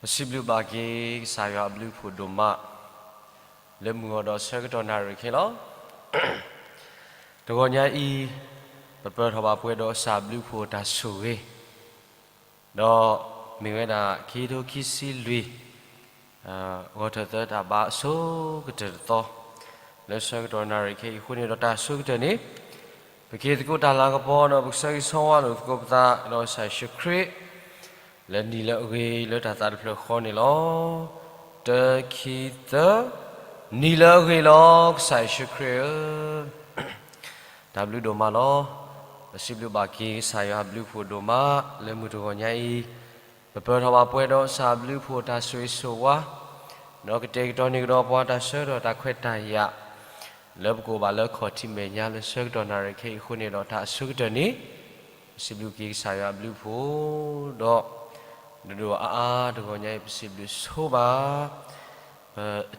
ပစံးဘျုးဘၣ်က့ၤကစၢ်ယွၤအဘျုးအဖှိၣ်ဒိၣ်မး လၢမုၢ်ဂီၤဒီးဆၢကတီၢ်နၣ်ရံၣ်ခဲအံၤလီၤ. တဂီၤညါအံၤ ပပၢၤထီၣ်ဘၣ်ပှဲၤဒီးကစၢ်အဘျုးအဖှိၣ်တၢ်ဆိၣ်ဂ့ၤ ဒီးမ့ၢ်ဝဲဒၣ်ခံကထိခံဆံလွံၢ် ဂီၤထၢၣ်သၢတၢ်ဘါအဆိကတၢၢ်တသီ လၢဆၢကတီၢ်နၣ်ရံၣ်ခဲအံၤအဃိန့ၣ်ဒီးတၢ်အဆိကတၢၢ်န့ၣ် ပက့ၤသကိးတၢ်လၤကပီၤဒီးပကဆၢဂ့ၤဆၢဝါလိာ်သကိးပသးဒီးကစၢ်ယ့ၣ်ၡူးခရံာ် လၢနံၤလၢအဂ့ၤလၢတၢ်သးတဖျၢၣ်ဃီန့ၣ်လီၤ. တၢ ခံ သၢ, နံၤလၢအဂ့ၤလီၤ ကစၢ်ယ့ၣ်ၡူးခရံာ်ဧၢ တၢ်ဘျုးဒိၣ်မးလီၤ. ပစံးဘျုးဘၣ်က့ၤကစၢ်ယွၤအဘျုးအဖှိၣ်ဒိၣ်မး လၢမုၢ်တဂီၤညါအံၤ ပပၢၤထီၣ်ဘၣ်ပှဲၤဒီးကစၢ်အဘျုးအဖှိၣ်တၢ်ဆိၣ်ဂ့ၤဆိၣ်ဝါ ဒီးကတဲာ်ကတီၤန့ၢ်ကဒီးပှၤတၢ်ဆၢကတီၢ်တၢ်ခွဲးတၢ်ယာ် လၢပကအိၣ်ဘၣ်လၢခီၣ်ထံးမဲာ်ညါလၢဆၢကတီၢ်နၣ်ရံၣ်ခဲအံၤအဃိန့ၣ်ဒီးတၢ်အဆိကတၢၢ်န့ၣ် ပစံးဘျုးက့ၤကစၢ်ယွၤအဘျုးအဖှိၣ် ဒီး ဒိၣ်ဒိၣ်အါအါတဂီၤညါအံၤ ပစံးဘျုးဆိဘၣ် ပတံၤသရၣ်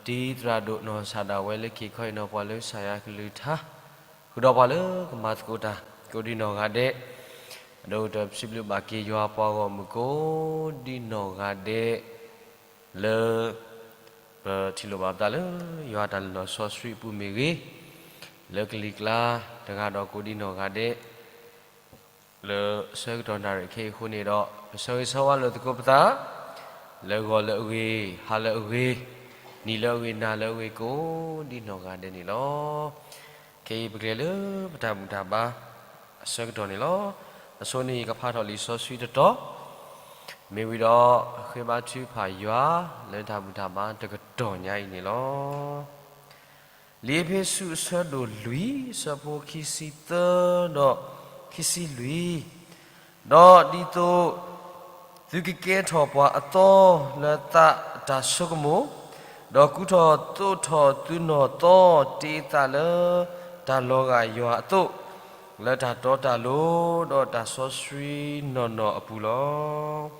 ဒိၣ်နီၢ်စၢ်ဒၣ်ဝဲလၢက့ၤခီအံၤနီၤပှၤလၢကစၢ်ယွၤကလုၢ်ကထါ ဃုာ်ဒီးပှၤလၢကမၤသကိးတၢ် ကိးဒံနီၢ်ဂၤဒဲး အဒိၣ်ကတၢၢ်ပစံးဘျုးဘၣ်က့ၤယွၤပှၤဂီၢ်မုၢ်ကိးဒံနီၢ်ဂၤဒဲး လၢ ပထံၣ်လိာ်ဘၣ်ပသးလၢ ယွၤတၢ်လုၢ်လီၢ်စီဆှံအပူၤမ့ၢ်ဂ့ၤ, လၢကလံၤကျါတဂၤဒီးကိးဒံနီၢ်ဂၤဒဲး လၢဆၢကတီၢ်နၣ်ရံၣ်ခဲအံၤအဃိန့ၣ်ဒီး ပဆၢဂ့ၤဆၢဝါလိာ်သကိးပသး လၢဂီၤလၢအဂ့ၤ, ဟါလၢအဂ့ၤ, နံၤလၢအဂ့ၤ, နၤလၢအဂ့ၤ ကိးဒံနီၢ်ဂၤဒဲးန့ၣ်လီၤ. ခဲအံၤပကလဲၤလၢပတၢ်ဘူၣ်တၢ်ဘါ အဆၢကတီၢ်န့ၣ်လီၤ. အဆိန့ၣ်ယကဖးထီၣ်လံာ်စီဆှံတတီၤ မ့ၢ်ဝံၤဒီး ဃ့ဘါထုကဖၣ်ယွၤ လၢတၢ်ဘူၣ်တၢ်ဘါတကတီၢ်ညါအံၤန့ၣ်လီၤ. လံာ်အ့းဖ့းစူးအဆၢဒိၣ်လွံၢ် ဆၢဖိခံဆံသၢဒီးခံဆံလွံၢ်, ဒီးဒ်သိး သုကကဲထီၣ်ပှၤအသီလၢသးအတၢ်ဆိကမိၣ်, ဒီးကူထီၣ်သိးထီၣ်သုနီၢ်သီတ့အသးလၢတၢ်လီၤဂာ်ယွၤအသိး, လၢတၢ်တီတၢ်လိၤဒီးတၢ်စီဆှံနီၢ်နီၢ်အပူၤလီၤ.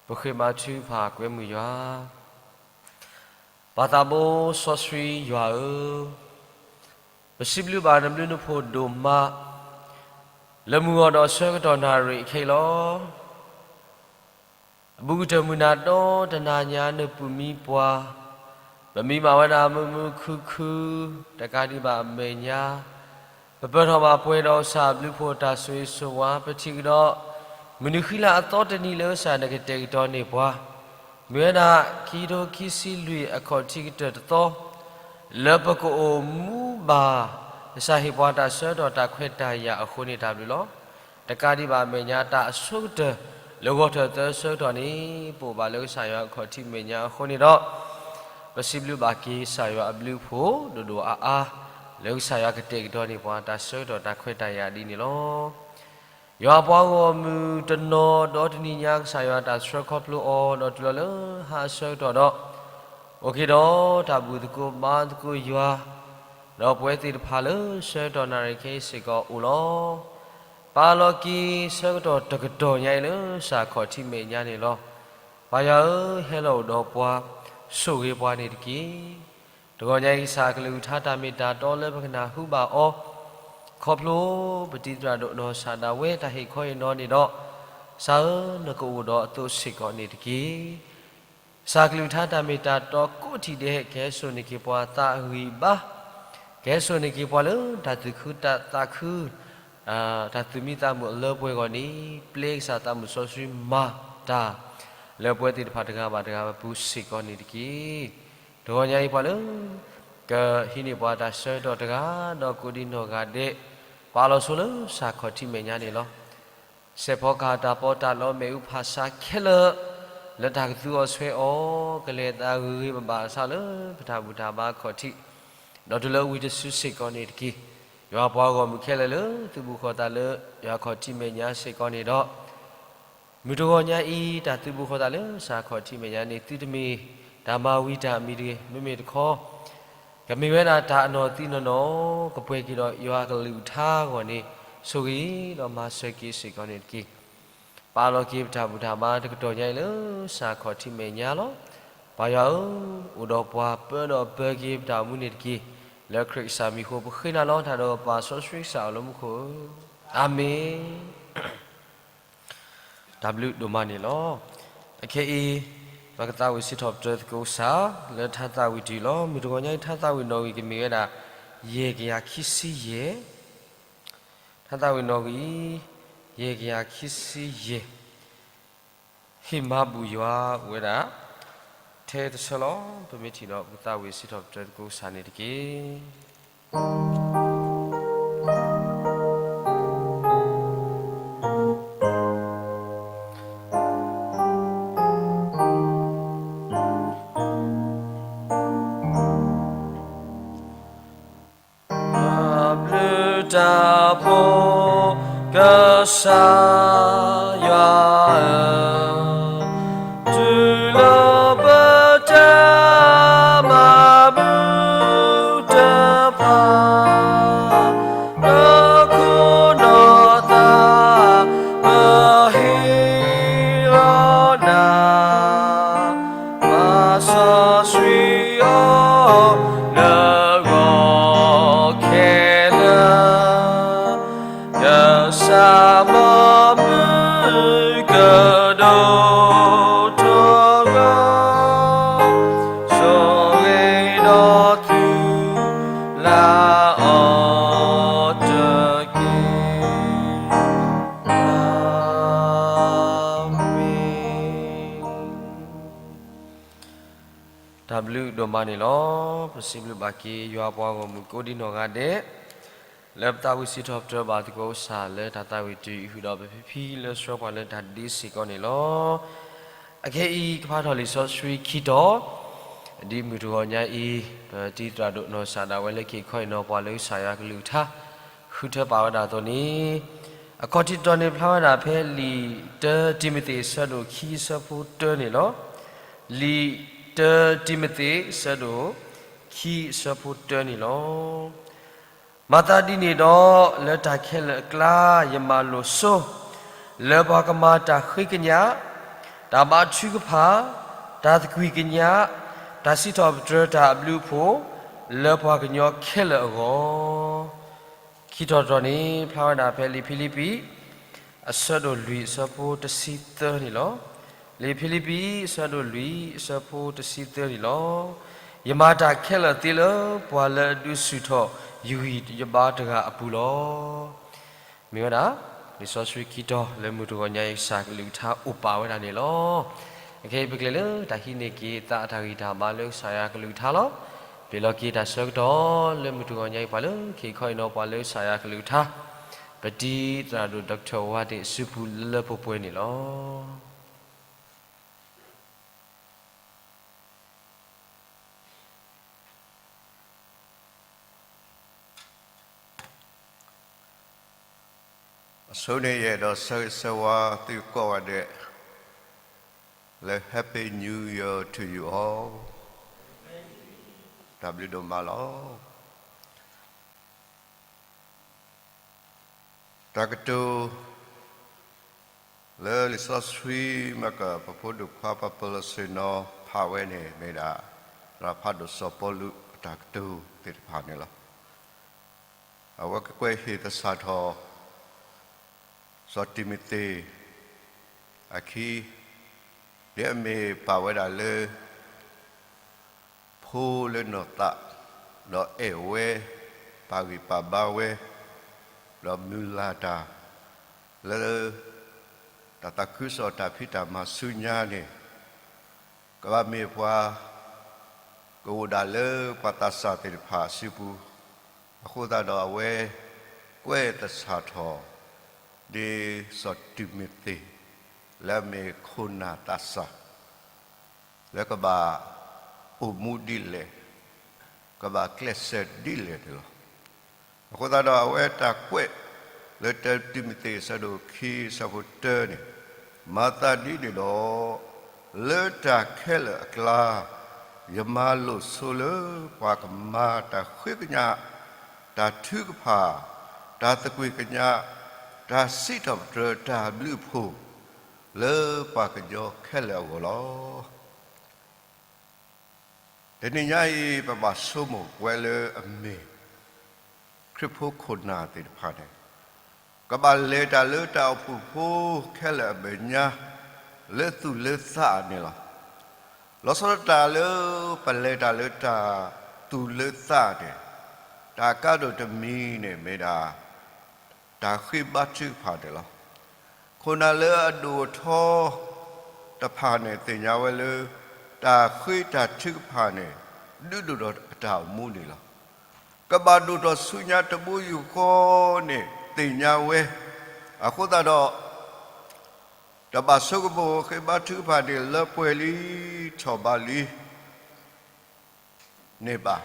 ပဃ့ဘါထုကဖၣ်ကွဲမုာ်ယွၤ ပၢ်သးဘိစီဆှံယွၤဧၢ, ပစံးဘျုးဘၣ်နဘျုးနဖှိၣ်ဒိၣ်မး, လၢမုၢ်ဂီၤဒီးဆၢကတီၢ်နၣ်ရံၣ်အခဲအံၤလီၤ. အဘူးကတၢၢ်မုၢ်နၤဒီတနၤညါနပုၢ်မံပှၤ, ပမံဘၣ်ဝဲဒၣ်မုာ်မုာ်ခုၣ်ခုၣ်, တကးဒံးဘၣ်အမဲာ်ညါ ပပၢၤထီၣ်ဘၣ်ပှဲၤဒီးကစၢ်အဘျုးဖှိၣ်တၢ်ဆိၣ်ဂ့ၤဆိၣ်ဝါ ပထံၣ်ကဒီး မုၢ်နံၤဃံလၤအသီတနံၤလၢကစၢ်နကတဲာ်ကတီၤန့ၢ်ပှၤ, မ့ၢ်ဝဲဒၣ်ခံကထိခံဆံလွံၢ်အခီၣ်ထံးကတၢၢ်တသီ, လၢပကအိၣ်မူဘၣ် ကစၢ်ဟ့ၣ်ပှၤတၢ်ဆၢကတီၢ်တၢ်ခွဲးတၢ်ယာ်အဃိန့ၣ်တၢ်ဘျုးလီၤ. တကးဒံးဘၣ်အမဲာ်ညါတၢ်အဆိကတၢၢ် လၢဂီၤထၢၣ်သၢဆၢကတီၢ်န့ၣ် ပအိၣ်ဘၣ်လၢကစၢ်ယွၤအခီၣ်ထံးမဲာ်ညါအဃိန့ၣ်ဒီး ပစံးဘျုးဘၣ်က့ၤကစၢ်ယွၤအဘျုးအဖှိၣ်ဒိၣ်ဒိၣ်အါအါ လၢကစၢ်ယွၤကတဲာ်ကတီၤန့ၢ်ပှၤတၢ်ဆၢကတီၢ်တၢ်ခွဲးတၢ်ယာ်ဒ်န့ၣ်လီၤ. ယွၤအပှၤဂီၢ်မုၢ်တနီၤဒီတနံၤညါ ကစၢ်ယွၤတၢ်ဆှၢခီဖျိအီၤ ဒီးတုၤလီၤလၢဟါအဆၢကတီၢ်ဒီး အိၣ်က့ၤဒီးတၢ်ဘူၣ်သကိးဘါသကိးယွၤ, ဒီးပဝဲသ့ၣ်တဖၣ်လၢဆၢကတီၢ်နၣ်ရံၣ်ခဲအံၤစ့ၢ်ကီးအိၣ်လီၤ. ပာ်လီၤက့ၤဆၢကတီၢ်တကတီၢ်ညါအံၤလၢကစၢ်ခီၣ်ထံးမဲာ်ညါန့ၣ်လီၤ. ပၢ်ယွၤဧၢ, ဟဲလီၤအိၣ်ဒီးပှၤ, ဆိၣ်ဂ့ၤပှၤန့ၣ်တက့ၢ်. တဂီၤညါအံၤကစၢ်ကလုၢ်ကထါတၢ်မ့ၢ်တၢ်တီလၢပကနၢ်ဟူဘၣ်အီၤ, ခီဖျိပတံၤသရၣ်ဒိၣ်နီၢ်စၢ်ဒၣ်ဝဲတၢ်ဟ့ၣ်ခီအံၤနီၤန့ၣ်ဒီး, ကစၢ်ဧၢ, နကအိၣ်ဒီးအသိးစ့ၢ်ကီးန့ၣ်တက့ၢ်. ကစၢ်ကလုၢ်ကထါတၢ်မ့ၢ်တၢ်တီကိးထံၣ်ဒဲး ကဟဲစိာ်န့ၢ်က့ၤပှၤသးဂံၢ်ဘါ, ကဟဲစိာ်န့ၢ်က့ၤပှၤလၢတၢ်သူၣ်ခုသးခု, တၢ်သူၣ်မံသးမုာ်အလၢပှဲၤဂီၢ်န့ၣ်, ပျဲကစၢ်သးမုာ်စီဆှံမၤတၢ် လၢပဝဲသ့ၣ်တဖၣ်တဂၤဘၣ်တဂၤအပူၤစ့ၢ်ကီးန့ၣ်တက့ၢ်. တဂီၤညါအံၤပှၤလၢ ကဟံးန့ၢ်ပှၤတၢ်ဆၢကတီၢ်တဂၤဒီးကိးဒံးနီၢ်ဂၤဒဲး, ပာ်လီၤဆိလၢကစၢ်ခီၣ်ထံးမဲာ်ညါန့ၣ်လီၤ. စဲးဖီကဟၣ်တၢ်ပီးတၢ်လီမ့ၣ်အူဖၣ်ဆါခဲလၢာ်, လၢတၢ်ကသူအီၤဆွဲအီၤ, ကလဲၤသးဂ့ၤဂ့ၤဘၣ်ဘၣ်အဆၣ်လၢပတၢ်ဘူၣ်တၢ်ဘါခီၣ်ထံး, ဒီးတုၤလၢဝံၤတစုစ့ၢ်ကီးန့ၣ်တက့ၢ်. ယွၤပှၤဂီၢ်မုၢ်ခဲလၢာ်လၢသုးဘူးဃီၤသးလၢယွၤခီၣ်ထံးမဲာ်ညါစ့ၢ်ကီးန့ၣ်ဒီး, မုၢ်တဂီၤညါအံၤ တၢ်သုးဘူးဃီၤသးလၢကစၢ်ခီၣ်ထံးမဲာ်ညါန့ၣ် သုတမ့ၢ်တၢ်မၤဝံၤတၢ်အမံၤတဂ့ၤ, မ့မ့ၢ်တခီ ကမ့ၢ်ဝဲဒၣ်တၢ်အနီၢ်သံနီၢ်နီၢ် ကပှဲၤက့ၤဒီးယွၤကလုၢ်ကထါအဂီၢ်န့ၣ်, ဆိၣ်ဂ့ၤဒီးမၤစၢၤက့ၤစ့ၢ်ကီးန့ၣ်တက့ၢ်. ပာ်လီၤက့ၤပတၢ်ဘူၣ်တၢ်ဘါတကတီၢ်ညါအံၤလၢကစၢ်ခီၣ်ထံးမဲာ်ညါလီၤ. ပၢ်ယွၤဧၢ, အိၣ်ဒီးပှၤပၢဒီးပၢက့ၤပတၢ်အိၣ်မူန့ၣ်တက့ၢ်. လၢခရံာ်ကစၢ်မံၤအဃိ ပဃ့နၤလီၤတၢ်ဒီးပၢ်စီဆှံကစၢ်အလၢမူခိၣ်ဧၢ, အၤမ့ၣ်. တၢ်ဘျုးဒိၣ်မးန့ၣ်လီၤ. အခဲအံၤ ပကသးဝံၣ်စံးထီၣ်ပတြၢၤသကိးကစၢ် လၢထါသးဝံၣ်တယုၢ်လီၤ. မုၢ်တဂီၤညါအံၤ ထါသးဝံၣ်နီၣ်ဂံၢ်ကမ့ၢ်ဝဲဒၣ် ယဲၢ်ကယၤခံဆံယဲၢ်, ထါသးဝံၣ်နီၣ်ဂံၢ် ယဲၢ်ကယၤခံဆံယဲၢ်, ဟ့ၣ်မၤဘူၣ်ယွၤအိၣ်ဝဲဒၣ် ထဲတဆၢလီၤ. ပမ့ၢ်ထံၣ်ဒီး ပကသးဝံၣ်စံးထီၣ်ပတြၢၤသကိးကစၢ်န့ၣ်တက့ၢ်. တၢ်ဘျုးတၢ်ဖှိၣ် ကစၢ်ယွၤဧၢ, တုၤလၢပတၢ်မၤဘူၣ်တဖၣ် ဒီးခိၣ်ဒီးသး ပဟ့ၣ်လီၤနၤ ပစီဆှံအီၤ လၢအဂီၢ်ခဲလၢာ်, ကစၢ်မၤမုာ်ကဒိၣ်ထီၣ်ဂီၤ, ဆိၣ်ဂ့ၤဒီးသုလၢအီၤတက့ၢ်. အၤမ့ၣ်. တၢ်ဘျုးဒိၣ်မးန့ၣ်လီၤ. ပစံးဘျုးဘၣ်က့ၤယွၤပှၤဂီၢ်မုၢ်ကိးဒံနီၢ်ဂၤဒဲး, လၢပသးဝံၣ်စံးထီၣ်ပတြၢၤဘၣ်သကိးကစၢ်လၢတၢ်သးဝံၣ်တယုၢ်အံၤ ဃုာ်ဒီးပဖံဖံလၢဆှၢပှၤလၢတၢ်ဒ့စ့ၢ်ကီးန့ၣ်လီၤ. အခဲအံၤ ကဖးထီၣ်လံာ်စီဆှံခံတီၤ, ဒ်မုၢ်တဂီၤညါအံၤ ပတံၤသရၣ်ဒိၣ်နီၢ်ကစၢ်ဒၣ်ဝဲလၢက့ၤခီအံၤနီၤပှၤလၢကစၢ်ယွၤကလုၢ်ကထါ ဃုထၢပာ်ဝဲဒၣ်အသိးန့ၣ်, အခီၣ်ထံးတတီၤန့ၣ် ဖျါဝဲဒၣ်ဖဲလံာ်တၢတံၤမသ့းအဆၢဒိၣ်ခံအဆၢဖိတၢန့ၣ်လီၤ. လံာ်တၢတံၤမသ့းအဆၢဒိၣ်ခံအဆၢဖိတၢန့ၣ်လီၤ. မၤသးဒ်န့ၣ်ဒီး လၢတၢ်ခဲလၢာ်အကျါ ယမၤလိာ်ဆိ လၢပှၤကမၤတၢ်ဃ့ကညး, တၢ်ဘါထုကဖၣ်, တၢ်သကွံၢ်ကညး, တၢ်စံးထီၣ်ပတြၢၤတၢ်အဘျုးအဖှိၣ် လၢပှၤကညီခဲလၢာ်အဂီၢ်. ခံထီၣ်တတီၤန့ၣ် ဖျါဝဲဒၣ်ဖဲလံာ်ဖံလံးပံး အဆၢဒိၣ်လွံၢ်အဆၢဖိတဆံသၢန့ၣ်လီၤ. လံာ်ဖံလံးပံး အဆၢဒိၣ်လွံၢ် အဆၢဖိတဆံသၢန့ၣ်လီၤ. ယမၤတၢ်ခဲလၢာ်သ့လၢ ပှၤလၢအဒုးဆူၣ်ထီၣ်ယဂံၢ်ယဘါတဂၤအပူၤလီၤ. မ့ၢ်ဝဲဒၣ် လံာ်စီဆှံခံတီၤလၢမုၢ်တဂီၤညါအံၤ ကစၢ်ကလုၢ်ကထါအိၣ်ပာ်ဝဲဒၣ်န့ၣ်လီၤ. အခဲအံၤပကလဲၤလၢတၢ်ဟံးန့ၢ်က့ၤသးအတၢ်ဂံၢ်တၢ်ဘါလၢကစၢ်ယွၤကလုၢ်ကထါလီၤ. ပ့ၤလီၤက့ၤတၢ်ဆၢကတီၢ် လၢမုၢ်တဂီၤညါအံၤ ပှၤလၢက့ၤခီအံၤနီၤ ပှၤလၢကစၢ်ယွၤကလုၢ်ကထါ ပတံၤသရၣ်ဒိၣ် Doctor ဝါဒ့ၣ်စုပူၤလၢလၢပှဲၤပှဲၤန့ၣ်လီၤ. အဆိန့ၣ်ယအဲၣ်ဒိးဆၢဂ့ၤဆၢဝါသုကိးဂၤဒဲး လၢ Happy New Year to you all. တၢ်ဘျုးဒိၣ်မးလီၤ. တၢ်ကတိၤ လၢလံာ်စီဆှံ မ့ၢ်ကပဖိဒိၣ်ခွါပၢ်ပၢလီၤဆ့ၣ်နီၤဖးဝဲန့ၣ် မ့ၢ်ဒၣ် သရၣ်ဖးဒိၣ်စီၤပီလူးအတၢ်ကတိၤသ့ၣ်တဖၣ်န့ၣ်လီၤ. အဝဲကကွဲးဟ့ၣ်သဆၣ်ထီၣ် စီၤတံၤမသ့း အခံ ဒ်အမ့ၢ်ပာ်ဝဲဒၣ်လၢ ဖိလၢနီၢ်သး ဒီးအဲၣ်ဝဲ ပာ်ဂံၢ်ပာ်ဘါဝဲ ဒီးမုၢ်လၢ်တၢ် လၢ တၢ်သးခုကစီၣ်တၢ်ဖံးတၢ်မၤဆူညါန့ၣ် ကဘၣ်မ့ၢ်ပှၤ ကအိၣ်ဒၣ်လၢပှၤသးစၢ်သ့ၣ်တဖၣ်အစုပူၤ, အဃိသတးဒီးအဝဲ ကွဲးသဆၣ်ထီၣ် ဒ်စီၤတံၤမသ့း လၢအမ့ၢ်ခိၣ်နၢ်သးစၢ် လၢကဘၣ်အိၣ်မူဒ်လဲၣ်, ကဘၣ်ကျဲးစၢးဒ်လဲၣ်န့ၣ်လီၤ. အဃိသတးဒီးအဝဲတၢ်ကွဲးလၢတၢတံၤမသ့းအဆၢဒိၣ်ခံအဆၢဖိတၢန့ၣ်, မၤသးဒ်န့ၣ်ဒီး လၢတၢ်ခဲလၢာ်အကျါ ယမၤလိာ်ဆိလၢပှၤကမၤတၢ်ဃ့ကညး, တၢ်ထုကဖၣ်, တၢ်သကွံၢ်ကညး, တၢ်စံးထီၣ်ပတြၢၤတၢ်ဘျုးအဖှိၣ် လၢပှၤကညီခဲလၢာ်အဂီၢ်လီၤ. တနံၤညါအံၤ ပဘၣ်ဆိကမိၣ်ပဝဲလၢအမ့ၢ် ခရံာ်ဖိခိၣ်နၢ်သ့ၣ်တဖၣ်န့ၣ် ကဘၣ်လဲၤတၢ်လၢတၢ်အိၣ်ဖှိၣ်ဖိခဲလၢာ်အမဲာ်ညါ လၢသူၣ်လၢသးန့ၣ်လီၤ. လီၤဆီဒၣ်တၢ်လၢ ပလဲၤတၢ်လၢတၢ်သူၣ်လၢသးန့ၣ်, တၢ်အကါဒိၣ်တမံၤန့ၣ်မ့ၢ်ဒၣ် တၢ်ဃ့ဘါထုကဖၣ်န့ၣ်လီၤ. ခိၣ်နၢ်လၢအဒိၣ်အထီတဖၣ်န့ၣ် သ့ၣ်ညါဝဲလၢ တၢ်ဃ့တၢ်ထုကဖၣ်န့ၣ် ဒုးဒိၣ်ဒီးအတၢ်အိၣ်မူန့ၣ်လီၤ. ကဘၣ်ဒိၣ်ထီၣ်ဆူညါတဘိယူၢ်ဃီန့ၣ် သ့ၣ်ညါဝဲ, အဃိသတးဒီး တဘၣ်ဆိကမိၣ်ဃ့ဘါထုကဖၣ်န့ၣ် လၢပှဲၤလံ ထီၣ်ဘးလံ န့ၣ်ဘၣ်.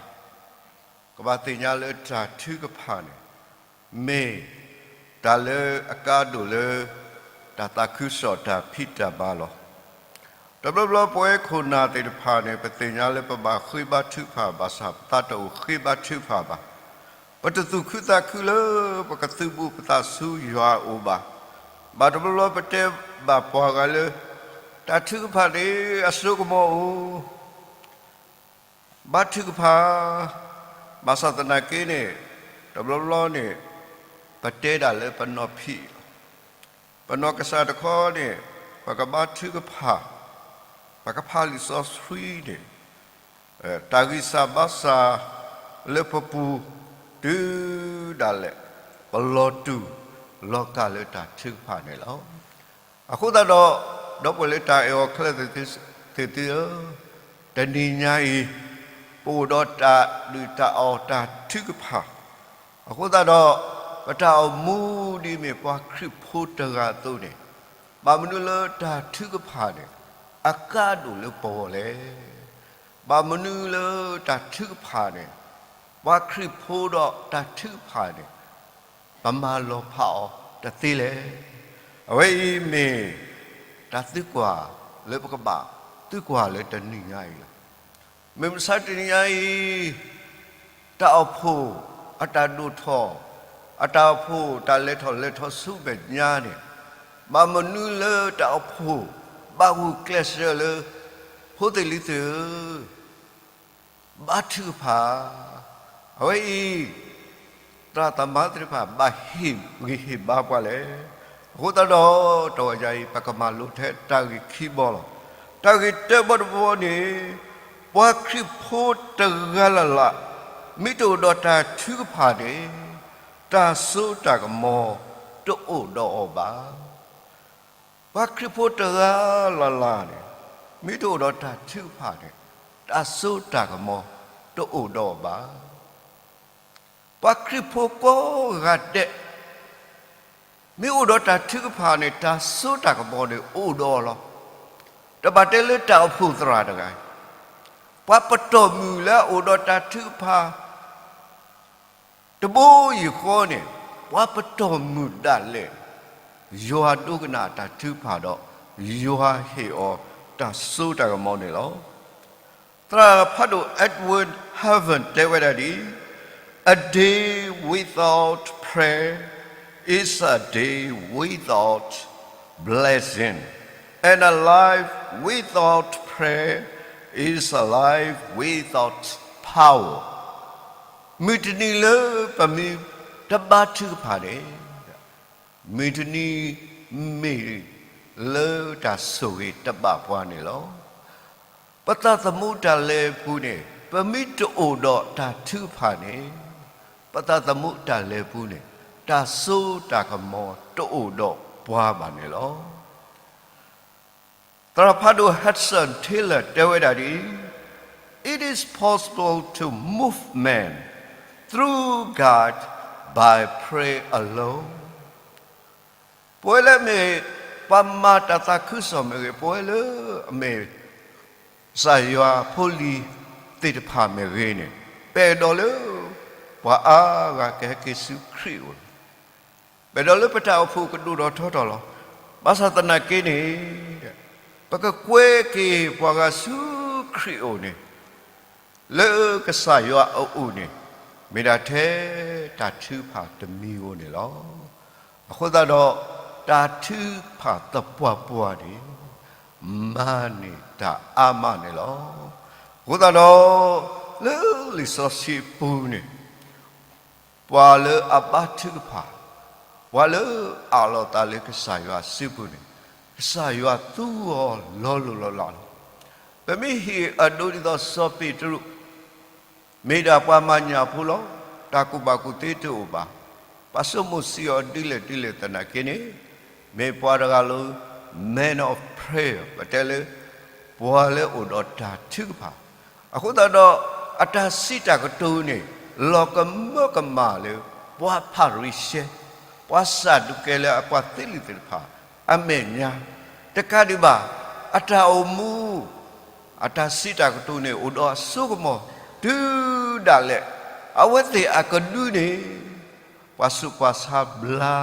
ကဘၣ်သ့ၣ်ညါလၢတၢ်ထုကဖၣ်န့ၣ် မ့ၢ်တၢ်လၢအကါဒိၣ်လၢ တၢ်သးခုကစီၣ်တၢ်ဖံးတၢ်မၤလီၤ. တဘျီဘျီပဝဲခိၣ်နၢ်သ့ၣ်တဖၣ်န့ၣ် ပသ့ၣ်ညါလၢပဘၣ်ဃ့ဘါထုကဖၣ်ဘၣ်ဆၣ် ပသးတအိၣ်ဃ့ဘါထုကဖၣ်ဘၣ်. ပတသူၣ်ခုသးခုလၢ ပကသုးဘူးပသးဆူယွၤအအိၣ်ဘၣ်. ဘၣ်တဘျီဘျီပတဲဘၣ်ပှၤဂၤလၢ တၢ်ထုကဖၣ်န့ၣ်အစိကမီၤအိၣ် ဘါထုကဖၣ်, ဘၣ်ဆၣ်သနာ်က့န့ၣ် တဘျီဘျီန့ၣ် ပတဲဒၣ်လၢပနီၢ်ဖံးလီၤ. ပနီၢ်ကစၢ်တခီန့ၣ် ပကဘါထုကဖၣ်, ပကဖးလံာ်စီဆှံန့ၣ် တၢ်ဂံၢ်စၢ်ဘါစၢ်လၢပပူၤ တုၤဒၣ်လဲာ် ပလီၤတူာ်လီၤကာ်လၢတၢ်ထုကဖၣ်န့ၣ်လီၤ. အဃိသတးဒီး ဒီပုၢ်ဝဲၢ်လၢတၢ်အဲၣ်အီၤခဲလၢာ်သ့ၣ်ဧၢ, တနံၤညါအံၤ ပအိၣ်ဒီးတၢ်ဒုၣ်တၢ်အီၣ်တၢ်ထုကဖၣ်, အဃိသတးဒီး ပတၢ်အိၣ်မူဒ်အမ့ၢ်ပှၤခရံာ်ဖိတဂၤအသိးန့ၣ်, ဘၣ်မနုၤလၢတၢ်ထုကဖၣ်န့ၣ် အကါဒိၣ်လၢပဂီၢ်လဲၣ်. ဘၣ်မနုၤလၢတၢ်ထုကဖၣ်န့ၣ် ပှၤခရံာ်ဖိဒီးတၢ်ထုကဖၣ်န့ၣ် ပမၤလီၤဖးအီၤတသ့လဲၣ်. အဝဲအံၤမ့ၢ် တၢ်သံကွၢ်လၢပကဘၣ်သံကွၢ်လၢတနံၤညါအံၤလီၤ. မုၢ်မဆါတနံၤညါအံၤ တၢ်အိၣ်ဖှိၣ်အတၢ်ဒိၣ်ထီၣ်, အတၢ်အိၣ်ဖှိၣ်တၢ်လဲၤထီၣ်လဲၤထီဆူမဲာ်ညါန့ၣ်, ဘၣ်မနုၤလၢတၢ်အိၣ်ဖှိၣ်ဘၣ်ဂုာ်ကျဲးစၢးလၢ ဖိသ့ၣ်လံၤသ့ၣ်ဧၢ, ဘါထုကဖၣ်, အဝဲအံၤ သရၣ်သမါသ့ၣ်တဖၣ်ဘၣ်ဟ့ၣ်ဂံၢ်ဟ့ၣ်ဘါပှၤလဲၣ်. အဃိသတးဒီး တဂီၤညါအံၤ ပကမၤလိထဲတၢ်ဂ့ၢ်ခံဘီလီၤ. တၢ်ဂ့ၢ်တၢဘီတဘီန့ၣ်, ပှၤခရံာ်ဖိတဂၤလၢ်လၢ် မ့ၢ်တအိၣ်ဒီးတၢ်ထုကဖၣ်န့ၣ်, တၢ်စိတၢ်ကမီၤတအိၣ်ဒီးအီၤဘၣ်. ပှၤခရံာ်ဖိတဂၤလၢ်လၢ်န့ၣ် မ့ၢ်တအိၣ်ဒီးတၢ်ထုကဖၣ်န့ၣ်, တၢ်စိတၢ်ကမီၤတအိၣ်ဒီးအီၤဘၣ်. ပှၤခရံာ်ဖိကိးဂၤဒဲး မ့ၢ်အိၣ်ဒီးတၢ်ထုကဖၣ်န့ၣ် တၢ်စိတၢ်ကမီၤန့ၣ်အိၣ်ဒီးအီၤလီၤ. တဘၣ်တဲလၢတၢ်အိၣ်ဖှိၣ်သရၣ်တဂၤ, ပှၤပတီၢ်မုၢ်လၢအအိၣ်ဒီးတၢ်ထုကဖၣ် တဘိယူၢ်ဃီန့ၣ်, ပှၤပတီၢ်မုၢ်ဒၣ်လဲာ်န့ၣ်, ယွၤဒိကနၣ်အတၢ်ထုကဖၣ်ဒီး ယွၤဟ့ၣ်အီၤတၢ်စိတၢ်ကမီၤန့ၣ်လီၤ. သရၣ်ဖးဒိၣ် Edward Haven တဲဝဲဒၣ်ဒ်အံၤ, A day without prayer is a day without blessing, and a life without prayer is a life without power. မုၢ်တနံၤလၢပမ့ၢ်တဘါထုကဖၣ်န့ၣ်, မုၢ်တနံၤမ့ၢ်လၢတၢ်ဆိၣ်ဂ့ၤတဘၣ်ပှၤန့ၣ်လီၤ. ပသးသမူတၢ်လဲၤပူၤန့ၣ် ပမ့ၢ်တအိၣ်ဒီးတၢ်ထုကဖၣ်န့ၣ်, ပသးသမူတၢ်လဲၤပူၤန့ၣ် တၢ်စိတၢ်ကမီၤတအိၣ်ဒီးပှၤဘၣ်န့ၣ်လီၤ. သရၣ်ဖးဒိၣ် Hudson Taylor တဲဝဲဒၣ်ဒ်အံၤ, It is possible to move man through God by prayer alone. ပဝဲလၢအမ့ၢ်ပှၤမၤတၢ်သးခုကစီၣ်မ့ၢ်ဂ့ၤ, ပဝဲလၢအမ့ၢ် ကစၢ်ယွၤဖိလံၤသ့ၣ်တဖၣ်မ့ၢ်ဂ့ၤန့ၣ်, ပအဲၣ်ဒိးလၢ ပှၤအါဂၤကဟဲက့ၤဆူခရံာ်အအိၣ်, ပအဲၣ်ဒိးလၢပတၢ်အိၣ်ဖှိၣ်ကဒိၣ်ထီၣ်ထီထီၣ်လီၤ. ဘၣ်ဆၣ်သနာ်က့န့ၣ်, ပကကွဲက့ၤပှၤဂၤဆူခရံာ်အအိၣ်န့ၣ် လၢကစၢ်ယွၤအအိၣ်န့ၣ် မ့ၢ်ဒၣ်ထဲတၢ်ထုကဖၣ်တမံၤဧိၤန့ၣ်လီၤ. အဃိသတးဒီး တၢ်ထုကဖၣ်သပှၢ်ပှၢ်န့ၣ် မၤန့ၢ်တၢ်အါမးန့ၣ်လီၤ. အဃိသတးဒီး လၢလံာ်စီဆှံအပူၤန့ၣ် ပှၤလၢအဘါထုကဖၣ်, ပှၤလၢအအးလီၤသးလၢကစၢ်ယွၤစုပူၤန့ၣ်, ကစၢ်ယွၤသူအီၤလီၤလိၢ်လီၤလးလီၤ. ပမ့ၢ်ဟ့ၣ်အဒိဒ်သိးစီၤပ့းတရူး, မ့ၢ်ဒၣ်ပှၤမၤညၣ်ဖိလီၤ. တၢ်ကူၣ်ဘၣ်ကူၣ်သ့တအိၣ်ဘၣ်. ပှၤဆိကမိၣ်စံးအီၤဒ်လဲၣ်ဒ်လဲၣ်သနာ်က့န့ၣ်, မ့ၢ်ပှၤတဂၤလၢ man of prayer, ပတဲလၢ ပှၤလၢအိၣ်ဒီးတၢ်ထုကဖၣ်. အဃိသတးဒီး အတၢ်စံးတၢ်ကတိၤန့ၣ် လီၤကမၢကမၣ်လၢ ပှၤဖၤရံၤၡဲ, ပှၤစးဒူးကဲလၢအပှၤသ့လံာ်သ့ၣ်တဖၣ် အမဲာ်ညါ, တကးဒံးဘၣ် အတၢ်အိၣ်မူ အတၢ်စံးတၢ်ကတိၤန့ၣ် အိၣ်ဒီးအစိကမီၤ တုၤဒၣ်လဲာ်. အဝဲသ့ၣ်အကဒုန့ၣ် ပှၤဆူးပှၤဆါဘျါ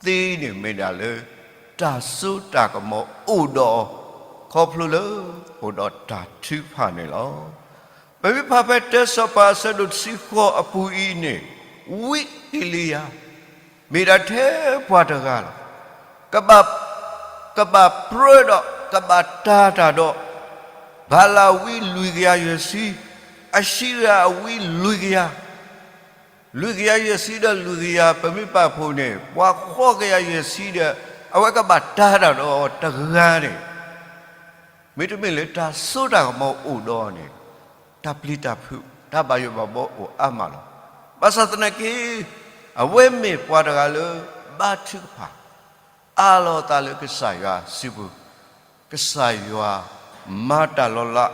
သ့န့ၣ် မ့ၢ်ဒၣ်လၢ တၢ်စိတၢ်ကမီၤအိၣ်ဒီးအီၤ ခီဖျိလၢ အိၣ်ဒီးတၢ်ထုကဖၣ်န့ၣ်လီၤ. ပမ့ၢ်ဖးဖဲတၢစီၤပၤအဆၢဒိၣ်တဆံဃိးအပူၤအံၤန့ၣ်, ဝံအ့လံယၤ မ့ၢ်ဒၣ်ထဲပှၤတဂၤလီၤ. ကဘၣ်, ကဘၣ်ပြၢဒီး ကဘၣ်တၤတၢ်ဒီး ဘၤလးအဝံလွံၢ်ကယၤယဲၢ်ဆံ, အၤၡံရၤအဝံလွံၢ်ကယၤ, လွံၢ်ကယၤယဲၢ်ဆံဒီးလွံၢ်ကယၤ ပမ့ၢ်ပာ်ဖှိၣ်န့ၣ် ပှၤဃိးကယၤယဲၢ်ဆံဒီး အဝဲကဘၣ်တၤတၢ်ဒီးတဂၤန့ၣ် မ့တမ့ၢ်လၢတၢ်စိတၢ်ကမီၤအိၣ်ဒီးအီၤန့ၣ် တၢ်ပျံၤတၢ်ဖုး တၢ်ဘၣ်ယိၣ်ဘၣ်ဘီအိၣ်အါမးလီၤ. ဘၣ်ဆၣ်သနာ်က့ အဝဲမ့ၢ်ပှၤတဂၤလၢ ဘါထုကဖၣ် အးလီၤအသးလၢကစၢ်ယွၤစုပူၤ, ကစၢ်ယွၤမၤတၢ်လီၤလး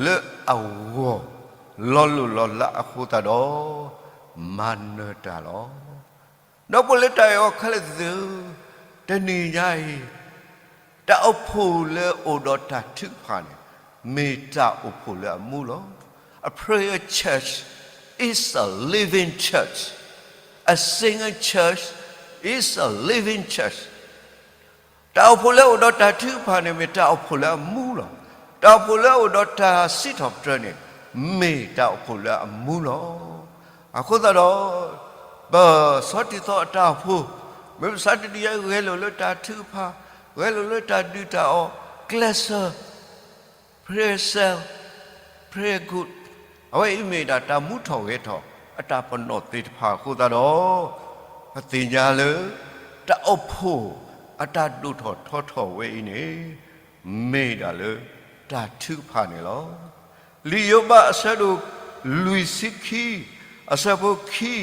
လၢအဂီၢ် လီၤလိၢ်လီၤလးအဃိသတးဒီး မၤနၢၤတၢ်လီၤ. ဒီပုၢ်ဝဲၢ်လၢတၢ်အဲၣ်အီၤခဲလၢာ်သ့ၣ်ဧၢ, တနံၤညါအံၤ တၢ်အိၣ်ဖှိၣ်လၢအိၣ်ဒီးတၢ်ထုကဖၣ်န့ၣ် မ့ၢ်တၢ်အိၣ်ဖှိၣ်လၢအမူလီၤ. A prayer church is a living church. A singing church is a living church. တၢ်အိၣ်ဖှိၣ်လၢအိၣ်ဒီးတၢ်ထုကဖၣ်န့ၣ် မ့ၢ်တၢ်အိၣ်ဖှိၣ်လၢအမူလီၤ. တၢ်အိၣ်ဖှိၣ်လၢအိၣ်ဒီးတၢ်စံးထီၣ်ပတြၢၤန့ၣ် မ့ၢ်တၢ်အိၣ်ဖှိၣ်လၢအမူလီၤ. အဃိသတးဒီး ပဆီတံၢ်သီအတၢ်အိၣ်ဖှိၣ်, မ့ၢ်ပစးတနံၤညါဂဲၤလိာ်လၢတၢ်ထုကဖၣ်, ဂဲၤလိာ်လၢတၢ်ဒုၣ်တၢ်အီၣ်, ကျဲးစၢး prayer cell, prayer group, အဝဲအံၤမ့ၢ်ဒၣ်တၢ်မူထီၣ်ဂဲၤထီၣ်အတၢ်ပနီၣ်သ့ၣ်တဖၣ်အဃိသတးဒီး ပသ့ၣ်ညါလၢ တၢ်အိၣ်ဖှိၣ်အတၢ်ဒိၣ်ထီၣ်ထီထီၣ်ဝဲအံၤန့ၣ် မ့ၢ်ဒၣ်လၢတၢ်ထုကဖၣ်န့ၣ်လီၤ. လံာ်ယိၤဘးအဆၢဒိၣ်လွံၢ်ဆံခံ, အဆၢဖိခံ,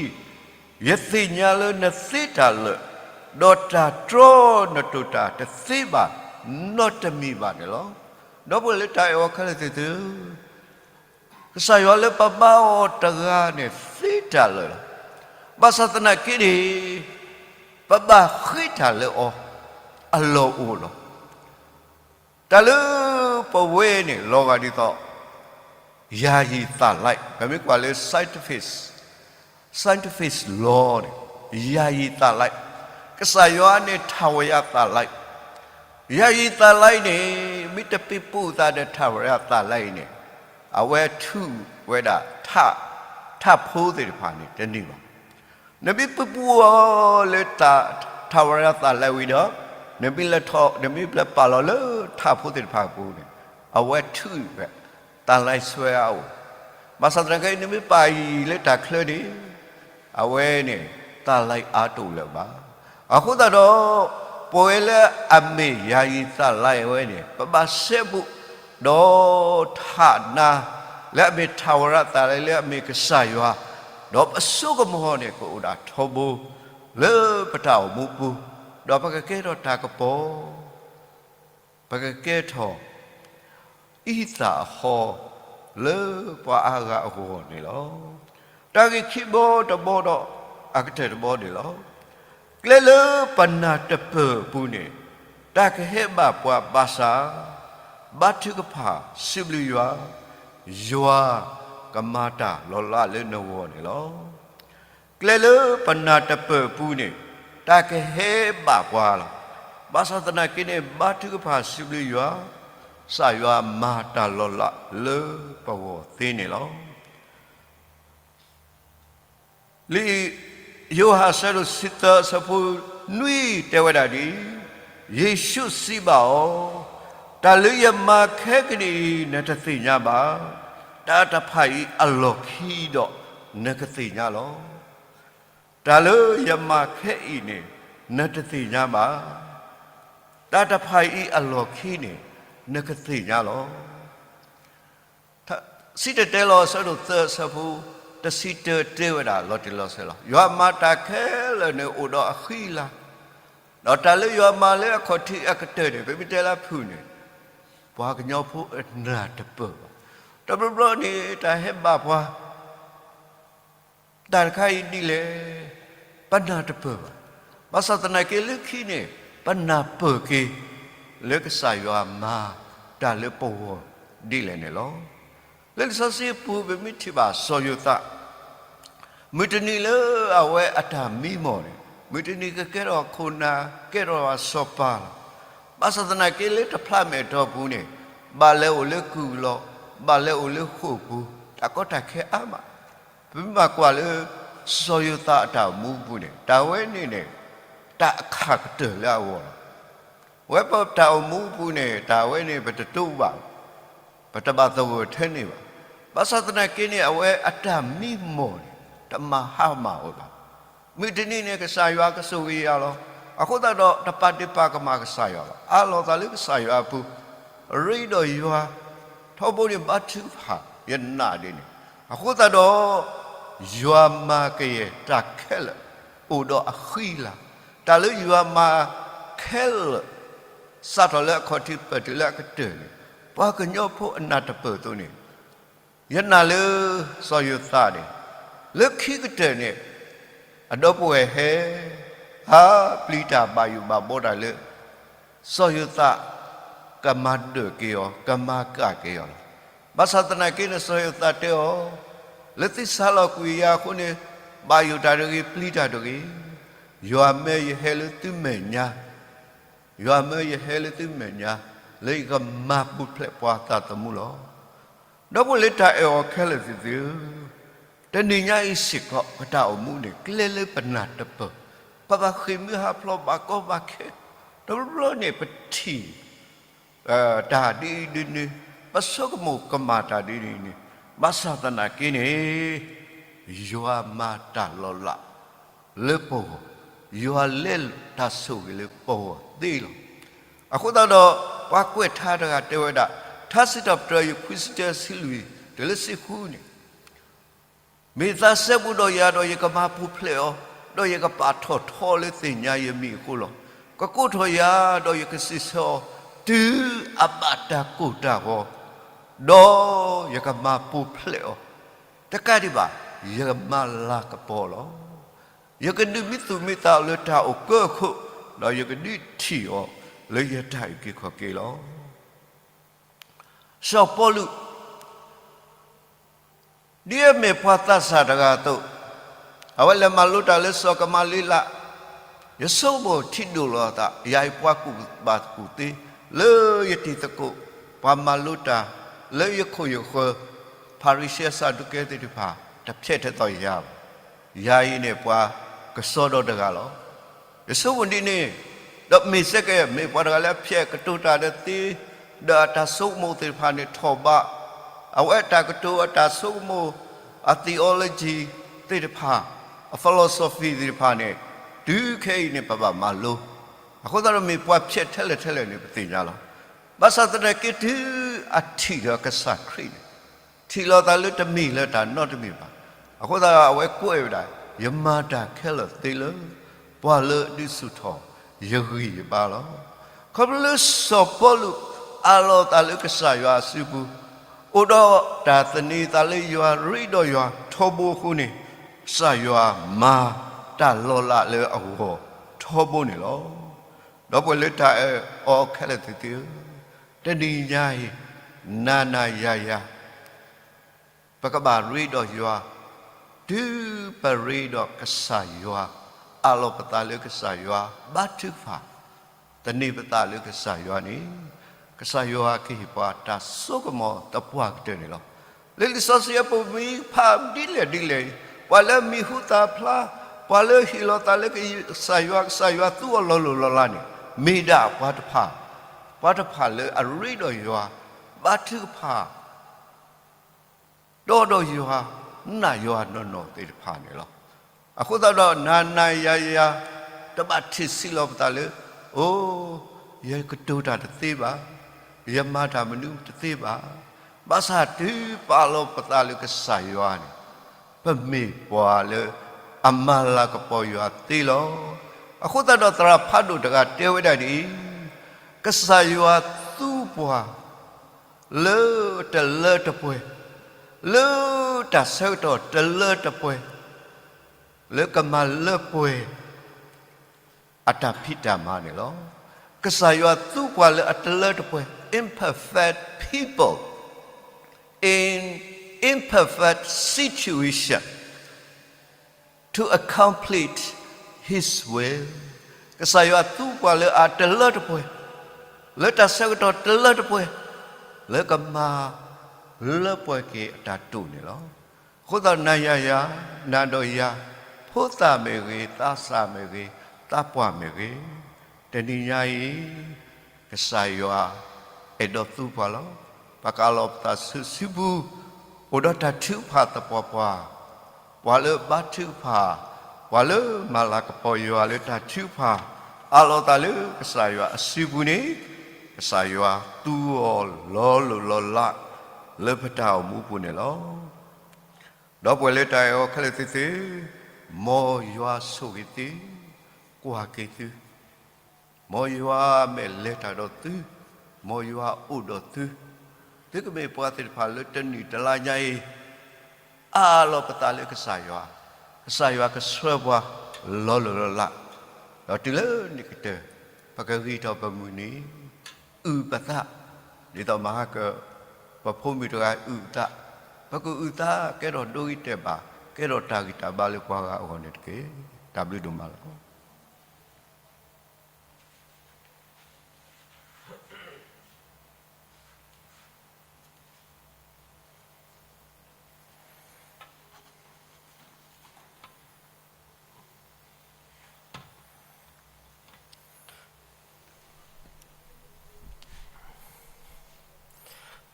ယသ့ၣ်ညါလၢနသ့တၢ်လၢာ်, ဒီးတၢ်တြီနတိာ်တၢ်တသ့ဘၣ်နီတမံၤဘၣ်န့ၣ်လီၤ. ဒီပုၢ်ဝဲၢ်လၢတၢ်အဲၣ်အီၤခဲလၢာ်သ့ၣ်ဧၢ, ကစၢ်ယွၤလၢပဘါအီၤတဂၤန့ၣ် သ့တၢ်လၢာ်လီၤ. ဘၣ်ဆၣ်သနာ်က့န့ၣ် ပဘၣ်ဃ့တၢ်လၢအီၤအလီၢ်အိၣ်လီၤ. တၢ်လၢပဝဲန့ၣ် လီၤဂာ်ဒ်သိး ယၤယံၤသးလဲ, ပမ့ၢ်ကွၢ်လၢ scientific, scientific law န့ၣ် ယၤယံၤသးလဲ, ကစၢ်ယွၤန့ၣ်ထၣ်ဝဲယၤသးလဲ, ယၤယံၤသးလဲန့ၣ် မ့ၢ်တပ့ၤပူးသးဒီးထၣ်ဝဲယၤသးလဲအံၤန့ၣ် အဝဲထုးဝဲဒၣ် ထၣ်ဖိသ့ၣ်တဖၣ်န့ၣ် တန့ၢ်ဘၣ်. နမ့ၢ်ပ့ၤပူးအီၤလၢထၣ်ဝဲဒၣ်သးလဲဝံၤဒီး နမ့ၢ်လဲၤထီၣ် နမ့ၢ်ပျဲပာ်လီၤလၢထၣ်ဖိသ့ၣ်တဖၣ်အပူၤန့ၣ် အဝဲထုးဝဲ သးလဲဆွဲအအိၣ်, ဘၣ်ဆၣ်သနာ်က့ နမ့ၢ်ပာ်အံၤလၢတၢ်ချၢန့ၣ် အဝဲန့ၣ် သးလဲအါတအိၣ်လၢၤဘၣ်. အဃိသတးဒီး ပဝဲလၢအမ့ၢ်ယၤယံၤသးလဲဝဲန့ၣ် ပဘၣ်စဲဘူး ဒီးထးနါ လၢအမ့ၢ်ထၣ်ဝဲဒၣ်သးလဲလၢအမ့ၢ်ကစၢ်ယွၤ, ဒီးပစိကမီၤန့ၣ် ကအိၣ်ဒၣ်ထီဘိ လၢပတၢ်အိၣ်မူပူၤ, ဒီးပကကဲထီၣ်တၢ်ကပီၤ ပကကဲထီၣ် အံသၣ်အဟီ လၢပှၤအါဂၤအဂီၢ်န့ၣ်လီၤ. တၢ်ဂ့ၢ်ခံဘီတဘီဒီး အကတၢၢ်တဘီန့ၣ်လီၤ. ကျဲလၢပနၢ်တပၢၢ်အပူၤန့ၣ် တၢ်ကဟဲဘၣ်ပှၤဘၣ်ဆၣ် ဘါထုကဖၣ်စံးဘျုးယွၤ, ယွၤကမၤတၢ်လီၤလးလၢနဂီၢ်န့ၣ်လီၤ. ကျဲလၢပနၢ်တပၢၢ်အပူၤန့ၣ် တၢ်ကဟဲဘၣ်ပှၤလီၤ. ဘၣ်ဆၣ်သနာ်က့န့ၣ် ဘါထုကဖၣ်စံးဘျုးယွၤ, ကစၢ်ယွၤမၤတၢ်လီၤလးလၢပဂီၢ်သ့န့ၣ်လီၤ. လံာ်ယိၤဟၣ်အဆၢဒိၣ်တဆံသၢအဆၢဖိနွံတဲဝဲဒၣ်ဒ်အံၤ, ယ့ၣ်ၡူးစံးဘၣ်အီၤ, တၢ်လၢယမၤခဲကနံၣ်အံၤ နတသ့ၣ်ညါဘၣ်. တၢ်တဖၣ်အံၤအလီၢ်ခံဒီးနကသ့ၣ်ညါလီၤ. တၢ်လၢယမၤခဲအံၤန့ၣ် နတသ့ၣ်ညါဘၣ်. တၢ်တဖၣ်အံၤအလီၢ်ခံန့ၣ် နကသ့ၣ်ညါလီၤ. စံၣ်တဲၤတဲလီၤအဆၢဒိၣ်သၢအဆၢဖိ တဆံတၢတဲဝဲဒၣ်လီၤတံၢ်လီၤဆဲးလီၤ. ယွၤမၤတၢ်ခဲလၢာ်န့ၣ်အိၣ်ဒီးအဃံအလၤ, ဒီးတၢ်လၢယွၤမၤလၢအခီၣ်ထံးအကတၢၢ်န့ၣ် ပမ့ၢ်တဲလၢဖုၣ်န့ၣ် ပှၤကညီဖိအနၢ်တပၢၢ်ဘၣ်. တဘျီဘျီန့ၣ် တၢ်ဟဲဘၣ်ပှၤ တၢ်တခါအံၤဒ်လဲၣ်, ပနၢ်တပၢၢ်ဘၣ်. ဘၣ်ဆၣ်သနာ်က့လၢခံန့ၣ် ပနၢ်ပၢၢ်က့ၤ လၢကစၢ်ယွၤမၤတၢ်လၢပဂီၢ်ဒ်လဲၣ်န့ၣ်လီၤ. လၢလံာ်စီဆှံအပူၤ ပမ့ၢ်ထံၣ်ဘၣ်စီၤယိၤသး မုၢ်တနံၤလၢအဝဲအတၢ်မံမီၢ်န့ၣ် မုၢ်တနံၤကကဲထီၣ်ခိၣ်နၢ် ကဲထီၣ်စီၤပၤလီၤ. ဘၣ်ဆၣ်သနာ်က့လၢတဖျးမဲာ်တီပူၤန့ၣ် ဘၣ်လဲၤအိၣ်လၢကုၢ်လီၤ, ဘၣ်လဲၤအိၣ်လၢဃိာ်ပူၤ တၢ်ကီတၢ်ခဲအါမး. ပမ့ၢ်ဘၣ်ကွၢ်လၢ စီၤယိၤသးအတၢ်အိၣ်မူအပူၤန့ၣ် တၢ်ဝဲန့ၣ်န့ၣ် တၢ်အခၣ်ကတၢၢ်လၢအဂီၢ်လီၤ. ဝဲပတၢ်အိၣ်မူအပူၤန့ၣ် တၢ်ဝဲန့ၣ် ပတတိဘၣ်, ပတဘၣ်သဂၢၢ်ထဲန့ၣ်ဘၣ်. ဘၣ်ဆၣ်သနာ်က့န့ၣ် အဝဲအတၢ်မံမီၢ်န့ၣ် တမၤဟါမၢ်ဝဲဘၣ်. မုၢ်တနံၤန့ၣ် ကစၢ်ယွၤကဆိၣ်ဂ့ၤယၤလီၤ. အဃိသတးဒီး တပာ်ဒ့ၣ်ပာ်ကမၣ်ကစၢ်ယွၤဘၣ်. အးလီၤသးလၢကစၢ်ယွၤအပူၤ, ရ့ဒီးယွၤ ထီဘိန့ၣ်ဘါထုကဖၣ် ယနာ်ဒ်န့ၣ်. အဃိသတးဒီး ယွၤမၤကယဲၢ်တၢ်ခဲလၢာ် အိၣ်ဒီးအဃံအလၤ, တၢ်လၢယွၤမၤခဲလၢာ် စးထီၣ်လၢအခီၣ်ထံးပၢၢ်တုၤလၢအကတၢၢ်န့ၣ် ပှၤကညီဖိအနၢ်တပၢၢ်အသိးန့ၣ် ယနာ်လၢစီၤယိၤသးန့ၣ် လၢခံကတၢၢ်န့ၣ် အဒီပုၢ်ဝဲၢ်ဟဲ ဟးပျံၤတၢ်ဘၣ်ယိၣ်ဘၣ်ဘှီတၢ်လၢ စီၤယိၤသး ကမၤဒၢၣ်က့ၤအီၤ ကမၤကၣ်က့ၤအီၤလီၤ. ဘၣ်ဆၣ်သနာ်က့န့ၣ် စီၤယိၤသးတဲအီၤ လၢသုဆါလီၤကွံာ်ယၤအဃိန့ၣ် ဘၣ်ယိၣ်တၢ်တဂ့ၤ ပျံၤတၢ်တဂ့ၤ, ယွၤမၢယဟဲလၢသုမဲာ်ညါ ယွၤမၢယဟဲလၢသုမဲာ်ညါ လၢယကမၤပူၤဖျဲးပှၤသးသမူလီၤ. ဒီပုၢ်ဝဲၢ်လၢတၢ်အဲၣ်အီၤခဲလၢာ်သ့ၣ်ဧၢ, တနံၤညါအံၤစ့ၢ်ကီး ပတၢ်အိၣ်မူန့ၣ် ကျဲလၢပနၢ်တပၢၢ်, ပဘၣ်ဃ့ၢ်မှံဟးဖျိးဘၣ်ကီဘၣ်ခဲ, တဘျီဘျီန့ၣ် ပထံၣ် တၢ်ဒ်အံၤဒ်နုၤ, ပဆိကမိၣ်ကမၣ်တၢ်ဒ်အံၤဒ်နုၤ, ဘၣ်ဆၣ်သနာ်က့န့ၣ် ယွၤမၤတၢ်လီၤလးလၢပဂီၢ်, ယွၤလဲလိာ်တၢ်ဆိၣ်ဂ့ၤလၢပဂီၢ်သ့လီၤ. အဃိသတးဒီး ပှၤကွဲးထါတဂၤတဲဝဲဒၣ်, ထါစံးထီၣ်ပတြၢၤ ယခွံဆံတၢ ဆံလွံၢ် တုၤလၢဆံဃုန့ၣ် မ့ၢ်သးစဲဘူးဒီးယၤဒီး ယကမၤပူၤဖျဲးအီၤ, ဒီးယကပာ်ထီၣ်ထီလၢသ့ၣ်ညါယမံၤအဃိလီၤ. ကကိးထီၣ်ယၤဒီးယကစံးဆၢအီၤ, တုၤအဘၣ်တၢ်ကိၢ်တၢ်ဂီၤ, ဒီးယကမၤပူၤဖျဲးအီၤ, တကးဒံးဘၣ် ယကမၤလၤကပီၤလီၤ. ယကဒုးမံသူၣ်မံသးအီၤလၢတၢ်အိၣ်ကၢအခိၣ်, ဒီးယကဒုးထံၣ်အီၤလၢယတၢ်အုၣ်က့ၤခီၣ်က့ၤလီၤ. စီၤပီလူး ဒ်အမ့ၢ်ပှၤသးစၢ်တဂၤအသိး, အဝဲလဲၤမၤလိတၢ်လၢစီၤကမၤလ့လး, ယဆိကမိၣ်ထံဒိၣ်လီၤအသး, ယၤအံၤပှၤကူၣ်ဘၣ်ကူၣ်သ့, လၢယတံၤသကိး ပှၤမၤလိတၢ်လၢယခိၣ်ယဃၢၤ, ဖၤရံၤၡဲစးဒူၤကဲသ့ၣ်တဖၣ် တဖျဲးထဲသိးယၤဘၣ်. ယၤအံၤန့ၣ်ပှၤကစီဒီတဂၤလီၤ. ယဆိကမိၣ်ဒ်န့ၣ်, ဒီးမ့ၢ်စ့ၢ်ကီး မ့ၢ်ပှၤတဂၤလၢအဖျဲးကတိၤတၢ်ဒီးသ့, ဒီးအတၢ်ဆိကမိၣ်သ့ၣ်တဖၣ်န့ၣ်ထီၣ်ဘး, အဝဲအတၢ်ကတိၤအတၢ်ဆိကမိၣ်, အ theology သ့ၣ်တဖၣ်, အ philosophy သ့ၣ်တဖၣ်န့ၣ်, တုၤခဲအံၤန့ၣ် ပဘၣ်မၤလိ, အဃိသတးဒီးမ့ၢ်ပှၤဖျဲးထဲလဲၣ်ထဲလဲၣ်န့ၣ် ပသ့ၣ်ညါလီၤ. ဘၣ်ဆၣ်သနာ်က့တုၤအထံၣ်ဒီးကစၢ်ခရံာ်န့ၣ်, ထံၣ်လိာ်သးလၢတမ့ၢ်လၢတၢ်နီတမံၤဘၣ်. အဃိသတးဒီးအဝဲကွဲးဝဲဒၣ်, ယမၤတၢ်ခဲလၢာ်သ့လၢ ပှၤလၢအဒုးဆူၣ်ထီၣ်ယဂံၢ်ယဘါလီၤ. ခီဖျိလၢစီၤပီလူး အးလီၤသးလၢကစၢ်ယွၤအစုပူၤ, အိၣ်ဒီးတၢ်သန့ၤသးလၢယွၤ ရ့ဒီးယွၤထီဘိအဃိန့ၣ်, ကစၢ်ယွၤမၤတၢ်လီၤလးလၢအဂီၢ်ထီဘိန့ၣ်လီၤ. ဒီပုၢ်ဝဲၢ်လၢတၢ်အဲၣ်အီၤခဲလၢာ်သ့ၣ်ဧၢ, တနံၤညါအံၤ နၤနၤယၤယၤ ပကဘၣ်ရ့ဒီးယွၤ, တုၤပရ့ဒီးကစၢ်ယွၤ, အးလီၤပသးလၢကစၢ်ယွၤ, ဘါထုကဖၣ်, သန့ၤပသးလၢကစၢ်ယွၤန့ၣ်, ကစၢ်ယွၤကဟ့ၣ်ပှၤတၢ်စိကမီၤသပှၢ်ကတၢၢ်န့ၣ်လီၤ. လၢလံာ်စီဆှံအပူၤမ့ၢ်ဖးဒ်လဲၣ်ဒ်လဲၣ်, ပှၤလၢမံၤဟူသၣ်ဖျါ, ပှၤလၢဟ့ၣ်လီၤသးလၢကစၢ်ယွၤ, ကစၢ်ယွၤသူအီၤလီၤလိၢ်လီၤလးန့ၣ်, မ့ၢ်ဒၣ်ပှၤတဖၣ်, ပှၤတဖၣ်လၢအရ့ဒီးယွၤ, ဘါထုကဖၣ် ဒီးဒီးယွၤ, နာ်ယွၤနီၢ်နီၢ်သ့ၣ်တဖၣ်န့ၣ်လီၤ. အဃိသတးဒီး နၤနၤယၤယၤ တဘၣ်ထံၣ်ဆံးလီၤပသးလၢ အိ, ယကတိၤတၢ်တသ့ဘၣ်. ယမၤတၢ်မနုၤတသ့ဘၣ်. ဘၣ်ဆၣ်တုၤပအးလီၤပသးလၢကစၢ်ယွၤန့ၣ်, ပမ့ၢ်ပှၤလၢအမၤလၤကပီၤယွၤသ့လီၤ. အဃိသတးဒီးသရၣ်ဖးဒိၣ်တဂၤတဲဝဲဒၣ်ဒ်အံၤ, ကစၢ်ယွၤသူပှၤ လၢတလၢတပှဲၤ, လၢတၢ်ဆၢကတီၢ်တလၢတပှဲၤ, လၢကမၤလၢပှဲၤ အတၢ်ဖံးတၢ်မၤန့ၣ်လီၤ. ကစၢ်ယွၤသူပှၤလၢအတလၢတပှဲၤ, imperfect people in imperfect situation to accomplish his will. ကစၢ်ယွၤသူပှၤလၢအတလၢတပှဲၤ, လၢတၢ်ဆၢကတီၢ်တလၢတပှဲၤ, လၢကမၤလၢပှဲၤက့ၤအတၢ်တိာ်န့ၣ်လီၤ. အဃိသတးနၤယၤယၤ, နၤဒီးယၤ, ဖိသၣ်မ့ၢ်ဂ့ၤ, သးစၢ်မ့ၢ်ဂ့ၤ, သးပှၢ်မ့ၢ်ဂ့ၤ, တနံၤညါအံၤ ကစၢ်ယွၤအဲၣ်ဒိးသူပှၤလီၤ. ပကအးလီၤပသးဆူစုပူၤ, အိၣ်ဒီးတၢ်ထုကဖၣ်သပှၢ်ပှၢ်, ပှၤလၢဘါထုကဖၣ်, ပှၤလၢမၤလၤကပီၤယွၤလၢတၢ်ထုကဖၣ်, အးလီၤသးလၢကစၢ်ယွၤအစုပူၤန့ၣ်, ကစၢ်ယွၤသူအီၤလီၤလိၢ်လီၤလး လၢပတၢ်အိၣ်မူပူၤန့ၣ်လီၤ. ဒီပုၢ်ဝဲၢ်လၢတၢ်အဲၣ်အီၤခဲလၢာ်သ့ၣ်ဧၢ, မ်ယွၤဆိၣ်ဂ့ၤသု, ကွၢ်က့ၤသု, မ်ယွၤမ့ၢ်လဲၤတၢ်ဒီးသု, မ်ယွၤအိၣ်ဒီးသု, သုကမ့ၢ်ပှၤသ့ၣ်တဖၣ်လၢတနံၣ်တလါညါအံၤ အးလီၤပသးလၢကစၢ်ယွၤ, ကစၢ်ယွၤကဆှၢပှၤလီၤလိၢ်လီၤလး, ဒီးတုၤလၢနံၣ်ကတၢၢ် ပကဂံၢ်ထီၣ်ပမုၢ်နံၤ, အုၣ်ပသး, ဒ်သိးမဟါက ပဖိမုၣ်တဂၤအုၣ်အသး, ပကအုၣ်သးကဲထီၣ်ဒိဂ့ၤတဲာ်ဘၣ်, ကဲထီၣ်တၢ်ဂံၢ်တၢ်ဘါလၢပှၤဂၤအဂီၢ်န့ၣ်တက့ၢ်. တၢ်ဘျုးဒိၣ်မးလီၤ.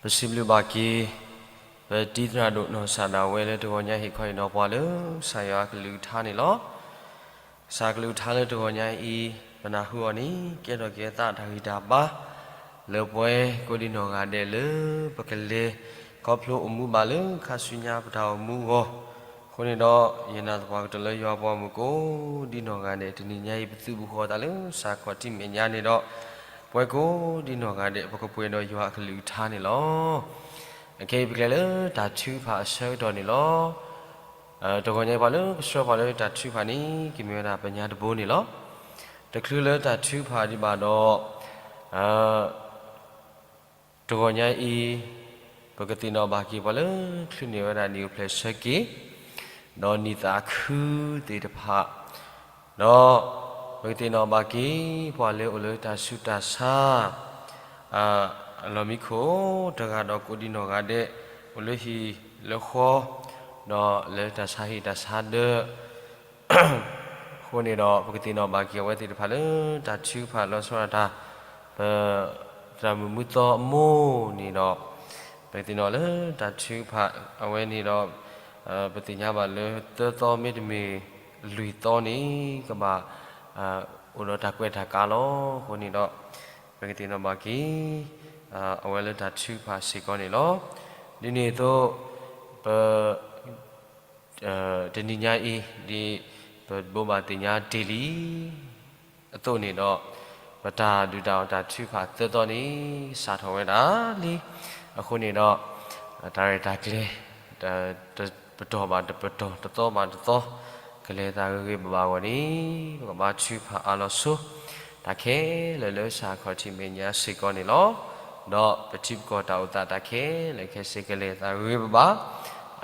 ပစံးဘျုးဘၣ်က့ၤ ပတံၤသရၣ်ဒိၣ် နီၢ်စၢ်ဒၣ်ဝဲ လၢတဂီၤညါဟ့ၣ်ခီဟ့ၣ်နီၤပှၤလၢ ကစၢ်ယွၤအကလုၢ်ကထါန့ၣ်လီၤ. ကစၢ်အကလုၢ်ကထါလၢတဂီၤညါအံၤ ပနၢ်ဟူအီၤန့ၣ် ကဲထီၣ်က့ၤအသးတၢ်ဂံၢ်တၢ်ဘါ လၢပဝဲကိးဒံနီၢ်ဂၤဒဲးလၢ ပကလဲၤခီဖျိအိၣ်မူဘၣ်လၢခါဆူညါပတၢ်အိၣ်မူအဂီၢ်. အဃိန့ၣ်ဒီး ယနာ်သပှၢ်ကတၢၢ်လၢယွၤပှၤမုၣ်ကိးဒံနီၢ်ဂၤဒဲး တနံၤညါအံၤ ပသုးဘူးဃီၤသးလၢစးခီၣ်ထံးမဲာ်ညါန့ၣ်ဒီး ပဝဲကိးဒံနီၢ်ဂၤဒဲး ပကပှဲၤဒီးယွၤအကလုၢ်ကထါန့ၣ်လီၤ. အခဲအံၤပကလဲၤလၢတၢ်ထုကဖၣ်အဆၢကတီၢ်န့ၣ်လီၤ. တဂီၤညါအံၤပှၤလၢကဆှၢပှၤလၢတၢ်ထုကဖၣ်န့ၣ် ကမ့ၢ်ဝဲဒၣ်ပညါတဘိန့ၣ်လီၤ. တချုးလၢတၢ်ထုကဖၣ်ဒံးဘၣ်ဒီး တဂီၤညါအံၤ ပကသ့ၣ်နီၣ်ဘၣ်က့ၤပှၤလၢချုးန့ၢ်ဝဲဒၣ်နံၣ်အိၣ်ဖျဲၣ်ဆၢက့ၤ ဒီးနံၣ်သးခုသ့ၣ်တဖၣ် ဒီးပကသ့ၣ်နီၣ်ဘၣ်က့ၤပှၤလၢအိၣ်လၢတၢ်ဆူးတၢ်ဆါ အလီၢ်မံခိၣ်တဂၤဒီးကိးဒံနီၢ်ဂၤဒဲး အိၣ်လၢဟံၣ်လၢဃီ ဒီးလၢတၢ်ဆါဟံၣ်တၢ်ဆါဒၢး အဃိန့ၣ်ဒီး ပကသ့ၣ်နီၣ်ဘၣ်က့ၤအဝဲသ့ၣ်တဖၣ်လၢတၢ်ထုကဖၣ်လီၤဆီဒၣ်တၢ် ပသရၣ်မုၣ်မုၢ်သီအမိၢ်န့ၣ်ဒီး ပကသ့ၣ်နီၣ်လၢတၢ်ထုကဖၣ်အဝဲန့ၣ်ဒီး ပသ့ၣ်ညါဘၣ်လၢသၢသီမ့တမ့ၢ်လွံၢ်သီန့ၣ် ကဘၣ် အိၣ်ဒီးတၢ်ကွဲးတၢ်ကးလီၤ. အဃိန့ၣ်ဒီး ပကသ့ၣ်နီၣ်ဘၣ်က့ၤ အဝဲလၢတၢ်ထုကဖၣ်စ့ၢ်ကီးန့ၣ်လီၤ. ဒ်န့ၣ်အသိး ပ တနံၤညါအံၤ ဒ်ပဘိးဘၣ်သ့ၣ်ညါတ့ၢ်လံအသိးန့ၣ်ဒီး ပတၢ်ဒုၣ်တၢ်အီၣ်တၢ်ထုကဖၣ်သၢသီန့ၣ် စးထီၣ်ဝဲဒၣ်လံ. အဃိန့ၣ်ဒီး တၢ်ရဲၣ်တၢ်ကျဲၤ တပတီၢ်ဘၣ်တပတီၢ် တသီဘၣ်တသီ ကလဲၤသးဂ့ၤဂ့ၤဘၣ်ဘၣ်အဂီၢ်န့ၣ် ပကဘါထုကဖၣ်အါလီၤဆိ တၢ်ခဲလၢာ်လၢစးခီၣ်ထံးမဲာ်ညါစ့ၢ်ကီးန့ၣ်လီၤ. ဒီးပထံပကီၢ်တၢ်အိၣ်သးတၢ်ခဲလၢာ်ခဲဆ့ကလဲၤသးဂ့ၤဂ့ၤဘၣ်ဘၣ်.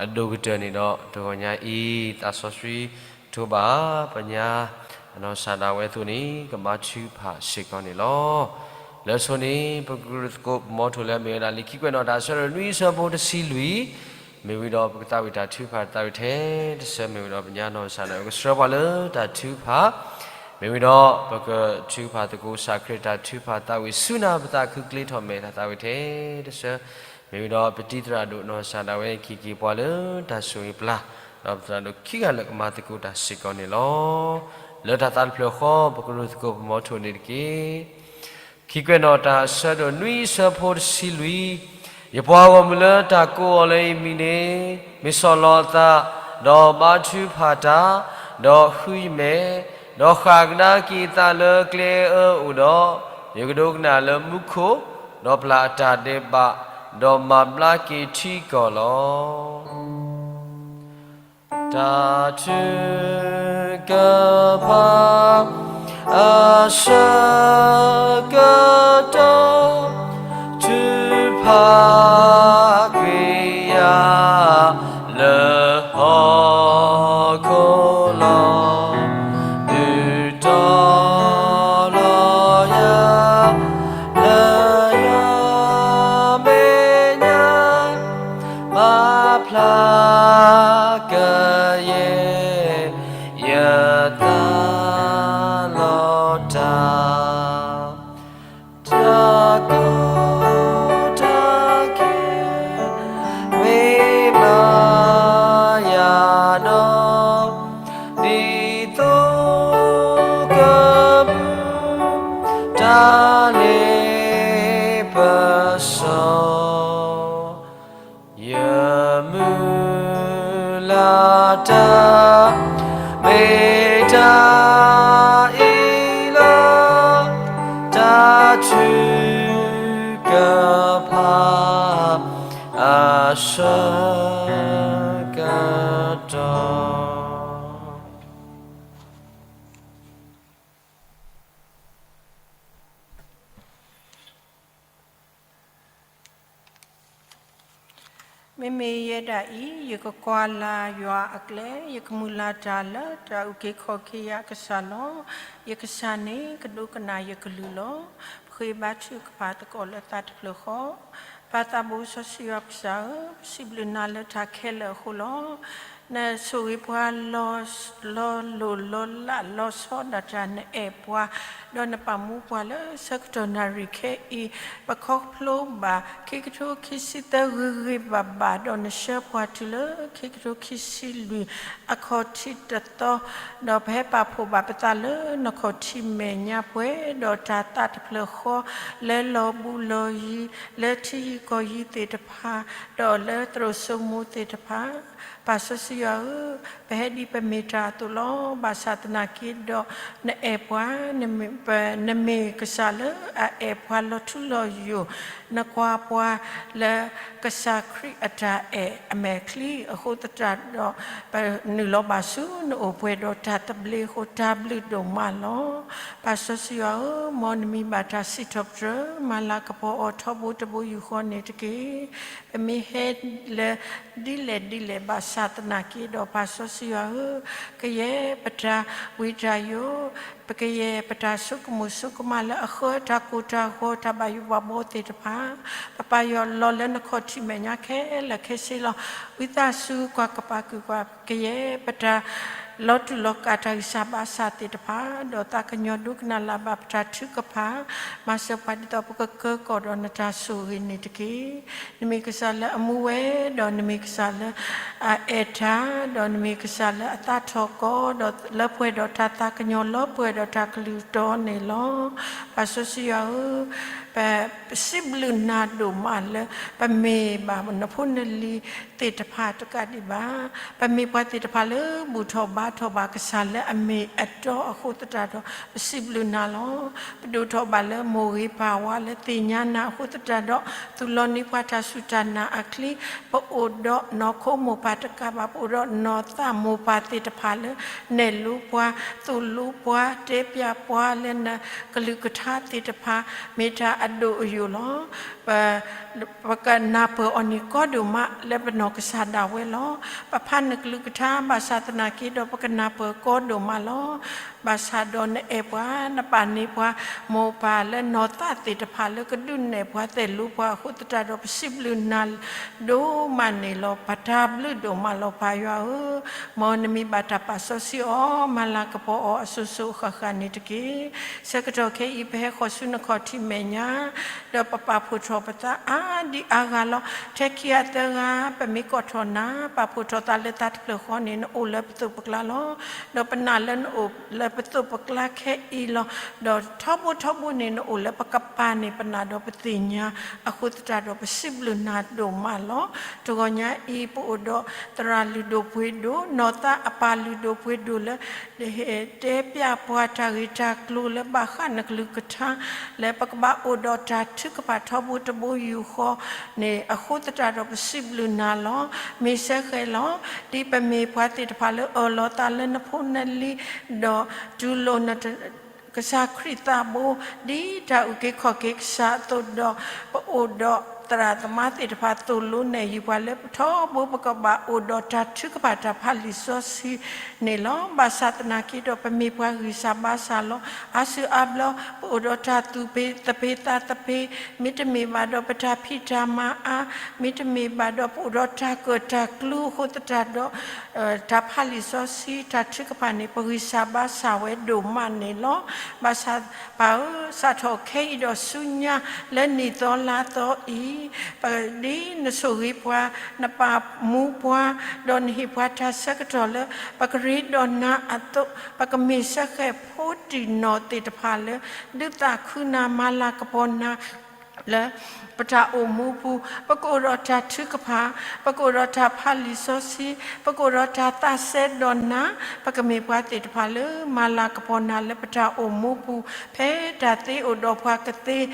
အဒိၣ်ကတၢၢ်န့ၣ်ဒီး တဂီၤညါအံၤ သးစီဆှံထိးဘၣ်ပညါ အနီၢ်စၢ်ဒၣ်ဝဲအသိးန့ၣ် ကဘါထုကဖၣ်စ့ၢ်ကီးန့ၣ်လီၤ. လၢအဆိန့ၣ် ပကရူၢ်သကိးပမီထိၣ်လၢအမ့ၢ်ဝဲဒၣ်လံာ်ခံကွဲးနီၣ်တၢ်အဆၢဒိၣ်နွံဆၢဖိတဆံလွံၢ် မ့ၢ်ဝံၤဒီးပကသးဝံၣ်တၢ်ထုကဖၣ်သးဝံၣ်ထဲတဆၢ မ့ၢ်ဝံၤဒီးပညါနီၢ်စၢ်ဒၣ်ဝဲကဆှၢပှၤလၢတၢ်ထုကဖၣ် မ့ၢ်ဝံၤဒီးပကထုကဖၣ်သကိးကစၢ်ခရံာ်တၢ်ထုကဖၣ်သးဝံၣ်ဆူနၢ်ပသးခုကျ့ထီၣ်မဲာ်တၢ်သးဝံၣ်ထဲတဆၢ မ့ၢ်ဝံၤဒီးပတံၤသရၣ်ဒိၣ်နီၢ်စၢ်ဒၣ်ဝဲ က့ၤက့ၤပှၤလၢတၢ်ဆိၣ်ဂ့ၤပျၢ် ဒီးပသရၣ်ဒိၣ်ခံဂၤလၢာ်ကမၤသကိးတၢ်စ့ၢ်ကီးန့ၣ်လီၤ. လၢတၢ်သးတဖျၢၣ်ဃီ ပကရူၢ်သကိးပမီထိၣ်န့ၣ်တက့ၢ်. ခံကွဲးနီၣ်တၢ် အဆၢဒိၣ်နွံ အဆၢဖိတဆံလွံၢ်, ယပှၤဂီၢ်မုၢ်လၢတၢ်ကိးအီၤလၢယမံၤန့ၣ် မ့ၢ်ဆီၣ်လီၤအသး, ဒီးဘါထုကဖၣ်တၢ်, ဒီးဃုယမဲာ်, ဒီးဃၣ်ကဒါက့ၤအသးလၢကျဲအၢအိၣ်ဒီး, ယကဒိကနၣ်လၢမူခိၣ်, ဒီးပျၢ်အတၢ်ဒဲးဘး, ဒီးမၤဘျါက့ၤထံကီၢ်လီၤ. တၢ်ထုကဖၣ် အဆၢကတီၢ်, ထုကဖၣ်ကွံာ်ယၤ လၢဟီၣ်ခိၣ်လီၤ. ဒုးတီၤလီၤယၤ လၢယမဲာ်ညါ မၤဖျါကယဲၢ် ယသးလီၤတၢ်, တၢ်ကီတၢ်ခဲ မ့ၢ်ဘၣ်ယၤဒီး ဒ်သိးကမူ တၢ်လ့ပစီ ယမုၢ်လၢ်တၢ် မ့ၢ်တၢ်အံၤလီၤ. တၢ်ထုကဖၣ် အဆၢကတီၢ်. မ့မ့ၢ်ယဲဒၣ်အံၤ ယကကွၢ်လၢ်ယွၤအကျဲ, ယကမုၢ်လၢ်တၢ်လၢတၢ်အုၣ်က့ၤခီၣ်က့ၤယၤအကစၢ်လီၤ. ယကစၢ်န့ၣ်ကဒိကနၣ်ယကလုၢ်လီၤ. ပဃ့ဘါထုကဖၣ်သကိးလၢသးတဖျၢၣ်ဃီ. ပၢ်သးဘိစီဆှံယွၤပကစၢ်ဧၢ, ပစံးဘျုးနၤလၢတၢ်ခဲလၢာ်အဃိလီၤ. နဆိၣ်ဂ့ၤပှၤ လီၤလိၢ်လီၤလးလီၤဆီဒၣ်တၢ် နအဲၣ်ပှၤ, ဒီးနပာ်မူပှၤလၢဆၢကတီၢ်နၣ်ရံၣ်ခဲအံၤ, ပခီဖျိဘၣ် ခံကထိခံဆံသၢဂ့ၤဂ့ၤဘၣ်ဘၣ်, ဒီးနဆှၢပှၤတုၤလၢခံကထိခံဆံလွံၢ် အခီၣ်ထံးတသီ, ဒီးပဟဲပာ်ဖှိၣ်ဘၣ်ပသးလၢနခီၣ်ထံးမဲာ်ညါပှဲၤ, ဒီးတၢ်သးတဖျၢၣ်ဃီ လၢလီၤဘူးလီၤယံၤ, လၢထံယံၤကီၢ်ယံၤသ့ၣ်တဖၣ်, ဒီးလၢသရိာ်စိမိၤသ့ၣ်တဖၣ်, ပၢ်စီဆှံယွၤဧၢ, ပဟဲဒ်ပမ့ၢ်တၢ်အသိးလီၤ. ဘၣ်ဆၣ်သနာ်က့ဒီး နအဲၣ်ပှၤ, နမ့ၢ်ကစၢ်လၢအအဲၣ်ပှၤလီၤထူလီၤယိာ်, နကွၢ်ပှၤလၢကစၢ်ခရံာ်အတၢ်အဲၣ်အမဲာ်ချံအဃိသတးဒီး, ပနုာ်လီၤဘၣ်ဆူနအိၣ်ပှဲၤဒီးတၢ်သဘျ့အဃိ တၢ်ဘျုးဒိၣ်မးလီၤ. ပၢ်စီဆှံယွၤဧၢ, မ်နမံၤဘၣ်တၢ်စံးထီၣ်ပတြၢၤ, မၤလၤကပီၤအီၤထီဘိတဘိယူၢ်ဃီန့ၣ်တက့ၢ်. ပမ့ၢ်ဟဲလၢ ဒ်လဲၣ်ဒ်လဲၣ်ဘၣ်ဆၣ်သနာ်က့ဒီး ပၢ်စီဆှံယွၤဧၢ, ကယဲၢ်ပတၢ်ဝံတၢ်ယိး, ပကယဲၢ်ပတၢ်ဆိကမိၣ်ဆိကမးလၢအဃၢတၢ်ကိၢ်တၢ်ဂီၤ တၢ်ဘၣ်ယိၣ်ဘၣ်ဘီသ့ၣ်တဖၣ်, ပပာ်ယွၤလီၤလၢနခီၣ်ထံးမဲာ်ညါခဲလၢာ်ခဲဆ့လီၤ. ဝံသးစူၤကွၢ်ကပာ်ကွံာ်ကွၢ် ကယဲၢ်ပတၢ်လီၤတူာ်လီၤကာ်တၢ်ဂံၢ်စၢ်ဘါစၢ်သ့ၣ်တဖၣ်, ဒီးသးကညီၤဒိကနၣ်လၢ်ဘၣ်ပတၢ်ထုကဖၣ်, မၤစၢၤပှၤဒ်သိးပကကၢကီၢ်ဒီးနတၢ်ဆိၣ်ဂ့ၤန့ၣ်တက့ၢ်. နမ့ၢ်ကစၢ်လၢအမူဝဲ, ဒီးနမ့ၢ်ကစၢ်လၢအအဲၣ်တၢ်, ဒီးနမ့ၢ်ကစၢ်လၢအသးထီၣ်ကီ, ဒီးလၢပှဲၤဒီးတၢ်သးကညီၤ လၢပှဲၤဒီးတၢ်ကလုၢ်တီန့ၣ်လီၤ. ပၢ်စီဆှံယွၤဧၢ, ပ ပစံးဘျုးနၤဒိၣ်မးလၢ ပမ့ၢ်ဘၣ်နဖိနလံၤသ့ၣ်တဖၣ်တကးဒံးဘၣ်. ပမ့ၢ်ပှၤသ့ၣ်တဖၣ်လၢဘူၣ်ထီၣ်ဘါထီၣ်ဘၣ်ကစၢ်လၢအမ့ၢ်အတီအဃိသတးဒီး ပစံးဘျုးနၤလီၤ. ပဒိၣ်ထီၣ်ဘၣ်လၢမိၢ်ဂ့ၤပၢ်ဝါလၢသ့ၣ်ညါနၤအဃိသတးဒီး သူၣ်လီၤန့ၢ်ပှၤတၢ်စူၢ်တၢ်နာ်အချံ, ပအိၣ်ဒီးနီၢ်ခိမိၢ်ပၢ်တကးဘၣ်, ပအိၣ်ဒီးနီၢ်သးမိၢ်ပၢ်သ့ၣ်တဖၣ်လၢ နဲၣ်လိပှၤ, သိၣ်လိပှၤ, တဲပျးပှၤလၢနကလုၢ်ကထါသ့ၣ်တဖၣ် မ့ၢ်တၢ်အဒိၣ်အယိာ်လီၤ. ပ ပကနၢ်ပၢၢ်အီၤန့ၣ်ကီဒိၣ်မးလၢပနီၢ်ကစၢ်ဒၣ်ဝဲလီၤ. ပဖးနကလုၢ်ကထါဘၣ်ဆၣ်သနာ်က့ဒီး ပကနၢ်ပၢၢ်ကီဒိၣ်မးလီၤ. ဘၣ်ဆၣ်ဒီးနအဲၣ်ပှၤ, နပာ်န့ၢ်ပှၤ မိၢ်ပၢ်လၢနီၢ်သးသ့ၣ်တဖၣ်လၢကဒုးနဲၣ်ပှၤ သိၣ်လိပှၤအဃိသတးဒီး ပစံးဘျုးနၤဒိၣ်မးန့ၣ်လီၤ. ပတၢ်ဘျုးဒိၣ်မးလီၤ ပၢ်ယွၤဧၢ, မ်နမံၤဘၣ်တၢ်ပာ်စီဆှံအီၤ, မၤလၤကပီၤအီၤအစိၤစိၤအဃၣ်ဃၣ်န့ၣ်တက့ၢ်. ဆၢကတီၢ်ခဲအံၤ ပဟဲဃီၤဆူနခီၣ်ထံးမဲာ်ညါ ဒီးပပာ်ဖှိၣ်ထီၣ်ပသးအါဒံအါဂၤလီၤ. ထဲခံဂၤသၢဂၤ ပမ့ၢ်ကိးထီၣ်နၤ ပာ်ဖှိၣ်ထီၣ်သးလၢတၢ်တဖျၢၣ်ဃီန့ၣ် နအိၣ်လၢပသိးပကျါလီၤ. ဒီးပနာ်လၢနအိၣ်လၢပသိးပကျါခဲအံၤလီၤ. ဒီးထီဘိထီဘိန့ၣ် နအိၣ်လၢပကပၤန့ၣ် ပနာ်ဒီးပသ့ၣ်ညါ အဃိသတးဒီး ပစံးဘျုးနၤဒိၣ်မးလီၤ. တဂီၤညါအံၤ ပအိၣ်ဒီးသရၣ်လုၢ်ဒိၣ်ပှ့ၤဒိၣ် နီၢ်သးအပၢ်လုၢ်ဒိၣ်ပှ့ၤဒိၣ်လၢ တဲပျးပှၤတၢ်ဂ့ၢ်တၢ်ကျိၤလၢဘၣ်ဃးနကလုၢ်ကထါ လၢပကဘၣ်အိၣ်ဒီးတၢ်ထုကဖၣ်ထီဘိတဘိယူၢ်ဃီန့ၣ် အဃိသတးဒီးပစံးဘျုးနၤလီၤ. မ့ၢ်စ့ၢ်ကီးလီၤ. ဒ်ပမ့ၢ်ပှၤသ့ၣ်တဖၣ်လၢအၢၣ်လီၤသးလၢနဖိနလံၤ ဒီးတူၢ်လိာ်န ကစၢ်ခရံာ်သးဘိ ဒ်တၢ်အုၣ်က့ၤခီၣ်က့ၤကစၢ်အသိးဒီး ပအိၣ်ဒီးသရၣ်သမါသ့ၣ်တဖၣ်သိၣ်လိနဲၣ်ယုာ်ပှၤလၢ ထီဘိပကဘၣ်အိၣ်ဒီးတၢ်ထုကဖၣ်တၢ်ဖးလံာ်စီဆှံန့ၣ်လီၤ. ဘၣ်ဆၣ်သနာ်က့ဒီး ပမ့ၢ်ပှၤဂံၢ်စၢ်ဘါစၢ်လီၤ. အါစုအါဘျီ ပအိၣ်ဒီးတၢ်သူၣ်ဖှံသးညီသပ့ၤသးသပ့ၤ, မ့တမ့ၢ်ဘၣ်ဒီးပတၢ်ဖံးတၢ်မၤအါ, မ့တမ့ၢ်ဘၣ်ဒီးပအိၣ်ဒီးတၢ်ကၢၣ်တၢ်ကျူအဃိသတးဒီး တၢ်ဖးလံာ်စီဆှံ တၢ်ထုကဖၣ်န့ၣ် ပဂံၢ်စၢ်ဘါစၢ်ဝဲဒိၣ်မးန့ၣ်လီၤ. ဘၣ်ဆၣ်ပၢ်ဧၢ, စးထီၣ်ခဲအံၤဒီးဆူညါလၢနံၣ်သီလါသီအံၤ, ဒ်နဆိၣ်ဂ့ၤပှၤ, နပာ်မူပှၤ, ဒီးနဟ့ၣ်ပှၤတၢ်ဆၢကတီၢ်လၢ ပကရ့ဒီးနၤအသိး, ပကမ့ၢ်စ့ၢ်ကီးဖိတံၢ်နီၢ်သ့ၣ်တဖၣ်လၢ ဒုးသးခုနၤ မၤလၤကပီၤနၤ လၢပတၢ်အိၣ်မူပူၤ, ပကအိၣ်ဒီးတၢ်ထုကဖၣ်, ပကအိၣ်ဒီးတၢ်ဖးလံာ်စီဆှံ, ပကအိၣ်ဒီးတၢ်သးစဲဒီးနၤ, ပကမ့ၢ်ပှၤသ့ၣ်တဖၣ်လၢမၤလၤကပီၤနၤလၢပတၢ်အိၣ်မူပူၤ, ဖဲတၢ်သ့အိၣ်ဒီးပှၤကသ့, ဒီး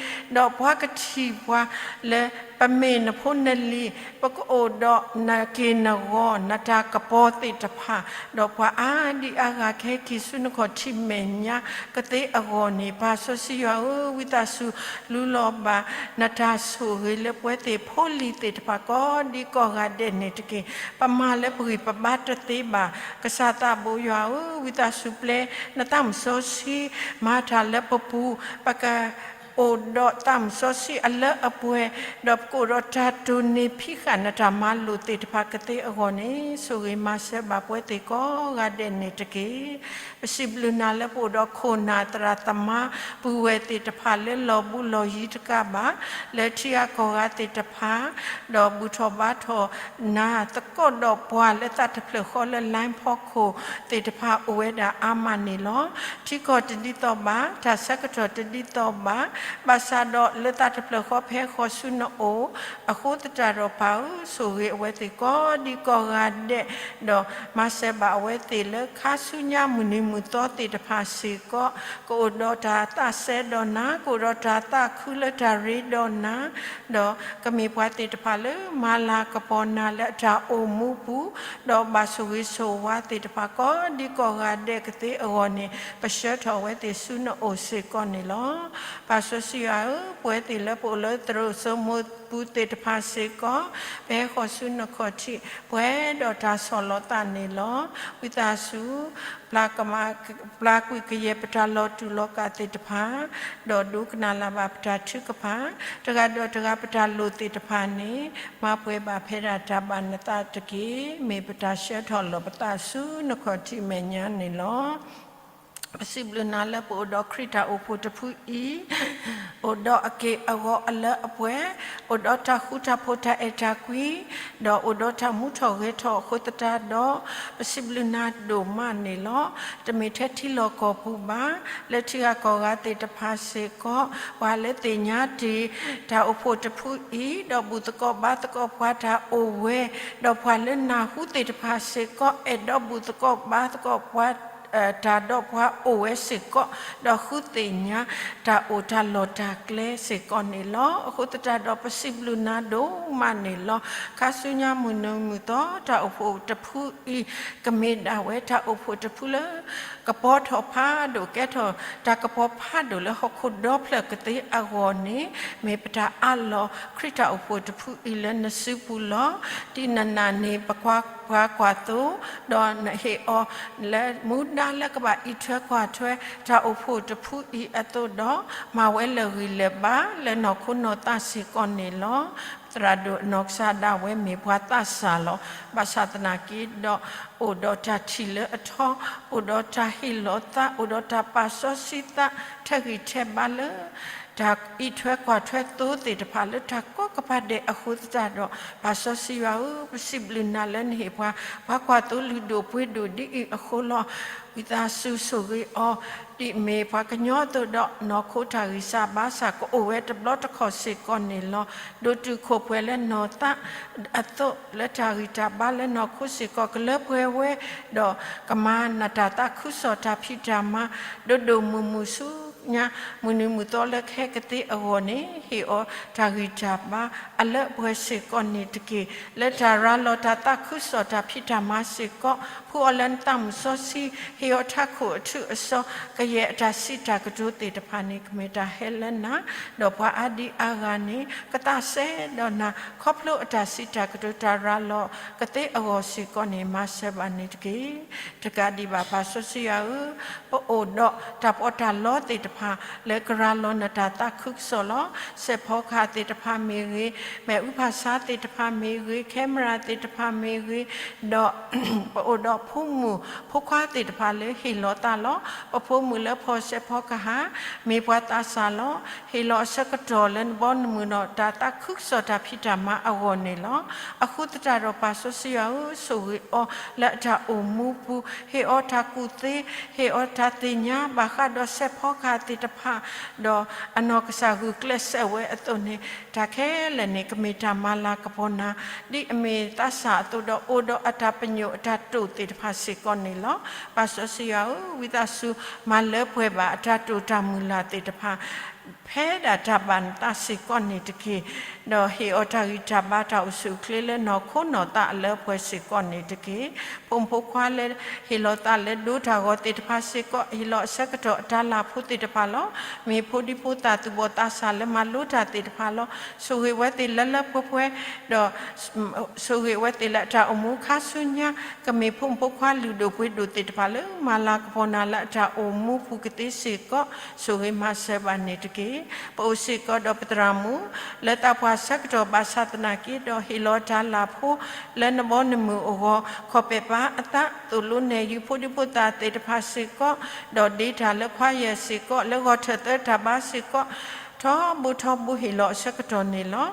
ပှၤကထံၣ်ပှၤလၢပမ့ၢ်နဖိနလံၤ, ပကအိၣ်ဒီးနက့ၢ်နဂီၤ နတၢ်ကပီၤသ့ၣ်တဖၣ်, ဒီးပှၤအါဒံအါဂၤကဟဲက့ၤဆူနခီၣ်ထံးမဲာ်ညါကသ့အဂီၢ်န့ၣ်, ပၢ်စီဆှံယွၤဧၢ, ဝံသးစူၤလူလီၤဘၣ်နတၢ်ဆိၣ်ဂ့ၤလၢပဝဲသ့ၣ်ဖိလံၤသ့ၣ်တဖၣ်ကိးဒံကိးဂၤဒဲးန့ၣ်တက့ၢ်. ပမၤလၢပဂံၢ်ပဘါတသ့ဘၣ်. ကစၢ်သးဘိယွၤဧၢ, ဝံသးစူၤပျဲနသးမုၣ်စီဆှံ မၤတၢ်လၢပပူၤ, ပက အိၣ်ဒီးသးမုၣ်စီဆှံအလၢအပှဲၤ, ဒီးပကအိၣ်ဒီးတၢ်တိၢ်န့ၢ်ဖံးဃာ်နတၢ်မၤလိာ်သ့ၣ်တဖၣ်ကသ့အဂီၢ်န့ၣ်, ဆိၣ်ဂ့ၤမၤစၢၤဘၣ်ပဝဲသ့ၣ်ကိးဂၤဒဲးန့ၣ်တက့ၢ်. ပစံးဘျုးနၤလၢပအိၣ်ဒီးခိၣ်နၢ်သရၣ်သမါ ပုၢ်ဝဲၢ်သ့ၣ်တဖၣ်လၢလီၤဘူးလီၤယံၤတကးဘၣ်, လၢထံဂၤကီၢ်ဂၤသ့ၣ်တဖၣ်, ဒီးဘူၣ်ထီၣ်ဘါထီၣ်နၤသကိးဒီးပှၤလၢသးတဖျၢၣ်ဃီလၢ line ဖီခိၣ်သ့ၣ်တဖၣ်အိၣ်ဝဲဒၣ်အါမးန့ၣ်လီၤ. ထံကီၢ်တဒ်သိးဘၣ်, တၢ်ဆၢကတီၢ်တဒ်သိးဘၣ်, ဘၣ်ဆၣ်ဒီးလၢသးတဖျၢၣ်ဃီပဟဲဃီၤဆူနအိၣ်, အဃိသတးဒီးပၢ်ဧၢ, ဆိၣ်ဂ့ၤအဝဲသ့ၣ်ကိးဒံကိးဂၤဒဲး, ဒီးမၤစၢၤဘၣ်အဝဲသ့ၣ်လၢခါဆူညါမုၢ်နံၤမုၢ်သီသ့ၣ်တဖၣ်စ့ၢ်ကီး, ကအိၣ်ဒီးတၢ်သးစဲဒီးနၤ, ကအိၣ်ဒီးတၢ်သးခုလၢတၢ်ရ့ဒီးနၤ, ဒီးကမ့ၢ်ပှၤသ့ၣ်တဖၣ်လၢမၤလၤကပီၤနၤလၢအတၢ်အိၣ်မူပူၤ, ဒီးဘၣ်ဆိၣ်ဂ့ၤဆိၣ်ဝါသ့ၣ်တဖၣ်ကိးဒံကိးဂၤဒဲးကသ့အဂီၢ်န့ၣ်, ပဆှၢထီၣ်အဝဲသ့ၣ်ဆူနအိၣ်စ့ၢ်ကီးန့ၣ်လီၤ. ပၢ်စီဆှံယွၤဧၢ, ပဝဲသ့ၣ်လၢပအိၣ်လၢသရိာ်စိမိၤပူၤသ့ၣ်တဖၣ်စ့ၢ်ကီး, ပဟဲဃီၤဆူနခီၣ်ထံး ပှဲၤဒီးတၢ်ဆီၣ်လီၤသးန့ၣ်လီၤ. ဝံသးစူၤ ပျၢ်ကွံာ်ကယဲၢ်ပတၢ်လီၤတူာ်လီၤကာ်သ့ၣ်တဖၣ်, ဒီးဒိကနၣ်လၢ်ဘၣ်ပတၢ်ထုကဖၣ်, တဂၤဒီးတဂၤပတၢ်လိၣ်သ့ၣ်တဖၣ်န့ၣ်, မၤပှဲၤဘၣ်ဖဲဒၣ်တၢ်ဘၣ်နသးတက့ၢ်. မ့ၢ်ပတၢ်ဆှၢထီၣ်လီၤပသးဆူနခီၣ်ထံးမဲာ်ညါန့ၣ်လီၤ. ပစံးဘျုးနၤလၢပအိၣ်ဒီးခရံာ်တၢ်အိၣ်ဖှိၣ်တဖုအံၤ, အိၣ်ဒီးအက့ၢ်အဂီၤအလၢအပှဲၤ, အိၣ်ဒီးတၢ်ဃူတၢ်ဖိးတၢ်အဲၣ်တၢ်ကွံ, ဒီးအိၣ်ဒီးတၢ်မူထီၣ်ဂဲၤထီၣ်အဃိသတးဒီး, ပစံးဘျုးနၤဒိၣ်မးန့ၣ်လီၤ. တမ့ၢ်ထဲထံလီၢ်ကီၢ်ပူၤဘၣ်, လၢထံဂၤကီၢ်ဂၤသ့ၣ်တဖၣ်စ့ၢ်ကီး, ပှၤလၢသ့ၣ်ညါတ့ၢ်တၢ်အိၣ်ဖှိၣ်တဖုအံၤ, ဒီးဘူၣ်သကိးဘါသကိးပှၤတၢ်အိၣ်ဝဲ, ဒီးပှၤလၢနၢ်ဟူသ့ၣ်တဖၣ်စ့ၢ်ကီး, အဲၣ်ဒိးဘူၣ်သကိးဘါသကိးပှၤ တၢ်ဒီးပှၤအိၣ်ဝဲစ့ၢ်ကီး, ဒီးဃုသ့ၣ်ညါတၢ်အိၣ်တၢ်လီၢ်တၢ်ကျဲစ့ၢ်ကီးန့ၣ်လီၤ. အဃိသတးဒီးပစံးဘျုးနၤဒိၣ်မးန့ၣ်လီၤ. ခါဆူညါမုၢ်နံၤမုၢ်သီ တၢ်အိၣ်ဖှိၣ်တဖုအံၤ ကမ့ၢ်ဒၣ်ဝဲတၢ်အိၣ်ဖှိၣ်တဖုလၢ ကပီၤထီၣ်ဖးဒိၣ် ကဲထီၣ်တၢ်ကပီၤဖးဒိၣ်လၢဟီၣ်ခိၣ်ဒီဖျၢၣ်ကသ့အဂီၢ်န့ၣ်, မ့ၢ်ပတၢ်အးလီၤခရံာ်တၢ်အိၣ်ဖှိၣ်တဖုအံၤလၢနစုပူၤလီၤ. ဒ်နနာ်န့ၢ်ပပှၤကွၢ်သိ, ဒီးနဟ့ၣ်အီၤလၢမူဒါလၢကဘၣ်အံးထွဲကွၢ်ထွဲ တၢ်အိၣ်ဖှိၣ်တဖုအံၤအသိးဒီး, မၤဝဲလၢာ်ဂံၢ်လၢာ်ဘါလၢနီၢ်ခိနီၢ်သးစ့ၢ်ကီးန့ၣ်လီၤ. သရၣ်ဒိၣ်နီၢ်ကစၢ်ဒၣ်ဝဲမ့ၢ်ပှၤသးစၢ်လီၤ. ဘၣ်ဆၣ်သနာ်က့ဒီး, အိၣ်ဒီးတၢ်ထံၣ်လၢအထီ, အိၣ်ဒီးတၢ်ဟ့ၣ်လီၤသး, အိၣ်ဒီးတၢ်ပာ်စီဆှံသး ထဲးဂံၢ်ထဲးဘါလၢ တၢ်အံးထွဲကွၢ်ထွဲသိသ့ၣ်တဖၣ်လၢတၢ်ကိးကပၤဒဲးအဃိသတးဒီး, ပၢ်စီဆှံယွၤဧၢ, ပစံးဘျုးနၤလၢနဟ့ၣ်ပှၤ ပှၤကွၢ်သိလံၤဒိၣ်ပှ့ၤဒိၣ်ဒ်အံၤအဃိလီၤ. ဝံသးစူၤဆိၣ်ဂ့ၤအီၤ ဒ်အမ့ၢ်ပှၤကညီအသိးဒီး နီၢ်ခိတၢ်ဂံၢ်စၢ်ဘါစၢ်ကအိၣ်ဝဲတဘျီတခီၣ်စ့ၢ်ကီးန့ၣ်လီၤ. ဒိၣ်တုာ်ခိၣ်ပှဲၤလၢနီၢ်သးအသိးလၢတၢ်ဂံၢ်တၢ်ဘါလၢနီၢ်ခိစ့ၢ်ကီး ကလၢပှဲၤဝဲ, ဒီးကမၤနၢၤတၢ်သးခုကစီၣ်တၢ်ဖံးတၢ်မၤ ဒိၣ်ဒိၣ်မုၢ်မုၢ်ဆူညါ မုၢ်နံၤမုၢ်သီလၢကဟဲကသ့အဂီၢ်န့ၣ် ဟ့ၣ်အီၤတၢ်ဂံၢ်တၢ်ဘါအလၢအပှဲၤစ့ၢ်ကီးန့ၣ်တက့ၢ်. လၢတၢ်ရၤလီၤတၢ်သးခုကစီၣ်တၢ်ဖံးတၢ်မၤစ့ၢ်ကီး ဖှူအီၤလၢနသးမုၢ်စီဆှံ ဟ့ၣ်အီၤထးခိၣ်အထူအစီ ကယဲၢ်အတၢ်စံးတၢ်ကတိၤသ့ၣ်တဖၣ်န့ၣ် ကမ့ၢ်တၢ်ဟဲလၢနၤ, ဒီးပှၤအါဒံအါဂၤန့ၣ် ကသးစဲဒီးနၤ ခီဖျိအတၢ်စံးတၢ်ကတိၤတၢ်ရၤလီၤကသ့အဂီၢ်စ့ၢ်ကီးန့ၣ် မၤစၢၤဘၣ်န့ၣ်တက့ၢ်. တကးဒံးဘၣ် ပၢ်စီဆှံယွၤဧၢ, ပအိၣ်ဒီးတၢ်ပီးတၢ်လီသ့ၣ်တဖၣ် လၢကရၤလီၤနတၢ်သးခုကစီၣ်လီၤ. စဲးဖီကဟၣ်သ့ၣ်တဖၣ်မ့ၢ်ဂ့ၤ, မဲာ်အူဖးဆါသ့ၣ်တဖၣ်မ့ၢ်ဂ့ၤ, camera သ့ၣ်တဖၣ်မ့ၢ်ဂ့ၤ, ဒီး ပအိၣ်ဒီးဖိမုၣ်ဖိခွါသ့ၣ်တဖၣ်လၢဟ့ၣ်လီၤသးလီၤ. ပဖိမုၣ်လၢဖီၣ်စဲးဖီကဟၣ် မ့ၢ်ပှၤသးစၢ်လီၤ. ဟ့ၣ်လီၤအဆၢကတီၢ်လၢနဘီနမုၢ်ဒီး တၢ်သးခုကစီၣ်တၢ်ဖံးတၢ်မၤအဂီၢ်န့ၣ်လီၤ. အဃိသတးဒီး ပၢ်စီဆှံယွၤဧၢ, ဆိၣ်ဂ့ၤအီၤလၢအတၢ်အိၣ်မူပူၤ, ဟ့ၣ်အီၤတၢ်ကူၣ်သ့, ဟ့ၣ်အီၤတၢ်သ့ၣ်ညါ ဘၣ်ဃးဒီးစဲးဖီကဟၣ်သ့ၣ်တဖၣ်, ဒီးအနီၢ်ကစၢ်ဂုာ်ကျဲးစၢးဝဲအသိးန့ၣ် တၢ်ခဲလၢာ်န့ၣ် ကမ့ၢ်တၢ်မၤလၤကပီၤနၤ ဒ်အမ့ၢ်သးစၢ်အသိးဒီး အိၣ်ဒီးအတၢ်ပညိၣ်အတၢ်တိာ်သ့ၣ်တဖၣ်စ့ၢ်ကီးန့ၣ်လီၤ. ပၢ်စီဆှံယွၤဧၢ, ဝံသးစူၤမၤလၢပှဲၤဘၣ်အတၢ်တိာ်တၢ်မုၢ်လၢ်သ့ၣ်တဖၣ် ဖဲဒၣ်တၢ်ဘၣ်နသးစ့ၢ်ကီးန့ၣ်တက့ၢ်. ဒီးဟ့ၣ်အီၤတၢ်ဂံၢ်တၢ်ဘါတၢ်အိၣ်ဆူၣ်အိၣ်ချ့လၢနီၢ်ခိနီၢ်သးအလၢအပှဲၤစ့ၢ်ကီးန့ၣ်တက့ၢ်. ဖိမုၣ်ဖိခွါလၢဟ့ၣ်လီၤသးလၢဒိတၢ်ဂီၤသ့ၣ်တဖၣ်စ့ၢ်ကီး ဟ့ၣ်လီၤအဆၢကတီၢ်အတၢ်လၢ်ဖိသ့ၣ်တဖၣ်လီၤ. မ့ၢ်ဖိဒံဖိသၣ်သူၣ်ဘီၣ်သးစၢ်လၢမၤလိတၢ်သ့ၣ်တဖၣ်လီၤ. ဆိၣ်ဂ့ၤဝဲသ့ၣ်လၢလၢပှဲၤပှဲၤ, ဒီး ဆိၣ်ဂ့ၤဝဲသ့ၣ်လၢအတၢ်အိၣ်မူခါဆူညါ ကမ့ၢ်ဖိမုၣ်ဖိခွါလုၢ်ဒိၣ်ပှ့ၤဒိၣ်သ့ၣ်တဖၣ်လၢ မၤလၤကပီၤနၤလၢအတၢ်အိၣ်မူပူၤကသ့စ့ၢ်ကီး ဆိၣ်ဂ့ၤမၤစၢၤဘၣ်န့ၣ်တက့ၢ်. ပအိၣ်စ့ၢ်ကီးဒီးပသရၣ်မုၣ် လၢသးပှၢ်ဆၢကတီၢ်ဘၣ်ဆၣ်သနာ်က့ဒီး ဟ့ၣ်လီၤတၢ်လၢ်ဖိ လၢနဘီနမုၢ်အဂီၢ် ခီၣ်ပဲာ်ပာ်အသး သိၣ်လိနဲၣ်ယုာ်ဖိဒံဖိသၣ်သ့ၣ်တဖၣ်စ့ၢ်ကီး, ဒီးဒ့တၢ်လၢခွါယဲၢ်စ့ၢ်ကီး လၢဂီၤထၢၣ်သၢတၢ်ဘါစ့ၢ်ကီး ထီဘိထီဘိဟ့ၣ်လီၤအဆၢကတီၢ်န့ၣ်လီၤ.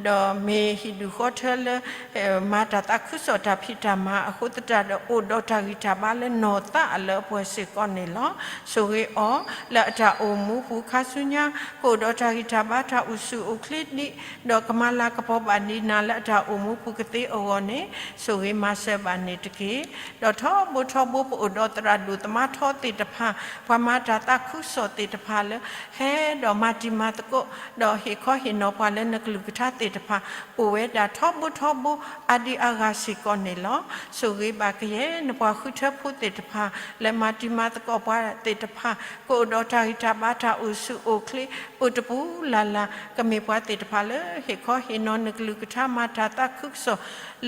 ဒီးမ့ၢ်ဟံၣ်ဒူၣ်ဃီထၢလၢ မၤတၢ်သးခုကစီၣ်တၢ်ဖံးတၢ်မၤအဃိသတးဒီး အိၣ်ဒီးတၢ်ဂံၢ်တၢ်ဘါလၢနီၢ်သးအလၢအပှဲၤစ့ၢ်ကီးန့ၣ်လီၤ. ဆိၣ်ဂ့ၤအီၤလၢအတၢ်အိၣ်မူပူၤခါဆူညါ ကအိၣ်ဒီးတၢ်ဂံၢ်တၢ်ဘါတၢ်အိၣ်ဆူၣ်အိၣ်ချ့ဒံး, ဒီးကမၤလၤကပီၤဘၣ်ဒံးနၤလၢအတၢ်အိၣ်မူပူၤကသ့အဂီၢ်န့ၣ် ဆိၣ်ဂ့ၤမၤစၢၤဘၣ်န့ၣ်တက့ၢ်. ဒီးထီဘိထီဘိပအိၣ်ဒီးသရၣ်ဒိၣ်သမါထီသ့ၣ်တဖၣ် ပှၤမၤတၢ်သးခုကစီၣ်သ့ၣ်တဖၣ်လၢ ဟဲဒီးမၤတံၤမၤသကိး ဒီးဟ့ၣ်ခီဟ့ၣ်နီၤပှၤလၢနကလုၢ်ကထါသ့ၣ်တဖၣ် အိၣ်ဝဲဒၣ်ထီဘိထီဘိအါဒံအါဂၤစ့ၢ်ကီးန့ၣ်လီၤ. ဆိၣ်ဂ့ၤဘၣ်ကယဲၢ်နပှၤဃုထၢဖိသ့ၣ်တဖၣ် လၢမၤတံၤမၤသကိးပှၤသ့ၣ်တဖၣ် ကအိၣ်ဒီးတၢ်ဂံၢ်တၢ်ဘါတၢ်အိၣ်ဆူၣ်အိၣ်ချ့ ပၢၢ်တပူၤလၢ်လၢ် ကမ့ၢ်ပှၤသ့ၣ်တဖၣ်လၢ ဟ့ၣ်ခီဟ့ၣ်နီၤနကလုၢ်ကထါမၤတၢ်သးခုကစီၣ်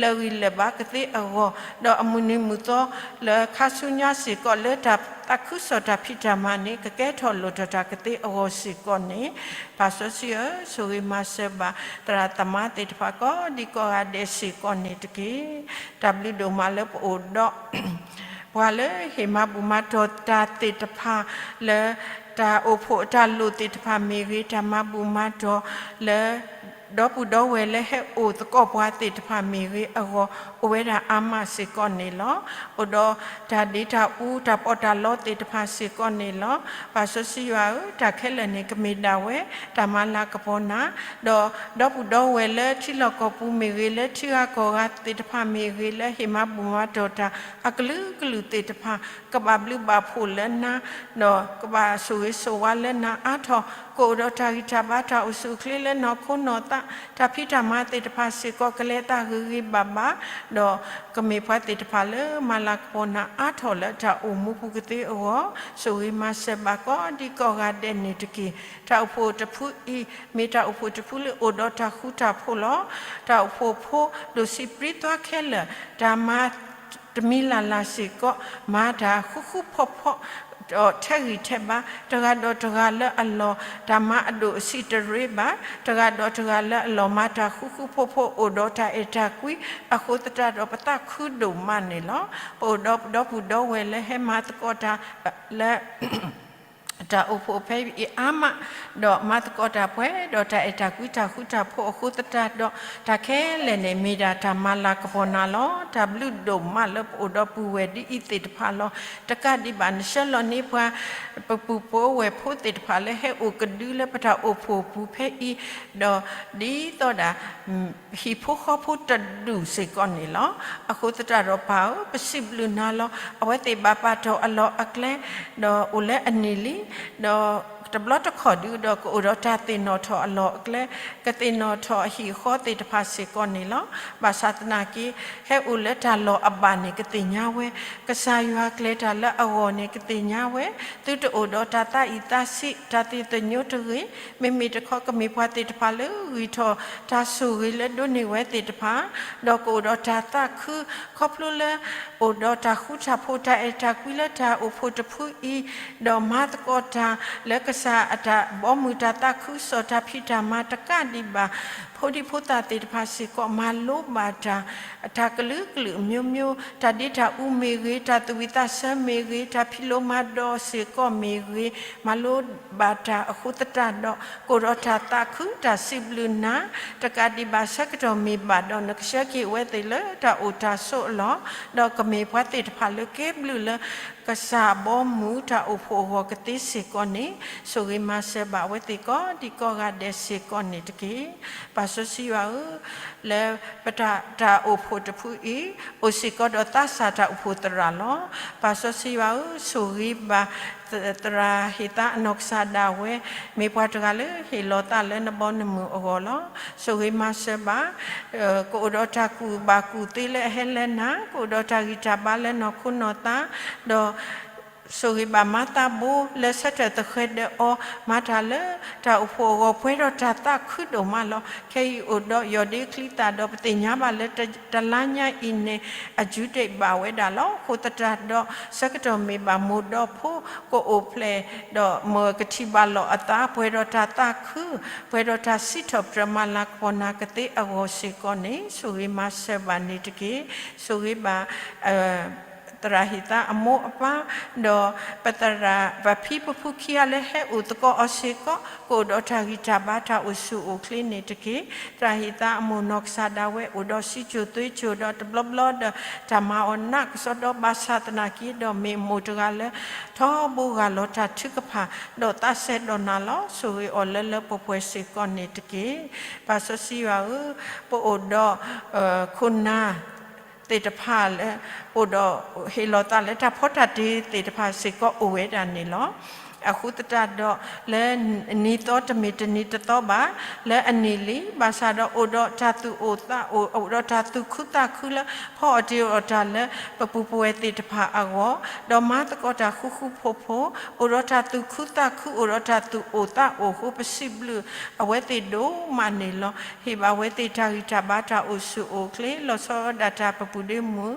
လၢာ်ဂံၢ်လၢာ်ဘါကသ့အဂီၢ်, ဒီးအမုၢ်နံၤမုၢ်သီလၢခါဆူညါစ့ၢ်ကီး လၢတၢ်သးခုကစီၣ်တၢ်ဖံးတၢ်မၤန့ၣ် ကကဲထီၣ်လိၣ်ထီၣ်တၢ်ကသ့အဂီၢ်စ့ၢ်ကီးန့ၣ်, ပၢ်စီဆှံဧၢ, ဆိၣ်ဂ့ၤမၤစၢၤဘၣ် သရၣ်သမါသ့ၣ်တဖၣ်ကိးဒံကိးဂၤဒဲးစ့ၢ်ကီးန့ၣ်တက့ၢ်. တၢ်ဘျုးဒိၣ်မးလၢပအိၣ်ဒီး ပှၤလၢဟ့ၣ်မၤဘူၣ်မၤတီၤတၢ်သ့ၣ်တဖၣ် လၢတၢ်အိၣ်ဖှိၣ်အတၢ်လိၣ်သ့ၣ်တဖၣ်မ့ၢ်ဂ့ၤ, တၢ်မၤဘူၣ်မၤတီၤလၢ ဒီပုၢ်ဒီဝဲၢ်လၢဟဲအိၣ်သကိးပှၤသ့ၣ်တဖၣ်မ့ၢ်ဂ့ၤအဂီၢ် အိၣ်ဝဲဒၣ်အါမးစ့ၢ်ကီးန့ၣ်လီၤ. အိၣ်ဒီးတၢ်ဒ့တၢ်အူတၢ်ပီးတၢ်လီသ့ၣ်တဖၣ်စ့ၢ်ကီးန့ၣ်လီၤ. ပၢ်စီဆှံယွၤဧၢ, တၢ်ခဲလၢာ်န့ၣ် ကမ့ၢ်ဒၣ်ဝဲ တၢ်မၤလၤကပီၤနၤ, ဒီးဒီပုၢ်ဒီဝဲၢ်လၢထံလီၢ်ကီၢ်ပူၤမ့ၢ်ဂ့ၤ, လၢထံဂၤကီၢ်ဂၤသ့ၣ်တဖၣ်မ့ၢ်ဂ့ၤ, လၢဟ့ၣ်မၤဘူၣ်မၤတီၤတၢ်အကလုာ်ကလုာ်သ့ၣ်တဖၣ် ကဘၣ်ဘျုးဘၣ်ဖှိၣ်လၢနၤ, ဒီးကဘၣ်ဆိၣ်ဂ့ၤဆိၣ်ဝါလၢနၤအါထီၣ်, ကအိၣ်ဒီးတၢ်ဂံၢ်တၢ်ဘါတၢ်အိၣ်ဆူၣ်အိၣ်ချ့လၢနီၢ်ခိနီၢ်သး, တၢ်ဖံးတၢ်မၤသ့ၣ်တဖၣ်စ့ၢ်ကီး ကလဲၤသးဂ့ၤဂ့ၤဘၣ်ဘၣ်, ဒီးကမ့ၢ်ပှၤသ့ၣ်တဖၣ်လၢမၤလၤကပီၤနၤအါထီၣ်လၢတၢ်အိၣ်မူပူၤကသ့အဂီၢ်, ဆိၣ်ဂ့ၤမၤစၢၤဘၣ်ကိးဒံကိးဂၤဒဲးန့ၣ်တက့ၢ်. တၢ်အိၣ်ဖှိၣ်တဖုအံၤ မ့ၢ်တၢ်အိၣ်ဖှိၣ်တဖုလၢအိၣ်ဒီးတၢ်ဃူတၢ်ဖိးလီၤ. တၢ်အိၣ်ဖှိၣ်ဖိဒိၣ်ဆံးပြံသွါခဲလၢာ်, တၢ်မၤ တမံၤလၢ်လၢ်စ့ၢ်ကီး, မၤတၢ်ဃူဃူဖိးဖိး, ဒီးထဲးဂံၢ်ထဲးဘါ, တဂၤဒီးတဂၤလၢအလီၢ်, တၢ်မၤအဒိၣ်အဆံးတရ့ဘၣ်, တဂၤဒီးတဂၤလၢအလီၢ် မၤတၢ်ဃူဃူဖိးဖိး, အိၣ်ဒီးတၢ်အဲၣ်တၢ်ကွံ, အဃိသတးဒီးပသးခုဒိၣ်မးန့ၣ်လီၤ. ပအိၣ်ဒီးပဒီပုၢ်ဒီဝဲၢ်လၢဟဲမၤသကိးတၢ်လၢ တၢ်အိၣ်ဖှိၣ်ဖဲအံၤအါမး, ဒီးမၤသကိးတၢ်ပှဲၤဒီးတၢ်အဲၣ်တၢ်ကွံတၢ်ဃူတၢ်ဖိးအဃိသတးဒီး, တၢ်ခဲလၢာ်န့ၣ် မ့ၢ်ဒၣ်တၢ်မၤလၤကပီၤနၤလီၤ. တၢ်ဘျုးဒိၣ်မးလၢပအိၣ်ဒီးပုၢ်ဝဲၢ်ဒ်အံၤသ့ၣ်တဖၣ်လီၤ. တကးဒံးဘၣ် နဆှၢလီၤန့ၢ်ပှၤ ပပုၢ်ပဝဲၢ်ဖိသ့ၣ်တဖၣ်လၢဟဲအိၣ်ကဒုလၢပတၢ်အိၣ်ဖှိၣ်ပူၤဖဲအံၤ, ဒီးဒ်သိးဒၣ် ဟံၣ်ဖိဃီဖိတဒူၣ်စ့ၢ်ကီးန့ၣ်လီၤ. အဃိသတးဒီးပၢ်ဧၢ, ပစံးဘျုးနၤလီၤ. အဝဲသ့ၣ်ဘၣ်ပာ်တ့ၢ်အလီၢ်အကျဲ, ဒီးအိၣ်လၢအနံၣ်လံ, ဒီးတဘျီတခီၣ်ဒုးဒီးကအိၣ်ဒီးတၢ်သ့ၣ်နီၣ်ထီၣ်အလီၢ်အကျဲ, ကသ့ၣ်နီၣ်ထီၣ်အဟံၣ်အဃီသ့ၣ်တဖၣ်စ့ၢ်ကီးန့ၣ်လီၤ. ဘၣ်ဆၣ်သနာ်က့ ဟဲအိၣ်လၢတၢ်လီၢ်အဘၣ်န့ၣ် ကသ့ၣ်ညါဝဲ, ကစၢ်ယွၤကျဲၤတၢ်လၢအဂီၢ်န့ၣ် ကသ့ၣ်ညါဝဲ, သုတအိၣ်ဒီးတၢ်သးအံၣ်သးဆံး တၢ်သ့ၣ်သညိတဂ့ၤ, မ့မ့ၢ်တခီကမ့ၢ်ပှၤသ့ၣ်တဖၣ်လၢဂံၢ်ထီၣ်တၢ်ဆိၣ်ဂ့ၤလၢဒိးန့ၢ်ဝဲသ့ၣ်တဖၣ်, ဒီးကအိၣ်ဒီးတၢ်သးခု, ခီဖျိလၢ အိၣ်ဒီးတၢ်ဃူတၢ်ဖိးတၢ်အဲၣ်တၢ်ကွံလၢတၢ်အိၣ်ဖှိၣ်တဖုအံၤ, ဒီးမၤသကိးတၢ်လၢကစၢ်အတၢ်ဘီမုၢ်တၢ်သးခုကစီၣ်တၢ်ဖံးတၢ်မၤတကးဒံးဘၣ်, ဖိဒံဖိသၣ်သ့ၣ်တဖၣ်စ့ၢ်ကီး မၤလိဘၣ်တၢ်, တၢ်ကလုာ်ကလုာ်အမျိုးမျိုး, တၢ်ဒ့တၢ်အူမ့ၢ်ဂ့ၤ, တၢ်သူၣ်ဝံၣ်သးဆၢမ့ၢ်ဂ့ၤ, တၢ်ဖံးလိမၤဒိးစ့ၢ်ကီးမ့ၢ်ဂ့ၤ, မၤလိဘၣ်တၢ်အဃိသတးဒီး ကအိၣ်ဒီးတၢ်သးခု တၢ်စံးဘျုးနၤ, တကးဒံးဘၣ်ဆၢကတီၢ်မ့ၢ်ဘၣ်ဒီး နကဆှၢက့ၤအဝဲသ့ၣ်လၢတၢ်အိၣ်တၢ်ဆိးအလီၢ်, ဒီးကမ့ၢ်ပှၤသ့ၣ်တဖၣ်လၢကဲဘျုးလၢ ကစၢ်အဘီမုၢ်တၢ်အိၣ်ဖှိၣ်အဂီၢ်ကသ့စ့ၢ်ကီးန့ၣ်, ဆိၣ်ဂ့ၤမၤစၢၤဘၣ်အဝဲသ့ၣ်ကိးဒံကိးဂၤဒဲးစ့ၢ်ကီးန့ၣ်တက့ၢ်. ပၢ်စီဆှံယွၤဧၢ, လၢပတၢ်, တၢ်အိၣ်ဖှိၣ်တဖုအံၤ, အိၣ်စ့ၢ်ကီးဒီးသးစၢ်တၢ်အိၣ်ဖှိၣ်သရၣ်လီၤ. ပၢ်စီဆှံယွၤဧၢ, ဆိၣ်ဂ့ၤဘၣ် သရၣ်ဟ့ၣ်သါအနီၢ်ကစၢ်ဒၣ်ဝဲ, မ့ၢ်ပှၤတဂၤလၢဟ့ၣ်လီၤသးလၢနဘီနမုၢ်အဂီၢ်လီၤ. ဆိၣ်ဂ့ၤမၤစၢၤဘၣ်, ကအိၣ်ဒီးတၢ်ကူၣ်ဘၣ်ကူၣ်သ့လၢအဟဲလၢနၤ, ကအိၣ်ဒီးတၢ်ဂံၢ်တၢ်ဘါလၢနီၢ်ခိနီၢ်သး, ဒီး ဆိၣ်ဂ့ၤဘၣ်မၤသးဘိလၢဆၢထၢၣ်သဃဲၤဒၢးအီၤ, မၤတၢ်လၢတၢ်အိၣ်ဖှိၣ်အဂီၢ် ပှဲၤဒီးတၢ်သးခုဒိၣ်မးလီၤ. ခဲအံၤအိၣ်ဒီးယီၢ်ဒ့အချံအသၣ်ဒီး ပသ့ၣ်ညါဘၣ်လၢတလါညါအံၤန့ၣ် အယူၤဒံးဘၣ်ဝဲဒၣ်လီၤ. အဃိသတးဒီး ဆၢကတီၢ်မ့ၢ်ဘၣ်မိၢ်ဒီးဖိကအိၣ်ဖျဲၣ်, ဒီးမၢကထံၣ်ဘၣ်လီၤအသး ပှဲၤဒီးတၢ်သးခု, ပှဲၤဒီးတၢ်စံးထီၣ်ပတြၢၤမၤလၤကပီၤနၤကသ့အဂီၢ်စ့ၢ်ကီးန့ၣ် ဆိၣ်ဂ့ၤမၤစၢၤဘၣ်န့ၣ်တက့ၢ်. ဆိၣ်ဂ့ၤဘၣ် သရၣ်ဟ့ၣ်သါအမိၢ်အပၢ်, ဒီးပသရၣ်, ပဖံပဖုခံဂၤလၢဟဲအိၣ်သကိးအီၤစ့ၢ်ကီး, ကအိၣ်ဒီးတၢ်ဂံၢ်တၢ်ဘါတၢ်အိၣ်ဆူၣ်အိၣ်ချ့န့ၣ်တက့ၢ်. သရၣ်ဟ့ၣ်သါအမိၢ်နီၢ်ကစၢ်ဒၣ်ဝဲ အိၣ်ဒီးစံးစိၤသွ့စိၤဒီးတဘျီဘျီဒီး တၢ်မၤအီၤနးကစီဒီဘၣ်ဆၣ်သနာ်က့ဒီး မ့ၢ်မိၢ်တဂၤလၢ ထီဘိဂၢ်လီၤတၢ်ထုကဖၣ်, ဒီးသးစဲဒီးနၤလီၤ. ဆိၣ်ဂ့ၤအီၤလၢလၢပှဲၤပှဲၤစ့ၢ်ကီးန့ၣ်တက့ၢ်. ပၢ်စီဆှံယွၤဧၢ, ပအိၣ်ဒီး ခိၣ်နၢ် သ့ၣ်တဖၣ်လၢ အိၣ်ဒီးဟ့ၣ်လီၤသးလၢတၢ်ဖီတၢ်တ့သ့ၣ်တဖၣ်စ့ၢ်ကီးအိၣ်ဝဲဒၣ်န့ၣ်လီၤ. အဃိသတးဒီး လၢနံၤသီတမ့ၢ်တနံၤတသီဘၣ်, လၢအနံၣ်လံ, ဘၣ်ဆၣ်ဒီးအိၣ်ဒီးတၢ်သူၣ်အိၣ်သးအိၣ်, အိၣ်ဒီးတၢ်သူၣ်ခုသးခုလၢ ဖီအီၣ်တ့ၢ်အီၣ်တၢ်လၢပပုၢ်ပဝဲၢ်သ့ၣ်တဖၣ်အဂီၢ်, ဒီးမၤသကိးတၢ်ဃူဃူဖိးဖိး, အိၣ်ဒီးတၢ်သူၣ်ခုသးခု, အိၣ်ဒီးတၢ်သူၣ်အိၣ်သးအိၣ်အဃိ ပစံးဘျုးအဝဲသ့ၣ်ဒိၣ်မးန့ၣ်လီၤ. ဟ့ၣ်ဘၣ်ဝဲသ့ၣ်တၢ်ဂံၢ်တၢ်ဘါတၢ်အိၣ်ဆူၣ်အိၣ်ချ့, လီၤဆီဒၣ်တၢ်ပပုၢ်ဒ့မုၣ်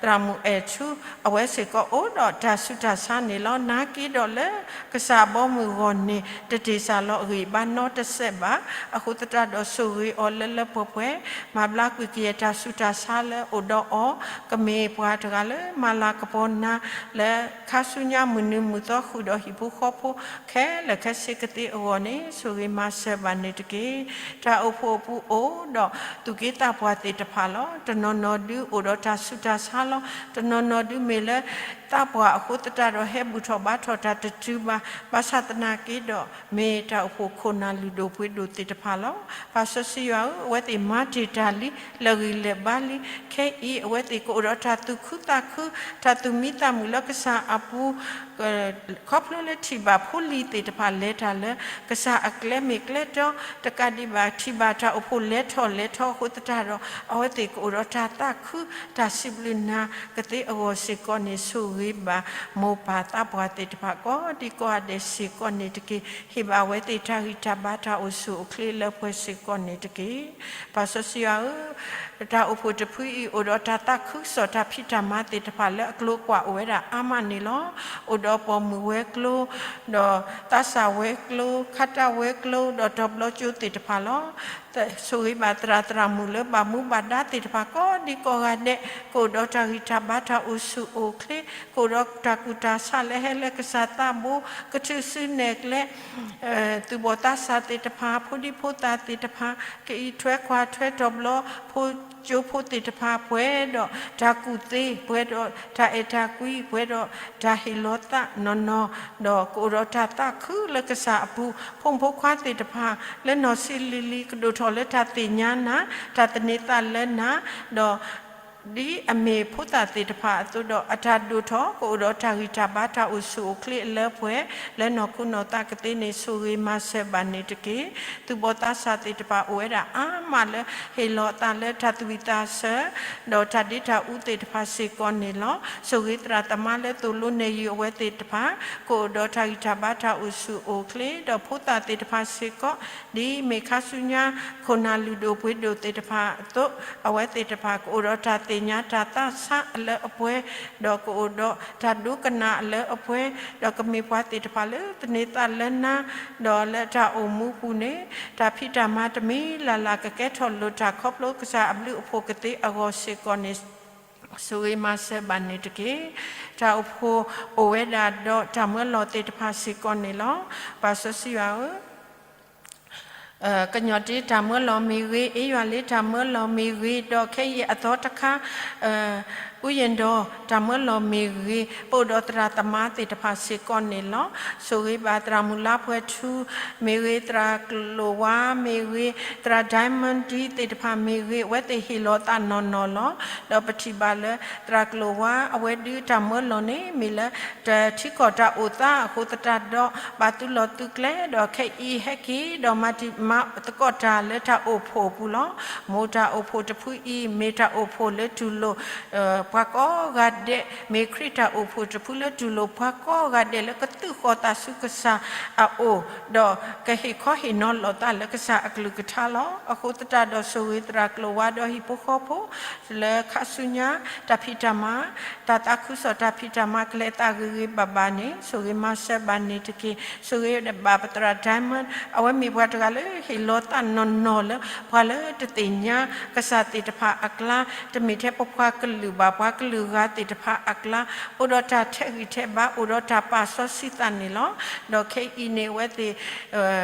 သရၣ်မုၣ်အဲၣ်ထူ, အဝဲစ့ၢ်ကီးအိၣ်ဒီးတၢ်ဆူးတၢ်ဆါန့ၣ်လီၤ. နာ်က့ဒီးလၢကစၢ်အဘီအမုၢ်အဂီၢ်န့ၣ် တတ့ၢ်စၢ်လီၤအဂံၢ်အဘါနီတစဲးဘၣ်. အဃိသတးဒီးဆိၣ်ဂ့ၤအီၤလၢလၢပှဲၤပှဲၤ, မၤဘျါကွံာ်ကယဲၢ်တၢ်ဆူးတၢ်ဆါလၢအိၣ်ဒီးအီၤ, ကမ့ၢ်ပှၤတဂၤလၢမၤလၤကပီၤနၤ လၢခါဆူညါမုၢ်နံၤမုၢ်သီဃုာ်ဒီးဟံၣ်ဖိဃီဖိခဲလၢာ်ခဲဆ့ကသ့အဂီၢ်န့ၣ် ဆိၣ်ဂ့ၤမၤစၢၤဘၣ်န့ၣ်တက့ၢ်. တၢ်အိၣ်ဖှိၣ်အပူၤအိၣ်ဒီးသူၣ်က့သးပှၢ်သ့ၣ်တဖၣ်လီၤ. တနီၤနီၤဒုးအိၣ်ဒီးတၢ်ဆူးတၢ်ဆါလီၤ. တနီၤနီၤဒုးမ့ၢ်လၢ သးပှၢ်အဃိသတးဒီးဟဲဘူၣ်ထီၣ်ဘါထီၣ်တၢ်တတုၤဘၣ်. ဘၣ်ဆၣ်သနာ်က့ဒီး မ့ၢ်တၢ်အိၣ်ဖှိၣ်ခိၣ်နၢ်လုၢ်ဒိၣ်ပှ့ၤဒိၣ်သ့ၣ်တဖၣ်လီၤ. ပၢ်စီဆှံယွၤဧၢ, အဝဲသ့ၣ်မၤတ့ၢ်တၢ်လံ, လဲၤဂံၢ်လဲၤဘါလံ. ခဲအံၤအဝဲသ့ၣ်ကအိၣ်ဒီးတၢ်သူၣ်ခုသးခု, တၢ်သူၣ်မံသးမုာ်လၢကစၢ်အပူၤ ခီဖျိလၢထံၣ်ဘၣ်ဖိလံၤသ့ၣ်တဖၣ်လဲၤတၢ်လၢ ကစၢ်အကျဲမ့ၢ်ကျဲတီ, တကးဒံးဘၣ် ထံၣ်ဘၣ်တၢ်အိၣ်ဖှိၣ်လဲၤထီၣ်လဲၤထီအဃိသတးဒီး အဝဲသ့ၣ်ကအိၣ်ဒီးတၢ်သးခု တၢ်စံးဘျုးနၤကသ့အဂီၢ်စ့ၢ်ကီးန့ၣ် ဆိၣ်ဂ့ၤဘၣ် မိၢ်ပၢ်သးပှၢ်သ့ၣ်တဖၣ်ကိးဒံကိးဂၤဒဲးစ့ၢ်ကီးန့ၣ်တက့ၢ်. ဟ့ၣ်ဘၣ်အဝဲသ့ၣ်တၢ်ဂံၢ်တၢ်ဘါတၢ်အိၣ်ဆူၣ်အိၣ်ချ့လၢပှဲၤစ့ၢ်ကီးန့ၣ်တက့ၢ်. ပၢ်စီဆှံယွၤဧၢ, တၢ်အိၣ်ဖှိၣ်တဖုအံၤ အိၣ်ဒီးတၢ်သးခုကစီၣ်တၢ်ဖံးတၢ်မၤသ့ၣ်တဖၣ်လၢအကျိၤကွာ်အိၣ်ဝဲဒၣ်အါမးန့ၣ်လီၤ. အိၣ်ဒီးပိာ်မုၣ်ဝဲၤကျိၤ, ဒီးသးစၢ်ဝဲၤကျိၤ, ခါတၢ်ဝဲၤကျိၤ, ဒီးတီၤဘျီကၠိသ့ၣ်တဖၣ်လီၤ. ဆိၣ်ဂ့ၤဘၣ်သရၣ်သရၣ်မုၣ်လၢဘၣ်မူဘၣ်ဒါသ့ၣ်တဖၣ်ကိးဒံကိးဂၤဒဲး, ကအိၣ်ဒီးတၢ်ဂံၢ်တၢ်ဘါ တၢ်အိၣ်ဆူၣ်အိၣ်ချ့, ကအိၣ်ဒီးတၢ်ကူၣ်တၢ်ဆးလၢဟဲလၢကစၢ်သးဘိ, ကထုးစုနဲၣ်ကျဲ သူၣ်ဘီၣ်သးစၢ်သ့ၣ်တဖၣ်, ဖိဒံဖိသၣ်သ့ၣ်တဖၣ်, ကအံးထွဲကွၢ်ထွဲတီၤဘျီဖိကၠိဖိသ့ၣ်တဖၣ်, ပှဲၤဒီးတၢ်ကူၣ်သ့, ပှဲၤဒီးတၢ်အဲၣ်တၢ်ကွံ, ပှဲၤဒီးတၢ်ဟ့ၣ်လီၤသးနီၢ်နီၢ်, ဒီးကအိၣ်ဒီးတၢ်သးခုလၢကစၢ်အပူၤ, ဖိမုၣ်ဖိခွါသ့ၣ်တဖၣ် လၢနီၢ်ဆံးလံၤလံၤ ကဒိၣ်ထီၣ်လၢတၢ်သ့ၣ်ညါနၤ, တၢ်သန့ၤသးလၢနၤ, ဒီး ဒ်အမ့ၢ်ဖိသၣ်သ့ၣ်တဖၣ်အသိးဒီး အတၢ်ဒိၣ်ထီၣ် ကအိၣ်ဒီးတၢ်ဂံၢ်တၢ်ဘါ တၢ်အိၣ်ဆူၣ်အိၣ်ချ့အလၢပှဲၤ လၢနီၢ်ခိနီၢ်သးကသ့န့ၣ် ဆိၣ်ဂ့ၤမၤစၢၤဘၣ်န့ၣ်တက့ၢ်. သူၣ်ဘီၣ်သးစၢ်သ့ၣ်တဖၣ်အိၣ်ဝဲဒၣ်အါမးလၢ ဟ့ၣ်လီၤအသးလၢတၢ်သူၣ်ဝံၣ်သးဆၢ ဒီးတၢ်ဒ့တၢ်အူသ့ၣ်တဖၣ်စ့ၢ်ကီးန့ၣ်လီၤ. ဆိၣ်ဂ့ၤသရၣ်သမါလၢသိၣ်လိနဲၣ်ယုာ်အဝဲသ့ၣ်တဖၣ် ကအိၣ်ဒီးတၢ်ဂံၢ်တၢ်ဘါ တၢ်အိၣ်ဆူၣ်အိၣ်ချ့ ဒီးဖိသၣ်သ့ၣ်တဖၣ်စ့ၢ်ကီး ဒ်မ့ၢ်ခါဆူညါ ခိၣ်နၢ်လုၢ်ဒိၣ်ပှ့ၤဒိၣ်သ့ၣ်တဖၣ်အသိး အဝဲသ့ၣ်တဖၣ် ကအိၣ်ဒီးတၢ်သ့ၣ်ညါတၢ်သးဆးအလၢအပှဲၤ, ဒီးကအိၣ်ဒီးတၢ်ဒိကနၣ်အလၢအပှဲၤ, ဒီးကမ့ၢ်ပှၤသ့ၣ်တဖၣ်လၢသန့ၤသးလၢနၤ, ဒီးလၢတၢ်အိၣ်မူပူၤန့ၣ် တၢ်ဖံးတၢ်မၤတမံၤလၢ်လၢ် ကကဲထီၣ်လိၣ်တၢ်ခီဖျိကစၢ်အဘျုးအဖှိၣ်ကသ့အဂီၢ်စ့ၢ်ကီးန့ၣ် ဆိၣ်ဂ့ၤမၤစၢၤဘၣ်န့ၣ်တက့ၢ်. တၢ်အိၣ်ဖှိၣ်အိၣ်ဝဲဒၣ်ဒီးတၢ်မၢလီၤသ့ၣ်တဖၣ်စ့ၢ်ကီးန့ၣ်လီၤ. ပၢ်စီဆှံယွၤဧၢ, ကညီတ့တၢ်မၢလီၤမ့ၢ်ဂ့ၤ, အ့ယွၤလ့တၢ်မၢလီၤမ့ၢ်ဂ့ၤ, ဒီးခဲအံၤအသီတခါ အူယ့ၣ်ဒီးတၢ်မၢလီၤမ့ၢ်ဂ့ၤ, ပအိၣ်ဒီးသရၣ်သမါသ့ၣ်တဖၣ်စ့ၢ်ကီးန့ၣ်လီၤ. ဆိၣ်ဂ့ၤဘၣ်သရၣ်မုၣ်လါပှဲၤထူမ့ၢ်ဂ့ၤ, သရၣ်ကျိၣ်ဝါမ့ၢ်ဂ့ၤ, သရၣ် Diamond သ့ၣ်တဖၣ်မ့ၢ်ဂ့ၤ, အဝဲသ့ၣ်ဟ့ၣ်လီၤသးနီၢ်နီၢ်လီၤ. ဒီးပထံၣ်ဘၣ်လၢ သရၣ်ကျိၣ်ဝါ အဝဲဒုးတၢ်မၢလီၤန့ၣ် မ့ၢ်လၢ တၢ်ထံကီၢ်တၢ်အိၣ်သးအဃိသတးဒီး ဘၣ်သုးလီၢ်သုးကျဲ ဒီးခဲအံၤဟဲက့ၤ ဒီးမၤတံၤမၤသကိးတၢ်လၢတၢ်အိၣ်ဖှိၣ်အပူၤလီၤ. မိၢ်တၢ်အိၣ်ဖှိၣ်တဖုအံၤ မ့ၢ်တၢ်အိၣ်ဖှိၣ်လၢတူၢ်လိာ် ပှၤကိးဂၤဒဲး, မ့ၢ်ခရံာ်တၢ်အိၣ်ဖှိၣ်တဖုလၢတူၢ်လိာ်ပှၤကိးဂၤဒဲး လၢကသုးဃီၤသးဆူကစၢ်အအိၣ်, ဒီးကဟ့ၣ်ခီဟ့ၣ်နီၤလီၤသးလၢကစၢ်အကလုၢ်ကထါလီၤ. အဃိသတးဒီး ဆိၣ်ဂ့ၤသရၣ်ကျိၣ်ဝါဒီးဟံၣ်ဖိဃီဖိ လၢခါဆူညါ တၢ်ဖံးတၢ်မၤ, တၢ်သးခုကစီၣ်တၢ်ဖံးတၢ်မၤ ကလဲၤသးဂ့ၤဂ့ၤဘၣ်ဘၣ်န့ၣ် ဆိၣ်ဂ့ၤမၤစၢၤဘၣ်န့ၣ်တက့ၢ်. ဆိၣ်ဂ့ၤဘၣ်ပသရၣ် Diamond, အဝဲမ့ၢ်ပှၤတဂၤလၢဟ့ၣ်လီၤသးနီၢ်နီၢ်လၢ ပှၤလၢတသ့ၣ်ညါကစၢ်သ့ၣ်တဖၣ်အကျါ, တမ့ၢ်ထဲပပှၤကလုာ်ဘၣ် ပှၤကလုာ်ဂၤသ့ၣ်တဖၣ်အကျါ, အိၣ်ဒီးတၢ်ထဲးဂံၢ်ထဲးဘါ, အိၣ်ဒီးတၢ်ပာ်စီဆှံသးန့ၣ်လီၤ. ဒီးခဲအံၤန့ၣ် အဝဲသ့ၣ်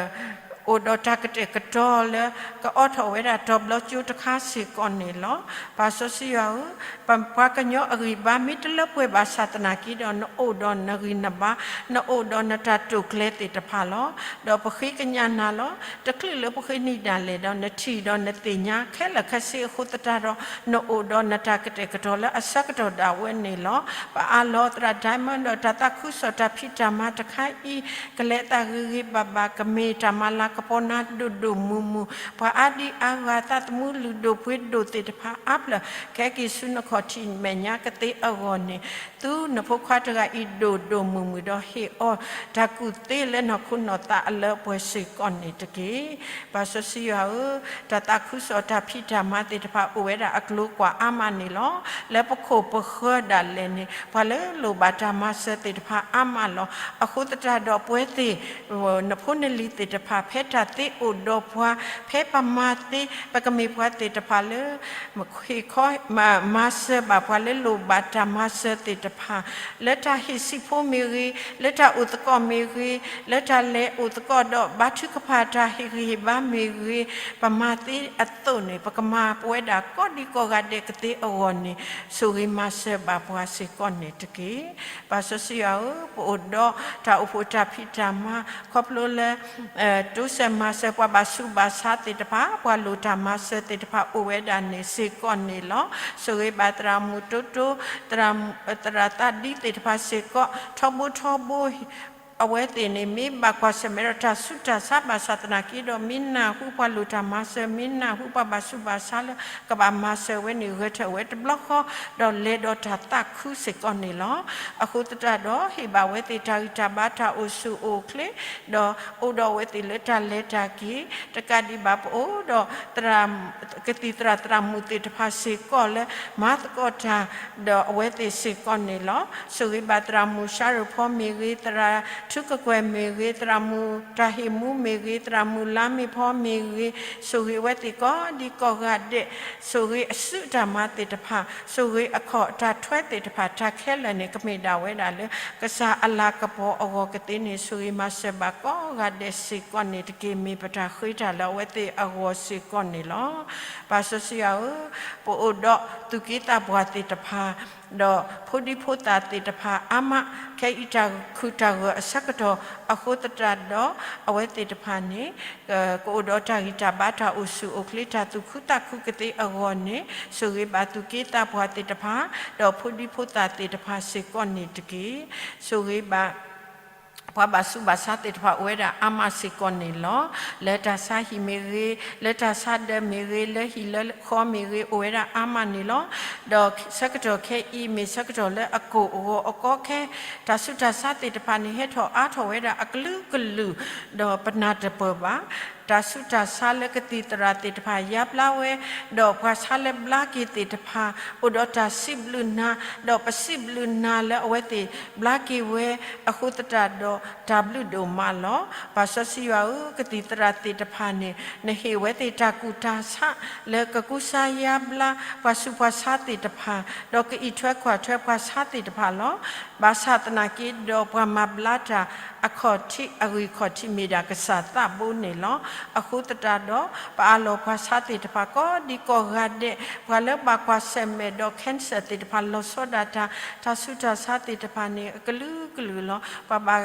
အိၣ်ဒီးတၢ်ကတဲာ်ကတီၤလၢ ကအိးထီၣ်ဝဲဒၣ်တီၤဘျီကၠိတခါစ့ၢ်ကီးန့ၣ်လီၤ. ပၢ်စီဆှံယွၤဧၢ, ပပှၤကညီအဂံၢ်ဘါ မ့ၢ်တလၢပှဲၤဘၣ်ဆၣ်သနာ်က့ဒီး နအိၣ်ဒီးနဂံၢ်နဘါ, နအိၣ်ဒီးနတၢ်တိာ်ကျဲၤသ့ၣ်တဖၣ်လီၤ. ဒီးပဃ့ကညးနၤလီၤ. တချုးလၢပဃ့နံၤဒၣ်လဲာ်ဒီး နထံၣ်ဒီးနသ့ၣ်ညါခဲလၢာ်ခဲဆ့အဃိသတးဒီး နအိၣ်ဒီးနတၢ်ကတဲာ်ကတီၤလၢအဆၢကတီၢ်ဒၣ်ဝဲန့ၣ်လီၤ. ပအၢၣ်လီၤသရၣ် Diamond ဒီးတၢ်သးခုကစီၣ်တၢ်ဖံးတၢ်မၤတခါအံၤ ကလဲၤသးဂ့ၤဂ့ၤဘၣ်ဘၣ် ကမ့ၢ်တၢ်မၤလၤကပီၤနၤဒိၣ်ဒိၣ်မုၢ်မုၢ်, ပှၤအါဒံအါဂၤ သးသမူလုၢ်ဒိၣ်ပှ့ၤဒိၣ်သ့ၣ်တဖၣ်အါဖျၢၣ် ကဟဲက့ၤဆူနခီၣ်ထံးမဲာ်ညါကသ့အဂီၢ်န့ၣ် သုနဖိခွါတဂၤအံၤဒိၣ်ဒိၣ်မုၢ်မုၢ်ဒီးဟ့ၣ်အီၤတၢ်ကူၣ်သ့လၢနီၢ်ခိနီၢ်သးအလၢအပှဲၤစ့ၢ်ကီးန့ၣ်တက့ၢ်. ပၢ်စီဆှံယွၤဧၢ, တၢ်သးခုကစီၣ်တၢ်ဖံးတၢ်မၤသ့ၣ်တဖၣ်အိၣ်ဝဲဒၣ်အကျိၤကွၢ်အါမးန့ၣ်လီၤ. လၢပခိၣ်ပဃၢၤဒၣ်လဲာ်န့ၣ် ပှၤလၢလိၣ်ဘၣ်တၢ်မၤစၢၤသ့ၣ်တဖၣ်အါမးလီၤ. အဃိသတးဒီးပဝဲသ့ၣ် နဖိနလံၤသ့ၣ်တဖၣ် ဖဲတၢ်သ့အိၣ်ဒီးပှၤ, ဖဲပမၤသ့ ပကမ့ၢ်ပှၤသ့ၣ်တဖၣ်လၢ ဟ့ၣ်ခီ မၤစၢၤဘၣ်ပှၤလၢလိၣ်ဘၣ်တၢ်မၤစၢၤသ့ၣ်တဖၣ်, လၢတၢ်ဟ့ၣ်ဆံးဖိမ့ၢ်ဂ့ၤ, လၢတၢ်အိၣ်သကိးမ့ၢ်ဂ့ၤ, လၢတၢ်လဲၤအိၣ်သကိးဒီးဘါထုကဖၣ်တၢ်ဟ့ၣ်ဂံၢ်ဟ့ၣ်ဘါမ့ၢ်ဂ့ၤ, ပမၤသ့အသိးန့ၣ် ပကမၤပဝဲဒၣ်ကိးဒံကိးဂၤဒဲးကသ့အဂီၢ်န့ၣ် ဆိၣ်ဂ့ၤမၤစၢၤဘၣ်ပှၤစ့ၢ်ကီးန့ၣ်တက့ၢ်. ပၢ်စီဆှံယွၤဧၢ, ပအိၣ်ဒီးတၢ်အိၣ်ဖှိၣ်တၢ်ဖံးတၢ်မၤ ခီဖျိလၢ တိစၢၤမၤစၢၤပှၤဘၣ်ဆူးဘၣ်ဆါသ့ၣ်တဖၣ်, ပှၤလိၣ်တၢ်မၤစၢၤသ့ၣ်တဖၣ်အိၣ်ဝဲဒၣ်န့ၣ်စ့ၢ်ကီးန့ၣ်လီၤ. ဆိၣ်ဂ့ၤဘၣ်သရၣ်မုၣ်တိတိ, သရၣ်သးဒံသ့ၣ်တဖၣ်စ့ၢ်ကီး, ထီဘိထီဘိ အဝဲသ့ၣ်န့ၣ် မ့ၢ်ဘၣ်ကွၢ်ဆၢၣ်မဲာ်ဒီးတၢ်ဆူးတၢ်ဆါဘၣ်ဆၣ်သနာ်က့ဒီး မ့ၢ်နၢ်ဟူပှၤလိၣ်တၢ်မၤစၢၤ, မ့ၢ်နၢ်ဟူပှၤဘၣ်ဆူးဘၣ်ဆါလၢကဘၣ်မၤစၢၤဝဲန့ၣ် ဂဲၤထၢၣ်ဝဲတဘျီဃီ, ဒီးလဲၤဒီးတၢ်သးခုစ့ၢ်ကီးန့ၣ်လီၤ. အဃိသတးဒီး ဟ့ၣ်ဘၣ်ဝဲသ့ၣ်တၢ်ဂံၢ်တၢ်ဘါတၢ်အိၣ်ဆူၣ်အိၣ်ချ့, ဒီးအိၣ်ဒီးဝဲသ့ၣ်လၢတၢ်လဲၤတၢ်က့ၤ, တကးဒံးဘၣ်ပအိၣ်ဒီး ကသံၣ်သရၣ်သရၣ်မုၣ်သ့ၣ်တဖၣ်စ့ၢ်ကီးလၢ မၤသကိးတၢ် ဒီးအဝဲသ့ၣ်စ့ၢ်ကီးန့ၣ်လီၤ. ဆိၣ်ဂ့ၤဘၣ်သရၣ်မုၣ် ရှါရူၤဖီမ့ၢ်ဂ့ၤ, သရၣ် ထူကကွဲၢ်မ့ၢ်ဂ့ၤ, သရၣ်မုၣ်တၢ်ဟ့ၣ်မူမ့ၢ်ဂ့ၤ, သရၣ်မုၣ်လါမ့ၢ်ဖီမ့ၢ်ဂ့ၤ, ဆိၣ်ဂ့ၤအဝဲသ့ၣ်ကိးဒံကိးဂၤဒဲး, ဆိၣ်ဂ့ၤအစုအတၢ်မၤသ့ၣ်တဖၣ်, ဆိၣ်ဂ့ၤအခီၣ်တၢ်ထွဲသ့ၣ်တဖၣ်, တၢ်ခဲလၢာ်န့ၣ် ကမ့ၢ်ဒၣ်ဝဲဒၣ်လၢ ကစၢ်အလၤကပီၤအဂီၢ်ကသ့န့ၣ် ဆိၣ်ဂ့ၤမၤစၢၤဘၣ်ကိးဂၤဒဲးစ့ၢ်ကီးန့ၣ်တက့ၢ်. မ့ၢ်ပတၢ်ဃ့တၢ်လၢအဝဲသ့ၣ်အဂီၢ်စ့ၢ်ကီးန့ၣ်လီၤ. ပၢ်စီဆှံယွၤဧၢ, ပအိၣ်ဒီးသူၣ်က့သးပှၢ်သ့ၣ်တဖၣ် ဒီးဖိဒံဖိသၣ်သ့ၣ်တဖၣ်အါမး, ခဲအံၤတၢ်ခုၣ်တၢ်ဂီၤအဆၢကတီၢ်အဃိသတးဒီး အဝဲသ့ၣ်တဖၣ်န့ၣ် ကအိၣ်ဒီးတၢ်ဂံၢ်တၢ်ဘါ တၢ်အိၣ်ဆူၣ်အိၣ်ချ့ တၢ်သူၣ်ခုသးခုကသ့အဂီၢ်န့ၣ် ဆိၣ်ဂ့ၤဘၣ်သူၣ်က့သးပှၢ်သ့ၣ်တဖၣ် ဒီးဖိဒံဖိသၣ်သ့ၣ်တဖၣ်စ့ၢ်ကီးန့ၣ်တက့ၢ်. ဆိၣ်ဂ့ၤဘၣ် ပှၤဘၣ်ဆူးဘၣ်ဆါသ့ၣ်တဖၣ်အိၣ်ဝဲဒၣ်အါမးစ့ၢ်ကီးန့ၣ်လီၤ. လၢတၢ်ဆါဟံၣ်မ့ၢ်ဂ့ၤ, လၢတၢ်ဆါဒၢးမ့ၢ်ဂ့ၤ, လၢဟံၣ်လၢဃီမ့ၢ်ဂ့ၤ အိၣ်ဝဲဒၣ်အါမးန့ၣ်လီၤ. ဒီးဆၢကတီၢ်ခဲအံၤမ့ၢ်ဆၢကတီၢ်လၢအကိၢ်အဂီၤအကီခဲ, တၢ်ဆူးတၢ်ဆါသ့ၣ်တဖၣ်န့ၣ် ဟဲထီၣ်အါထီၣ်ဝဲဒၣ်အကလုာ်ကလုာ်, ဒီးပနၢ်တပၢၢ်ဘၣ်. တၢ်ဆူးတၢ်ဆါလၢကသံၣ်သရၣ်သ့ၣ်တဖၣ်ယါဘျါဝဲ, ဒီးပှၤဆါလၢဘျါက့ၤသ့ၣ်တဖၣ် အိၣ်ဒီးတၢ်စံးဘျုးနၤ, ဒီးပစံးဘျုးနၤလၢအဝဲသ့ၣ်ဘျါက့ၤဝဲအဃိသတးဒီး တၢ်ဘျုးဒိၣ်မးလီၤ. ပၢ်စီဆှံယွၤဧၢ, ကသံၣ်သရၣ်သ့ၣ်တဖၣ်န့ၣ် နဟ့ၣ်ဝဲသ့ၣ်တၢ်ကူၣ်တၢ်ဆး လၢကကူစါယါဘျါ ပှၤဆူးပှၤဆါသ့ၣ်တဖၣ်, ဒီးကအံးထွဲကွၢ်ထွဲပှၤဆါသ့ၣ်တဖၣ်လီၤ. ဘၣ်ဆၣ်သနာ်က့ဒီးပှၤမၤဘျါတၢ်အခီၣ်ထံးအဂံၢ်ခီၣ်ထံးမ့ၢ်ဒၣ်ကစၢ်သးဘိန့ၣ်လီၤ. အဃိသတးဒီး ပအးလီၤပှၤဆါသ့ၣ်တဖၣ်ကိးဒံကိးဂၤဒဲး, ပှၤလၢဘၣ်ကွၢ်ဆၢၣ်မဲာ်ဒီး cancer သ့ၣ်တဖၣ် လီၤဆီဒၣ်တၢ်, တၢ်ဆူးတၢ်ဆါသ့ၣ်တဖၣ်န့ၣ် အကလုာ်ကလုာ်လီၤ. ပှၤဘၣ်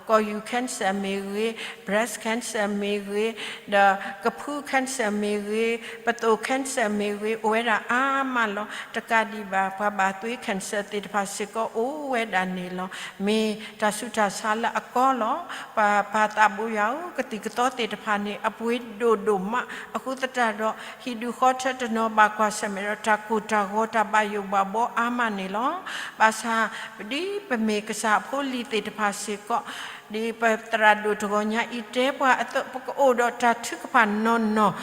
ကီၢ်ယူၢ် cancer မ့ၢ်ဂ့ၤ, breast cancer မ့ၢ်ဂ့ၤ, ဒီးကဖု cancer မ့ၢ်ဂ့ၤ, ပသိၣ် cancer မ့ၢ်ဂ့ၤ, အိၣ်ဝဲဒၣ်အါမးလီၤ. တကးဒံးဘၣ် ပှၤဘၣ်သွ့ cancer သ့ၣ်တဖၣ်စ့ၢ်ကီးအိၣ်ဝဲဒၣ်န့ၣ်လီၤ. မ့ၢ်တၢ်ဆူးတၢ်ဆါလၢအကီလီၤ. ပၢ်သးဘိယွၤဧၢ, ကသံၣ်ကသီသ့ၣ်တဖၣ်န့ၣ် အပှ့ၤဒိၣ်ဒိၣ်မး အဃိသတးဒီး ဟံၣ်ဒူၣ်ဃီထၢတနီၤဘၣ်ကွၢ်ဆၢၣ်မဲာ်ဒီး တၢ်ကိၢ်တၢ်ဂီၤ တၢ်ဘၣ်ယိၣ်ဘၣ်ဘီအါမးန့ၣ်လီၤ. ဘၣ်ဆၣ် ဒ်ပမ့ၢ်ကစၢ်အဖိလံၤသ့ၣ်တဖၣ်စ့ၢ်ကီး, ဒ်ပသရၣ်ဒိၣ်တဂီၤညါအံၤတဲပှၤအသိး, ပကအိၣ်ဒီးတၢ်ထုကဖၣ်နီၢ်နီၢ်,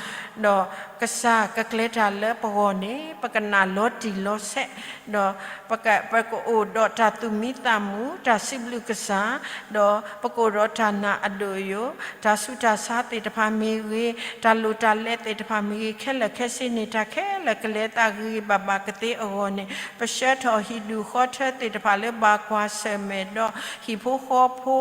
ဒီးကစၢ်ကကျဲၤတၢ်လၢပဂီၢ်န့ၣ် ပကနၣ်လီၤတံၢ်လီၤဆဲး, ဒီးပက ပကအိၣ်ဒီးတၢ်သူၣ်မံသးမုာ်, တၢ်စံးဘျုးကစၢ်, ဒီးပကအိၣ်ဒီးတၢ်နာ်အဒိၣ်အယိာ်, တၢ်ဆူးတၢ်ဆါသ့ၣ်တဖၣ်မ့ၢ်ဂ့ၤ, တၢ်လိၣ်တၢ်လဲသ့ၣ်တဖၣ်မ့ၢ်ဂ့ၤ, ခဲလၢာ်ခဲဆ့န့ၣ် တၢ်ခဲလၢာ်ကလဲၤသးဂ့ၤဂ့ၤဘၣ်ဘၣ်ကသ့အဂီၢ်န့ၣ် ပဆှၢထီၣ်ဟံၣ်ဒူၣ်ဃီထၢသ့ၣ်တဖၣ်လၢဘၣ်ကွၢ်ဆၢၣ်မဲာ်ဒီး ဟံၣ်ဖိဃီဖိ,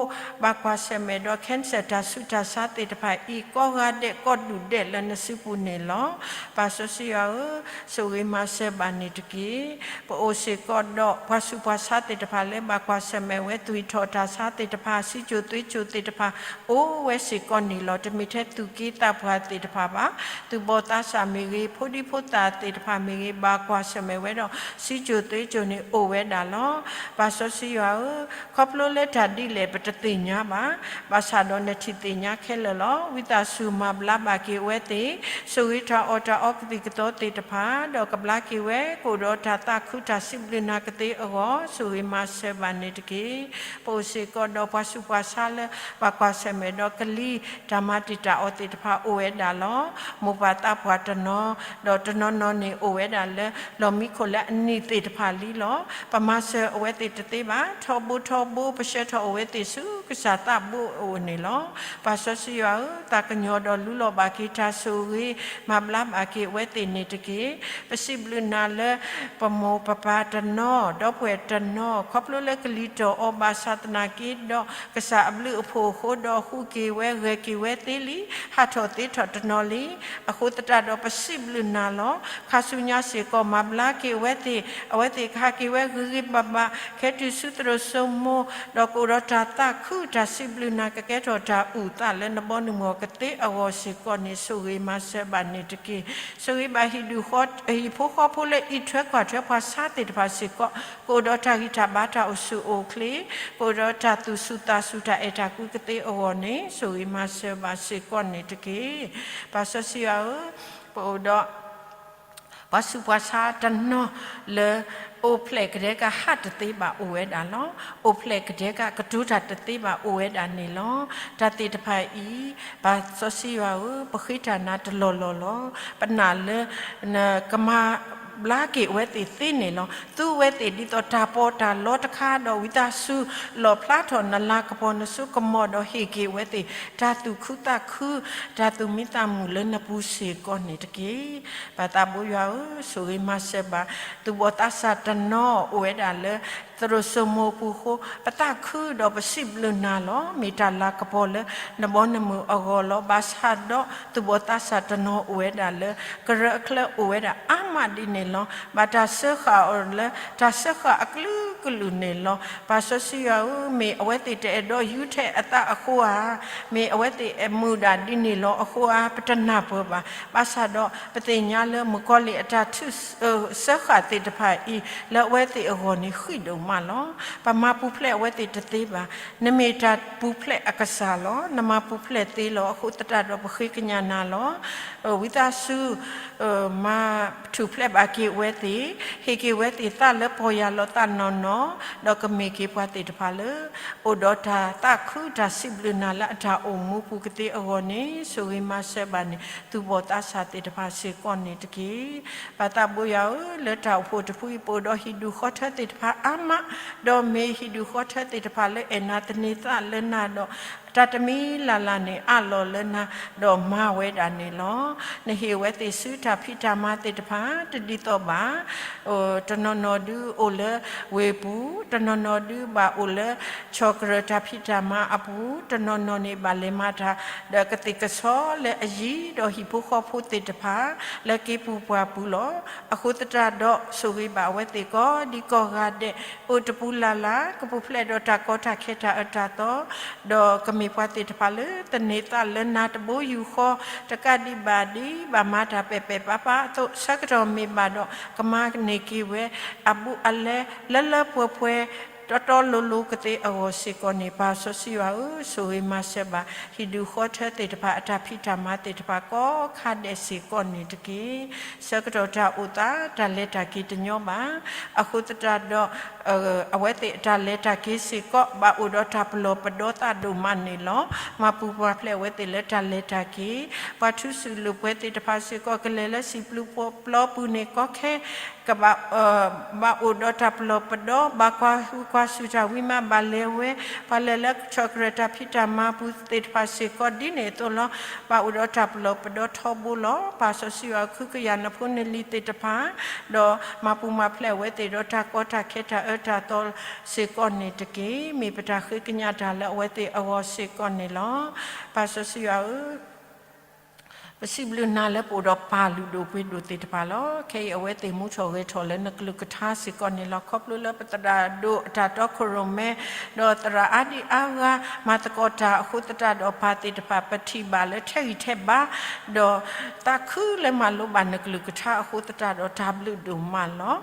ဘၣ်ကွၢ်ဆၢၣ်မဲာ်ဒီး cancer တၢ်ဆူးတၢ်ဆါသ့ၣ်တဖၣ်အံၤ ကိးဂၤဒဲးကိးဒူၣ်ဒဲးလၢနစုပူၤန့ၣ်လီၤ. ပၢ်စီဆှံယွၤဧၢ, ဆိၣ်ဂ့ၤမၤစၢၤဘၣ်န့ၣ်တက့ၢ်. ပအိၣ်စ့ၢ်ကီးဒီးပှၤဆူးပှၤဆါသ့ၣ်တဖၣ်လၢဘၣ်ကွၢ်ဆၢၣ်မဲာ်ဝဲ သွံၣ်ထီၣ်တၢ်ဆါသ့ၣ်တဖၣ်, စံၣ်စိၤသွ့ၣ်စိၤသ့ၣ်တဖၣ် အိၣ်ဝဲစ့ၢ်ကီးန့ၣ်လီၤ. တမ့ၢ်ထဲသူၣ်က့သးပှၢ်သ့ၣ်တဖၣ်ဘၣ်, သူၣ်ဘီၣ်သးစၢ်မ့ၢ်ဂ့ၤ, ဖိဒံဖိသၣ်သ့ၣ်တဖၣ်မ့ၢ်ဂ့ၤ, ဘၣ်ကွၢ်ဆၢၣ်မဲာ်ဝဲဒီး စံၣ်စိၤသွ့ၣ်စိၤန့ၣ်အိၣ်ဝဲဒၣ်လီၤ. ပၢ်စီဆှံယွၤဧၢ, ခီဖျိလၢတၢ်ဒ်လဲၣ်ပတသ့ၣ်ညါဘၣ်, ဘၣ်ဆၣ်ဒီးနထံၣ်သ့ၣ်ညါခဲလၢာ်လီၤ. ဝံသးစူၤမၤဘျါဘၣ်က့ၤအဝဲသ့ၣ်, ဆိၣ်ဂ့ၤတၢ်အီၣ်တၢ်အီကသံၣ်ကသီသ့ၣ်တဖၣ်, ဒီးကဘျါက့ၤဝဲ ကအိၣ်ဒီးတၢ်သးခုတၢ်စံးဘျုးနၤကသ့အဂီၢ် ဆိၣ်ဂ့ၤမၤစၢၤဘၣ်န့ၣ်တက့ၢ်. ပအိၣ်စ့ၢ်ကီးဒီးပှၤဆူးပှၤဆါလၢ ဘၣ်ကွၢ်ဆၢၣ်မဲာ်ဒီးကလံၤတၢ်မၤတံာ်တာ်အီၤသ့ၣ်တဖၣ်အိၣ်ဝဲဒၣ်လီၤ. မိၢ်ပၢ်သးပှၢ်တနီၤ, ဒီးတနီၤနီၤန့ၣ်အိၣ်ဝဲဒၣ်လၢ လီၢ်မံခိၣ်လၢအနံၤသ့ၣ်တဖၣ်လံလီၤ. ပမၤစၢၤအဝဲသ့ၣ်တသ့ဘၣ်, ထီဘိထီဘိ ပဆှၢထီၣ်အဝဲသ့ၣ်ဆူကစၢ်သးဘိအအိၣ်န့ၣ်လီၤ. ပၢ်စီဆှံယွၤဧၢ, သးကညီၤဒီးလူလီၤဘၣ်က့ၤတၢ်ဆိၣ်ဂ့ၤ, မၤဘျါဘၣ်က့ၤအဝဲသ့ၣ်န့ၣ်တက့ၢ်. ပစံးဘျုးနၤလၢ ပမိၢ်ပပၢ်တနီၤ, ဒီပုၢ်ဝဲၢ်တနီၤ, ခီဖျိလၢကလံၤတီၢ်အီၤဘၣ်ဆၣ်သနာ်က့ဒီး ကစၢ်အဘျုးအဖှိၣ်အဃိဒီး ဃုက့ၤဝဲ ဂဲၤက့ၤဝဲသ့လံ, ဟးထီၣ်သ့ထီၣ်တနီၤလံ. အဃိသတးဒီးပစံးဘျုးနၤလီၤ. ခါဆူညါစ့ၢ်ကီး မၤဘျါက့ၤအဝဲသ့ၣ်, အဝဲသ့ၣ်ကဟးက့ၤဝဲဂ့ၤဂ့ၤဘၣ်ဘၣ်, ခဲတုၤဆူသရိာ်စိမိၤ, ဒီးကအိၣ်ဒီးတၢ်သးခု တၢ်စံးဘျုးနၤ ကကဲထီၣ်တၢ်အုၣ်သးလၢနဘီနမုၢ်ကသ့အဂီၢ်စ့ၢ်ကီးန့ၣ် ဆိၣ်ဂ့ၤမၤစၢၤဘၣ်န့ၣ်တက့ၢ်. ဆိၣ်ဂ့ၤဘၣ်ဟံၣ်ဒူၣ်ဃီ, ဟံၣ်ဖိဃီဖိလၢအံးထွဲကွၢ်ထွဲပှၤဆါသ့ၣ်တဖၣ်စ့ၢ်ကီး, ကအိၣ်ဒီးတၢ်ဂံၢ်တၢ်ဘါ တၢ်အိၣ်ဆူၣ်အိၣ်ချ့, ကအိၣ်ဒီးတၢ်သူၣ်ဆူၣ်သးဆူၣ် တၢ်အဲၣ်တၢ်ကွံကသ့အဂီၢ်န့ၣ် ဆိၣ်ဂ့ၤမၤစၢၤဘၣ်စ့ၢ်ကီးန့ၣ်တက့ၢ်. ပၢ်စီဆှံယွၤဧၢ, ပအိၣ်ဒီး ပှၤဆူးပှၤဆါတနီၤလၢ အိၣ်ဖျဲၣ်ကဒဲကဟးတသ့ဘၣ်အိၣ်ဝဲဒၣ်လီၤ. အိၣ်ဖျဲၣ်ကဒဲကကတိၤတၢ်တသ့ဘၣ်အိၣ်ဝဲဒၣ်န့ၣ်လီၤ. တၢ်သ့ၣ်တဖၣ်အံၤ ပၢ်စီဆှံယွၤဧၢ, ပဃ့တၢ်နၤတလီၢ်လီၢ်လီၤ. ပနာ်လၢ နကမၤ ဘျါက့ၤအဝဲသ့ၣ်သ့န့ၣ်လီၤ. သူဝဲသ့ၣ်ဒ်သိးတၢ်ပီးတၢ်လီတခါဒီး ဝံသးစူၤ လီၣ်ဖျါထီၣ်နလၤကပီၤနစိကမီၤဒီး ဟ့ၣ်က့ၤအဝဲသ့ၣ် တၢ်သူၣ်ခုသးခု တၢ်သူၣ်မံသးမုာ်လၢနပူၤစ့ၢ်ကီးန့ၣ်တက့ၢ်. ပၢ်သးဘိယွၤဧၢ, ဆိၣ်ဂ့ၤမၤစၢၤဘၣ် သူၣ်ဘီၣ်သးစၢ်တနီၤအိၣ်ဝဲဒၣ်လၢ သရိာ်စိမိၢ်ပူၤအဃိ ပသးခုဒီးပစံးဘျုးနၤလီၤ. မ့ၢ်တၢ်လၤကပီၤလၢနဘီနမုၢ်အဂီၢ်လီၤ. ဘၣ်ဆၣ်ဒီးသူၣ်ဘီၣ်သးစၢ်တနီၤအိၣ်ဝဲဒၣ်လၢ ကရၢအချၢအိၣ်ဝဲဒၣ်အါမးဒ်န့ၣ်လီၤ. ဘၣ်တၢ်စၢဃာ်အီၤလၢ တၢ်စၢဃာ်အကလုာ်ကလုာ်န့ၣ်လီၤ. ပၢ်စီဆှံယွၤဧၢ, မ့ၢ်အဝဲသ့ၣ်တအဲၣ်ဒိးယူၤထဲအသးအဃိဧါ, မ့ၢ်အဝဲသ့ၣ်အမုာ်ဒၣ်ဒ်န့ၣ်လီၤအဃိဧါ, ပတနၢ်ပၢၢ်ဘၣ်. ဘၣ်ဆၣ်ဒီးပသ့ၣ်ညါလၢမုၣ်ကီၤလံၢ်အတၢ်ထုး စၢဃာ်သ့ၣ်တဖၣ်အံၤ လၢအဝဲသ့ၣ်အဂီၢ်န့ၣ် ဃံးဒိၣ်မးလီၤ. ပမၤပူၤဖျဲးအဝဲသ့ၣ်တသ့ဘၣ်. နမ့ၢ်တၢ်ပူၤဖျဲးအကစၢ်လီၤ. နမၤပူၤဖျဲးသ့လီၤ. အဃိသတးဒီးပဃ့ကညးနၤလီၤ. ဝံသးစူၤ မၤထူၣ်ဖျဲးဘၣ်က့ၤအဝဲသ့ၣ်, ဟ့ၣ်က့ၤဝဲသ့ၣ်သးလၢပီၢ်ယၢ်လီၤသးနီၢ်နီၢ်, ဒီးကမ့ၢ်က့ၤပှၤသ့ၣ်တဖၣ်လၢ အိၣ်ဒီးတၢ်သးခုတၢ်စံးဘျုးနၤလၢအတၢ်အိၣ်မူပူၤကသ့အဂီၢ်န့ၣ် ဆိၣ်ဂ့ၤမၤစၢၤဘၣ်န့ၣ် သူၣ်ဘီၣ်သးစၢ်သ့ၣ်တဖၣ်စ့ၢ်ကီးန့ၣ်တက့ၢ်. ပၢ်သးဘိယွၤဧၢ, လၢတၢ်အိၣ်ဖှိၣ်တဖုအံၤ ပအိၣ်ဒီးဟံၣ်ဒူၣ်ဃီထၢသ့ၣ်တဖၣ်အါမး, ဒီးမ့ၢ်ဟံၣ်ဒူၣ်ဃီထၢသ့ၣ်တဖၣ်လၢအဲၣ်နၤသန့ၤသးလၢနၤဒီး တၢ်တမံၤလၢ်လၢ်န့ၣ် အးလီၤလၢနၤ ဒီးမၤဝဲဒၣ်န့ၣ်လီၤ. နဟ့ၣ်ဝဲသ့ၣ်ဆူတၢ်ဖံးတၢ်မၤသ့ၣ်တဖၣ် တဒ်သိးဘၣ်. တနီၤနီၤဒုးအိၣ်လၢဝ့ၢ်ပူၤ, တနီၤနီၤဒုးဘၣ်အိၣ်လၢ ဆီၣ်ကရၢၢ်တၢ်ဖံးတၢ်မၤအပူၤ, တနီၤနီၤန့ၣ်ဘၣ်လဲၤမၤတၢ် ဒီးကသ့ၣ်ကဆီလၢအယံၤ ဒီးဟံၣ်ဖိဃီဖိသ့ၣ်တဖၣ် လၢက့ၤပူၤပှၢ်ပူၤလီၤ. အဃိသတးဒီး ဆိၣ်ဂ့ၤဘၣ်အဝဲသ့ၣ်ကိးဒံကိးဂၤဒဲး အိၣ်တပူၤလၢ်လၢ် ကပူၤဖျဲးဒီးတၢ်ကီတၢ်ခဲတၢ်အၢတၢ်သီ ဒီးကမ့ၢ်ပှၤသ့ၣ်တဖၣ်လၢ သန့ၤသးလၢနၤတဘိယူၢ်ဃီ တကးဒံးဘၣ်ဒ် ဘၣ်မၤတၢ်ပဲာ်ပဲာ်ပာ်ပာ်အသိး ဆၢကတီၢ်မ့ၢ်ဘၣ်ဒီး ကမၤန့ၢ်က့ၤဝဲ အဘူးအလဲ လၢလၢပှဲၤပှဲၤ တီတီလိၤလိၤကသ့အဂီၢ်စ့ၢ်ကီးန့ၣ် ပၢ်စီဆှံယွၤဧၢ, ဆိၣ်ဂ့ၤမၤစၢၤဘၣ် ဟံၣ်ဒူၣ်ဃီထၢသ့ၣ်တဖၣ် အတၢ်ဖံးတၢ်မၤသ့ၣ်တဖၣ် ကိးခါဒဲးစ့ၢ်ကီးန့ၣ်တက့ၢ်. ဆၢကတီၢ်တၢ်အိၣ်သး တၢ်လဲၤတၢ်က့ၤတညီဘၣ်. အဃိသတးဒီး အဝဲသ့ၣ်အတၢ်လဲၤတၢ်က့ၤစ့ၢ်ကီး ဘၣ်အိၣ်ဒီးတၢ်ပလီၢ်ပဒီသးဒိၣ်မးန့ၣ်လီၤ. မၤပူၤမၤဖျဲးအဝဲသ့ၣ်လၢတၢ်လဲၤတၢ်က့ၤ, ပှၤထူးစုၣ်လိာ်ပှဲၤသ့ၣ်တဖၣ်စ့ၢ်ကီး ကလဲၤလၢစံာ်ပျီပူၤန့ၣ် ကီခဲ ကဘၣ် ဘၣ်အိၣ်ဒီးတၢ်ပလီၢ်ပဒီ ဘၣ်ကွၢ်ဟူကွၢ်စူၣ်တၢ်ဝံမး ဘၣ်လဲၤဝဲ, ပှၤလဲၤလၢဆီၣ်ကရၢၢ်တၢ်ဖံးတၢ်မၤပူၤသ့ၣ်တဖၣ်စ့ၢ်ကီး ဒ်န့ၣ်အသိးလီၤ. ဘၣ်အိၣ်ဒီးတၢ်ပလီၢ်ပဒီထီဘိလီၤ. ပၢ်စီဆှံယွၤ ဃုကယာ်နဖိနလံၤသ့ၣ်တဖၣ် ဒီးမၤပူၤမၤဖျဲးအဝဲသ့ၣ်ဒီးတၢ်ကီတၢ်ခဲတၢ်အၢတၢ်သီ စ့ၢ်ကီးန့ၣ်တက့ၢ်. မ့ၢ်ပတၢ်ဃ့ကညးတၢ်လၢအဝဲသ့ၣ်အဂီၢ်စ့ၢ်ကီးန့ၣ်လီၤ. ပၢ်စီဆှံယွၤဧၢ, ပစံးဘျုးနၤလၢပအိၣ်ဒီးပၢ်လုၢ်ဒိၣ်ပှ့ၤဒိၣ်သ့ၣ်တဖၣ်လီၤ. ခဲအံၤအဝဲသ့ၣ်မူထီၣ်ဂဲၤထီၣ်လၢနကလုၢ်ကထါစ့ၢ်ကီးန့ၣ်လီၤ. ခီဖျိလၢပသရၣ်ဒိၣ်အတၢ်တီခိၣ်ရိၣ်မဲ ဒီးသရၣ်အါဒံအါဂၤ မၤသကိးတၢ်အဃိသတးဒီး ပၢ်သ့ၣ်တဖၣ် ပထံၣ်ဘၣ်လၢထဲဂံၢ်ထဲဘါ ဒီးသးခုလၢမၤလိဘၣ်နကလုၢ်ကထါအဃိသတးဒီး တၢ်ဘျုးဒိၣ်မးလီၤ.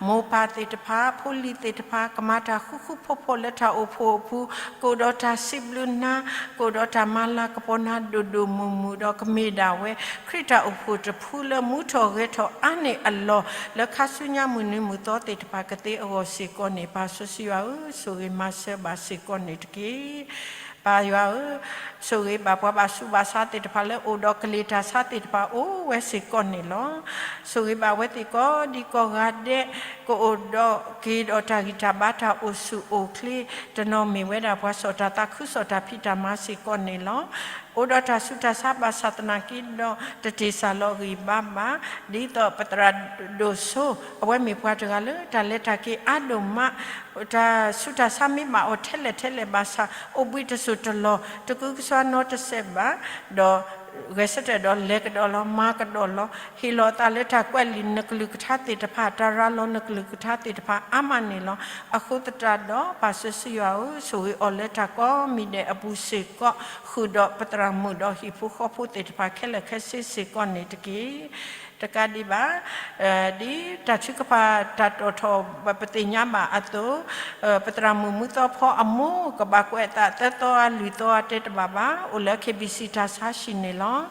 မိၢ်ပၢ်သ့ၣ်တဖၣ် ဖိလံၤသ့ၣ်တဖၣ် ကမၤတၢ်ဃူဃူဖိးဖိးလၢတၢ်အိၣ်ဖှိၣ်အပူၤ, ကအိၣ်ဒီးတၢ်စံးဘျုးနၤ, ကအိၣ်ဒီးတၢ်မၤလၤကပီၤနၤဒိၣ်ဒိၣ်မုၢ်မုၢ်ဒီး ကမ့ၢ်ဒၣ်ဝဲ ခရံာ်တၢ်အိၣ်ဖှိၣ်တဖုလၢမူထီၣ်ဂဲၤထီၣ်အါန့ၢ်အလီၢ် လၢခါဆူညါမုၢ်နံၤမုၢ်သီသ့ၣ်တဖၣ်ကသ့အဂီၢ်စ့ၢ်ကီးန့ၣ် ပၢ်စီဆှံယွၤဧၢ, ဆိၣ်ဂ့ၤမၤစၢၤဘၣ်စ့ၢ်ကီးန့ၣ်တက့ၢ်. ပၢ်ယွၤဧၢ, ဆိၣ်ဂ့ၤဘၣ်ပှၤဘၣ်ဆူးဘၣ်ဆါသ့ၣ်တဖၣ်လၢအိၣ်ဒီးကလံၤတၢ်ဆါသ့ၣ်တဖၣ်အိၣ်ဝဲစ့ၢ်ကီးန့ၣ်လီၤ. ဆိၣ်ဂ့ၤဘၣ်အဝဲသ့ၣ်ကိးဒံကိးဂၤဒဲး ကအိၣ်ဒီးက့ၤဒီးတၢ်ဂံၢ်တၢ်ဘါတၢ်အိၣ်ဆူၣ်အိၣ်ချ့ တနီၤမ့ၢ်ဝဲဒၣ်ပှၤစီၣ်တၢ်သးခုစီၣ်တၢ်ဖံးတၢ်မၤစ့ၢ်ကီးန့ၣ်လီၤ. အိၣ်ဒီးတၢ်ဆူးတၢ်ဆါဘၣ်ဆၣ်သနာ်က့ဒီး တတ့ၢ်စၢ်လီၤဂံၢ်ဘါဘၣ်, ဒ်သိးပသရၣ်ဒိၣ်စိ အဝဲမ့ၢ်ပှၤတဂၤလၢ တၢ်လဲၤတၢ်က့ၤအါဒိၣ်မး, တၢ်ဆူးတၢ်ဆါမ့ၢ်ဘၣ်အီၤထဲလဲၣ်ထဲလဲၣ်ဘၣ်ဆၣ် အိၣ်ဘှံးတစိၢ်တလီၢ် တကူကစွါနီတစဲးဘၣ်, ဒီး ဂဲၤဆၢထၢၣ်ဒီးလဲၤကဒီးလီၤ မၤကဒီးလီၤ ဟ့ၣ်လီၤအသးလၢတၢ်ကွဲးလံာ်နကလုၢ်ကထါသ့ၣ်တဖၣ် တၢ်ရၤလီၤနကလုၢ်ကထါသ့ၣ်တဖၣ်အါမးန့ၣ်လီၤ. အဃိသတးဒီး ပၢ်စီဆှံယွၤဧၢ, ဆိၣ်ဂ့ၤအီၤလၢတၢ်ကိးမံၤဒဲးအပူၤစ့ၢ်ကီး ဃုာ်ဒီးပသရၣ်မုၣ်ဒီးဟံၣ်ဖိဃီဖိသ့ၣ်တဖၣ်ခဲလၢာ်ခဲဆ့စ့ၢ်ကီးန့ၣ်တက့ၢ်. တကးဒံးဘၣ် ဒ်တၢ်ထုကဖၣ်တၢ်တီၣ်ထီၣ်ပသ့ၣ်ညါဘၣ်အသိး ပသရၣ်မုၣ်မုၢ်သီဖီအမိၢ် ကဘၣ်ကွဲးအသးသၢသီအါလွံၢ်သီအါတဲတဘၣ်ဘၣ် အိၣ်လၢ KBC တၢ်ဆါဟံၣ်န့ၣ်လီၤ.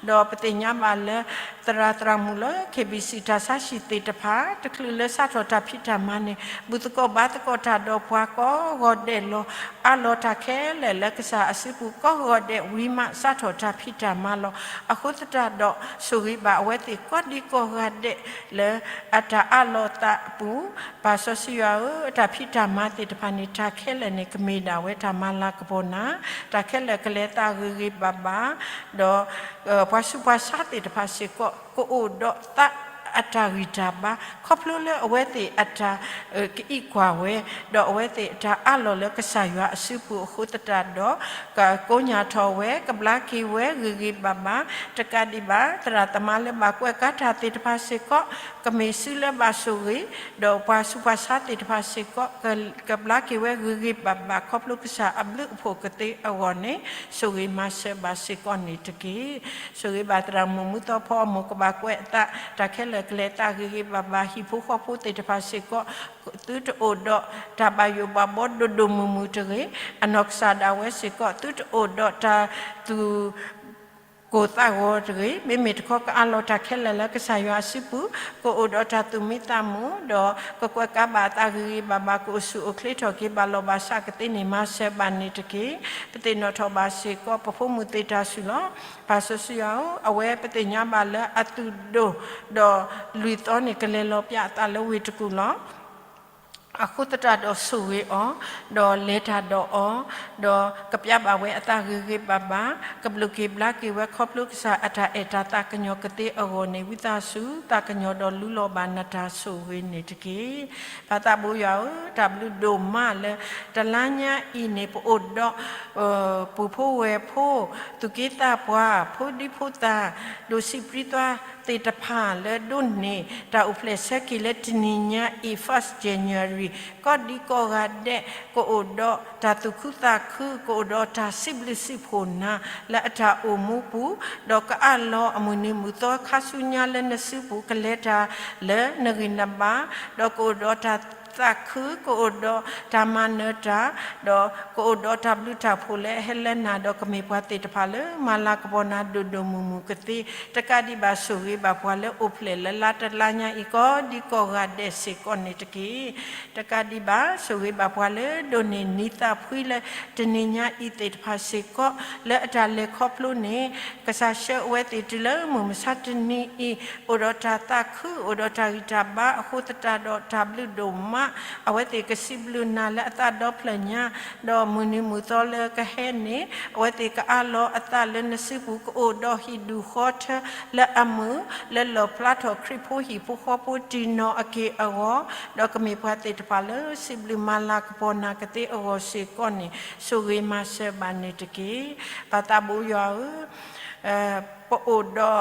ဒီးပသ့ၣ်ညါဘၣ်လၢ သရၣ်သရၣ်မုၣ်လၢ KBC တၢ်ဆါဟံၣ်သ့ၣ်တဖၣ် တချုးလၢစးထီၣ်တၢ်ဖံးတၢ်မၤန့ၣ် ဘူၣ်သကိးဘါသကိးတၢ်ဒီးပှၤကိးဂီၤဒဲးလီၤ. အးလီၤတၢ်ခဲလၢာ်လၢကစၢ်အစုပူၤကိးဂီၤဒဲးဝံၤမး စးထီၣ်တၢ်ဖံးတၢ်မၤလီၤ. အဃိသတးဒီး ဆိၣ်ဂ့ၤဘၣ်အဝဲသ့ၣ် ကီၢ်ဒံကီၢ်ဂၤဒဲးလၢအတၢ်အးလီၤသးအပူၤ, ပၢ်စီဆှံယွၤဧၢ, တၢ်ဖံးတၢ်မၤသ့ၣ်တဖၣ်န့ၣ် တၢ်ခဲလၢာ်န့ၣ် ကမ့ၢ်ဒၣ်ဝဲတၢ်မၤလၤကပီၤနၤ, တၢ်ခဲလၢာ်ကလဲၤသးဂ့ၤဂ့ၤဘၣ်ဘၣ်, ဒီး ပှၤဆူးပှၤဆါသ့ၣ်တဖၣ်စ့ၢ်ကီး ကအိၣ်ဒီးသးအတၢ်ဂံၢ်တၢ်ဘါ ခီဖျိလၢအဝဲသ့ၣ်အတၢ် ကအံးကွၢ်ဝဲ, ဒီးအဝဲသ့ၣ်အတၢ်အးလီၤလၢကစၢ်ယွၤအစုပူၤအဃိသတးဒီး ကကိးညၢ်ထီၣ်ဝဲ, ကဘျါက့ၤဝဲဂ့ၤဂ့ၤဘၣ်ဘၣ်, တကးဒံးဘၣ် သရၣ်သမါလၢဘၣ်ကွဲးကၤတၢ်သ့ၣ်တဖၣ်စ့ၢ်ကီး ကမ့ၢ်စုလၢဘၣ်ဆိၣ်ဂ့ၤ, ဒီးပှၤဆူးပှၤဆါသ့ၣ်တဖၣ်စ့ၢ်ကီး ကဘျါက့ၤဝဲဂ့ၤဂ့ၤဘၣ်ဘၣ် ခီဖျိကစၢ်အဘျုးအဖှိၣ်ကသ့အဂီၢ်န့ၣ် ဆိၣ်ဂ့ၤမၤစၢၤဘၣ်စ့ၢ်ကီးန့ၣ်တက့ၢ်. ဆိၣ်ဂ့ၤဘၣ်သရၣ်မုၣ်မုၢ်သီဖီအမိၢ် ကဘၣ်ကွဲးအသး တၢ်ခဲလၢာ်ကလဲၤသးဂ့ၤဂ့ၤဘၣ်ဘၣ် ဟံၣ်ဖိဃီဖိသ့ၣ်တဖၣ်စ့ၢ်ကီး သုတအိၣ်ဒီးတၢ်ဘၣ်ယိၣ်ဘၣ်ဘီဒိၣ်ဒိၣ်မုၢ်မုၢ်တဂ့ၤ, အနီၢ်ကစၢ်ဒၣ်ဝဲစ့ၢ်ကီး သုတအိၣ်ဒီးတၢ်သူၣ် ကိၢ်သးဂီၤတဂ့ၤ, မ့မ့ၢ်တခီကအးလီၤတၢ်ခဲလၢာ်လၢကစၢ်ယွၤအစုပူၤ, ကအိၣ်ဒီးတၢ်သူၣ်မံသးမုာ်, ဒီးကကွဲးကၤဘၣ်အသးဂ့ၤဂ့ၤဘၣ်ဘၣ်, ကအိၣ်ဆူၣ်အိၣ်ချ့ထီၣ်က့ၤဘၣ်လီၤဘၣ်ဆးကသ့န့ၣ် မၤစၢၤဘၣ်န့ၣ်တက့ၢ်. ပသ့ၣ်နီၣ်ထီၣ်ဘၣ်စ့ၢ်ကီး ပဖိမုၣ်သ့ၣ်တၢ်ဆူၣ်လီၤ. ပၢ်စီဆှံယွၤဧၢ, အဝဲပသ့ၣ်ညါဘၣ်လၢအသူၣ်ဒိၣ်ဒီးလွံၢ်သီန့ၣ် ကလဲၤလီၤပၠးအသးလၢဝ့ၢ်တကူၣ်လီၤ. အဃိသတးဒီးဆိၣ်ဂ့ၤအီၤ, ဒီးလဲၤတၢ်ဒီးအီၤ, ဒီးကပၠးဘၣ်ဝဲအသးဂ့ၤဂ့ၤဘၣ်ဘၣ်, ကဘျုးက့ၤဘျါက့ၤဝဲ ခီဖျိကစၢ်အတၢ်အဲၣ်တၢ်သးကညီၤကသ့အဂီၢ်န့ၣ် ဝံသးစူၤ သးကညီၤဒီးလူလီၤဘၣ်နတၢ်ဆိၣ်ဂ့ၤန့ၣ်တက့ၢ်. ပၢ်သးဘိယွၤဧၢ, တၢ်ဘျုးဒိၣ်မးလၢ တလါညါအံၤန့ၣ် ပအိၣ်ဒီး ပူၤဖိဝဲၢ်ဖိ, သူၣ်က့သးပှၢ်, ဖိဒံဖိသၣ်, ဒိၣ်ဆံးပြံသွါသ့ၣ်တဖၣ်လၢဒိးန့ၢ် တၢ်အိၣ်ဖျဲၣ်ဆၢက့ၤလၢတနံၤညါအံၤ first January ကီၢ်ဒံကီၢ်ဂၤဒဲး ကအိၣ်ဒီးတၢ်သူၣ်ခုသးခု, ကအိၣ်ဒီးတၢ်စံးဘျုးစံးဖှိၣ်နၤ လၢအတၢ်အိၣ်မူပူၤ, ဒီးကအးလီၤအမုၢ်နံၤမုၢ်သီခါဆူညါလၢနစုပူၤ ကလဲၤတၢ်လၢနဂံၢ်နဘါ, ဒီးကအိၣ်ဒီးတၢ်သးခု, ကအိၣ်ဒီးတၢ်မၤနၢၤတၢ်, ဒီးကအိၣ်ဒီးတၢ်ဘျုးတၢ်ဖှိၣ်လၢအဟဲလၢနၤ, ဒီးကမ့ၢ်ပှၤသ့ၣ်တဖၣ်လၢမၤလၤကပီၤနၤဒိၣ်ဒိၣ်မုၢ်မုၢ်ကသ့, တကးဒံးဘၣ်ဆိၣ်ဂ့ၤဘၣ်ပှၤလၢအိၣ်ဖျဲၣ်လၢလါတလါညါအံၤ ကီၢ်ဒံကီၢ်ဂၤဒဲးစ့ၢ်ကီးန့ၣ်တက့ၢ်. တကးဒံးဘၣ် ဆိၣ်ဂ့ၤဘၣ်ပှၤလၢဒိးန့ၢ်နံၤသးဖှံလၢတနံၤညါအံၤသ့ၣ်တဖၣ်စ့ၢ်ကီး လၢအတၢ်လဲၤခီဖျိန့ၣ် ကစၢ်ဆှၢအဝဲသ့ၣ်တုၤလၢမုၢ်မဆါတနံၤအံၤ အိၣ်ဒီးတၢ်သးခု အိၣ်ဒီးတၢ်ဂံၢ်တၢ်ဘါအဃိသတးဒီး တၢ်ဘျုးဒိၣ်မး အဝဲသ့ၣ်ကစံးဘျုးနၤလၢအသးဒီဖျၢၣ်ညါ, ဒီးမုၢ်နံၤမုၢ်သီလၢကဟဲန့ၣ် အဝဲသ့ၣ်ကအးလီၤအသးလၢနစုပူၤ ကအိၣ်ဒီးဟံၣ်ဒူၣ်ဃီထၢလၢအမုာ် လၢလီၣ်ဖျါထီၣ်ခရံာ်ဖိဟံၣ်ဖိဃီဖိတံၢ်နီၣ်အက့ၢ်အဂီၢ်, ဒီးကမ့ၢ်ပှၤသ့ၣ်တဖၣ်လၢစံးဘျုးမၤလၤကပီၤနၤကသ့အဂီၢ်စ့ၢ်ကီးန့ၣ် ဆိၣ်ဂ့ၤမၤစၢၤဘၣ်န့ၣ်တက့ၢ်. ပၢ်သးဘိယွၤဧၢ, ပအိၣ်ဒီး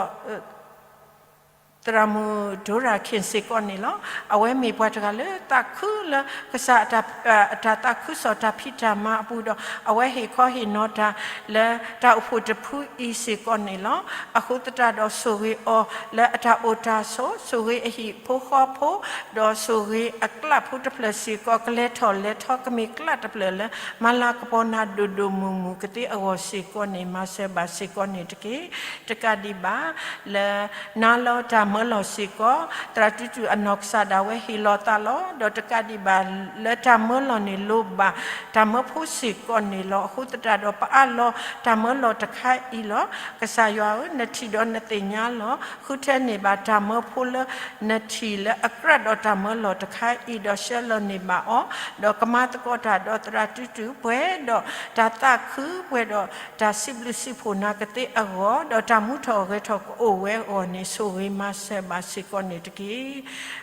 သရၣ်မုၣ်ဒိရၣ်ခ့ၣ်စ့ၢ်ကီးန့ၣ်လီၤ. အဝဲမ့ၢ်ပှၤတဂၤလၢသးခုလၢကစၢ်အတၢ်သးခုကစီၣ်တၢ်ဖံးတၢ်မၤအပူၤဒီး အဝဲဟ့ၣ်ခီဟ့ၣ်နီၤတၢ်လၢတၢ်အိၣ်ဖှိၣ်တဖုအံၤစ့ၢ်ကီးန့ၣ်လီၤ. အဃိသတးဒီးဆိၣ်ဂ့ၤအီၤလၢအတၢ်အိၣ်တၢ်ဆိး, ဆိၣ်ဂ့ၤအဟံၣ်ဖိဃီဖိ, ဒီးဆိၣ်ဂ့ၤအကျးဖိတဖျၢၣ်စ့ၢ်ကီး ကလဲၤထီၣ်လဲၤထီကမ့ၢ်ကျးတဖျၢၣ်လၢ မၤလၤကပီၤနၤဒိၣ်ဒိၣ်မုၢ်မုၢ်ကသ့အဂီၢ်စ့ၢ်ကီးန့ၣ် မၤစၢၤဘၣ်စ့ၢ်ကီးန့ၣ်တက့ၢ်. တကးဒံးဘၣ် လၢနၤလီၤတၢ်မၢလီၤစ့ၢ်ကီး သရၣ်တူတူၢ်အနီၢ်ကစၢ်ဒၣ်ဝဲဟ့ၣ်လီၤသးလီၤ. ဒီးတကးဒံးဘၣ်လၢတၢ်မၢလီၤန့ၣ်လိၣ်ဘၣ်တၢ်မၢဖိစ့ၢ်ကီးန့ၣ်လီၤ. အဃိသတးဒီးပအးလီၤတၢ်မၢလီၤတခါအံၤလီၤ. ကစၢ်ယွၤဧၢ, နထံၣ်ဒီးနသ့ၣ်ညါလီၤ. ဃုထၢန့ၢ်ဘၣ်တၢ်မၢဖိလၢနထံၣ်လၢအကြၢးဒီးတၢ်မၢလီၤတခါအံၤ ဒီးဆှၢလီၤန့ၢ်ဘၣ်အီၤ, ဒီးကမၤသကိးတၢ်ဒီးသရၣ်တူတူၢ် ပှဲၤဒီးတၢ်သးခု ပှဲၤဒီးတၢ်စံးဘျုးစံးဖှိၣ်နၤကသ့အဂီၢ်, ဒီးတၢ်မူထီၣ်ဂဲၤထီၣ်ကအိၣ်ဝဲအဂီၢ်န့ၣ် ဆိၣ်ဂ့ၤမၤစၢၤဘၣ်စ့ၢ်ကီးန့ၣ်တက့ၢ်.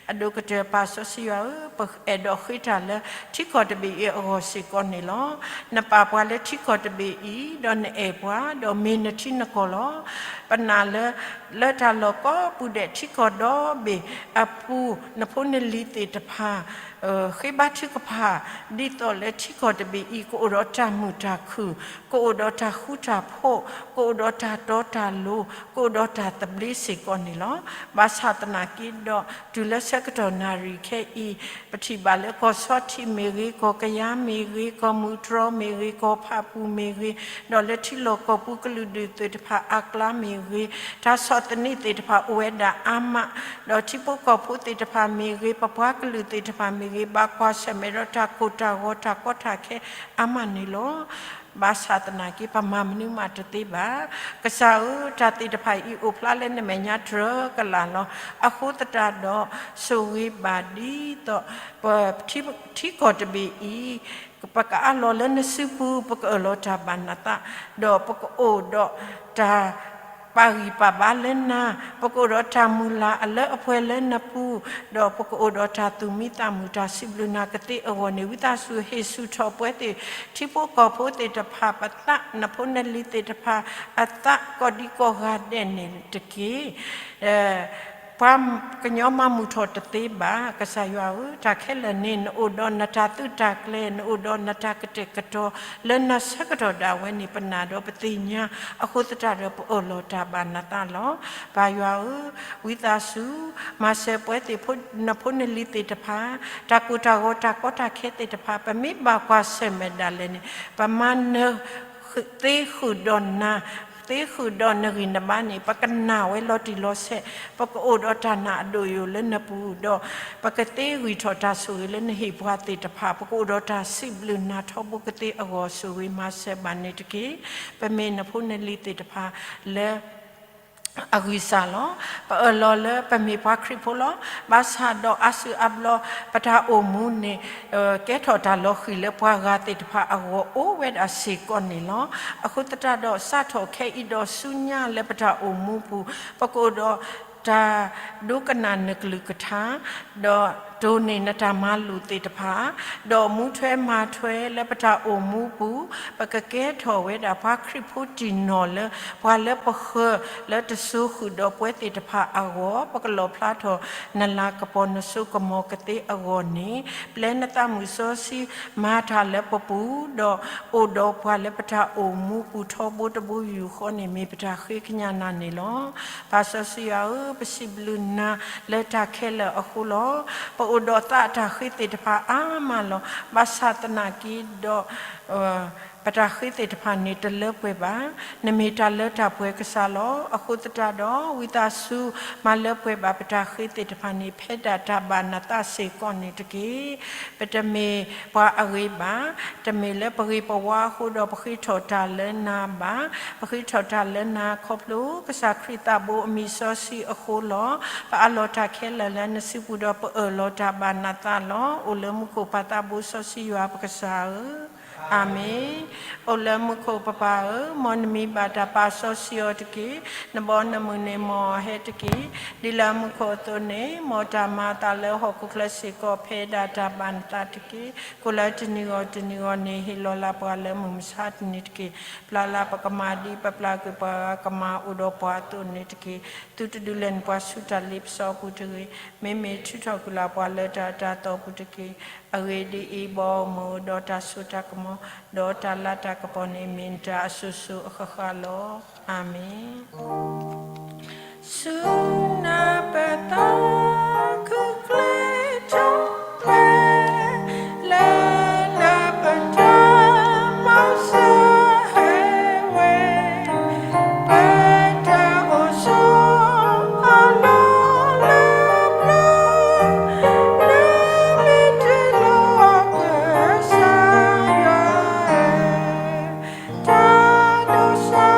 အဒိၣ်ကတၢၢ်ပၢ်စီဆှံယွၤဧၢ, ပအဲၣ်ဒိးဃ့တၢ်လၢထံကီၢ်တဘ့ၣ်အံၤအဂီၢ်စ့ၢ်ကီးန့ၣ်လီၤ. နပာ်ပှၤလၢထံကီၢ်တဘ့ၣ်အံၤ, ဒီးနအဲၣ်ပှၤ, ဒီးမ့ၢ်နထံနကီၢ်လီၤ. ပနာ်လၢ လၢတၢ်လီၢ်ကိးပူၤဒဲးထံကီၢ်ဒီဘ့ၣ်အပူၤ နဖိနလံၤသ့ၣ်တဖၣ် ဃ့ဘါထုကဖၣ် ဒ်သိးလၢထံကီၢ်တဘ့ၣ်အံၤ ကအိၣ်ဒီးတၢ်မုာ်တၢ်ခုၣ်, ကအိၣ်ဒီးတၢ်ဃူတၢ်ဖိး, ကအိၣ်ဒီးတၢ်တီတၢ်လိၤ, ကအိၣ်ဒီးတၢ်သဘျ့စ့ၢ်ကီးန့ၣ်လီၤ. ဘၣ်ဆၣ်သနာ်က့ဒီး တုၤလၢဆၢကတီၢ်နၣ်ရံၣ်ခဲအံၤ ပထံၣ်ဘၣ်လၢကီၢ်ဆီထံးမ့ၢ်ဂ့ၤ, ကီၢ်ကယါမ့ၢ်ဂ့ၤ, ကီၢ်မုၢ်တြီမ့ၢ်ဂ့ၤ, ကီၢ်ဖၣ်ပူၤမ့ၢ်ဂ့ၤ, ဒီးလၢထံလီၢ်ကီၢ်ပူၤကလုာ်ဒူၣ်သ့ၣ်တဖၣ်အကျါမ့ၢ်ဂ့ၤ, တၢ်ဆီၣ်သနံးသ့ၣ်တဖၣ်အိၣ်ဝဲဒၣ်အါမး, ဒီးထံဖိကီၢ်ဖိသ့ၣ်တဖၣ်မ့ၢ်ဂ့ၤ, ပပှၤကလုာ်သ့ၣ်တဖၣ်မ့ၢ်ဂ့ၤ, ဘၣ်ကွၢ်ဆၢၣ်မဲာ်ဒီးတၢ်ကိၢ်တၢ်ဂီၤတၢ်ကီတၢ်ခဲအါမးန့ၣ်လီၤ. ဘၣ်ဆၣ်သနာ်က့ ပမၤမနုၤမးတသ့ဘၣ်. ကစၢ်ဧၢ, တၢ်သ့ၣ်တဖၣ်အံၤအိၣ်ဖျါလၢနမဲာ်ညါတြၢၤကလာ်လီၤ. အဃိသတးဒီး ဆိၣ်ဂ့ၤဘၣ်ဒ်သိး ပထံကီၢ်တဘ့ၣ်အံၤ ပကအးလီၤလၢနစုပူၤ, ပကအၢၣ်လီၤတၢ်ဘၣ်နသး, ဒီးပကအိၣ်ဒီးတၢ် ပာ်ဂံၢ်ပာ်ဘါလၢနၤ, ပကအိၣ်ဒီးတၢ်မုၢ်လၢ်အလၢအပှဲၤလၢနပူၤ, ဒီးပကအိၣ်ဒီးတၢ်သူၣ်မံသးမုာ် တၢ်စံးဘျုးနၤကသ့အဂီၢ်န့ၣ်, ဝံသးစူၤဟ့ၣ်ဆူၣ်ထီၣ်ပဝဲသ့ၣ် ထံဖိကီၢ်ဖိသ့ၣ်တဖၣ်အသး, နဖိနလံၤသ့ၣ်တဖၣ်အသး ကိးဒံကိးဂၤဒဲးန့ၣ်တက့ၢ်. ပှၤကညီမၤမုာ်ထီၣ်တသ့ဘၣ်. ကစၢ်ယွၤဧၢ, တၢ်ခဲလၢာ်န့ၣ် နအိၣ်ဒီးနတၢ်သုးတၢ်ကျဲၤ, နအိၣ်ဒီးနတၢ်ကတဲာ်ကတီၤလၢနဆၢကတီၢ်ဒၣ်ဝဲန့ၣ် ပနာ်ဒီးပသ့ၣ်ညါ, အဃိသတးဒီးပအၢၣ်လီၤတၢ်ဘၣ်နသးလီၤ. ပၢ်ယွၤဧၢ, ဝံသးစူၤ မၤစၢၤပဝဲသ့ၣ် နဖိနလံၤသ့ၣ်တဖၣ်, တၢ်ကိၢ်တၢ်ဂီၤ တၢ်ကီတၢ်ခဲသ့ၣ်တဖၣ် ပမ့ၢ်ဘၣ်ကွၢ်ဆၢၣ်မဲာ်ဒၣ်လဲာ်န့ၣ် ပမၤနၢၤ သ့ဃုာ်ဒီးနၤ, သ့ဃုာ်ဒီးနဂံၢ်နဘါန့ၣ် ပကနာ်ဝဲလီၤတံၢ်လီၤဆဲး, ပကအိၣ်ဒီးတၢ်နာ်အဒိၣ်အယိာ်လၢနပူၤဒီး ပကသ့ဂံၢ်ထီၣ်တၢ်ဆိၣ်ဂ့ၤလၢနဟ့ၣ်ပှၤသ့ၣ်တဖၣ်, ပကအိၣ်ဒီးတၢ်စံးဘျုးနၤထီဘိကသ့အဂီၢ် ဆိၣ်ဂ့ၤမၤစၢၤဘၣ်န့ၣ်တက့ၢ်. ပမ့ၢ်နဖိနလံၤသ့ၣ်တဖၣ်လၢ အဂံၢ်စၢ်လီၤ. ပအၢၣ်လီၤလၢပမ့ၢ်ပှၤခရံာ်ဖိလီၤ. ဘၣ်ဆၣ်ဒီးအါစုအါဘျီ ပတၢ်အိၣ်မူန့ၣ် ကဲထီၣ်တၢ်လီၤဃံၤလၢပှၤဂၤသ့ၣ်တဖၣ်အဂီၢ်အိၣ်ဝဲဒၣ်စ့ၢ်ကီးန့ၣ်လီၤ. အဃိသတးဒီး စးထီၣ်ခဲအံၤဒီးဆူညါလၢပတၢ်အိၣ်မူပူၤ ပကအိၣ်ဒီးတၢ်ဒိကနၣ်နကလုၢ်ကထါ ဒီးတိၢ်န့ၢ်နတၢ်မၤလိာ်သ့ၣ်တဖၣ်, ဒီးမူထွဲမၤထွဲလၢပတၢ်အိၣ်မူပူၤ, ပကကဲထီၣ်ဝဲဒၣ်ပှၤခရံာ်ဖိတံၢ်နီၢ်လၢ ပှၤလၢပဃၢၤလၢတစိၤဃုာ်ဒီးပဝဲသ့ၣ်တဖၣ်အဂီၢ်, ပကလီၣ်ဖျါထီၣ်နလၤကပီၤနစိကမီၤကသ့အဂီၢ်န့ၣ်, ပျဲနသးမုၢ်စီဆှံမၤတၢ်လၢပပူၤ, ဒီးအိၣ်ဒီးပှၤလၢပတၢ်အိၣ်မူပူၤထီဘိတဘိယူၢ်ဃီန့ၣ် မ့ၢ်ပတၢ်ဃ့ကညးနၤန့ၣ်လီၤ. ပၢ်စီဆှံယွၤဧၢ, ပစံးဘျုးနၤလၢတၢ်ခဲလၢာ်အဃိလီၤ. ပအိၣ်ဒီးသးအတၢ်ဃ့သ့ၣ်တဖၣ်အါမးလီၤ. ဘၣ်ဆၣ်သနာ်က့ဒီး ပတၢ်ဃ့သ့ၣ်တဖၣ်န့ၣ်တလၢပှဲၤဘၣ်. နမ့ၢ်တၢ်လၢတၢ်ပှဲၤကစၢ်လီၤ. အဃိသတးဒီး ဝံသးစူၤမၤလၢပှဲၤဘၣ်ပတၢ်ဃ့သ့ၣ်တဖၣ်န့ၣ် ဖဲဒၣ်တၢ်ဘၣ်နသးစ့ၢ်ကီးန့ၣ်တက့ၢ်. ပတမ့ၢ်ပှၤအဂ့ၤဘၣ်. တမ့ၢ်လၢပဂ့ၤပဝါအဃိဒီး ပဃ့ထီၣ်တၢ်လၢနၤဘၣ်. ပဃ့ထီၣ်တၢ်လၢနၤခီဖျိ ကစၢ်ခရံာ်သးဘိအမံၤစီဆှံအဃိလီၤ. ပအးလီၤတၢ်ခဲလၢာ်လၢနစုပူၤဒီး ပအၢၣ်လီၤတၢ်ဘၣ်နသးလီၤ. အိၣ်လၢမူခိၣ်ပၢ်သးဘိစီဆှံယွၤပကစၢ်ဧၢ, အၤမ့ၣ်. အိၣ်လၢမူခိၣ်ပပၢ်ဧၢ, မ်နမံၤဘၣ်တၢ်ပၢ်စီဆှံအီၤတက့ၢ်. နဘီနမုၢ်န့ၣ်မ်အဟဲတက့ၢ်. ဒ်လၢမူခိၣ်အသိးန့ၣ်, မ်တၢ်မၤအသးလၢဟီၣ်ခိၣ်ချၢစ့ၢ်ကီး ဖဲဒၣ်တၢ်ဘၣ်နသးတက့ၢ်. ကိၣ်လၢတနံၤဂီၤတနံၤဂီၤန့ၣ် ဟ့ၣ်လီၤလၢပှၤလၢမုၢ်မဆါတနံၤတက့ၢ်. ပျၢ်လၢပကမၤဒ်ပပျၢ်ကွံာ်ပှၤဂၤကမၤအိၣ်ဒီးပှၤအသိးန့ၣ်တက့ၢ်. သုတဒုးလဲၤနပှၤဆူတၢ်လ့ပစီအပူၤတဂ့ၤ. မ့မ့ၢ်ထုးထီၣ်ကွံာ်လၢပှၤလၢတၢ်အတၢ်သီပူၤတက့ၢ်. အဂ့ၢ်ဒ်အံၤ, ဘီမုၢ်ဒီးတၢ်စိတၢ်ကမီၤ, ဒီးတၢ်လၤတၢ်ကပီၤန့ၣ် မ့ၢ်နတၢ်အစိၤစိၤအဃၣ်ဃၣ်လီၤ. အၤမ့ၣ်. ဆူနၤပသးခုကျဲထီၣ်ဝဲ, လၢလၢပတၢ်မၤစၢၤဟဲဝဲ, ပတၢ်အိၣ်ဆိးအလီၢ်လၢပျၢၤ, လၢမ့ၢ်တ့ၢ်လီၤကစၢ်ယွၤဧၢ, တၢ်ဒိးစၢ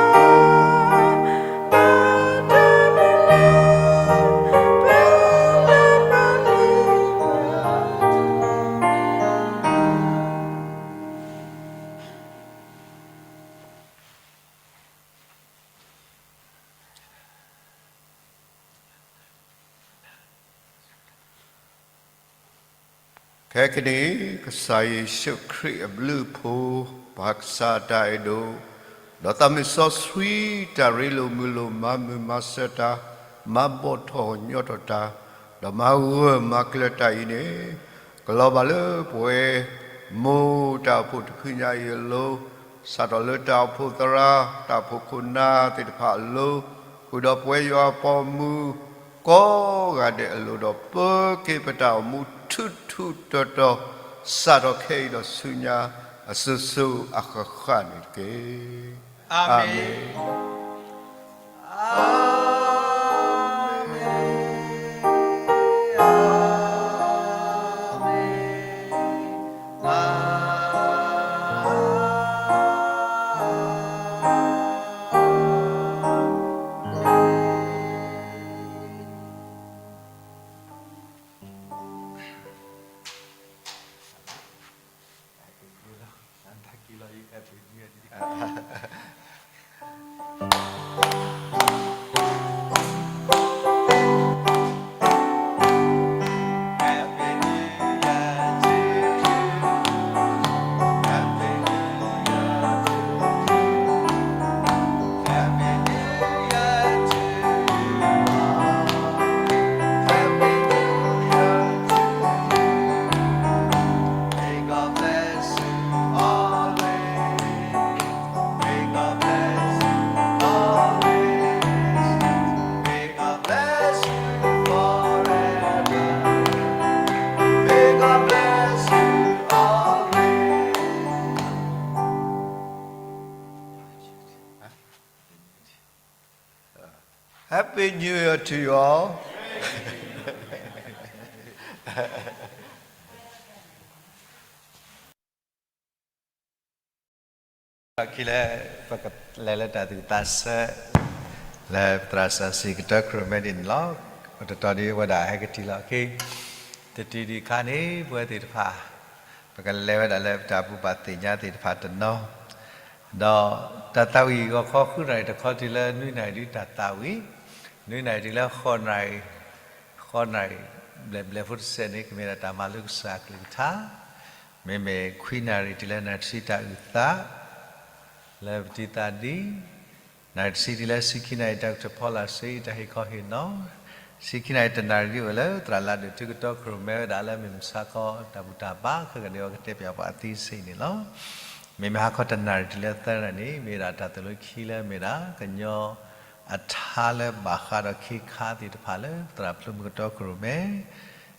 ် ခဲကနံၣ် ကစၢ်ယ့ၣ်ၡူးခရံာ်အဘျုးအဖှိၣ်, ပၢ်ကစၢ်တၢ်အဲၣ်ဒိၣ်, ဒီးသးမုၢ်စီဆှံတၢ်ရ့လိာ်မုာ်လိာ် မၤမုာ်မၤစၢၤတၢ်, မၤဘီၣ်ထီၣ်ညီထီၣ်တၢ်, ဒီးမၤဂၢၢ်မၤကျၢၤတၢ်အံၤန့ၣ်, ကလီၤဘၣ်လၢပဝဲ မိၢ်တၢ်အိၣ်ဖှိၣ်တဖုညါအံၤအလိၤ, စးထီၣ်လၢတၢ်အိၣ်ဖှိၣ်သရၣ်, တၢ်အိၣ်ဖှိၣ်ခိၣ်နၢ်သ့ၣ်တဖၣ်အလိၤ, ဃုာ်ဒီးပဝဲယွၤပိာ်မုၣ် ကိးဂၤဒဲးအလိၤဒီး ပၢၤက့ၤပတၢ်အိၣ်မူထူထူတီတီ, စးထီၣ်ခဲအံၤဒီးဆူညါ အစိၤစိၤအဃၣ်ဃၣ်န့ၣ်တက့ၢ်. အၤမ့ၣ်. New Year to you all. ခံလၢ ပကလဲၤလၢတၢ်သူၣ်သးဆၢ လၢပသရၣ်စီဆှံကတီၢ်ခရံာ်မဲဒ်န့ၣ်လီၤ. တတီၤဒ်ဝဲဒၣ်ဟဲကထံၣ်လီၤ. တတုၤဒံးခါန့ၣ် ပဝဲသ့ၣ်တဖၣ် ပကလဲၤဝဲဒၣ်လၢပတၢ်ဘူၣ်ဘၣ်သ့ၣ်ညါသ့ၣ်တဖၣ်တနီၤ ဒီးတၢ်သးဝံၣ်ဂီၤခီဃုနၣ်ရံၣ်တခီတုၤလၢနွံနၣ်ရံၣ်ဒ်တၢ်သးဝံၣ်, နွံနၣ်ရံၣ်တုၤလၢ ဃိးနၣ်ရံၣ် ဘျဲၣ်ဘျဲၣ်ဖိတစဲးန့ၣ် ကမ့ၢ်ဒၣ်တၢ်မၤလိကစၢ်အကလုၢ်ကထါ, မ့မ့ၢ်ခွံနၣ်ရံၣ်တုၤလၢနၣ်ရံၣ်တဆံတၢ်အုၣ်သး လၢပတံၤသးဒံ, နၣ်ရံၣ်တဆံတုၤလၢဆံခံနၣ်ရံၣ်တၢ်ကထၢၣ်ဖီလာ်စ့ တၢ်ဟ့ၣ်ခီဟ့ၣ်နီၤ, ဆံခံနၣ်ရံၣ်တနၣ်ရံၣ်ဒ်အိၣ်လၢ သရၣ်လါဒိၣ်ထုကတီၢ်ခရံာ်မဲဝဲဒၣ်လၢမုၢ်မဆါခီ တၢ်ဘူၣ်တၢ်ဘါခဲကနံၣ်အံၤ ကတဲပၠးပှၤအသံစ့န့ၣ်လီၤ. မ့မ့ၢ်ဟါခီတနၣ်ရံၣ်တုၤလၢသၢနၣ်ရံၣ်န့ၣ် မ့ၢ်ဒၣ်တၢ်သိၣ်လိခံလၢမ့ၢ်ဒၣ် ကညီအထါလၢဘၣ်ဃးဒီးခ့ခါသ့ၣ်တဖၣ်လၢ သရၣ်ဖျိမုၢ်ကတီၢ်ခရံာ်မဲ,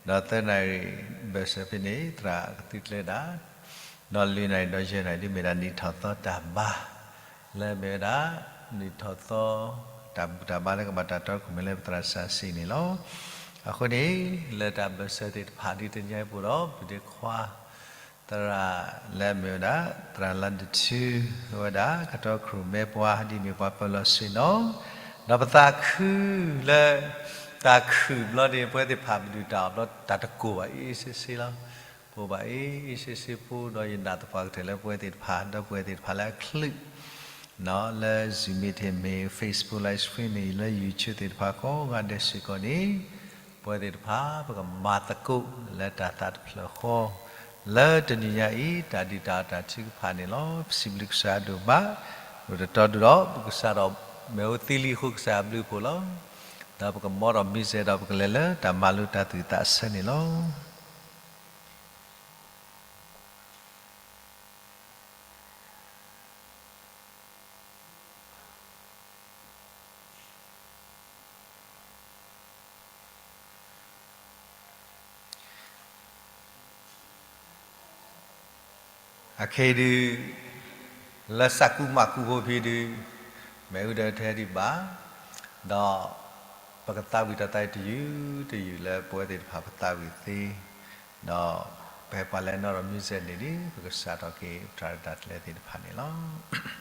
ဒီးသၢနၣ်ရံၣ်ဘၢၣ်စၢၤဖဲန့ၣ် သရၣ်ကသုကျဲဒၣ် ဒီးလွံၢ်နၣ်ရံၣ်ဒီးယဲၢ်နၣ်ရံၣ်ဒ်မ့ၢ်ဒၣ် နံၣ်ထီၣ်သီတၢ်ဘါ လၢမ့ၢ်ဝဲဒၣ် နံၣ်ထီၣ်သီ တၢ်ဘူၣ်တၢ်ဘါလၢကဘၣ်တၢ်တီခရံာ်မဲလၢပသရၣ်စီဆှံန့ၣ်လီၤ. အဃိန့ၣ် လၢတၢ်ဘၢၣ်စၢၤသ့ၣ်တဖၣ်ဒ်တနံၤအံၤပူၤဒီး ပဒ့ခွါ သရၣ်လၢမ့ၢ်ဝဲဒၣ် သရၣ်လါဒိၣ်ထု ဝဲဒၣ် ကတီၢ်ခရံာ်မဲပှၤ ဒ်မ့ၢ်ပှၤပၢၤလီၢ်ဆ့ၣ်နီၤ, ဒီးပသးခုလၢ သးခုဘျီန့ၣ် ပဝဲသ့ၣ်တဖၣ်ပဒုၣ်တၢ်အီၣ်ဘျီ တၢ်တကိၢ်ဘၣ်အ့ၣ်စ့စ့လီၤ. ပအိၣ်ဘၣ်အ့ၣ်စ့စ့ဖိ ဒီးယနာ်သပှၢ်ကတၢၢ်လၢပဝဲသ့ၣ်တဖၣ် ဒီပုၢ်ဝဲၢ်သ့ၣ်တဖၣ်လၢအချုး လၢ Zoom meeting မ့ၢ် Facebook live stream မ့ၢ် လၢ YouTube သ့ၣ်တဖၣ်ကိးဂၤဒဲးစ့ၢ်ကီးန့ၣ် ပဝဲသ့ၣ်တဖၣ် ပကမၤသကိးလၢတၢ်သးတဖျၢၣ်ဃီ လၢတနံၤညါအံၤ တၢ်ဒုၣ်တၢ်အီၣ်တၢ်ထုကဖၣ်န့ၣ်လီၤ. ပစံးဘျုးကစၢ်အဒိၣ်မး, ဒိၣ်တတီဒိၣ်ဒီး ပကစၢ်ဒီးမ့ၢ်အိၣ်သ့လံအဃိ ကစၢ်ဘျုးဖှိၣ်လီၤ. ဒီးပကမၤဒီး music ဒီးပကလဲၤလၢတၢ်မၤလိတၢ်သူၣ်သးဆၢန့ၣ်လီၤ. အခဲအံၤဒုး လၢသးကူမၤကူဖိဖဲဒုး မ့ၣ်အူဒၢတဟဲဒံးဘၣ်, ဒီးပကသးဝံၣ်တၢ်သးဝံၣ်တယုၢ်တယုၢ်လၢပဝဲသ့ၣ်တဖၣ်ပသးဝံၣ်သ့, ဒီးပဟဲပှၤလဲၤနီၣ်ဒီး music န့ၣ်ဒုး ပကစးထီၣ်က့ၤပတၢ်ရဲၣ်တၢ်ကျဲၤသ့ၣ်တဖၣ်န့ၣ်လီၤ.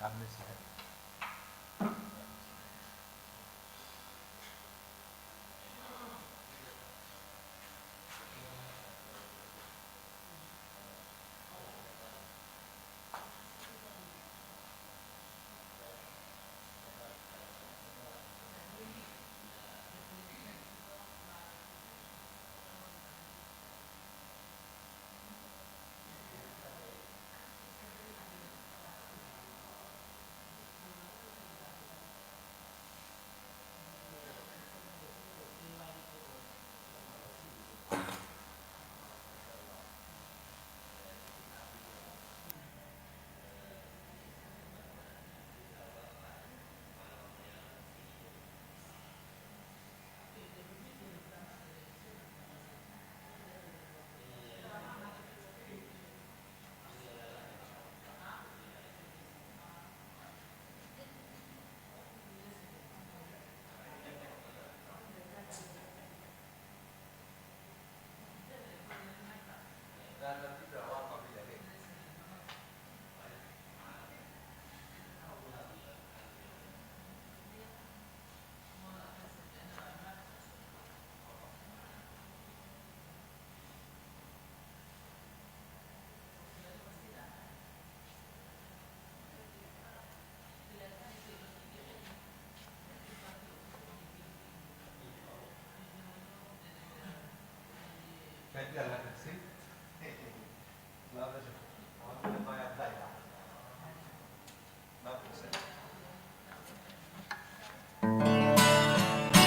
လ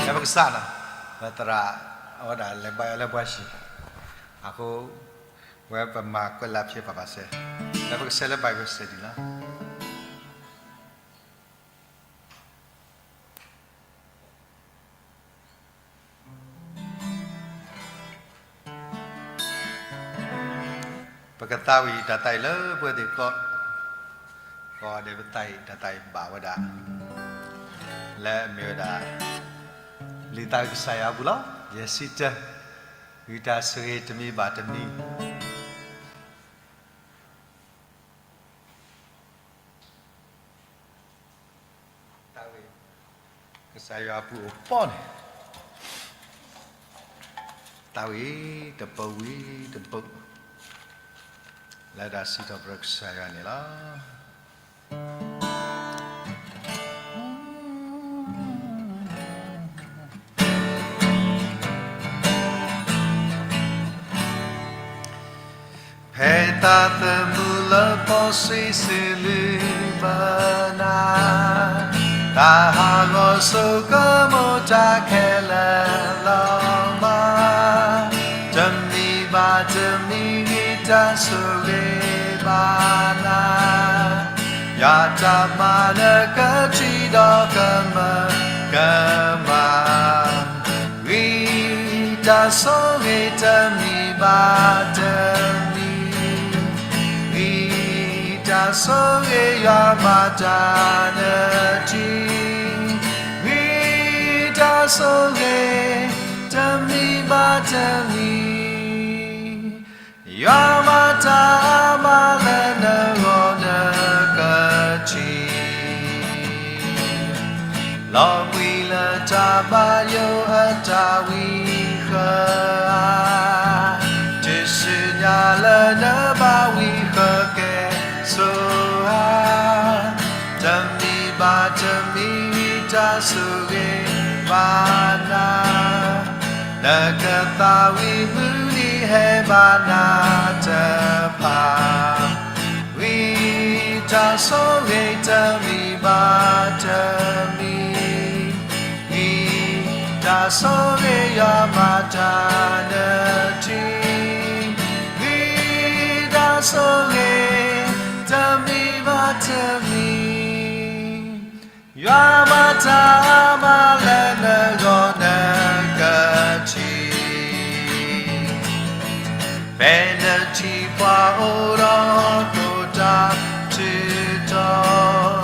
ၢပကစၢ်နီၤ, ပသရၣ် အဝဲဒၣ်လဲၤဘါယွၤလၢပှၤဟံၣ်, အဃိ ဝဲပမၤကွဲးလၢ်ဖျဲးပာ်ပာ်စဲ, လၢပကဆဲးလၢ Bible study လီၤ. ပကသးဝံၣ်တၢ်သးအံၤလၢပှဲၤသ့ၣ်ကီး, ကီးဒဲးပသးအံၤ တၢ်သးအံၤဘၣ်ဝဲဒၣ် လၢအမ့ၢ်ဝဲဒၣ် လံာ်သးဝံၣ်ကစၢ်ယွၤအပူၤလီၤ. ယဲၢ်ဆံတၢ, ဂံၢ်တၢ်ဆိၣ်ဂ့ၤတမံၤဘၣ်တမံၤ သးဝံၣ်ကစၢ်ယွၤအပူၤအိၣ်ပီၣ်န့ၣ်, သးဝံၣ်တပူၤဝံၤတပူၤ လၢတၢ်စံးထီၣ်ပတြၢၤကစၢ်ယွၤန့ၣ်လီၤ. ဖဲတၢ်သမူလၢပီၣ်ဆံးစ့ၢ်လုၢ်ဘၢနၤ, တၢ်ဟးဂီၤဆိကမိၣ်တၢ်ခဲလၢာ်လီၤမး, တမံၤဘၣ်တမံၤဂံၢ်တၢ်ဆိၣ်ဂ့ၤဘၣ်နၤ, ယွၤတၢ်မၤနၢၤကထံၣ်ဒီးကမၢကမၣ် ဂံၢ်တၢ်ဆိၣ်ဂ့ၤတမံၤဘၣ်တမံၤ, ဂံၢ်တၢ်ဆိၣ်ဂ့ၤယွၤမၤတၢ်နၢၤထံ, ဂံၢ်တၢ်ဆိၣ်ဂ့ၤတမံၤဘၣ်တမံၤ, ယွၤမၤတၢ်အါမးလၢနဂီၢ်နကထံၣ် လီၤဘှံးလၢတၢ်ဘါယိၣ်အတၢ်ဝံဃၢၤဧါ, တစူညါလၢနဘၣ်ဝံဃၢၤကဲဆိဧါ, တမံၤဘၣ်တမံၤဂံၢ်တၢ်ဆိၣ်ဂ့ၤဘၣ်နၤ, နကသးဝံၣ်မုၢ်နံၤဟဲဘၣ်နၤတဖၣ် ဂံၢ်တၢ်ဆိၣ်ဂ့ၤတမံၤဘၣ်တမံၤ, ဂံၢ်တၢ်ဆိၣ်ဂ့ၤယွၤမၤတၢ်နၢၤထံ, ဂံၢ်တၢ်ဆိၣ်ဂ့ၤတမံၤဘၣ်တမံၤ ယွၤမၤတၢ်အါမးလၢနဂီၢ်နကထံၣ်, ဖဲနထံၣ်ပှၤအိၣ်ဒီးဟီၣ်ခိၣ်တၢ်ထူးတီၤ, ခရံာ်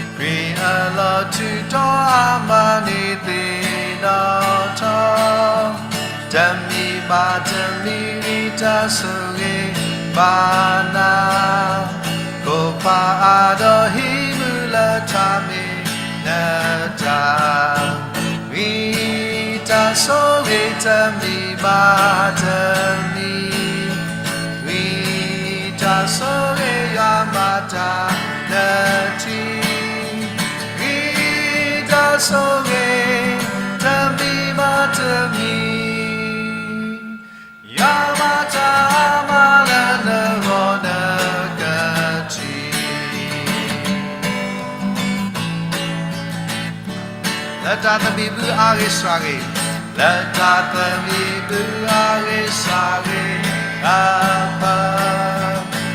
အလီၤထူးတီၤအါမးန့ၣ်သ့ၣ်နီၣ်ထီၣ်, တမံၤဘၣ်တမံၤဂံၢ်တၢ်ဆိၣ်ဂ့ၤဘၣ်နၤ, ကိၣ်ဖးအါဒီးဟံးမုၢ် တမံၤဘၣ်တမံၤ, ဂံၢ်တၢ်ဆိၣ်ဂ့ၤယွၤမၤတၢ်လၢထံ, ဂံၢ်တၢ်ဆိၣ်ဂ့ၤ တမံၤဘၣ်တမံၤ, ယွၤမၤတၢ်မၤလၢနဂီၢ်နကထံၣ် လၢတၢ်သဘံၣ်ဘုအါဂ့ၤစှၤဂ့ၤ, လၢတၢ်သဘံၣ်ဘုအါဂ့ၤစှၤဂ့ၤအဖၢ,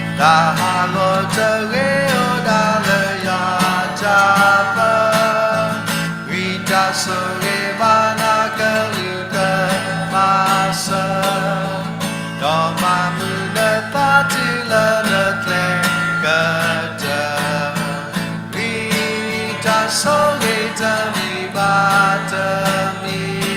တၢ်ဟးဂီၤတဂ့ၤအိၣ်ဒၣ်လၢယွၤတၢ်ပၢ, ဂံၢ်တၢ်ဆိၣ်ဂ့ၤဘၣ်နၤကလုၢ်ကမၤစၢၤ ဒီးမၤမုာ်နသးတုၤလၢနကျဲကတၢၢ်, ဂံၢ်တၢ်ဆိၣ်ဂ့ၤတမံၤဘၣ်တမံၤ,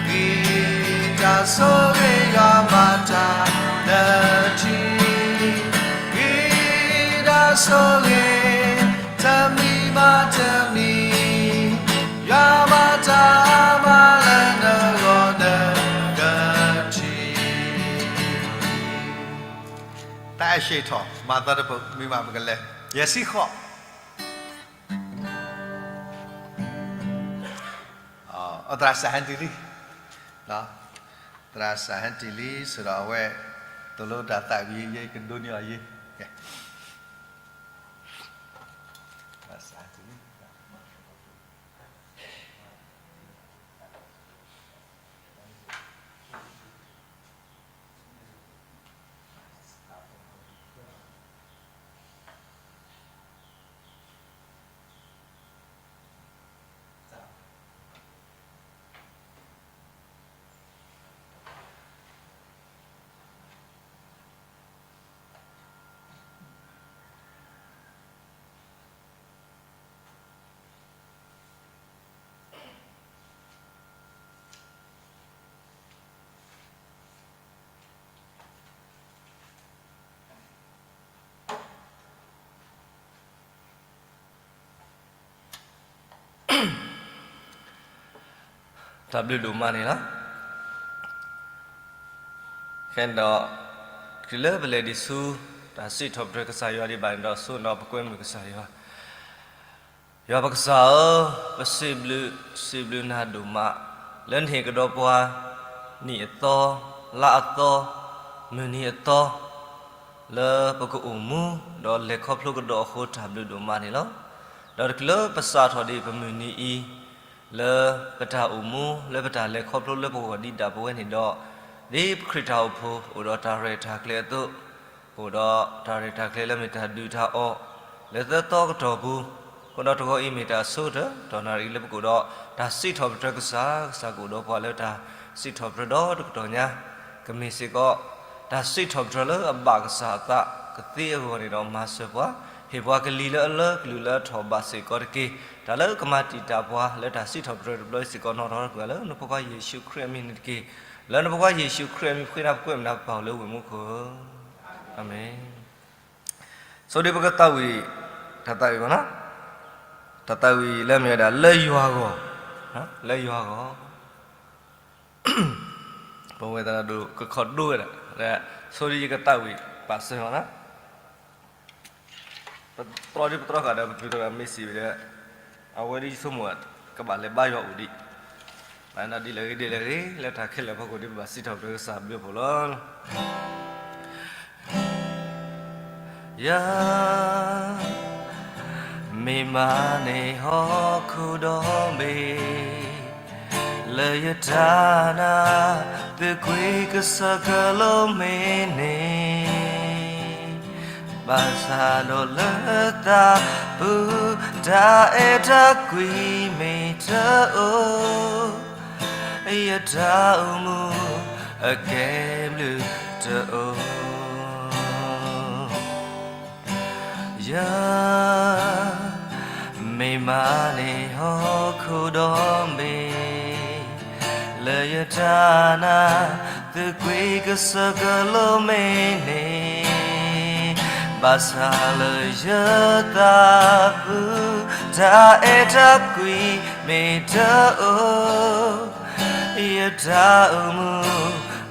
ဂံၢ်တၢ်ဆိၣ်ဂ့ၤယွၤမၤတၢ်လၢထံ, ဂံၢ်တၢ်ဆိၣ်ဂ့ၤ တမံၤဘၣ်တမံၤ, ယွၤမၤတၢ်မၤလၢနဂီၢ်နကထံၣ် တၢ်အဲၣ်ၡ့ထီၣ် မၤသီတပူၤ မံၤမးပကလဲၤ ယဲၢ်ဆံဃိး, သရၣ်စးဟဲတံၢ်လံ, သရၣ်စးဟဲတံၢ်လံ ဆိဒီးအဝဲ သိၣ်လိတၢ်သးဝံၣ်ယဲ ယကဒိးန့ၢ်အီၤယဲ, သရၣ်စးဟဲတံၢ်လံ. တၢ်ဘျုးဒိၣ်မးန့ၣ်လီၤ. ခဲဒီး တုၤလၢပလဲၤဒံးဆူ တၢ်စံးထီၣ်ပတြၢၤကစၢ်ယွၤဒံးဘၣ်န့ၣ်ဒီး ဆိဒီးပကွဲမုာ်ကစၢ်ယွၤ, ယွၤပကစၢ်ဧၢ, ပစံးဘျုး စံးဘျုးနၤဒိၣ်မး လၢနဟ့ၣ်ကဒီးပှၤ နံၣ်အသီ လါအသီ မုၢ်နံၤအသီ လၢပကအိၣ်မူ ဒီးလဲၤခီဖျိကဒီးအဃိ တၢ်ဘျုးဒိၣ်မးန့ၣ်လီၤ. ဒီးတချုးလၢပစးထီၣ်ဒံးပမုၢ်နံၤအံၤ လၢပတၢ်အိၣ်မူ လၢပတၢ်လဲၤခီဖျိလၢပဂီၢ်ဒံးဒၣ်ပဝဲန့ၣ်ဒီး, ဒ်ပခရံာ်တၢ်အိၣ်ဖှိၣ် အိၣ်ဒီးတၢ်ရဲၣ်တၢ်ကျဲၤအသိး, ပအိၣ်ဒီးတၢ်ရဲၣ်တၢ်ကျဲၤလၢမ့ၢ်တၢ်ဒုၣ်တၢ်အီၣ် လၢသၢသီကတီၢ်ပူၤ, အဃိဒီးတဂီၤအံၤမ့ၢ်တၢ်အဆိကတၢၢ် တနၣ်ရံၣ်လၢပကအိၣ်ဒီး တၢ်စံးထီၣ်ပတြၢၤကစၢ်, ကစၢ်ကအိၣ်ဒီးပှၤလၢတၢ်စံးထီၣ်ပတြၢၤဒီတကတီၢ်ညါ, ကမ့ၢ်စ့ၢ်ကီး တၢ်စံးထီၣ်ပတြၢၤလၢအဘၣ်ကစၢ်အသးကသ့အဂီၢ်န့ၣ်ဒီး မၤစၢၤပှၤ, ဟ့ၣ်ပှၤကလံၤလၢအလၢကလုာ်လၢအထီၣ်ဘးစ့ၢ်ကီးတက့ၢ်. တၢ်လၢကမၤတံာ်တာ်ပှၤလၢတၢ်စံးထီၣ်ပတြၢၤတဘျီအံၤစ့ၢ်ကီး နီၣ်ထီၣ်ကွံာ်လၢနဖိခွါယ့ၣ်ၡူးခရံာ်အမံၤန့ၣ်တက့ၢ်. လၢနဖိခွါယ့ၣ်ၡူးခရံာ်အမံၤဃ့နၤပကွဲမုာ်နၤပပၢ်အိၣ်လၢဝ့ၢ်မူခိၣ်ဧၢ, အၤမ့ၣ်. ဆိဒ်ပကသးဝံၣ် တၢ်သးဝံၣ်မနီၤ, တၢ်သးဝံၣ်လၢမ့ၢ်ဝဲဒၣ် လၢယွၤဂီၢ်, လၢယွၤဂီၢ် ပဝဲသရၣ်ဒိၣ်ကခီၣ်ဒိဝဲဒၣ်, ဆိဒ်ယကသးဝံၣ်ပာ်စၢၤမနီၤ, ပတြီဒ်ပတြီဃာ်ဒီးပဖုၣ်ထီၣ်ဒီးမ့ၢ်စံးဝဲဒီး, အဝဲဒ်ယဆိကမိၣ် ကဘၣ်လဲၤဘါယွၤအိၣ်ဒံး, ဘၣ်နၤဒ်လဲၣ်ဂ့ၤဒ်လဲၣ်ဂ့ၤ လၢတၢ်ခဲလၢာ်အဖီခိၣ်ဒ်ပဘၣ်စံးထီၣ်ပတြၢၤကစၢ်ဘျုးဖှိၣ်လီၤ. ယ မ့ၢ်မၤန့ၢ်ဟီၣ်ခိၣ်ဒီဘ့ၣ် လၢယတၢ်နာ် သုးကွံာ်ကစၢၢ်ကလိမ့ၢ်န့ၣ်, ဘၣ်ဆၣ်ဒီးလၢသးပူၤ တၢ်အဲၣ်တၢ်ကွံမ့ၢ်တအိၣ်, ယတၢ်အိၣ်မူအကဲဘျုးတအိၣ်. ယ မ့ၢ်မၤန့ၢ်ဟီၣ်ခိၣ်ဒီဘ့ၣ် လၢယတၢ်နာ် သုးကွံာ်ကစၢၢ်ကလိမ့ၢ်န့ၣ်, ဘၣ်ဆၣ်လၢယသးပူၤ တၢ်အဲၣ်တၢ်ကွံမ့ၢ်တအိၣ်, ယတၢ်အိၣ်မူ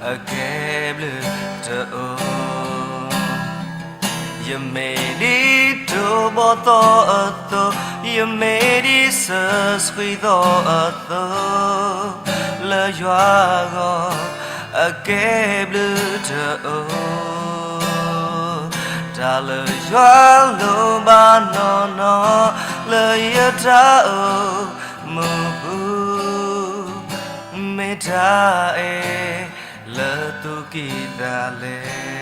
အကဲဘျုးတအိၣ်, ယမ့ၢ်ဒ်တိၢ်ဘီၣ်သီအသိး, ယမ့ၢ်ဒ်စၢၤဆှံသီအသိး, လၢယွၤအဂီၢ်အကဲဘျုးတအိၣ်. တၢ်လၢယွၤလိၣ်ဘၣ်နီၢ်နီၢ် လၢယတၢ်အိၣ်မူပူၤ မ့ၢ်တၢ်အဲၣ်လၢသူၣ်ကံၢ်သးလဲ.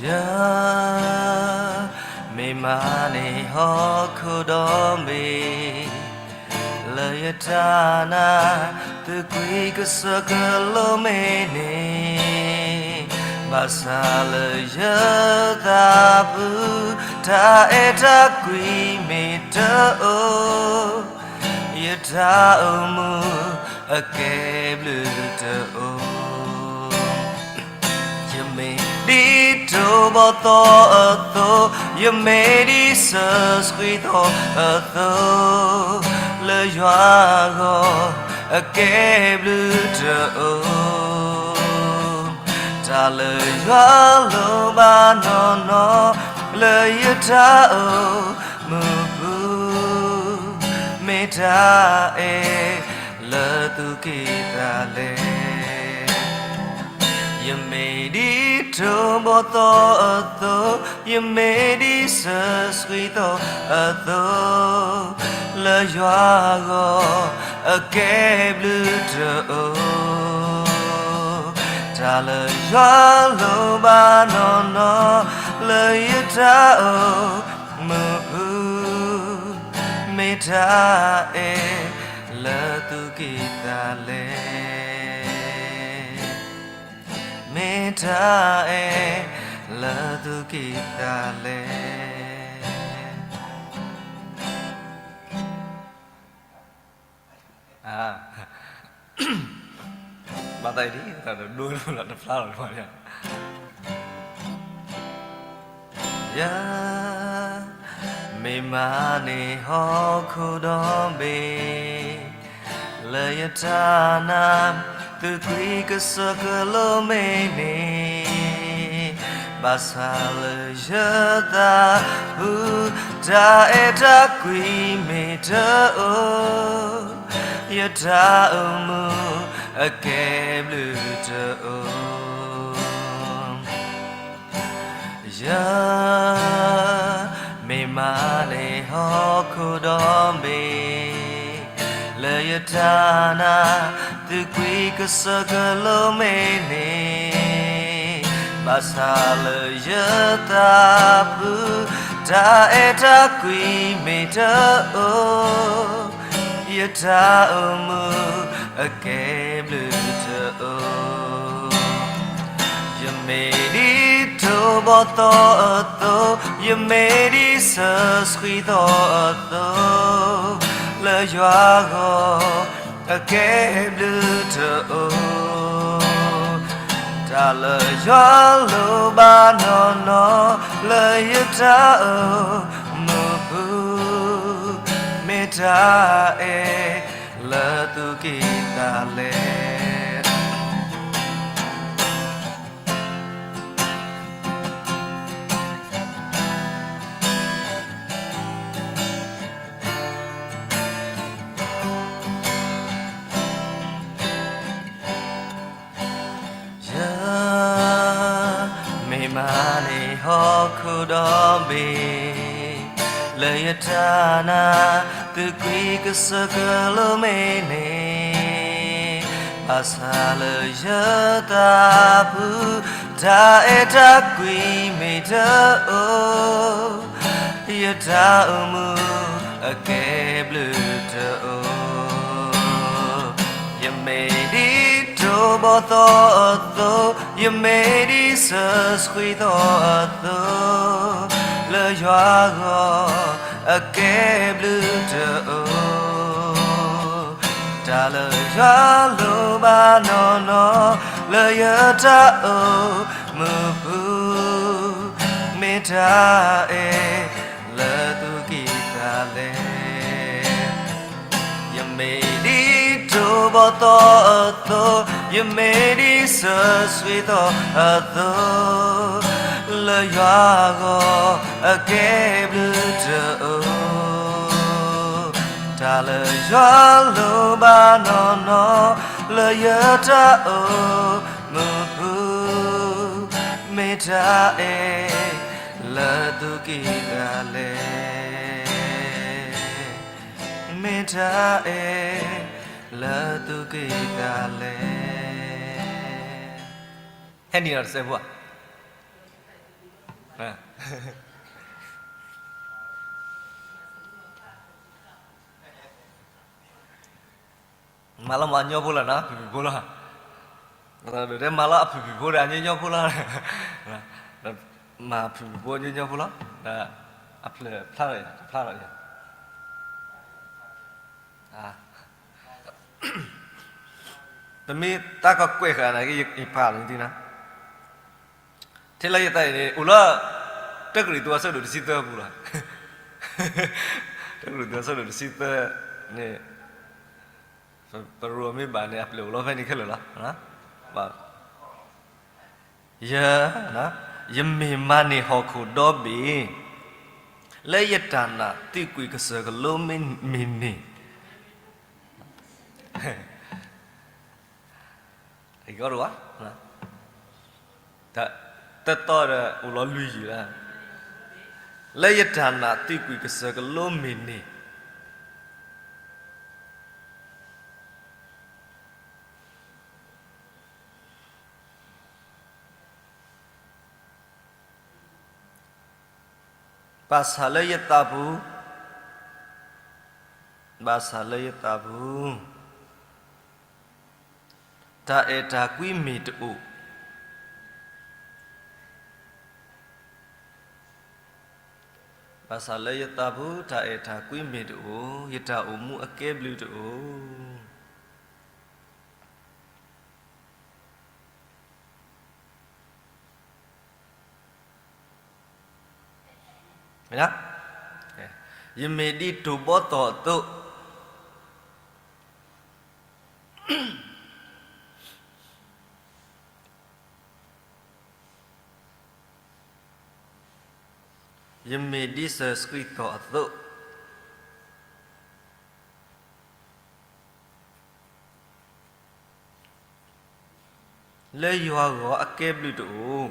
ယမ့ၢ်မၤန့ၢ်ဟီၣ်ခိၣ်ဒီဘ့ၣ် လၢယတၢ်နာ် သုးကွံာ်ကစၢၢ်ကလိမ့ၢ်န့ၣ်, ဘၣ်ဆၣ်လၢယသးပူၤ တၢ်အဲၣ်တၢ်ကွံမ့ၢ်တအိၣ်, ယတၢ်အိၣ်မူအကဲဘျုးတအိၣ်. ယမ့ၢ်ဒ်တိၢ်ဘီၣ်သီအသိး, ယမ့ၢ်ဒ်စၢၤဆှံသီအသိး, လၢယွၤအဂီၢ်အကဲဘျုးတအိၣ်. တၢ်လၢယွၤလိၣ်ဘၣ်နီၢ်နီၢ် လၢယတၢ်အိၣ်မူပူၤ မ့ၢ်တၢ်အဲၣ်လၢသူၣ်ကံၢ်သးလဲ. ယမ့ၢ်ဒ်တိၢ်ဘီၣ်သီအသိး, ယမ့ၢ်ဒ်စၢၤဆှံသီအသိး, လၢယွၤအဂီၢ်အကဲဘျုးတအိၣ်. တၢ်လၢယွၤလိၣ်ဘၣ်နီၢ်နီၢ် လၢယတၢ်အိၣ်မူပူၤ မ့ၢ်တၢ်အဲၣ်လၢသူၣ်ကံၢ်သးလဲ. မ့ၢ်တၢ်အဲၣ်လၢသူၣ်ကံၢ်သးလဲ. ဘၣ်သးအံၤဒ် တၢ်ဒိလီၤတဖျါလီၤတဖျါလီၤ. ယမ့ၢ်မၤန့ၢ်ဟီၣ်ခိၣ်ဒီဘ့ၣ် လၢယတၢ်နာ် သုးကွံာ်ကစၢၢ်ကလိမ့ၢ်န့ၣ်, ဘၣ်ဆၣ်လၢယသးပူၤ တၢ်အဲၣ်တၢ်ကွံမ့ၢ်တအိၣ်, ယတၢ်အိၣ်မူအကဲဘျုးတအိၣ်. ယမ့ၢ်မၤန့ၢ်ဟီၣ်ခိၣ်ဒီဘ့ၣ် လၢယတၢ်နာ် သုးကွံာ်ကစၢၢ်ကလိမ့ၢ်န့ၣ်, ဘၣ်ဆၣ်လၢယသးပူၤ တၢ်အဲၣ်တၢ်ကွံမ့ၢ်တအိၣ်, ယတၢ်အိၣ်မူအကဲဘျုးတအိၣ်. ယမ့ၢ်ဒ်တိၢ်ဘီၣ်သီအသိး, ယမ့ၢ်ဒ်စၢၤဆှံသီအသိး, လၢယွၤအဂီၢ်အကဲဘျုးတအိၣ်. တၢ်လၢယွၤလိၣ်ဘၣ်နီၢ်နီၢ် လၢယတၢ်အိၣ်မူပူၤ မ့ၢ်တၢ်အဲၣ်လၢသူၣ်ကံၢ်သးလဲ. ယမ့ၢ်မၤန့ၢ်ဟီၣ်ခိၣ်ဒီဘ့ၣ် လၢယတၢ်နာ် သုးကွံာ်ကစၢၢ်ကလိမ့ၢ်န့ၣ်, ဘၣ်ဆၣ်လၢယသးပူၤ တၢ်အဲၣ်တၢ်ကွံမ့ၢ်တအိၣ်, ယတၢ်အိၣ်မူအကဲဘျုးတအိၣ်. ယမ့ၢ်ဒ်တိၢ်ဘီၣ်သီအသိး, ယမ့ၢ်ဒ်စၢၤဆှံသီအသိး, လၢယွၤအဂီၢ်အကဲဘျုးတအိၣ်. တၢ်လၢယွၤလိၣ်ဘၣ်နီၢ်နီၢ် လၢယတၢ်အိၣ်မူပူၤ, မ့ၢ်တၢ်အဲၣ်လၢသူၣ်ကံၢ်သးလဲ. ယမ့ၢ်ဒ်တိၢ်ဘီသီအသိး, ယမ့ၢ်ဒ်ဆၢဆှံသီအသိး, လၢယွၤဂီၢ်အကဲဘျုးတအိၣ်. တၢ်လၢယွၤလိၣ်ဘၣ်နီၢ်နီၢ် လၢယတၢ်အိၣ်မူပူၤ, မ့ၢ်တၢ်အဲၣ်လၢသူၣ်ကံၢ်သးလဲ. မ့ၢ်တၢ်အဲၣ်လၢသူၣ်ကံၢ်သးလဲ. ဟဲနံၤဒီးတစဲးဖိဧါ. မၤလီၤမၤညီဖိလီၤနီၤ, ဖုၣ်ဖုၣ်ဖိလီၤ. ဒီးမၤလီၤအဖုၣ်ဖုၣ်ဖိဒီးအညီညီဖိလီၤ. မၤဖုၣ်ဖုၣ်ဖိညီညီဖိလီၤ. ဒီးအဖျၢၣ်ဖျါထီၣ်အံၤ တဖျါထီၣ်အံၤ ပမ့ၢ်တၢ်ကကွဲးဃာ်နာ်က့ ယပာ်လီၤန့ၣ်, ထဲလၢယသးအံၤန့ၣ် အိၣ်လၢ တၢကရံၣ်သူးအဆၢဒိၣ်တဆံသၢပူၤလီၤ. တၢကရံၣ်သူးအဆၢဒိၣ်တဆံသၢန့ၣ် ပရိမ့ၢ်ဘၣ်န့ၣ် အပျဲၢ်အိၣ်လီၤဖဲန့ၣ်ခဲလၢာ်လီၤ. ယ ယမ့ၢ်မၤန့ၢ်ဟီၣ်ခိၣ်ဒီဘ့ၣ် လၢယတၢ်နာ်သံကွံာ်ကစၢၢ်ကလိမ့ၢ်န့ၣ်, တတီဒီးအိၣ်လီၤလွံၢ်ယံာ်လၢ, လၢယတၢ်နာ်သံကွံာ်ကစၢၢ်ကလိမ့ၢ်န့ၣ် ဘၣ်ဆၣ်လၢယသးပူၤ, ဘၣ်ဆၣ်လၢယသးပူၤ တၢ်အဲၣ်တၢ်ကွံမ့ၢ်တအိၣ်, ဘၣ်ဆၣ်လၢယသးပူၤ တၢ်အဲၣ်တၢ်ကွံမ့ၢ်တအိၣ်, ယတၢ်အိၣ်မူအကဲဘျုးတအိၣ်. ယမ့ၢ်ဒ်တိၢ်ဘီသီအသိး, ယမ့ၢ်ဒ်ဆၢဆှံသီအသိး, လၢယွၤဂီၢ်အကဲဘျုးတအိၣ်.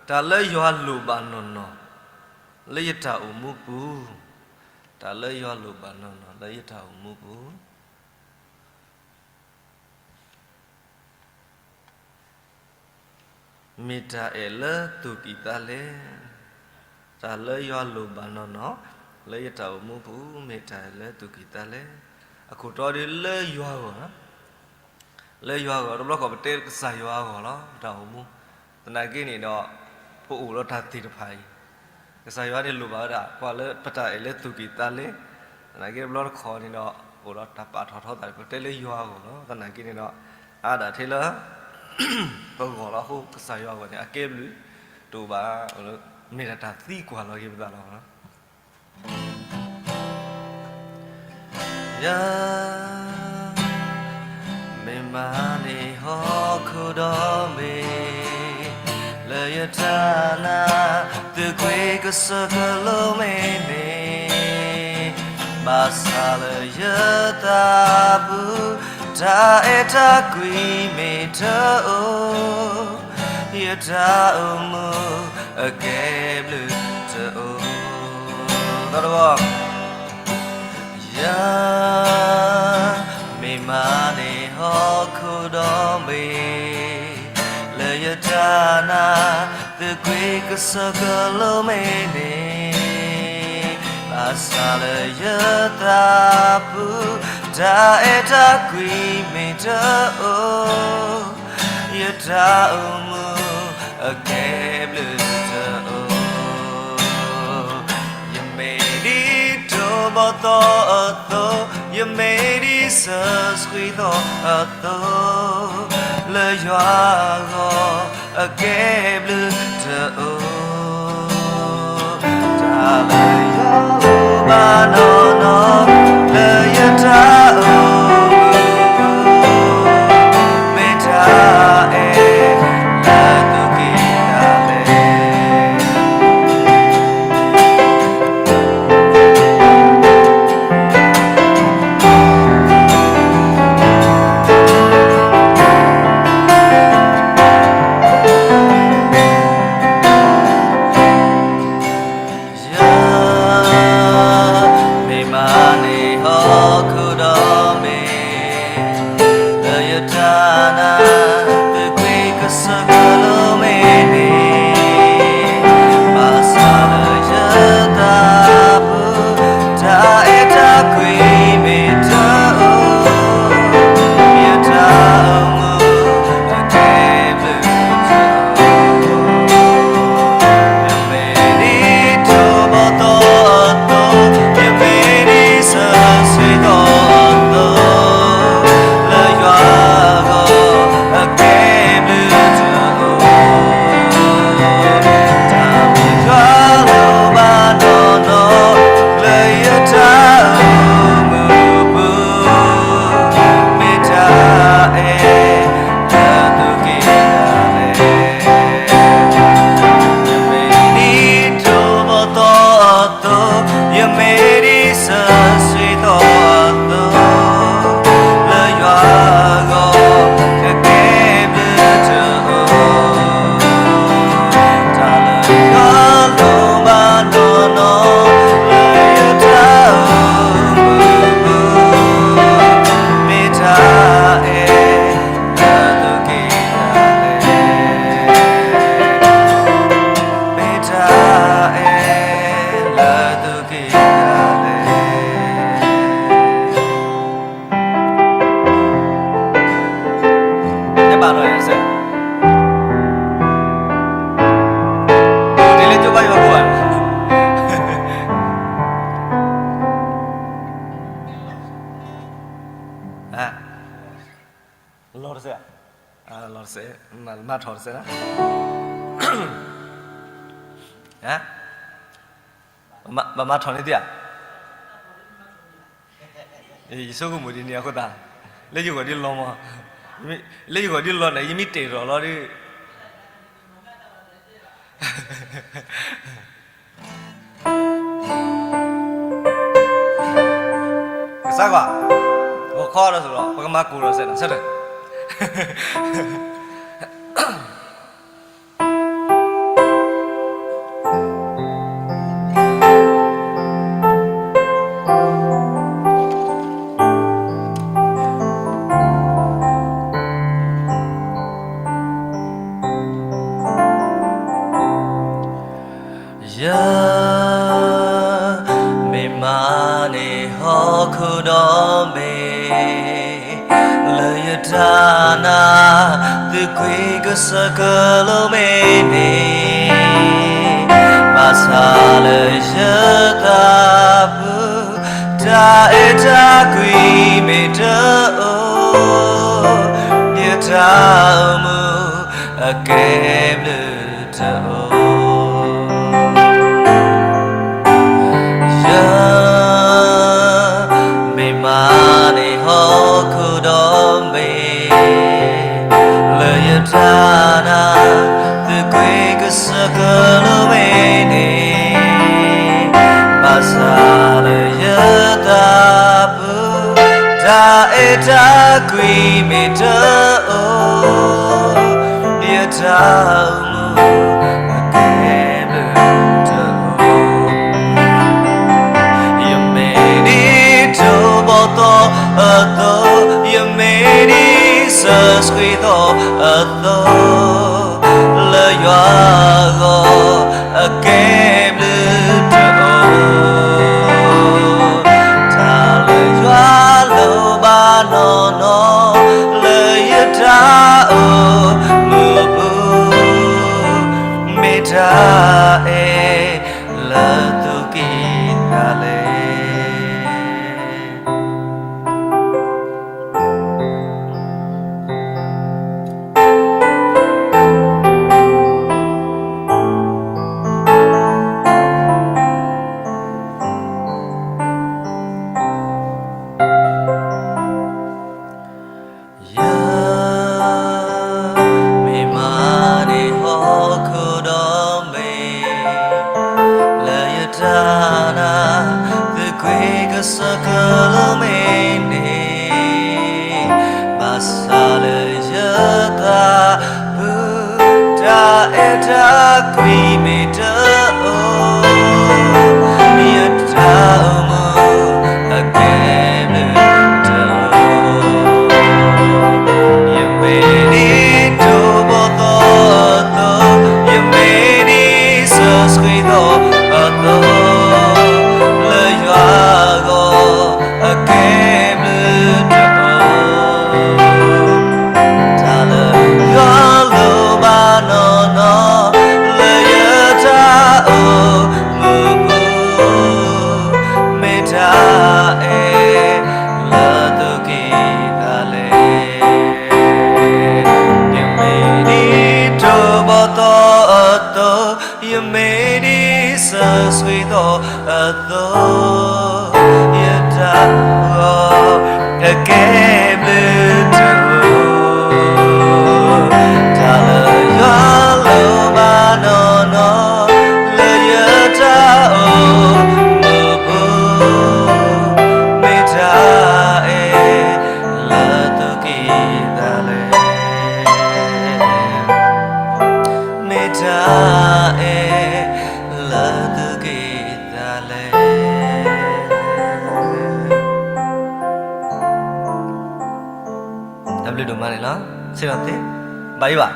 တၢ်လၢယွၤလိၣ်ဘၣ်နီၢ်နီၢ် လၢယတၢ်အိၣ်မူပူၤ, တၢ်လၢယွၤလိၣ်ဘၣ်နီၢ်နီၢ် လၢယတၢ်အိၣ်မူပူၤ မ့ၢ်တၢ်အဲၣ်လၢသူၣ်ကံၢ်သးလဲ. တၢ်လၢယွၤလိၣ်ဘၣ်နီၢ်နီၢ် လၢယတၢ်အိၣ်မူပူၤ မ့ၢ်တၢ်အဲၣ်လၢသူၣ်ကံၢ်သးလဲ. အခိၣ်တီဒ်လၢယွၤဂီၢ်, လၢယွၤဂီၢ် တဘျီဃီပတဲကစၢ်ယွၤအဂီၢ်လီၤ ပတၢ်အိၣ်မူ. သနာ်က့န့ၣ်ဒီး ပအိၣ်ဒီးတၢ်သ့ၣ်တဖၣ်အံၤ ကစၢ်ယွၤန့ၣ်လိၣ်ဘၣ်ဝဲဒၣ် ပှၤလၢပတၢ်အဲၣ်လၢသူၣ်ကံၢ်သးလဲ. သနာ်က့တဘျီတခီန့ၣ်ဒီး အိၣ်ဒီးတၢ်ပာ်ထီၣ်ထီသး ပတဲလၢယွၤအဂီၢ်လီၤ. သနာ်က့န့ၣ်ဒီး အါဒၣ်ထဲလၢ ပဂီၢ်လီၤအဃိ ကစၢ်ယွၤအဂီၢ်န့ၣ် အကဲဘျုးတအိၣ်ဘၣ်, မ့ၢ်ဒၣ်တၢ်သံကွၢ်လီၤက့ၤပသးလီၤ. ယ မ့ၢ်မၤန့ၢ်ဟီၣ်ခိၣ်ဒီဘ့ၣ် လၢယတၢ်နာ် သုးကွံာ်ကစၢၢ်ကလိမ့ၢ်န့ၣ်, ဘၣ်ဆၣ်လၢယသးပူၤ တၢ်အဲၣ်တၢ်ကွံမ့ၢ်တအိၣ်, ယတၢ်အိၣ်မူအကဲဘျုးတအိၣ်. သီတဘီ ယ မ့ၢ်မၤန့ၢ်ဟီၣ်ခိၣ်ဒီဘ့ၣ် လၢယတၢ်နာ် သုးကွံာ်ကစၢၢ်ကလိမ့ၢ်န့ၣ်, ဘၣ်ဆၣ်လၢယသးပူၤ တၢ်အဲၣ်တၢ်ကွံမ့ၢ်တအိၣ်, ယတၢ်အိၣ်မူအကဲဘျုးတအိၣ်. ယမ့ၢ်ဒ်တိၢ်ဘီၣ်သီအသိး, ယမ့ၢ်ဒ်စၢဆှံသီအသိး, လၢယွၤအဂီၢ် အကဲဘျုးတအိၣ်. တၢ်လၢယွၤလိၣ်ဘၣ်နီၢ်နီၢ်, လၢယတၢ်အိၣ်မူပူၤ, မ့ၢ်တၢ်အဲၣ်လၢသူၣ်ကံၢ်သးလဲ. ယမ့ၢ်မၤန့ၢ် ဟီၣ်ခိၣ်ဒီဘ့ၣ်, လၢယတၢ်နာ် သုးကွံာ်ကစၢၢ်ကလိမ့ၢ်န့ၣ်, ဘၣ်ဆၣ်လၢယသးပူၤ တၢ်အဲၣ်တၢ်ကွံမ့ၢ်တအိၣ်, ယတၢ်အိၣ်မူ အကဲဘျုးတအိၣ်. ယမ့ၢ်ဒ်တိၢ်ဘီၣ်သီအသိး, ယမ့ၢ်ဒ်စၢဆှံသီအသိး, လၢယွၤအဂီၢ် အကဲဘျုးတအိၣ်. တၢ်လၢယွၤလိၣ်ဘၣ်နီၢ်နီၢ်, လၢယတၢ်အိၣ်မူပူၤ, မ့ၢ်တၢ်အဲၣ် လၢသူၣ်ကံၢ်သးလဲ. ယမ့ၢ်ဒ်တိၢ်ဘီၣ်သီအသိး, ယမ့ၢ်ဒ်စၢဆှံသီအသိး, လၢယွၤအဂီၢ် ကကဲဘျုးတအိၣ်. တၢ်လၢယွၤလိၣ်ဘၣ်နီၢ်နီၢ်, လၢယတၢ်အိၣ်မူပူၤ, မ့ၢ်တၢ်အဲၣ် လၢသူၣ်ကံၢ်သးလဲ, မ့ၢ်တၢ်အဲၣ်လၢသူၣ်ကံၢ်သးလဲ. တဘၣ်လီၤယစဲး, ဒ်လၢကၠိဘါယွၤကိၣ်ဘၣ်, လီၤတစဲး, လီၤတစဲး, မၤထီၣ်တစဲး, ဘၣ်မၤထီၣ်န့ၢ်သ့ဧါ, ယဆိကမိၣ်ဒ်န့ၣ်အဃိသတး, လၢယဂီၢ်ဒ်လီၤမး, လၢယဂီၢ်ဒ်လီၤန့ၣ် ယမ့ၢ်တဲာ်ထီၣ်လီၤဒီး ကစၢ်ကွၢ်, ဂီၤခီဒီးသိးလီၤ ပကမၤကိၢ်ဒီးစဲးနီၤ ဆၢထၢၣ် ယ မ့ၢ်မၤန့ၢ်ဟီၣ်ခိၣ်ဒီဘ့ၣ်, လၢယတၢ်နာ် သုးကွံာ်ကစၢၢ်ကလိမ့ၢ်န့ၣ်, ဘၣ်ဆၣ်လၢယသးပူၤ တၢ်အဲၣ်တၢ်ကွံမ့ၢ်တအိၣ်, ယတၢ်အိၣ်မူ အကဲဘျုးတအိၣ်. ယ မ့ၢ်မၤန့ၢ်ဟီၣ်ခိၣ်ဒီဘ့ၣ်, လၢယတၢ်နာ် သုးကွံာ်ကစၢၢ်ကလိမ့ၢ်န့ၣ်, ဘၣ်ဆၣ်လၢယသးပူၤ တၢ်အဲၣ်တၢ်ကွံမ့ၢ်တအိၣ်, ယတၢ်အိၣ်မူ အကဲဘျုးတအိၣ်. ယမ့ၢ်ဒ်တိၢ်ဘီၣ်သီအသိး, ယမ့ၢ်ဒ်စၢဆှံသီအသိး, လၢယွၤအဂီၢ် အကဲဘျုးတအိၣ်. တၢ်လၢယွၤလိၣ် ဆၢကလီၤမ့ၢ်န့ၣ်, ဘၣ်ဆၣ်လၢယသး တၢ်အဲၣ်တၢ်ကွံမ့ၢ်တအိၣ်, ယတၢ်အိၣ်မူအကဲဘျုးတအိၣ်. ယမ့ၢ်ဒ်တိၢ်ဘီၣ်သီအသိး, ယမ့ၢ်ဒ်စၢဆှံသီအသိး, လၢယွၤအဂီၢ် အကဲဘျုးတအိၣ်. တၢ်လၢယွၤလိၣ်ဘၣ်နီၢ်နီၢ်, လၢယတၢ်အိၣ်မူပူၤ, မ့ၢ်တၢ်အဲၣ်လၢသုကံၢ်သးလဲၣ်. ယမ့ၢ်ဒ်တိၢ်ဘီၣ်သီအသိး, ယမ့ၢ်ဒ်စၢဆှံသီအသိး, ယတၢ်ဂီၤ အကဲဘျုးတအိၣ်. တၢ်လၢယွၤလိၣ်ဘၣ်နီၢ်နီၢ်, လၢယတၢ်အိၣ်မူပူၤ, မ့ၢ်တၢ်အဲၣ်လၢသုကံၢ်သးလဲၣ်. မ့ၢ်တၢ်အဲၣ်လၢသုကံၢ်သးလဲၣ်. တၢ်ဘျုးဒိၣ်မးန့ၣ်လီၤ. ဆ့ၣ်နီၤသ့, ဘၣ်အံၤဘၣ်.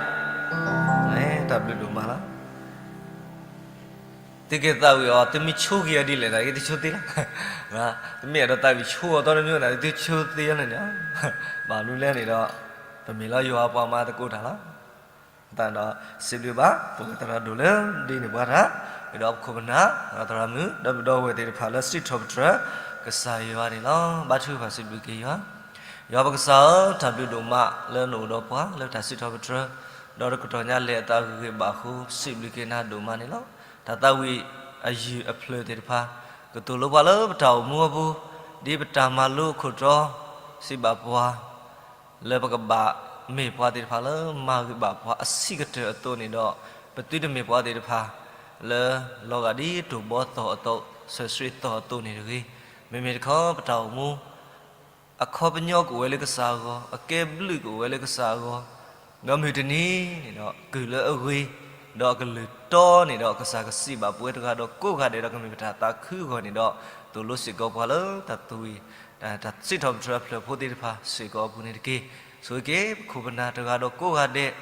တၢ်ဘျုးဒိၣ်မးလီၤ. သုကသးဝံၣ်အီၤ, သုမ့ၢ်ဆိၣ်ဂ့ၤအီၤဒ်လဲၣ်န့ၣ် သုဆိၣ်သ့လီၤ. သုမ့ၢ်အဲၣ်ဒိးသးဝံၣ်ဆိၣ်အီၤသီတမံၤန့ၣ် သုဆိၣ်သ့အီၤန့ၣ်န့ၣ်. ဘၣ်မနုၤလဲၣ်န့ၣ်ဒီး, ပမ့ၢ်လၢယွၤအပှၤမၤသကိးတၢ်လီၤ. အဃိသတးဒီး စံးဘျုးဘၣ် ပသရၣ်ဒိၣ်လၢဒ်န့ၣ်ပှၤတၢ်, ဒီးပခိၣ်ပနၢ်, သရၣ်မုၣ်, ဒီပုၢ်ဒီဝဲၢ်သ့ၣ်တဖၣ်လၢစံးထီၣ်ပတြၢၤ ကစၢ်ယွၤန့ၣ်လီၤ. ဘါထုကဖၣ်စံးဘျုးက့ၤယွၤ. ယွၤပကစၢ်ဧၢ, တၢ်ဘျုးဒိၣ်မးလၢနအိၣ်ဒီးပှၤလၢတၢ်စံးထီၣ်ပတြၢၤ, ဒီးတကတီၢ်ညါလဲၤအသးဂ့ၤဂ့ၤဘၣ်အဃိ စံးဘျုးက့ၤနၤဒိၣ်မးန့ၣ်လီၤ. တၢ်သးဝံၣ်အယုၢ်အဖျၢၣ်သ့ၣ်တဖၣ် ကသိၣ်လိပှၤလၢပတၢ်အိၣ်မူအပူၤ, ဒ်ပတၢ်မၤလိအခိၣ်တီ စံးဘၣ်ပှၤ လၢပကဘၣ်မ့ၢ်ပှၤသ့ၣ်တဖၣ်လၢမၤဂ့ၤဘၣ်ပှၤအဆံးကတၢၢ်အသိးန့ၣ်ဒီး, ပသုတမ့ၢ်ပှၤသ့ၣ်တဖၣ် လၢလီၤဂာ်ဒ်တိၢ်ဘီသီအသိး, စၢဆှံသီအသိးန့ၣ်တဂ့ၤ. မ့မ့ၢ်တခီ ပတၢ်အိၣ်မူ အခီပညီကအိၣ်ဝဲလၢကစၢ်အဂီၢ်, အကဲဘျုးကအိၣ်ဝဲလၢကစၢ်အဂီၢ်, ဒီးမုၢ်တနံၤန့ၣ်ဒီး ကုၢ်လၢအဂ့ၤ, ဒီးအကလုၢ်တီန့ၣ်ဒီး ကစၢ်ကစံးဘၣ်ပဝဲတဂၤဒီးကိးဂၤဒဲးဒီး ကမ့ၢ်ပတၢ်သးခုအဂီၢ်န့ၣ်ဒီး, သိၣ်လိစ့ၢ်ကီးပှၤလၢတၢ်သဝံၣ် တၢ်စံးထီၣ်ပတြၢၤအဖျၢၣ်ဖိသ့ၣ်တဖၣ်စ့ၢ်ကီးအပူၤန့ၣ်တက့ၢ်. ဆိၣ်ဂ့ၤက့ၤပခိၣ်ပနၢ်တဂၤဒီးကိးဂၤဒဲး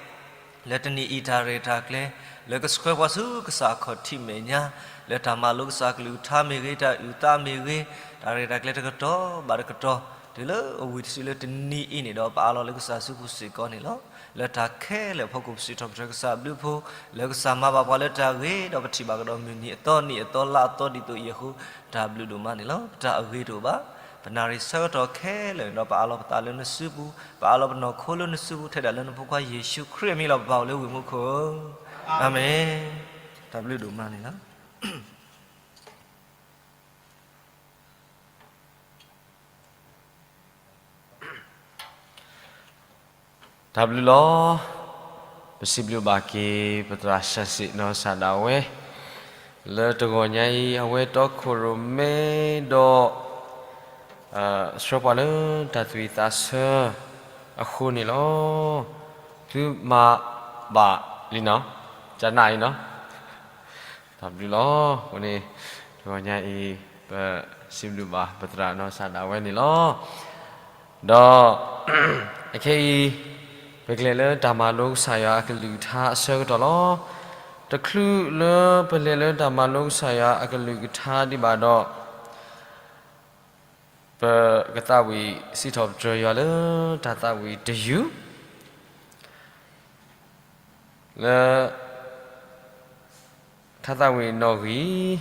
လၢတနံၤအံၤတၢ်ရဲၣ်တၢ်ကျဲၤ လၢကဆှၢပှၤဆူကစၢ်အခီၣ်ထံးမဲာ်ညါ, လၢတၢ်မၤလိကစၢ်အကလုၢ်ကထါမ့ၢ်ဂ့ၤ, တၢ်အုၣ်သးမ့ၢ်ဂ့ၤ, တၢ်ရဲၣ်တၢ်ကျဲၤတကတီၢ်ဘၣ်တကတီၢ် တုၤလၢအဝံၤတစုလၢတနံၤအံၤန့ၣ်ဒီး ပအးလီၤလၢကစၢ်စုပူၤစ့ၢ်ကီးန့ၣ်လီၤ. လၢတၢ်ခဲလၢာ်အဖီခိၣ် ပစံးထီၣ်ပတြၢၤကစၢ်အဘျုးအဖှိၣ်, လၢကစၢ်မၤဘၣ်ပှၤလၢတၢ်ဂ့ၤ, ဒီးပထံၣ်ဘၣ်ကဒီးမုၢ်နံၤအသီနံၤအသီလါအသီဒ်သိးအံၤအဃိ, တၢ်ဘျုးဒိၣ်မးန့ၣ်လီၤ. ပတၢ်အဂ့ၤတအိၣ်ဘၣ်, ပနၢ်ရံၣ်ဆၢကတီၢ်ခဲလၢာ်န့ၣ်ဒီး ပအးလီၤပသးလၢနစုပူၤ, ပအးလီၤပနီၢ်ခိလၢနစုပူၤ ထဲဒၣ်လၢနဖိခွါယ့ၣ်ၡူးခရံာ်အမံၤလီၤ ပပၢ်အိၣ်လၢဝ့ၢ်မူခိၣ်ဧၢ, အၤမ့ၣ်. တၢ်ဘျုးဒိၣ်မးန့ၣ်လီၤ. တၢ်ဘျုးလီၤ. ပစံးဘျုးဘၣ်က့ၤ ပသရၣ်စီၤစံးနီၢ်စၢ်ဒၣ်ဝဲ လၢတဂီၤညါအံၤ အဝဲတီခိၣ်ရိၣ်မဲဒီး ဆှၢပှၤလၢတၢ်သူၣ်ဝံၣ်သးဆၢအဃိန့ၣ်လီၤ. သုမၤဘၣ်လံနီၤ, ကနၣ်အံၤနီၤ. တၢ်ဘျုးလီၤ. အဃိန့ၣ် တဂီၤညါအံၤ ပစံးဘျုးဘၣ်ပသရၣ်နီၢ်စၢ်ဒၣ်ဝဲန့ၣ်လီၤ. ဒီး အခဲအံၤ ပကလဲၤလၢတၢ်မၤလိကစၢ်ယွၤအကလုၢ်ကထါအဆၢကတီၢ်လီၤ. တချုးလၢပလဲၤလၢတၢ်မၤလိကစၢ်ယွၤအကလုၢ်ကထါဒံးဘၣ်ဒီး ပကသးဝံၣ်စံးထီၣ်ပတြၢၤယွၤလၢတၢ်သးဝံၣ်တယုၢ် လၢ ထါသးဝံၣ်နီၣ်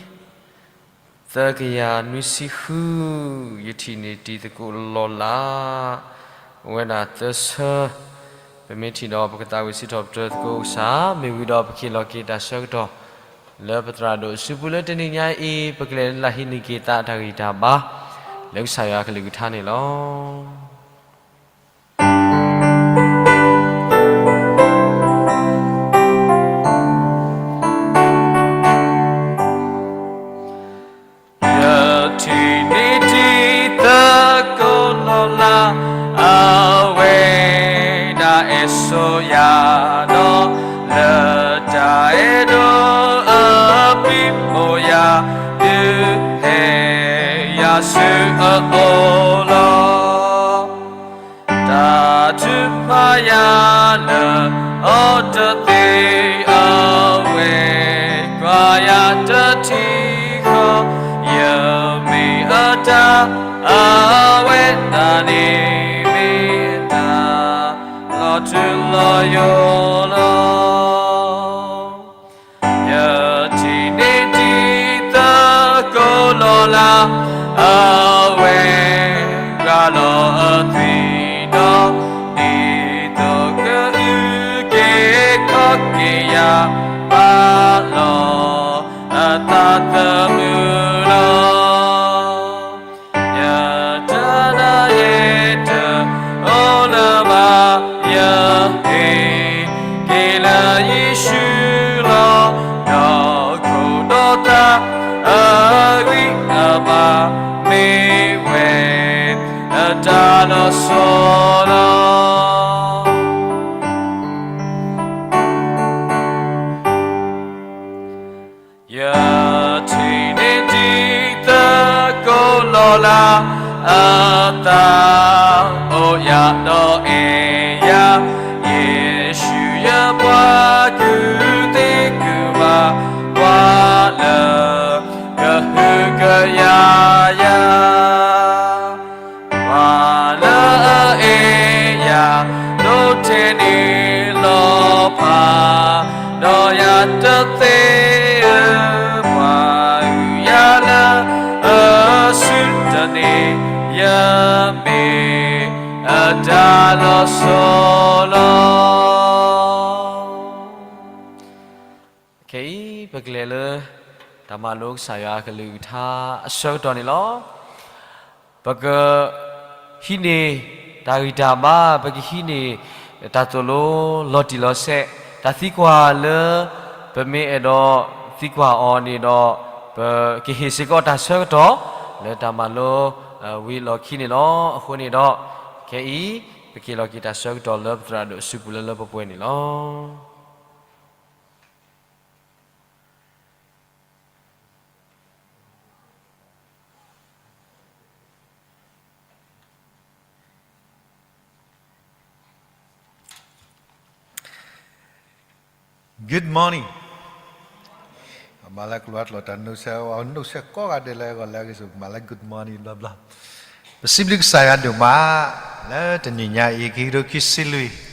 ဂံၢ် သၢကယၤနွံဆံဃု, ယထံၣ်န့ၢ်တံၤသကိးလီၤလး အိၣ်ဝဲဒၣ်သၢဆၢ, ပမ့ၢ်ထံၣ်ဒီးပကသးဝံၣ်စံးထီၣ်ပတြၢၤသကိးကစၢ်, မ့ၢ်ဝံၤဒီးပက့ၤလီၤက့ၤတၢ်ဆၢကတီၢ် လၢပသရၣ်ဒိၣ်အစုပူၤလၢတနံၤညါအံၤ ပကလဲၤလၢဟံးန့ၢ်က့ၤသးတၢ်ဂံၢ်တၢ်ဘါ လၢကစၢ်ယွၤအကလုၢ်ကထါန့ၣ်လီၤ. အအိၣ်လီၤ. တၢ်ထုကဖၣ်ယၤလၢအီၤတသ့အဝဲ, ကွၢ်ယၤတထံၣ်ဃီ, ယမ့ၢ်အတၢ်, အဝဲဒၣ်န့ၣ်မ့ၢ်တၢ် လီၤထူလီၤယိာ်လီၤ. ယထံၣ်န့ၢ်ဒ်သကိးလီၤလး, အဝဲရၤလီၤအသွံၣ်ဒီး, ဒ်သိးကအုၣ်က့ၤခီၣ်က့ၤယၤ, ဘၣ်လီၤအသးသမူလီၤ. ယတၢ်နာ်ယဲတအိၣ်လၢၤဘၣ်, ယဟ့ၣ်က့ၤလၢယ့ၣ်ၡူးလီၤ. ဒီးခိၣ်ဒီးသးအဂံၢ်အဘါ, မ့ၢ်ဝဲအတၢ်လီၤဆီလီၤ. ယထံၣ်န့ၢ်ဒ်သကိးလီၤလး, အသးအိၣ်ယၤဒီးအဲၣ်ယၤ, ယ့ၣ်ၡူးယပှၤကူၣ်သ့ကူၣ်ဘၣ်, ပှၤလၢကဟုကယာ်ယၤ. ပှၤလၢအအဲၣ်ယၤဒိၣ်ထဲန့ၣ်လီၤဖး, ဒီးယၤတသ့ဧၢ, ပှၤအုၣ်ယၤလၢအစုတန့ၢ်, ယမ့ၢ်အတၢ်လီၤဆီလီၤ. ခဲအံၤ ပကလဲၤလၢ တၢ်မၤလိကစၢ်ယွၤအကလုၢ်ကထါအဆၢကတီၢ်န့ၣ်လီၤ. ပကဟံးန့ၢ်တၢ်ဂံၢ်တၢ်ဘါ, ပကဟံးန့ၢ်တၢ်သိၣ်လိလီၤတံၢ်လီၤဆဲး, တၢ်သံကွၢ်လၢ ပမ့ၢ်အဲၣ်ဒိးသံကွၢ်အီၤန့ၣ်ဒီး, ပကဟ့ၣ်စ့ၢ်ကီးတၢ်ဆၢကတီၢ် လၢတၢ်မၤလိဝံၤအလီၢ်ခံန့ၣ်လီၤ. အဃိန့ၣ်ဒီး ခဲအံၤ ပက့ၤလီၤက့ၤတၢ်ဆၢကတီၢ်လၢပသရၣ်ဒိၣ်အစုပူၤလၢလၢပှဲၤပှဲၤန့ၣ်လီၤ. Good morning. မၤလၢကလၤကျိာ်တၢ်နိးဆဲး, အနိးဆဲးကိးဂၤဒဲးလၢအဂီၢ်လၢအဂ့ၤစိ, မၤလၢ good morning ဘျီဘျီ. ပစံးဘျုးကစၢ်ယွၤဒိၣ်မး လၢတနံၤညါအံၤ ခံကထိခံဆံလွံၢ်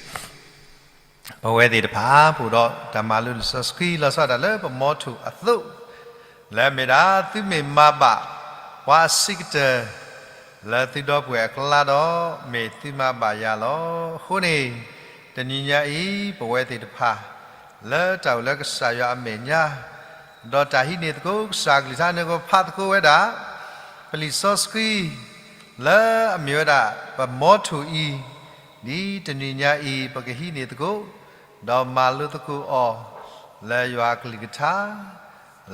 ပဝဲသ့ၣ်တဖၣ် ပအိၣ်ဒီးတၢ်မၤလိလံာ်စီဆှံ လီၤဆီဒၣ်တၢ်လၢပမီထိၣ်အသိး, လၢအမ့ၢ်ဒၣ် သုမ့ၢ်မၤဘၣ်ပှၤအဆံးကတၢၢ် လၢသုဒီပုၢ်ဝဲၢ်အကျါဒီး, မ့ၢ်သုမၤဘၣ်ယၤလီၤ. အဃိန့ၣ် တနံၤညါအံၤ ပဝဲသ့ၣ်တဖၣ် လၢတၢ်အိၣ်လၢကစၢ်ယွၤအမဲာ်ညါ, ဒီးတၢ်ဟံးန့ၢ်သကိးကစၢ်ကလုၢ်ကထါန့ၣ် ကဖးသကိးဝဲဒၣ် ပလံာ်စီဆှံ လၢအမ့ၢ်ဝဲဒၣ် ပမီထိၣ်အံၤ, ဒ်တနံၤညါအံၤ ပကဟံးန့ၢ်သကိး, ဒီးမၤလိသကိးအီၤ လၢယွၤအကလုၢ်ကထါ,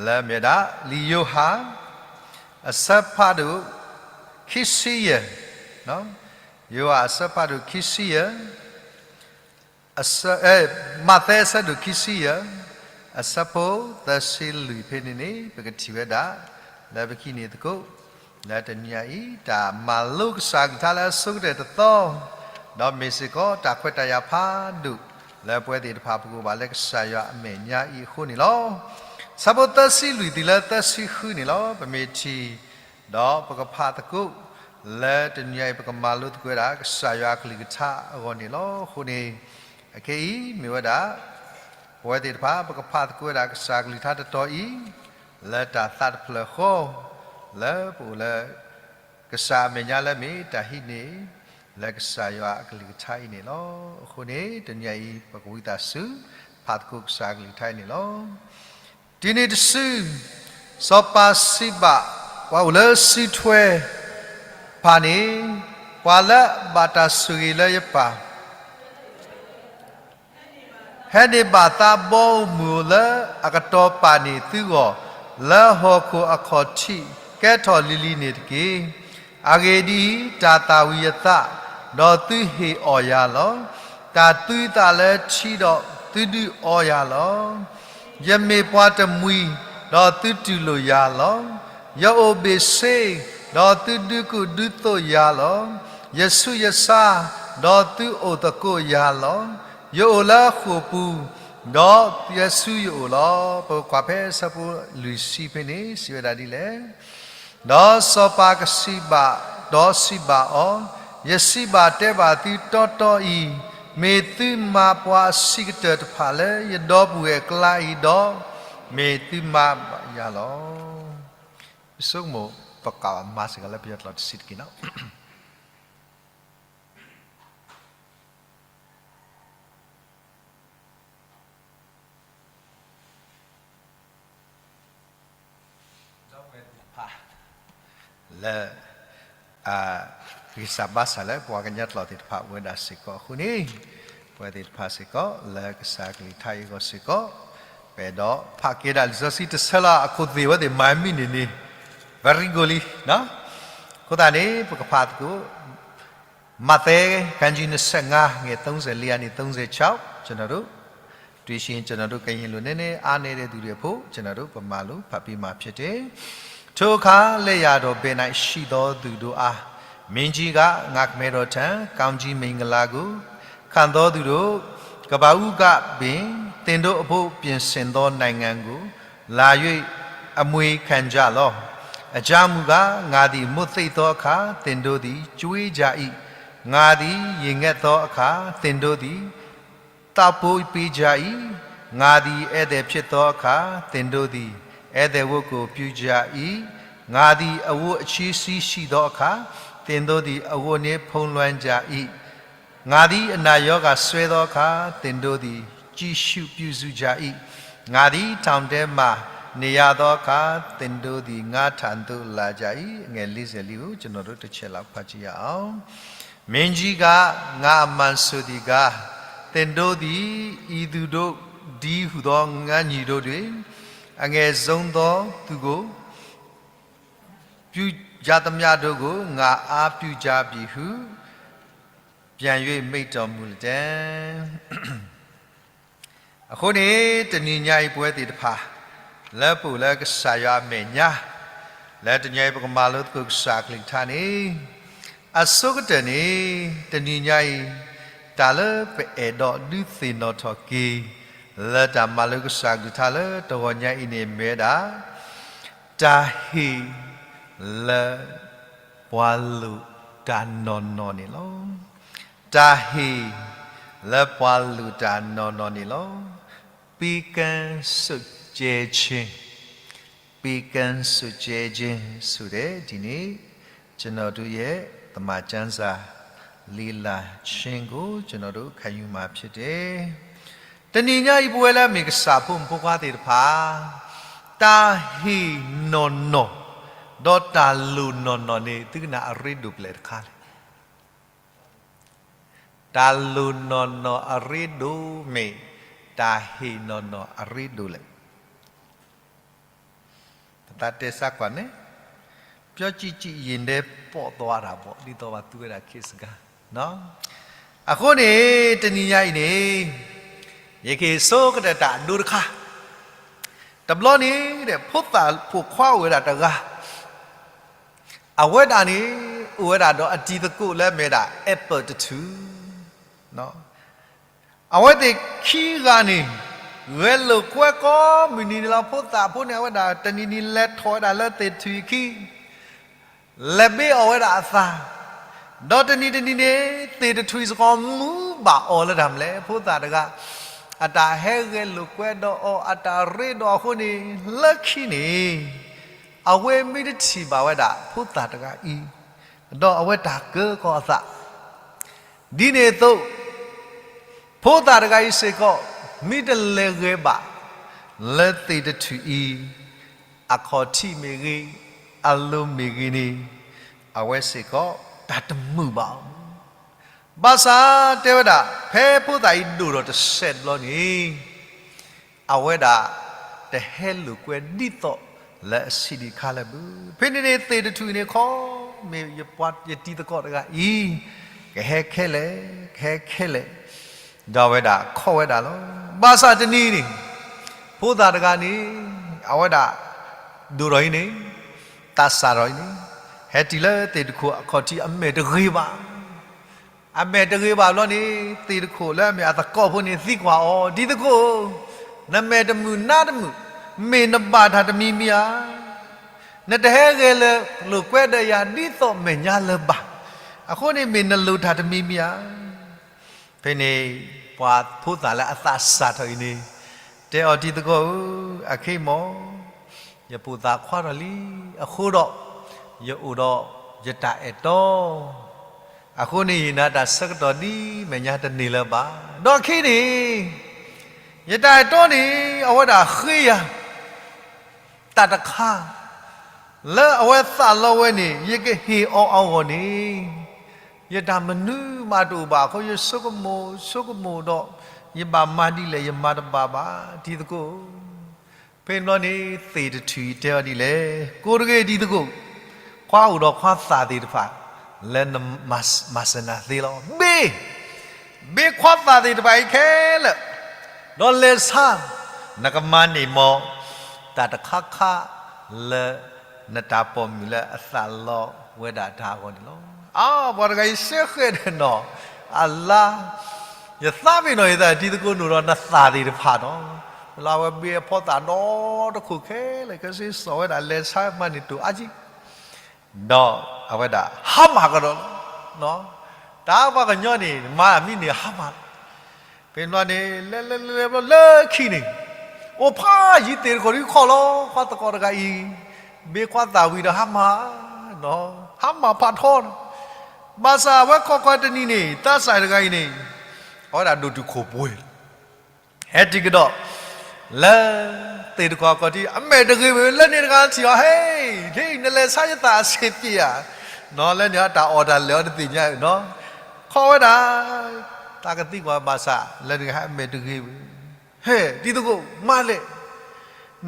လၢအမ့ၢ်ဝဲဒၣ် လံာ်ယိၤဟၣ် အဆၢဖးဒိၣ် ခံဆံယဲၢ်, ယိၤဟၣ်အဆၢဖးဒိၣ်ခံဆံယဲၢ်, မးသဲအဆၢဒိၣ်ခံဆံယဲၢ်, အဆၢဖိသၢဆံလွံၢ်ဖဲန့ၣ်န့ၣ် ပကထံၣ်ဝဲဒၣ် လၢပကဟံးန့ၢ်သကိး လၢတနံၤညါအံၤ တၢ်မၤလိကစၢ်ကလုၢ်ကထါလၢအဆိကတၢၢ်တသီ, ဒီးမ့ၢ်စ့ၢ်ကီးတၢ်ခွဲးတၢ်ယာ်ဖးဒိၣ် လၢပဝဲသ့ၣ်တဖၣ်ပကအိၣ်ဘၣ်လၢကစၢ်ယွၤအမဲာ်ညါအံၤအဃိန့ၣ်လီၤ. ဆၢဖိသၢဆံလွံၢ်တုၤလၢသၢဆံဃုန့ၣ်လီၤ. ပမ့ၢ်ထံၣ် ဒီးပကဖးသကိး လၢတနံၤညါအံၤ ပကမၤလိသကိးဝဲဒၣ် ကစၢ်ယွၤအကလုၢ်ကထါအဂီၢ်န့ၣ်လီၤ. အဃိန့ၣ် အခဲအံၤမ့ၢ်ဝဲဒၣ် ပဝဲသ့ၣ်တဖၣ် ပကဖးသကိးဝဲဒၣ်ကစၢ်ကလုၢ်ကထါတတီၤအံၤ လၢတၢ်သးတဖျၢၣ်ဃီ လၢပအိၣ်လၢ ကစၢ်အမဲာ်ညါလၢမ့ၢ်တၢ်ဟံးန့ၢ် လၢကစၢ်ယွၤအကလုၢ်ကထါအံၤန့ၣ်လီၤ. အဃိန့ၣ် တနံၤညါအံၤ ပကဝံသးစူၤ ဖးသကိးကစၢ်အကလုၢ်ကထါအံၤန့ၣ်လီၤ. တုၤနုၤတစု စီၤပၤစံးဘၣ် ပှၤအိၣ်လၢစုထွဲတဖၣ်န့ၣ်, ပှၤလၢအဘၣ်တၢ်ဆိၣ်ဂ့ၤလၢယပၢ် ဟဲန့ၢ်ဘၣ်သးဘီအမုၢ်လၢအကတီၤပာ်န့ၢ်သုဂီၢ် လၢဟီၣ်ခိၣ်အခီၣ်ထံးကဲထီၣ်လံၤလံၤန့ၣ်တက့ၢ်. အဂ့ၢ်ဒ်အံၤ, တၢ်သၣ်ဝံၤအသး, ဒီးသုဟ့ၣ်အီၣ်ယၤလီၤ. တၢ်သုသးလၢထံဒီးသုဒုးအီယၤလီၤ. ယမ့ၢ်ပှၤတမှံၤ, ဒီးသုတူၢ်လိာ်ယၤလီၤ. ယအိၣ်ဘ့ၣ်ဆ့, ဒီးသုဒုးကူၣ်ဒုးသိးယၤလီၤ. ယဆူးယဆါ, ဒီးသုအိၣ်သကိးယၤလီၤ. ယအိၣ်လၢဃိာ်ပူၤ, ဒီးယစုယအိၣ်လီၤ. ပကကွၢ်ဖဲဆၢဖိလွံၢ်ဆံဖဲန့ၣ် စံးဝဲဒၣ်ဒ်လဲၣ်. ဒီးစီၤပၤကစံးဘၣ်, ဒီးစံးဘၣ်အီၤ, ယစံးဘၣ်တဲဘၣ်သုတီတီအံၤ, မ့ၢ်သုမၤပှၤအဆံးကတၢၢ်တဖၣ်လၢယဒီပုၢ်ဝဲၢ်အကျါအံၤဒီး, မ့ၢ်သုမၤဘၣ်ယၤလီၤ. ပဆိကမိၣ် ပကဘၣ်မၤစ့ၢ်ကီးလၢပယီၤကျိာ်တဆံးတက့ၢ်နီၤ. ဒီပုၢ်ဝဲၢ်သ့ၣ်တဖၣ် လၢ ဂံၢ်စၢ်ဘါစၢ်လၢပှၤကညီကျိာ်သ့ၣ်တဖၣ် အိၣ်ဝဲဒၣ်စ့ၢ်ကီးအဃိန့ၣ်, ပဝဲသ့ၣ်တဖၣ်စ့ၢ်ကီး လၢကစၢ်ကလုၢ်ကထါအံၤအဂီၢ်စ့ၢ်ကီး, ပအဲၣ်ဒိးဖးက့ၤဒၣ်လံာ်စီဆှံတဆၢလၢအခိၣ်သ့ၣ်ဝဲသ့ၣ်မၤမံန့ၣ်န့ၣ်, very goodလံ. အဃိသတးန့ၣ် ပကဖးသကိး မးသဲ ခန်းကြီး နှစ်ဆယ့်ငါး ငယ် သုံးဆယ့်လေး ကနေ သုံးဆယ့်ခြောက် ကျွန်တော်တို့ တွေ့ရှိရင် ကျွန်တော်တို့ ကရင်လို နည်းနည်း အားနည်းတဲ့ သူတွေအဖို့ ကျွန်တော်တို့ ဗမာလို ဖတ်ပေးမှာ ဖြစ်တယ်။ ထိုအခါ လက်ျာတော်ဘက်၌ ရှိသော သူတို့အား မင်းကြီးက ငါခမဲတော်ထံ ကောင်းကြီးမင်္ဂလာကို ခံသော သူတို့ ကဘၣ်ဦးကပင် သင်တို့အဖို့ ပြင်ဆင်သော နိုင်ငံကို လာ၍ အမွေခံကြလော့။ အကြောင်းမူကား ငါသည် မိၣ်သ့ၣ်သောအခါ သင်တို့သည် ကြွေးကြ၏။ ငါသည် ရေငတ်သောအခါ သင်တို့သည် သောက်ပိုပေးကြ၏။ ငါသည် ဧည့်သည်ဖြစ်သောအခါ သင်တို့သည် ဧည့်သည်ဝတ်ကို ပြုကြ၏။ ငါသည် အဝတ်အချည်းစည်းရှိသောအခါ သင်တို့သည် အဝတ်နှင့် ဖုံးလွှမ်းကြ၏။ ငါသည် အနာရောဂါစွဲသောအခါ သင်တို့သည် ကြည့်ရှုပြုစုကြ၏။ ငါသည် ထောင်ထဲမှာ နေရသောအခါ သင်တို့သည် ငါထံသို့ လာကြ၏။ အငယ်လေးဆယ့်လေးကို ကျွန်တော်တို့ တစ်ချက်လောက် ဖတ်ကြည့်ရအောင်။ မင်းကြီးက ငါအမှန်ဆိုသည်ကား သင်တို့သည် ဤသူတို့တည်းဟူသော ငါ့ညီတို့တွင် အငယ်ဆုံးသောသူကို ပြုကြသမျှတို့ကို ငါအားပြုကြပြီဟု ပြန်၍ မိန့်တော်မူလတံ့။ အဃိန့ၣ် တနံၤညါအံၤ ပဝဲသ့ၣ်တဖၣ် လၢပအိၣ်လၢကစၢ်ယွၤအမဲာ်ညါ လၢတနံၤအံၤ ပကမၤလိသကိးကစၢ်အကလုၢ်ကထါန့ၣ် အဆိကတၢၢ်န့ၣ် တနံၤညါအံၤ တၢ်လၢပအဲၣ်ဒိးဒုးသ့ၣ်နီၣ်ထီၣ်က့ၤ လၢတၢ်မၤလိကစၢ်အကလုၢ်ကထါလၢတဂီၤညါအံၤန့ၣ် မ့ၢ်ဝဲဒၣ် တၢ်ဟ့ၣ်လၢ ပှၤလိၣ်တၢ်နီၢ်နီၢ်န့ၣ်လီၤ. တၢ်ဟ့ၣ်လၢပှၤလိၣ်တၢ်နီၢ်နီၢ်န့ၣ်လီၤ. ပေးကမ်းစွန့်ကြဲခြင်း, ပေးကမ်းစွန့်ကြဲခြင်း ဆိုတဲ့ ဒီနေ့ ကျွန်တော်တို့ရဲ့ သမ္မာကျမ်းစာ လေ့လာခြင်းကို ကျွန်တော်တို့ ခံယူမှာဖြစ်တယ်။ တနံၤညါအံၤ ပဝဲလၢအမ့ၢ်ကစၢ်ဖိမုၣ်ဖိခွါသ့ၣ်တဖၣ် တၢ်ဟ့ၣ်နီၢ်နီၢ် ဒီးတၢ်လိၣ်နီၢ်နီၢ်န့ၣ် သုကနၣ်အရ့ဒိၣ်ပလဲၣ်တခါလဲၣ်. တၢ်လိၣ်နီၢ်နီၢ်အရ့ဒိၣ်မ့ၢ် တၢ်ဟ့ၣ်နီၢ်နီၢ်အရ့ဒိၣ်လဲၣ်. ပသးတဲစၢ်ကွၢ်န့ၣ် ပျော်ကြည်ကြည် ရင်ထဲပေါ့သွားတာပေါ့ ဒ်သိးပှၤသူဝဲဒၣ်ခေတ်စကား အဃိန့ၣ် တနံၤညါအံၤန့ၣ် ယကဟ့ၣ်ဆိကတၢၢ်တၢ်အဒိတခါ, တဘျီန့ၣ် ဖိသၣ်ပိာ်ခွါအိၣ်ဝဲဒၣ်တဂၤ အဝဲဒၣ်န့ၣ် အိၣ်ဝဲဒၣ်ဒီးအတံၤသကိးလၢအမ့ၢ်ဝဲဒၣ် apple တထူၣ်, အဝဲသ့ၣ်ခံဂၤန့ၣ် ဂဲၤလိာ်ကွဲကိးမုၢ်နံၤန့ၣ်လီၤ. ဖိသၣ်ဖိန့ၣ် အဝဲဒၣ်တနံၤနံၤလဲၤထီၣ်ဝဲဒၣ်လၢသ့ၣ်တထူၣ်အခံ လဲၤဘ့အီၣ်ဝဲဒၣ်အသး, ဒီးတနံၤတနံၤန့ၣ် သ့ၣ်တထူၣ်စ့ၢ်ကီးမူဘၣ်အီၤလၢတၢ်မနုၤလဲၣ်. ဖိသၣ်တဂၤ အတၢ်ဟဲဂဲၤလိာ်ကွဲဒီးအီၤ အတၢ်ရ့ဒီးအဃိန့ၣ် လၢခံန့ၣ် အဝဲမ့ၢ်တထံၣ်ဘၣ်ဝဲဒၣ် ဖိသၣ်တဂၤအံၤ ဒီးအဝဲတၢ်ကၢကီအသး ဒ်န့ၣ်အသိး ဖိသၣ်တဂၤအံၤစ့ၢ်ကီး မ့ၢ်တလဲၤဂဲၤဘၣ် လၢသ့ၣ်တထူၣ်အံၤ အခီၣ်ထံးမ့ၢ်ဂ့ၤ, အလိၤမ့ၢ်ဂ့ၤန့ၣ် အဝဲစ့ၢ်ကီး တၢ်တမုာ်ဘၣ်အီၤ. ဘၣ်ဆၣ်တဲဝဲဒၣ် ဖဲဖိသၣ်အံၤဒိၣ်ထီၣ်တစဲးတဘျီန့ၣ် အဝဲဒၣ် တဟဲလိာ်ကွဲဒ်သိးလၢအဆံးဒံးအခါလၢၤဘၣ်. ဖဲန့ၣ်န့ၣ် သ့ၣ်တထူၣ်အံၤန့ၣ် ခီ မ့ၢ်ယပှၤယတံၤသကိးတဂၤအံၤ ကဟဲခဲလၢာ်, ကဟဲခဲလၢာ်, ဒီးအဝဲဒၣ်ခီဝဲဒၣ်လီၤ. ဘၣ်ဆၣ်တနံၤန့ၣ် ဖိသၣ်တဂၤန့ၣ် အဝဲဒၣ် ဒိၣ်ထီၣ်အံၤန့ၣ် သးစၢ်ထီၣ်အံၤန့ၣ် ဟဲတုၤလၢသ့ၣ်တခိၣ်အခီၣ်ထံးအမဲာ်တဂ့ၤဘၣ်. အမဲာ်တဂ့ၤဘၣ်ဘျီန့ၣ် သ့ၣ်တခိၣ်လၢအမ့ၢ်အသကိးဖိန့ၣ်သံကွၢ်အီၤ, တံၤသကိး, နမဲာ်တမုာ်နါတမုာ်, မ့ၢ်နဘၣ်တၢ်တမံၤမံၤဧါ. နတဟဲဂဲၤလိာ်ကွဲဒီးယၤဒ်သိးမဲာ်ညါလၢၤဘၣ်. အဃိန့ၣ်မ့ၢ်နလိၣ်တၢ်တမံၤမံၤဧါ. ဖဲန့ၣ် ပှၤဖိသၣ်လၢအသးစၢ်ထီၣ်အံၤန့ၣ် တဲအီၤ, တံၤသကိးဧၢ, အခဲအံၤမ့ၢ် ယပိာ်သးခွါထီၣ်လံ, အဃိဒီး ယအိၣ်ဒီးယတၢ်အဲၣ်တီ, အဃိန့ၣ် ယနာ်တၢ်ဆၢကတီၢ်ဒ်မဲာ်ညါတန့ၢ်လၢၤဘၣ်. ဒီးအခံန့ၣ် ယတၢ်အဲၣ်တီန့ၣ် အဝဲဒၣ်ဃ့ယၤ တၢ်တခါ လၢအဝဲသးလီဝဲန့ၣ် ယကဟ့ၣ်အီၤအဂီၢ်န့ၣ် ယတၢ်မနုၤမးတအိၣ်ဘၣ်အဃိ ယဆိကမိၣ်ဆိကမိၣ်ဒီး ယဘၣ်မၤဒ်လဲၣ် ယမၤတဘၣ်ဘၣ် တံၤသကိး. ဖဲန့ၣ်ဘျီန့ၣ် သ့ၣ်တထူၣ်အံၤတဲအီၤဒ်လဲၣ်, ကိးတဂ့ၤ တံၤသကိး, ခွါအိၣ်ဒီးခွါသၣ်သ့ၣ်တဖၣ် လၢနမၤစၢၤနၤသ့လီၤ. ဘ့ၣ် ဘ့ၣ်ခွါသၣ်သ့ၣ်တဖၣ်အံၤခဲလၢာ်, ဒီးလဲၤဆါ, နကမၤန့ၢ်မး တၢ်တခါခါလၢနတၢ်ပိာ်မုၣ်လၢအသးလီဝဲဒၣ်တၢ်အဂီၢ်န့ၣ်လီၤ. အါ ပှၤတဂၤအံၤစ့ဃဲၣ်ဒီးနီၤ, အလါ, ယသးပ့ၤနီၣ်ယသး တံၤသကိး နအိၣ်ဒီးနသၣ်သ့ၣ်တဖၣ်နီၤ, လၢအဝဲဘ့ၣ်အဖီသၣ်ဒီတခိၣ်ခဲလၢာ် ခဲဆ့စီၤဝဲဒၣ် လဲၤဆါမၤန့ၢ်တိၢ်အါကံ ဒီးအဝဲဒၣ်ဟါမၢ်ကဒီးလီၤ. တၢ်ပှၤကညီန့ၣ် မၤမံန့ၣ်ဟါမၢ်လီၤ. ဖဲန့ၣ်ဘျီန့ၣ် လဲၤလဲၤလဲၤလဲၤဘျီလၢခံန့ၣ် အိၣ်ဖးယံၤ သ့ၣ်တခိၣ်ဒုးခီၣ်လီၤ ခွါသကိးတဂၤအံၤ, ဘ့ၣ်ခွါသၣ်ဝံၤဒီးဟါမၢ်, ဟါမၢ်ဖးထီ, ဘၣ်ဆၣ်အဝဲခိးကွၢ်တနံၤန့ၣ် သးစၢ်တဂၤအံၤန့ၣ် အဝဲဒၣ်ဒိၣ်တုာ်ခိၣ်ပှဲၤ ဟဲတုၤကဒီး လၢသ့ၣ်တခိၣ်အခီၣ်ထံး အမဲာ်တဂ့ၤဘၣ် လၢန့ၣ်တဂၤထံၣ်အီၤ ဟဲ, ဒ်အံၤနလဲၤဆါယသးအဆံးပျ့ဧါ, နီၤ လၢန့ၣ်တၢ်အီၣ်တၢ်လဲၤအီၤတသ့ၣ်ညါနီၤ, ခီဝဲဒၣ် တၢ်ကသံကွၢ်ဘၣ်ဆၣ် လၢတဂၤအမဲာ်တဂ့ၤဘၣ်, ဟဲ တံၤသကိး မၤလဲၣ်,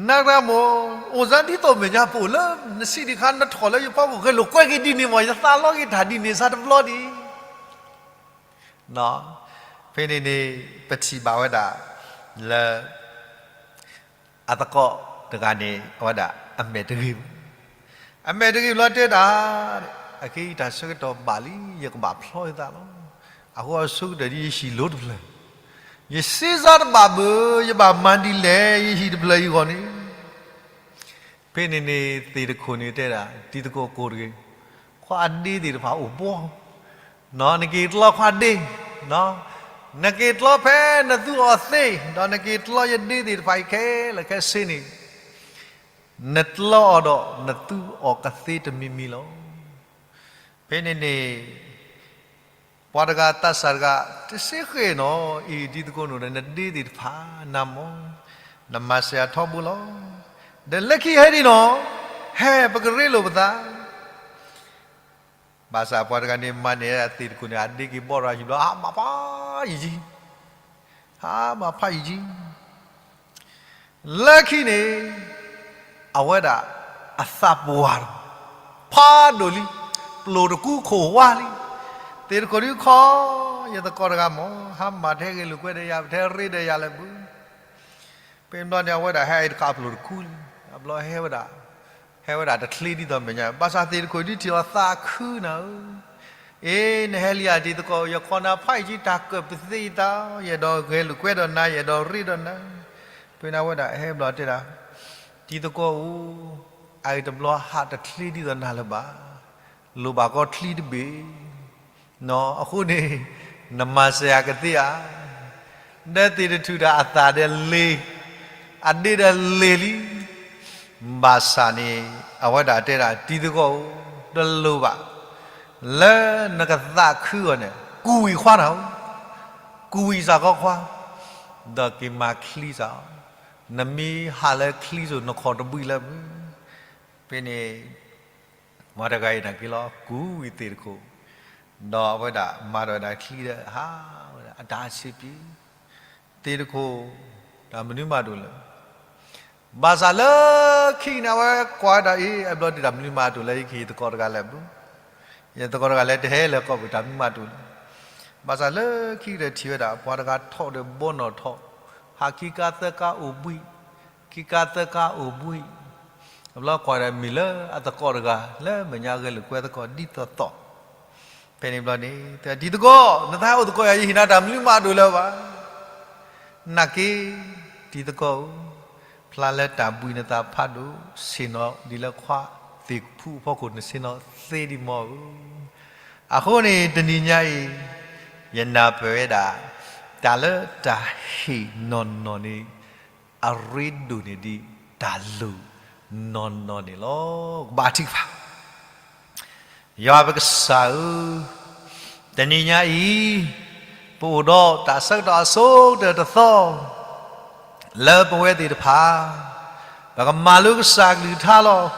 နၤတဂၤမ့ၢ် အိၣ်စ့ၢ်ဒ်သိးမဲာ်ညါပအိၣ်လၢ နဆံးတခါ နထီၣ်လၢယဖီခိၣ် ဂဲၤလိာ်ကွဲက့ၤဒ်န့ၣ်မး ယသးလီက့ၤတၢ်ဒ်န့ၣ် စးတဘျီဒံး ဖဲန့ၣ်န့ၣ် ပထံၣ်ဘၣ်ဝဲဒၣ် လၢ အသကိးတဂၤန့ၣ် အဝဲဒၣ်အမဲာ်တဂ့ၤဘၣ်, အမဲာ်တဂ့ၤဘၣ်လီၤတဲဒၣ်, အခဲအံၤတၢ်ဆၢကတီၢ်ဘၣ်လံ ယကဘၣ်ဖျီယသးလီၤ. အဃိအဆိကတၢၢ်ဒ်ယဟံၣ်လိၤတဖျၢၣ်, ယစ့စါတဘၣ်ဘၣ် ယဘၣ်မၤဒ်လဲၣ် ယဟံၣ်တဖျၢၣ်အံၤအဂီၢ်န့ၣ် ဖဲန့ၣ်န့ၣ် သ့ၣ်တခိၣ်န့ၣ်တဲဒၣ် တံၤသကိးကိးတဂ့ၤ, ခွါအဒ့သ့ၣ်တဖၣ်အိၣ်ဘှီ, နက့ၤကျီခွါဒ့, နက့ၤကျီဖဲနသူအီၤသ့, ဒီးနက့ၤကျီယဒ့သ့ၣ်တဖၣ်အံၤခဲလၢာ်ခဲဆ့န့ၣ်, နကျီအီၤဒီးနသူအီၤကသ့တမံၤမံၤလီၤ. ဖဲန့ၣ်န့ၣ် ပှၤတဂၤသးစၢ်တဂၤ တစ့ဃဲၣ်နီၤ အံၤတံၤသကိး နအိၣ်ဒီးနဒ့သ့ၣ်တဖၣ် နမ့ၢ် နမၤစၢၤအထီဘိလီၤ. ဒီးလၢခံဟဲဒ်နီၤ, ဟဲ ပကရ့လိာ်ပသး, ဘၣ်ဆၣ်ပှၤတဂၤန့ၣ် မၤန့ၢ်သ့ၣ်တခိၣ်န့ၣ် အဒ့က့ၤဘီရၤဟံၣ်ဘျီ ဟါမၢ်ဖးယံာ်ယံာ်, ဟါမၢ်ဖးယံာ်ယံာ် လၢခံန့ၣ် အဝဲဒၣ်အသးပဝၢ်ဒီး ဖးဒိၣ်လံ, ပျိာ်တကူခိၣ်ဝါလံ. သ့ၣ်တခိၣ်ဒုးခီ, ယသကိးတဂၤမ့ၢ် ဟါမၢ်တဟဲဂဲၤလိာ်ကွဲဒီးယၤ ပတဟဲရ့ဒီးယၤလၢၤဘၣ်. ဖဲန့ၣ်ဘျီန့ၣ် အဝဲဒၣ်ဟဲအံၤတခါအပျိာ်တကူလံ, အဘျီဟဲဝဲဒၣ်, ဟဲဝဲဒၣ်တချ့ဒ်သိးမဲာ်ညါ, ဘၣ်ဆၣ်သ့ၣ်တခိၣ်ဒုးထံၣ်အီၤသးခုနၤဧၢ, အ့ နဟဲလံဧါတံၤသကိး, ယခိးနၤဖးယံာ်ကံ တၢ်ကၢၣ်ပသ့ယသး, ယအဲၣ်ဒိးဂဲၤလိာ်ကွဲဒီးနၤ, ယအဲၣ်ဒိးရ့ဒီးနၤ. ဖဲန့ၣ်အဝဲဒၣ်ဟဲဘျီတဲဒၣ်, တံၤသကိးဧၢ, အအံၤတဘျီဟးတချ့ဒ်သိးနၤလၢၤဘၣ်, လိၣ်ဘၣ်ကီချံတဘ့ၣ် နီၤ, အဃိန့ၣ် နမၤစၢၤယၤကသ့ဧါ. ဒီးသ့ၣ်တထူၣ်ဒီးအသးဒီးလ့ၤ, အဒ့ဒီးလ့ၤလံ. ဘၣ်ဆၣ်န့ၣ် အဝဲဒၣ်တဲဒၣ် တံၤသကိးဧၢ, တလိၣ်ဘၣ်, လၢနကသးခုအီၤန့ၣ် ကူၣ်ဝံၤခွါနၤဧၢ, ကူၣ်ဝံၤစ့ၢ်ကီးခွါ, ဒီးက့ၤမၤချံစ့ၢ်, နမ့ၢ်ဟးလၢချံစိၤ နခိၣ်တဘှံးလၢၤဘၣ်. ဖဲန့ၣ် ပှၤတဂၤအံၤန့ၣ်က့ၤလီၤ ကူၣ်ဝံၤသ့ၣ်တခိၣ်, ဒီးအဝဲဒၣ်မၤဒီးဝဲဒၣ်ချံဒီးဟးဝဲဒၣ်အတၢ်ဆံးပျ့ၤ, သ့ၣ်တခိၣ် တၢ်မနုၤမးတအိၣ်လၢၤ. ဘၣ်ဆၣ်လၢခံန့ၣ် အဝဲကွၢ်ဝဲဒၣ်အံၤ အဘျီဒုးတၢ်မနုၤမးတအိၣ်လၢၤ ယကဟ့ၣ်သကိးတဂၤလၢၤဘၣ်, ယသကိးတဂၤလၢတဟဲလၢၤကီၢ်ပူၤ တၢ်မနုၤမးတအိၣ်လၢၤ. ဘၣ်ဆၣ်လၢခံကတၢၢ်ထံၣ်ဝဲဒၣ် ပှၤတဂၤထီၣ်ဒီးဘီနီၣ်ထီၣ်, ဟးခံကါသၢကါအိၣ်ဘှံး, ခံကါသၢကါအိၣ်ဘှံး, တဘျီကွၢ်ဒီးမ့ၢ်လၢအသကိးတဂၤ လၢမဲာ်ညါအဂဲၤလိာ်ကွဲသကိးဒ်သိးသိး, ဖဲန့ၣ်ဘျီန့ၣ် တံၤသကိး နသးဟဲအိၣ်သကိးယၤ ယဟ့ၣ်နၤတၢ်မနုၤမးဒိၣ်လၢၤဘၣ်. နာ်က့ တံၤသကိးဧၢ, ဖျါလၢတၢ်ဘှံးနသးဖးဒိၣ် ဆ့ၣ်နီၤဒ်လၢခွါသ့ၣ်ဖူအဖီခိၣ် နဆ့ၣ်နီၤသ့ဒံးမီၢ်ဧၢ. အဃိန့ၣ် တနံၤညါအံၤ ယနၢ်ပၢၢ်ဝဲဒၣ် တၢ်လၢတၢ်ဟ့ၣ်နီၢ်နီၢ်န့ၣ် အရ့ဒိၣ်န့ၢ်ဒံးတၢ်လိၣ်နီၢ်နီၢ်န့ၣ်လီၤ. ကဘၣ်ထံၣ်ကပၤ ယွၤပကစၢ်ဧၢ, တနံၤညါအံၤ ပအိၣ်ဒီးတၢ်ဆၢကတီၢ်အဆိကတၢၢ်တသီ လၢပဝဲသ့ၣ်တဖၣ် ပကမၤလိကစၢ်ကလုၢ်ကထါလီၤ.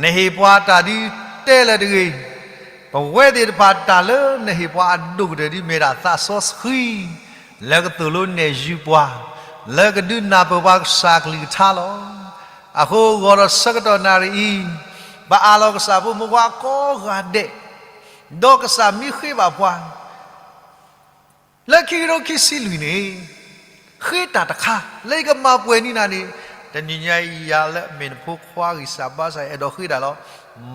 နဟ့ၣ်ပှၤတၢ်ဒ်တဲလၢာ်တဂ့ၤ, ပဝဲသ့ၣ်တဖၣ်တၢ်လၢနဟ့ၣ်ပှၤအဒိၣ်ကတၢၢ်ဒ်မ့ၢ်ဒၣ်သးစီဆှံ လၢကသိၣ်လိနဲၣ်ယုၤပှၤ, လၢကဒုးနၢ်ပၢၢ်ပှၤကစၢ်ကလုၢ်ကထါလီၤ. အဃိဂီၢ်ဒီးဆၢကတီၢ်နၣ်ရံၣ်အံၤ ပအၢၣ်လီၤကစၢ်ဖိမုၣ်ဖိခွါကိးဂၤဒဲး, ဒီးကစၢ်မ့ၢ်ဃ့ဘၣ်ပှၤ လၢခံကထိခံဆံလွံၢ်န့ၣ် ဃ့တၢ်တခါ လၢယကမၤပှဲၤန့ၢ်နၤန့ၣ်, တနံၤညါအံၤယၤလၢအမ့ၢ်နဖိခွါဂံၢ်စၢ်ဘါစၢ် အဲၣ်ဒိးဃ့တၢ်လီၤ.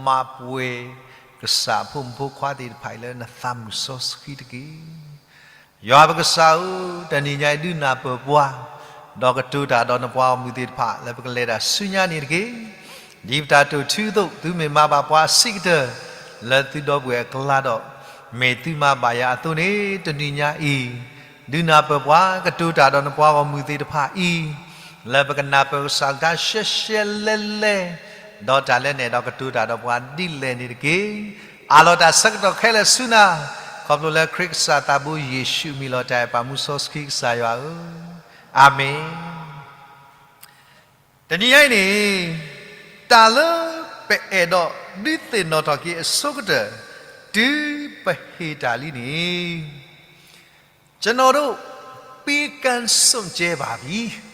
မၤပှဲၤကစၢ်ဖိမုၣ်ဖိခွါသ့ၣ်တဖၣ်အံၤလၢနသးမုၢ်စီဆှံတက့ၢ်. ယွၤပကစၢ်ဧၢ, တနံၤညါအံၤဒုးနၢ်ပၢၢ်ပှၤ, ဒီးကတိၤတၢ်ဒီးနပှၤဂီၢ်မုၢ်သ့ၣ်တဖၣ် လၢပကလဲၤတၢ်ဆူညါန့ၣ်တက့ၢ်. ဒ်ပတၢ်တိာ်ထူအသိး သုမ့ၢ်မၤဘၣ်ပှၤအဆံးကတၢၢ် လၢသုဒီပုၢ်ဝဲၢ်အကျါဒီး, မ့ၢ်သုမၤဘၣ်ယၤအသိးန့ၣ် တနံၤညါအံၤ ဒုးနၢ်ပၢၢ်ပှၤ, ကတိၤတၢ်ဒီးနပှၤဂီၢ်မုၢ်သ့ၣ်တဖၣ်အံၤ, လၢပကနၢ်ပၢၢ်ကစၢ်ကလုၢ်ကထါရှဲရှဲလဲလဲ, ဒီးတၢ်လၢနအဲၣ်ဒိးကတိၤတၢ်ဒီးပှၤဒ်လဲၣ်န့ၣ်တက့ၢ်. အၢၣ်လီၤတၢ်ဆၢကတီၢ်ခဲလၢာ်ဆူနၤ, ခီဖျိလၢခရံာ်ကစၢ်သးဘိယ့ၣ်ၡူးအမံၤလီၤ. တၢ်အဲၣ်ပာ်မူစီဆှံကစၢ်ယွၤဧၢ, အၤမ့ၣ်. တနံၤညါအံၤန့ၣ်, တၢ်လၢပအဲၣ်ဒိးဒုးသ့ၣ်နီၣ်ထီၣ်က့ၤအဆိကတၢၢ်, တုၤပဟ့ၣ်တၢ်လံန့ၣ်, ကျွန်တော်တို့ ပေးကမ်းစွန့်ကြဲပါပြီ.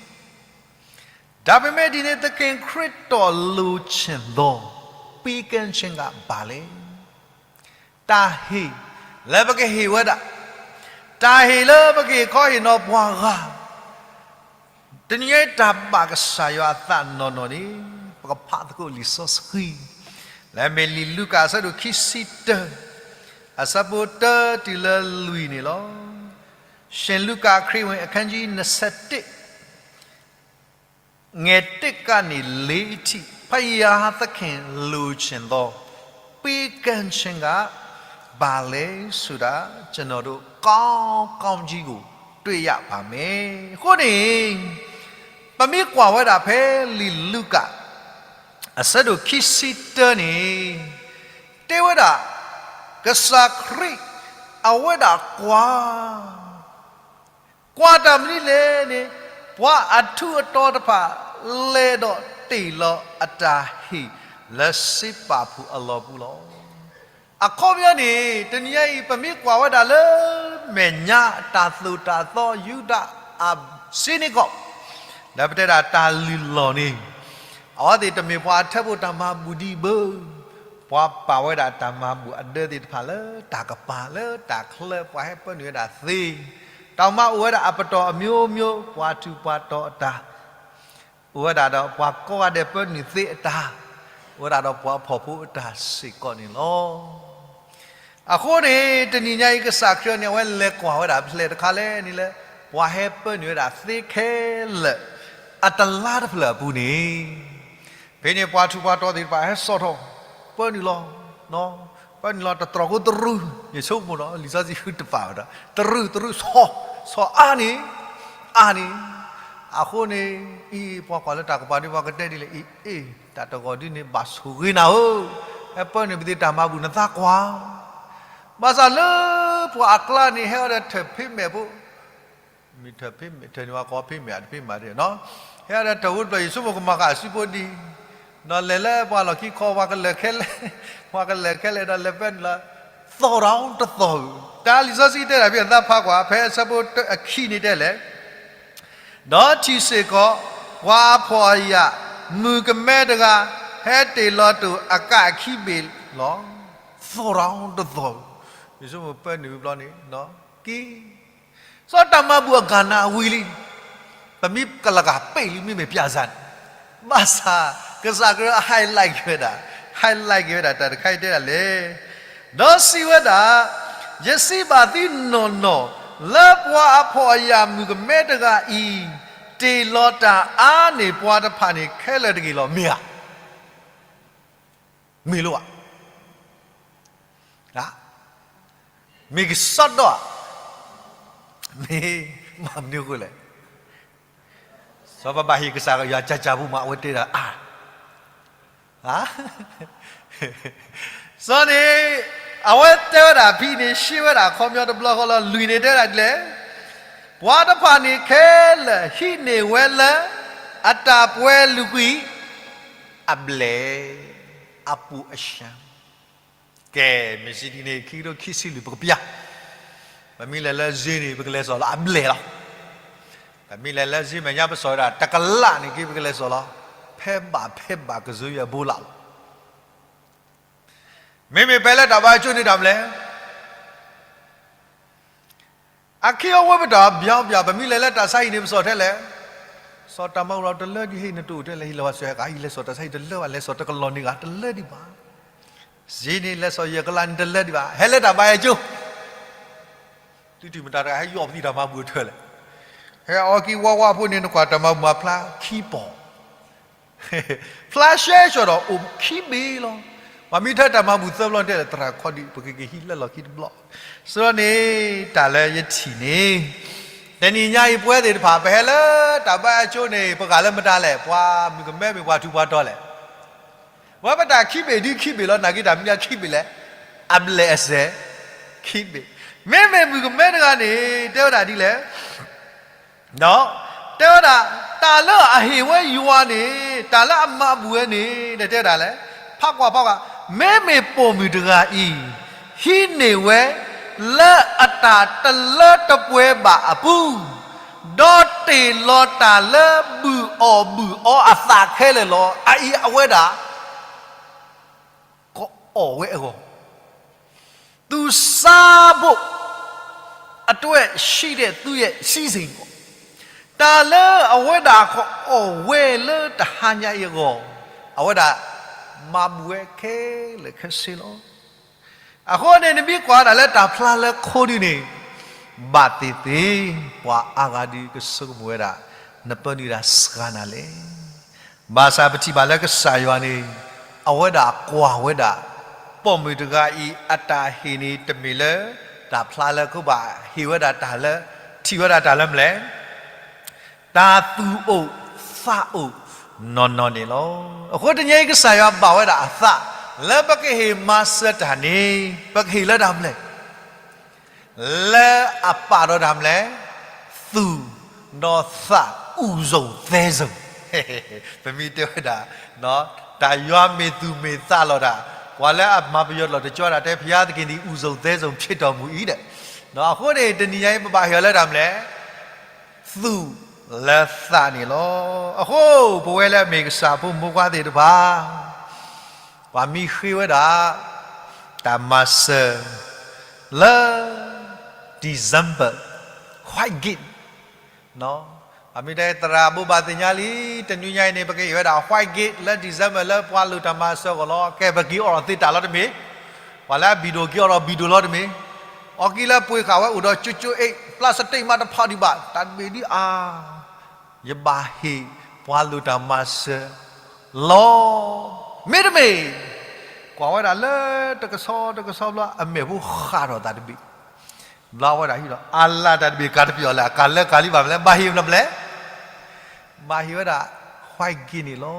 ဒါပေမဲ့ ဒီနေ့ သခင်ခရစ်တော် လိုချင်သော ပေးကမ်းခြင်းက ဘာလဲ? တၢ်ဟ့ၣ်လၢပကဟ့ၣ်ဝဲဒၣ်, တၢ်ဟ့ၣ်လၢပကဟ့ၣ်ခီဟ့ၣ်နီၤပှၤဂၤ, တနံၤညါအံၤတၢ်ဘၣ်ကစၢ်ယွၤအသးနီၢ်နီၢ်န့ၣ်, ပကဖးသကိးလံာ်စီဆှံ, လၢမ့ၢ်လံာ်လူၤကၣ်အဆၢဒိၣ်ခံဆံတၢ, အဆၢဖိတၢတုၤလၢလွံၢ်န့ၣ်လီၤ. ရှင်လုကာခရစ်ဝင် အခန်းကြီး နှစ်ဆယ့်တစ် ငယ်တစ်ကနေ လေးအထိ, ဘုရားသခင်လိုချင်သော ပေးကမ်းခြင်းက ဘာလဲဆိုတာ ကျွန်တော်တို့ ကောင်းကောင်းကြီးကို တွေ့ရပါမယ်. အဃိန့ၣ်, ပမ့ၢ်ကွၢ်ဝဲဒၣ်ဖဲလံာ်လူၤကၣ် အဆၢဒိၣ်ခံဆံတၢန့ၣ်, တဲဝဲဒၣ်, ကစၢ်ခရံာ် အဝဲဒၣ်ကွၢ် ကွၢ်တၢ်မနုၤလဲၣ်န့ၣ်, ပှၤအထူးအတီၤတဖၣ် လဲၤဒီးတ့ၢ်လီၤအတၢ်ဟ့ၣ်လၢစ့ပာ်ဖှိၣ်အလီၢ်ပူၤလီၤ. အခီပညီန့ၣ်, တနံၤညါအံၤ ပမ့ၢ်ကွၢ်ဝဲဒၣ်လၢမဲာ်ညါတၢ်သိၣ်တၢ်သီယူဒၤအစ့န့ၣ်ကီး, ဒီးပတဲဒၣ်တၢ်လုၢ်လီၢ်န့ၣ်, အဝဲသ့ၣ်တမ့ၢ်ပှၤအထၢဖှိၣ်တၢ်မၤဘူၣ်ဒံးဘၣ် ပှၤပာ်ဝဲဒၣ်တၢ်မၤဘူၣ်အဒၢသ့ၣ်တဖၣ်လၢတၢ်ကပၤလၢတၢ်ချၢ ပှၤဟဲပၢနုာ်ဝဲဒၣ်သ့, တၢ်မၤအိၣ်ဝဲဒၣ်အပတီၢ်အမျိုးမျိုး, ပှၤထူးပှၤတီၤအတၢ်, အိၣ်ဝဲဒၣ်ဒီးပှၤကိးဂၤဒဲးပၢနုာ်သ့အတၢ်, အိၣ်ဝဲဒၣ်ဒီးပှၤဖှီၣ်ဖိအတၢ်စ့ၢ်ကီးန့ၣ်လီၤ. အဃိန့ၣ် တနံၤညါအံၤ ကစၢ်ခရံာ်န့ၣ် အဝဲလဲၤကွၢ်ဝဲဒၣ်ဖျဲၣ်တခါလဲၣ်န့ၣ်လၢ ပှၤဟဲပၢနုာ်ဝဲဒၣ်သ့ခဲလၢာ် အတလါတဖျၢၣ်အပူၤန့ၣ်, ဖဲန့ၣ်ပှၤထူးပှၤတီၤသ့ၣ်တဖၣ်ဟဲစိာ်ထီၣ် ပၢနုာ်လီၤ, ပၢနုာ်လီၤတတြီၢ်ဖိတရူး, ယဆိကမိၣ်ဒီး လံာ်စီဆှံဃုတပာ်ဝဲဒၣ် တရူးတရူး ဆီ, ဆီအါန့ၣ်, အါန့ၣ်, အဃိန့ၣ်, အံၤ ပှၤကွၢ်လၢတၢ်ကပၤဒ်ပှၤကတဲဒ်လဲၣ်, အ့ အ့ တၢ်တဂီၤဒ်န့ၣ် ဘၣ်ဆိၣ်ဂ့ၤနၤဧၢ, ဟဲပၢနုာ်ပသ့တၢ်မၤဘူၣ်နသးကွၢ်, ဘၣ်ဆၣ်လၢပှၤအကျါန့ၣ် ဟဲအီၤဒီးထၢၣ်ဖ့မဲာ်ဖိ မ့ၢ်ထၢၣ်ဖ့မဲာ် ထၢၣ်န့ၣ်ပှၤကိးဖ့မဲာ် အတဖ့မဲာ်ဒ်နီၤ, ဟဲအီၤဒီးထၢၣ်ဖိတဖျၢၣ် ယဆိကမိၣ်ကမၤဃာ်အစုဖိဒံး, ဒီးလဲၤလၢပှၤလီၢ်ခံခီ ပှၤကလဲၤခဲလၢာ်, ပှၤကလဲၤခဲလၢာ်ဒီးလဲၤပၢနုာ်လီၤ, သီၣ်ဒီးတသီၣ်ဧၢ, တၢ်လံာ်စီဆှံတဲဒၣ်ဖဲအသးဖးကွၢ် ဖဲအဆၢဖိအခံန့ၣ်တဲလဲၣ် ဒီးထံၣ်စ့ၢ်ကီး ပှၤအဖှီၣ်အယာ် မုၣ်ကမဲတဂၤ ဟဲတ့ၢ်လီၤတိၢ်အကးအခံဘ့ၣ်လီၤ. သီၣ်ဒီးတသီၣ်ဧၢ, ယဆိကမိၣ်ပၢနုာ်ဝံၤဘျီန့ၣ်, က့ စီၤတၢ်မၤဘူၣ်အကၤနၤဝံၤလံ, ပမ့ၢ်ကလၤကၤပ့ၢ်လံ မ့မ့ၢ်ပၠးစၢ်န့ၣ်, ဘၣ်ဆၣ် ကစၢ်ကရၢ highlight က့ၤဝဲဒၣ်, highlight က့ၤဝဲဒၣ် တၢ်တခါအံၤတဲဒၣ်လဲၣ်, ဒီးစံးဝဲဒၣ်, ယစံးဘၣ်သုနီၢ်နီၢ်, လၢပှၤအဖှီၣ်အယာ်မုၣ်ကမဲတဂၤအံၤ, တ့ၢ်လီၤတၢ်အါန့ၢ်ပှၤတဖၣ်န့ၣ်ခဲလၢာ်တဂ့ၤလီၤ. မ့ၢ်ဧါ. မ့ၢ်လီၤဧါ. မ့ၢ်ကစီဒီဧါ, မ့ၢ်မၤမနုၤအဃိလဲၣ်. စီၤပၤဘၣ်ဟ့ၣ်ကစၢ်ယွၤကၢ်ကၢ်ပူၤမး အဝဲတဲဒၣ်အါ, စီၤန့ၣ်, အဝဲတဲဝဲဒၣ်ဖဲန့ၣ် ရှဲဝဲဒၣ်အခီပညီတဘျီဃီလီၤ. လွံၢ်န့ၣ်တဲဒၣ်ဒ်လဲၣ်, ပှၤတဖၣ်န့ၣ်ခဲလၢာ်ဟံးန့ၢ်ဝဲလၢ အတၢ်ပှဲၤလုာ်ကွံာ် အဘျဲၣ်, အပူၤအရှၢ, ကဲ, မ့ၢ်စံးဒ်န့ၣ် ခံကထိခံဆံလွံၢ် ပကပျၢ်, ပမ့ၢ်လဲၤလၢစ့န့ၣ် ပကလဲၤစိာ်လီၤအဘျဲၣ်လီၤ. ပမ့ၢ်လဲၤလၢစ့မဲာ်ညါ ပစိာ်ဝဲဒၣ်တကလးန့ၣ်က့ ပကလဲၤစိာ်လီၤ ဖဲဘၣ်ဖဲဘၣ်ကစၢ်ယွၤအဘိလၣ်လီၤ. မ့မ့ၢ်ဖဲလၢတၢ်ဘါအကၠိန့ၣ်တၢ်မနုၤလဲၣ်. အခ့အဝဲပတၢ်ဘၣ်ဘၣ် ပမ့ၢ်လဲၤလၢတၢ်ဆါဟံၣ်န့ၣ် ပစိာ်ထဲလဲၣ်, စိာ်တၢ်မၤဘူၣ်လီၤတလၢဒံး ဟ့ၣ်နတိၢ်ထဲလဲၣ် ဟ့ၣ်လီၤဝဲစဲးဂၤ ဟံၣ်လဲၤစိာ်တၢ်ဆါဟံၣ်တလၢဘၣ် လဲၤစိာ်တကလီၢ်န့ၣ်ဂၤတလၢဒံးဘၣ်. စ့န့ၣ်လဲၤစိာ်ယဲၢ်ကလးန့ၣ် တလၢဒံးဘၣ်. ဟဲလၢတၢ်ဘါယွၤကၠိ, တုၤတုၤမတၤတဂၤဟဲယီၣ်ပသံၣ်တၢ်မၤဘူၣ်အထၢၣ်လဲၣ်. ဟဲအီကံဝါဝါဖိန့ၣ် နကွၢ်တၢ်မၤဘူၣ်မၤဖျါခံပီၢ်, ဖျါရှဲရှဲဒီးအိၣ်ခံဘ့ၣ်လီၤ. ပှၤမ့ၢ်ထၢတၢ်မၤဘူၣ်သၢဘျီတဲလဲၣ် သရၣ်ခီဒံး ပကက့ၤဟံးလၢလီၢ်ခံတဘျီ. စ့န့ၣ် တၢ်လၢယထံၣ်န့ၣ်, တနံၤညါအံၤပဝဲသ့ၣ်တဖၣ် ပဟဲလၢတၢ်ဘါယွၤကၠိန့ၣ် ပဂၤလၢမတၤလဲၣ်, ပှၤမုၣ်ကမဲမ့ၢ်ပှၤထူးပှၤတီၤလဲၣ်. ဝဲပတၢ်ခံဘ့ၣ်ဒ်ခံဘ့ၣ်လီၤ. နာ်က့တၢ်မနုၤခံဘ့ၣ်လဲၣ်. အဘျဲၣ်အစဲးခံဘ့ၣ်. မ့မ့ၢ်မုၣ်ကမဲတဂၤန့ၣ် တဲဝဲဒၣ်ဒ်လဲၣ်, ဒီးတဲဝဲဒၣ် တၢ်လၢအဟ့ၣ်ဝဲယွၤန့ၣ် တၢ်လၢအမၤဘူၣ်ဝဲန့ၣ် တဲဝဲဒၣ်လဲၣ်, ဖးကွၢ်ဖးကွၢ်, မ့မ့ၢ်ပိာ်မုၣ်တဂၤအံၤ ဟံးန့ၢ်ဝဲ လၢအတၢ်တလၢတပှဲၤဘၣ်အပူၤ ဒီးတ့ၢ်လီၤတၢ်လၢဘုၣ်အီၣ်ဘုၣ်အီအသးခဲလၢာ်လီၤ. အအံၤအဝဲဒၣ် ကအီၣ်ဝဲအဂီၢ်, သူစားဖို့အတွက် ရှိတဲ့သူ့ရဲ့စည်းစိမ်ပေါ့. တၢ်လၢအဝဲဒၣ်ကအီၣ်ဝဲလၢတဟါညါအံၤအဂီၢ်, အဝဲဒၣ်မၤဘူၣ်ဝဲခဲလၢာ်ခဲဆ့လီၤ. အဃိန့ၣ် နမ့ၢ်ကွၢ်ဒၣ်လၢတၢ်ဖျါလၢခိဒုန့ၣ်, ဘၣ်သ့ၣ်သ့ၣ် ပှၤအါဂၤဒုးကဆိကမိၣ်ဝဲဒၣ် နပၢနုာ်ဒၣ်စှၤနၤလဲၣ်. ဘၣ်ဆၣ်ပထံၣ်ဘၣ်လၢကစၢ်ယွၤန့ၣ် အဝဲဒၣ်ကွၢ်ဝဲဒၣ် ပိာ်မုၣ်တဂၤအံၤအတၢ်ဟ့ၣ်န့ၣ် တမ့ၢ်လၢတၢ်ဖျါလၢခိဘၣ်, ဟ့ၣ်ဝဲဒၣ်တၢ်လၢ, ထံၣ်ဝဲဒၣ်တၢ်လၢမနုၤလဲၣ်, တၢ်သူၣ်အိၣ်သးအိၣ်နီၢ်နီၢ်န့ၣ်လီၤ. အဃိတနံၤအံၤ ကစၢ်ယွၤဘၣ်ဝဲဒၣ်အသး လၢပကဟ့ၣ်မၤစၢၤတၢ်န့ၣ် ပကဟ့ၣ်လၢတၢ်မနုၤလဲၣ်. လၢအပာ်ဒီးတၢ်မနုၤလဲၣ်, သူၣ်ဒီးသး အိၣ်စုံသဲစုံ. ပမ့ၢ်တဲဝဲဒၣ် တၢ်ယွၤမ့ၢ်သူၣ်မ့ၢ်သးလီၤတၢ်, ပှၤလၢအမၤပယီၤလီၤတကၠီတၢ်တဲ ဘုရားသခင်သည် အိၣ်စုံသဲစုံ ဖြစ်တော်မူ၏ဒီး, အဃိန့ၣ် တနံၤညါအံၤ ပဘၣ်ဟ့ၣ်အီၤလၢတၢ်မနုၤလဲၣ်, သူၣ်လၢသးန့ၣ်လီၤ. အဃိ ပဝဲလၢအမ့ၢ်ကစၢ်ဖိမုၣ်ဖိခွါသ့ၣ်တဖၣ် ပှၤမ့ၢ်ဃ့ဝဲဒၣ် တၢ်မၤစၢၤ လၢ December, White Gate, ပှၤမ့ၢ်တဲသရၣ်ဘိးဘၣ်သ့ၣ်ညါလံ, တနွံညါအံၤန့ၣ် ပကဟ့ၣ်ဝဲဒၣ် White Gate လၢ December လၢပှၤလိၣ်တၢ်မၤစၢၤအဂီၢ်လီၤ. ကဲ ပက့ၤအိးထီၣ်သ့တၢ်လီၤတမ့ၢ်, ပှၤလၢအဘံၣ်ဒိၣ် က့ၤအိးထီၣ်ဘံၣ်ဒိၣ်လီၤတမ့ၢ်, အီကံလၢပှ့ၤဃာ်ဝဲအိၣ်ဒီးကၠိကၠိအ့ၣ် plastic မးတဖၣ်ဒံးဘၣ်, တၢ်တဘ့ၣ်ဒ်အါ ယဘၣ်ဟ့ၣ်ပှၤလိၣ်တၢ်မၤစၢၤလီၤ. မ့တမ့ၢ်, ကွၢ်ဝဲဒၣ်လၢတကဆီတကဆီဘျီ အမဲာ်ဖိဃးထီၣ်သးတဘ့ၣ်, ဘျီဝဲဒၣ်ဟံးဒီး အလၢတၢ်တဘ့ၣ်ကၤတပျီၤလဲၣ်, အကၤလၢကၤလံဘၣ်မလဲၣ်, ဘၣ်ဟ့ၣ်မနုၤလဲၣ်, ဘၣ်ဟ့ၣ်ဝဲဒၣ် white gate န့ၣ်လီၤ.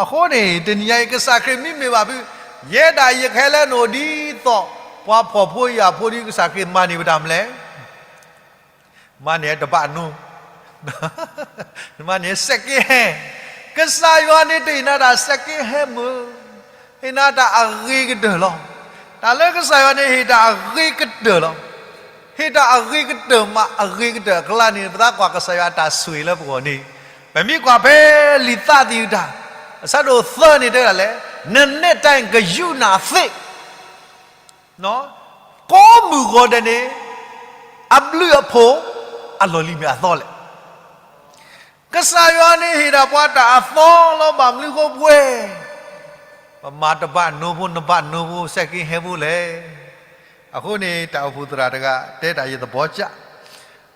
အဃိန့ၣ် တနံၤညါအံၤ ကစၢ်ခရံာ်မ့မ့ၢ်ဘၣ်ဖုး, ယဲဒၣ်ယကဟဲလၢနအိၣ်ဒ်သိး ပှၤဖှီၣ်ဖိယာ်ဖိဒ်ကစၢ်ခရံာ်မၤန့ၢ်ပတၢ်မလဲၣ် မၤန့ၢ်တဘၣ်နီၤ, မၤန့ၢ် second hand, ကစၢ်ယွၤန့ၣ်တဟ့ၣ်နၤတၢ် second hand မုၢ်, ဟ့ၣ်နၤတၢ်အဂ့ၤကတၢၢ်လီၤ. တၢ်လၢကစၢ်ယွၤန့ၣ် ဟ့ၣ်တၢ်အဂ့ၤကတၢၢ်လီၤ. ဟ့ၣ်တၢ်အဂ့ၤကတၢၢ်မး အဂ့ၤကတၢၢ်အကျါန့ၣ် ပသးကွၢ်ကစၢ်ယွၤအတၢ်ဆိၣ်ဂ့ၤလၢပဂီၢ်န့ၣ်, ပမ့ၢ်ကွၢ်ဖဲလံာ်သးသယုၢ်တၢ် အဆၢဒိၣ်သၢန့ၣ်တဲဝဲဒၣ်လဲၣ်, နနှစ်တိုင်း ဂရုဏာအသစ် ကိးမုၢ်ဂီၤဒဲးန့ၣ် အဘျုးအဖှိၣ် အလီၢ်လံၤမ့ၢ်အသီလဲၣ်. ကစၢ်ယွၤန့ၣ်ဟ့ၣ်ဒၣ်ပှၤတၢ်အသီလီၤ ဘၣ်မနုၤဃိပဝဲ ပမၤတဘၣ်နိဖိ နဘၣ်နိဖိ စဲက့ဟဲဖိလဲၣ်. အဃိန့ၣ် တၢ်အိၣ်ဖှိၣ်သရၣ်တဂၤ တဲတၢ်ယသဘီကၢ်,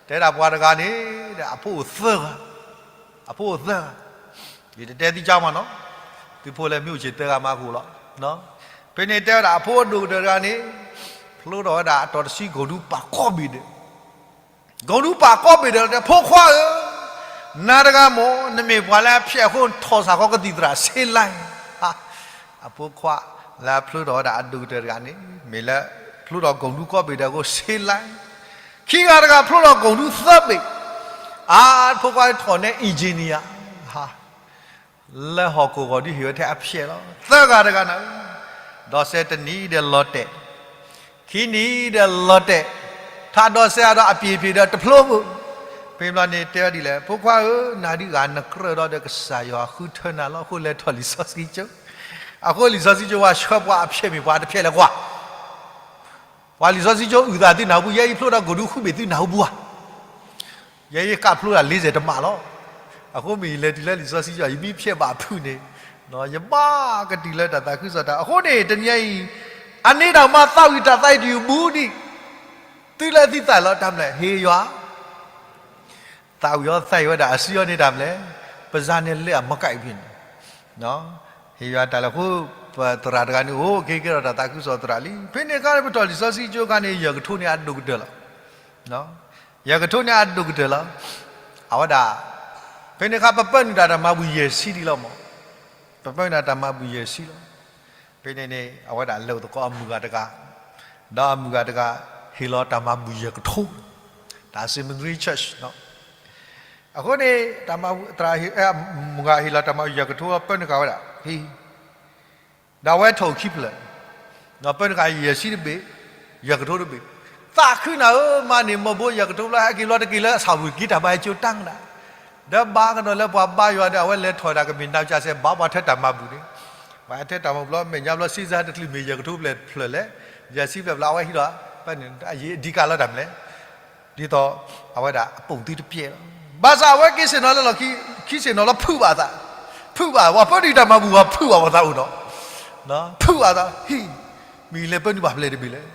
တဲဒၣ်ပှၤတဂၤန့ၣ် အဖိအိၣ်သၢဂၤ, အဖိအိၣ်သၢဂၤ, ယတတဲသံကၢ်မးနီၤ, သုဖိလၢမ့ၢ်အိၣ်ဆံးသၢဂၤမးကအိၣ်လီၤ. ဖဲန့ၣ်တဲဝဲဒၣ်အဖိအဒိၣ်ကတၢၢ်တဂၤန့ၣ် ဖျိထီၣ်ဝဲဒၣ်အတီၤတဆံ ကိၣ်ဒူပာ်ကိးဘ့ၣ်ဒဲး ကိၣ်ဒူပာ်ကိးဘ့ၣ်ဒဲးလီၤ တဲ ဖိခွါဧၢ, နၤတဂၤမ့ၢ် နမ့ၢ်ပှၤလၢအဖျဲးအဃိ ထီၣ်စ့ၢ်ကီးကသံၣ်သရၣ် ဆ့လဲၣ်. အဖိခွါလၢအဖျိထီၣ်ဝဲဒၣ်အဒိၣ်ကတၢၢ်တဂၤန့ၣ် မ့ၢ်လၢ ဖျိထီၣ်ကိၣ်ဒူကိးဘ့ၣ်ဒဲးအဃိ ဆ့လဲၣ်. ခံဂၤတဂၤဖျိထီၣ်ကိၣ်ဒူသၢဘ့ၣ်, အါ ဖိခွါထီၣ်နဲ engineer လၢဟီၣ်ခိၣ်ဂီၤဒုးဟ့ၣ်ဝဲထဲအဖျဲးလီၤ. သၢဂၤတဂၤန့ၣ် ဒိးစဲးတနံၤဒီးလီၤတဲာ်, ခံနံၤဒီးလီၤတဲာ်, ထါဒိးစဲးအဒီးအပျ့ၤပျ့ၤဒီးတဖျိဘၣ်. ဖဲန့ၣ်ဘျီန့ၣ်တဲဝဲဒ်လဲၣ်, ဖိခွါဧၢ, နၤဒုးဂၤနကြၢးဒီးဒီးကစၢ်ယွၤဃုထၢနၤလီၤ. အဃိလဲၤထီၣ်လံာ်စီဆှံကၠိ, အဃိလံာ်စီဆှံကၠိဝဲဆှၢပှၤအဖျဲးမ့ၢ်ပှၤတဖျဲးလဲၣ်ကွၢ် ပှၤလံာ်စီဆှံကၠိအုၣ်သးသုနၢ်ဟူပူၤ, ယဲယဖျိထီၣ်ကိၣ်ဒူဃုဘ့ၣ်သုနၢ်ဟူပူၤဧါ. ယဲယကးဖျိတၢ် laser တမးလီၤ. အဃိမ့ၢ်ယလဲၤတုၤလၢလံာ်စီဆှံကၠိ ယမ့ၢ်ဖျဲးဘၣ်ဖုးန့ၣ်, ယဘၣ်ကတုၤလၢတၢ်သးခုကစီၣ်တၢ်. အဃိန့ၣ် တနံၤအံၤ အန့ၣ်တၢ်မၤသးဝံၣ်တၢ်သးအံၤတယုၢ်ဘူးဒံး, သုလၢသုသးလီၤတၢ်မလဲၣ် ဟ့ၣ်ယွၤ သးဝံၣ်အီၤသးအံၤဝဲဒၣ်အစုအီၤန့ၣ်တၢ်မလဲၣ်, ပစၢ်န့ၣ်လဲၤအမကၢ်အံၤဖဲန့ၣ်, ဟ့ၣ်ယွၤတၢ်လဲၤအဃိ ပသရၣ်တဂၤန့ၣ် အိၣ်က့ၤကဲထီၣ်တၢ်သးခုကစီၣ်သရၣ်လံ. ဖဲန့ၣ်အခါန့ၣ် ပထီၣ်လံာ်စီဆှံကၠိအခါန့ၣ် ယဲၢ်ကထိန့ၣ်အဒိၣ်ကတၢၢ်လီၤ. ယဲၢ်ကထိန့ၣ်အဒိၣ်ကတၢၢ်လီၤ. အဝဲဒၣ် ဖဲန့ၣ်အခါ ပပၢနုာ်တၢ်တၢ်မၤဘူၣ်ယဲၢ်ဆံဒံးလီၤမး, ပပၢနုာ်တၢ်တၢ်မၤဘူၣ်ယဲၢ်ဆံလီၤ. ဖဲန့ၣ်န့ၣ် အဝဲဒၣ်လဲၤအိၣ်သကိးအမုၢ်ဂၤတဂၤ, ဒီးအမုၢ်ဂၤတဂၤ ဟ့ၣ်လီၤတၢ်မၤဘူၣ်ယဲၢ်ကထိ, တၢ် seminary church နီၤ. အဃိန့ၣ် တၢ်မၤဘူၣ်သရၣ် မုၢ်ဂၤဟ့ၣ်လီၤတၢ်မၤဘူၣ်ယဲၢ်ကထိ ပၢနုာ်ဃာ်ဝဲဒၣ် ဟ့ၣ် ဒီးအဝဲထီၣ်ခံဖျၢၣ်, ဒီးပၢနုာ်ဃာ်ယဲၢ်ဆံတဘ့ၣ်, ယဲၢ်ကထိတဘ့ၣ်, သးခုနၤဧၢ, မၤန့ၢ်မိၢ်ဘိယဲၢ်ကထိဘျီ ဟဲက့ၤဘျီတက့ၤလၢအဆၣ်ဝံၤက့ၤတၢ်ဘါယဲၢ်ကၠိတၢ်ကနၣ်, ဒီးဘၣ်ကဒီးလၢပှၤဘါယွၤဒီး အဝဲလဲၤထီၣ်ဝဲဒၣ်ကမ့ၢ်နါကၠါစဲး ဘၣ်ပှၤထဲတၢ်မၤဘူၣ်န့ၣ်, ပှၤထဲတၢ်မၤဘူၣ်ဘျီ မဲာ်ညါဘျီ စံစါတချုးမ့ၢ်ယဲၢ်ကထိဖျၢၣ်ဖျၢၣ်လဲၣ်, ယဲၢ်ဆံဖျၢၣ်ဖျၢၣ် အဝဲဟံးဒီး ပၢနုာ်အယံၤအဒံးကးလီၤတၢ်မလဲၣ် ဒ်သိးအဝဲဒၣ်အပိာ်သံတပျဲၢ်လီၤ. ဘၣ်ဆၣ်အဝဲက့ၤဆ့ၣ်နီၤလၢလီၢ်ခံဆ့ၣ်နီၤလီၤ ဖုးဘၣ်အသး, ဖုးဘၣ် ပှၤပၢနုာ်တၢ်မၤဘူၣ် ပှၤဖုးဘၣ်ပှၤသးအိၣ်ဒီး, ဖုးဘၣ်သး ဟံၣ်, မ့ၢ်လဲၤပၢနုာ်ဘၣ်ဖျဲးတဘ့ၣ်လဲၣ်,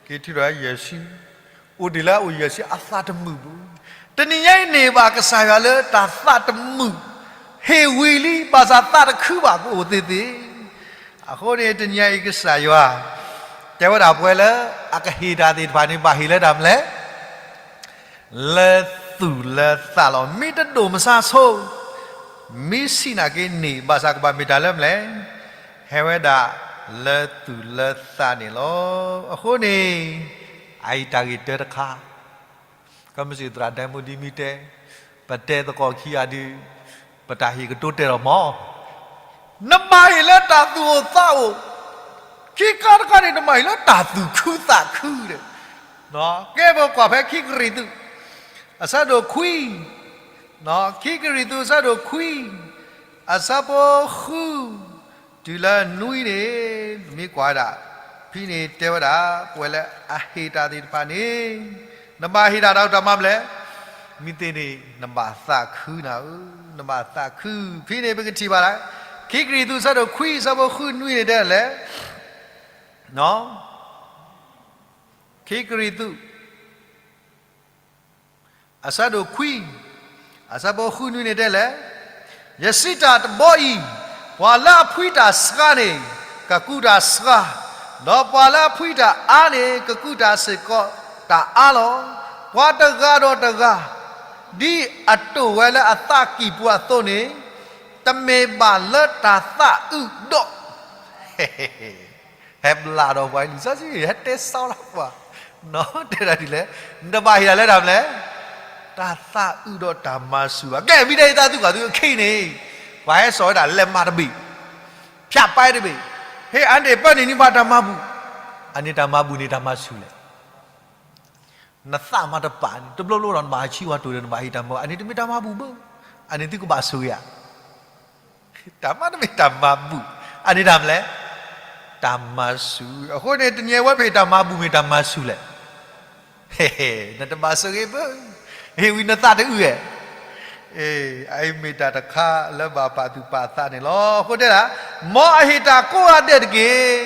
က့ၤထံၣ်ဒီးယဲၢ်ဆံ, အိၣ်ဒံးလၢအအိၣ်ယဲၢ်ဆံအသးတမုာ်ဘၣ်. တနံၤညါအံၤန့ၣ်ဘၣ်ကစၢ်ယွၤလၢတၢ်သးတမုာ်, ဟ့ၣ်ဝံၤလံ ဘၣ်ဆၣ်သးတခုဘၣ်ကအိၣ်သ့သ့ အဃိန့ၣ် တနံၤအံၤကစၢ်ယွၤ တဲဝဲဒၣ်ပှၤလၢ အကဟ့ၣ်တၢ်သ့ၣ်တဖၣ်န့ၣ် ဘၣ်ဟ့ၣ်လၢတၢ်မလဲၣ်, လၢသူၣ်လၢသးလီၤ. မ့ၢ်တဒိၣ်မဆါဆိ, မ့ၢ်ဆံးနာ်က့န့ၣ် ဘၣ်ဆၣ်ကဘၣ်မ့ၢ်တၢ်လၢမလဲၣ်, ဟဲဝဲဒၣ်လၢသူၣ်လၢသးန့ၣ်လီၤ. အဃိန့ၣ် အအံၤတၢ်ဂ့ၢ်တၢတခါ ကမ့ၢ်စ့ၢ်သရၣ်ဒဲမူဒံမံတဲ, ပတဲသကိးခံဂၤဒုး, ပတၢ်ဟ့ၣ်ကတိၤတဲလီၤမး, နဘၣ်ဟ့ၣ်လၢတၢ်သူၣ်အိၣ်သးအိၣ်, ခံခါတခါန့ၣ် နဘၣ်ဟ့ၣ်လၢတၢ်သူၣ်ခုသးခုဒီး, ကဲပကွၢ်ဖဲခံကရံၣ်သူး, အဆၢဒိၣ်ခွံ, ခံကရံၣ်သူးအဆၢဒိၣ်ခွံ, အဆၢဖိဃု တုၤလၢနွံန့ၣ်, မ့ၢ်ကွၢ်ဝဲဒၣ်, ဖဲန့ၣ်တဲဝဲဒၣ် ပဝဲလၢအဟ့ၣ်တၢ်သ့ၣ်တဖၣ်န့ၣ်, နဘၣ်ဟ့ၣ်တၢ်တၢ်အိၣ်တၢ်မၤမလဲၣ်, မ့ၢ်သ့န့ၣ် နဘၣ်သးခုနၤဧၢ, နဘၣ်သးခု, ဖဲန့ၣ်ပကထံၣ်ဘၣ်ဒၣ်, ခံကရံၣ်သူးအဆၢဒိၣ်ခွံ အဆၢဖိဃုနွံန့ၣ်တဲလဲၣ်, ခံကရံၣ်သူး အဆၢဒိၣ်ခွံ, အဆၢဖိဃုနွံန့ၣ်တဲလဲၣ်, ယစံးတၢ်တဘီအံၤ, ပှၤလၢအဖှံတၢ်ဆှါန့ၣ် ကကူးတၢ်ဆှါ, ဒီးပှၤလၢအဖှံတၢ်အါန့ၣ် ကကူးတၢ်စ့ၢ်ကီးတၢ်အါလီၤ. ပှၤတဂၤဒီးတဂၤ ဒ်အတိာ်ဝဲလၢအသးကံၢ်ပူၤအသိးန့ၣ်, တမ့ၢ်ဘၣ်လၢတၢ်သးအုးဒီး ဟဲဘျးဒီးပှၤလံာ်စီဆှံ ဟဲတဲစီလီၤပှၤ, တဲဒၣ်ဒ်လဲၣ်, နတဘၣ်ဟ့ၣ်တၢ်လၢတၢ်မလဲၣ်, တၢ်သးအုးဒီးတၢ်မၤစၢၤဘၣ်. ကဲ မ့ၢ်တဲယသးသုကွၢ်သုအခ့န့ၣ်, ပှၤဟဲစိာ်ဝဲဒၣ်လဲၤမၤတဘ့ၣ်, ဖၠးပဲတဘ့ၣ်, ဟ့ၣ်အါန့ၢ်ပၢနုာ်န့ၢ်ပှၤတၢ်မၤဘူၣ်, အန့ၣ်တၢ်မၤဘူၣ်န့ၣ်တၢ်မၤစၢၤလဲၣ်. နသးမၤတပာ်န့ၣ် တဘျီဘျီဒီးနဘၣ်ဟးဆံဝဲတိၢ်ဒီးနဘၣ်ဟ့ၣ်တၢ်မၤဘူၣ် အန့ၣ်တမ့ၢ်တၢ်မၤဘူၣ်ဘၣ်, အန့ၣ်သုကဘၣ်ဆိၣ်ဂ့ၤဧါ တၢ်မၤတမ့ၢ်တၢ်မၤဘူၣ်, အန့ၣ်တၢ်မလဲၣ်, တၢ်မၤစၢၤ. အဃိန့ၣ် တနံၤအံၤဝဲပဟ့ၣ်တၢ်မၤဘူၣ်မ့ၢ်တၢ်မၤစၢၤလဲၣ်. နတဘၣ်ဆိၣ်ဂ့ၤဘၣ်, ဟ့ၣ်ဝံၤနသးတအုးဧါ. အအံၤမ့ၢ်တၢ်တခါလၢဘၣ်ပာ်သူၣ်ပာ်သးန့ၣ်လီၤ. အဃိတဲဒၣ်, မ်အဟ့ၣ်တၢ်ကိးဂၤဒဲးတက့ၢ်.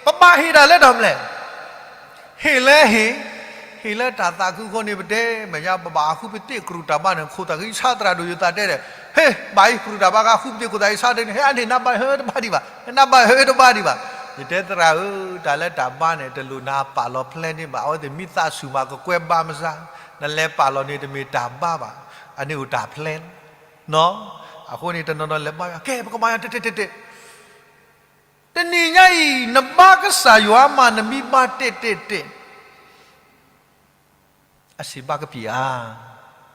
ပဘၣ်ဟ့ၣ်တၢ်လၢတၢ်မနုၤလဲၣ်. ဟ့ၣ်လၢဟ့ၣ်, ဟ့ၣ်လၢတၢ်သးခုအဃိန့ၣ် ပတဲမဲာ်ညါ ပဘၣ်ဃုပသ့ၣ်ကရူၢ်တၢ်ဘါန့ၣ် ခိၣ်သၣ်ဃံဆါသရၣ်ဒိၣ်ယိၤသးတဲဒီး, ဟ့ၣ်, ဘၣ်အံၤကရူၢ်တၢ်ဘါဃုပသ့ၣ်ခိၣ်သၣ်ဃံဆါတဲန့ၣ် ဟ့ၣ်အန့ၣ်နဘၣ်ဟ့ၣ်တဘၣ်ဒံးဘၣ်, နဘၣ်ဟ့ၣ်တဘၣ်ဒံးဘၣ်. ယတဲသရၣ်ဧၢ, တၢ်လၢတၢ်ဘါန့ၣ် တလိၣ်နၤပာ်လီၤဖျဲးန့ၢ်ဘၣ်, အဝဲသ့ၣ်မံသးဆူၣ်မး ကကွဲးဘါမစါ, နလဲၤပာ်လီၤန့ၣ် တမ့ၢ်တၢ်ဘါဘၣ်, အန့ၣ်အိၣ်တၢ်ဖျဲးလီၤ. အဃိန့ၣ် တနီၤနီၤလဲၤဘါယွၤ ကဲ ပကမၤယွၤတဲတဲတဲတဲ တနံၤညါအံၤ နဘါကစၢ်ယွၤမး နမ့ၢ်ဘါတဲာ်တဲာ်တဲာ်, အစံးဘၣ်ကပံာ်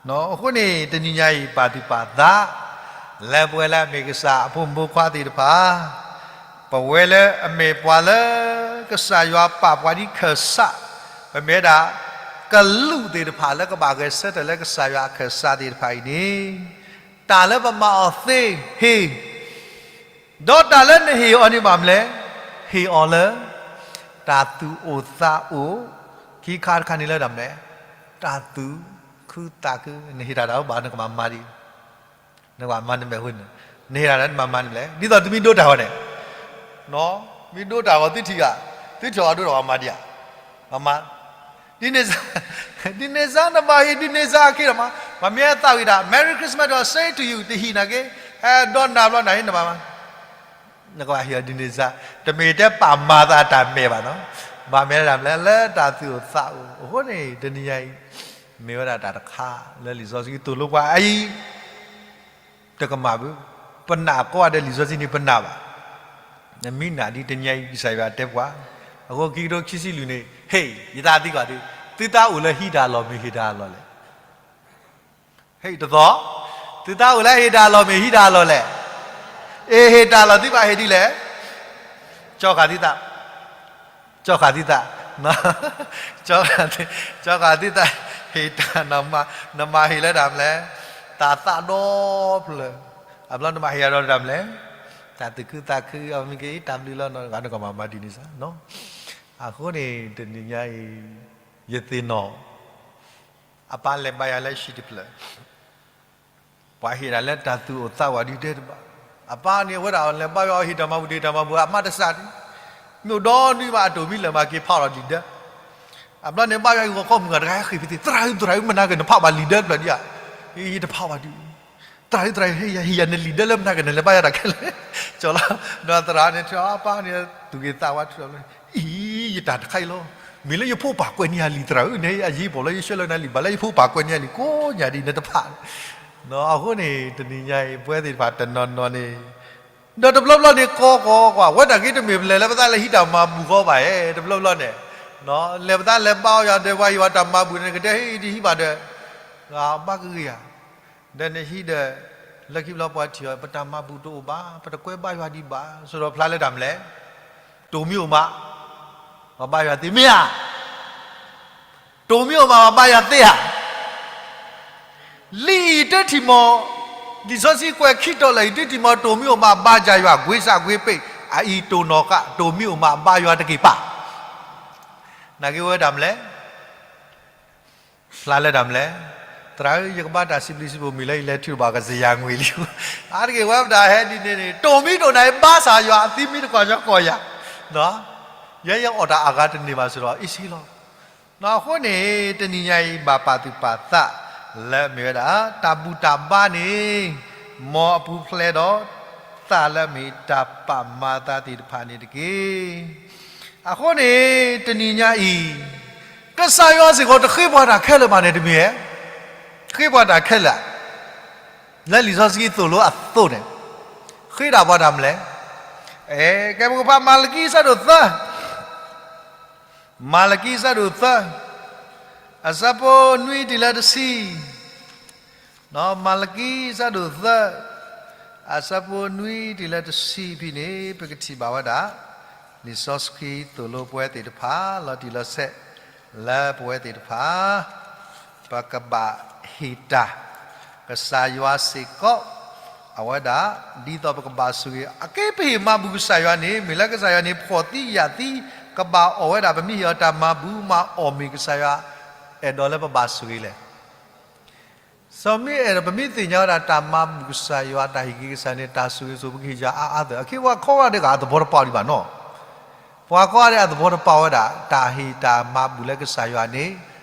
ဧါ. အဃိန့ၣ် တနံၤညါအံၤ ပာ်သူၣ်ပာ်သး လၢပဝဲလၢအမ့ၢ်ကစၢ်အဖိမုၣ်ဖိခွါသ့ၣ်တဖၣ်, ပဝဲလၢအမ့ၢ်ပှၤလၢ ကစၢ်ယွၤပာ်ပှၤဒ်ခၢၣ်စး, ပမ့ၢ်ဝဲဒၣ် ကလူးသ့ၣ်တဖၣ်လၢကဘၣ်ဂဲၤဆၢထၢၣ်လၢ ကစၢ်ယွၤအခၢၣ်စးသ့ၣ်တဖၣ်အံၤန့ၣ်, တၢ်လၢပမၤအီၤသ့ ဟ့ၣ် ဒီးတၢ်လၢနဟ့ၣ်အီၤန့ၣ်ဘၣ်မနုၤလဲၣ်, ဟ့ၣ်အီၤလၢ တၢ်သူၣ်အိၣ်သးအိၣ်, ခံခါတခါန့ၣ်လၢတၢ်မနုၤလဲၣ်, တၢ်သူၣ်ခုသးခု, နဟ့ၣ်တၢ်တၢ်အိၣ်ဘၣ် နကဘၣ်မၤဒ်, နကဘၣ်မၤနမဲာ်ဟူန့ၣ်, နဟ့ၣ်တၢ်တၢ်မၤမၤနမဲာ်လဲၣ်, ဒ်သိးသုမ့ၢ်ဒိတၢ်ဂီၤန့ၣ်, မ့ၢ်ဒိတၢ်ဂီၤသုထံၣ်ဧါ, သုထံၣ်အီၤဒိတၢ်ဂီၤမၤဒံးဧါ, မၤမၤ ဒ်န့ၣ်စါ, ဒ်န့ၣ်စါ နဘၣ်ဟ့ၣ်ဒ်န့ၣ်စါအခ့ဒီးမး, ပမ့ၢ်သးဝံၣ်ဒၣ် Merry Christmas to say to you တဟံၣ်နာ်က့, ဟဲဒီးနၤဘျီနၤဟ့ၣ်နဘၣ်မး, နကဘၣ်ဟ့ၣ်အီၤဒ်န့ၣ်စါ, တမ့ၢ်တဲပာ်မၤသးတၢ်မဲာ်ဘၣ်နီၤ, ဘၣ်မ့ၢ်ဒၣ်မနုၤလဲၣ် လၢတၢ်သူၣ်အိၣ်သးအိၣ်, အဃိန့ၣ် တနံၤညါအံၤ မ့ၢ်ဝဲဒၣ်တၢ်တခါ လၢလံာ်စီဆှံသိၣ်လိပှၤအအံၤ တကမၣ်ဘၣ်, ပနာ်ကိးဂၤဒဲးလံာ်စီဆှံန့ၣ်ပနာ်ဘၣ်, နမ့ၢ်နာ်ဒ်တနံၤညါအံၤ ကစၢ်ယွၤတဲပှၤ, အဃိခံကထိခံဆံလွံၢ်န့ၣ် ဟ့ၣ် ယသးသံကွၢ်သု, သုသးအိၣ်လၢဟံးတၢ်လီၢ်မ့ၢ်ဟ့ၣ်တၢ်လီၢ်လဲၣ်, ဟ့ၣ်တသီ, သုသးအိၣ်လၢဟ့ၣ်တၢ်လီၢ်မ့ၢ်ဟံးတၢ်လီၢ်လဲၣ်, အ့ ဟ့ၣ်တၢ်လီၢ်သုဘၣ်ဟ့ၣ်ဒ်လဲၣ်, ကၠီဃာ်သုသး ကၠီဃာ်သုသး, ကၠီဃာ်သုသး, ဟ့ၣ်တၢ်နမၤ, နမၤဟ့ၣ်လၢတၢ်မနုၤလဲၣ်, တၢ်သးဒီဖျၢၣ်, အဘျီနမၤဟ့ၣ်အီၤဒီးတၢ်မနုၤလဲၣ်, တၢ်သူၣ်ခုသးခု အမ့ၢ်က့ၤတၢ်ဘျုးလီၤနီၤ, ဂၤနကမၤမၤဒ်န့ၣ်စါနီၤ, အဃိန့ၣ် တနံၤညါအံၤ ယသ့ၣ်နီၣ် အပၢ်လဲၤဘါယွၤလၢဟံၣ်တဖျၢၣ် ပှၤဟ့ၣ်ဒၣ်လၢတၢ်သူၣ်အိၣ်သးအိၣ်ဒ်တဲတဘၣ်, အပၢ်န့ၣ်အဝဲဒၣ်လဲၤဘါယွၤဟ့ၣ်တၢ်မၤဘူၣ် တဟ့ၣ်တၢ်မၤဘူၣ် အမါတစးဒံး, မ့ၢ်အိၣ်ဒီနွံဘၣ်အတိၢ်မံလၢာ်မးက့ၤဖးလီၤလံာ်ဒၢ, အဘျီန့ၣ်ဘါယွၤအံၤဂီၤခီမုၢ်ဂၤတဂၤဟဲဃ့ၢ်ဖဲသ့ၣ် သရၣ်ဧၢ သရၣ်ဧၢ မနၤက့ၤနဖးဘၣ်လံာ်ဒၢတဖျၢၣ်ဒံးဧါ, ယတဖးဘၣ်ဒံး, သရၣ်ဧၢ သရၣ်ဧၢ ဟ့ၣ်ယၤ ဟ့ၣ်ယၤနလံာ်ဒၢလၢမနၤက့ၤနလဲၤဘါယွၤတၢ်ခဲလၢာ်, ကၠီလီၤ, ဒီးသရၣ်န့ၣ်ထံၣ်အပၢ်န့ၣ် သူၣ်ဂ့ၤသးဝါထံၣ်လီၤ, အံၤ ယတၢ်တခါအံၤလီၤ, မ့ၢ်လၢယဖိပာ်ကွဲးန့ၢ်ယၤလံာ်သရၣ်ဧၢ, နအယံၤပိာ်လၢယဆှၢလၢနၤလံာ် ဘၣ်လၢယဖိပာ်ကွဲးန့ၢ်ယၤလံာ် ကိးညါဒ်နတဖး အဃိန့ၣ် တနံၤညါအံၤ ပဝဲသ့ၣ်တဖၣ်တနီၤနီၤန့ၣ်, ဒီးတဘျီဘျီန့ၣ် ကီကီကွၢ် ဝဲတၢ်ဂ့ၤတမ့ၢ်ပလဲၤလၢပသးလဲၤဟံးတၢ်မၤဘူၣ်ဃီဘၣ်ဧါ, တဘျီဘျီန့ၣ်, လဲၤပသးလဲၤဘါယွၤဒီးပှၤဟ့ၣ်ဝဲတၢ်မၤဘူၣ်န့ၣ် ကတဲဟ့ၣ်တဟံးဘၣ်ဒီး, ဘၣ်ကဂ့ၤဧါ, ဒီးနဟံးဒီး, လၢခံဘျီပှၤထံၣ်အီၤ ပတၢ်မၤဘူၣ်တအိၣ်ဘၣ် ပတကွဲးဘါယွၤဒံးဘၣ် ဆိဒီးဖျါလၢတၢ်မနုၤလဲၣ်, တိၢ်မံအိၣ်မး, ပှၤဘါယွၤသ့မ့ၢ်ဧါ တိၢ်မံအိၣ်မး ပှၤဘါယွၤသ့ဧါ. လံာ်အံၤတထံၣ်မီၤ, လံာ်စီဆှံကွဲးခံတီၤလၢာ်အံၤ တထံၣ်မီၤ တိၢ်မံအိၣ်မး ဘါယွၤ ကွ့စၢ်ကွ့ပ့း, အအံၤတိၢ်နီၢ်ဃာ် တိၢ်မံအိၣ်မး ဘါယွၤတက့ၢ်ပၢ်. နာ်က့ဝဲတၢ်မနုၤလဲၣ်, ဖျါလၢတၢ်မနုၤလဲၣ်, သရၣ်ဧၢ ယကဘါတၢ်စံးဘျုးစံးဖှိၣ်မ့ၢ်လၢယလဲၤထုးဘၣ်ကစၢ်ယွၤငွေ့လံ. အါတက့ၢ်ဝဲပတၢ်ဟဲဒ်န့ၣ်န့ၣ် တိၢ်မံတိၢ်နၤအံၤ ဘါစၢ်ယွၤအသံမံတကီၢ်ညီကီၢ်ယၤ, ယဲယအီၣ်တၢ်အဂၤတန့ၢ်ဘၣ်စ့ၢ်ဒီး အ့ၣ်စ့လီၤ. အဃိန့ၣ် တနံၤညါအံၤ ဘၣ်ပာ်သူၣ်ပာ်သး လၢအမ့ၢ်ဝဲဒၣ် တၢ်ဘူၣ်တၢ်ဘါန့ၣ် မ်အပူၤဖျဲးဒီး သးလၢအမ့ၢ်တၢ်ပာ်မၤသးသ့ၣ်တဖၣ်န့ၣ်တက့ၢ်. အဃိန့ၣ် တနံၤညါအံၤ ကစၢ်ယွၤစ့ၢ်ကီးတဃ့ပှၤတၢ်ခဲလၢာ်ဘၣ်န့ၣ်တမ့ၢ်ဧါ, ဃ့ပှၤတၢ်ခဲလၢာ်, လၢလံာ်စီဆှံသိၣ်လိအသိးန့ၣ် ဃ့ဒၣ်ပှၤတၢ်မနုၤလဲၣ်. အဲ ကဲပကဖးမၤလကံအဆၢဒိၣ်သၢ မၤလကံအဆၢဒိၣ်သၢ အဆၢဖိနွံတုၤလၢတဆံ, မၤလကံအဆၢဒိၣ်သၢ အဆၢဖိနွံတုၤလၢတဆံဖဲန့ၣ် ပကထံၣ်ဘၣ်ဝဲဒၣ် လံာ်စီဆှံသိၣ်လိပဝဲသ့ၣ်တဖၣ် လီၤတံၢ်လီၤဆဲး လၢပဝဲသ့ၣ်တဖၣ် ပကဘၣ်ဟ့ၣ်တၢ် ကစၢ်ယွၤစ့ၢ်ကီး အဝဲဒၣ် ဒ်သိးပကဘၣ်ဆိၣ်ဂ့ၤ အက့ပဟ့ၣ်မၤဘူၣ်ကစၢ်ယွၤန့ၣ် မ့ၢ်လၢကစၢ်ယွၤန့ၣ် ဖှီၣ်သံယာ်သံ ကဘၣ်အီၣ်ဝဲဒၣ် ပမ့ၢ်ဟ့ၣ်အီၤတၢ်မၤဘူၣ်မၤအီၣ်မ့ၢ်ကစၢ်ယွၤ အဲၣ်ဒိးလၢပဘၣ်ဆိၣ်ဂ့ၤလဲၣ်. စီၤမံအဲၣ်ဒီး ပမ့ၢ်သ့ၣ်ညါဝဲဒၣ် တၢ်မၤဘူၣ်ကစၢ်ယွၤ တၢ်ဟ့ၣ်က့ၤကစၢ်န့ၣ် တၢ်ဆိၣ်ဂ့ၤဆိၣ်ဝါကဟ့ၣ်ယၤအါအါသၢၣ် အခဲပှၤကိးဂၤဒဲးက အသဘီတပာ်ဒံးဘၣ်နီၤ. ပှၤကိးဂၤဒဲးအသဘီတပာ်ဝဲဒၣ် တၢ်ဟ့ၣ်တၢ်မၤဘူၣ်လၢကစၢ်ယွၤန့ၣ်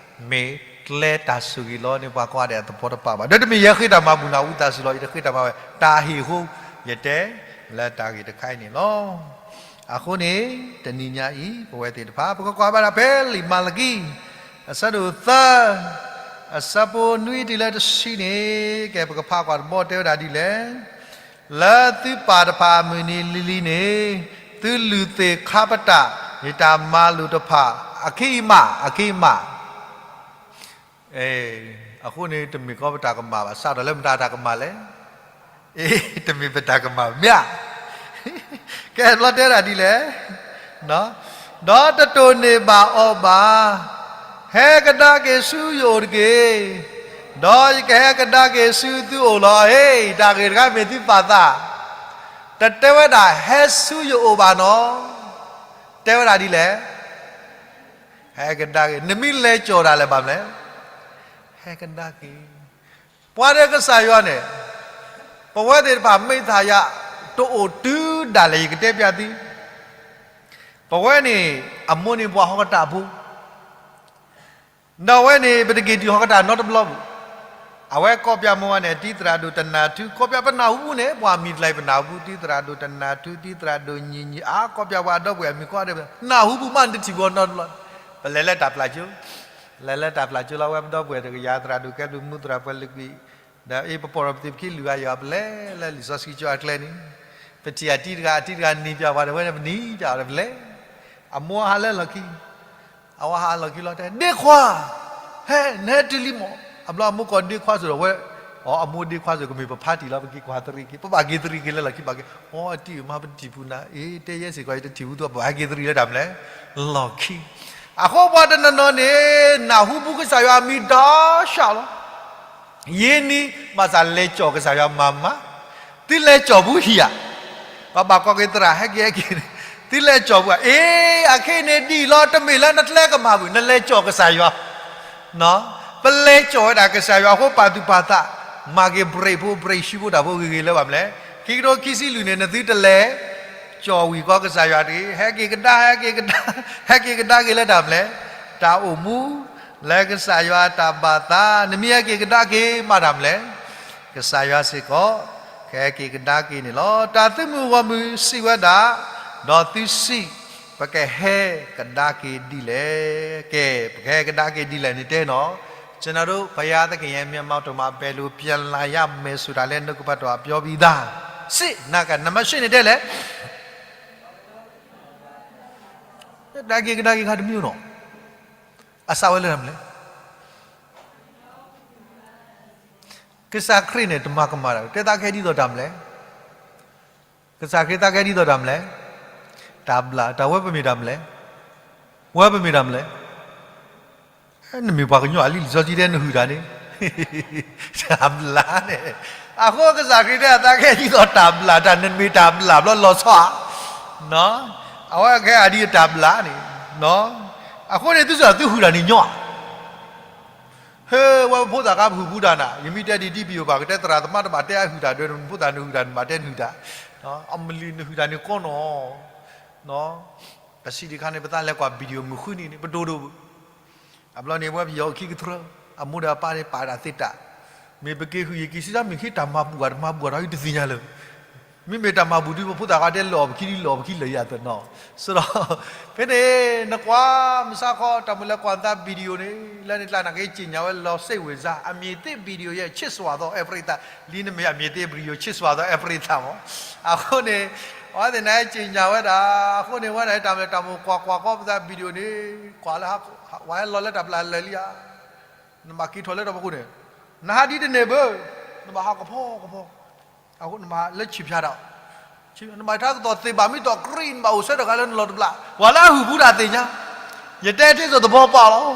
မ့ၢ်ကျဲတၢ်ဆိၣ်ဂ့ၤလီၤန့ၣ် ပှၤကိးဂၤဒဲးအသဘီတပာ်ဘၣ်. ဒီးတမ့ၢ်ယဲဃ့တၢ်မၤဘူၣ်နၢ်ဟူသးစူၤလီၤ ယတဃ့တၢ်မၤဝဲ တၢ်ဟ့ၣ်အဃိ ယတဲလၢတၢ်ဂ့ၢ်တခါအံၤန့ၣ်လီၤ. အဃိန့ၣ် တနံၤညါအံၤ ပဝဲသ့ၣ်တဖၣ် ပကကွၢ်ဘၣ်ဒၣ်ဖဲလံာ်မၤလကံ အဆၢဒိၣ်သၢ အဆၢဖိနွံတုၤလၢတဆံန့ၣ် ကဲပကဖးကွၢ်တဘီတဲဝဲဒၣ်ဒ်လဲၣ်. လၢသုပၢ်တဖၣ်အမုၢ်နံၤလံၤလံၤန့ၣ် သုလုၢ်သ့ၣ်ခါပတာ် ယတၢ်မၤလိာ်တဖၣ် အခံအံၤမး အခံအံၤမး အဃိန့ၣ် တမ့ၢ်ကီးပတၢ်ကမၣ်ဘၣ် စးထီၣ်လၢမတၤတၢ်ကမၣ်လဲၣ်. အ့ တမ့ၢ်ပတၢ်ကမၣ်မ့ၢ်ဧါ. ကဲ တဘျီတဲဒၣ်ဒ်လဲၣ်. ဒီးတတိၢ်န့ၢ်ဘၣ်အီၤဘၣ်. ဟဲကဒါက့ၤဆူယအိၣ်တက့ၢ်. ဒီးယကဟဲကဒါက့ၤဆူသုအိၣ်လီၤ. အ့ တၢ်ဂ့ၢ်တခါမ့ၢ်သုပာ်သး, တတဲဝဲဒၣ်ဟဲဆူယအိၣ်ဘၣ်နီၤ. တဲဝဲဒၣ်ဒ်လဲၣ်. ဟဲကဒါက့ၤ နမ့ၢ်လဲၤကၠီၣ်တၢ်လဲၣ်ဘၣ်မလဲၣ်. ဟဲကဒါက့ၤ ပှၤဒီးကစၢ်ယွၤန့ၣ် ပဝဲသ့ၣ်တဖၣ် မ့ၢ်တၢ်ယၤ တအိၣ်တုၤဒၣ်လဲာ် ယကတဲပျးသု, ပဝဲန့ၣ် အမိၢ်န့ၣ်ပှၤဟီၣ်ကတၢၢ်ဖိ, ဒီးအဝဲန့ၣ် ပတက့ၤတုၤဟီၣ်ကတၢၢ်နီတဘျီပူၤ, အဝဲကီၢ်ပျၢ်မိၢ်ဝါန့ၣ် တံၤသရၣ်ဒိၣ်တနၢ်ထူ ကီၢ်ပျၢ်ပနၢ်ဟူပူၤန့ၣ် ပှၤမံၤတလၢပနၢ်ဟူပူၤ တံၤသရၣ်ဒိၣ်တနၢ်ထူ တံၤသရၣ်ဒိၣ်ညီညီ အါ ကီၢ်ပျၢ်ပှၤဒီပုၢ်ဝဲၢ်မံၤကီၢ်ဒီး နၢ်ဟူပူၤမးနတထံၣ်ဘၣ်နီတဘျီ, ပလဲၤလၢတၢ်ပျၢ်ကၠိ လဲၤလၢတၢ်ပျၢ်ကၠိလီၤ ဝဲပဒီပုၢ်ဝဲၢ်တကယၤ သရၣ်ဒိၣ်ကဲဘျုးမူ သရၣ်ပှဲၤလၢကွံာ်, ဒီးအ့ၣ် ပပိာ်ထီၣ်ပသံးပခံလုၢ်ဂၤယီၤ ပလဲၤလၢလံာ်စီဆှံကၠိအကျဲန့ၣ်, ပထံၣ်အတံၤတဂၤ အတံၤတဂၤနံၤပၢ်ပှၤဒီး ဝဲန့ၣ်ပနံၤပၢ်အီၤဒီးပလဲၤ, အမိၢ်ဟးလၢလီၢ်ခံ, အဝဲဟးလီၢ်ခံလီၤတဲ ဒ့ခွါ, ဟဲ နဟဲတုၤလံမး, အဘျီအမိၢ်ကိးဒ့ခွါ စိၤဒီးဝဲ, အီ အမိၢ်ဒ့ခွါစိၤ ကမ့ၢ်ပဖါတံၢ်လီၤ ပက့ၤကွၢ်သရံးက့ၤ ပဘၣ်က့ၤသရံးက့ၤလၢလီၢ်ခံဘၣ်က့ၤ, အီ အတံၤမးပတထံၣ်ပူၤနၤ အ့ၣ် တဲယဲစ့ၢ်ကီး ယတထံၣ်ပူၤသူ ပဘၣ်ဟဲက့ၤသရံးလၢတၢ်မလဲၣ်, လီၢ်ခံ အဃိပှၤတနီၤနီၤန့ၣ် နၢ်ဟူပူၤကစၢ်ယွၤအမံၤဒီးစှၤလီၤ, ယ့နံၤ ဘၣ်ဆၣ်လဲၤကၠီၣ်ကစၢ်ယွၤမၤမး, သုလဲၤကၠီၣ်ပူၤဟံၣ်ဧါ, ပဘၣ်ကိးက့ၤသရၣ်ဟဲက့ၤဟဲက့ၤ, သုလဲၤကၠီၣ်ပူၤဧါ, အ့ၣ် အခဲအံၤန့ၣ်ဒ်အံၤလီၤ တမ့ၢ်လၢနကျဲကမၣ်ဘၣ် နလဲၤကၠီၣ်ကစၢ်ယွၤ ပလဲၤကၠီၣ်ဝဲဒၣ်ကစၢ်ယွၤအဃိ ပာ်သူၣ်ပာ်သး, မၤက့ၤ break ဖိ break ဆှံဖိတၢ်ဖိဂ့ၤဂ့ၤလၢဘၣ်မလဲၣ်, ခံကထိခံဆံလွံၢ်န့ၣ် နသုတလဲၤကၠီၣ်ဝံၤကီးကစၢ်ယွၤတဂ့ၤ, ဟဲက့ၤကဒါ ဟဲက့ၤကဒါ, ဟဲက့ၤကဒါက့ၤလၢတၢ်မလဲၣ်, တၢ်အိၣ်မူလၢကစၢ်ယွၤတၢ်ဘၣ်သး နမ့ၢ်ဟဲက့ၤကဒါက့ၤမးတၢ်မလဲၣ်, ကစၢ်ယွၤစ့ၢ်ကီး ကဟဲက့ၤကဒါက့ၤန့ၣ်လီၤ. တၢ်သုးမုၢ်ဂီၢ်မုၢ်စံးဝဲဒၣ်, ဒီးသုစံး, ပကဟဲကဒါက့ၤဒ်လဲၣ်. ကဲ, ပကဟဲကဒါက့ၤဒ်လဲၣ်န့ၣ်တဲနီၤ, ကျွန်တော်တို့ ဘုရားသခင်ရဲ့ မျက်မှောက်တော်မှာ ဘယ်လို ပြန်လာရမယ်ဆိုတာလည်း နှုတ်ကပတ်တော်က ပြောပြီးသား စစ် နာဂတ် နံပါတ်ရှစ် နဲ့ တဲလဲၣ်. ကဒါက့ၤ ကဒါက့ၤ ခါတမံၤ နီၤ, အစးဝဲလၢတၢ်မလဲၣ်. ကစၢ်ခရံာ်န့ၣ် တမၤကမၣ်တၢ်, တဲသးကဟဲဒ်သိးတၢ်မလဲၣ်. ကစၢ်ခရံာ်သးကဟဲဒ်သိးတၢ်မလဲၣ်. တၢ်ဘျၣ်, တၢ်ဝဲပမ့ၢ်တၢ်မလဲၣ်. ဝဲပမ့ၢ်တၢ်မလဲၣ်. နမ့ၢ်ပှၤကညီအလံာ်လံာ်စီဆှံတဲနဟုၣ်တၢ်န့ၣ်, တၢ်ဘျၣ်န့ၣ်, အဃိကစၢ်ခရံာ်တဲအသးကဟဲဒ်သိးတၢ်ဘျၣ်, တၢ်နမ့ၢ်တၢ်ဘျၣ်ဘျီလီၤဆီဧါ. အဝဲကဟဲဒ်တၢ်ဘျၣ်န့ၣ်, အဃိန့ၣ်သုစၢ်သုဟုၣ်တၢ်န့ၣ်ညီဧါ. ဟဲ, ဝဲပဖိသၣ်ခါပဟုၣ်ပူၤတၢ်နၤ, ယမ့ၢ်တဲဒ်ဒ်ပယိၤဘၣ် ကတဲသရၣ်သမါတဘၣ်တဲအဟုၣ်တၢ်ဒၢး, နဖိသၣ်နဟုၣ်တၢ် နဘၣ်တဲနဟုၣ်တၢ်, အမလံၤနဟုၣ်တၢ်န့ၣ်ကီနီၤ, ပစံးတခါန့ၣ် ပသးလဲၤကွၢ် video မုၢ်ဃုနံၤန့ၣ် ပဒိၣ်ဒိၣ်, အဘျီန့ၣ် ပဝဲပယီၤအိၣ်ခံကတြၢ, အမိၢ်ဒီးအပၢ်န့ၣ် ပာ်ဒၣ်သ့တၢ်, မ့ၢ်ပက့ၤဟုၣ်ယက့ၤစံးတၢ် မ့ၢ်ခ့တၢ်မၤဘူၣ်ဂၤတမၤဘူၣ်ဂၤဒီး ယတသ့ၣ်ညါလၢၤ မ့မ့ၢ်တၢ်မၤဘူၣ်ဒုး ပဖိသၣ်ခါတဲလီၤအီၤပခံဒုး လီၤအီၤပခံလၢာ်ယၤသနီၤ, စဒီး ဖဲန့ၣ် နကွၢ်မုၢ်ဆါခီ တၢ်မုၢ်လၢကွၢ်နသး video န့ၣ် လၢန့ၣ်ကျါ နက့ၤကြေညာဝဲလီၤစိတ်ဝင်စား အမည်သစ် video ရဲ့ ချစ်စွာသော အပရိသတ် လံနမ့ၢ်အမည်သစ် video ချစ်စွာသော အပရိသတ် မး, အဃိန့ၣ် အဝဲသ့ၣ်န့ၣ် ကြေညာဝဲဒၣ်, အဃိန့ၣ် ဝဲဒၣ်တၢ်မုၢ်လၢတၢ်မုၢ်ကွၢ်ကွၢ်ကီးပသး video န့ၣ် ကွၢ်လၢ ဝဲလီၤလၢတၢ်ပျၢ်လၢာ်လံဧါ, နဘၣ်က့ၤထီၣ်လၢတၢ်ဖီခိၣ်န့ၣ်, နဟးဒ်တန့ၢ်ဘၣ်, နဘၣ်ဟးကဖီကဖီ, အဃိနဘၣ်လၢဆံးဖျါတၢ်, နဘၣ်ထါကသီၣ်သ့ၣ်ဘၣ်မ့ၢ်သီၣ်ကြံး နဘၣ်အိၣ်ဆၢထၢၣ်ဃာ်လၢနလီၢ်တဘျီ, ပှၤလၢအဟုၣ်ပူၤတၢ်သ့ၣ်ညါ, ယတဲတ့ၢ်စိသဘီပာ်လီၤ,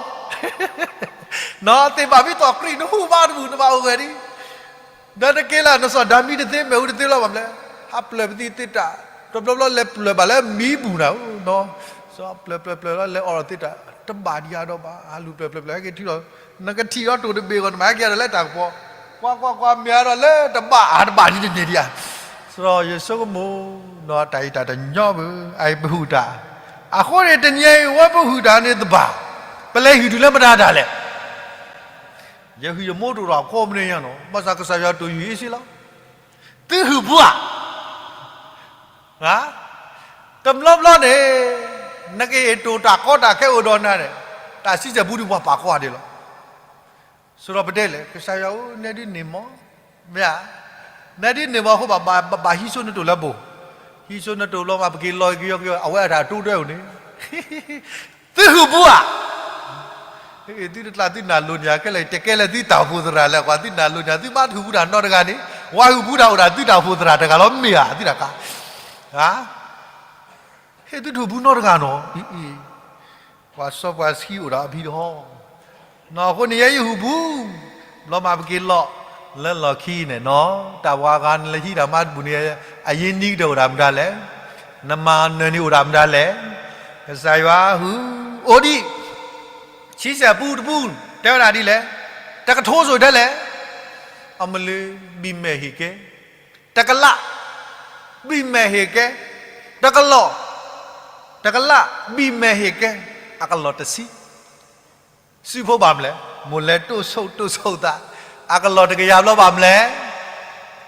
နသ့ၣ်ဘၣ်မ့ၢ်သီၣ်ကြံး နဟုၣ်ဘၣ်တဘူၣ် နဘၣ်အိၣ်ဂဲၤဒံး ဒီးတက့ၢ်လၢနစီၤဒၤမံတသ့ မ့ၣ်အူတသ့လီၤဘၣ်မလဲၣ်, ဟးပျၢၤပသံသ့တၢ်, တဘျီဘျီလဲၤပျၢၤဘၣ်လၢမံဘူၣ်နၤဧၢ, စီၤပျၢၤပျၢၤပျၢၤလီၤ လဲၤအီၣ်လီၤသ့တၢ်, တဘၣ်ဒံးအါဒီးဘၣ်, ဟးလူၤပျၢၤပျၢၤပျၢၤ ဟဲက့ၤထံၣ်လီၤ, နကထံၣ်ဒီးတိၢ်တဘ့ၣ်ဂီၢ် နဘၣ်ဟဲက့ၤဒီးလၢတၢ်ကပီၤ, ကွၢ်ကွၢ်ကွၢ် မ့ၢ်အါဒီးလၢတဘၣ်အါတဘၣ်ဒ်တန့ၢ်ဒံးဧါ. စရီယဆိကမိၣ်, နီၢ်တၢ်အံၤတၢ်တညီဘၣ်, အအံၤပဟုၣ်တၢ်, အဃိန့ၣ် တနံၤအံၤ ဝဲပဟုၣ်တၢ်န့ၣ်တဘၣ်, ပလဲၤဟံၣ်တုၤလၢမတၤတၢ်လဲၣ်. ယဟုၣ်ယမိၢ်တအိၣ်ဒီးအဖိမနုၤညါနီၤ, ဘၣ်ဆၣ်ကစၢ်ယွၤတိၢ်ယုၢ်အ့ၣ်စ့လီၤ. သုဟုၣ်ပူၤဧါ. တဘျီဘျီန့ၣ် နကဟ့ၣ်တိၢ်တၢ်ကီတၢ်ခဲအိၣ်ဒီးနၤန့ၣ်, တၢ်ဆံဆဲၣ်ပူန့ၣ်ပှၤပာ်ကီဒံးလီၤ. စရီပတဲလဲၣ်, ကစၢ်ယွၤဧၢ, နဲဒ်န့ၣ်မီၢ်, မ့ၢ်ဧါ, နဲဒ်န့ၣ်မီၢ်အဃိဘၣ်, ဘၣ်ဟံးစိနတိၢ်လၢဘိၣ်, ဟံးစိနတိၢ်လီၤမး ပက့ၤလီၤက့ၤယီၤက့ၤ အဝဲအတၢ်တိၢ်ဒၢအိၣ်န့ၣ် သုဟုၣ်ပူၤဧါ. သုတကျါသုနၢ်လိၤန့ၣ် ကဲလဲၣ် တကဲလၢသုတၢ်အိၣ်ဖှိၣ်သရၣ်လဲၣ်, ကွၢ်သုနၢ်လိၤန့ၣ် သုမ့ၢ်တဟုၣ်ပူၤတၢ်နီတဂၤန့ၣ်, ဝဲဟုၣ်ပူၤတၢ်အိၣ်ဒၣ်သုတၢ်အိၣ်ဖှိၣ်သရၣ်တဂၤလီၤ မ့ၢ်ဧါ, သုတၢ်ကါ, ဟ့ၣ်သုတဟုၣ်ပူၤနီတဂၤနီၤ, ပှၤစီပှၤဆှံအိၣ်ဒီးအဖံတဟီ, နီၢ်အဃိန့ၣ် ယဲယဟုၣ်ပူၤ, ဘျီမးပက့ၤလီၤ, လၢလီၢ်ခံန့ၣ်နီၤ, တၢ်ပှၤဂၤနလဲၤဟံးတၢ်မါတဘူၣ်န့ၣ် အရင်းနှီးကတၢၢ်အိၣ်ဒၣ်မတၤလဲၣ်, နမၤနၢၤန့ၣ်အိၣ်ဒၣ်မတၤလဲၣ်, ကစၢ်ယွၤဟုၣ်, အိၣ်ဒံး, ဆံဆဲၣ်ပူတပူ, တဲဝဲဒၣ်ဒ်လဲၣ်, တကထိစိၤတဲလဲၣ်, အမလၢ ဘံၣ်မဲာ်ဟ့ၣ်ကဲ, တကလး, ဘံၣ်မဲာ်ဟ့ၣ်ကဲ, တကလီၢ်, တကလး, ဘံၣ်မဲာ်ဟ့ၣ်ကဲ, အကလီၢ်တဆံ, စုဖိဘၣ်မလဲၣ်, မိၢ်လဲၤတိၢ်ဆိၣ်တိၢ်ဆိၣ်သး, အကလီၢ်တကယၤဘျီဘၣ်မလဲၣ်,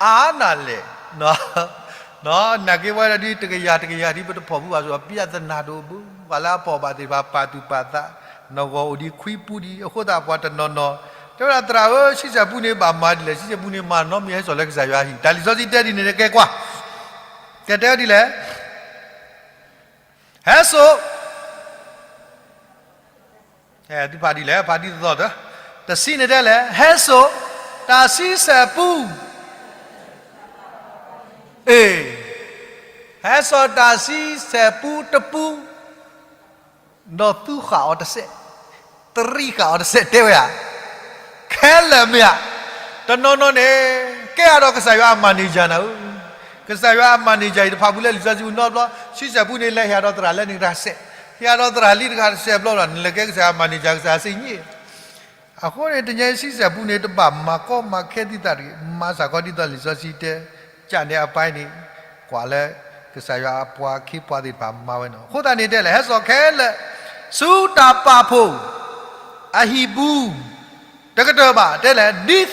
အါနၤလဲၣ်, နာ်က့ဝဲဒၣ်ဒ်တကယၤတကယၤဒ်ပတဖီၣ်ဖုဘၣ်ဆိ ပြဿနာတအိၣ်ဘၣ်, ပှၤလၢအဖီၣ်ဘၣ်သ့ၣ်တဖၣ် ပာ်သူၣ်ပာ်သး, နဂီၢ်အိၣ်ဒံးခွံပူဒံး, အဃိသတးပှၤတနီၤနီၤ, တဲဝဲဒၣ်သရၣ်ဧၢ, ဆံဆဲၣ်ပူန့ၣ်ဘၣ်မၤဒ်လဲၣ်, ဆံဆဲၣ်ပူန့ၣ်မၤနီတမံၤဟဲစိာ်လၢကစၢ်ယွၤအဟံၣ်, တၢ်လံာ်စီဆှံတဲဒ်န့ၣ်န့ၣ် ကဲကွၢ်, ကဲတဲဝဲဒ်လဲၣ်, ဟဲစိာ် သုဖးဒ်လဲၣ်, ဖးဒ်သိးသိး, တဆံန့ၣ်တဲလဲၣ်, ဟဲစိာ်, တၢ်ဆံဆဲၣ်ပူ, အ့ၣ်, ဟဲစိာ်တၢ်ဆံဆဲၣ်ပူတပူ, ဒီးသူဃာ်အီၤတစဲး, တရံးဃာ်အီၤတစဲး တဲဝဲဧါ, ခဲလၢာ်မ့ၢ်ဧါ, တနီၤနီၤန့ၣ်, ကဲအါဒီးကစၢ်ယွၤအ manager နၤဧၢ, ကစၢ်ယွၤအ manager အံၤတဖၣ်ပူၤလၢလံာ်စီဆှံပူၤနီတဘျီ, ဆံဆဲၣ်ပူန့ၣ် လဲၤဟ့ၣ်ဒီးသရၣ်လၢန့ၣ်တဂၤတစဲး, ဟ့ၣ်ဒီးသရၣ်လံတဂၤတစဲးဘျီဒီး နလဲၤကဲကစၢ်ယွၤ manager ကစၢ်ယွၤစံးညံၣ်, အဃိန့ၣ် တနံၤအံၤဆံဆဲၣ်ပူန့ၣ် တဘၣ်မၤကီမၤခဲသံသးတဂ့ၤ, မၤစ့ၢ်ကီးဒ်သိးလံာ်စီဆှံတဲ, ကၢ်န့ၣ်အပၢ်န့ၣ်, ကွၢ်လၢကစၢ်ယွၤအပှၤအခ့အပှၤသ့ၣ်တဖၣ်မၤဝဲနီၤ, အဃိသတးန့ၣ်တဲလဲၣ်, ဟဲစိာ်ခဲလၢာ်, ဆူတၢ်ပာ်ဖှိၣ်အဟံၣ်ပူၤ တကတၢၢ်ဘၣ်, တဲလဲၣ်, ဒ်သိး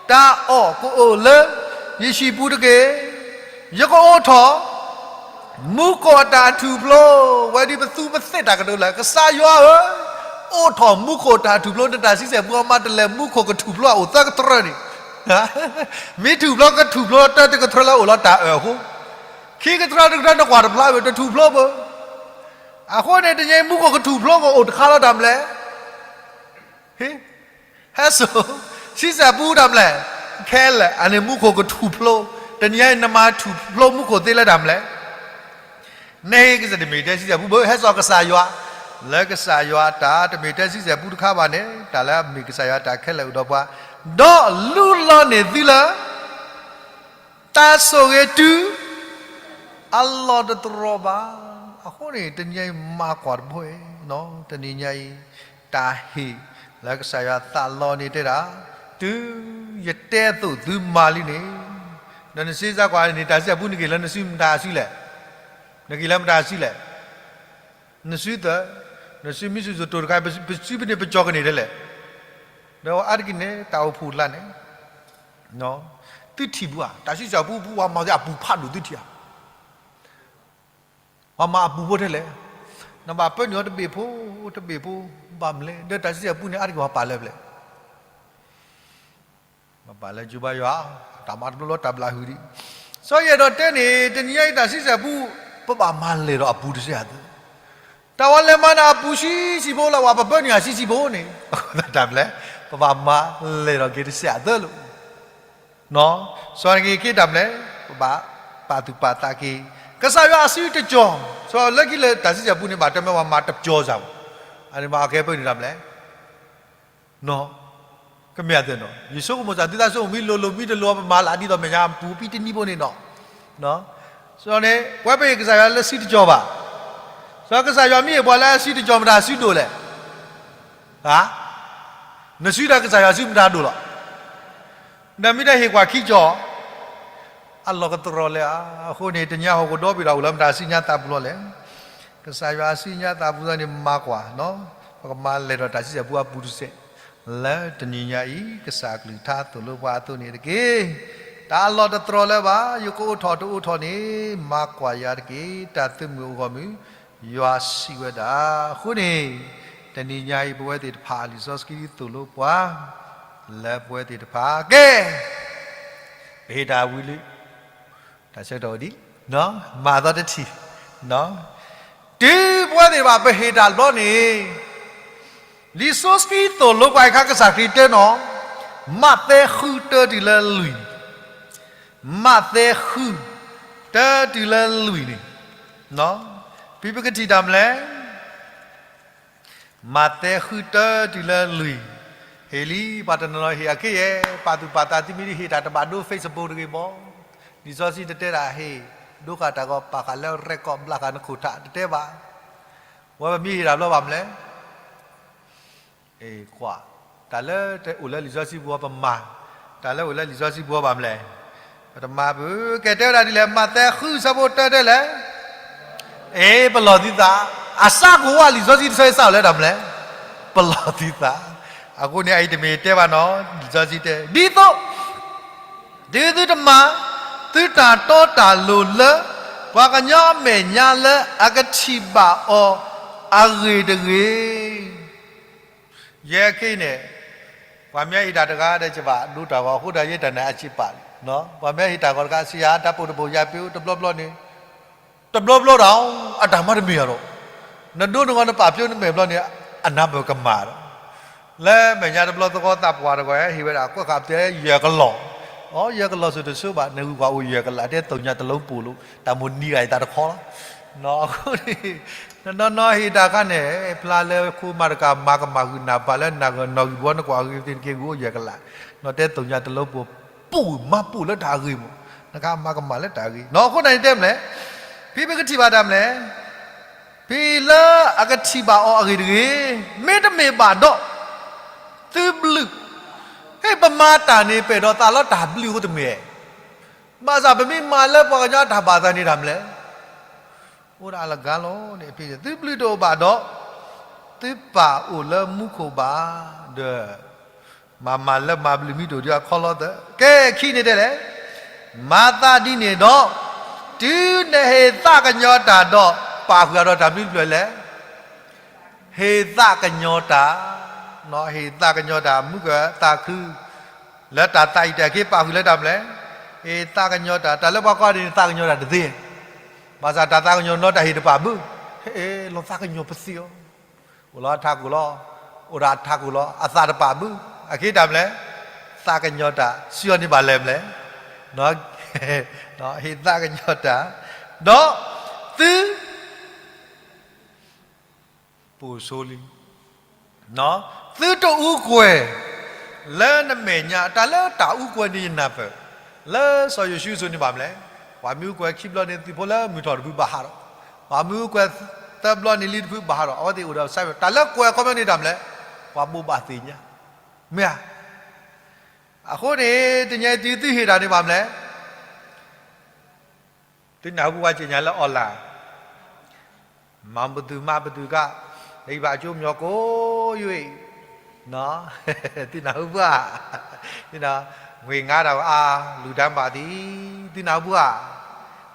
တၢ်အီၣ်ကအိၣ်လၢယဟံၣ်ပူၤတက့ၢ်. ယကအိးထီၣ်မူခိၣ်အတၢ်ထူၣ်ဖျိ, ဝဲဒ်ပသူပသ့ၣ်တၢ်ကတိၤလၢ ကစၢ်ယွၤဧၢ, အိးထီၣ်မူခိၣ်တၢ်ထူၣ်ဖျိ, နတၢ်ဆံဆဲၣ်ပူအမါ တလဲၤမူခိၣ်ကထူၣ်ဖျိအအိၣ်သၢကတြၢန့ၣ်, မ့ၢ်ထူၣ်ဖျိကထူၣ်ဖျိတၢတကတြၢလၢအိၣ်လီၤတၢ်အၢၣ်အဃိ, ခံကတြၢတကတြၢနကွၢ်တဖျါဝဲတထူၣ်ဖျိဘၣ်. အဃိန့ၣ် တနံၤအံၤမူခိၣ်ကထူၣ်ဖျိကအိၣ်တခါလီၤတၢ်မလဲၣ် ဟဲစိာ်, ဆံဆဲၣ်ပူတၢ်မလဲၣ်, ခဲလၢာ်အန့ၣ်မူခိၣ်ကထူၣ်ဖျိ, တနံၤအံၤနမၤထူၣ်ဖျိမူခိၣ်သ့လၢတၢ်မလဲၣ်. န့ၣ်ကစၢ်တမ့ၢ်တဲဆံဆဲၣ်ပူဘၣ်, ဟဲစိာ်ကစၢ်ယွၤ, လၢကစၢ်ယွၤတၢ်တမ့ၢ်တဲဆံဆဲၣ်ပူတခါဘၣ်န့ၣ်, တၢ်လၢအမ့ၢ်ကစၢ်ယွၤတၢ်ခဲလၢာ်အိၣ်ဒီးပှၤ, ဒီးလူလီၤန့ၢ်သုလၢ တၢ်ဆိၣ်ဂ့ၤတုၤ အလီၢ်တတြီၢ်ဘၣ်. အဃိန့ၣ် တနံၤအံၤမၤကွၢ်တဘိ, တနံၤညါအံၤ တၢ်ဟ့ၣ်လၢကစၢ်ယွၤသးလီန့ၣ်တဲဒၣ်, တုၤယတဲအသိးသုမၤလံန့ၣ်, ဒီးနစ့စါကွၢ်န့ၣ် တၢ်ဆံဆဲၣ်ပူနက့ၤလၢနစုမတၤစုလဲၣ်, နက့ၤလၢမတၤစုလဲၣ်, နစုသၢ, နစုမုၢ်စုစတိၤတခါ, ပစုပန့ၣ်ပကၠီကန့ၣ်ဒ်လဲၣ်. ဒီးအါတက့ၢ်န့ၣ် တၢ်အိၣ်ဖှိၣ်လၢ်န့ၣ်, သုထံၣ်ပူၤဧါ, တၢ်ဆံဆဲၣ်ပူပူ ပှၤမၤသ့အပူၤဖးဒိၣ်သုထံၣ်ဧါ. ပှၤမၤအပူၤဖိထဲလဲၣ်, နဘၣ်ပၢနုာ်အီၤတဘ့ၣ်ဖိ, တဘ့ၣ်ဖိ, ဘၣ်မလဲၣ်, ဒီးတၢ်ဆံဆဲၣ်ပူန့ၣ် အါတက့ၢ်ပှၤပာ်လၢပျဲၢ် ပပာ်လၢကၠိဘါယွၤ, တၢ်မၤတဘျီဘျီတၢ်ဘျၣ်ဟုၣ်ဒံး. စီၤယဲၢ်ဒီးတဲန့ၣ် တနံၤညါအံၤတၢ်ဆံဆဲၣ်ပူ, ပဘၣ်မၤလဲၢ်ဒီးအပူၤတစဲးအသၢ. တၢ်ဝဲလဲၤမၤန့ၣ်အပူၤဆံးဆံးဖိလၢ ပှၤပပၢနုာ်အဆံးဆံးဖိန့ၣ်, တၢ်မလဲၣ်, ပဘၣ်မၤလဲၢ်ဒီးက့ၤတစဲးအသၢလီၤ. စီၤနက့ၤက့ၤတၢ်မလဲၣ်, ပဘၣ်ပာ်သူၣ်ပာ်သးက့ၤ, ကစၢ်ယွၤအစုတကၠီၤ, စီၤလၢခံလၢတၢ်ဆံဆဲၣ်ပူန့ၣ် ဘၣ်တဲမ့ၢ်ပှၤမၤတကၠီၤစၢ်ဘၣ်, အန့ၣ်ဘၣ်အကဲပၢနုာ်တၢ်မလဲၣ် ကမ့ၢ်အသ့ၣ်နီၤ, ယဆိကမိၣ်စၢ်သုသးဆိကမိၣ်မ့ၢ်လိၤလိၤမ့ၢ်တလိၤ ပမၤလၢဒ်သိးမဲာ်ညါပူၤပံတနံၤဖိန့ၣ်နီၤ. စီၤန့ၣ် ပဝဲပဟ့ၣ်ကစၢ်ယွၤလၢစုတကၠီၤဘၣ်. စီၤကစၢ်ယွၤမ့ၢ်ဟ့ၣ်ပှၤလၢအစုတကၠီၤ မတၤစုဒိၣ်လဲၣ်. နစုဒီးကစၢ်ယွၤစုမတၤဒိၣ်လီၤ. နမ့ၢ်တဟ့ၣ်ကွၢ်ခံကၠီၣ် အလီၢ်ကတြီၤလၢၤဧါ. အဃိန့ၣ် တနံၤအံၤဟီၣ်ခိၣ်ဒီဘ့ၣ်ဒီးအိၣ်လၢမတၤအစုညါသးပူၤလီၤလဲၣ်. ကစၢ်ယွၤအစုညါသးပူၤလီၤန့ၣ် မၤကွၢ်, ပကမၤလဲၢ်ထီၣ်တၢ်ဆံဆဲၣ်ပူအပူၤတစဲး, လၢတနံၤညါအံၤ ကစၢ်အကလုၢ်ကထါသိၣ်လိပှၤအသိးန့ၣ်တက့ၢ်. တၢ်အလီၢ်တတြီၤလၢၤဘၣ်, ယကအိးထီၣ်တအိးထီၣ်န့ၣ် မၤကွၢ်ယၤတက့ၢ်. တၢ်သုးမုၢ်အိၣ်ဂီၢ်မုၢ် ယွၤစံးဝဲဒၣ်. အဃိန့ၣ် တနံၤညါအံၤ ပဝဲသ့ၣ်တဖၣ် လံာ်စီဆှံသိၣ်လိပှၤ လၢပဝဲသ့ၣ်တဖၣ် ကဲ ပဟ့ၣ်တၢ်ဝံၤလံ, တၢ်ဆၢကတီၢ်ဝဲဒ် မၤသီတထံၣ်, တုၤပဝဲသ့ၣ်တဖၣ် ပဟ့ၣ်တၢ်ဘျီန့ၣ် လံာ်စီဆှံသိၣ်လိပှၤအခါ ကစၢ်ခရံာ်တဲနီၤ, မးသဲဃုတၢတုၤလၢလွံၢ်န့ၣ်, မးသဲဃု တၢတုၤလၢလွံၢ်န့ၣ်, ဖဲပကထံၣ်တၢ်မနုၤလဲၣ်. မးသဲဃုတၢတုၤလၢလွံၢ်, ဟ့ၣ်လံ ပှၤတနီၤနီၤဟ့ၣ်အက့ယဲၢ်, ပာ်သူၣ်ပာ်သးသုမ့ၢ်ဒ်ဟ့ၣ်တၢ်တဘၣ်ဒိ Facebook တဂ့ၤဘၣ်, လံာ်စီဆှံတတဲဒၣ်ဟ့ၣ် ဒိဃာ်တၢ်ဂီၤ ပာ်ဃာ်လၢ record ဘျးဃာ်နခိၣ်ထး တတဲဘၣ်. ဝဲပမ့ၢ်ဟ့ၣ်တၢ်ဘျီဘၣ်မနုၤလဲၣ် ကွၢ်, တၢ်လၢအိၣ်လၢလံာ်စီဆှံပူၤပမၤ, တၢ်လၢအိၣ်လၢလံာ်စီဆှံပူၤဘၣ်မနုၤလဲၣ်, ပတမၤဘၣ်. ကဲတဲဝဲဒၣ်ဒ်လဲၣ်, မးသဲဃုဆၢဖိတၢတဲလဲၣ်, အ့ ပလီၢ်သုသး, အစးကဝီၤလံာ်စီဆှံတဆၢအံၤစးထီၣ်လၢတၢ်မနုၤလဲၣ်, ပလီၢ်သုသး. အဃိန့ၣ် အအံၤတမ့ၢ်တဲဘၣ်နီၤ, လံာ်စီဆှံတဲ ဒ်သိး ဒ်သုတမၤ သုတၢ်တီတၢ်လိၤလၢ ပှၤကညီအမဲာ်ညါလၢအကထံၣ်ဘၣ်အီၤအဂ့ၢ်တဂ့ၤ. ယဲခဲအံၤန့ၣ် ပှၤမ့ၢ်ဟ့ၣ်တၢ်တဂၤဒီး ယဘၣ်ဒိတၢ်ဂီၤ အဃိဒီးယဲတၢ်န့ၣ်အစံးပာ်လံ, ပှၤမ့ၢ်ဟ့ၣ်တၢ်ဂီၤတဂၤ ဆံးယၤ တၢ်ပိာ်တဘိၣ်ယၤပ့ၤအိၣ်တဘျီဘျီန့ၣ်, တဘျီဘျီဒီး အတၢ်မၤတမ့ၢ်အီၤဒီး နဒိနဂီၤနပာ်ဖျိနမဲာ်ဘျီန့ၣ် အနၢ်ပၢၢ်ကမၣ်ဒီး လၢမဲာ်ညါတဘျီသဃီသးပှၢ်တဂီၤ ဟ့ၣ်ဝဲဒၣ်ကွဲးဃာ်ပတဲယဲၢ်ကလီၢ်, အိ ယဲၢ်ကလီၢ်စိၤတစိဘၣ် နဂုၤကွၢ်အိၣ်ယဲၢ်ကလး တဲသိၣ်ညါတလုံးပိာ်လိာ် တၢ်မိၣ်နံၤဂၤအံၤသးတခီလီၤ. အဃိန့ၣ် နနီၢ်နီၢ်ဟ့ၣ်တၢ်အခါန့ၣ် ဖျါလၢခိမၤတကး မၤကမၣ်ဂုာ်နၢ်ပၢၢ်လၢနၢ်ဂၢၢ်နီၣ်ဂံၢ်ဘှီနကွၢ်ဂ့ၤသ့ၣ်တက့ၢ် ဂုာ်အိၣ်ယဲၢ်ကလး, နတဲသိၣ်ညါတလုံးပိာ် ပိာ်မၤပိာ်လၢတၢ်အဂ့ၢ်မး, နကမၤကမၣ်လၢတၢ်အဂ့ၢ် အဃိန့ၣ်တဲမနုၤလဲၣ်, ဖဲပကထံၣ်ဘၣ်တၢ်မနုၤလဲၣ် ဖဲလၢအကထံၣ်ဘၣ်အီၤအဂ့ၢ်တဂ့ၤ, မ့တမ့ၢ်ဘၣ်ဒီး သုဘျုး, ဟ့ၣ်ပမၤတၢ်န့ၣ် ပအဲၣ်ဒိးသးလၢတၢ်ဘျုးအဃိတမ့ၢ်, ဘၣ်ဆၣ်ပမ့ၢ်မၤလၢပှၤကညီတၢ်ဘၣ်သးန့ၣ်တၢ်မနုၤလဲၣ်, အိၣ်ဒၣ်အလၢ်ဂၤလီၤန့ၣ် သုဘျုးတအိၣ်ဘၣ်ဒီး သုပၢ်အိၣ်လၢမူခိၣ်ဘၣ်, ဒီး မၤမၤလၢမၤဘျုးမံၤတအိၣ်ဒံးအခီလီၤသၢ, ကဲခံန့ၣ်တဲလဲၣ်, မၤသးဒ်န့ၣ်ဒီး တုၤနဟ့ၣ်သးကညီၤတၢ်ဒီး ပာ်ဃုာ်ဒီးတၢ်မနုၤတဖျၢၣ်လဲၣ်, ဟ့ၣ်သးကညီၤတၢ်, ဟ့ၣ်သးကညီၤတၢ် မုၢ်ကသးခု လၢတၢ်သးအံၤတၢ်က့ၤပာ်ဃုာ်လၢတၢ်မနုၤလဲၣ်, ဟ့ၣ်သးကညီၤတၢ်, တၢ်လၢပှၤကွၢ်ဒ်န့ၣ် သးကညီၤတၢ်တသ့, ဘၣ်ဆၣ်တၢ်သးကညီၤနီတၢ်ဟ့ၣ်တပာ်ဘၣ်, ဟဲလီၤသးကညီၤပသ့အီၤ အိၣ်လီၤအထးခိၣ်လီၤ, အိၣ်ဒီးအထးခိၣ်လီၤ, အသးတပာ်ဘၣ်, အက့တၢ်မနုၤလဲၣ်, သးကညီၤတၢ်, စံးအီၤန့ၣ်ဘၣ်လဲၣ်မနုၤလဲၣ်, ဟ့ၣ်သးကညီၤတၢ်, ဒီးသု ပိာ်ဆိလံ, သုတအူကွဲၤ လၢနမဲာ်ညါ, တၢ်လၢတၢ်အူကွဲၤန့ၣ်ယနၢ်ပၢၢ်, လၢစီၤယိၤၡူအစိၤန့ၣ်ဘၣ်မနုၤလဲၣ်, ပှၤမ့ၢ်အူကွဲၤခံဘျီန့ၣ် သုးဖိလၢမုၢ်ထီၣ်တဖုဘၣ်ဟးထီၣ်, ပှၤမ့ၢ်အူကွဲၤသၢဘျီန့ၣ် လံတဖုဘၣ်ဟးထီၣ်, အဝဲသ့ၣ်အိၣ်ဒီး cyber တၢ်လၢကွဲၤအခီပညီန့ၣ်တၢ်မနုၤလဲၣ်, ပှၤဘိးဘၣ်သ့ၣ်ညါ, မ့ၢ်ဧါ, အဃိန့ၣ် တနံၤအံၤတုၤသုဟ့ၣ်တၢ်န့ၣ်ဘၣ်မနုၤလဲၣ် သုနၢ်ဟူပှၤစံၣ်ညီၣ်လၢ online, မၤပသူၣ်မၤပသူၣ်ကါ, လၢယဘၣ်ကၠိမျီၤကိးယုၢ်အံၤ, သုနၢ်ဟူပှၤ, ငွေငါးထောင်အါ, လူတန်းဘၣ်သံ, သုနၢ်ဟူပှၤ,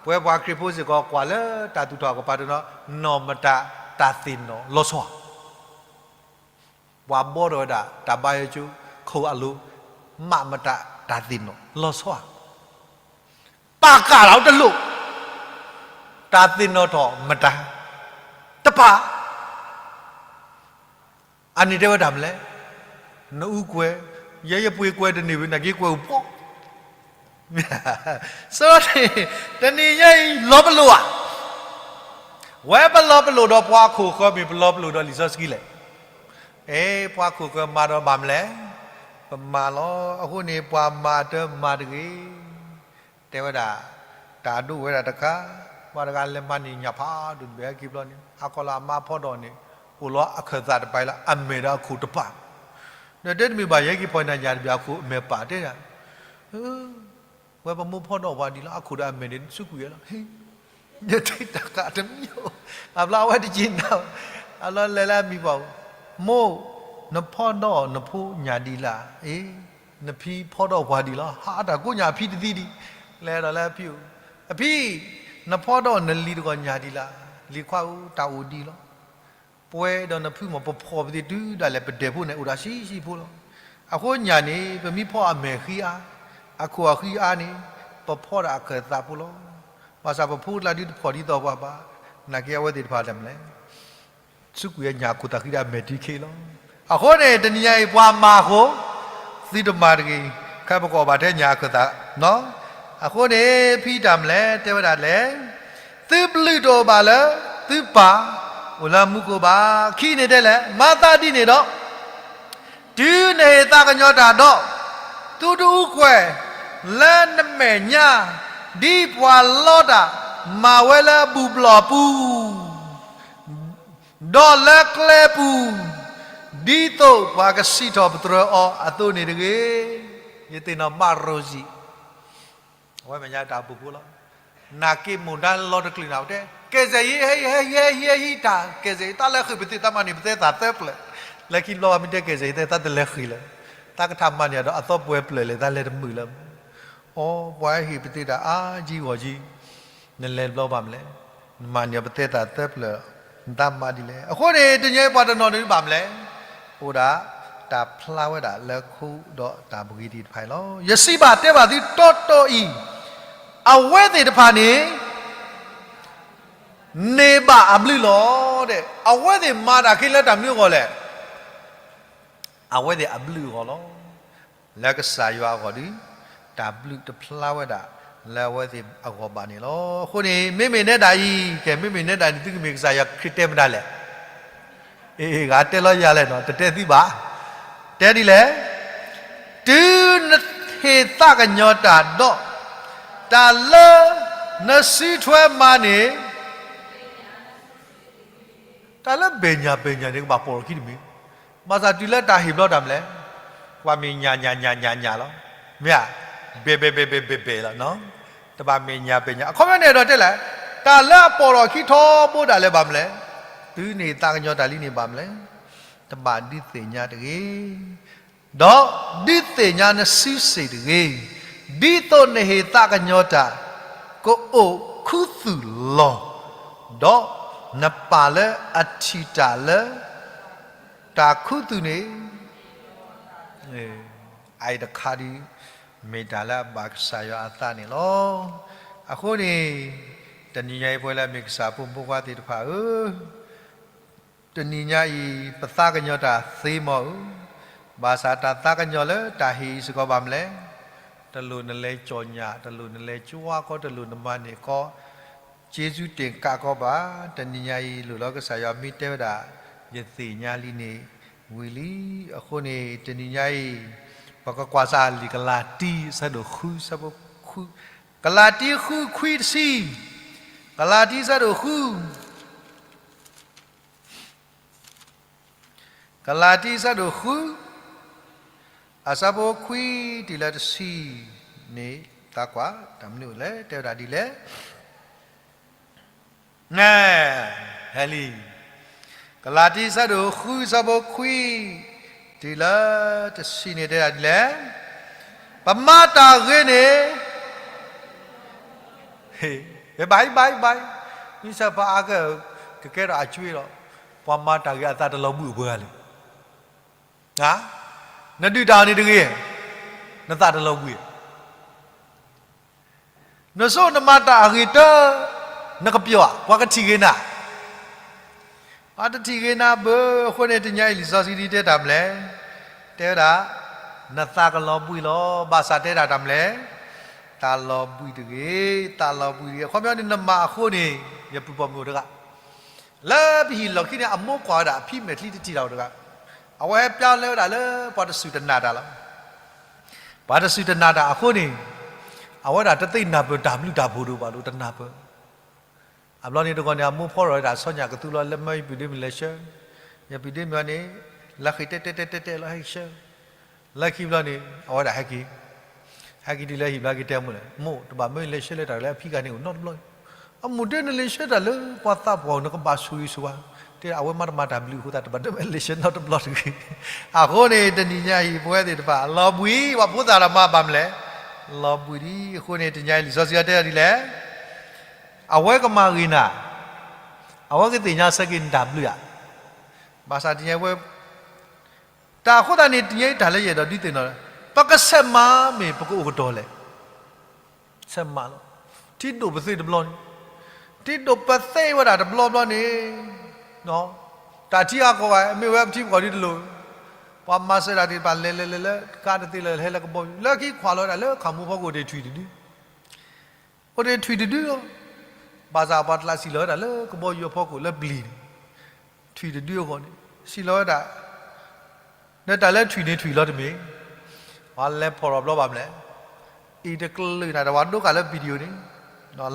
ပဝဲပှၤခရံာ်ဖိစ့ၢ်ကီး ကွၢ်လၢတၢ်သူၣ်ထီၣ်ကပၤတနီၤ, နီၢ်မတၤတၢ်သ့ၣ်နီၣ်လီၤဆီဧါ ပှၤဘှီထီၣ်ဝဲဒၣ် တၢ်ဘါယွၤကၠိ ခိၣ်အလိၤ, မးမတၤတၢ်သ့ၣ်နီၣ်လီၤဆီဧါ, ပာ်ကၢ်လီၤတလိၣ်, တၢ်သ့ၣ်နီၣ်ထီၣ်မတၤတပာ်, အန့ၣ်တဲဝဲတၢ်မနုၤလဲၣ်, နအူကွဲၤ, ယဲယပှ့ၤကွဲၤတန့ၢ်ဝံၤ နက့ၤကွဲၤအိၣ်ပှီၢ် ဆိန့ၣ် တနံၤညါအံၤ လီၤပလိာ်ဧါ, ဝဲပလီၤပလိာ်ဒီးပှၤခိၣ်ဃၢၤ မ့ၢ်ပလီၤပလိာ်ဒီးလံာ်စီဆှံလဲၣ်, အဲ ပှၤခိၣ်ဃၢၤမၤဒီးဘၣ်မနုၤလဲၣ်, ပမၤလီၤ, အဃိန့ၣ် ပှၤမၤတမၤတဂ့ၤ, တဲဝဲဒၣ်, တၢ်ဒိၣ်ဝဲဒၣ်တခါ, ပှၤတဂၤလဲၤမၤန့ၢ်ညၣ်ဖးဒိၣ်တဘ့ၣ်ဟဲက့ၤဘျီန့ၣ် ဟးခီလၢအမါဖီဒီးန့ၣ်, အိၣ်လီၤအခၢၣ်သးတပၤလၢအမဲာ်ဒီးအခိၣ်တပၤ, ဒီးတဲတမ့ၢ်ဘၣ် ယဟဲက့ၤဖီၣ်န့ၢ်ညၣ်တဘ့ၣ်အခိၣ်အမဲာ်ပာ်တဲဒၣ်, ဝဲပမိၢ်ဖီၣ်ဒီးပှၤဒ်လီၤ, အခိၣ်ဒီးအမဲာ်န့ၣ် ဆူကွံာ်ဝဲလီၤ. ယတ့တၢ်ကးတမံၤ, အဘျီအဝဲတယံာ်နၤ, အဘျီလဲၤလၢအမံၤပှၢ်, မိၢ်, နဖီၣ်ဒီးနဖိညၣ်ဒံးလၢ်, အ့, နဖံဖီၣ်ဒီးပှၤဒံးလီၤ. ဟးတၢ်ကိးညၣ်အဖံတသံဒံး, လဲၤဒီးလၢအဖံအိၣ်, အဖံ, နဖီၣ်ဒီးနလံၤတဂီၤညၣ်ဒံးလၢ်, လံၤခွါဧၢ, တၢ်အိၣ်ဒံးလီၤ. ပဝဲဒီးနဖုမ့ၢ် ပဖီၣ်ပသ့ၣ်တုၤဒၣ်လဲာ် ပဒဲးဖိန့ၣ် အိၣ်ဒီးဆံးဆံးဖိလီၤ. အဃိညၣ်န့ၣ် ပမ့ၢ်ဖီၣ်အမဲာ်ဃံအါ, အခိၣ်အဃံအါန့ၣ် ပဖီၣ်ဒီးအခၢၣ်သးဖိလီၤ. ဘၣ်ဆၣ်ပဖိကျါဒုတဖီၣ်ဒ်သိးပှၤဘၣ်, နာ်က့အဝဲသ့ၣ်တဖၣ်လဲၣ်မလဲၣ် ဆူကွံာ်အညၣ်ခိၣ်သးဃံဒီးအမဲာ်တံခံလီၤ. အဃိန့ၣ် တနံၤညါအံၤ ပှၤမၤအဃိ, သုတမၤတဂ့ၤ, ခဲပကိးဘၣ်ထဲညၣ်အခၢၣ်သး, အဃိန့ၣ် ဖံတၢ်မလဲၣ် တဲဝဲဒၣ်လဲၣ်, သုဘျုးတအိၣ်ဘၣ်လၢသုပၢ်အိၣ်လၢမူခိၣ်ဘၣ်. ခံန့ၣ်တဲလဲၣ်, မၤသးဒ်န့ၣ်ဒီး တုၤနဟ့ၣ်သးကညီၤတၢ်ဒီး, သုတအူကွဲၢ်လၢနမဲာ်ညါ, ဒ်ပှၤလီတၢ်မၤဝဲလၢဘူၣ်ဘျီၣ်ပူၤ, ဒီးလၢကျဲပူၤ, ဒ်သိးပှၤကစံးထီၣ်ပတြၢၤအီၤအသိးန့ၣ်တဂ့ၤ. ယသ့ၣ်နီၣ်ဘၣ်ရိၤစံး အဝဲမဲာ်ညါတၢ်အိၣ်ဖှိၣ်ဖိလီၤ. နာ်က့မိၢ်ဒါလီတကျၢၤနၤ တဲ, ကဲစဲးယံၤ ဟဲဟဲဟဲဟဲဟံးတၢ် ကဲစဲးယံၤ တၢ်လဲၤဃ့ၢ်ပသ့ၣ် တၢ်မၤန့ၢ်ပသဲသးသၢဖျၢၣ်, လၢခံဘျီဘၣ်မ့ၢ်တဲကဲစဲးယံၤ သဲသးတလဲၤဃ့ၢ်လၢၤ, တၢ်ကထါမၤန့ၢ်ဒီးအသီပှဲၤဖျၢၣ်လဲၣ် တၢ်လဲၤတမုာ်လၢၤ. အိ ပှၤဟဲဟ့ၣ်ပသ့ၣ်တၢ်အါကံဂီၢ်ကံ, နလဲၤဘျီဘၣ်မလဲၣ်, နမၤန့ၢ်ပသဲသးသၢဖျၢၣ်, နတၢ်မၤဒ်လဲၣ်. အဃိန့ၣ် တနံၤအံၤပှၤတနီၤန့ၣ်ဘၣ်မလဲၣ်, အိၣ်ဒၣ်တၢ်ဖျါဝဲဒၣ်လၢခိဒီးတၢ်ဘှံးသ့ၣ်တဖၣ်အံၤလီၤ. ယစံးဘၣ်တဲဘၣ်သုတီတီအံၤ, အဝဲသ့ၣ်တဖၣ်န့ၣ် န့ၢ်ဘၣ်အဘျုးလီၤ. အဝဲသ့ၣ်မၤတၢ်က့ၤလၢတၢ်မနုၤအဂီၢ်လဲၣ်. အဝဲသ့ၣ်အဘျုးအဂီၢ်လီၤ. လၢကစၢ်ယွၤအဂီၢ်ဒီး တၢ်ဘျုးတဖျါဝဲဒၣ်လၢအဝဲသ့ၣ်အဂီၢ်ဘၣ်န့ၣ်လီၤ. အဃိန့ၣ် မ့မ့ၢ်နဲဒၣ်အံၤ, ကဲ မ့မ့ၢ်နဲဒၣ်န့ၣ် သုကမ့ၢ်ကစၢ်ယွၤခရံာ်တဲမတၤလဲၣ်. အ့ ဂၤတဲလီၤယၤလဲၣ်နီၤ, တတဲသုဘၣ်. တဲဒ်လဲၣ်, တုၤနဟ့ၣ်သးကညီၤတၢ်ဒီး, တၢ်လၢနစုထွဲမၤန့ၣ် တၢ်လၢဘဲၣ်ညၣ်ဘဲၣ်ညၣ်န့ၣ် ကဘၣ်ပိာ်လီၤခံတမံၤ, ဘၣ်ဆၣ်တုၤလၢတၢ်ဟ့ၣ်ဘျီတၢ်မလဲၣ်, ကွၢ်မ့ၢ်ညၣ်ညၣ်ညၣ်ညၣ်ညၣ်လီၤ, မ့ၢ်ဧါ, ဘဲၣ်ဘဲၣ်ဘဲၣ်ဘဲၣ်ဘဲၣ်ဘဲၣ်လီၤ, တဘၣ်မ့ၢ်ညၣ်ဘဲၣ်ညၣ်. အခီပညီန့ၣ်ဒီးတဲလဲၣ်, တၢ်လၢအပိာ်လီၤခံထီဘိဒၣ်လဲာ်ဘၣ်မလဲၣ်, တုၤနဟ့ၣ်သးကညီၤတၢ်လံန့ၣ်ဘၣ်မလဲၣ်, တဘၣ်ဒုးသ့ၣ်ညါတဂ့ၤ ဒီးဒုးသ့ၣ်ညါနစုစ့ၣ်တဂ့ၤ, ဒ်သိးနဟ့ၣ်သးကညီၤတၢ် ကအိၣ်ခူသူၣ်လီၤ, ဒီးနပၢ်လၢအထံၣ်တၢ်လၢတၢ်ခူသူၣ်န့ၣ်, အအံၤတခါဒုး မ့ၢ်တၢ်လၢအဘၣ်ကစၢ်ယွၤအသးန့ၣ်လီၤ. အဃိန့ၣ် တနံၤညါအံၤ ပဝဲလၢအမ့ၢ်ကစၢ်ဖိမုၣ်ဖိခွါသ့ၣ်တဖၣ်ဧၢ, တနံၤညါအံၤ ပသးကညီၤတၢ်သ့မီၤဧၢ, ဘၣ်ဆၣ်တၢ်သးကညီၤလၢတၢ်ဟ့ၣ်အံၤစ့ၢ်ကီးဘၣ်မလဲၣ်, တလိၣ်နလဲၤကၠီၣ်ညၣ်, တလိၣ်နလဲၤကၠွါကီ, တလိၣ်နမၤန့ၢ်ကီ, က့စူတ့ၢ်ကးကီဘၣ်. တနံၤညါအံၤ လိၣ်လီၤကစၢ်ယွၤမ့ၢ်တဲဝဲဒၣ် ယသ့ၣ်ညါလံန့ၣ်ဝံၤလံ. အဃိန့ၣ် တနံၤညါအံၤ ပကကွၢ်စၢ်လံာ်ကလၤတံ အဆၢဒိၣ်ဃု အဆၢဖိခွံ, ကလၤတံဃုခွံတဆံ, ကလၤတံအဆၢဒိၣ်ဃု ကလၤတံအဆၢဒိၣ်ဃု အဆၢဖိခွံတုၤလၢတဆံန့ၣ် သးကွၢ်တၢ်မနုၤလဲၣ်, တဲဝဲဒၣ်ဒ်လဲၣ်. ဟဲလံ, ကလၤတံအဆၢဒိၣ်ဃု အဆၢဖိခွံတုၤလၢတဆံန့ၣ် တဲဒၣ်ဒ်လဲၣ်. ပမၤတၢ်ဂ့ၤန့ၣ် ဘၣ်အံၤ ဘၣ်အံၤ ဘၣ်အံၤ, မ့ၢ်စၢ်ပှၤအါကဲ ကကဲထီၣ်အကွ့ဒီး ပှၤမၤတၢ်ဂ့ၤအသးတလီၤဘှံးအပှၤဂၤလဲၣ်. နဒုၣ်တၢ်အီၤန့ၣ်တဂ့ၤ, နသးတလီၤဘှံး. နဆိနမၤတၢ်အဂ့ၤတၢ်, နကပျီၤဧါ, ပှၤကထံၣ်ဂ့ၤနၤ, ပှၤတထံၣ်ဂ့ၤနၤဘၣ်. အဃိန့ၣ် တနံၤညါအံၤ လံာ်စီဆှံဒ်တဲတၢ်မလဲၣ်, တဲဝဲဒၣ် နသးကလီၤဘှံးလီၤ. ဘၣ်ဆၣ်တဲဒၣ်တၢ်မလဲၣ်, သးလီၤဘှံးတဂ့ၤ, သးလီၤဘှံးတဂ့ၤ. အခီပညီန့ၣ် နမၤအဃိန့ၣ် ယပုၢ်ပိာ်မုၣ်အိၣ်တဂၤ လၢပဟံၣ်လီၢ်ခံန့ၣ် အမိၢ်ကွၢ်ဝဲဒၣ် အဖံမဲာ်ချံတထံၣ်တၢ်အိၣ်တဂၤ, အဝဲဟဲပျါလဲဝဲဒၣ်လၢပှၤတစူၢ်တနာ်တၢ်လီၤ. ပှၤတစူၢ်တနာ်တၢ်အဃိန့ၣ် အဝဲဒၣ်တသ့ၣ်နၢ်ပၢၢ်တၢ်ဘျုးတၢ်ဖှိၣ်ဒိၣ်ဘၣ်ဒိၣ် တနၢ်ပၢၢ်. အဘျီန့ၣ်တဂီၤန့ၣ် အမိၢ်ဖီၣ်ထီၣ်ဝဲဒၣ်ဆီညၣ်ကသူလီၤ လၢမၢယပုၢ်ဒ့မုၣ်လဲၤဆှၢ, ယပုၢ်ဒ့မုၣ်အီၤန့ၣ် လၢဃ့ၢ်တဲတဲတဲတဲတဲလီၤဟဲက့ၤဆှၢ, လၢခံဘျီန့ၣ် အဝဲဒၣ်ဟဲက့ၤ ဟဲက့ၤတုၤလၢဟံၣ်ဘျီ က့ၤတဲမိၢ်လဲၣ်, မိၢ်, တဘၣ်မၢလဲၤဆှၢလၢတၢ်လၢအဖံဂၤန့ၣ်အိၣ်နီတဘျီ, အမိၢ်တဲ နလဲၤဆှၢတၢ်လၢပှၤသးပှၢ် နကဘၣ်ဆိၣ်ဂ့ၤဆိၣ်ဝါ, တဲအဝဲမၤတမၤတၢ်ဘျုးအဃိသတး တဘၣ်ဒိးမၢလဲၤဆှၢနီတဘျီတဂ့ၤ. အဃိန့ၣ် တနံၤညါအံၤ ပဝဲသ့ၣ်တဖၣ် လီၤဘှံး ပှၤဖိသၣ်တၢ်မၤဘၣ်မလဲၣ်, လီၤဘှံးဒံး. အဃိန့ၣ် တနံၤညါအံၤ လံာ်စီဆှံတဲဒ်လဲၣ်, အဝဲကမၤဂ့ၤနၤ, အဝဲကသ့ၣ်ညါဆၢက့ၤနတၢ်ဘျုးဧါ. ဘၣ်ဆၣ်တနံၤညါဝဲ တၢ်အဃိသတးန့ၣ် တနံၤညါအံၤတၢ်လၢယအဲၣ်ဒိးဒုးသ့ၣ်နီၣ်, ပကဆဲးမၤမ့ၢ်ပကအိၣ်ကတီၢ်လဲၣ်. ဆဲးမၤလီၤ. ထံဒိၣ်ပသ့တဘျီန့ၣ်, ထံဒိၣ်ပသ့ဝဲဒၣ်တဘျီဘျီန့ၣ်, တၢ်ထံအါကီးဘၣ် မ့ၢ်ဝဲပထံပကီၢ်ဒ်တလိၣ်, ပှၤမၤစၢၤတၢ်သ့ၣ်တဖၣ်လဲၤလဲၤလဲၤလဲၤ ကါတသ့လၢဟဲလၢကဘီယူၤ လၢခံခွါလီၤဝဲဒၣ်လၢခးမူဖီခိၣ် အိၣ်တ့ၢ်ထွံၣ်တဒု အိၣ်တ့ၢ်ထွံၣ်တဒုလီၤ. ဘၣ်ဆၣ်ပှၤတလးစံၣ်လီၤဝဲဒၣ်လၢကဘီယူၤအဖီခိၣ်လၢပျံၤန့ၣ်, ထွံၣ်တဒုအဂီၢ်န့ၣ် စံၣ်လီၤဝဲဒၣ်, ဒီးတၢ်လၢထွံၣ်န့ၣ်ထွံၣ်လီၤတမ့ၢ်, ပှၤလဲၤဖီၣ်ထီၣ်ဘျီဘၣ်မလဲၣ်, အံၤတကလုာ်နၤဒီးပှၤဒိကၣ်လၢ video န့ၣ်,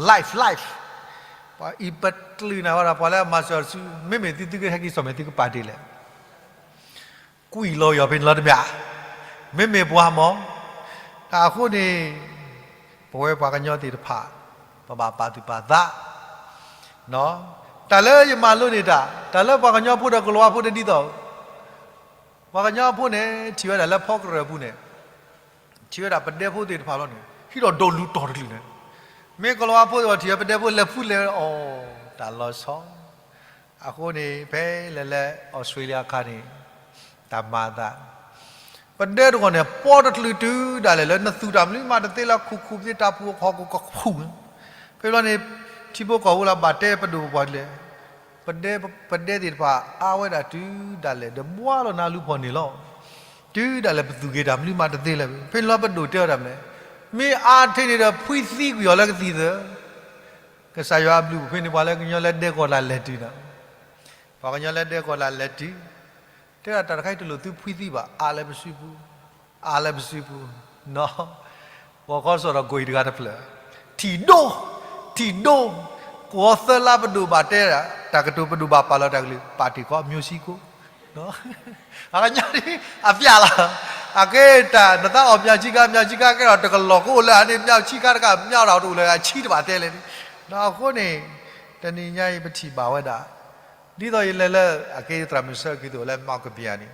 live live, ပှၤအံၤပတကလုာ်နၤဝဲဒီး ပှၤလၢအမၤစၢၤအီၤတစု မ့မ့ၢ်သုသုကဟဲက့ၤစိာ်မဲာ်သုကပာ်တ့ၢ်လဲၣ် ကွံာ်လီၤယီၤဖဲန့ၣ်လီၤတမ့ၢ်ဧါ, မ့မ့ၢ်ပှၤမၢ်, တၢ်အဃိန့ၣ် ပဝဲပှၤကညီသ့ၣ်တဖၣ် ပဘၣ်ပာ်သူၣ်ပာ်သး, တၢ်လၢယမၤလိန့ၢ်တၢ်, တၢ်လၢပှၤကညီဖိဒီးကလၤဝါဖိတဒ်သိး, ပှၤကညီဖိန့ၣ် ထံၣ်ဝဲဒၣ်လၢဖီကရၢၢ်ပူၤန့ၣ် ထံၣ်ဝဲဒၣ်ပဒဲဖိသ့ၣ်တဖၣ်လီၤန့ၣ် ဟံးဒီးဒိးလူၤတီၤတကလုာ်န့ၣ်, မ့ၢ်ကလၤဝါဖိသ့ၣ်တဖၣ်ထံၣ်ဝဲပဒဲဖိလဲၤဖုလဲၤအီၣ်တၢ်လီၤဆီ အဃိန့ၣ် ဖဲလဲၤလၢ Australia အခါန့ၣ် တၢ်မၤအသး ပဒဲတဂီၢ်န့ၣ် ပီတကလုာ်တုၤဒၣ်လဲာ်လၢနသူၣ်တၢ်မနုၤမးတသ့လၢခူၣ်ခူၣ်ပသ့တၢ်ပူၤအဖီခိၣ်ကခူၣ်န့ၣ်, ဖဲဘျီန့ၣ် ထံဖိကီၢ်ဖိလၢဘၣ်တဲပဒိၣ်ပပှၢ်ဒ်လဲၣ်, ပဒဲ, ပဒဲသ့ၣ်တဖၣ်အါဝဲဒၣ်တုၤဒၣ်လဲာ် ဒီးဘှါလီၤနါလူၤဖီၣ်န့ၣ်လီၤ. တုၤဒၣ်လဲာ်ပသူၣ်က့ၤတၢ်မနုၤမးတသ့လၢၤ, ဖဲန့ၣ်လီၤပဒိၣ်တဲဝဲဒၣ်မလဲၣ်, မ့ၢ်အါထဲန့ၣ်ဒီးဖှံသံကွံာ်အီၤလၢကသံၣ်သၢ ကစၢ်ယွၤအဘျုး ဖဲန့ၣ်ပှၤလၢကညီလၢဒဲကီၢ်လၢလဲၤတုၤန့ၣ်, ပှၤကညီလၢဒဲကီၢ်လၢလဲၤတုၤ, တဲဒၣ်တၢ်တခါအံၤတလိၣ်သုဖှံသံဘၣ် အါလၢပစုပူၤ, အါလၢပစုပူၤ, နီၢ်, ဂီၤခီစ့ၢ်ကီးဒီးကိးအံၤတဂၤတဖျၢၣ်, ထံၣ်ဒိၣ်, ထံၣ်ဒိၣ်, ကိးသၢလါပဒိၣ်ဘၣ်တဲဒၣ်, တၢ်ကတိၤပဒိၣ်ဘၣ်ပာ်လီၤတၢ်ကလုၢ် ပာ်တ့ၢ်ကီး မျိုးစည်းကို, အကညီဒ်အပျၢ်လီၤ, အကဲတၢ်နသးအီၣ် မျိုးစည်းခါ မျိုးစည်းခါ ကဲထီၣ်တကလီၢ်ကအိၣ်လၢအန့ၣ် မျိုးစည်းခါ တကး မျိုး တအိၣ်လၢအဆံတဘၣ်တဲလဲၣ်န့ၣ်, အဃိန့ၣ် တနံၤညါအံၤပထံၣ်ဘၣ်ဝဲဒၣ်, ဒ်သိးယလဲၤလၢ အကဲသရၣ်မုၣ်ဆၢက့ၤသိးလၢ Mount Gambier န့ၣ်,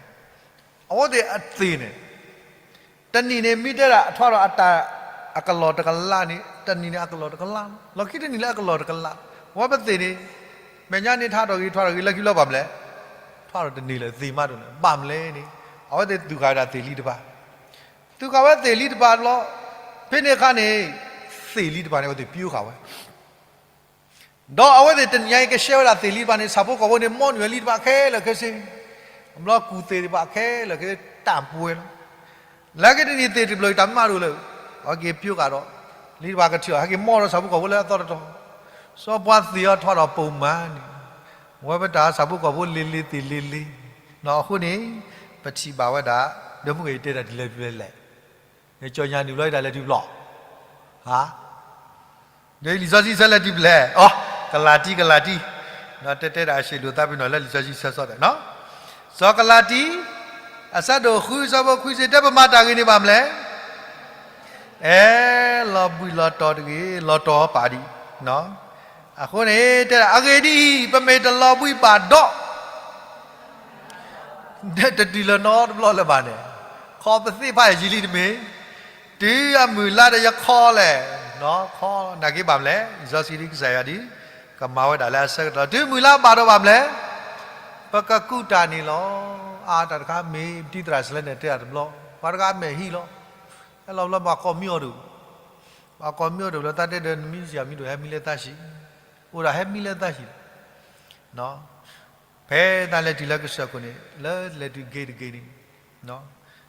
အဝဲသ့ၣ်အသ့ၣ်န့ၣ် တနံၣ်န့ၣ် မ့ၢ်တဲဒၣ်အထွါထီၣ်အတၢ်အကလီၢ်တကလးန့ၣ် တနံၣ်န့ၣ်အကလီၢ်တကလး, လီၢ်ခံတနံၣ်လၢအကလီၢ်တကလး, အဝဲပသ့ၣ်န့ၣ် မဲာ်ညါန့ၣ်ထါထီၣ်ဂ့ၤ ထွါထီၣ်ဂ့ၤ လၢခံဘျီဘၣ်မလဲၣ်, ထွါထီၣ်တန့ၢ်လၢၤ သ့ၣ်မးတအိၣ်လၢၤ, ဘၣ်မလဲၣ်န့ၣ် အဝဲသ့ၣ်သူၣ်ဃာ်ဝဲဒၣ်သ့ၣ်လံတဖၣ်, သူၣ်ဃာ်ဝဲသ့ၣ်လံတဖၣ်လီၤ, ဖဲန့ၣ်အခါန့ၣ် သ့ၣ်လံတဖၣ်န့ၣ် အဝဲသ့ၣ်ပျိဃာ်ဝဲ ဒီးအဝဲသ့ၣ်တနံၤညါအံၤကရှဲဝဲဒၣ်သ့ၣ်လံတဖၣ်န့ၣ် ဆၣ်ဖိကီၢ်ဖိန့ၣ် မီနုာ်ဝဲလံတဖၣ်ခဲလၢာ်ခဲဆ့, အဘျီကူၣ်သ့ၣ်တဖၣ်ခဲလၢာ်ခဲဆ့ တၢ်ပှဲၤလီၤ, လၢက့ၤတနံၣ်သ့ၣ်တဖျၢၣ်တၢ်မၤတအိၣ်လၢၤ, အဝဲက့ၤပျိဃာ်ဒီး လံတဖၣ်ကထံၣ်အီၤ ဟဲက့ၤမီဒီးဆၣ်ဖိကီၢ်ဖိလၢအသီတတီၤ, စီၤပှၤသ့ၣ်အီၤထွါဒီးပိာ်မၤန့ၣ်, ဝဲပတၢ်ဆၣ်ဖိကီၢ်ဖိလ့လ့သ့ၣ်လ့လ့, အဃိန့ၣ် ပထံၣ်ဘၣ်ဝဲဒၣ် ဒီမုၢ်ဂ့ၤတဲတၢ်ဒ်လဲၣ်ဒ်လဲၣ်လဲၣ်, ကၠီညါနုာ်ဘျီဒၣ်လဲၤတုၤဘျီ, ဟါ ဒီးလံာ်စီဆှံဆၢလဲၤတုၤဖဲလဲၣ်, အိ ကလၤတံ ကလၤတံ, တဲတဲဒၣ်အဆံးလိာ်သးပ့ၤနီၣ်လၢလံာ်စီဆှံဆၢစီဒီး, စီၤကလၤတံ အဆၢဒိၣ်ဃု ဆၢဖိခွံဆံ တဲပမၤတၢ်ဂ့ၤန့ၣ်ဘၣ်မလဲၣ်, အဲ လီၤဘှံးလီၤတီၤတဂ့ၤ, လီၤတီၤပာ်ဒံး, အဃိန့ၣ် တဲဒၣ်အဂ့ၢ်ဒ်အံၤ, ပမ့ၢ်တလီၤဘှံးဘၣ်ဒီး တတုၤလၢၤနီတဘျီလၢၤဘၣ်န့ၣ်, ခီပသ့ၣ်ဖးယံာ်လံတမ့ၢ်, တုၤအမုၢ်လါဒီးယခီလဲၣ်, ခီနာ်က့ဘၣ်မလဲၣ်, လံာ်စီဆှံဒ်ကစၢ်ယွၤဒ် ကမၤဝဲဒၣ်လၢအဆၢကတီၢ် တုၤမုၢ်လါဘၣ်ဒီးဘၣ်မလဲၣ်, ပကကူးတၢ်န့ၣ်လီၤ. အါ တၢ်တခါမ့ၢ် ပတံၤသရၣ်စလဲန့ၣ် တဲဒၣ်တဘျီ, ပှၤတဂၤအမဲာ်ဟံးလီၤ, ဟဲလီၤဘျီ ဘၣ်ကိးမံအီၤဒိၣ်, ဘၣ်ကိးမံအီၤဒိၣ်လၢတၢ်တဲဒီး နမံစံးမံဒိၣ် ဟဲမံလၢသးဆံး, အိၣ်ဒၣ်ဟဲမံလၢသးဆံးလီၤ. ဖဲတၢ်လဲၤတုၤလၢကစၢၢ်ခိၣ်န့ၣ် လၢလဲၤတုၤဂ့ၤတဂ့ၤန့ၣ်,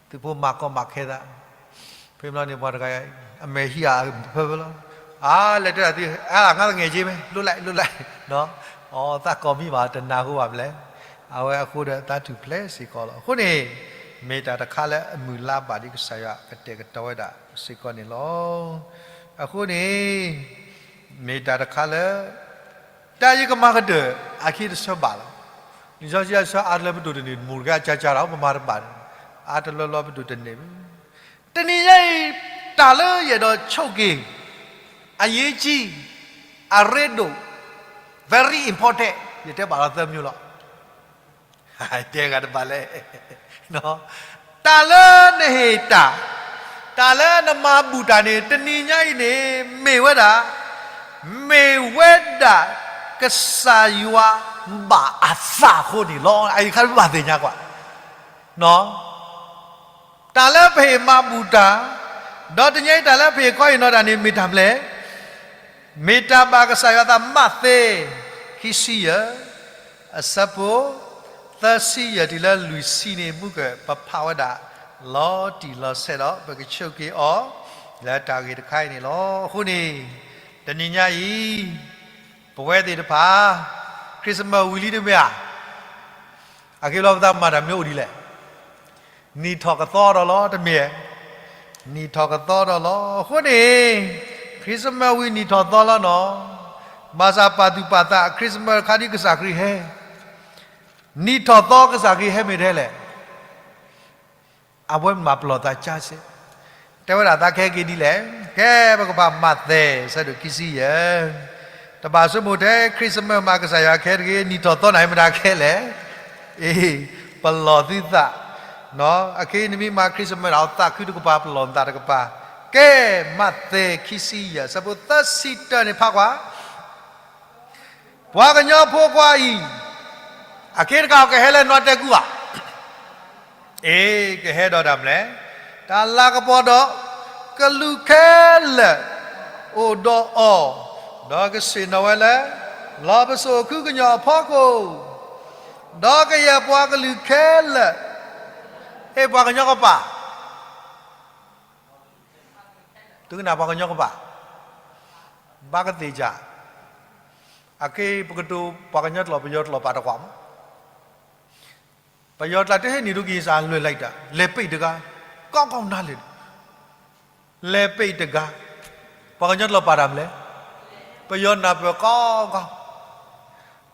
သုးဖိမၤကီမၤခဲသး, ဖဲဘျီန့ၣ် ပှၤတဂၤ အမဲာ်ဟံးအဖၢဖၢလီၤ, အါ လဲၤတဲဒၣ်သု, အါ ငါသငယ်ချင်းပဲ, လွတ်လိုက်, လွတ်လိုက်, အီ သးကိးမံဘၣ် တနၢ်ဟူဘၣ်မလဲၣ်, အဝဲအဃိဒီးသးထူၣ်ဖျဲးစ့ၢ်ကီးလီၤ. အဃိန့ၣ် မ့ၢ်တၢ်တခါလၢအမုၢ်လါဘၣ်ဒ်ကစၢ်ယွၤကတဲာ်ကတီၤဝဲဒၣ်စ့ၢ်ကီးန့ၣ်လီၤ. အဃိန့ၣ် မ့ၢ်တၢ်တခါလၢ တၢ်အံၤကမၤကတၢၢ် အခံတဆၢဘၣ်လီၤ. လံာ်စီဆှံအဆၢအါတလၢပဒိၣ်တန့ၢ် မူတဂၤကၢ်ကၢ်ဒီး ပမၤတဘၣ်န့ၣ် အါတလၢလီၤပဒိၣ်တန့ၢ်ဘၣ်. တနံၤညါအံၤ တၢ်လၢယအဲၣ်ဒိးဆိၣ်က့ၤ, အရေးကြီး, အရ့ဒိၣ်, very important, ယတဲဘၣ်လီၤသၢမၠိလီၤ. တဲဂၤတဘၣ်လဲၣ်. တၢ်လၢနဟ့ၣ်တၢ်, တၢ်လၢနမၤဘူၣ်တၢ်န့ၣ် တနံၤညါအံၤန့ၣ် မ့ၢ်ဝဲဒၣ်, မ့ၢ်ဝဲဒၣ်ကစၢ်ယွၤဘၣ်အသးအဃိန့ၣ်လီၤ. အခါတဘၣ်သ့ၣ်ညါကွၢ် တၢ်လၢပဟ့ၣ်မၤဘူၣ်တၢ်, ဒီးတနံၤညါအံၤတၢ်လၢပဟ့ၣ်ခီဟ့ၣ်နီၤတၢ်န့ၣ် မ့ၢ်တၢ်မနုၤလဲၣ်. မ့ၢ်တၢ်ဘၣ်ကစၢ်ယွၤအသး မးသဲ ခံဆံယဲၢ်, အဆၢဖိ သၢဆံယဲၢ်တုၤလၢလွံၢ်ဆံန့ၣ် မုၢ်ကပဖးဝဲဒၣ် လီၤတံၢ်လီၤဆဲးဒီး ပကဆိၣ်က့ၤအီၤ လၢတၢ်ဂ့ၢ်တခါအံၤန့ၣ်လီၤ. အဃိန့ၣ် တနံၤညါအံၤ ပဝဲသ့ၣ်တဖၣ် Christmas ဝံၤလံတမ့ၢ်ဧါ. အဂ့ၢ်လီၤ ပသးမၤတၢ်မနုၤအိၣ်ဒ်လဲၣ်. နံၣ်ထီၣ်ကသီဒီးလီၤ တမ့ၢ်, နံၣ်ထီၣ်ကသီဒီးလီၤ. အဃိန့ၣ် Christmas ဝံၤနံၣ်ထီၣ်သီလီၤနီၤ. ဘၣ်ဆၣ်ပာ်သူၣ်ပာ်သး Christmas ခါဒ်ကစၢ်ခရံာ်ဟဲ, နံၣ်ထီၣ်သီကစၢ်ခရံာ်ဟဲမ့ၢ်တဟဲလဲၣ်. အဝဲမၤပလီၢ်သးကါစဲး, တဲဝဲဒၣ်သးကဟဲက့ၤဒ်လဲၣ်. ကဲ ပကဖးမးသဲ ဆၢဒိၣ်ခံဆံယဲၢ်, တဘၣ်ဆိကမိၣ်ထဲ Christmas မးကစၢ်ယွၤကဟဲတဂ့ၤ, နံၣ်ထီၣ်သီန့ၣ်မ့ၢ်တၢ်ကဟဲလဲၣ်. အ့ ပလီၢ်သုသး, အခဲအံၤနမ့ၢ်မၤ Christmas န့ၣ် သးခုတကပၤ ပလီၢ်နသးတကပၤ. ကဲ မးသဲ ခံဆံယဲၢ် ဆၢဖိ သၢဆံတၢန့ၣ် ဖးကွၢ် ပှၤကညီဖိခွါအံၤ အက့တကး ကဟဲလၢနီတဲကူဧါ. အ့ ကဟဲဒီးတၢ်မနုၤလဲၣ်. တၢ်လၤကပီၤဒီးကလူးခဲလၢာ်အိၣ်ဒီးအီၤ, ဒီးကဆ့ၣ်နီၤဝဲလၢ လီၢ်ပစိာ်ခုကညီၤအဖီခိၣ်, ဒီးကယဲၢ်ပှၤကလုာ်ခဲလၢာ်, အ့ ပှၤကညီကပၤ သုကနၣ်ပှၤကညီကပၤ, ဘၣ်ကသ့ၣ်ယၤ, အခဲအံၤပကတိၤပှၤကညီကျိာ် ပယီၤကျိာ်ပာ်တကွၢ်မး, ပယီၤကျိာ်တဟ့ၣ်န့ၢ်ဒိက့ၤစ့ၢ် လွဲၢ်လံတၢ် လဲၤပ့းတဂၤ, ကီကီနၤလဲၣ်, လဲၤပ့းတဂၤ, ပှၤကညီကျိာ်ပာ်တၢ်မနုၤလဲၣ်, ပယီၤနၢ်ပၢၢ်ကီကီ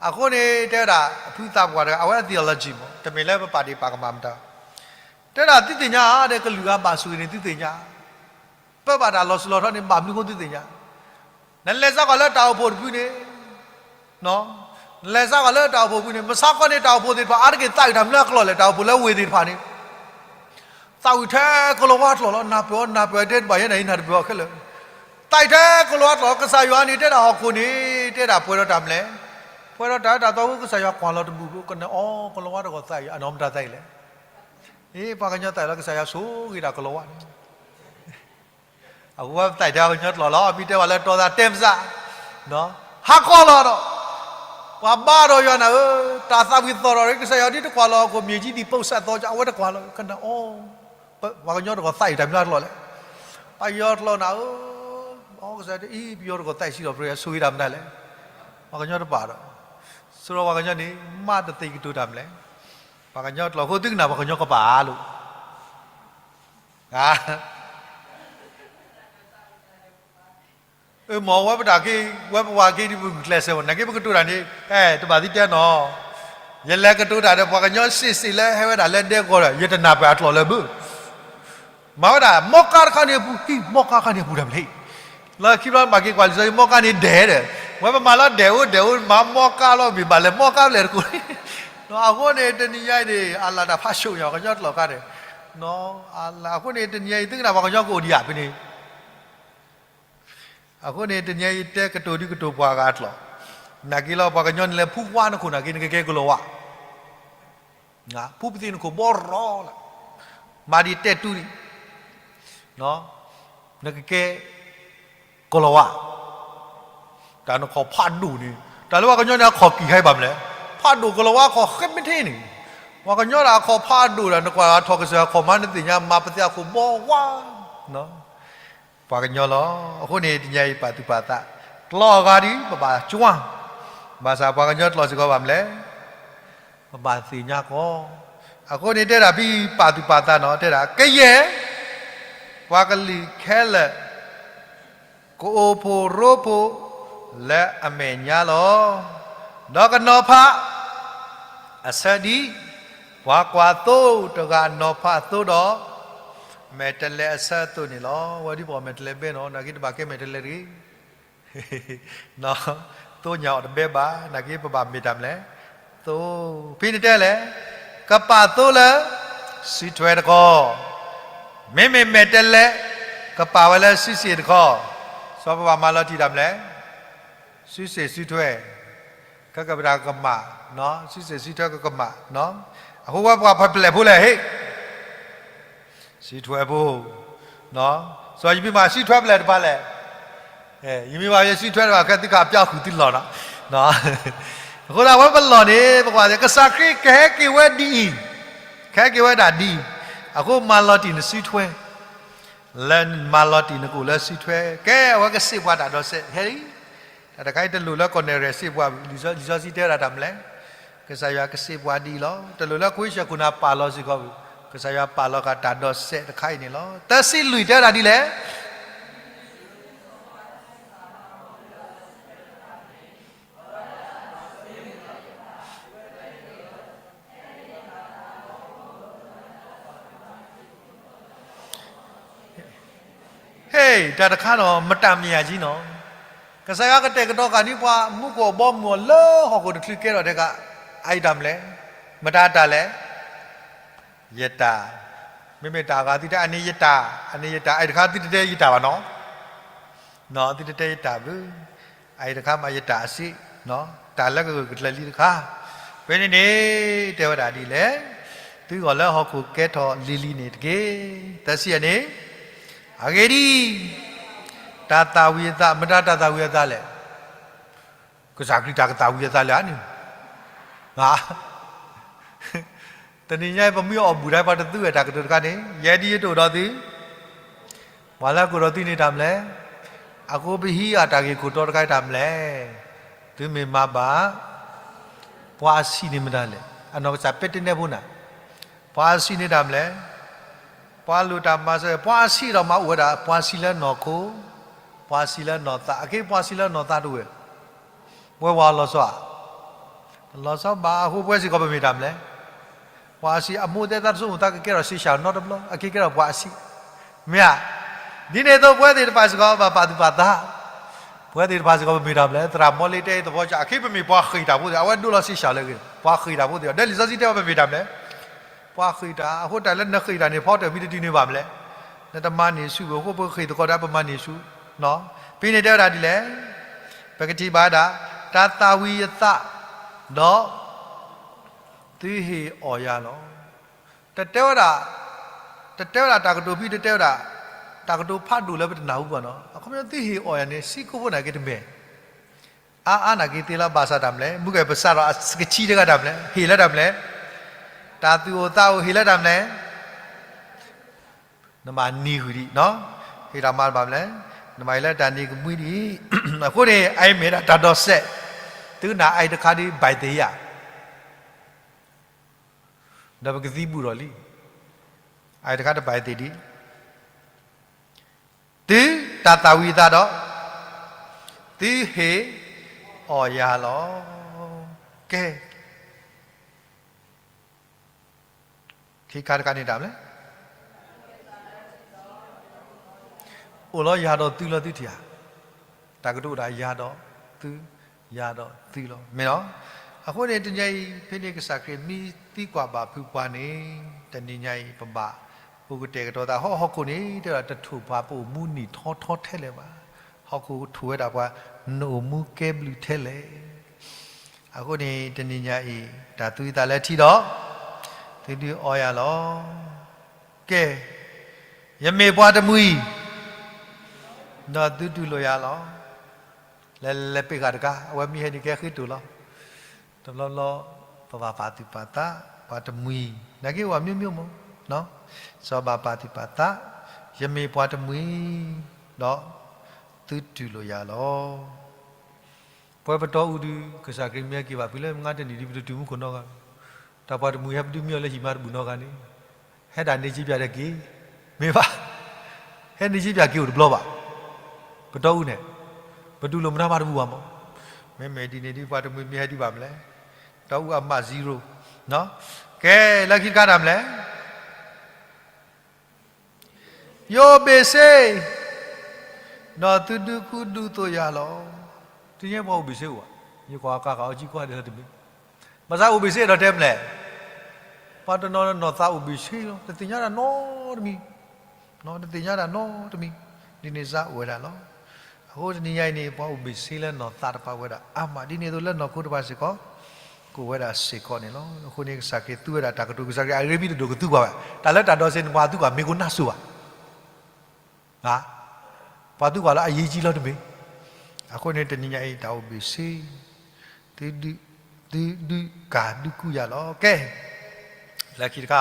အဃိန့ၣ် တဲဝဲဒၣ် အဖုသးပှၢ်တဂၤ အဝဲ theology မး တမ့ၢ်လၢပပာ်ဒံးပာ်ကမၣ်မတၤ, တဲဒၣ်သုသ့ၣ်ညါဒီး ကလုာ်ဂၤဘၣ်ဆိၣ်ဂ့ၤန့ၣ် သုသ့ၣ်ညါ, ပၢဘၣ်တၢ်လီၤစိၤလီၤထီန့ၣ် ဘၣ်မနုၤအဃိသုသ့ၣ်ညါ, နလဲၤစးကွၢ်လၢတၢ်အိၣ်ဖှိၣ်တဖုန့ၣ်, နလဲၤစးကွၢ်လၢတၢ်အိၣ်ဖှိၣ်တဖုန့ၣ် မဆါခီန့ၣ် တၢ်အိၣ်ဖှိၣ်သ့ၣ်တဖၣ် အါတက့ၢ်သးအုးတၢ်မနုၤအကျိာ်လဲၣ် တၢ်အိၣ်ဖှိၣ်လၢဝ့ၢ်သ့ၣ်တဖၣ်န့ၣ် သးဝံၣ်ထဲကလီၤဝါကျိာ်လီၤ. နၢ်ပၢၢ်အီၤ နၢ်ပၢၢ်တဲတဘၣ်ယဲ နအံၤနၢ်တပၢၢ်အီၤခဲလၢာ်, သးဝံၣ်ထဲကလီၤဝါကျိာ်လီၤ. ကစၢ်ယွၤန့ၣ် တဲဒၣ်ဟီၣ်ခိၣ်န့ၣ် တဲဒၣ်ပှဲၤဒီးတၢ်မနုၤလဲၣ်, ပှဲၤဒီးတၢ်အၢတၢ်သီအဃိ ကစၢ်ယွၤကွၢ်လီၤတဘူၣ်ဘၣ် ကနၣ်အီၤ ကလီၤဝါတဂီၤသးဝံၣ် အနီၢ်မတၤသးဝံၣ်လဲၣ်. အ့ ပှၤကညီသးဝံၣ်လီၤ ကစၢ်ယွၤဆိၣ်ဂ့ၤဒၣ်ကလီၤဝါန့ၣ် အဃိပသးဝံၣ်ထဲပှၤကညီကျိာ်လီၤ. မ့ၢ်တဲပှၤလၢတီသးတဲမစး, ဟးကီလီၤဒီး ပှၤဘါဒီးယွၤနၤဧၢ, တၢ်သးဝံၣ်သီၣ်ဒီး ကစၢ်ယွၤဒ်တကွၢ်လီၤဟီၣ်ခိၣ် မြေကြီးသည် ပုပ်စီးသောကြောင့် အဝဲတကွၢ်လီၤ ကနၣ်အီၤ, ပှၤကညီတဂီၤသးဝံၣ်တၢ်မနုၤအကျိာ်လဲၣ်. ပယီၤကျိာ်နၤဧၢ, ကစၢ်ယွၤအံၤ ပယီၤတဂီၤသးဝံၣ်စံးလီၤ ပဆိၣ်ဂ့ၤတၢ်မနုၤလဲၣ်. ပှၤကညီတပာ်ဒီး, ဆိဒီးပှၤကညီန့ၣ် မ့ၢ်တသ့ၣ်ကတိၤတၢ်မနုၤလဲၣ်. ပှၤကညီကျိာ်အဃိ သုကနၣ်ပှၤကညီကပာ်လိာ် အၢ မ့ၢ်ဝဲပတၢ်က့ ဝဲပဝၤက့ဒ်ပဂုာ်ကျဲးစၢးမး နာ်က့ပကတိၤတၢ်န့ၣ် အဲ တဘၣ်သံတဲနီၤ, ယလဲၤကတိၤတၢ်ဒီးပှၤကညီစ့ၢ်စ့ၢ်လၢဟဲဝဲဒၣ်လၢဒဲကဝီၤဒီး ယတနၢ်ပၢၢ်အကျိာ်လၢၤဘၣ်. မၤဝဲဒၣ် မီကါတခါန့ၣ်အပူၤ ဟံၣ် မီကါခါန့ၣ်အပူၤတၢ်မ့ၢ်ဟံၣ်, လၢခံဘျီမၤက့ၤကွၢ်လံာ်စီဆှံ မီကါန့ၣ်ဒဲးဒီး ဝဲပမၤလီၤဒဲးအိၣ်ဒဲးအိၣ် မၤမီကါလီၤ မ့ၢ်ဘၣ်လဲၤမီကါဖျဲၣ်တကိးန့ၣ်, အဃိန့ၣ် တနံၤညါအံၤန့ၣ် အလၢ်တၢ်ဖးဆူၣ်ညါ ပှၤကညီကျိာ်ခါန့ၣ်, အဃိန့ၣ် တနံၤညါအံၤ သုကနၣ်ပှၤကညီကအိၣ်ဒံးဧါဖဲန့ၣ် အဃိန့ၣ် တနံၤအံၤတဲကတိၤဒ်ကတိၤပှၤဂၤအကျိာ်, နာ်က့လီၤ ပှၤကညီန့ၣ်လဲၤဖုဝါနခိၣ် နာ်က့ နကကဲကလီၤဝါ, ဖုပသ့ၣ်နခိၣ်ဘီရီလၢ, မၤဒံးတဲတူၢ်ဒံး, နကကဲကလီၤဝါ, တၢ်နခိၣ်ဖးဒိၣ်န့ၣ်, တၢ်လၢပှၤကညီန့ၣ် အခီၣ်ကံၢ်ခါအံၤဘၣ်မနုၤလဲၣ်, ဖးဒိၣ်ကလီၤဝါခီၣ်ဃဲမ့ၢ်ထံန့ၣ်, ပှၤကညီဒၣ်အခီၣ်ဖးဒိၣ်ဒီး နကွၢ်ထီၣ်ကစၢ်အခီၣ်မး နသ့ၣ်ညါ မၤပသ့ၣ်အခိၣ်ဘီဝါ ပှၤကညီလီၤ. အဃိန့ၣ် တနံၤအံၤပာ်သူၣ်ပာ်သး, ကျိာ်အဂၤဒ်ပဘၣ်ကွၢ်, ဘၣ်ဆၣ်ပှၤကညီကျိာ်စ့ၢ်ကီးဘၣ်မနုၤလဲၣ်, ပဘၣ်သ့ၣ်ညါကီး. အဃိန့ၣ်တဲဒၣ်ဖဲပာ်သူၣ်ပာ်သးနီၤ တဲဒၣ် ကယဲၢ် ပှၤကလုာ်ခဲလၢာ် ကအိၣ်ဖှိၣ်ရိဖှိၣ်လၢအမဲာ်ညါလီၤ. ဒီးကနီၤဖး အဆၢဒ် ပှၤကွၢ်သိတဂၤနီၤဖးသိဒီး, မဲာ်တဲးလဲးအဆၢအသိးန့ၣ်လီၤ. ဝဲဒ်ပှၤမဲာ်တဲးလဲးဘဲနီၤ နာ်က့တဘၣ်ကဲမဲာ်တဲးလဲးတဂ့ၤ. သိညၣ်အီၣ်တဘဲဘၣ် နာ်က့ပဘၣ်မ့ၢ်တၢ်မလဲၣ်. သိ, ဖဲန့ၣ်တဲလဲၣ်, ကပာ်သိလၢ စုထွဲတခီ, မ့မ့ၢ်မဲာ်တဲးလဲး ကပာ်ဝဲလၢစုစ့ၣ်တခီ, စီၤပဘၣ်မၤလီၤတံၢ်တၢ်မလဲၣ်. စုစ့ၣ်စုထွဲ ကကပတၢ်ကမၣ်, စုစ့ၣ်စုထွဲကကမၣ်, အဃိဝဲပှၤဖဲပလဲၣ်ဖိလဲၣ်ဟ့ၣ် စုထွဲဖိ, စီၤယမ့ၢ်ဘၣ်စုထွဲပလဲၣ်တဖၣ်လဲၣ်, ယမ့ၢ်ဘၣ်ယစုထွဲတဖၣ် ခဲသုခးပျီဃုာ်သုလီၢ်နီၤ. အဃိသတးဝဲပလီၢ်န့ၣ် ပကွၢ်ကစၢ်ခရံာ်ကဟဲက့ၤဝဲဒ်အံၤ, ကဟဲက့ၤဝဲဒၣ်ဒ်အံၤ, အဃိမၤလီၤတံၢ်နစုထွဲ, လၢမၤလီၤတံၢ်နကိာ်လၢစုထွဲ, ကဲအဝဲကစ့ၢ်ပှၤတၢ်ဒီးစဲးဟဲလံ. တၢ်တခါအံၤတလိၣ်လၢကီၢ်နဲၣ်ရဲၣ်စ့ၢ်ပှၤ, လံာ်စီဆှံတဲဝဲဒၣ်တၢ်မလဲၣ်, ကစၢ်ယွၤကစ့ၢ်ပှၤဒ်အံၤလီၤ. တလိၣ်လၢခွံဆၢခိၣ်နၢ်ပာ်လီၤစ့ၢ်ကီး, ကစၢ်ယွၤပာ်လီၤဃာ်တၢ်ဒီးစဲးတခါအံၤန့ၣ်လီၤ. သၢဆံလွံၢ်တဲဝဲဒၣ်ဒ်လဲၣ် ဟ့ၣ်, တၢ်တခါနီၤ မတၤမ့ၢ်ယၤကံနီၤ, ကစၢ်ယွၤကတဲာ်ကတီၤဃာ်န့ၢ်ပှၤမူခိၣ်အဘီအမုၢ်အီၤလၢဟီၣ်ခိၣ်တချုးကဲထီၣ်ထဲက, အအံၤတၢ်မလဲၣ်, မတၤတၢ်လဲၣ်, ယတၢ်, မ့မ့ၢ်တၢ်အဂၤသုတဲအန့ၣ်ယတၢ်, အန့ၣ်ယတၢ်, အအံၤတခါသုတတဲယတၢ်ဘၣ်နီၤ သုတတဲယတၢ်ဘၣ်, အအံၤတခါမးယတၢ်အစ့, တၢ်လၢကဂၢၢ်ကကျၢၤလံတခါ, ဖဲန့ၣ်န့ၣ် တဲဝဲဒၣ်ဒ်လဲၣ်, သုဂီၢ်လၢဟီၣ်ခိၣ်ကဲထီၣ်လံၤလံၤန့ၣ်တက့ၢ်. သၢဆံယဲၢ်န့ၣ်, အဂ့ၢ်ဒ်အံၤ, တၢ်သၣ်ဝံၤအသး, မတၤတၢ်သၣ်ဝံၤအသးလဲၣ် ကစၢ်ခရံာ်တၢ်ကသၣ်ဝံၤအသးလၢအန့ၣ်, တနံၤညါအံၤပမ့ၢ်အီၣ်ဘူၣ်ဒၣ်ပှၤတသူဝဲတၢ်ကတိၤတခါန့ၣ်, ယဲဒ်ယတိၣ်ဒီးသု, ပှၤလၢအကိးဒီးသုန့ၣ်တၢ်မလဲၣ်, အဃိပဟံးအတၢ်ဂ့ၢ်ခိၣ်တီတခါအံၤတၢ်မလဲၣ်, သုမ့ၢ်မၤဘၣ်, ပှၤအဆံးန့ၣ်မတၤလဲၣ်, အနီၢ်ကစၢ်ပဲတနဲၣ်ဖိနၤ, ပှၤအဆံးန့ၣ်တၢ်မလဲၣ်, ပှၤလိၣ်တၢ်မၤစၢၤ, ပှၤအဆံးဒီးမၤအိၣ်ဝဲဒၣ်, ပှၤဆံးလၢနီၢ်ခိ, ပှၤဆံးလၢနီၢ်သး, အက့ပှၤဆံးလၢနီၢ်သးတဝဲ ပဝဲဝဲလီၤဆီဧါ, တလီၤဆီဘၣ်, အဃိပဝဲစ့ၢ်ကီးပမ့ၢ်တၢ်မလဲၣ်, ပှၤအဆံး, အမိၢ်တဲသးတဆိကမိၣ်သးကကဲထီၣ်စ့ၢ်ကီးနီတဘျီ, အက့ကဲထီၣ်ပှၤအဆံး, မ့ၢ်ဧါ, ဒ်န့ၣ်အသိးပဝဲသ့ၣ်တဖၣ်စ့ၢ်ကီးဘၣ်ပာ်သူၣ်ပာ်သး, ပဝဲသ့ၣ်တဖၣ်စ့ၢ်ကီးပမ့ၢ်တၢ်မလဲၣ်, သရၣ်မီလ့တဲအသဘီကၠၣ်, အက့ပမ့ၢ်ပှၤဃ့ၢ်တၢ်ဖိသ့ၣ်, အဝဲဒိလီၤစ့ၢ်ကီးလၢအဂ့ၢ်, ပှၤဃ့ၢ်တၢ်ဖိသ့ၣ်, ဒီးလံာ်စီဆှံတဲဝဲပမ့ၢ်တၢ်မလဲၣ် ပှၤဃ့ၢ်တၢ်, အဃိတၢ်လၢနဃ့ၢ်တၢ်န့ၣ် ဖီတၢၣ်မံတတုၤန့ၣ်ဘၣ်မလဲၣ်, နတမၤန့ၢ်ဆူၣ်ဘၣ်, အဃိပဃ့ၢ်သကိးတၢ်ပမၤန့ၢ်ဆူၣ်, ဖဲန့ၣ်တဲဝဲဒၣ်ဒ်လဲၣ်, ပကထံၣ်ဘၣ်ဒၣ်, တၢ်သၣ်ဝံၤအသး, ဒီး, သုဟ့ၣ်အီၣ်ယၤလီၤ. တတဲဝဲဒၣ်, တတဲဝဲဒၣ်တၢ်ကတိၤဖဲတတဲဝဲဒၣ်, တၢ်ကတိၤဖးဒိၣ်လၢပတနၢ်ဟူဘၣ်နီၤ, အခီပညီသုဟ့ၣ်အီၣ်ယၤန့ၣ် ဆံးကိၣ်ဖိန့ၣ်က့ၤတမ့ၢ် အါအါန့ၣ်က့ၤသ့လီၤ, ဘၣ်ဆၣ်တၢ်မလဲၣ်, မုၢ်ကဲၣ်ပစးထီၣ်အကဆံးတဂၤတၢ်မလဲၣ်, ဟ့ၣ်လၢတၢ်မလဲၣ်, တၢ်သူၣ်အိၣ်သးအိၣ်ဟ့ၣ်လၢတၢ်မလဲၣ်, နဘၣ်နံၤဃုာ်ဒံး, ဟ့ၣ်တၢ်မၤတဘၣ်မလဲၣ်, နဘၣ်ဟ့ၣ်လၢတၢ်နံၤကမှံဒံး, အဃိန့ၣ် အအံၤမ့ၢ်ဒၣ်တၢ်ဒီးစဲး, သုကနၣ်အအံၤတခါဒ်ဘၣ်သ့ၣ်ယၤ ဒီးပကသံဘူးဒီးလံ, အအံၤတခါတဘၣ်သ့ၣ်ဒံး, သုတၢ်သၣ်ဝံၤအသးဒီး, သုဟ့ၣ်အီၣ်ယၤလီၤ. ကဲ, ခံခါတခါန့ၣ်တၢ်မလဲၣ်, အိၣ်လီၤယၤဒီးသုလီၤသုထံၣ်ဧါ, တၢ်ကတိၤဒၣ်ယၤဒီးသု, ယၤဒီးသုလီၤ, မ့ၢ်လီၤ. အဃိန့ၣ်တနံၤအံၤ ဖဲန့ၣ်ကစၢ်ခရံာ်မံသံကွၢ်ဘၣ်ဖုပှၤန့ၣ်, တနံၤညါအံၤ ပဘၣ်အိၣ်ကတဲာ်ကတီၤသး, ဟီၣ်ဟီၣ်ခိၣ်န့ၣ် တဲဒၣ်တထိၣ်ပှၤပအိၣ်မူနံၣ်ထီထီထဲလဲၣ်ဘၣ်, ဟီၣ်ခိၣ်ကထိၣ်ဝဲဒၣ်ပှၤ နအိၣ်မူကဲဘျုးထဲလဲၣ် အဃိန့ၣ် တနံၤညါအံၤ တၢ်သူအသးလၢထံဒီး, သုဒုးအီယၤလီၤ. ကဲ, ယမ့ၢ်ပှၤတမှံၤ, ဒီးသုတူၢ်လိာ်ယၤလီၤ. လဲၤလဲၤပ့ၤဃာ်တကါ, အဝဲမ့ၢ်ဟဲန့ၣ်ကဲဃ့တိၢ်လီၤ. တဘျီဘျီ ပဘၣ်ပာ်သူၣ်ပာ်သး, ပှၤတမှံၤ, နာ်က့အိၣ်အမျိုးမျိုးမး, စီၤဘၣ်ပာ်သူၣ်ပာ်သး, ယမ့ၢ်ပှၤတမှံၤ, ဒီးသုတူၢ်လိာ်ယၤလီၤ. ပဝဲပတီၢ်အူဒုး ကစၢ်ခရံာ်မ့ၢ်ဟဲက့ၤဘၣ်ဖုးလၢမုၢ်နံၤတနံၤဒ် ပတတုၤမူခိၣ်နီတဂၤ, တၢ်ပှၤတမှံၤဟဲပဒုးမံအီၤလၢဟံၣ်မါတဘူၣ်နီတဂၤန့ၣ်, ဟဲဒၣ်န့ၢ်က့ပၠးတက့ၢ်, မ့ၢ်ဘၣ်, ဟဲန့ၢ်က့ပၠးက့ၤအိၣ်တဘျီဘၣ်, ပတီၢ်အူန့ၣ်, ပတူၢ်လိာ်မတၤမးတဘူၣ်ဘၣ်မး, မ့မ့ၢ်ဒ်န့ၣ်ဒ်ပှၤတမှံၤမ့ၢ်ဟဲဒံးဘၣ်မလဲၣ်, တီၢ်အူအမး zero, ကဲ, လၢခံတခါတၢ်မလဲၣ် ယအိၣ်ဘ့ၣ်ဆ့, ဒီးသုဒုးကူဒုးသိးယၤလီၤ. တနံၤညါပှၤအိၣ်ဘ့ၣ်ဆ့အိၣ်ဧါ, ယကွၢ်ကးဃာ်အီၤကံကွၢ်ဒ်လီၤတမ့ၢ်. ဘၣ်ဆၣ်အိၣ်ဘ့ၣ်ဆ့ဒီးတဲမနုၤလဲၣ်, ပှၤတနီၤနီၤသးအိၣ်ဘ့ၣ်ဆ့လီၤ, တသ့ၣ်ညါတၢ်နီတမံၤ, တသ့ၣ်ညါတၢ်နီတမံၤ, ဒ်န့ၣ်စ့ၢ်အိၣ်ဝဲဒၣ်လီၤ. အဃိတနံၤညါအံၤန့ၣ် ပှၤအိၣ်ဘ့ၣ်ဆ့လၢနီၢ်သးတဖၣ်အိၣ်ဝဲဒၣ်အါမး, ဒ်န့ၣ်အသိးလၢနီၢ်ခိတဖၣ်စ့ၢ်ကီး ကအိၣ်ဝဲဒၣ်စ့ၢ်ကီးန့ၣ်လီၤ. အဃိန့ၣ် ကစၢ်ခရံာ်သူဝဲဒၣ်တၢ်ကတိၤ, ကစၢ်ခရံာ်အဂ့ၢ်မ့ၢ်တဒိၣ်ကသူကွၢ်ဘၣ်, တၢ်လၢတၢ်ဒိးစ့ၢ်န့ၣ် ပှၤသူကွၢ်မ့ၢ်ကိးနၢ်စိၤဘၣ်. ပှၤသူကွၢ်လၢအယံၤကံလီၤတမ့ၢ်. အဃိန့ၣ်တနံၤညါအံၤ တၢ်အိၣ်ဘ့ၣ်ဆ့, သုဒုးကၢ်ဒုးကူယၤလီၤ. ကဲ, လၢခံတခါ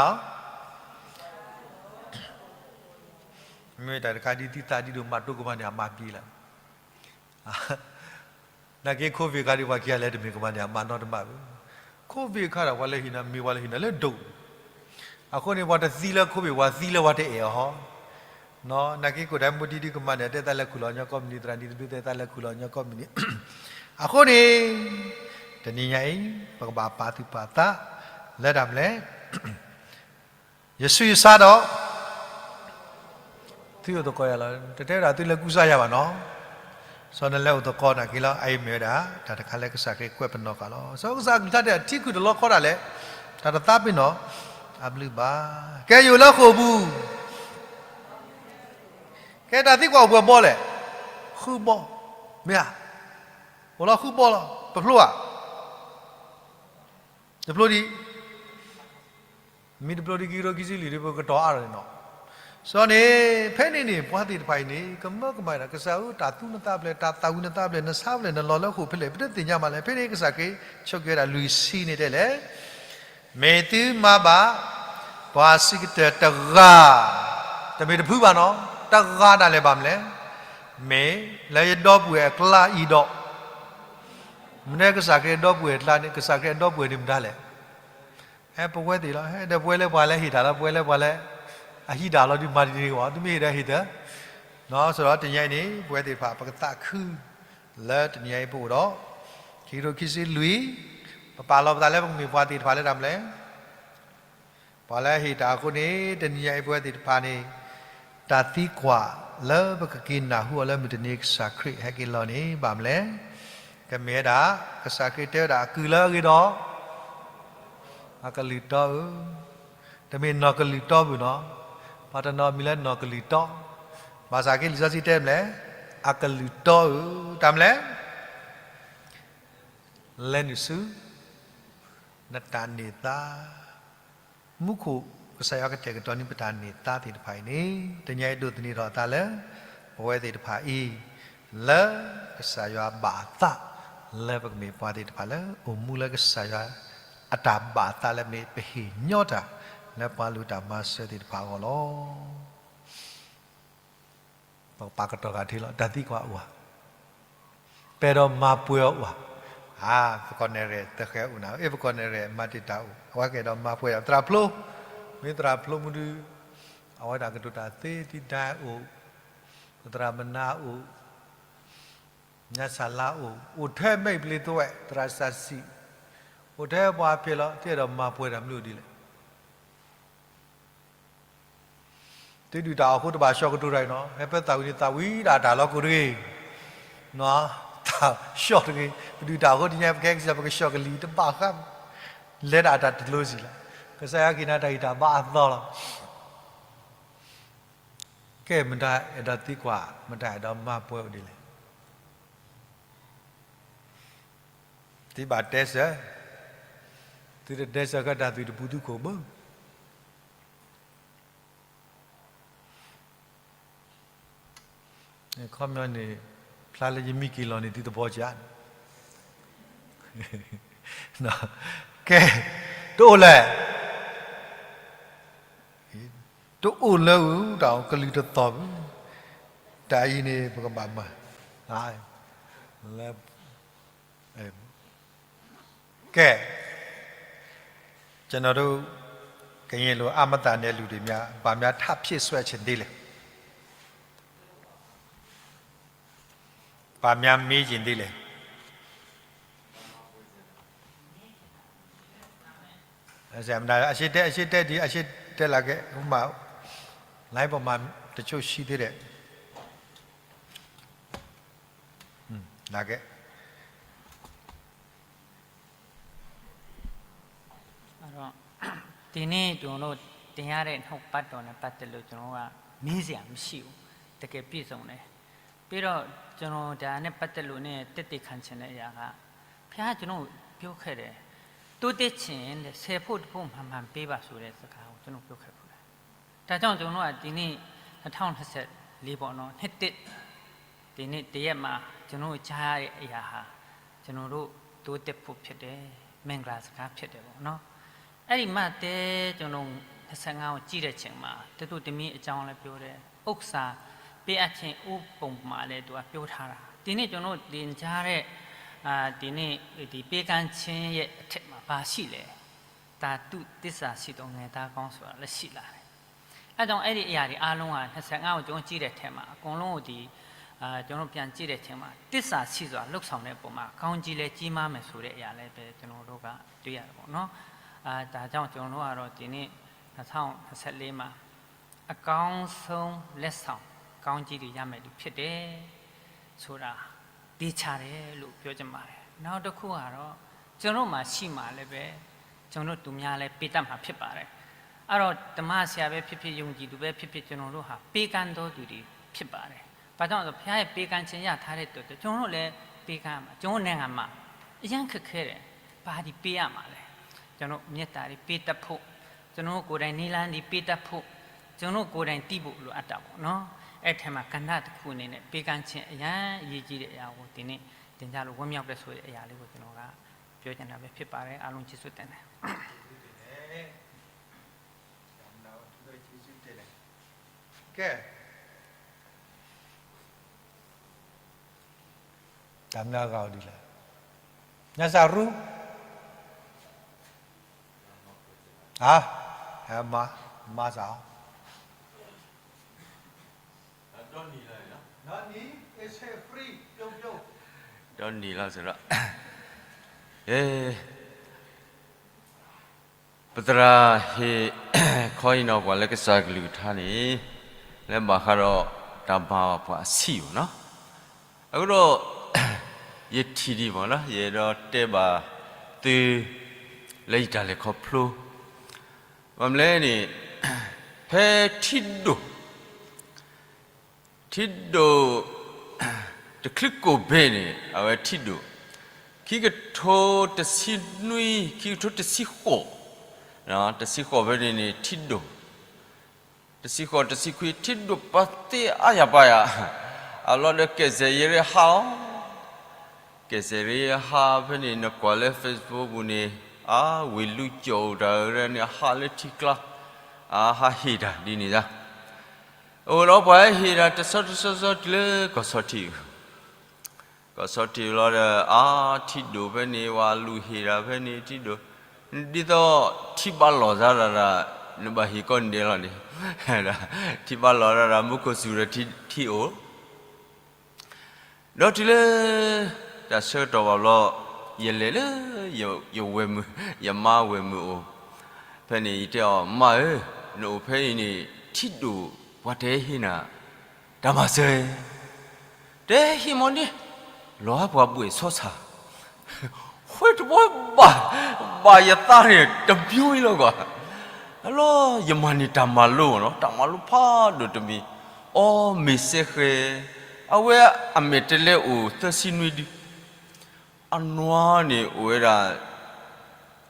အီၤ, မ့ၢ်တၢ်တခါဒ်သုသးဒ်ဒိၣ်မးတိကမၤန့ၣ် အမၤပျံၤလီၤ. နာ်က့ COVID ခါဒ်ပှၤခံဂၤလဲၤတမ့ၢ်ကမၤန့ၣ် အမၤနီတမံၤဘၣ်. COVID ခါဒီးပှၤလဲၤဟ့ၣ်နၤ, မ့ၢ်ပှၤလဲၤဟ့ၣ်နၤလၢဒိၣ်. အဃိန့ၣ် ပှၤတသံလၢ COVID, ပှၤသံလၢပှၤတအဲၣ်အီၤဟီ. နာ်က့ ကိၣ်ဒဲမူဒံဒ်ကမၤန့ၣ် တဲသးလဲၤခူၣ်လီၤညီကိးမုၢ်နံၤ, သရၣ်နံၤတဘျုးတဲသးလဲၤခူၣ်လီၤညီကိးမုၢ်နံၤ. အဃိန့ၣ် တနံၤညါအံၤ ပကဘၣ်ပာ်သူၣ်ပာ်သး လၢတၢ်မနုၤလဲၣ် ယဆူးယဆါဒီး သုအိၣ်သကိးယၤလီၤ. တတဲဝဲဒၣ်သုလဲၤကူစါယၤဘၣ်နီၤ. စီၤနလဲၤအိၣ်သကိးနာ်က့လီၤ. အအံၤမ့ၢ်ဝဲဒၣ် တၢ်တခါလၢကစၢ်ခရံာ်ကွဲးပနီၣ်ဃာ်လီၤ. စီၤကစၢ်အကလုၢ်ကထါတဲ ထံခုၣ်တလီခီဒၣ်လဲာ်, တၢ်တသးပ့ၤနီၣ်အဘျုးဘၣ်. ကဲယိာ်လၢဃိာ်ပူၤ, ကဲတၢ်သံကွၢ်အိၣ်ပှဲၤဘီလဲၣ်, ဃုဘီ, မ့ၢ်ဧါ, အိၣ်လီၤဃုဘီလီၤ. ပဖျိဧါ, တဖျိဒံး မ့ၢ်တဖျိဒံး ခံကထိခံဆံလွံၢ်ဒံး ပကတီၤအါထီၣ်န့ၣ်နီၤ. စီၤန့ၣ် ဖဲန့ၣ်န့ၣ် ပှၤသ့ၣ်တဖၣ်အံၤန့ၣ် ကမၢကမၣ်ဒီး ကစၢ်ဧၢ တၢ်သူနသးဖျဲး, တၢ်သၣ်ဝံၤနသးဖျဲး, နဆါဖျဲး, နလီၤလၢဃိာ်ဖဲလဲၣ် ပတသ့ၣ်ညါမးလဲၣ်. ဖဲန့ၣ်ကစၢ်ခရံာ်ဆိၣ်က့ၤဝဲဒၣ်လွံၢ်ဆံန့ၣ်တဲလဲၣ်, မ့ၢ်သုမၤဘၣ် ပှၤဆံးကတၢၢ်တဂၤ, တမ့ၢ်တဖုဘၣ်နီၤ, တဂၤဒၣ်လဲာ်ဘၣ်မနုၤလဲၣ်, မ့ၢ်လၢယဒီပုၢ်ဝဲၢ်အကျါအံၤဒီး မနုၤကစၢ်ခရံာ်အဒီပုၢ်ဝဲၢ်အကျါန့ၣ်, ကစၢ်ခရံာ်အဒီပုၢ်ဝဲၢ်န့ၣ်မတၤလဲၣ်. ဟဲပဝဲသ့ၣ်လီၤ, ဟဲဒီးပဝဲလၢပှၤလၢဟ့ၣ်တၢ်လီၤ, ပဝဲလၢပှၤလၢအဟံးတၢ်လီၤ, ဒုးမၤဒ်န့ၣ်ကဘၣ်, သုမ့ၢ်ဟ့ၣ်ဒီးဟ့ၣ်တၢ်. နီၢ်, ဆိုတော့ တနံၤညါအံၤန့ၣ် ပဝဲသ့ၣ်တဖၣ် ပကသးခု လၢတနံၤညါအံၤပအိၣ်ဒီး ခံကထိခံဆံလွံၢ်, ပပာ်လီၤပသးလၢပကမ့ၢ်ပှၤသ့ၣ်တဖၣ်လၢတၢ်မနုၤလဲၣ် ပှၤလၢအဟ့ၣ်တၢ်အဃိန့ၣ် တနံၤညါအံၤပဝဲသ့ၣ်တဖၣ်န့ၣ် တၢ်သံကွၢ်လၢပကက့ၤနၢ်ဟူအီၤလၢမုၢ်တနံၤ ကစၢ်ခရံာ်ဟဲက့ၤလီၤန့ၣ် ဘၣ်မနုၤလဲၣ်. ကမ့ၢ်ဝဲဒၣ် ကစၢ်ခရံာ်တဲဝဲဒၣ်အကုၢ်လၢအဂ့ၤဒီး အကလုၢ်တီဧၢ, တမ့ၢ်နီၢ်ကလုၢ်တီဘၣ်နီၤ, ပှၤတနီၤမံၤလၢနီၢ်ကလုၢ်တီ, ဘၣ်ဆၣ်က့လံာ်စီဆှံတဲမနုၤလဲၣ်, အကလုၢ်တီဧၢ, တၢ်မနုၤလဲၣ် လဲၤနုာ်ဆူ နတၢ်န့ၢ်သါ, မူခိၣ်ကစၢ်ယွၤကတဲာ်ကတီၤန့ၢ်ပတၢ်န့ၢ်သါသ့ၣ်တဖၣ်အံၤန့ၣ် တနံၤအံၤဒိးသန့ၤထီၣ်အသးလၢ ပဝဲသ့ၣ်တဖၣ်အံၤ လၢကစၢ်ယွၤဘၣ်အသး လၢပကမ့ၢ်ပှၤသ့ၣ်တဖၣ်လၢ အိၣ်မူလၢကစၢ်ယွၤအတၢ်ဘၣ်အသးလၢမ့ၢ်ပဟ့ၣ်ညီတၢ် လၢပှၤလူၤတၢ်မၤစၢၤသ့ၣ်တဖၣ်အဂီၢ်လီၤ. ပကပာ်ကတီၢ်ဂၤထဲလီၤ, တၢ်သံကွၢ်အိၣ်ဧါ, ပအဲၣ်ဒိးမၤပှဲၤအီၤအိၣ်ဧါ. အါ, ပကီၢ်နဲၣ်ရဲၣ်သဃဲၤအိၣ်နၤ, အ့ၣ် ပကီၢ်နဲၣ်ရဲၣ်မၤတ့ၢ်တၢ်အိၣ်, အဝဲကအဲၣ်ဒိးမၤပှဲၤဒီး သရၣ်ဖျိ, မ့ၢ်သရၣ်ဖျိမူဒုး, အဝဲဒၣ်ကတိၤတၢ်သ့ ထံဒါအိၣ်, သရၣ်မနၤအိၣ်, ညါဆၣ်လါအိၣ်, အိၣ်ထဲမဲာ်ပျ့ၤသွဲၣ် သရၣ်စၢ်စံး, အိၣ်ထဲပှၤဖျဲးလီၤ, တအဲၣ်ဒိးမၤပှဲၤတၢ်မနုၤဒ်လဲၣ်. သုဒုၣ်တၢ်အီၣ်ဃိတဘၣ်ဆှီကတိၤတၢ်အံၤနီၤ, ဖဲပသးဝံၤန့ၣ် သးဝံၤဒၣ်တၢ်လီၤကိးတဂ့ၤ, တၢ်ဆှီတဂ့ၤ, ပဒုၣ်တၢ်အီၣ်ဃိတနံၤညါ ပကဟဲကစၢ် ပကဆှီကလံၤတဘၣ်ဃး, လဲၤဒၣ်တၢ်တလိၤစံးလီၤ. ကစၢ်ယွၤကဟ့ၣ်နၤတၢ်ဂံၢ်တၢ်ဘါအသီလီၤ. ကဲမတၤအဲၣ်ဒိးသံကွၢ်, မတၤအဲၣ်ဒိးမၤပှဲၤအိၣ်ဒ်လဲၣ်. သုဘၣ်တဲစၢၤ, သုတတဲစၢၤဃာ်တၢ်သုတပူၤသုခိၣ်ဘၣ်. ခီပညီန့ၣ် ဖျါလၢယမံက့ၤလီၤန့ၣ် သုသဘီကၠး, ကဲ, တအိၣ်လဲၣ်, တအိၣ်လၢအုၣ် တၢ်ကလုၢ်တသီၣ်ဘၣ်, တၢ်အံၤန့ၣ် ပကဘၣ်မၤ, လၢ ကဲ, ကျွန်တော်တို့ ကရင်လို အမတန်နဲ့လူတွေများ ဘာများ ထပ်ဖြည့်စွက်ချင်သေးလဲ, ဘာများ မေးချင်သေးလဲ. အရှေ့တက်, အရှေ့တက်ဒီ, အရှေ့တက်လာခဲ့, ဥပမာ, လိုင်းပေါ်မှာ တချို့ရှိသေးတယ်။ อืม နားကဲ ဒီး ဒီနေ့ကျွန်တော်တို့တင်ရတဲ့နှုတ်ကပတ်တော်နဲ့ပတ်သက်လို့ကျွန်တော်တို့ကမေးစရာမရှိဘူး။ တကယ်ပြည့်စုံတယ်။ ပြီးတော့ကျွန်တော်ဒါနဲ့ပတ်သက်လို့နဲ့သက်သေခံချင်တဲ့အရာက ဘုရားကျွန်တော်ကိုပြောခဲ့တယ်။ တိုးတက်ချင်တဲ့ဆယ်ဖို့တစ်ဖို့မှန်မှန်ပေးပါဆိုတဲ့စကားကိုကျွန်တော်ပြောခဲ့ဖူးတယ်။ ဒါကြောင့်ကျွန်တော်တို့ကဒီနေ့နှစ်ထောင်နှစ်ဆယ့်လေးပေါ့နော် နှစ်တစ် ဒီနေ့တရက်မှာကျွန်တော်တို့ကြားရတဲ့အရာဟာကျွန်တော်တို့တိုးတက်ဖို့ဖြစ်တယ်။ မင်္ဂလာစကားဖြစ်တယ်ပေါ့နော်။ အဲ့ဒီမတ်တဲကျွန်တော်နှစ်ဆယ့်ငါးကိုကြည့်တဲ့အချိန်မှာသူတို့တမီးအကြောင်းလည်းပြောတယ်။ ဥစ္စာပေးအပ်ခြင်းဥပုံမှာလည်းသူကပြောထားတာ။ ဒီနေ့ကျွန်တော်တို့တင်ကြားတဲ့အာဒီနေ့ဒီပေးကမ်းခြင်းရဲ့အထက်မှာဘာရှိလဲ။ တာတုသစ္စာရှိသောငယ်သားကောင်းဆိုတာလည်းရှိလာတယ်။ အဲကြောင့်အဲ့ဒီအရာတွေအားလုံးဟာနှစ်ဆယ့်ငါးကိုကျွန်တော်ကြည့်တဲ့ထဲမှာအကုန်လုံးကိုဒီအာကျွန်တော်ပြန်ကြည့်တဲ့အချိန်မှာသစ္စာရှိစွာလှုပ်ဆောင်တဲ့အပေါ်မှာကောင်းကြီးလဲကြီးမားမယ်ဆိုတဲ့အရာလည်းပဲကျွန်တော်တို့ကတွေ့ရတယ်ပေါ့နော်။အာဒါကြောင့်ကျွန်တော်တို့ကတော့ဒီနေ့နှစ်ထောင်နှစ်ဆယ့်လေးမှာအကောင်းဆုံးလက်ဆောင်ကောင်းကြီးတွေရမယ်သူဖြစ်တယ်ဆိုတာသေချာတယ်လို့ပြောချင်ပါတယ်။နောက်တစ်ခုကတော့ကျွန်တော်မှာရှိမှလည်းပဲကျွန်တော်သူများလည်းပေးတတ်မှာဖြစ်ပါတယ်။အဲ့တော့ဓမ္မဆရာပဲဖြစ်ဖြစ်ယုံကြည်သူပဲဖြစ်ဖြစ်ကျွန်တော်တို့ဟာပေးကမ်းတော်သူတွေဖြစ်ပါတယ်။ဘာကြောင့်လဲဆိုတော့ဘုရားရဲ့ပေးကမ်းခြင်းရထားတဲ့အတွက်ကျွန်တော်တို့လည်းပေးကမ်းရမှာကျွန်တော်နိုင်ငံမှာအရမ်းခက်ခဲတယ်။ဘာဒီပေးရမှာလဲ။ကျွန်တော်မျက်တာတွေပေးတတ်ဖို့ကျွန်တော်ကိုယ်တိုင်နီလန်းဒီပေးတတ်ဖို့ကျွန်တော်ကိုယ်တိုင်တီးဖို့လိုအပ်တာပေါ့နော်။အဲ့ထဲမှာကဏ္ဍတစ်ခုအနေနဲ့ပေးကမ်းခြင်းအရမ်းအရေးကြီးတဲ့အရာကိုဒီနေ့တင်ကြလို့ဝမ်းမြောက်တဲ့ဆိုတဲ့အရာလေးကိုကျွန်တော်ကပြောချင်တာပဲဖြစ်ပါတယ်။အားလုံးကျေးဇူးတင်တယ်။ ကဲ တၢ်မနုၤအဂၤဒ်လဲၣ်. ညါစၢ်ရူ ဟါ မၤ မၤစၢ်အီၤ ဒီနံၤလီၤစ့ၢ်ဒီး ပသရၣ်ဟ့ၣ်ခီအံၤနီၤ ပှၤလၢကစၢ်ကလုၢ်ကထါန့ၣ် လၢဘၣ်ဃးဒီးတၢ်မၤဘၣ်ပှၤအဆံးဘၣ်နီၤ. အဃိဒီး ယထံၣ်ဒံးမ့ၢ်နီၤ ယအဲၣ်ဒိးတဲဘၣ်သု လၢယတၢ်လဲၤခီဖျိ ဘၣ်မနုၤလဲၣ်န့ၣ် ဖဲထံဒိၣ် ထံဒိၣ် တချုးကိးဘ့ၣ်န့ၣ် အဝဲထံဒိၣ် ခံကထိတဆံနွံ ခံကထိတဆံဃိး တဆံဃိးဖဲန့ၣ်န့ၣ် ထံဒိၣ် တဆံဃိး တဆံခွံ ထံဒိၣ်ပာ်သ့အါယၤပာ်ယၤ အလီၢ်ဒီးကဲးစဲးရ့ဟးအီၤ ကဲးစဲးရ့ဟးဖဲန့ၣ် နကွၢ်လၢ Facebook ပူၤန့ၣ် အါ ဝ့ၢ်လူကၠီၣ်အိၣ်တၢ်ရၢန့ၣ် အဟးလၢထံကျါ အဟးဟ့ၣ်တၢ်ဒ်န့ၣ်ဒၣ် အိၣ်ဒီးပှၤဟဲဟ့ၣ်တၢ်တဆီတဆီဆီတုၤလၢကီၢ်ဆီထံး ကီၢ်ဆီထံးလီၤဒီး အါ ထံဒိၣ်ဖဲန့ၣ် ဝဲလူၤဟ့ၣ်တၢ်ဖဲန့ၣ် ထံဒိၣ် ဒ်သိးထံဘၣ်လီၤသးဒၣ်ဒၣ် နဘၣ်ဟ့ၣ်ကိးနဒဲးလီၤန့ၣ် ထံဘၣ်လီၤဒၣ်ဒၣ် မူခိၣ်စူၤဒီးထံအိၣ် ဒီးတုၤလၢ တၢ်ဆၢကတီၢ်ဘၣ်ဘျီ ယလဲၤလၢ ယဝဲၢ်မုၣ် ယမါဝဲၢ်မုၣ်အိၣ် ဖဲန့ၣ် ယတဲအီၤ မါဧၢ, နအိၣ်ဖဲအံၤန့ၣ် ထံဒိၣ် ပှၤတဟဲဟ့ၣ်နၤ တၢ်မၤစၢၤ တဟဲဟ့ၣ်မီၤန့ၣ် လီၤဟါပှၤဘှဲၣ်ဆီဆၣ် ဃဲတဘီဘၣ် ဘၣ်ယသးန့ၣ် တမံၤလီၤကွၢ်, လီၤ ယမၤန့ၢ်တၢ်မၤလိနီၤ တၢ်မၤလိဖးဒိၣ်တမံၤ, အီ မ့ၢ်စဲဃဲ, အဝဲအမဲာ်တဲးလဲးအိၣ်သၢဆံနွံဒု, အနွါန့ၣ်အိၣ်ဝဲဒၣ်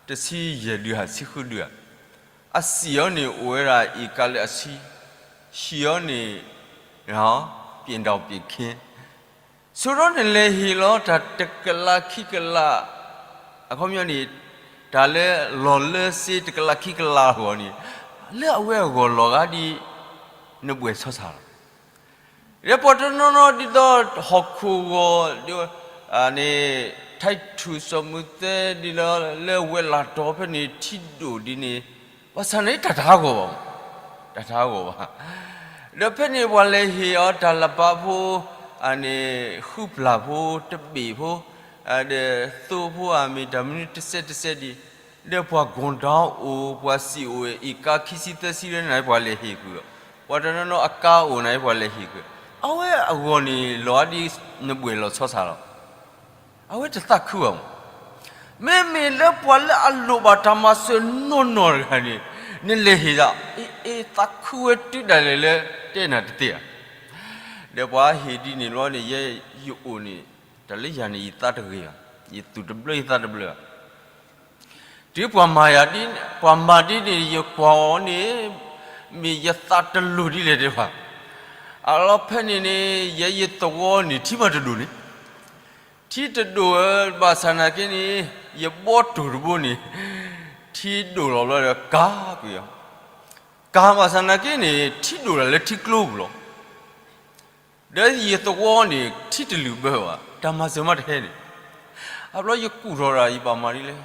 တဆံယဲၢ်ဒုဧါ ဆံဃုဒုဧါ, အစံၣ်အီၤန့ၣ်အိၣ်ဝဲဒၣ်အ့ၣ်ကါလၢအဆံ, ဟံၣ်အီၤန့ၣ် ပျ့ၤဒီးပျ့ၤခ့ ဆိဒီးနလဲၤဟ့ၣ်လီၤတၢ်တကလးခံကလး, အခီပညီန့ၣ် တၢ်လၢလီၢ်လၢစ့တကလးခံကလးအဂီၢ်န့ၣ်, လၢအဝဲအဂီၢ်လီၤဂာ်ဒ် နဘှဲၣ်ဆီဆၣ်လီၤ. ဒီးပှၤတနီၤနီၤဒ်သိးဟီၣ်ခိၣ်ဂီၤ, န့ၣ် ထံထူၣ်စီၤမုၢ်သဲဒ်လီၤ လၢဝဲလၢ်တီၤဖဲန့ၣ် ထံဒိၣ်ဒ်န့ၣ်, ဘၣ်ဆၣ်န့ၣ်တၢ်တဟးဂီၤဘၣ်, တၢ်တဟးဂီၤဘၣ်. ဒီးဖဲန့ၣ်ပှၤလဲၤဟ့ၣ်အီၤတၢ်လၢပၢ်ဖိ, န့ၣ် ဃုဖျၢၣ်ဖိ, တဘ့ၣ်ဖိ, ဒီးသိဖိအမ့ၢ်တၢ်မနုၤတစဲးတစဲးဒံး, ဒီးပှၤကီၢ်ဒီအိၣ် ပှၤစံၣ်အိၣ် အ့ၣ်ကါခံဆံသၢဆံလၢန့ၣ် ပှၤလဲၤဟ့ၣ်ဃုာ်အီၤ ပှၤတနီၤနီၤအကါအိၣ်န့ၣ် ပှၤလဲၤဟ့ၣ်ခုး, အဝဲအဂီၢ်န့ၣ် လီၤအါဒ်နဘှဲၣ်လီၤဆီဆၣ်လီၤ. အဝဲတသးခုဘၣ်မး. မ့မ့ၢ်လၢပှၤလၢအလိၣ်ဘၣ်တၢ်မၤစၢၤနီၢ်နီၢ်တဂၤန့ၣ် နလဲၤဟ့ၣ်ဒၣ်, အ့ အ့ သးခုဝဲတုၤဒၣ်လဲာ်လၢတဲနၤတသ့ဧါ. ဒီးပှၤဟ့ၣ်ဒ်န့ၣ်ဘျီန့ၣ် ယဲ ယအိၣ်န့ၣ် တၢ်လၢယၤန့ၣ် ယသးတဂ့ၤဘၣ်, ယသူၣ်တဘျၢယသးတဘျၢဘၣ်. တုၤပှၤမၤယၤဒ်, ပှၤမၤဒ်န့ၣ် ယကွၢ်အီၤန့ၣ် မ့ၢ်ယသးတလိၤဒ်လဲၣ်တဲဘၣ်. အလီၤဖဲန့ၣ်န့ၣ် ယဲယသဝီန့ၣ် ထံမးတဒိၣ်န့ၣ်, ထံတဒိၣ်ဝဲဘၣ်ဆၣ်နာ်က့န့ၣ် ယဘီတိၢ်တဘိန့ၣ် ထံဒိၣ်လီၤဘျီဒီးကၤကွံာ်အီၤ, ကၤဘၣ်ဆၣ်နာ်က့န့ၣ် ထံဒိၣ်တၢ်လၢထံကျိပူၤလီၤ. ဒီးယသဝီန့ၣ် ထံတလုာ်ဘၢဘၣ်, တၢ်မၤစၢၤမးတဟဲန့ၣ်. အဘျီယကူၣ်ထီၣ်တၢ် ယဘၣ်မၤဒ်လဲၣ်.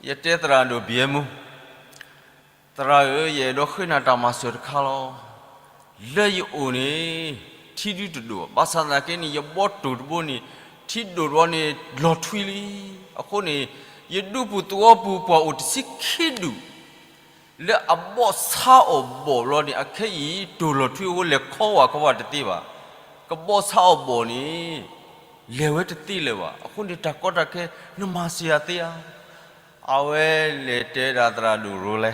ယတဲသရၣ်ဒိၣ်ဘံမူ, သရၣ်ဧၢ, ယအဲၣ်ဒိးဃ့နၤတၢ်မၤစၢၤတခါလီၤ. လၢယအိၣ်န့ၣ် ထံဒုတဒိၣ်, ဘၣ်ဆၣ်သနာ်က့န့ၣ် ယဘီတိၢ်တဘိန့ၣ် ထံဒိၣ်တဘိန့ၣ် လီၤထွံလံ. အဃိန့ၣ် ယဒူပူၤသဝီပူၤ ပှၤအိၣ်တဆံခံဒူၣ် လၢအဘီၣ်ဆါအီၣ်ဘီၣ်ဘျီန့ၣ် အခဲအံၤတိၢ်လီၤထွံအဃိ လဲၤခီဝဲခီဝဲတသ့ဘၣ်. ကဘီၣ်ဆါအီၣ်ဘီၣ်န့ၣ် လဲၤဝဲတသ့လၢၤဘၣ်. အဃိန့ၣ် တၢ်ကီတၢ်ခဲ နမၤစၢၤယၤသ့ဧါ. အဝဲလဲၤတဲဒၣ်သရၣ်ဒိၣ်ရိလဲ,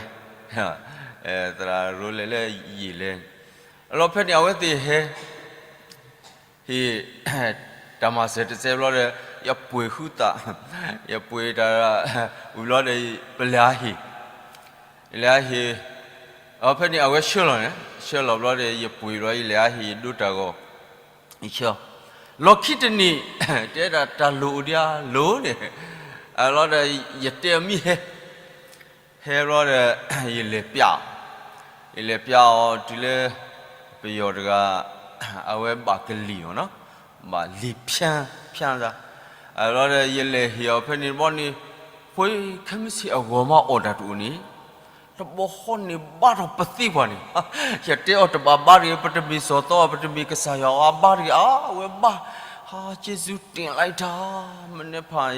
သရၣ်ရိလဲလၢယံာ်လဲ, အလီၤဖဲန့ၣ် အဝဲသ့ၣ်ဟဲ ဟ့ၣ် တၢ်မၤစၢၤတစဲးဘျီဒီး ယပှ့ၤဃုသး, ယပှ့ၤတၢ် ဝံၤဘျီဒီး ပလဲၤအါဟ့ၣ်, ယလဲၤအါဟ့ၣ်, အဖဲန့ၣ် အဝဲဆှၢလီၤန့ၣ်, ဆှၢလီၤဘျီဒီး ယပှ့ၤဘျီ ယလဲၤအါဟ့ၣ် ယဒိတၢ်ဂီၤ, ယဆှၢ, လီၢ်ခံတနံၤ တဲဒၣ်တၢ်လိၣ်အိၣ်ဒံးဧါ လိၣ်န့ၣ်, အလီၤဒီး ယတဲအမံၤဟဲ ဟဲဘျီဒီး ယလဲၤပျးအီၤ, ယလဲၤပျးအီၤတုၤလၢ ပယီၤတဂၤ အဝဲဘၣ်ကလံၤအီၤနီၤ, ဘၣ်လံၤဖၠၣ်ဖၠၣ်သး, အဘျီဒီး ယလဲၤဟ့ၣ်အီၤဖဲန့ၣ်တဘျီန့ၣ်, ဃိခဲမုၢ်ဆ့ၣ်အဂီၤမးအီၣ်တၢ်တအိၣ်န့ၣ်, တဘျီဃီန့ၣ်ဘါထီၣ်ပသ့ပှၤန့ၣ်, ယတဲအီၤတဘၣ်ဘါတဂ့ၤ, ပတမ့ၢ်စီၤသီ ပတမ့ၢ်ကစၢ်ယွၤအဘါတဂ့ၤ, အဝဲဘါ, ဟါ ကျေးဇူးတင်လိုက်တာ, မနက်ဖြန်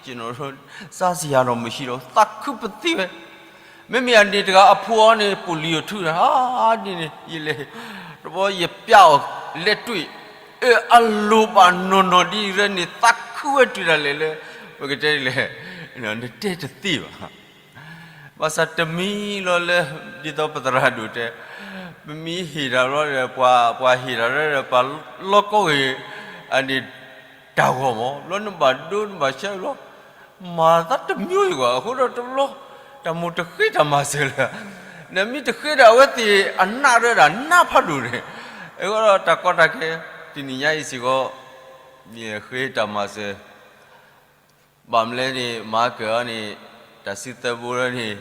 ကျွန်တော်တို့ စားစရာတော့မရှိတော့ဘူး, သးခုပသ့ဝဲ မ့မ့ၢ်အန့ၣ်တဂၤအဖိအီၤန့ၣ် ပိုလံၤအီၤထူတၢ်, အဒ်န့ၣ် ယလဲၤ, တဘျီယပျးအီၤလဲၤတွံၢ်, အၢ အလိၣ်ဘၣ်နီၢ်နီၢ်ဒ်အံၤန့ၣ် သးခုဝဲတုၤဒၣ်လဲာ်လၢ ပကတဲဒ်လဲၣ်, နတဲတသ့ဘၣ်. ဘၣ်ဆၣ်တမံၤလီၤလၢ ဒ်သိးပသရၣ်ဒိၣ်တဲ, ပမ့ၢ်ဟ့ၣ်တၢ်ဘျီဒီး ပှၤ, ပှၤဟ့ၣ်တၢ်လီၤဒီး ပှၤလီၢ်ကီၢ်ဂ့ၤ အန့ၣ် တၢ်ဂီၤမး, ဘျီနဘၣ်ဒိနဘၣ်ဆၢဘျီ မၤသးတမံၤအံၤကွၢ်, အဃိဒီးတဘျီ တၢ်မိၣ်တဃ့တၢ်မၤစၢၤလၢ, နမ့ၢ်တဃ့ဒီးအဝဲသ့ၣ်အနၢ်ရၢဒၣ်နၢ်ဖးဒိၣ်န့ၣ်, အဃိဒီးတၢ်ကီတၢ်ခဲ တနံၤညါအံၤစ့ၢ်ကီး ယဃ့တၢ်မၤစၢၤ ဘၣ်မနုၤလဲၣ်န့ၣ် မၤကၢၤအီၤန့ၣ် တၢ်စုသၢဘိလၢန့ၣ်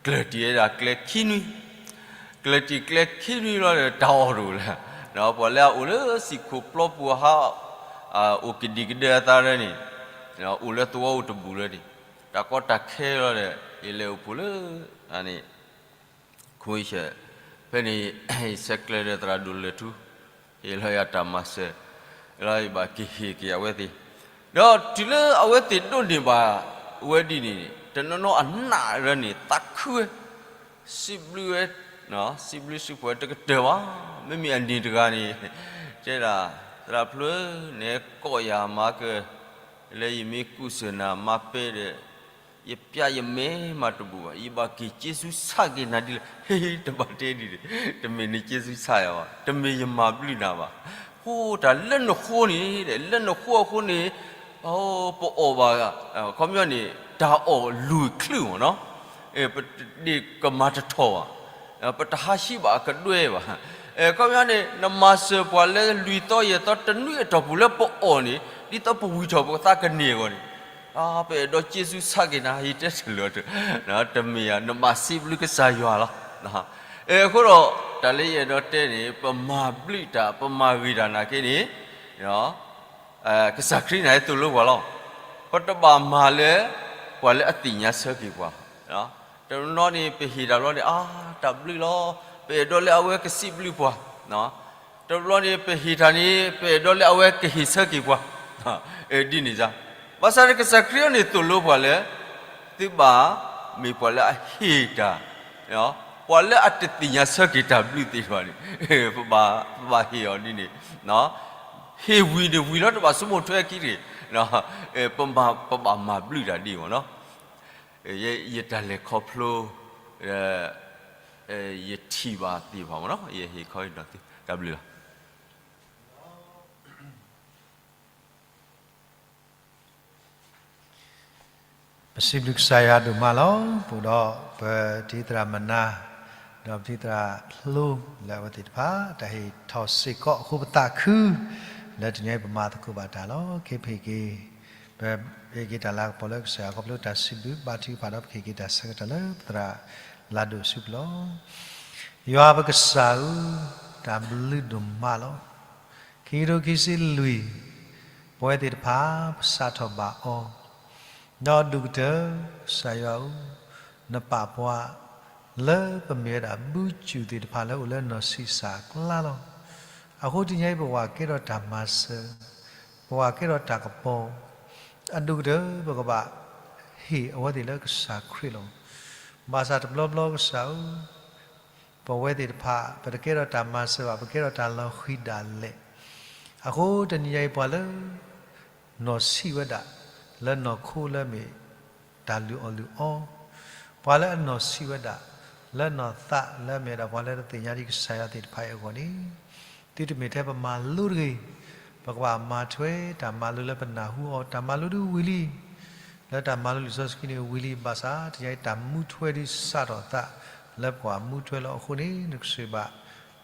ကျၢၤတံၢ်ဝဲဒၣ်ကျဲခံနွံ, ကျၢၤတံၢ်ကျဲခံနွံလီၤဒီး တၢ်အီၣ်တအိၣ်လၢၤ, ပှၤလၢအအိၣ်လၢစံာ်ခိၣ်ပျီပူၤအဟး, အိၣ်ကဒံကဒၢအသးလၢန့ၣ်, အိၣ်လၢသဝီအိၣ်တဘူၣ်လၢန့ၣ်, တၢ်ကီတၢ်ခဲလီၤဒီး ယလဲၤအိၣ်ဖှိၣ်လၢ အန့ၣ် ခိၣ်ဆဲး, ဖဲန့ၣ် ယဆဲးကျၢဒီးသရၣ်ဒိၣ်လၢာ်ထူ, ဟ့ၣ်လီၤယၤတၢ်မၤစၢၤ, လီၤယဘၣ်က့ၤဟ့ၣ်က့ၤအဝဲသ့ၣ်, ဒီးတုၤလၢအဝဲသ့ၣ်ဒိးန့ၢ်ဘၣ်ဝဲဒ်န့ၣ်န့ၣ် တနီၤနီၤအနၢ်ရၢန့ၣ် သးခုဝဲ, စံးဘျုးဝဲ, စံးဘျုးစံးဖှိၣ်ဝဲတကတၢၢ်ဘၣ်, မ့မ့ၢ်အန့ၣ်တဂၤန့ၣ် တဲဒၣ်, သရၣ်ဖျၢၣ်, နကိးယၤမၤကၢၤ, လၢယမ့ၢ်ကူစၢၢ်နၤမၤပဲဒီး ယပျးယမဲမးတဘူၣ်ဘၣ်, ယဘၣ်က့ၤက့ၤဆူဆၣ်က့ၤနၤဒ်လဲၣ်, ဟ့ တဘၣ်တဲဒ်န့ၣ်, တမ့ၢ်နက့ၤဆူဆၣ်ယၤဘၣ်, တမ့ၢ်ယမၤဘျုးနၤဘၣ်, ဃိတၢ်လၢနဃိန့ၣ်, လၢနဃိအဃိန့ၣ်, ပအီၣ်ဘၣ်, ခီပညီန့ၣ် တၢ်အီၣ်လွံၢ်ချုးမ့ၢ်နီၤ, ပတဒ့ၣ်ကမၤတထီၣ်ဘၣ်, ပတဟးဆှံဘၣ်အကဒွဲဘၣ်, ခီပညီန့ၣ် နမၤစၢၤပှၤလၢလွံၢ်သီယဲၢ်သီတနွံအတီၢ်ပူၤလၢပအီၣ်န့ၣ် ဒ်သိးပဝံၤထီၣ်ပသးကန့ၢ်အဂီၢ်န့ၣ်, ပအဲၣ်ဒိးက့ၤဆူဆၣ်က့ၤနၤ ယတဲတၢ်လၢာ်, တမ့ၢ်ဧါ, နဘၣ်စံးဘျုးကစၢ်ယွၤလီၤ. အဃိဒီး တၢ်လၢယအဲၣ်ဒိးတဲန့ၣ် ပမၤဘျုးတၢ် ပမၤဂ့ၤတၢ်နာ်က့န့ၣ် ကစၢ်ခရံာ်န့ၣ်သိၣ်လိပှၤလီၤ. ပတဘၣ်မၤလၢ ပှၤလၢအသ့ၣ်ညါဆၢက့ၤပှၤ, တနီၤန့ၣ် ပဟ့ၣ်တၢ်ဘျီန့ၣ် အါ တၢ်ဘျုးလီၤ, ပအဲၣ်ဒိးလၢအဝဲကစံးဘျုးပှၤ, တဘျီန့ၣ် ပဟ့ၣ်တၢ်န့ၣ် ပအဲၣ်ဒိးလၢအဝဲကဟ့ၣ်ဆၢက့ၤပှၤ, ဒ်န့ၣ်စ့ၢ်, ဘၣ်ဆၣ်န့ၣ် ကစၢ်ခရံာ်အံၤန့ၣ်သိၣ်လိပှၤလၢ သုဘၣ်မ့ၢ်ပှၤလၢအဟ့ၣ်တၢ်, ပှၤလၢအတသ့ၣ်ညါဆၢက့ၤတၢ်ဘျုးသ့ၣ်တဖၣ်န့ၣ် ပဘၣ်ဟ့ၣ်အီၤဒ်န့ၣ်, ဟ့ၣ်ဝံၤန့ၣ်ဝံၤလီၤ တဘၣ်ဆိကမိၣ်ထွဲခံတဂ့ၤ, ပဘၣ်မၤဘျုးတၢ်ဒ်အံၤမ့ၢ်နီၤ, ယတၢ်လဲၤခီဖျိ ယထံၣ်ဘၣ်သ့ၣ်တဖၣ်မ့ၢ်နီၤ ယဟ့ၣ်ခီဟ့ၣ်နီၤသု တၢ်ဘျုးလီၤ. ပစံးဘျုးကစၢ်ယွၤဒိၣ်မးလီၤ. ပအိၣ်ဒီးပတံၤသရၣ်မနၤ, ဒီးပတံၤသရၣ်ဖျိလၢအဝဲသ့ၣ်တဖၣ် တၢ်ဟ့ၣ်ထီၣ်စ့ၢ်ကီးအဃိ ပသးခု လၢတနံၤအံၤပမၤသကိးဘၣ်တၢ်လီၤ. ခဲအံၤပဟ့ၣ်က့ၤ, ပဟ့ၣ်က့ၤတၢ်လၤကပီၤလၢကစၢ်ယွၤခီဖျိတၢ်စံးဘျုးဘါထုကဖၣ်ဒီး ပကဟ့ၣ်က့ၤတၢ်ဆၢကတီၢ်လၢပသရၣ်လၤဒိၣ်အစုပူၤလီၤ. ယွၤပကစၢ်ဧၢ, တၢ်ဘျုးဒိၣ်မးလီၤ. ခံကထိခံဆံလွံၢ်, ပဝဲသ့ၣ်တဖၣ် ပစးထီၣ်ဘၣ်အီၤ, ဒီးဒိၣ်ကတၢၢ် ကစၢ်ယွၤဧၢ, နပာ်ပှၤ လၢပမ့ၢ်ဝဲဒၣ်ဘုကၠူၣ်သ့ၣ်တဖၣ်လၢအိၣ်လၢနီၢ်ဆံးစၢ်အကျါလီၤ. အဃိတနံၤအံၤ ပဝၤကဲထီၣ်တၢ်မၤစၢၤ, ပဝၤကဲထီၣ်တၢ်ကပီၤ, အဒိၣ်ကတၢၢ် ပကဘၣ်ဟ့ၣ်အဝဲသ့ၣ်လၢကစၢ်ခရံာ်လီၤ. ဘၣ်ဆၣ်တဘျီဘျီကစၢ်ဧၢ, ပဝဲသ့ၣ်တဖၣ် ပတကဲထီၣ်တၢ်မၤစၢၤဘၣ်, ပကဲထီၣ်တၢ်လီၤဃံၤဒၣ်လဲာ်. အဃိတနံၤညါအံၤ ပှၤလၢ နီၢ်ဆံးဝဲဒၣ် လၢနီၢ်ခိလၢမ့ၢ်တၢ်လုၢ်အီၣ်လုၢ်အီ, ပှၤလၢအနီၢ်ဆံးဝဲဒၣ် လၢနီၢ်သးလၢမ့ၢ်ဝဲဒၣ်ပှၤလၢတသ့ၣ်ညါဒံးကစၢ်ယွၤသ့ၣ်တဖၣ်အံၤအဂီၢ်န့ၣ်, သုတမ့ၢ်ထဲပမၤလိတဂ့ၤ, ပကဘၣ်မၤထွဲတၢ်မၤလိလၢပနၢ်ဟူအီၤ, တၢ်မၤလိဒ်ဝံၤလံ လၢတၢ်မၤလိလံာ်စီဆှံန့ၣ်ဝံၤလံ, ဘၣ်ဆၣ်တနံၤညါအံၤ တၢ်မူထွဲဒ်စးထီၣ်သး လၢပှၤမူထွဲလီၤ. အဃိန့ၣ် နကစၢ်ဘၣ်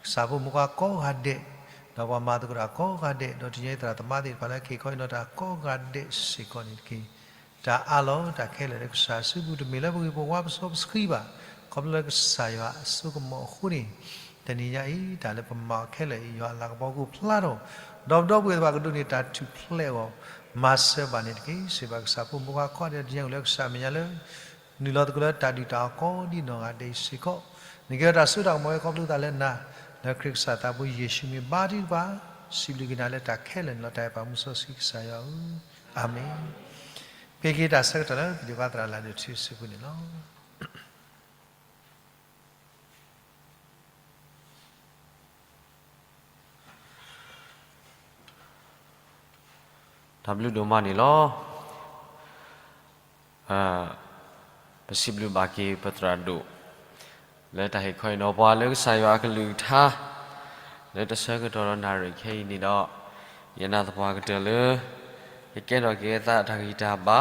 ကစၢ်ဖိမုၣ်ခွါကိးဂၤဒဲး, ဒီးပှၤမၤသကိးတၢ်ကိးဂၤဒဲး, ဒီးတနံၤညါအံၤသရၣ်သမါသ့ၣ်တဖၣ်လၢကဟ့ၣ်ခီဟ့ၣ်နီၤတၢ်ကိးဂၤဒဲးစ့ၢ်ကီးန့ၣ်တက့ၢ်. တၢ်အးလီၤတၢ်ခဲလၢာ်လၢကစၢ်စုပူၤ တမ့ၢ်လၢပဂ့ၤပဝါပစီပဆှံဘၣ်, ခီဖျိလၢကစၢ်ယွၤအစိကမီၤအဃိန့ၣ်, တနံၤညါအံၤ တၢ်လၢပမၤအီၤခဲလၢာ်အံၤ ယွၤအလၤကပီၤကအိၣ်ဖျါထီၣ်, ဒီးပဒီပုၢ်ဝဲၢ်သ့ၣ်တဖၣ်ကဒိးန့ၢ်တၢ်ထူၣ်ဖျဲးအဂီၢ်, မၤစၢၤဘၣ်န့ၣ်တက့ၢ်. စံးဘၣ်ကစၢ်ဖိမုၣ်ခွါကိးဂၤဒဲး တနံၤညါအံၤလၢကစၢ်အမဲာ်ညါလၢ နုာ်လီၤသကိးလၢတၢ်ဒုၣ်တၢ်အီၣ်ကိးဒ်နီၢ်ဂၤဒဲးအံၤစ့ၢ်ကီး, နကဲထီၣ်တၢ်စိတၢ်ကမီၤဝဲခီဖျိသးလၢနၤ, လၢခရံာ်ကစၢ်သးဘိယ့ၣ်ၡူးမံၤဘါထုကဖၣ်, စံးဘျုးက့ၤနၤလၢတၢ်ခဲလၢာ်န့ၣ်လီၤ. တၢ်အဲၣ်ပာ်မူစီဆှံကစၢ်ယွၤဧၢ, အၤမ့ၣ်. ပဟ့ၣ်က့ၤတၢ်ဆၢကတီၢ်လၢပဒိၣ်ခွါသရၣ်လၤဒိၣ်ထူအစုပူၤန့ၣ်လီၤ. တၢ်ဘျုးဒိၣ်မးန့ၣ်လီၤ. ပစံးဘျုးဘၣ်က့ၤပသရၣ်ဒိၣ် လၢတၢ်ဟ့ၣ်ခီဟ့ၣ်နီၤပှၤလၢကစၢ်ယွၤအကလုၢ်ကထါ လၢတၢ်ဆၢကတီၢ်ဒီးနၣ်ရံၣ်ခဲအံၤန့ၣ်ဒီး, ယနာ်သပှၢ်ကတၢၢ်လၢ ယကဲထီၣ်က့ၤအသးတၢ်ဂံၢ်တၢ်ဘါ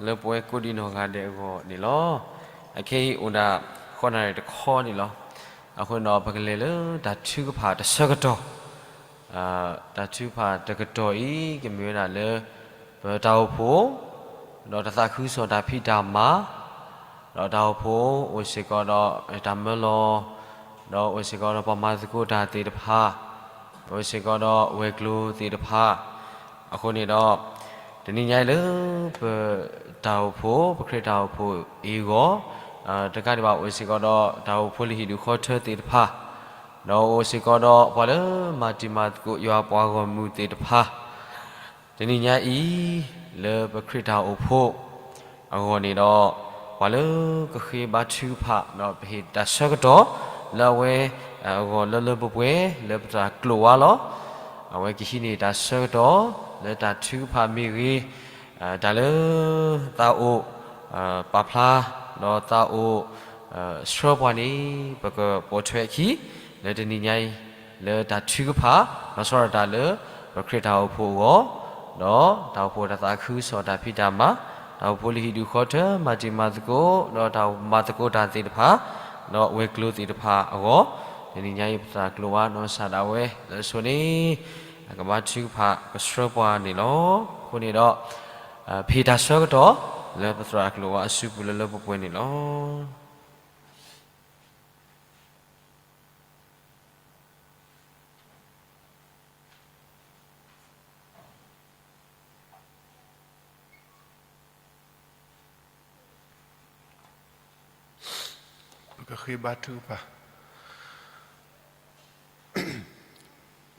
လၢပဝဲကိးဒံးနီၢ်ဂၤဒဲးအဂီၢ်န့ၣ်လီၤ. အခဲအံၤအိၣ်ဒၣ်ဃိးနၣ်ရံၣ်တခီန့ၣ်လီၤ. အဃိန့ၣ်ဒီး ပကလဲၤလၢတၢ်ထုကဖၣ်တဆၢကတီၢ် တၢ်ထုကဖၣ်တကတီၢ်အံၤ ကမ့ၢ်ဝဲဒၣ်လၢ ပတၢ်အိၣ်ဖှိၣ်, ဒီးတၢ်သးခုကစီၣ်တၢ်ဖံးတၢ်မၤ, ဒီးတၢ်အိၣ်ဖှိၣ်အိၣ်စ့ၢ်ကီးဒီးတၢ်မၢလီၤ, ဒီးအိၣ်စ့ၢ်ကီးဒီးပှၤမၤသကိးတၢ်သ့ၣ်တဖၣ်, အိၣ်စ့ၢ်ကီးဒီးဝဲၤကျိၤသ့ၣ်တဖၣ်, အဃိန့ၣ်ဒီး တနံၤညါအံၤလၢပတၢ်အိၣ်ဖှိၣ် ပခရံာ်တၢ်အိၣ်ဖှိၣ်အံၤအဂီၢ်, တကးဒံးဘၣ် အိၣ်စ့ၢ်ကီးဒီးတၢ်အိၣ်ဖှိၣ်လၢဟံၣ်ဒူၣ်ဃီထၢသ့ၣ်တဖၣ်, ဒီးအိၣ်စ့ၢ်ကီးဒီးပှၤလၢမၤတံၤမၤသကိးယွၤပှၤဂီၢ်မုၢ်သ့ၣ်တဖၣ်, တနံၤညါအံၤ လၢပခရံာ်တၢ်အိၣ်ဖှိၣ်အဂီၢ်န့ၣ်ဒီး, ပှၤလၢကဃ့ဘါထုကဖၣ် ဒီးပဟ့ၣ်တၢ်ဆၢကတီၢ် လၢအဝဲအဂီၢ်လၢလၢပှဲၤပှဲၤ လၢပသရၣ်ကျိာ်ဝါလီၤ. အဝဲကဟံးန့ၢ်တၢ်ဆၢကတီၢ် လၢတၢ်ထုကဖၣ်မ့ၢ်ဂ့ၤ, တၢ်လၢသးအိၣ်ပာ်ဖျါ ဒီးသးအိၣ်ဆှၢပှၤန့ၣ် ပကပိာ်ထွဲအခံ လၢတနံၤညါအံၤ လၢတၢ်ထုကဖၣ် လီၤဆီဒၣ်တၢ်လၢ ပခရံာ်တၢ်အိၣ်ဖှိၣ်အဂီၢ်, ဒီးတၢ်အိၣ်ဖှိၣ်တၢ်သးခုကစီၣ်တၢ်ဖံးတၢ်မၤ, တၢ်အိၣ်ဖှိၣ်လၢဟံၣ်ဒူၣ်ဃီထၢ မၤတံၤမၤသကိး ဒီးတၢ်မၤသကိးတၢ်သ့ၣ်တဖၣ်, ဒီးဝဲၤကျိၤသ့ၣ်တဖၣ်အဂီၢ်, တနံၤညါအံၤပသရၣ်ကျိာ်ဝါနီၢ်ကစၢ်ဒၣ်ဝဲ လၢအဆိန့ၣ် အကဘါထုကဖၣ်ကဆှၢပှၤန့ၣ်လီၤ. အဃိန့ၣ်ဒီး ပဟ့ၣ်တၢ်ဆၢကတီၢ် လၢပသရၣ်ကျိာ်ဝါအစုပူၤလၢလၢပှဲၤပှဲၤန့ၣ်လီၤ. ပကဃ့ဘါထုကဖၣ်.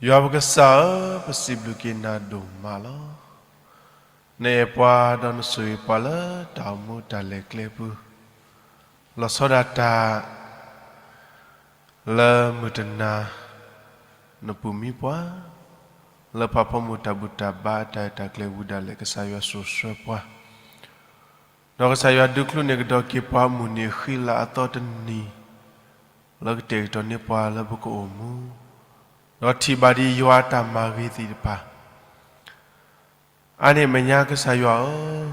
ယွၤပကစၢ်ဧၢ, ပစံးဘျုးက့ၤနၤဒိၣ်မးလီၤ. နအဲၣ်ပှၤဒီးနဆိၣ်ဂ့ၤပှၤလၢတၢ်အိၣ်မူတၢ်လဲၤကျဲပူၤ, လီၤဆီဒၣ်တၢ် လၢမုၢ်တနၤ နပူၤမံပှၤ လၢပှၤဖီမုၢ်တၢ်ဘူၣ်တၢ်ဘါအတၢ်ရဲၣ်တၢ်ကျဲၤဝံၤဒၣ်လဲာ် ကစၢ်ယွၤစိာ်ဆှၢပှၤ, ဒီးကစၢ်ယွၤဒုးချိၣ်န့ၢ်ကဒီးက့ၤပှၤမုၢ်နံၤဃံလၤအသီတနံၤ လၢကတဲာ်ကတီၤန့ၢ်ပှၤလၢပကအိၣ်မူ, ဒီးထံၣ်ဘၣ်ဒံးယွၤအတၢ်မၤဂ့ၤသ့ၣ်တဖၣ် အါန့ၢ်မဲာ်ညါကစၢ်ယွၤဧၢ,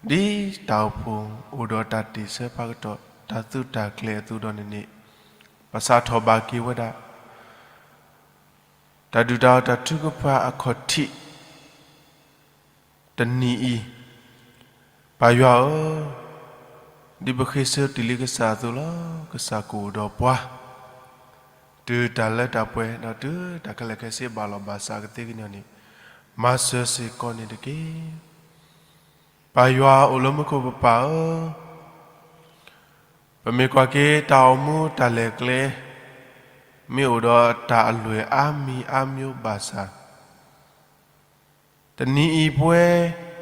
ဒ်တၢ်အိၣ်ဖှိၣ်အိၣ်ဒီးတၢ်တ့ၢ်ဆၢဖးကတီၢ် တၢ်သုးတၢ်ကျဲၤအသိးဒီးန့ၣ်န့ၣ်, ပစးထီၣ်ဘၣ်က့ၤဝဲဒၣ် တၢ်ဒုၣ်တၢ်အီၣ်တၢ်ထုကဖၣ်အခီၣ်ထံး တနံၤအံၤ, ပၢ်ယွၤဧၢ, ဒ်ပဃ့ဆၢတ့ၢ်လံကစၢ်အသိးလီၤ. ကစၢ်ကအိၣ်ဒီးပှၤ တုၤတၢ်လၢတၢ်ပှဲၤ ဒီးတုၤတၢ်ခဲလၢာ်ခဲဆ့ဘၣ်လီၤဘၣ်စးကသ့ကညါန့ၣ်, မၤစၢၤစ့ၢ်ကီးန့ၣ်တက့ၢ်. ပၢ်ယွၤအိၣ်လၢမူခိၣ်ပပၢ်ဧၢ, ပမ့ၢ်ကွၢ်က့ၤတၢ်အိၣ်မူတၢ်လဲၤကျဲ မ့ၢ်အိၣ်ဒီးတၢ်အလွဲၢ်အါမံၤအါမံၤဘၣ်ဆၣ် တနံၤအံၤပဝဲ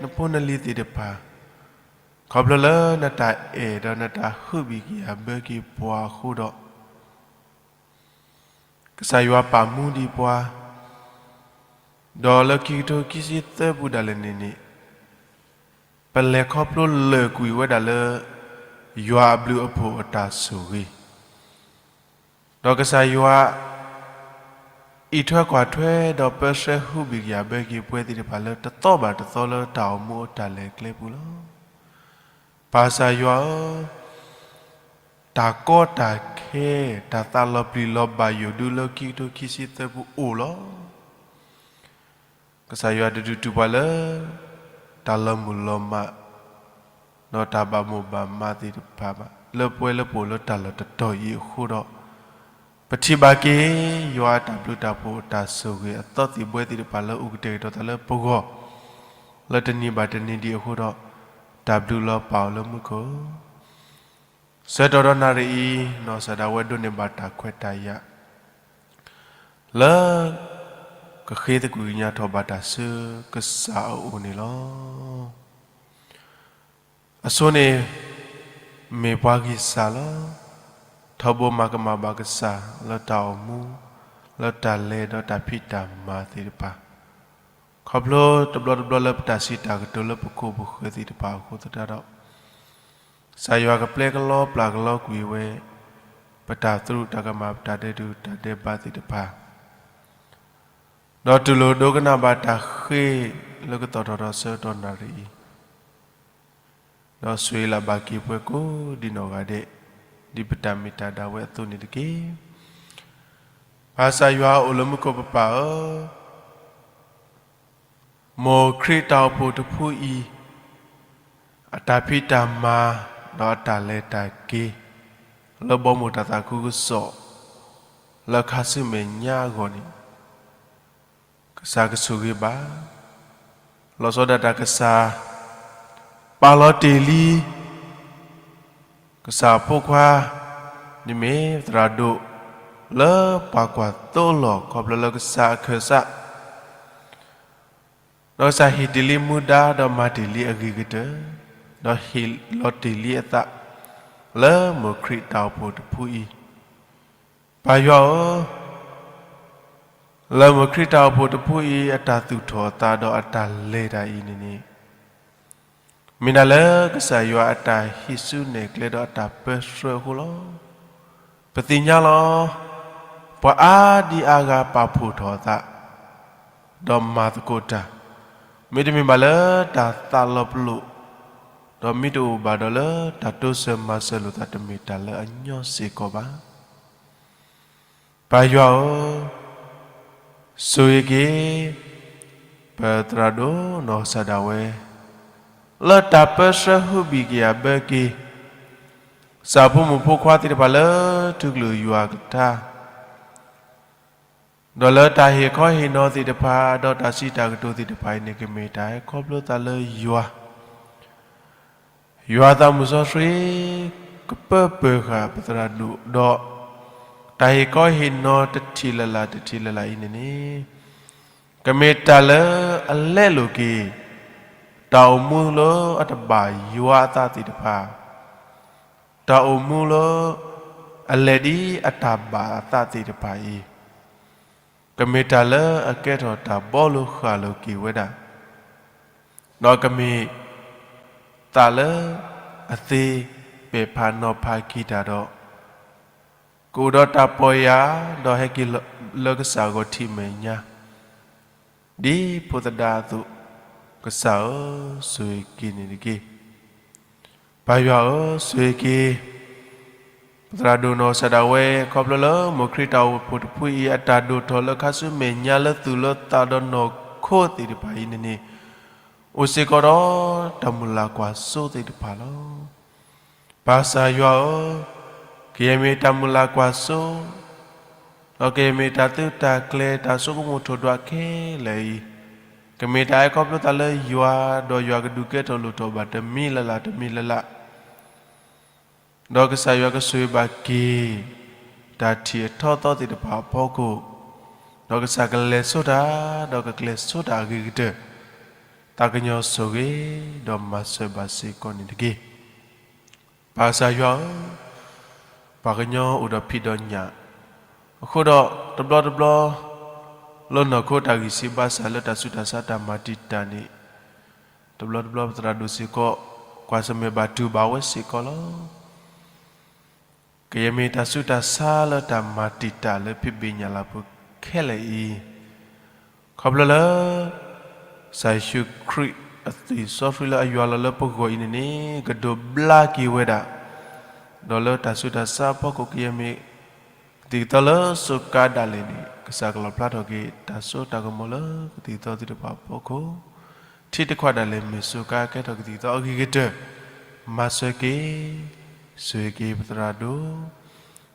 နဖိနလံၤသ့ၣ်တဖၣ် ခီဖျိလၢနတၢ်အဲၣ်ဒီးနတၢ်ဟုၣ်ဘံၣ်က့ၤအဘၢက့ၤပှၤအဃိဒီး ကစၢ်ယွၤပာ်မူဒံးပှၤ, ဒီးလၢခံကထိခံဆံသၢပူၤဒၣ်လဲာ်န့ၣ်န့ၣ်, ပလဲၤခီဖျိလၢာ်ကွံာ်ဝဲဒၣ်လၢ ယွၤအဘျုးအဖှိၣ်အတၢ်ဆိၣ်ဂ့ၤ ဒီးကစၢ်ယွၤ အံးထွဲကွၢ်ထွဲ ဒီးပၢဆှၢဟုၣ်ဘံၣ်က့ၤအဘၢက့ၤပှဲၤသ့ၣ်တဖၣ်လၢတသီဘၣ်တသီလၢတၢ်အိၣ်မူအတၢ်လဲၤကျဲပူၤလီၤ. ပၢ်ကစၢ်ယွၤဧၢ, တၢ်ကီတၢ်ခဲ တၢ်သးလီၤပျံၤလီၤဘၣ်ယိၣ်ဒုလၢခံကထိခံဆံသၢပူၤအိၣ်လီၤ. ကစၢ်ယွၤတဒုးတုၤပှၤလၢ တၢ်လီၤမုၢ်လီၤမး ဒီးတၢ်ဘၣ်မိၣ်ဘၣ်မးသ့ၣ်တဖၣ်ဘၣ်, လၢပဝဲလၢပအိၣ်လၢတၢ်လီၢ်တတီၤအံၤအဃိဒီး, ပထံၣ်ဘၣ်က့ၤ ယွၤအတၢ်ဘျုးတၢ်ဖှိၣ်အတၢ်ဆိၣ်ဂ့ၤအသီသံၣ်ဘှဲသ့ၣ်တဖၣ်လၢအိၣ်ကတဲာ်ကတီၤသးလၢပဂီၢ် လၢတနံၤဘၣ်တနံၤဒံးအဃိဒီး, တၢ်ဘျုးလီၤပာ်အီၤလၢမူခိၣ် ဆၢကတီၢ်ဒီးနၣ်ရံၣ်အံၤ နီၢ်ကစၢ်ဒၣ်ဝဲဒိးန့ၢ်ဘၣ်တၢ်ခွဲးတၢ်ယာ် လၢ ကဃ့သကွံာ်ကညးထီၣ်ဘၣ်တၢ်ဆူကစၢ်အအိၣ်န့ၣ်လီၤ. အဆိန့ၣ် မ့ၢ်ပှၤဂံၢ်စၢ်လီၤ. ထီဘိမၤကမၣ်ဘၣ်ကစၢ်လၢတၢ်အိၣ်မူ, လၢတၢ်လဲၤဒီးတၢ်ဖံးတၢ်မၤသ့ၣ်တဖၣ်, ခီဖျိတဘျီတဘျီလၢပတၢ်စံးတၢ်ကတိၤလၢပခိၣ်ပဃၢၤသ့ၣ်တဖၣ်အဃိသတးဒီး, ကစၢ်ယွၤကပျဲကလီပျၢ်ကလီကွံာ်ဝဲ ပတၢ်သရူးတၢ်ကမၣ် ပတၢ်ဒဲးဒိၣ်တၢ်ဒဲးဘးသ့ၣ်တဖၣ် ဒီးတူၢ်လိာ်ဒိကနၣ်ဘၣ်တၢ်ဃ့လၢကသီၣ်ထီၣ်ဒီးဆၢကတီၢ်နၣ်ရံၣ်အံၤ, ဒီးဆိၣ်ဂ့ၤလၢ်ဘၣ်က့ၤပှၤကိးဒံနီၢ်ဂၤဒဲး, ဒ်ပတၢ်မ့ၢ်တၢ်ဒၣ်ဝဲအသိးန့ၣ်တက့ၢ်. ပၢ်ကစၢ်ယွၤအိၣ်လၢမူခိၣ်ပပၢ်ဧၢ, မိၢ်ခရံာ်တၢ်အိၣ်ဖှိၣ်တဖုအံၤ အတၢ်ဖံးတၢ်မၤ ဒီးအတၢ်လဲၤတၢ်က့ၤ လၢဘီမိၢ်တၢ်သးခုကစီၣ် လၢခါဆူမဲာ်ညါအဂီၢ်န့ၣ်, ကစၢ်ကဆိၣ်ဂ့ၤဘၣ်. လီၤဆီဒၣ်တၢ်ကစၢ် ပာ်လီၤတ့ၢ်လံ ကစၢ်အဖိခွါ ဒ်မ့ၢ်သရၣ်ဒိၣ် လၢပှၤကွၢ်သိလီၤ ခီဖျိလၢကစၢ်အခၢၣ်စး ဒီးကစၢ်ဟ့ၣ်တ့ၢ်လံမူဒါ ဒီးမၤတ့ၢ်လံအဂ့ၤကတၢၢ်, ဒီးဟ့ၣ်လီၤတ့ၢ်လံအသး လၢမိၢ်ခရံာ်တၢ်အိၣ်ဖှိၣ်တဖုအံၤ, ပၢ်ယွၤဧၢ, လၢမိၢ်ခရံာ်တၢ်အိၣ်ဖှိၣ်တဖုအံၤ အတၢ်သူၣ်ထီၣ်အသးဒီးအတၢ်လဲၤတၢ်အံၤန့ၣ်န့ၣ် မ့ၢ်ဒၣ်လၢကစၢ်ယွၤအတၢ်ဟံးစုနဲၣ်ကျဲဒီးအတၢ်ပၢဆှၢအဃိလီၤ. ပသ့ၣ်ညါလီၤ. ပှၤအါဒံအါဂၤပာ်ဖှိၣ်ထီၣ်အသး ဒီးမၤသကိးတၢ်, မ့တမ့ၢ်ဘၣ်လၢတၢ်သးလီၤပလိာ်, ဒီးမ့တအိၣ်ဘၣ်ဒီးလၢတၢ်တိစၢၤမၤစၢၤလိာ်သး တမ့ၢ်တၢ်လၢအညီစ့ၢ်ကီးဘၣ်. ပၢ်ယွၤဧၢ, ဆိၣ်ဂ့ၤက့ၤ ပသရၣ်ဒိၣ်နီၢ်ကစၢ်ဒၣ်ဝဲ လၢတၢ်ပၢဆှၢဟုၣ်ဘံၣ်က့ၤအဘၢက့ၤ ကစၢ်ဖိမုၣ်ဖိခွါသ့ၣ်တဖၣ်လၢထူကလုာ်ယွၤအကလုၢ်ကထါ ဒီးလၢတၢ်ဟ့ၣ်ခီဟ့ၣ်နီၤသ့ၣ်တဖၣ် ဒီးတၢ်စံးတၢ်ကတိၤသ့ၣ်တဖၣ်အံၤန့ၣ် ကမ့ၢ်တၢ်ဟဲခီဖျိသးလၢယွၤ, ယွၤသးမုၢ်စီဆှံ ကပၢပၢၢ်ဃာ်ပသရၣ်ဒိၣ်ဒီး တၢ်ဟ့ၣ်ခီဟ့ၣ်နီၤတထံၣ်လၢ်လၢ်တထံၣ်လၢ်လၢ်အံၤန့ၣ်န့ၣ် ကမ့ၢ်တၢ်လၢအလဲလိာ်က့ၤ တၢ်အိၣ်မူလၢအတဘၣ်ယွၤအသးသ့ၣ်တဖၣ်, တၢ်အိၣ်မူလၢ အလဲၤဒ်အတၢ်ဘၣ်အသးသ့ၣ်တဖၣ်အံၤ, ကမ့ၢ်တၢ်လၢအကဲထီၣ်တၢ်ဘီလိၤဃၣ်လိၤက့ၤဝဲဒၣ်, ဒီးကမ့ၢ်သးလၢအသ့ပဲာ်ဖးနီၤဖးက့ၤတၢ်ဒီး, ကအိၣ်ဒီးတၢ်ပီၢ်ယၢ်, ဒီးဟဲက့ၤလၢကစၢ်အဂီၢ်ထံၣ်မဲာ်ညါ, ဒ်ဖိသဒါအသိး, ကစၢ်ဧၢ, ဆိၣ်ဂ့ၤက့ၤန့ၣ်တက့ၢ်. ပၢ်ယွၤဧၢ, ဆိၣ်ဂ့ၤက့ၤ ပသရၣ်ဒိၣ်နီၢ်ကစၢ်ဒၣ်ဝဲ ခီဖျိလၢမိၢ်ခရံာ်တၢ်အိၣ်ဖှိၣ်တဖုအံၤ အတၢ်ဒိၣ်ထီၣ်လၢခါဆူမဲာ်ညါလၢသူၣ်လၢသးဒီးနီၢ်ခိသ့ၣ်တဖၣ်အံၤန့ၣ်န့ၣ်, အိၣ်စ့ၢ်ကီးဒီးတၢ်မုၢ်လၢ်ကွၢ်စိသ့ၣ်တဖၣ်လီၤ. ပၢ်ကစၢ်ယွၤဧၢ, ကယဲၢ်မ့ၢ်တၢ်မုၢ်လၢ်ကွၢ်စိ, ဒီးကယဲၢ်မ့ၢ်တၢ်သုးတၢ်ကျဲၤ တၢ်ဆိကမိၣ်ထိၣ်ဒွးခဲလၢာ်အံၤ, ကမ့ၢ်တၢ်အဲၣ်ခီဖျိသးလၢယွၤ, ဒီးယွၤကဒုးကဲထီၣ်လိၣ်ထီၣ်ဘၣ်တမံၤလၢ်လၢ်တမံၤလၢ်လၢ် ဒီးကစၢ်ယွၤကဆိၣ်ဂ့ၤဘၣ်က့ၤ တၢ်ထံၣ်အထီသီသ့ၣ်တဖၣ်အဖီခိၣ်, ဒီးကစၢ်ကလဲၤဆိတၢ်, ဒီးကကျဲၤဆိတၢ်အဂ့ၤကတၢၢ်, သးကညီၤဆိၣ်ဂ့ၤ, ဒီးမၤစၢၤဘၣ်စ့ၢ်ကီးန့ၣ်တက့ၢ်. ပၢ်ကစၢ်ယွၤဧၢ, ပှၤကညီအိၣ်ဒီးဖံးဒီးညၣ်, အဃိဒီးတဘျီတဘျီ လၢနီၢ်ခိတၢ်ဂံၢ်စၢ်ဘါစၢ်လၢတၢ်ဆူးတၢ်ဆါတၢ်မၤတံာ်တာ်န့ၣ်, တဘျီတဘျီပသရၣ်ဒိၣ်စ့ၢ်ကီး ကွၢ်ဆၢၣ်မဲာ်ဘၣ်တူၢ်ဘၣ်ဝဲစ့ၢ်ကီးလီၤ. ကယဲၢ်မ့ၢ်တၢ်ဆူးတၢ်ဆါလၢတၢ်မၤတံာ်တာ်လၢဖံးဘ့ၣ်ညၣ်လၤပူၤခဲလၢာ်အံၤ, ခီဖျိလၢ ကစၢ်ယ့ၣ်ၡူးခရံာ်အသွံၣ်စီဆှံလၢအယွၤလီၤလၢပဂီၢ်အံၤန့ၣ်န့ၣ် ကဒိးဘျါက့ၤဝဲဒၣ်, ဒီးလၢတၢ်ဆူးတၢ်ဆါအဖီခိၣ် ကယဲၢ်မ့ၢ် ကသံၣ်ကသီလၢစူးကါဒၣ်လဲာ်န့ၣ် ကစၢ်ကလီၣ်ဖျါထီၣ်က့ၤတၢ်စိတၢ်ကမီၤလၢကသံၣ်ကသီသ့ၣ်တဖၣ်အဖီခိၣ်, ထံတခွးဒၣ်လဲာ်မ့ၢ်စူးကါကဲထီၣ်ကသံၣ်ကသီအဂ့ၤကတၢၢ်, မၤစၢၤက့ၤ, ဆိၣ်ဂ့ၤက့ၤပသရၣ်ဒိၣ်,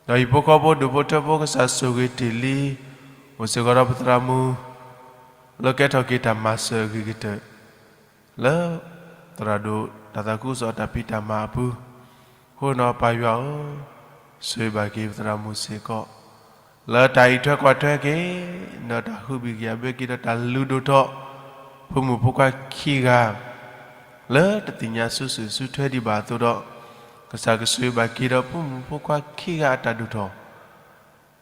ဒီးဟံၣ်ဖိဃီဖိဒူၣ်ဖိထၢဖိကစၢ်ဆိၣ်ဂ့ၤတ့ၢ်လံ, အိၣ်စ့ၢ်ကီးဒီးပသရၣ်မုၣ် လၢကဲထီၣ်က့ၤတၢ်မၤစၢၤအဂ့ၤကတၢၢ် လၢ သရၣ်ဒိၣ်တၢ်သးခုကစီၣ်အတၢ်ဖံးတၢ်မၤအပူၤ, အဃိဒီးပၢ်ယွၤဧၢ, ဆိၣ်ဂ့ၤဘၣ်က့ၤပသရၣ်မုၣ်စ့ၢ်ကီး, လၢတၢ်အံးထွဲကွၢ်ထွဲက့ၤ, ဒီးတၢ်ဟုဘံၣ်ကယာ်ဘၢက့ၤဒီးတၢ်လုၢ်ဒိၣ်ထီၣ်, ဖိမုၣ်ဖိခွါခံဂၤ လၢတသ့ၣ်ညါစုစ့ၣ်စုထွဲဒံးဘၣ်အသိးဒီး, ကစၢ်ကဆိၣ်ဂ့ၤဘၣ်က့ၤဒီးဖိမုၣ်ဖိခွါခံဂၤအတၢ်ဒိၣ်ထီၣ်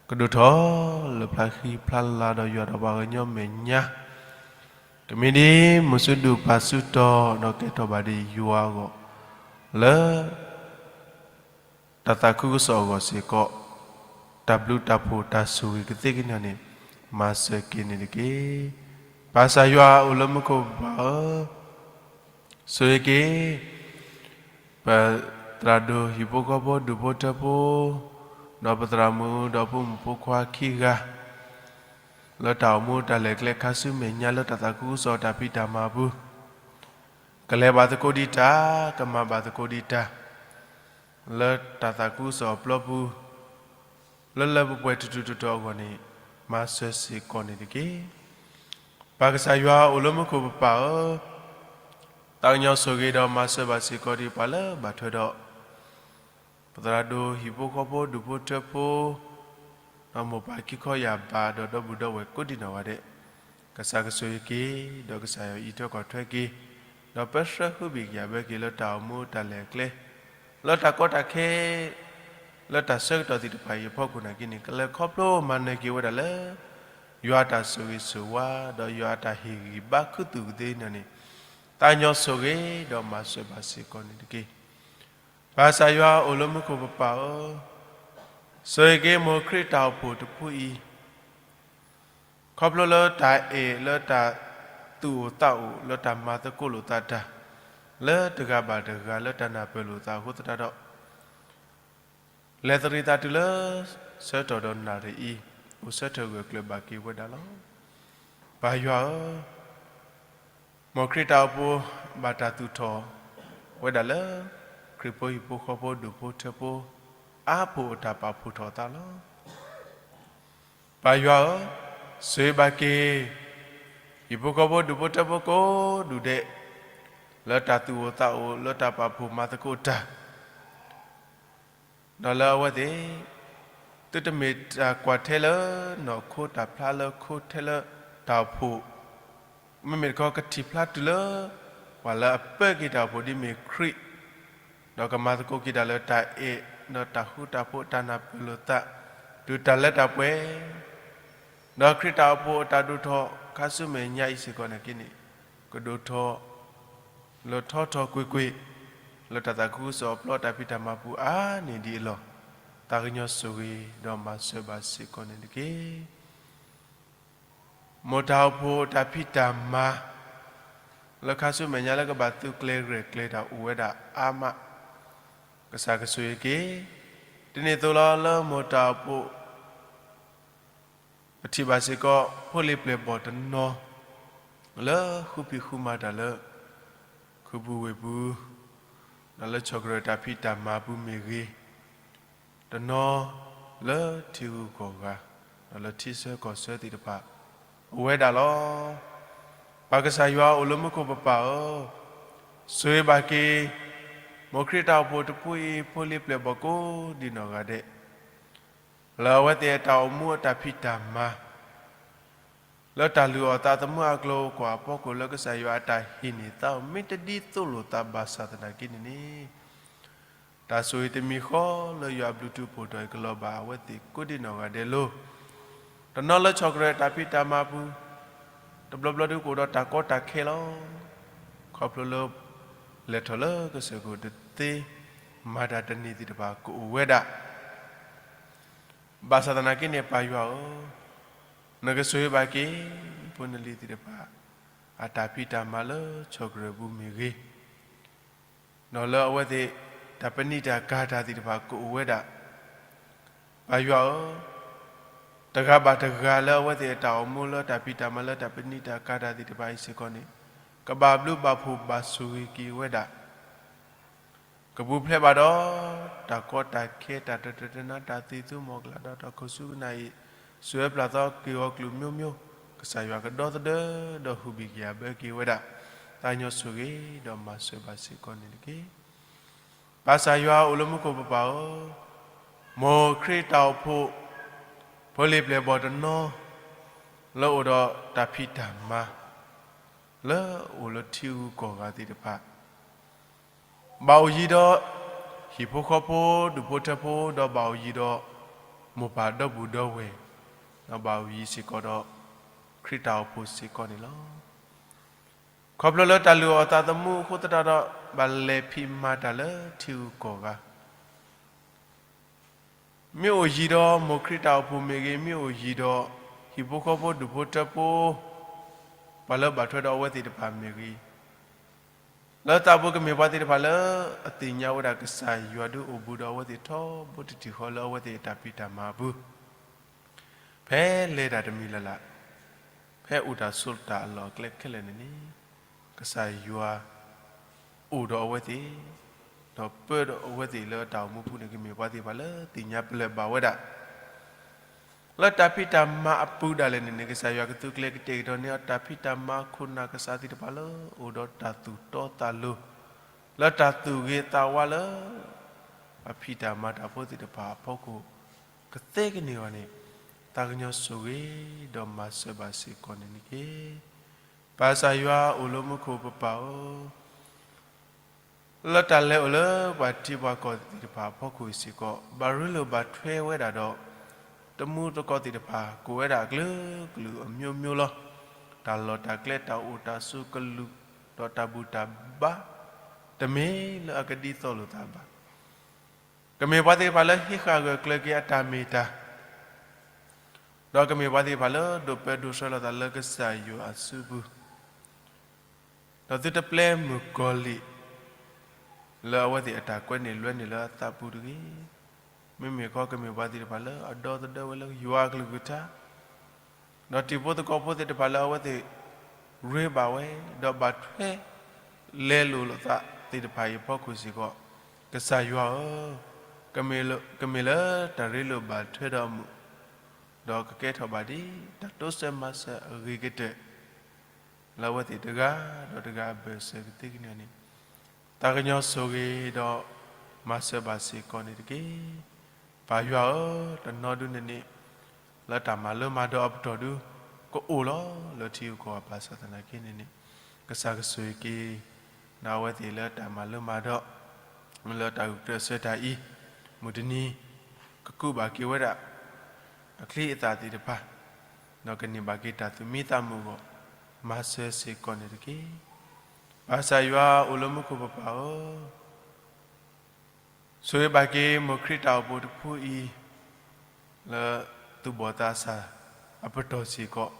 ကဒိၣ်ထီၣ်လၢဖျါဃံဖျါလၤဒီးယွၤဒီးပှၤကညီမဲာ်ညါ, ကမ့ၢ်ဒ်မုၢ်ဆူဒူၣ်ပာ်ဆူတီၤ ဒီးကဲထီၣ်ဘၣ်ဒ်ယွၤအဂီၢ်, လၢ တၢ်သးခုကစီၣ်အဂီၢ်စ့ၢ်ကီး, တၢ်ဘျုးတၢ်ဖှိၣ်တၢ်ဆိၣ်ဂ့ၤကသ့ကညီၤန့ၣ်, မၤစၢၤက့ၤန့ၣ်တက့ၢ်. ပၢ်ကစၢ်ယွၤအိၣ်လၢမူခိၣ်ပပၢ်ဧၢ, ဆိၣ်ဂ့ၤက့ၤ ပသရၣ်ဒိၣ်ဟံၣ်ဖိဃီဖိဒူၣ်ဖိထၢဖိ, ဒီးပသရၣ်မုၣ်ဒီးဖိမုၣ်ဖိခွါခံဂၤ, လၢတၢ်အိၣ်မူတၢ်လဲၤကျဲခါဆူမဲာ်ညါလၢတၢ်သးခုကစီၣ်တၢ်ဖံးတၢ်မၤအပူၤ, ကလဲၤဘၣ်သကိးဒံးတၢ်, ကမၤဘၣ်သကိးဒံးတၢ်, လၢတၢ်သးခုကစီၣ်အပျီပူၤ, လၢလၢပှဲၤပှဲၤထူထူတီၤတီၤအဂီၢ်န့ၣ်, မၤစၢၤစ့ၢ်ကီးန့ၣ်တက့ၢ်. ပၢ်ကစၢ်ယွၤအိၣ်လၢမူခိၣ်ပပၢ်ဧၢ, သးကညီၤဆိၣ်ဂ့ၤဒီးမၤစၢၤဘၣ်စ့ၢ်ကီးဒံးပှၤလၢဘၣ်ထွဲဒီး ပသရၣ်ဒိၣ်ဟံၣ်ဖိဃီဖိဒူၣ်ဖိထၢဖိ, ဒီးမိၢ်ပၢ်ခံခီယၢ်ဘးဒီးဒီပုၢ်ဒီဝဲၢ်ကိးဒံးနီၢ်ဂၤဒဲး, ကစၢ်ကဆိၣ်ဂ့ၤက့ၤ, ဒီးကစၢ်ယွၤအံးထွဲကွၢ်ထွဲက့ၤ, ဒီးပၢဆှၢဟုဘံၣ်ကယာ်ဘၢက့ၤလၢတၢ်အိၣ်မူတၢ်လဲၤကျဲ, လၢတၢ်ကီတၢ်ခဲ လၢတၢ်ဆၢကတီၢ်သ့ၣ်တဖၣ်အံၤအဖီခိၣ်နာ်က့န့ၣ် ကလဲၤခီဖျိမၤနၢၤက့ၤဝဲဒၣ်လၢ ယွၤအတၢ်ဆိၣ်ဂ့ၤဆိၣ်ဝါ ဒီးယွၤအတၢ်ဟ့ၣ်ဂံၢ်ဘါခူသူၣ်ကသ့န့ၣ်, သးကညီၤဆိၣ်ဂ့ၤဒီးမၤစၢၤဘၣ်စ့ၢ်ကီးန့ၣ်တက့ၢ်. ပၢ်ကစၢ်ယွၤအိၣ်လၢမူခိၣ်ပပၢ်ဧၢ, ဆိၣ်ဂ့ၤက့ၤမိၢ်ခရံာ်တၢ်အိၣ်ဖှိၣ်တဖုအံၤ, ခီဖျိလၢတၢ်အဲၣ်လၢတၢ်သူၣ်အိၣ်သးအိၣ်လၢတၢ်မၤသကိးလိာ်သးတၢ်, လၢတဂၤဘၣ်တဂၤလၢတၢ်နၢ်ပၢၢ်လိာ်သးအဃိသတးဒီး လဲၤသရံးသးတုၤလၢ ဆၢကတီၢ်ဒီးနၣ်ရံၣ်အံၤ, အိၣ်ဆၢထၢၣ်ဂၢၢ်ကျၢၤဘၣ်က့ၤဝဲဒၣ်လီၤ. ပၢ်ယွၤဧၢ, မိၢ်ခရံာ်တၢ်အိၣ်ဖှိၣ်ဘၣ်တၢ်သူၣ်ထီၣ်ဝဲဒၣ်လၢ ခရံာ်ဖိဟံၣ်ဖိဃီဖိဒူၣ်ဖိထၢဖိ အါဖှိၣ်အတၢ်ပာ်ဖှိၣ်ထီၣ်အသးလီၤ. ပၢ်ယွၤဧၢ, ဆိၣ်ဂ့ၤဘၣ်က့ၤ ဟံၣ်ဖိဃီဖိဒူၣ်ဖိထၢဖိကိးဒူၣ်ဒဲး, လၢတၢ်သူၣ်အိၣ်သးအိၣ် လၢတၢ်ပာ်ဖှိၣ်မၤသကိးတၢ် ဒီးလၢအဝဲသ့ၣ် သုတမ့ၢ်တၢ်ကွၢ်ထဲလၢ နီၢ်ခိတၢ်ဖျါလၢခိထဲလၢတၢ်အိၣ်ဖှိၣ်, မ့မ့ၢ်တခီကထံၣ်ဖျါတုၤလၢ ပှၤလၢအပၢက့ၤတၢ်အိၣ်ဖှိၣ်ဒ်မ့ၢ်ခရံာ်, ဒီးကမၤသကိးက့ၤတၢ်လၢတၢ်အဲၣ် ဒီးတၢ်ဃူတၢ်ဖိး တၢ်နၢ်ပၢၢ်လိာ်သး တုၤတၢ်လၢတၢ်ပှဲၤ, ဒီးခရံာ်တၢ်အိၣ်ဖှိၣ်အတၢ်ဒိၣ်ထီၣ်ခါဆူမဲာ်ညါအံၤစ့ၢ်ကီးနာ်က့န့ၣ်, ကဒိၣ်ထီၣ် လၢထီထီၣ်ကွ့ၢ်ကွ့ၢ် လၢတၢ်သးခုကစီၣ်အပျီ တၢ်ဖံးတၢ်မၤပူၤအါန့ၢ်ဒံးအလီၢ်, သးကညီၤဆိၣ်ဂ့ၤ ဒီးမၤစၢၤဘၣ်စ့ၢ်ကီးန့ၣ်တက့ၢ်. မိၢ်တၢ်အိၣ်ဖှိၣ်တၢ်ဖံးတၢ်မၤ လၢခါဆူမဲာ်ညါလၢကဘၣ်သုးကျဲၤရဲၣ်ကျဲၤတၢ်အိၣ်ဝဲဒၣ်အါမး, ကစၢ်ကဆိၣ်ဂ့ၤက့ၤ, ဒ်န့ၣ်အသိးလီၤ လၢမိၢ်တၢ်အိၣ်ဖှိၣ် ပထံၣ်ဘၣ်စ့ၢ်ကီး ဖိလံၤပျဲၢ်ဘီၣ်တနီၤ လၢဃုဖံးဃုမၤတၢ်လၢ ခူပူၤဝ့ၢ်ပူၤ, ဒီးလၢဆီၣ်ကရၢၢ်တၢ်ဖံးတၢ်မၤပူၤမ့ၢ်ဂ့ၤ, တနီၤလၢထံဂုၤကီၢ်ဂၤ, ဒီးလၢထံဆၢကီၢ်ဆၢသ့ၣ်တဖၣ် အိၣ်ဝဲဒၣ်လီၤ. ပၢ်ကစၢ်ယွၤအိၣ်လၢမူခိၣ်ပပၢ်ဧၢ, ဆိၣ်ဂ့ၤဘၣ်က့ၤ မိၢ်ခရံာ်တၢ်အိၣ်ဖှိၣ်တဖုအံၤ ဖိလံၤပျဲၢ်ဘီၣ်ကိးဒံနီၢ်ဂၤဒဲး လၢအဝဲသ့ၣ်အတၢ်အိၣ်မူအတၢ်ဖံးတၢ်မၤ လၢတၢ်လုၢ်အီၣ်သးသမူအကျိၤအကျါအဖီခိၣ် လၢကစၢ်ယွၤအတၢ်ဟ့ၣ်န့ၢ်သးအီၤ မ့ၢ်တဒ်သိးလိာ်သးဘၣ်ဆၣ်သနာ်က့န့ၣ်န့ၣ်, တၢ်ဆိၣ်ဂ့ၤတမံၤဃီလၢယွၤအဘျုးထူးဖှိၣ်ထီၣ်အံၤ ကလီၤဘၣ်အဝဲသ့ၣ်ကိးဒံနီၢ်ဂၤဒဲးလီၤ. တနီၤလၢဆီၣ်ကရၢၢ်တၢ်ဖံးတၢ်မၤပူၤ, တဘျီဘျီဒုးကအိၣ်ဒီးတၢ်ကီတၢ်ခဲလီၤ. ခီဖျိလၢ လဲၤထီၣ်လၢကစၢၢ်ခိၣ်တသ့, မၤတၢ်တန့ၢ်သ့ၣ်တဖၣ်ကအိၣ်ဝဲဒၣ် ဘၣ်ဆၣ်သနာ်က့န့ၣ် ပၢ်ယွၤဧၢ, နကဆိၣ်ဂ့ၤဘၣ်က့ၤ ဖိနလံၤသ့ၣ်တဖၣ် အတၢ်ဖံးတၢ်မၤလၢဆီၣ်ကရၢၢ်ပူၤမ့ၢ်ဂ့ၤ, ဒီးလၢအဝဲသ့ၣ် တၢ်ပနံာ်တၢ်ကၤတၢ်သ့ၣ်တဖၣ်ကအိၣ်ဝဲဒၣ်, ပၢ်ယွၤဧၢ, တဂၤဘၣ်တဂၤလၢအဝဲသ့ၣ်အတၢ်အိၣ်မူလၢတၢ်ဖံးတၢ်မၤလၢတၢ်ပနံာ်တၢ်ကၤတၢ်သ့ၣ်တဖၣ်အံၤစ့ၢ်ကီးန့ၣ်, ကဘၣ်ဘျုးဘၣ်ဖှိၣ်ဘၣ်ဆိၣ်ဂ့ၤက့ၤဝဲဒၣ် ကပူၤဖျဲးဘၣ်ဒီး တၢ်ကီတၢ်ခဲ တၢ်တတၢတနါ တၢ်သံၣ်သူမီၢ်ကလၢ် ဒီးတၢ်ခိၣ်ဆူကနၣ်အံၤ, စူၢ်ဝဲပျၢ်သီက့ၢ်ဂီၤကျိၤမျိုးမျိုး, ကစၢ်ယွၤကဒီသဒၢ ဒီးဟူးဘံၣ်ကယၤဘၢက့ၤဝဲဒၣ်, သးကညီၤဆိၣ်ဂ့ၤ ဒီးမၤစၢၤဘၣ်စ့ၢ်ကီးန့ၣ်တက့ၢ်. ပၢ်ကစၢ်ယွၤအိၣ်လၢမူခိၣ်ပပၢ်ဧၢ, မိၢ်ခရံာ်တၢ်အိၣ်ဖှိၣ် ဖိလံၤပျဲၢ်ဘီၣ်တနီၤ လၢအိၣ်ဒီးတၢ်ဖံးတၢ်မၤ လၢအိၣ်လၢထံဂုၤကီၢ်ဂၤသ့ၣ်တဖၣ် ဘၣ်အိၣ်ယံၤဒီး ဟံၣ်ဖိဃီဖိ ဒူၣ်ဖိထၢဖိ ဒီးဘၣ်အိၣ်ယံၤဒီး မိၢ်ပၢ်ဒီပုၢ်ဒီဝဲၢ်, ဒီးဘၣ်အိၣ်ယံၤစ့ၢ်ကီးဒီး ခရံာ်တၢ်အိၣ်ဖှိၣ်စ့ၢ်ကီးန့ၣ်လီၤ. ခီဖျိလၢတၢ်လုၢ်အီၣ်သးသမူအဃိသတးဒီး ဘၣ်လဲၤဖံးမၤတၢ်လၢထံဂုၤကီၢ်ဂၤ မ့ၢ်အိၣ်ယံၤဒီးမိၢ်ခရံာ်တၢ်အိၣ်ဖှိၣ်မ့ၢ်ဂ့ၤ, မ့ၢ်အိၣ်ယံၤဒီး ဟံၣ်ဖိဃီဖိ ဒူၣ်ဖိထၢဖိ, ပှၤလၢဘၣ်ထွဲဒီးအဝဲသ့ၣ်တဖၣ်မ့ၢ်ဂ့ၤ, လၢသးပူၤကမ့ၢ်ပှၤသ့ၣ်တဖၣ်လၢ အသ့ၣ်ညါဝဲဒၣ်ကစၢ်ယွၤဒုးအိၣ်ဘူးဒီးအဝဲသ့ၣ်ထီဘိတထံၣ်ဃီလၢအဝဲသ့ၣ်အတၢ်ဖံးတၢ်မၤအပူၤ ဖဲလဲၤတၢ်တမံၤလၢ်လၢ်, ဖဲအိၣ်တၢ်ဆိးတၢ်အလီၢ်အကျဲခဲလၢာ်န့ၣ်န့ၣ်, ကစၢ်ယွၤအိၣ်ဒီးအဝဲသ့ၣ်, ဒီးပၢဒီးအဝဲသ့ၣ်လၢတၢ်အိၣ်မူပူၤန့ၣ် ကမ့ၢ်ပှၤသ့ၣ်တဖၣ်လၢသ့ၣ်ညါပလၢၢ်ဘၣ်ဝဲဒၣ် လၢတၢ်ဖံးတၢ်မၤအပူၤဒၣ်လဲာ်န့ၣ်န့ၣ် ကစၢ်ယွၤကသုးကျဲၤကတဲာ်ကတီၤန့ၢ်အတၢ်ဖံးတၢ်မၤခိၣ်နၢ်ကစၢ်သ့ၣ်တဖၣ်လၢအိၣ်ဒီးတၢ်သူၣ်တီသးလိၤ, လၢတၢ်သူၣ်ဂ့ၤသးဝါလၢ အဖံးတၢ်မၤတၢ်ဖိသ့ၣ်တဖၣ်အဖီခိၣ် ကသ့ကန့ၢ်အီၤန့ၣ်, သးကညီၤဆိၣ်ဂ့ၤဒီးမၤစၢၤဘၣ်စ့ၢ်ကီးန့ၣ်တက့ၢ်. ပၢ်ကစၢ်ယွၤအိၣ်လၢမူခိၣ်ပပၢ်ဧၢ, လၢတၢ်လဲၤအိၣ်လၢပှၤထံပှၤကီၢ်သ့ၣ်တဖၣ်အဖီခိၣ်အံၤစ့ၢ်ကီး ဘၣ်ရ့လိာ်ဘၣ်ထွဲဝဲဒၣ်ဒီး တမူတကိးသ့ၣ်တဖၣ် ကိးဝဲဒၣ်အကလုာ်ကလုာ်အမျိုးမျိုးလီၤ. တၢ်လီၢ်တၢ်ကျဲ တၢ်အိၣ်တၢ်ဆိးကလုာ် ဒီးတၢ်ဘူၣ်တၢ်ဘါ တမ့ၢ်လၢအကဒ်သိးလိာ်သးဘၣ်. ကမ့ၢ်ပှၤသ့ၣ်တဖၣ်လၢဟံးဃာ်ဂၢၢ်ကျၢၤက့ၤအတၢ်မ့ၢ်တၢ် ဒီးကမ့ၢ်ပှၤသ့ၣ်တဖၣ်လၢဒိးပၢဒိးဆှၢလိာ်သးလၢကစၢ်ယွၤအစုပူၤ, ဒီးသုတပျဲမုၣ်ကီၤလံၢ် လၢအဝဲသ့ၣ်အတၢ်ကွဲန့ၢ်လွဲန့ၢ်လၢအသးပူၤတဂ့ၤ. မ့မ့ၢ်ခီကမ့ၢ်ပှၤသ့ၣ်တဖၣ်လၢအဒီသဒၢဝဲလၢယွၤအကလုၢ်ကထါ ဒီးတံၤဖိသကိးဖိသ့ၣ်တဖၣ်လၢအဝဲသ့ၣ်ရ့ဘၣ်ဝဲ ဒီးဘၣ်ထွဲလဲၤလိာ်လိာ်သးသ့ၣ်တဖၣ်အံၤအဖီခိၣ်စ့ၢ်ကီး, ကစၢ်ယွၤဧၢ, ကမ့ၢ်လၢတၢ်ရ့လိာ်ဘၣ်ထွဲဒီးအမုာ်, ဒီးကကဲထီၣ်ဘၣ်ဒ်တၢ်တိစၢၤမၤစၢၤအဂ့ၤကတၢၢ် လၢအဝဲသ့ၣ်တဂၤဒီးတဂၤအဘၢၣ်စၢၤကသ့ကန့ၢ်န့ၣ်, သးကညီၤဆိၣ်ဂ့ၤဒီးမၤစၢၤဘၣ်စ့ၢ်ကီးန့ၣ်တက့ၢ်. ပၢ်ယွၤဧၢ, တနီၤဒုန့ၣ်န့ၣ် လၢတၢ်မၤလၢမၤဒီးအပတီၢ်ဒု ကအိၣ်လီၤလၢထံဂုၤကီၢ်ဂၤဘၣ်ဆၣ်သနာ်က့န့ၣ်န့ၣ်, ကစၢ်ကဆိၣ်ဂ့ၤက့ၤ ဒီးအဝဲသ့ၣ်လၢတၢ်မၤလၢမၤဒီး လၢတၢ်ဂုာ်ကျဲးစၢးတၢ်အံၤ မုၢ်တနံၤ ကကူးဘၣ်က့ၤဝဲဒၣ် အချံအသၣ်သ့ၣ်တဖၣ်, ဒီးကန့ၢ်ဘၣ်က့ၤတၢ်သူၣ်မံသးမုာ်အဂီၢ်, မၤစၢၤစ့ၢ်ကီးန့ၣ်တက့ၢ်. ဘၣ်ဆၣ်ယွၤအိၣ်လၢမူခိၣ်ပပၢ်ဧၢ, ဆိၣ်ဂ့ၤဘၣ်က့ၤ မိၢ်ခရံာ်တၢ်အိၣ်ဖှိၣ်တဖုအံၤ လၢသူၣ်ဘီၣ်သးစၢ်အပတီၢ်စ့ၢ်ကီး,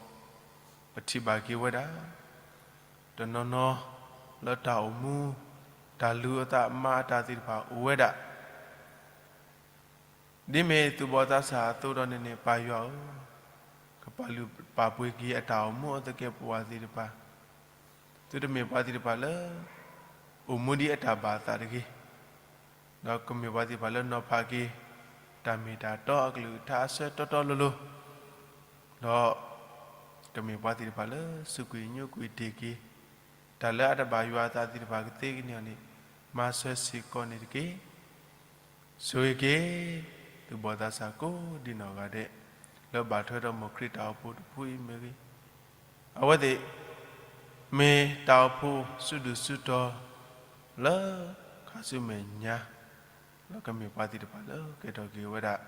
ပထံၣ်ဘၣ်က့ၤဝဲဒၣ် တနီၤနီၤလၢတၢ်အိၣ်မူ, တၢ်လုၢ်အသးမၤအတၢ်သ့ၣ်တဖၣ်အိၣ်ဝဲဒၣ် ဒ်မ့ၢ်သူၣ်ဘီၣ်သးစၢ်အသိးဒီးန့ၣ်န့ၣ် ပၢ်ယွၤဧၢ, ကပာ်လုၢ်ပာ်ပှ့ၤက့ၤအတၢ်အိၣ်မူအသကဲးပဝးသ့ၣ်တဖၣ်, သုတမ့ၢ်ပှၤသ့ၣ်တဖၣ်လၢ အိၣ်မူဒ်အတၢ်ဘၣ်အသးတဂ့ၤ, ဒီးကမ့ၢ်ပှၤသ့ၣ်တဖၣ်လၢနီၤဖးက့ၤ တၢ်မ့ၢ်တၢ်တီအကလုၢ်ကထါအဆၢတီတီလိၤလိၤ, ဒီးကမ့ၢ်ပှၤသ့ၣ်တဖၣ်လၢစူးကွံာ်ညိကွံာ်တ့ၢ်က့ၤ တၢ်လၢအတဘၣ်ယွၤအသးသ့ၣ်တဖၣ်ကသ့ကန့ၢ်အီၤန့ၣ်, မၤစၢၤစ့ၢ်ကီးန့ၣ်တက့ၢ်. ဆိၣ်ဂ့ၤက့ၤ သူၣ်ဘီၣ်သးစၢ်ကိးဒံနီၢ်ဂၤဒဲး လၢဘၣ်ထွဲဒီးမိၢ်ခရံာ်တၢ်အိၣ်ဖှိၣ်တဖုအံၤမ့ၢ်ဂ့ၤ, အဝဲသ့ၣ် မ့ၢ်တၢ်အိၣ်ဖှိၣ်စုဒုၣ်စုတီၤ လၢခါဆူမဲာ်ညါ, လၢကမ့ၢ်ပှၤသ့ၣ်တဖၣ်လၢကဲထီၣ်က့ၤဝဲဒၣ်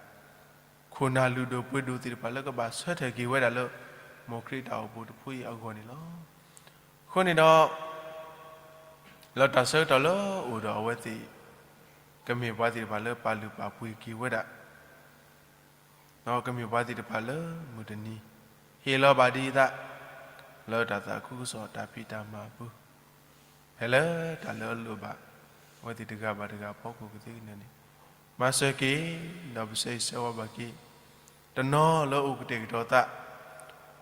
ခိၣ်နၢ်လုၢ်ဒိၣ်ပှ့ၤဒိၣ်သ့ၣ်တဖၣ်လၢကဘၣ်ဆၢထၢၣ်က့ၤဝဲဒၣ်လၢ မိၢ်ခရံာ်တၢ်အိၣ်ဖှိၣ်တဖုအံၤအဂီၢ်န့ၣ်လီၤ. အဃိန့ၣ်ဒီး လၢတၢ်ဆၢကတီၢ်လၢအအိၣ်ဒီးအဝဲသ့ၣ် ကမ့ၢ်ပှၤသ့ၣ်တဖၣ်လၢပာ်လုၢ်ပာ်ပှ့ၤက့ၤဝဲဒၣ် ဒီးကမ့ၢ်ပှၤသ့ၣ်တဖၣ်လၢမုၢ်တနံၤ ဟ့ၣ်လီၤဘၣ်ဒံးအသး လၢတၢ်သးခုကစီၣ်တၢ်ဖံးတၢ်မၤအပူၤ, ဖဲလၢတၢ်လၢအလိၣ်ဘၣ် အဝဲသ့ၣ်တဂၤဘၣ်တဂၤအဖီခိၣ်ကသ့ကန့ၣ်န့ၣ်, မၤစၢၤက့ၤ ဒီးပဆၢဂ့ၤဆၢဝါဘၣ်က့ၤ တနီၤလၢအိၣ်ကတဲာ်ကတီၤသး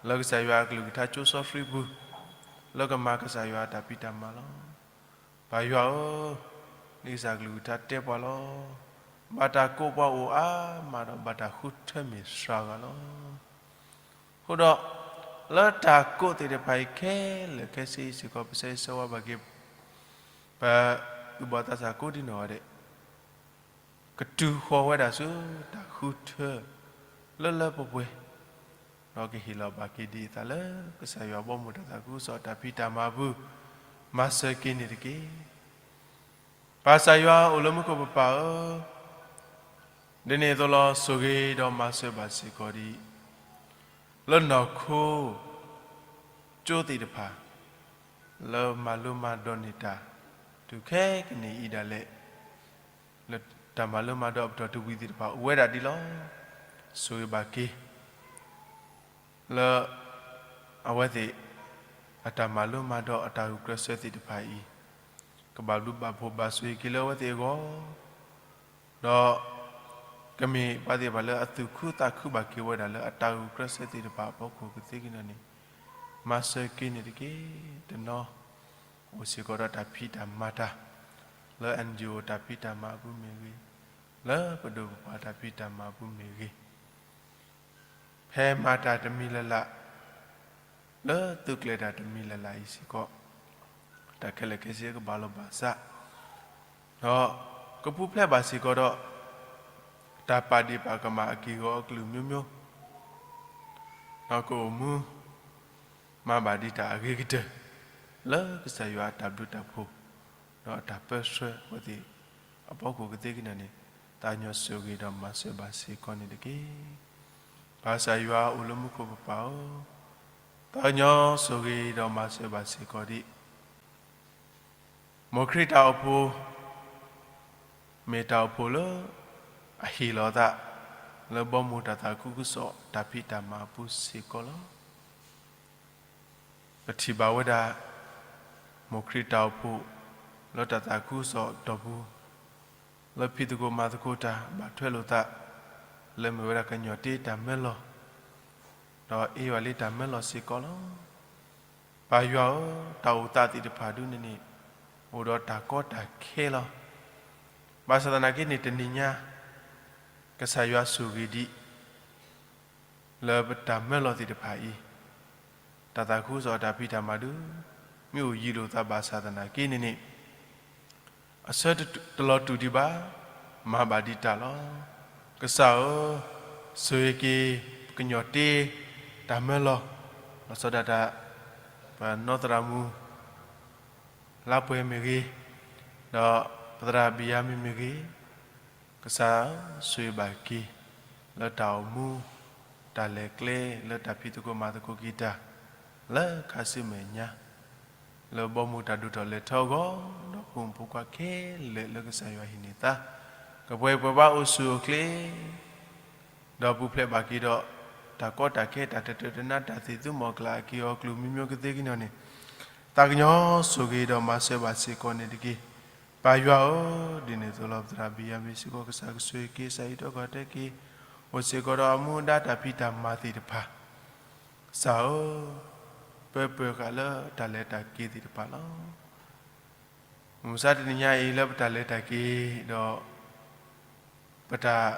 လၢကစၢ်ယွၤအကလုၢ်ကထါကၠိစီဆှံပူၤ လၢကမၤကစၢ်ယွၤအတၢ်ဖံးတၢ်မၤလီၤ. ပၢ်ယွၤဧၢ, ဒ်ကစၢ်ကလုၢ်ကထါတဲပှၤလီၤ. ဘၣ်တၢ်ကိးပှၤအိၣ်အါမးဒီး ဘၣ်တၢ်ဃုထၢမ့ၢ်စှၤဂၤလီၤ. အဃိဒီး လၢတၢ်ကိးသ့ၣ်တဖၣ်အံၤခဲလၢာ်ခဲဆ့အံၤစ့ၢ်ကီး ပဆၢဂ့ၤဆၢဝါဘၣ်က့ၤ ပသူၣ်ဘီၣ်သးစၢ်ကိးဒံနီၢ်ဂၤဒဲး ကတုၤဃီၤဝဲဒၣ်ဆူတၢ်ဃုထၢ လၢလၢပှဲၤပှဲၤ, ဒီးကဟ့ၣ်လီၤဘၣ်က့ၤဒံးအသးလၢ ကစၢ်ယွၤဘီမုၢ်တၢ်သးခုကစီၣ်တၢ်ဖံးတၢ်မၤအပူၤ, မၤစၢၤက့ၤန့ၣ်တက့ၢ်. ပၢ်ကစၢ်ယွၤအိၣ်လၢမူခိၣ်ပပၢ်ဧၢ, ဒ်န့ၣ်အသိးလီၤ ဆိၣ်ဂ့ၤဒီးမၤစၢၤဘၣ်စ့ၢ်ကီးဒံး လၢနီၢ်ခိ ကၠိသ့ၣ်တဖၣ် လၢမၤလိမၤဒိးန့ၢ်တၢ် တုၤခဲကနံၣ်အံၤဒၣ်လဲာ် လၢတၢ်မၤလိမၤဒိးအပတီၢ်တဝံၤသ့ၣ်တဖၣ် အိၣ်ဝဲဒၣ်ဒ်လီၤ. ဆိၣ်ဂ့ၤဘၣ်က့ၤ လၢ အဝဲသ့ၣ် အတၢ်မၤလိမၤဒိးအတၢ်ဂုာ်ကျဲးစၢးသ့ၣ်တဖၣ်အံၤ ကဘၣ်ဘျုးဘၣ်ဖှိၣ်ဘၣ်ဆိၣ်ဂ့ၤက့ၤလၢအဝဲသ့ၣ်အဂီၢ် ဒီး ကမ့ၢ်ပှၤသ့ၣ်တဖၣ်လၢအသူၣ်ခုသးခုဘၣ်က့ၤဝဲဒၣ်လၢအတၢ်ဂုာ်ကျဲးစၢးသ့ၣ်တဖၣ်အဖီခိၣ်ကသ့ကန့ၣ်န့ၣ်, မၤစၢၤက့ၤန့ၣ်တက့ၢ်. တနီၤ အိၣ်စ့ၢ်ကီးဒီးတၢ်ဖံးတၢ်မၤတၢ် လၢ NGO တၢ်ဖံးတၢ်မၤအပူၤမ့ၢ်ဂ့ၤ, လၢပဒိၣ်ပပှၢ်တၢ်ဖံးတၢ်မၤအပူၤမ့ၢ်ဂ့ၤ ဖဲမၤတၢ်တမံၤလၢ်လၢ်, လၢသုးကျဲၤတၢ်တမံၤလၢ်လၢ်အံၤစ့ၢ်ကီး, တၢ်ခဲလၢာ်ခဲဆ့ကဘၣ်လီၤဘၣ်စး, ဒီးကပူၤဖျဲးဘၣ်စ့ၢ်ကီးဒီး တၢ်ပာ်ဒ့ၣ်ပာ်ကမၣ်အက့ၢ်အဂီၤအကလုာ်မျိုးမျိုး, ဒီးကအိၣ်မူ မၤဘၣ်ဒံးတၢ်အဂ့ၤကတၢၢ် လၢကစၢ်ယွၤအတၢ်ဘျုးတၢ်ဖှိၣ် ဒီးအတၢ်ပၢဆှၢအဝဲသ့ၣ်အဖီခိၣ်ကသ့ကန့ၣ်န့ၣ်, သးကညီၤဆိၣ်ဂ့ၤဒီးမၤစၢၤဘၣ်စ့ၢ်ကီးန့ၣ်တက့ၢ်. ပၢ်ကစၢ်ယွၤအိၣ်လၢမူခိၣ်ပပၢ်ဧၢ, သးကညီၤဆိၣ်ဂ့ၤဒီးမၤစၢၤဘၣ်စ့ၢ်ကီးဒံး မိၢ်ခရံာ်တၢ်အိၣ်ဖှိၣ် မ့ၢ်တၢ်အိၣ်ဖှိၣ်လၢ အဟ့ၣ်လီၤသး လၢဘီမုၢ်တၢ်သးခုကစီၣ်တၢ်ဖံးတၢ်မၤအပူၤစ့ၢ်ကီးလီၤ. ပထံၣ်ဘၣ်ဝဲဒၣ် မိၢ်ခရံာ်တၢ်အိၣ်ဖှိၣ် လၢတၢ်သးခုကစီၣ်တီၢ်ပူၤ လၢဖံးသကိးမၤသကိးတၢ် ဘၣ်ထွဲလိာ်သး လၢမ့ၢ်ဝဲဒၣ်ကညီၤတ့တၢ်မၢလီၤ ဒီးအ့ၣ်ဝဲလၢတၢ်မၢလီၤစ့ၢ်ကီးလီၤ. ပၢ်ယွၤဧၢ, တၢ်အိၣ်သးသ့ၣ်တဖၣ်ဒုန့ၣ်န့ၣ် အိၣ်ဒီးတၢ်ကီတၢ်ခဲလီၤ. ဘၣ်ဆၣ်သနာ်က့န့ၣ် တနံၤညါ ကစၢ်ယွၤဆိၣ်ဂ့ၤဒံး လၢပတၢ်မၢလီၤသ့ၣ်တဖၣ်အံၤ, တၢ်သးခုကစီၣ်အတၢ်ဖံးတၢ်မၤဒု မ့ၢ်အိၣ်ယံၤလိာ်သးဘၣ်ဆၣ်သနာ်က့န့ၣ်န့ၣ် အဆၢတလီၤတူာ်ဒံးဘၣ်, မၤဘၣ်ဒံးတၢ်လီၤ. ကစၢ်ဧၢ, ဆိၣ်ဂ့ၤက့ၤ ပကညီၤတ့တၢ်မၢလီၤ, လီၤဆီဒၣ်တၢ် ပနီၢ်သရၣ်မုၣ် လါပှဲၤမ့ၢ်ဂ့ၤ, ဒီးပသရၣ်ဘံၣ်ယၤမံၣ်မ့ၢ်ဂ့ၤ, ကစၢ်ဧၢ, ဆိၣ်ဂ့ၤဘၣ်က့ၤ လၢတၢ်အိၣ်မူ တၢ်လဲၤကျဲ လၢတၢ်ဖံးသကိးမၤသကိးက့ၤတၢ် လၢခါဆူမဲာ်ညါ လၢဘီမုၢ်တၢ်ဒိၣ်ထီၣ်လဲၤထီအဂီၢ် ဒီးဖိမုၣ်ဖိခွါခဲလၢာ်လၢကစၢ်ယွၤဟ့ၣ်န့ၢ်သါ ကပှဲၤပှဲၤဘၣ်အိၣ်ဆူၣ်အိၣ်ချ့ ဒီးပူၤဖျဲးဘၣ်က့ၤဒီး တၢ်ကီတၢ်ခဲ တၢ်တတၢၢ်တနါ တၢ်သ့ၣ်သုမီၢ်ကျၢ်အက့ၢ်အီၤ ကလုာ်မံမံကသ့ကညီၤန့ၣ် သးကညီၤဆိၣ်ဂ့ၤဒီးမၤစၢၤဘၣ်စ့ၢ်ကီးန့ၣ်တက့ၢ်. ပၢ်ယွၤဧၢ, ဒ်န့ၣ်အသိးလီၤ ပသရၣ်ဘံၣ်ယၤမ့ၢ်စ့ၢ်ကီး ကစၢ်ကဆိၣ်ဂ့ၤက့ၤ ကစၢ်အံၤဒီးကီၢ်တဲက့ၤ အိၣ်စ့ၢ်ကီးဒီးအမူအဒါတၢ်ဖံးတၢ်မၤသ့ၣ်တဖၣ် ကစၢ်ဧၢ, ပၢပၢၤဃာ်လၢတၢ်လဲၤတၢ်က့ၤသ့ၣ်တဖၣ်လီၤ. မုၢ်မဆါတနံၤညါအံၤလၢပတၢ်လဲၤတၢ်က့ၤဒီး ပတၢ်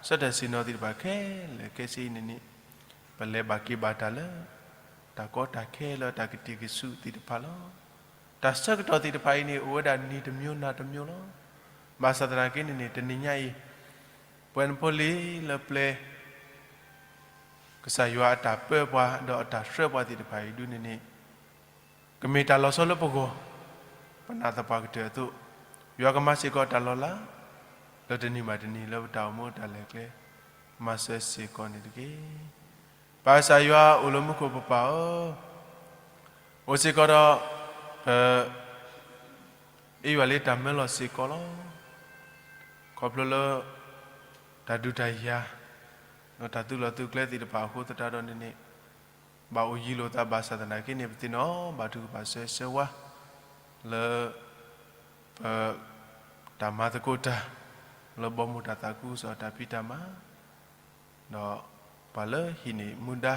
ဆၢတဲာ်ဆ့ၣ်နီၤသ့ၣ်တဖၣ်ခဲလၢာ်ခဲဆ့အံၤန့ၣ်န့ၣ် ပလဲၤဘၣ်က့ၤဘၣ်တၢ်လၢ တၢ်ကီတၢ်ခဲလၢတၢ်ကတံၢ်ကဆူၣ်သ့ၣ်တဖၣ်လီၤ. တၢ်ဆၢကတီၢ်သ့ၣ်တဖၣ်အံၤန့ၣ် အိၣ်ဝဲဒၣ်နံၤတမျိုးနၤတမျိုးလီၤ. ဘၣ်ဆၣ်သနာ်က့န့ၣ်န့ၣ် တနံၤညါအံၤ ပှၤနဖိလံၤလၢပျဲ ကစၢ်ယွၤအတၢ်ပၢပှၤ ဒီးအတၢ်ဆှၢပှၤသ့ၣ်တဖၣ်အံၤဒုန့ၣ်န့ၣ် ကမ့ၢ်တၢ်လီၤဆီလၢပဂီၢ်, ပနာ်သပှၢ်ကတၢၢ်အသိး, ယွၤကမၤစ့ၢ်ကီးတၢ်လီၤလး လၢတနံၤဘၣ်တနံၤလၢပတၢ်အိၣ်မူတၢ်လဲၤကျဲ, မၤစၢၤစ့ၢ်ကီးန့ၣ်တက့ၢ်. ပၢ်ကစၢ်ယွၤအိၣ်လၢမူခိၣ်ပပၢ်ဧၢ, အိၣ်စ့ၢ်ကီးဒီး ပ အ့ၣ်ယွၤလၢတၢ်မၢလီၤစ့ၢ်ကီးလီၤ. ခီဖျိလၢ တၢ်ဒုးတၢ်ယၤ ဒီးတၢ်သုးလီၢ်သုးကျဲသ့ၣ်တဖၣ်အဃိသတးဒီးန့ၣ်န့ၣ် ဘၣ်အိၣ်ယံၤလိာ်သးဘၣ်ဆၣ်သနာ်က့န့ၣ် ပသ့ၣ်နီၣ်ဘၣ်ထုကဖၣ်ဆၢဂ့ၤဆၢဝါ လၢ ပ တၢ်မၤသကိးတၢ် လၢဘီမုၢ်တၢ်သးခုကစီၣ်တၢ်ဖံးတၢ်မၤ ဒီးပှၤလၢဟံးန့ၢ်မူဒါ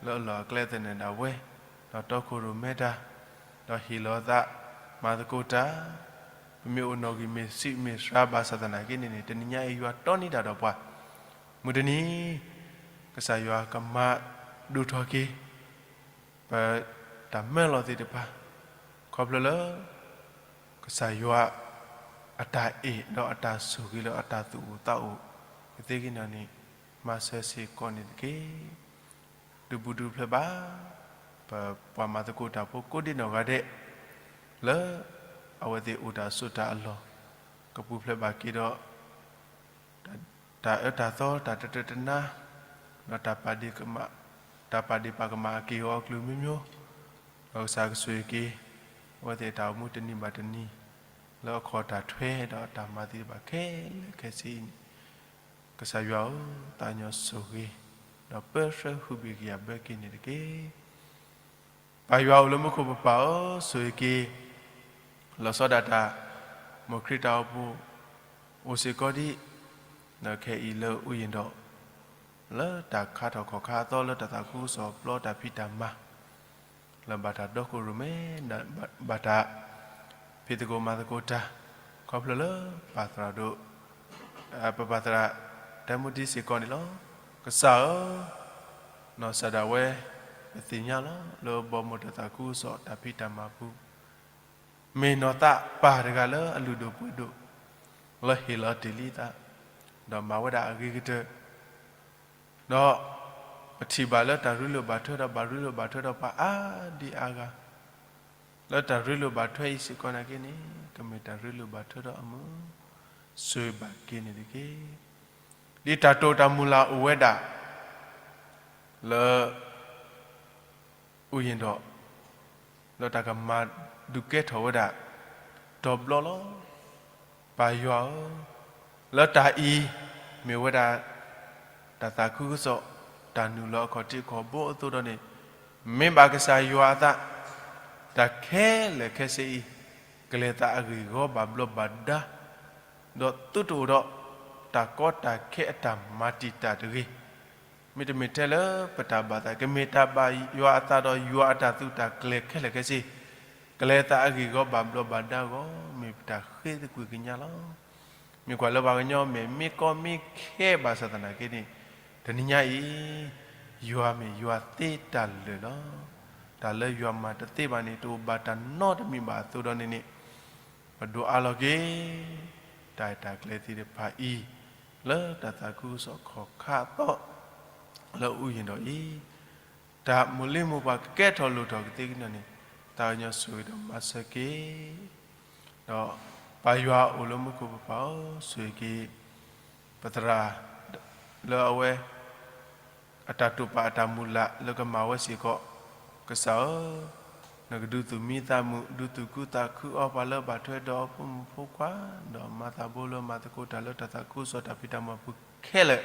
လၢအလီၢ်အကျဲသနၢၣ်ဒၣ်ဝဲ, ဒီးတီခိၣ်ရိၣ်မဲတၢ်, ဒီးဟ့ၣ်လီၤသး မၤသကိးတၢ်, ပမ့ၢ်အိၣ်နီၣ်ဂံၢ်မ့ၢ်ဆံးမ့ၢ်စှၤဘၣ်ဆၣ်သနာ်က့န့ၣ်န့ၣ် တနံၤညါအံၤယွၤတီန့ၢ်တၢ်ဒီးပှၤ, မုၢ်တနံၤ ကစၢ်ယွၤကမၤဒိၣ်ထီၣ်က့ၤ ပတၢ်မၢလီၤသ့ၣ်တဖၣ်, ခီဖျိလၢ ကစၢ်ယွၤ အတၢ်အဲၣ်ဒီးအတၢ်ဆိၣ်ဂ့ၤလၢအတၢ်သူၣ်အိၣ်သးအိၣ် ကသ့က့ၤနီၣ်န့ၣ် မၤစၢၤစ့ၢ်ကီးန့ၣ်တက့ၢ်. ဒုးပူၤဒုးဖျဲးဘၣ် ပပှၤမၤသကိးတၢ်ဖိကိးဒံနီၢ်ဂၤဒဲး လၢ အဝဲသ့ၣ်အိၣ်တၢ်ဆိးတၢ်အလီၢ် ကပူၤဖျဲးဘၣ်က့ၤဒီး တၢ်အၢတၢ်သီ တၢ်တတၢတနါ ဒီးတၢ်ပာ်ဒ့ၣ်ပာ်ကမၣ်အက့ၢ်အဂီၤအကလုာ်မံမံ, ဒီးကစၢ်ကဆိၣ်ဂ့ၤက့ၤ အဝဲသ့ၣ်တၢ်အိၣ်မူတနံၤဘၣ်တနံၤ လၢအခီၣ်တၢ်ထွဲဒီးတၢ်မၤသ့ၣ်တဖၣ်ခဲလၢာ်ခဲဆ့အံၤန့ၣ်, ကစၢ်ယွၤဧၢ, သးကညီၤဆိၣ်ဂ့ၤ ဒီးပၢဆှၢဟုၣ်ဘံၣ်ကယာ်ဘၢက့ၤန့ၣ်တက့ၢ်. ပၢ်ယွၤအိၣ်လၢမူခိၣ်ပပၢ်ဧၢ, ဆိၣ်ဂ့ၤက့ၤ လီၤဆီဒၣ်တၢ် မ်ခရံာ်တၢ်အိၣ်ဖှိၣ် အိၣ်စ့ၢ်ကီးဒံး ဒီးခဲအံၤလၢအူယံၤဒီး လၢတၢ်ခါထီၣ်ခီၣ်ခါအသီလၢတၢ်သးခုကစီၣ်ပျီတၢ်ဖံးတၢ်မၤ လၢဘၣ်တၢ်တီခိၣ်ရိၣ်မဲ ဘၣ်တၢ် ဖံးသကိးမၤသကိးတၢ် ခီဖျိလၢပၢ်သရၣ်ဒိၣ် ပပၢ်သရၣ် တၢ်မူဒံစ့ၢ်ကီးန့ၣ်လီၤ. ကစၢ်ဧၢ, နီၢ်စၢ်ဒၣ်ဝဲ ပသ့ၣ်ညါလီၤ လၢဘီမုၢ်တၢ်သးခုကစီၣ်တၢ်ဖံးတၢ်မၤပူၤ မ့ၢ်နီၢ်သးပၢ်တဂၤလၢအလုၢ်ဒိၣ်ပှ့ၤဒိၣ် လၢဟ့ၣ်လီၤတ့ၢ်လံသး ဒီးမၤဝဲဒၣ်အဂ့ၤကတၢၢ် ဒီးပထံၣ်ဘၣ်လၢတၢ်ရ့လိာ်ဘၣ်ထွဲဒီးဘၣ်ရ့လိာ်ဘၣ်ထွဲဒီးပှၤအါဒံအါဂၤ လၢတၢ်ရ့လိာ်ဘၣ်ထွဲအံၤစ့ၢ်ကီးနာ်က့န့ၣ် ကမ့ၢ်တၢ်ရ့လိာ်ဘၣ်ထွဲဒီးအမုာ် ဆိၣ်ဂ့ၤဘၣ်က့ၤန့ၣ်တက့ၢ်. ဒ်တၢ်တိာ်တၢ်မုၢ်လၢ်အိၣ်ဝဲဒၣ် လၢ အူယံၤဒီး လၢတၢ်ကမၤဒုးကဲထီၣ်ဝဲဒၣ် တီၤဘျီလီၤ. ပၢ်ယွၤဧၢ, လၢတၢ်အံၤ မ့ၢ်ဝဲဒၣ် တၢ်သးခုကစီၣ် တၢ်နုာ်လီၤအခီၣ်ထံးခီၣ်ဘိအသိးဒီးန့ၣ် မ့ၢ်ဘၣ်ကစၢ်ယွၤအသး တၢ်ခဲလၢာ်ခဲဆ့အံၤ ကလဲၤသးအဂ့ၢ်အဂီၢ်ဘၣ်ဘျီးဘၣ်ဒါ ဒီးသုတအိၣ်ဒီး တၢ်ကီတၢ်ခဲအတၢ်မၤတံာ်တာ်တဂ့ၤ မ့တမ့ၢ်ထဲလၢပတၢ်ဘၣ်သး ကမ့ၢ်တၢ်ဘၣ်ယွၤအသးဒီးယွၤအတၢ်သုးတၢ်ကျဲၤခဲလၢာ်ခဲဆ့ ကလဲၤသးအဂ့ၢ်အဂီၢ်ဘၣ်ဘျီးဘၣ်ဒါအဂီၢ် မ့ၢ်ပတၢ်ဃ့သကွံာ်ကညးလီၤ. မ့ၢ်ကွၢ်လၢပှၤကညီမ့ၢ်မ့ၢ်ကီမ့ၢ်ခဲဘၣ်ဆၣ်သနာ်က့န့ၣ် တနံၤညါအံၤ ယွၤမ့ၢ်ယွၤသ့တၢ်လၢာ်လီၤ. တၢ်လၢယွၤမၤတသ့ဘၣ်န့ၣ် တအိၣ်ဘၣ်တၢ်နီတမံၤဘၣ်အသိးဒီးန့ၣ်န့ၣ် ပဒိးအးလီၤက့ၤ တၢ်အဲၣ်တၢ်ကျဲၤသ့ၣ်တဖၣ်အံၤ လၢတၢ်သးခုကစီၣ်ခီၣ်ခါအသီ လၢအူယံၤဒီးအံၤ တၢ်မိၢ်လံမိၢ်ပှၢ်ကကဲထီၣ်လိၣ်ထီၣ်ကသ့ကန့ၣ်န့ၣ် သးကညီၤဆိၣ်ဂ့ၤဒီးမၤစၢၤက့ၤ ဒီးပၢ်ယွၤအိၣ်လၢမူခိၣ်ပပၢ်ဧၢ, ဆိၣ်ဂ့ၤက့ၤ ပသရၣ်လၢအဝဲ အတၢ်တိာ်ပာ်အတၢ်မုၢ်လၢ်လၢကမၤဝဲစ့ၢ်ကီး, ကစၢ်ဧၢ, နကဒုးသူၣ်မံသးမုာ် ဒုးသူၣ်ခုသးခုအီၤ ပှၤလၢဘၣ်ထွဲဒီးအဖိမုၣ်ဖိခွါ ဒီးမၤသးဘိလၢမၤသကိးတၢ်လၢတၢ်သးခုကစီၣ်တၢ်ဖံးတၢ်မၤပူၤခဲလၢာ်,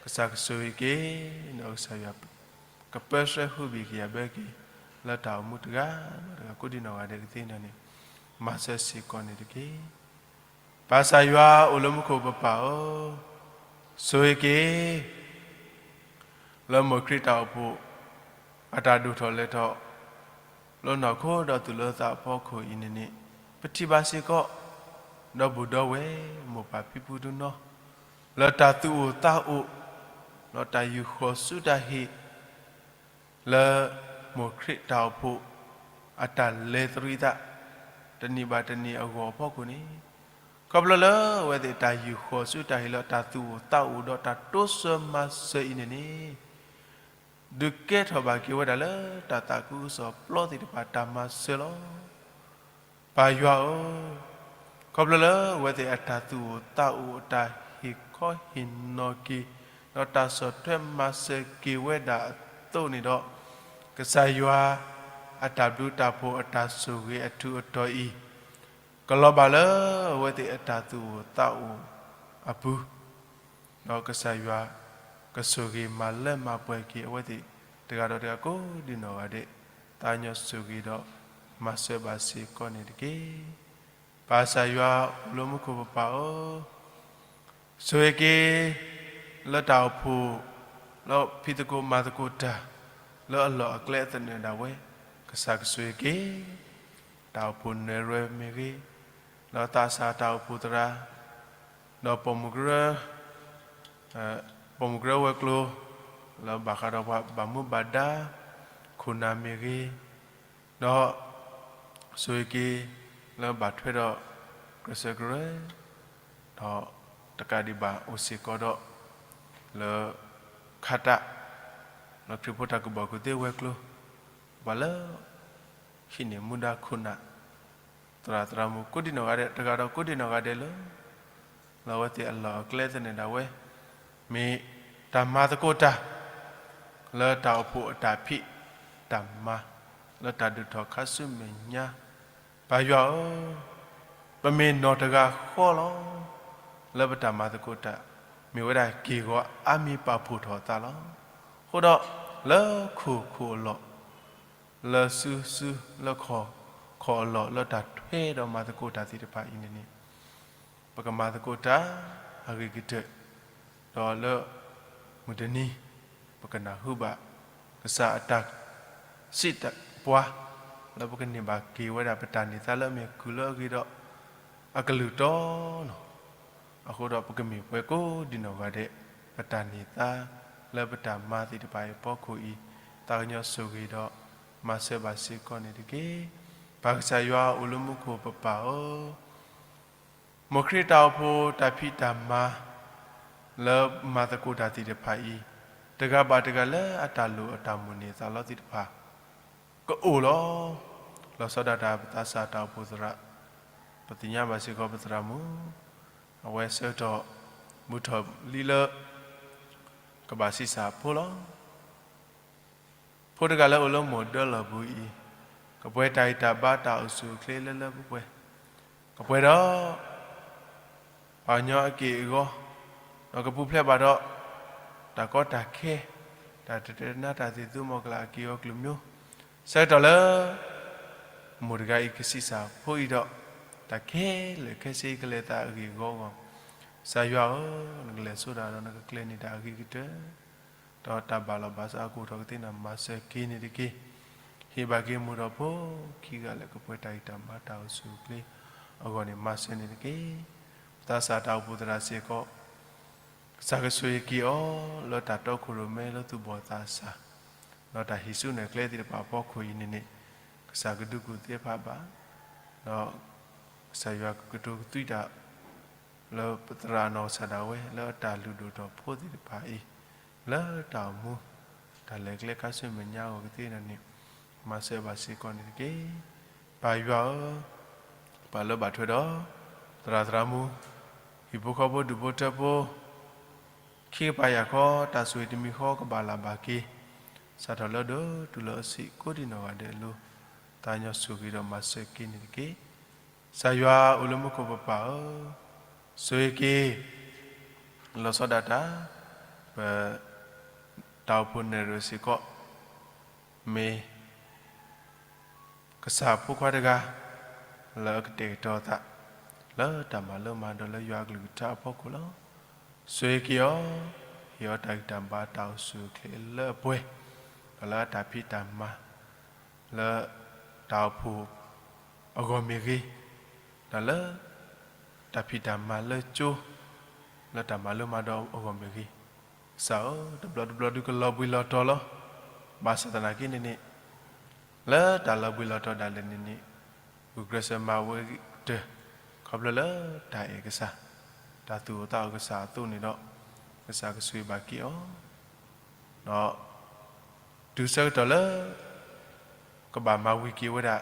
ကစၢ်ကဆိၣ်ဂ့ၤက့ၤ, ဒီးကစၢ်ယွၤ ကပၢဆှၢဟုဘံၣ်ကယာ်ဘၢက့ၤ လၢတၢ်အိၣ်မူတဂၤဒီးတဂၤ ကိးဒံနီၢ်ဂၤဒဲးကသ့ၣ်န့ၣ် မၤစၢၤစ့ၢ်ကီးန့ၣ်တက့ၢ်. ပၢ်ကစၢ်ယွၤအိၣ်လၢမူခိၣ်ပပၢ်ဧၢ, ဆိၣ်ဂ့ၤက့ၤ လၢမိၢ်ခရံာ်တၢ်အိၣ်ဖှိၣ် အတၢ်ဒိၣ်ထီၣ်လဲၤထီၣ် လၢနီၢ်ခိဒီးသူၣ်လၢသးအဖီခိၣ်အံၤန့ၣ်န့ၣ်, ပထံၣ်ဘၣ်စ့ၢ်ကီး ဒီပုၢ်ဒီဝဲၢ် မိၢ်ပၢ်ဖံဖုဒုနီၢ် လၢတၢ်သူၣ်အိၣ်သးအိၣ် ဒီးတၢ်ယူာ်ဃီၤဆူတၢ်ဟ့ၣ် လၢမိၢ်ခရံာ်တၢ်အိၣ်ဖှိၣ် အတၢ်လဲၤသရံးသး တနံၣ်ဘၣ်တနံၣ်အဂီၢ်အဖီခိၣ်န့ၣ်, ခီဖျိလၢအဝဲသ့ၣ်တၢ်ယူာ်ဃီၤဆူတၢ်ဟ့ၣ်လၢတၢ်သူၣ်အိၣ်သးအိၣ်ဒီးတၢ်တိစၢၤမၤစၢၤအံၤန့ၣ်န့ၣ်, ဒုးကဲထီၣ်ဘၣ်က့ၤဝဲဒၣ်လၢတၢ်သးခုကစီၣ်ပျီသ့ၣ်တဖၣ်တၢ်မၤစၢၤလီၤ. ပၢ်ယွၤဧၢ, ခီဖျိလၢအဝဲသ့ၣ်အတၢ်သူၣ်အိၣ်သးအိၣ် အတၢ်ဟ့ၣ်ခီဟ့ၣ်နီၤက့ၤ ဒီးတၢ်ဆီၣ်ထွဲမၤစၢၤက့ၤဝဲဒၣ်အသိးန့ၣ်ဒီး, ကစၢ်ယွၤအတၢ်ဘျုးတၢ်ဖှိၣ်အတၢ်ဆိၣ်ဂ့ၤအထူးအတီၤအံၤ ကလီၤဘၣ်လၢအဝဲသ့ၣ်အတၢ်သူၣ်အိၣ်သးအိၣ်အပူၤ, ဒီးကစၢ်ယွၤကဆိၣ်ဂ့ၤမၤလၢမၤပှဲၤက့ၤအဝဲသ့ၣ်တဂၤဒီးတဂၤကိးဒံနီၢ်ဂၤဒဲး, သးကညီၤဆိၣ်ဂ့ၤဒီးမၤစၢၤဘၣ်စ့ၢ်ကီးန့ၣ်တက့ၢ်. ပၢ်ကစၢ်ယွၤအိၣ်လၢမူခိၣ်ပပၢ်ဧၢ, ဆိၣ်ဂ့ၤက့ၤ လၢတၢ်အိၣ်ဖှိၣ် လၢဖံသကိးမၤသကိးတၢ် လၢအလီၢ်အကျဲအသနၢၣ်ဒၣ်ဝဲ, ကစၢ်ကဆိၣ်ဂ့ၤက့ၤ တၢ်အိၣ်ဖှိၣ်နဲၣ်ရွဲၣ်မ့ၢ်ဂ့ၤ, ဒီးသးစၢ်တၢ်အိၣ်ဖှိၣ်သရၣ်, ဒီးပိာ်မုၣ်ကရၢ ပိာ်မုၣ်ကရၢဝဲၤကျိၤ လၢဘၣ်ဃးဒီးပှၤဘၣ်မူဘၣ်ဒါ ခိၣ်နၢ်မ့ၢ်ဂ့ၤ, ဒီး ဆိၣ်ဂ့ၤက့ၤ လၢဘၣ်ထွဲဒီး ကြၢးစၢးကရၢ, ဒီးတကးဒံးဘၣ်အိၣ်စ့ၢ်ကီးဒီး လၢ ခါတၢ် လၢခရံာ်ဖိတၢ်ကူၣ်ဘၣ်ကူၣ်သ့ဝဲၤကျိၤ, ပှၤလၢ ဟံးန့ၢ်မူဒါခိၣ်နၢ် သရၣ်သရၣ်မုၣ်ကိးဒံနီၢ်ဂၤဒဲး တဂၤဒီးကိးဒံနီၢ်ဂၤဒဲးလၢ လၢအဝဲသ့ၣ်အလီၢ်အကျဲသနၢၣ်ဒၣ်ဝဲ, မ့ၢ်တၢ်မၤသကိးတၢ် လၢတၢ်အိၣ်ဖှိၣ်အတၢ်ဖံးတၢ်မၤ လၢတၢ်ဒုးထီၣ်ခါဆူမဲာ်ညါ, ပၢ်ယွၤဧၢ, ပမ့ၢ်နီၢ်တဂၤဃီလီၤ. လၢပတၢ်မၤသကိးတၢ် မ့ၢ်ဝဲဒၣ်က့ၢ်ဂီၤအါမံၤပာ်ဖှိၣ်ထီၣ်အသးလီၤ. အဃိဒီး လၢခိၣ်ခိၣ်အလီၢ် လၢစုစုလၢခီၣ်ခီၣ်အလီၢ် လၢတၢ်ထွဲဒီးမၤသကိးတၢ်သ့ၣ်တဖၣ်အံၤန့ၣ်န့ၣ်, ပကမၤသကိးတၢ် အဂ့ၤကတၢၢ်, ဒီးလၢ မုၢ်တနံၤ ပကနၢ်ဟူဘၣ် ကစၢ်အတၢ်စံးတၢ်ပှၤ လၢပကန့ၢ်ဘၣ်က့ၤဝဲဒၣ် ပတၢ်န့ၢ်သါလၢအမ့ၢ်ကုၢ်လၢအဂ့ၤဒီး အကလုၢ်တီလီၤ. အဃိဒီးပကမ့ၢ်ပှၤကိးဒံနီၢ်ဂၤဒဲး ပတၢ်န့ၢ်သါ လၢပတၢ်မၤသ့ၣ်တဖၣ်အံၤအဖီခိၣ်အံၤ, သးကညီၤဆိၣ်ဂ့ၤဒီး မၤစၢၤဘၣ်စ့ၢ်ကီးန့ၣ်တက့ၢ်. ပၢ်ကစၢ်ယွၤအိၣ်လၢမူခိၣ်ပပၢ်ဧၢ, မိၢ်ခရံာ်တၢ်အိၣ်ဖှိၣ်တၢ်ဖံးတၢ်မၤ လၢမၤသကိးတၢ်သ့ၣ်တဖၣ်အံၤ, တဂၤဘၣ်တဂၤလၢအတၢ်လိၣ်အတၢ်မိၣ်န့ၢ်သးလီသ့ၣ်တဖၣ် ကအိၣ်လီၤ. လီၤဆီဒၣ်တၢ်ပသးစၢ်တၢ်အိၣ်ဖှိၣ်သရၣ်, ပသ့ၣ်ညါဘၣ်စ့ၢ်ကီးပသရၣ်မုၣ်, အဝဲဆၢကတီၢ် မုၢ်ထီၣ်လံလၢ ကဘၣ်ဆံးစၢ်ဖိလီၤ. ဖိတဂၤလၢအိၣ်လၢမိၢ်ဒၢလီၢ်ပူၤအံၤ, ကပှဲၤတၢ်ဂံၢ်တၢ်ဘါတၢ်အိၣ်ဆူၣ်အိၣ်ချ့လၢလၢပှဲၤပှဲၤ, ကပှဲၤဒီး ပှၤကညီအက့ၢ်အဂီၤ, ဒီးကပူၤဖျဲးဘၣ်ဒီး တၢ်ကီတၢ်ခဲ, တၢ်တတနါတၢ်သ့ၣ်သူမီၤကလၢ်အက့ၢ်အဂီၤကလုာ်မံၤ, ဆၢကတီၢ်လၢ မိၢ်တဂၤအံၤကဆံးစၢ်ဖိအံၤဒီး, တၢ်ခဲလၢာ်ခဲဆ့ကလဲၤသးအဂ့ၢ်အဂီၢ်အဂီၢ်, ကစၢ်ယွၤဧၢ, နကလဲၤဆိဒၣ်ဒီးနကကျဲၤန့ၢ်တၢ်အဂ့ၤကတၢၢ် ဒီးတၢ်ဘၣ်လီၤဘၣ်စးအကအိၣ်ထီၣ်ကသ့န့ၣ် မၤစၢၤက့ၤန့ၣ်တက့ၢ်. ဟ့ၣ်ဘၣ်က့ၤမိၢ်ဒီးဖိခံဂၤလၢကပှဲၤတၢ်ဂံၢ်တၢ်ဘါတၢ်အိၣ်ဆူၣ်အိၣ်ချ့အဂီၢ်န့ၣ် မၤစၢၤန့ၣ်တက့ၢ်. ပသးစၢ်တၢ်အိၣ်ဖှိၣ်သရၣ်စ့ၢ်ကီး, ကစၢ်ကဆိၣ်ဂ့ၤက့ၤအီၤ လၢတၢ်တီခိၣ်ရိၣ်မဲလၢသူၣ်ဘီၣ်သးစၢ်, ဒီးတၢ်ဟံးစုနဲၣ်ကျဲသ့ၣ်တဖၣ်အဖီခိၣ်အံၤန့ၣ်န့ၣ်, ကစၢ်ကဒုးကူၣ်သ့ဖးဘၣ်, ဒီး ကစၢ်ယွၤကကတိၤကသွံတၢ် လၢပသရၣ်အနီၢ်ကစၢ်ဒၣ်ဝဲ လၢအတၢ်လုၢ်ဒိၣ်ထီၣ်ဖိသ့ၣ်တဖၣ်အံၤ, လၢတၢ်အိၣ်မူ တၢ်လဲၤကျဲခါဆူမဲာ်ညါအဂီၢ်ကသ့န့ၣ်န့ၣ်, မၤစၢၤဘၣ်စ့ၢ်ကီးန့ၣ်တက့ၢ်. ပၢ်ယွၤဧၢ, ပှၤလၢဘၣ်ထွဲဒီး သရၣ်သရၣ်မုၣ် ဟံၣ်ဖိဃီဖိဒူၣ်ဖိထၢဖိ, ခံကပၤယၤခီ တၢ်ဆိၣ်ဂ့ၤတမံၤဃီကဘၣ်လၢ်ဘၣ်က့ၤ, စးထီၣ်လၢဒီးတုၤလၢအဆံးကိးဒံနီၢ်ဂၤဒဲးအလိၤ, သးကညီၤဆိၣ်ဂ့ၤဒီးမၤစၢၤက့ၤန့ၣ်တက့ၢ်. ကစၢ်ယွၤအိၣ်လၢမူခိၣ်ပပၢ်ဧၢ, ဆိၣ်ဂ့ၤက့ၤ လီၤဆီဒၣ်တၢ်, ပ တၢ်အိၣ်ဖှိၣ်နဲၣ်ရွဲၣ်စ့ၢ်ကီး မ့ၢ် ကစၢ်ဖိခွါတဂၤ လၢအကတဲာ်ကတီၤသး လၢတၢ်မၤလိမၤဒိးလၢယွၤအကလုၢ်ကထါအဖီခိၣ်လီၤ. ဆိၣ်ဂ့ၤက့ၤအီၤ, ဟ့ၣ်အီၤတၢ်ဂံၢ်တၢ်ဘါတၢ်အိၣ်ဆူၣ်အိၣ်ချ့လၢအပှဲၤ, ဒီးလၢအတၢ်ဖံးတၢ်မၤ လၢတၢ်အိၣ်ဖှိၣ်အဂီၢ်မ့ၢ်ဂ့ၤ, ဒီးလၢ တၢ်ဖံးတၢ်မၤလၢကၠိ, လၢတၢ်မၤလိမၤဒိးအဂီၢ်မ့ၢ်ဂ့ၤ, ကစၢ်ဧၢ, တဘျီတဘျီဒုးကလီၤဘှံးလီၤတီၤလီၤ. ဘၣ်ဆၣ်သနာ်က့န့ၣ်န့ၣ်, လၢတၢ်လီၤဘှံးလီၤတီၤဒၣ်လဲာ်န့ၣ်န့ၣ်, ဂုာ်ကျဲးစၢးမၤဝဲကတၢၢ်, ခီဖျိလၢတၢ်အဲၣ်ကစၢ်, တၢ်သူၣ်အိၣ်သးအိၣ်ကစၢ်အသိးန့ၣ်ဒီး, ကစၢ်ကဆိၣ်ဂ့ၤဘၣ်က့ၤအီၤ, ဒီး တုၤဆၢကတီၢ်လၢ ကဘၣ်မၤဝံၤက့ၤဝဲဒၣ်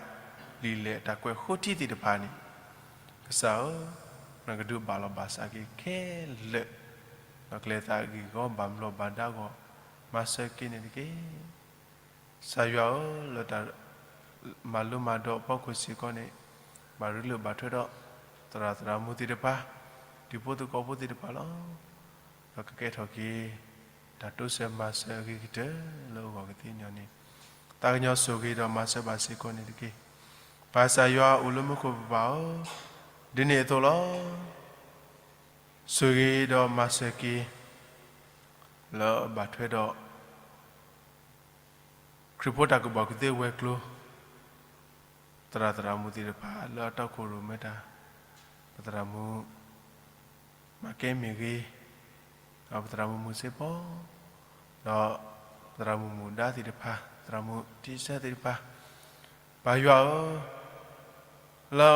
လံာ်လဲၢ်တၢ်ကွဲးဃိထံသ့ၣ်တဖၣ်န့ၣ်, ကစၢ်ဧၢ, နကဒုးဘၣ်လီၤဘၣ်စးက့ၤခဲလၢာ်, ဒီးကျဲၤသးအဂ့ၢ်အဂီၢ် ဘၣ်ဘျီးဘၣ်ဒါအဂီၢ်, မၤစၢၤက့ၤန့ၣ်တက့ၢ်. ကစၢ်ယွၤဧၢ, လၢတၢ် မၤလိမၤဒိးအဖီခိၣ်စ့ၢ်ကီးန့ၣ်, ဘၣ်ရ့လိာ်ဘၣ်ထွဲဒီး သရၣ်သရၣ်မုၣ်သ့ၣ်တဖၣ်, တံၤဖိသကိးဖိသ့ၣ်တဖၣ်လီၤ. ဒီးကကဲထီၣ်က့ၤ တၢ်တိစၢၤမၤစၢၤအဂ့ၤကတၢၢ်လၢအဂီၢ်ကသ့န့ၣ်န့ၣ်, သးကညီၤဆိၣ်ဂ့ၤဒီးမၤစၢၤဘၣ်စ့ၢ်ကီးန့ၣ်တက့ၢ်. ပၢ်ကစၢ်ယွၤအိၣ်လၢမူခိၣ်ပပၢ်ဧၢ, ဒ်န့ၣ်အသိးလီၤ. ဆိၣ်ဂ့ၤဒီးမၤစၢၤက့ၤ လၢအဘၣ်ထွဲဒီး ခရံာ်ဖိတၢ်ကူၣ်ဘၣ်ကူၣ်သ့ဝဲၤကျိၤ, သရၣ်သရၣ်မုၣ်သ့ၣ်တဖၣ်လၢအတီခိၣ်ရိၣ်မဲတၢ်, ပသရၣ်မုၣ် မၤကဲမ့ၢ်ဂ့ၤ, ဒီးပသရၣ်မုၣ်မုၢ်စ့ဖီ, ဒီးပသရၣ်မုၣ်မုၢ်ဒါသ့ၣ်တဖၣ်, သရၣ်မုၣ်ထံဆၢသ့ၣ်တဖၣ်, ပၢ်ယွၤဧၢ, လၢ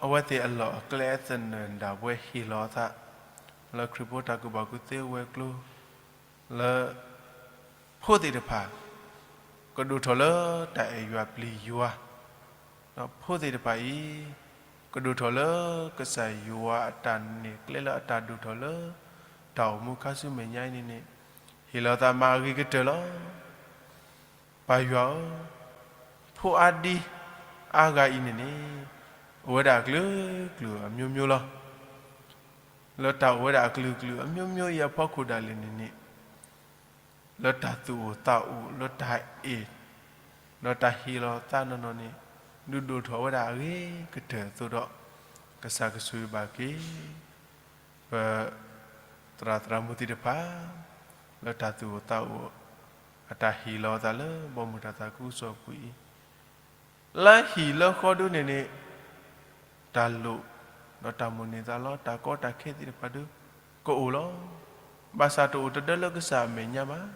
အဝဲသ့ၣ်အလီၢ်အကျဲအသနၢၣ်ဒၣ်ဝဲဟ့ၣ်လီၤအသး, လၢခရံာ်ဖိတၢ်ကူၣ်ဘၣ်ကူၣ်သ့ဝဲၤကျိၤ, လၢ ဖိသ့ၣ်တဖၣ် ကဒိၣ်ထီၣ်လၢတၢ်အဲၣ်ယွၤပျံၤယွၤ, ဒီးဖိသ့ၣ်တဖၣ်အံၤ ကဒိၣ်ထီၣ်လၢကစၢ်ယွၤအတၢ်နဲၣ်ကျဲလၢအတၢ်ဒိၣ်ထီၣ်လၢ တၢ်အိၣ်မူခါဆူမဲာ်ညါအံၤန့ၣ်န့ၣ်, ဟ့ၣ်လီၤသးမၤအဂ့ၤကတၢၢ်လီၤ. ပၢ်ယွၤဧၢ, ဖိအါဒံအါဂၤအံၤန့ၣ်န့ၣ်, အိၣ်ဝဲဒၣ်အကလုာ်ကလုာ်အမျိုးမျိုးလီၤ. လၢတၢ်အိၣ်ဝဲဒၣ်အကလုာ်ကလုာ်အမျိုးမျိုးအံၤအဖီခိၣ်ဒၣ်လဲာ်န့ၣ်န့ၣ်, လၢတၢ်သူၣ်အိၣ်သးအိၣ် လၢတၢ်အဲၣ် ဒီးတၢ်ဟ့ၣ်လီၤသးနီၢ်နီၢ်န့ၣ်, ဒုးဒိၣ်ထီၣ်ဝဲဒၣ်အဂ့ၤကတၢၢ်အသိးဒီး, ကစၢ်ကဆိၣ်ဂ့ၤဘၣ်က့ၤ ပ သရၣ်သရၣ်မုၣ်သ့ၣ်တဖၣ် လၢတၢ်သူၣ်အိၣ်သးအိၣ် အတၢ်ဟ့ၣ်လီၤအသးလၢဘီမုၢ်တၢ်သးခုကစီၣ်အပူၤအံၤ, လၢဟံၣ်လၢဃီဒုန့ၣ်န့ၣ်, တၢ်လိၣ် ဒီးတၢ်မိၣ်န့ၢ်သးလီ တၢ်ကီတၢ်ခဲသ့ၣ်တဖၣ်ဒု ကအိၣ်လီၤ. ဘၣ်ဆၣ်တအိၣ်တဒၢလၢကစၢ်အမဲာ်ညါဘၣ်.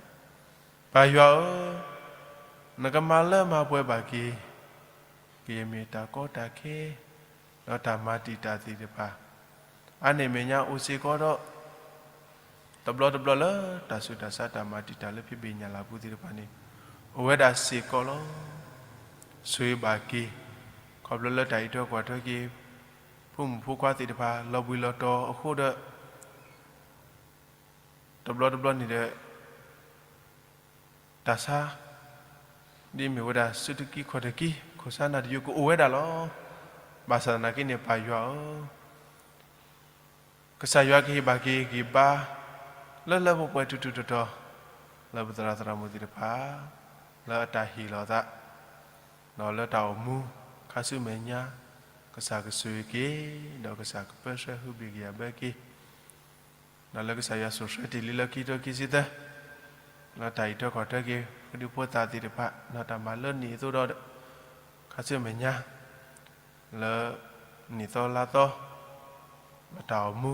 ပၢ်ယွၤဧၢ, နကမၤလၢမၤပှဲၤဘၣ်က့ၤ ကယဲၢ်မ့ၢ်တၢ်ကီတၢ်ခဲ ဒီးတၢ်မၤတံာ်တာ်သ့ၣ်တဖၣ်, အါန့ၢ်အမဲာ်ညါအိၣ်စ့ၢ်ကီးဒီး, တဘျီတဘျီလၢတၢ်ဆူးတၢ်ဆါတၢ်မၤတံာ်တာ်လၢဖံးဘ့ၣ်ညၣ်လၤပူၤသ့ၣ်တဖၣ်န့ၣ်, အိၣ်ဝဲဒၣ်စ့ၢ်ကီးလီၤ. ဆိၣ်ဂ့ၤဘၣ်က့ၤ, ခီဖျိလၢတၢ်အံးထွဲကွၢ်ထွဲက့ၤ ဖိမုၣ်ဖိခွါသ့ၣ်တဖၣ် လီၤဘှံးလီၤတီၤအဃိဒီး တဘျီတဘျီန့ၣ်ဒီး တၢ်ဆါ ဒ်မ့ၢ်ဝဲဒၣ် စုတကံခီၣ်တကံ ခိၣ်ဆါနၢ်တယိကအိၣ်ဝဲဒၣ်လီၤ. ဘၣ်ဆၣ်သနာ်က့န့ၣ် ပၢ်ယွၤဧၢ, ကစၢ်ယွၤကဟ့ၣ်ဘၣ်က့ၤဂံၢ်ဘါ လၢလၢပှဲၤပှဲၤထူထူတီၤတီၤ လၢပသရၣ်သရၣ်မုၣ်သ့ၣ်တဖၣ် လၢအတၢ်ဟ့ၣ်လီၤသး ဒီးလၢတၢ်အိၣ်မူ ခါဆူမဲာ်ညါ ကစၢ်ကဆိၣ်ဂ့ၤက့ၤ ဒီးကစၢ်ကပၢဆှၢဟုဘ့ၣ်ကယာ်ဘၢက့ၤ ဒီးလၢကစၢ်ယွၤစိာ်ဆှၢတ့ၢ်လံလၢခံကထိခံဆံသၢ လၢတၢ်အံးထွဲကွၢ်ထွဲက့ၤ ဖိဒံဖိသၣ်သ့ၣ်တဖၣ် ဒီးတၢ်မၤလၢနံၣ်အသိးဒီး ခါဆူမဲာ်ညါ လၢနံၣ်သီလါသီ လၢတၢ်အိၣ်မူ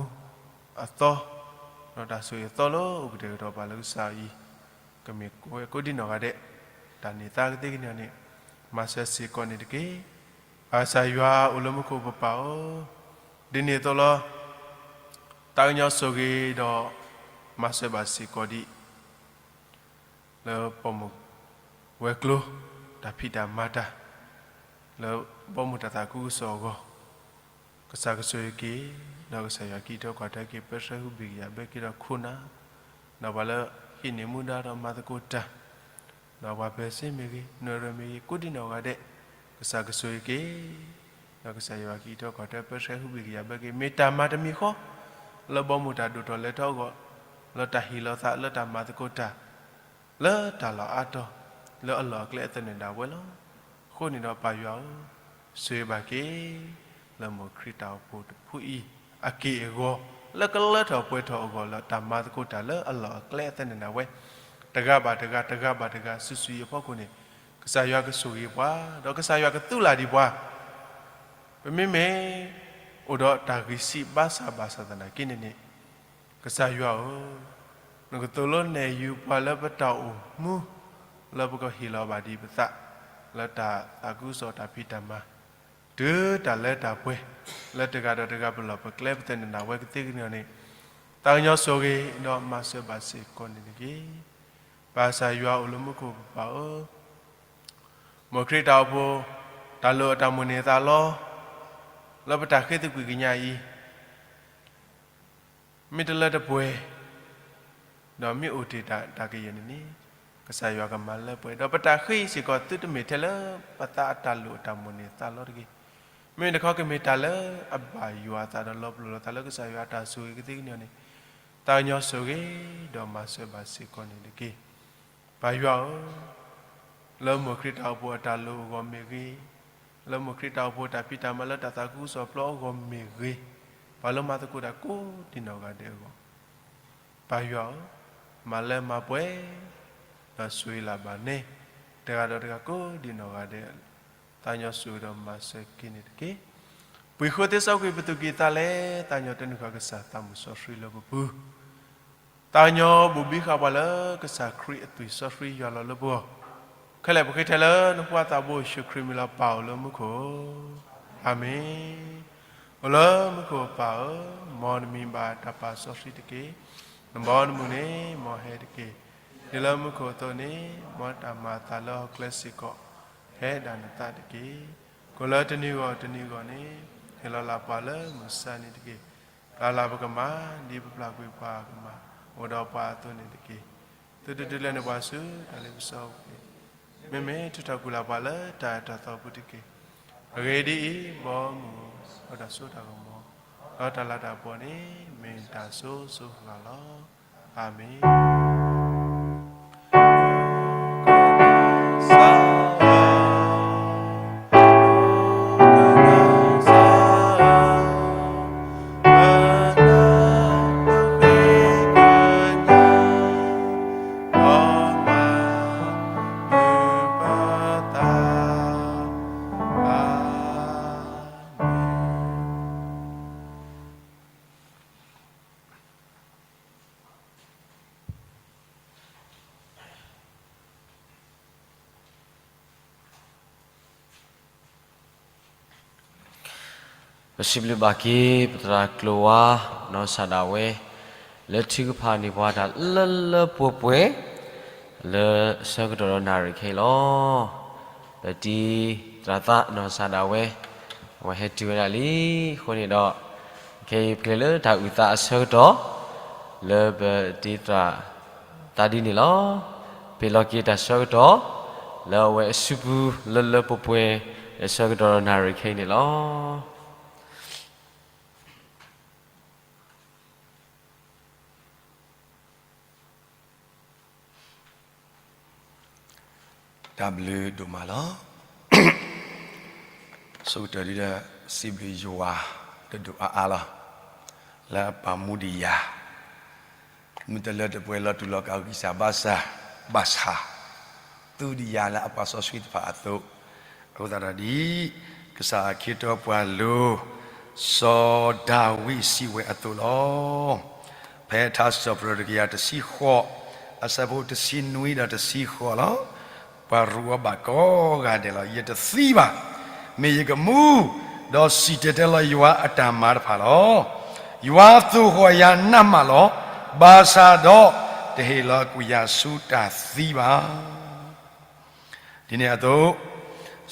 အသီ ဒီးတၢ်ဆိၣ်ဂ့ၤအသီလၢအိၣ်ကတဲာ်ကတီၤပာ်လၢကစၢ်အံၤ ကမ့ၢ်ဝဲကိးဒံနီၢ်ဂၤဒဲး တၢ်န့ၢ်သါကသ့ကန့ၢ်န့ၣ် မၤစၢၤစ့ၢ်ကီးန့ၣ်တက့ၢ်. ပၢ်ကစၢ်ယွၤအိၣ်လၢမူခိၣ်ပပၢ်ဧၢ, ဒ်န့ၣ်အသိးလီၤ. သးကညီၤဆိၣ်ဂ့ၤဒီး မၤစၢၤဘၣ်စ့ၢ်ကီးဒံး လၢပိာ်မုၣ်ဝဲၤကျိၤ တၢ်ဖံးတၢ်မၤတၢ် လၢဘီမုၢ်တၢ်သးခုကစီၣ်အဂီၢ် ကစၢ်ကဆိၣ်ဂ့ၤက့ၤ ဒီးကစၢ်ယွၤကံထီၣ်ကွၢ်ထွဲက့ၤ ပၢဆှၢဟုဘ့ၣ်ကယၤဘၣ်က့ၤဒီးခိၣ်နၢ်, ဒီးပှၤလၢဟံးန့ၢ်မူဒါဒီးမၤသကိးတၢ်, ဒီးပှၤပၢၤစ့မ့ၢ်ဂ့ၤ, နွဲၣ်ရၢမ့ၢ်ဂ့ၤ, ကိးဒံနီၢ်ဂၤဒဲး, ကစၢ်ကဆိၣ်ဂ့ၤက့ၤ, ဒီးကစၢ်ယွၤကံထီၣ်ကွၢ်ထွဲ ပၢဆှၢဟုဘ့ၣ်ကယၤဘၣ်က့ၤ မ့ၢ်တၢ်မၤတမံၤဃီ လၢဘီမုၢ်တၢ်ဒိၣ်ထီၣ်လဲၤထီၣ်အဂီၢ်, လၢတၢ်ဟ့ၣ်လီၤသး လၢတၢ်မၤသကိးတၢ် လၢတၢ်လီၢ်အါတီၤ လၢအလီၢ်အကျဲအသနၢၣ်ဒၣ်ဝဲလီၤ. အဃိန့ၣ်ဒီးပၢ်ယွၤဧၢ, ဆိၣ်ဂ့ၤဘၣ်က့ၤ လၢမိၢ်ခရံာ်တၢ်အိၣ်ဖှိၣ်တဖုအံၤ အက့ၢ်အဂီၤ လၢကလၢထီၣ်ပှဲၤထီၣ်အဂီၢ် လၢတၢ်မၤသကိးတၢ်လၢအလီၢ်အကျဲအသနၢၣ်ဒၣ်ဝဲ တဂၤဘၣ်တဂၤ တဂၤဘၣ်တဂၤ စုာ်စုာ်အံၤအဖီခိၣ်န့ၣ် ကစၢ်ယွၤကဆိၣ်ဂ့ၤပှၤ, ဒီးကစၢ်ယွၤကသူလၢ်ဒံးပှၤ ပမ့မ့ၢ် အိၣ်ဒီးတၢ်ဂံၢ်စၢ်ဘါစၢ်ဘၣ်ဆၣ်သနာ်က့န့ၣ်န့ၣ်, ကစၢ်ယွၤဧၢ, နကသိၣ်လိနဲၣ်ယုၤပှၤလၢပတၢ်အိၣ်မူ, လၢပကဟ့ၣ်လီၤဘၣ်ဒံးပသး, လၢတၢ်သးခုကစီၣ်တၢ်ဖံးတၢ်မၤ, တုၤတၢ်လၢတၢ်ပှဲၤ, လၢတဂၤဒီးတဂၤပလီၢ်ပကျဲပသနၢၣ်ဒၣ်ဝဲကသ့ကန့ၢ်န့ၣ်, သးကညီၤဆိၣ်ဂ့ၤဒီးမၤစၢၤဘၣ်စ့ၢ်ကီးန့ၣ်တက့ၢ်. ပၢ်ကစၢ်ယွၤအိၣ်လၢမူခိၣ်ပပၢ်ဧၢ, မိၢ်ခရံာ်တၢ်အိၣ်ဖှိၣ် တၢ်လိၣ်အတၢ်မိၣ်န့ၢ်သးလီ, လၢပတၢ်ဃ့သကွံာ်ကညးအံၤ, မ့ၢ်တလၢတပှဲၤ, ဒီးမ့ၢ်အိၣ်တ့ၢ်တၢ်တၢ်ကယဲၢ်န့ၣ်န့ၣ်, ကစၢ်ယွၤကမၤလၢပှဲၤ, ဒီးပတၢ်ဃ့အံၤစ့ၢ်ကီး သုတမ့ၢ်ထဲလၢပသးအတၢ်လိၣ်အတၢ်မိၣ်န့ၢ်သးလီတဂ့ၤ. မ့မ့ၢ်တခီကမ့ၢ်တၢ်လၢအဘၣ်ယွၤအသးဒီးလီၤပလိာ်လိာ်သးလၢကစၢ်ယွၤအတၢ်ဆိၣ်ဂ့ၤကသ့ကန့ၢ်န့ၣ်, သးကညီၤဆိၣ်ဂ့ၤဒီးမၤစၢၤဘၣ်စ့ၢ်ကီးန့ၣ်တက့ၢ်. ပၢ်ယွၤဧၢ, လၢမိၢ်ခရံာ်တၢ်အိၣ်ဖှိၣ်အတၢ်လိၣ်အဂီၢ်မ့ၢ်ဂ့ၤ, လၢမိၢ်ခရံာ်တၢ်အိၣ်ဖှိၣ်တၢ်ဖံးတၢ်မၤလၢတၢ်သးခုကစီၣ်ပျီအဂီၢ်မ့ၢ်ဂ့ၤ, ပှၤလၢမၤသကိးတၢ်ကိးဒံနီၢ်ဂၤဒဲးအဂီၢ်, ပၢ်ယွၤဧၢ, မၤလၢမၤပှဲၤ, ဒီးဆိၣ်ဂ့ၤလၢ်ဘၣ်န့ၣ်, တဂၤဒီးတဂၤကိးဒံနီၢ်ဂၤဒဲး, သးကညီၤဆိၣ်ဂ့ၤဒီးမၤစၢၤက့ၤန့ၣ်တက့ၢ်. ပှ့ၤဃိသ့စီကွံာ်ပသူၣ်ကံၢ်သးလဲ, သးကညီၤတန့ၢ်ဃာ်ကစၢ်သးမုၣ်စီဆှံလၢပပူၤ သးကညီၤဘိၣ်ဘံဃာ်ပှၤလၢကစၢ်ခရံာ်အသွံၣ်စီဆှံယွၤလီၤလၢပဂီၢ်, ခဲလၢာ်ပဃ့ထဲလၢနဖိသးဘိယ့ၣ်ၡူးခရံာ်မံၤလီၤ. ပၢ်အိၣ်လၢမူခိၣ်, အၤမ့ၣ်. အိၣ်လၢမူခိၣ်ပၢ်ဧၢ, မ်နမံၤဘၣ်တၢ်ပာ်စီဆှံတက့ၢ်. နဘီနမုၢ်န့ၣ် မ်ဟဲတက့ၢ်. ဒ်လၢမူခိၣ်အသိးန့ၣ်, မ်တၢ်မၤအသးလၢဟီၣ်ခိၣ်ချၢစ့ၢ်ကီး, ဟဲဒၣ်နသးတက့ၢ်. ကိၣ်လၢတနံၤဂီၢ်တနံၤဂီၢ်န့ၣ်, ဟ့ၣ်လီၤလၢပှၤလၢမုၢ်ဆါန့ၣ်တက့ၢ်. ပျၢ်လၢ်ပကမၢ်, ဒ်ပပျၢ်ကွံာ်ပှၤကမၢ်, အိၣ်ဒီးပှၤအသိးန့ၣ်တက့ၢ်. သုတဒုးလဲန့ၢ်ပှၤဆူတၢ်လ့ပစီအပူၤ, မ့မ့ၢ်ထုးထီၣ်ကွံာ်လၢ်ပှၤလၢတၢ်အဲၣ်တၢ်သီပူၤတက့ၢ်. အဂ့ၢ်ဒ်အံၤ, ဘီမုၢ်, ဒီးတၢ်စိတၢ်ကမီၤ, ဒီးတၢ်လၤတၢ်ကပီၤန့ၣ်, မ့ၢ်တၢ်စိၤစိၤဃၣ်ဃၣ်လီၤ. အၤမ့ၣ်. ပစံးဘျုးဘၣ်က့ၤ ပသရၣ်ကျိၤဝါ နီၢ်စၢ်ဒၣ်ဝဲ လၢထုကဖၣ်န့ၢ်ပှၤတၢ်လၢလၢပှဲၤပှဲၤ လၢအဆၢကတီၢ်ဒီးနၣ်ရံၣ်ခဲအံၤလီၤ. ပတံၤသရၣ်သးနီၢ်စၢ်ဒၣ်ဝဲ အဝဲဟဲတုၤဝဲဒၣ်လံ. အဃိန့ၣ်ဒီး ခဲအံၤပကလဲၤလၢတၢ်အုၣ်သးအဆၢကတီၢ် လၢပတံၤသရၣ်သးဒ်န့ၣ်လီၤ. ပ့ၤလီၤက့ၤတၢ်ဆၢကတီၢ် လၢအဝဲအစုပူၤလၢလၢပှဲၤပှဲၤ အဆၢကတီၢ်ဒီးနၣ်ရံၣ်ခဲအံၤန့ၣ်လီၤ. တၢ်ဘျုးဒိၣ်မးလီၤ. ဆိကတၢၢ်ဒ်ဒီး စံးဘျုးယွၤ တဒိၣ်အါအါလီၤ. လၢအပာ်မူဒံးယၤ မ့ၢ်တလၢတပှဲၤလီၤတူၢ်လီၤကာ်ဂံၢ်စၢ်ဘါစၢ် ဘၣ်ဆၣ် သူဒံးယၤလၢအပာ်စီဆှံတဖၣ်အသိး, အဃိသတးဒီးဒ် ကစၢ်အခ့ထီပှၤလိၤ စီၤဒၤဝံးစံးဝဲအသိးလီၤ. ဖဲထါစံးထီၣ်ပတြၢၤတကယၤတဆံဃိး အဆၢဖိတဆံနွံဒီးတဆံဃိးလီၤ. ပှၤရူးအီၤဘၣ်ကိးဂၤဒဲးလီၤ. ယတသံဘၣ်. မ့ၢ်ယကမူ ဒီးစံၣ်တဲၤတဲလီၤယွၤအတၢ်မၤတဖၣ်လီၤ. ယွၤသိၣ်ဃီၣ်ယၤနးမးလီၤ. ဘၣ်ဆၣ်ဒီး တဟ့ၣ်လီၤကွံာ်ယၤဆူတၢ်သံဘၣ်. ဒ်န့ၣ်အသိး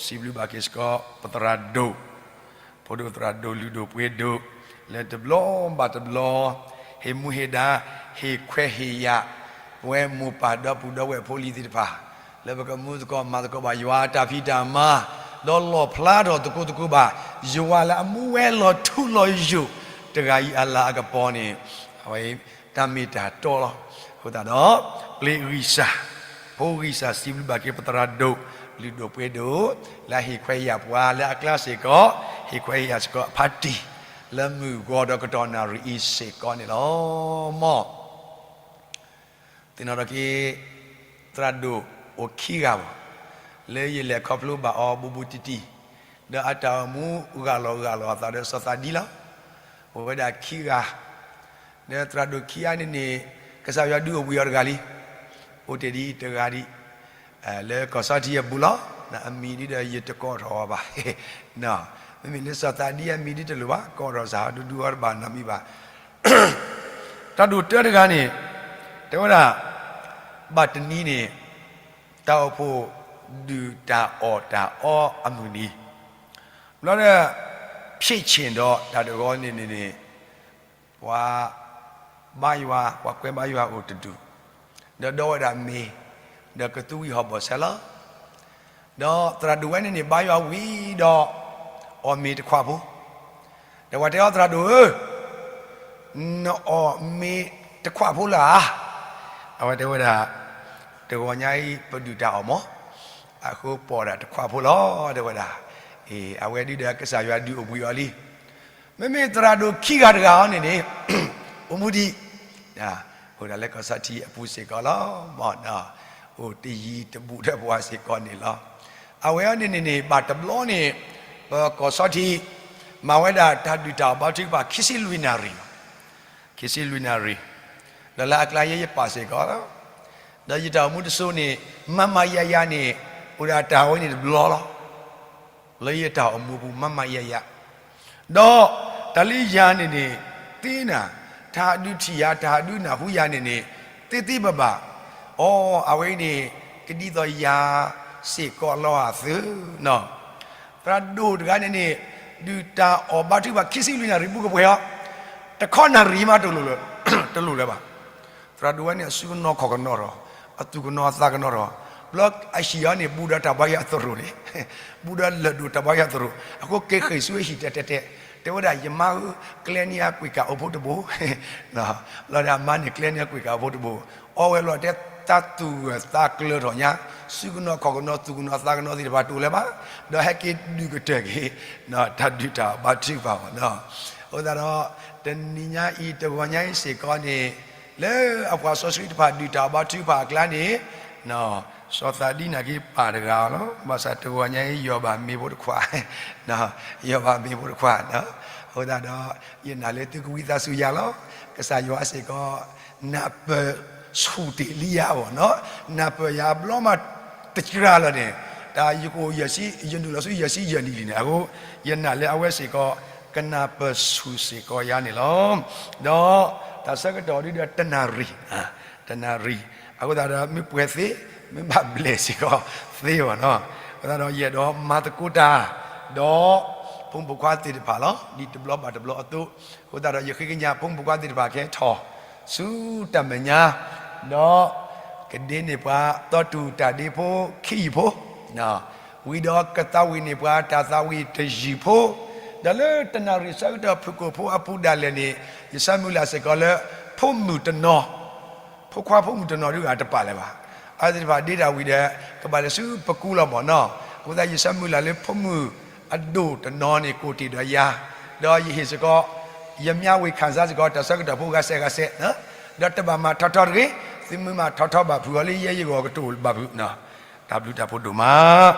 စံးဘျုးဘၣ်က့ၤစ့ၢ်ကီး ပသရၣ်ဒိၣ်, ဖိဒိၣ်သရၣ်ဒိၣ် လုၢ်ဒိၣ်ပှ့ၤဒိၣ်, လၢတဘျီဘၣ်တဘျီ ဟ့ၣ်မူဟ့ၣ်ဒါ ဟ့ၣ်ခွဲးဟ့ၣ်ယာ် ပဝဲမိၢ်ပၢ်ဒီပုၢ်ဒီဝဲၢ်ဖိလံၤသ့ၣ်တဖၣ် လၢပကမူသကိးမၤသကိးဘၣ်ယွၤအတၢ်ဖံးတၢ်မၤ ဒီးလီၣ်ဖျါထီၣ်သကိးသကိးဘၣ် ယွၤလၢအမူဝဲလီၤထူလီၤယိာ်တဂၤအံၤအလၤအကပီၤန့ၣ် အဝဲ တၢ်မ့ၢ်တၢ်တီလီၤ. အဃိသတးဒီး ပျ့ၤဂံၢ်စၢ် ဖိဂံၢ်စၢ် စံးဘျုးဘၣ်က့ၤပသရၣ်ဒိၣ် လုၢ်ဒိၣ်ပှ့ၤဒိၣ် လၢအဟ့ၣ်ခွဲးယာ်ပှၤလၢအကျါစ့ၢ်ကီး ဟ့ၣ်ခွဲးယာ်စ့ၢ်ကီးအဖါတံၢ် လၢမုၢ်ဂီၤဒီးကတီၢ်နၣ်ရံၣ်အံၤစ့ၢ်ကီးန့ၣ်လီၤ. မ် သ့ၣ်နီၣ်ထီၣ်က့ၤ သရၣ်ဒိၣ်အိၣ်ခံဂၤဘၣ် လၢယလဲၤခီဖျိဘၣ်အီၤဘူးဘူးတံၢ်တံၢ် ဒီးအတၢ်အိၣ်မူဂၢ်လီၤဂၢ်လီၤအသးဒီးစီၤသးဒံလီၤ. အိၣ်ဝဲဒၣ်ခံဂၤ ဒီးသရၣ်ဒိၣ်ခံဂၤန့ၣ်န့ၣ် ကစၢ်ယွၤဒုးအိၣ်ဘှံးအီၤတဂၤလံ. အိၣ်တ့ၢ်ဒ်အံၤတဂၤဒံး လၢကီၢ်စီထံအပူၤလီၤ. အမံၤဒ်ဒီးယတကိးထီၣ်အီၤဘၣ်. မ့မ့ၢ်လၢစီၤသးဒံအမံၤဒ်တလိၣ်ဘၣ် ကိးထီၣ်စ့ၢ်ဒုးဒုးအီၤတဘၣ်နီတမံၤဘၣ်. တၢ်ဒိၣ်တၢတဂၤန့ၣ် တဲဝဲဒၣ် ဘၣ်တနံၤန့ၣ် တၢ်အိၣ်ဖှိၣ်ဒုၣ်တၢ်အီၣ်တၢ်အီအမုၢ်နံၤ ဘျီဒီး ဖျ့ၣ်ဆ့ၣ်ဒီးတၢ်တဂီၤန့ၣ်န့ၣ်န့ၣ် ပှၤဘါယွၤ ပှၤကွဲဘါယွၤအိၣ်တဒူၣ် ဒီးဒီဝဲဒၣ်မ့ၤ ဒီးကသူဝံၣ်ဟီၣ်ဘီၣ်ဆဲးလီၤ. ဒီးသရၣ်ဒိၣ်ဝဲန့ၣ်န့ၣ် ဘါယွၤဝံၤဒီး အီၣ်မ့ၤတခွးဖိ ဒီးပှၤတဲအီၤ သရၣ်ဒိၣ်ဧၢ နအီၣ်မ့ၤတခွးဖိလၢဧါ. အဝဲတဲဝဲဒၣ် တဂီၤညါအံၤ ပဒုၣ်တၢ်အီၣ်မး အဃိပိာ်ဒၣ်တခွးဖိလီၤ တဲဝဲဒၣ်. အဝဲဒ်ဒီးကစၢ်ယွၤဒုးအိၣ်ဘှံးအီၤလံ. မ့မ့ၢ်သရၣ်ဒိၣ်ခံဂၤတဂၤအံၤန့ၣ်န့ၣ် အိၣ်မူဒံး အိၣ်ဒၣ်လၢကီၢ်စီထံအပူၤစ့ၢ်ကီးလီၤ. အိၣ်တယံၤတဘူးဒီးပှၤစ့ၢ်ကီးန့ၣ်လီၤ. အဝဲအံၤန့ၣ်န့ၣ်န့ၣ် ဘၣ်တဘျီန့ၣ် ပကီၢ်စီထံ မၤဝဲဒၣ်တၢ်ဒုၣ်တၢ်အီၣ်ဘါထုကဖၣ် ခံဆံလွံၢ်နၣ်ရံၣ်လီၤ. ခံဆံလွံၢ်နၣ်ရံၣ် ဒီးလၢအကျါယဲယပာ်စ့ၢ်ကီးလီၤ. ဒီးယတၢ်အိၣ်မူတစိၤန့ၣ် မၤမၤယၤယၤန့ၣ် အိၣ်ဒၣ်တၢ်ဝဲန့ၣ်တဘျီလီၤ. လၢယတၢ်အိၣ်မူပူၤ မၤမၤယၤယၤ ဒီးတၢ်လၢယၤန့ၣ်န့ၣ် သ့နၤ တၢ်ဟးဒုးထံၣ်ယၤ တၢ်ဟးဒုးနၢ်ဟူယၤန့ၣ်န့ၣ် သ့သ့ဘၣ်ဘၣ်. အိ အဝဲအံၤန့ၣ် ကဒ်သိးယၤစ့ၢ်ကီးလီၤအသုနီၤ. သရၣ်ဒိၣ်တဂၤန့ၣ်န့ၣ် ဒုၣ်တၢ်အီၣ်ဘါထုကဖၣ် ခံဆံလွံၢ်နၣ်ရံၣ်ဘူးကပှဲၤအီၤ တခီနၣ်ရံၣ်မး တလိၣ်လၢၤဘၣ်. သရၣ်ဒိၣ်ဝဲန့ၣ် အစုကနီၤခီၣ်ကနီၤထီၣ်, အသူၣ်ကနီၤအသးကနီၤထီၣ်, ဘျီအဟံၣ်အီၤန့ၣ် ဘူးဒီးတၢ်ဘါယွၤသရိာ်န့ၣ်, ဘူးဒီးလၢၢ်ဒိၣ်တၢ်ဘါယွၤသရိာ်, အဃိက့ၤဃ့ၢ်ဆူအဟံၣ်တဲတဲတဲ, တဲဝဲဒၣ် ယမါဧၢ, ကျဲန့ၢ်အကွံာ်ကၣ်အိၣ်ဖိတဘိ, လီၤဒီးအမါန့ၣ် ကျဲန့ၢ်အကွံာ်ကၣ်အိၣ်ဖိတဘိ, အီဝဲလီၤတဲ တၢ်သူၣ်ဂၢၢ်သးကျၢၤထီၣ်ညါ, စုကနီၤခီၣ်ကနီၤ သူၣ်ကနီၤသးကနီၤသ့ၣ်တဖၣ်တအိၣ်လၢၤဘၣ်, ဒီးဟဲက့ၤဒုးကတၢၢ်က့ၤ တၢ်ဒုၣ်တၢ်အီၣ်ဘါထုကဖၣ်အီၤနီၤ. အဃိသတးဒီး တနံၤညါအံၤ တဂီၤညါအံၤစ့ၢ်ကီးန့ၣ် လၢအပှၤစီဆှံတဖၣ်ဒုၣ်တၢ်အီၣ်ဘါထုကဖၣ်အကျါန့ၣ် စီၤသးဒံနာ်က့ၤပာ်တဂၤလီၤ. ဘၣ်ဆၣ်တဂီၤညါအံၤ ယီၢ်ဘၣ်မ့ၤဖိတခွး, ယီၢ်ဘၣ်မ့ၤဖိတခွး, အဃိသတးဒီး ယနာ်လၢသုကဝံသးစူၤယၤလီၤ. ကစၢ်ယွၤစ့ၢ်ကီး နၢ်ပၢၢ်ဆူၣ်တ့ၢ်လံယၤအဂီၢ်နီၤ, နၢ်ပၢၢ်ယၤအဘျီမးတစှၤလီၤန့ၣ်, တၢ်ယကအိၣ်ယဲၢ်ဆံ, ယနုာ်လီၤဆူယဲၢ်ဆံယဲၢ်နံၣ်လံန့ၣ်, အဃိ ယနာ်လၢအဝဲစ့ၢ်ကီး ကနၢ်ပၢၢ်ဆူၣ်စ့ၢ်ကီးယၤန့ၣ်လီၤ. ဒီးတၢ်ဆၢကတီၢ်ဒုဒီးတနၣ်ရံၣ်, တနၣ်ရံၣ်, အဃိသတးဒီး မ့ၢ်ပှဲၤသ့, မ့ၢ်ဘၣ်ဘျဲၣ်စ့ၢ်ကီးသ့အီၤနီၤ. အဃိသတးဒီးယအဲၣ်ဒိးမၤသကိးတၢ် ဒီး ဖိမုၣ်ဖိခွါသ့ၣ်တဖၣ်လီၤ. ဒ်တဘျီဘၣ်တဘျီအသိး, အဃိသတးဒီးယဃ့ကညးဖိမုၣ်ဖိခွါသ့ၣ်တဖၣ်ကဟဲထီၣ် ဆူတၢ်မဲာ်ညါ, ဒီး ကဒ့န့ၢ်ပှၤသီတူၢ်တၢ်ဒ့ဖိခံယုၢ်ဖိ, ဝံၤဒီးကသးဝံၣ်န့ၢ်ပှၤတၢ်သးဝံၣ်တယုၢ်ဖိ, ဒီးလၢတနၣ်ရံၣ်ဆၢကတီၢ်ဖုၣ်ကိာ်ဖိအပူၤဒၣ်လဲာ်န့ၣ်, ယဆၢမုၢ်လၢ်စ့ၢ်ကီးလၢ ဖိမုၣ်တနီၤ, ဖိခွါဖိမုၣ်တနီၤဒုဂၤတပာ်လၢၤဘၣ်. အဝဲသ့ၣ်တဖၣ်ဒ့တၢ်ဝံၤဒီး ကဘၣ်လဲၤဆူပကူလီၤမၢ်နီၤ. အဃိသတးယဆၢမုၢ်လၢ်လၢဖိမုၣ်အဒိၣ်တနီၤန့ၣ် ကိးတ့ၢ်ဒီးယၤ, ဒီးယဟ့ၣ်စ့ၢ်ကီး ယမၠါဝ့ၢ်ခၣ်စါစ့ၢ်ကီး တၢ်ဆၢကတီၢ်ဖိဂၤစဲးဂၤစဲး, ဒီးတဘၣ်မၤထီထီတဂ့ၤ, သုမ့ၢ်မၤထီထီဘၣ်ဖုးအီၤလၢယဲယဂီၢ်ကတအိၣ်ဘၣ်ဖုး, တၢ်ဘျုးတၢ်ဖှိၣ်ဒိၣ်မး.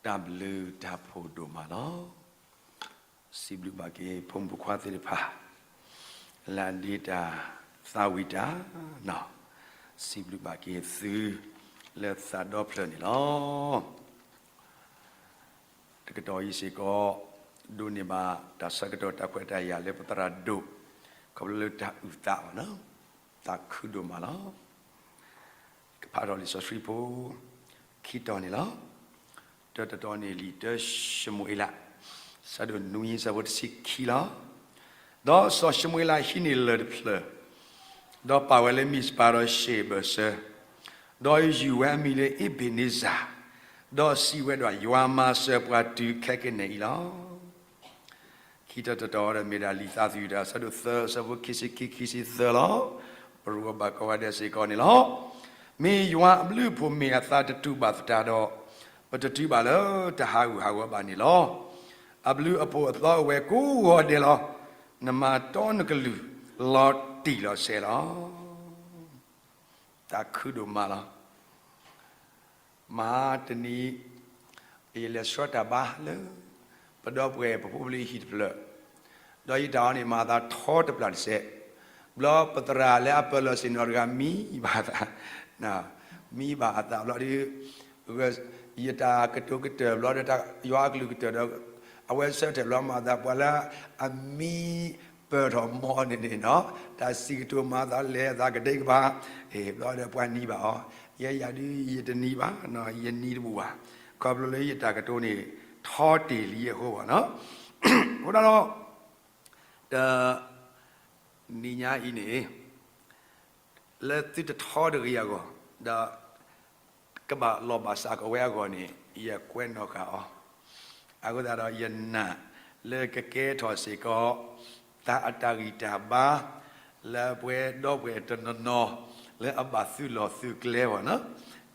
တၢ်ဘျုးတၢ်ဖှိၣ်ဒိၣ်မးလီၤ. စံးဘျုးဘၣ်က့ၤဖိမုၣ်ဖိခွါသ့ၣ်တဖၣ် လၢအဒ့တၢ်သးဝံၣ်တၢ်, စံးဘျုးဘၣ်က့ၤသု လၢသးဒီဖျၢၣ်န့ၣ်လီၤ. တကတီၢ်အံၤစ့ၢ်ကီး ဒိးန့ၢ်ဘၣ်တၢ်ဆၢကတီၢ်တၢ်ခွဲးတၢ်ယာ်လၢပသရၣ်ဒိၣ် ခီဖျိလၢတၢ်အုၣ်သးဘၣ်န့ၣ် သးခုဒိၣ်မးလီၤ. ကဖးထီၣ်လံာ်စီဆှံဖိ ခံတီၤန့ၣ်လီၤ. တၢတတီၤန့ၣ် လံာ်တၢၡမူၤအ့လး ဆၢဒိၣ်နွံ ဆၢဖိတဆံခံလီၤ. ဒီးစီၤၡမူၤအ့လးဟံးန့ၢ်လၢၢ်တဖျၢၣ်, ဒီးပာ်ဝဲလၢမံးစပၤဒီးၡ့ၣ်ဘၢၣ်စၢ, ဒီးယုၢ်ဝဲအမံၤလၢအ့ဘ့းနံစၢ်, ဒီးစံးဝဲဒၣ်, ယွၤမၤစၢၤပှၤတုၤခဲကနံၣ်အံၤလီၤ. ခံတီၤတတီၤဒီးမ့ၢ်ဒၣ်လံာ်သးသယုၢ်တၢ် ဆၢဒိၣ်သၢ ဆၢဖိခံဆံခံ ခံဆံသၢလီၤ. ပရိဝဲဘၣ်ကိးဂၤဒဲးစ့ၢ်ကီးန့ၣ်လီၤ. မ့ၢ်ယွၤအဘျုးအဖှိၣ်မ့ၢ်အသးတတူာ်ဘၣ်သတးဒီး, ပတတုၤဘၣ်လၢတၢ်ဟးဂူာ်ဟးဂီၤဘၣ်န့ၣ်လီၤ. အဘျုးအဖှိၣ်အသီအိၣ်ဝဲကိးဂီၤဒဲးလီၤ. နမၤတီနကလုၢ် လီၤတံၢ်လီၤဆဲးလီၤ. သးခုဒိၣ်မးလီၤ. မဟါတနံၤ ယလဲၤဆှၢတၢ်ဘါလၢ ပဒီပုၢ်ဝဲၢ်ပဖိပလံၤဟံၣ်တဖျၢၣ်, ဒီးယတၢ်အီၤန့ၣ် မၤအသးထီတပျၢ်တစဲး, ဘျီပသရၣ်လၢအပၢၢ်လီၢ်ဆ့ၣ်နီၤတဂၤမံဘၣ်အသး, မံဘၣ်အသးဘျီဒီး ယတၢ်ကတိၤကတၢၢ်ဘျီဒီး ယွၤအကလုၢ်ကတၢၢ်ဒီး အဝဲဆၢထၢၣ်ဘျီမၤအသး ပှၤလၢအမံပၢၢ်ထီၣ်မီန့ၣ်န့ၣ်နီၤ, တၢ်စံးကတိၤမၤအသးလဲၤအသးကဒဲကဘၣ်, ဘျီဒီးပှၤနံၤဘၣ်အီၤ, ယဲယၤဒုးယတနံၤဘၣ်, ယနံၤတဘူၣ်ဘၣ်, ခီဖျိလၢယတၢ်ကတိၤန့ၣ် ထီတ့ၢ်လံအဃိဘၣ်နီၤ, အဃိဒၣ်ဒီး တ နံၤညါအံၤန့ၣ် လၢသုတထီတဂ့ၤအဂီၢ်, ဒီး ကဘၣ်လီၢ်ဘၣ်စးကဝဲအဂီၢ်န့ၣ် ယကွဲးနီၣ်ဃာ်အီၤ, အဃိသတးဒီးယနာ်လၢကကဲထီၣ်စ့ၢ်ကီး တၢ်အတၢ်ဂံၢ်တၢ်ဘါ လၢပှဲၤဒီပုၢ်ဝဲၢ်တနီၤနီၤ လၢအဘၣ်သုးလီၢ်သုးကျဲဘၣ်နီၤ,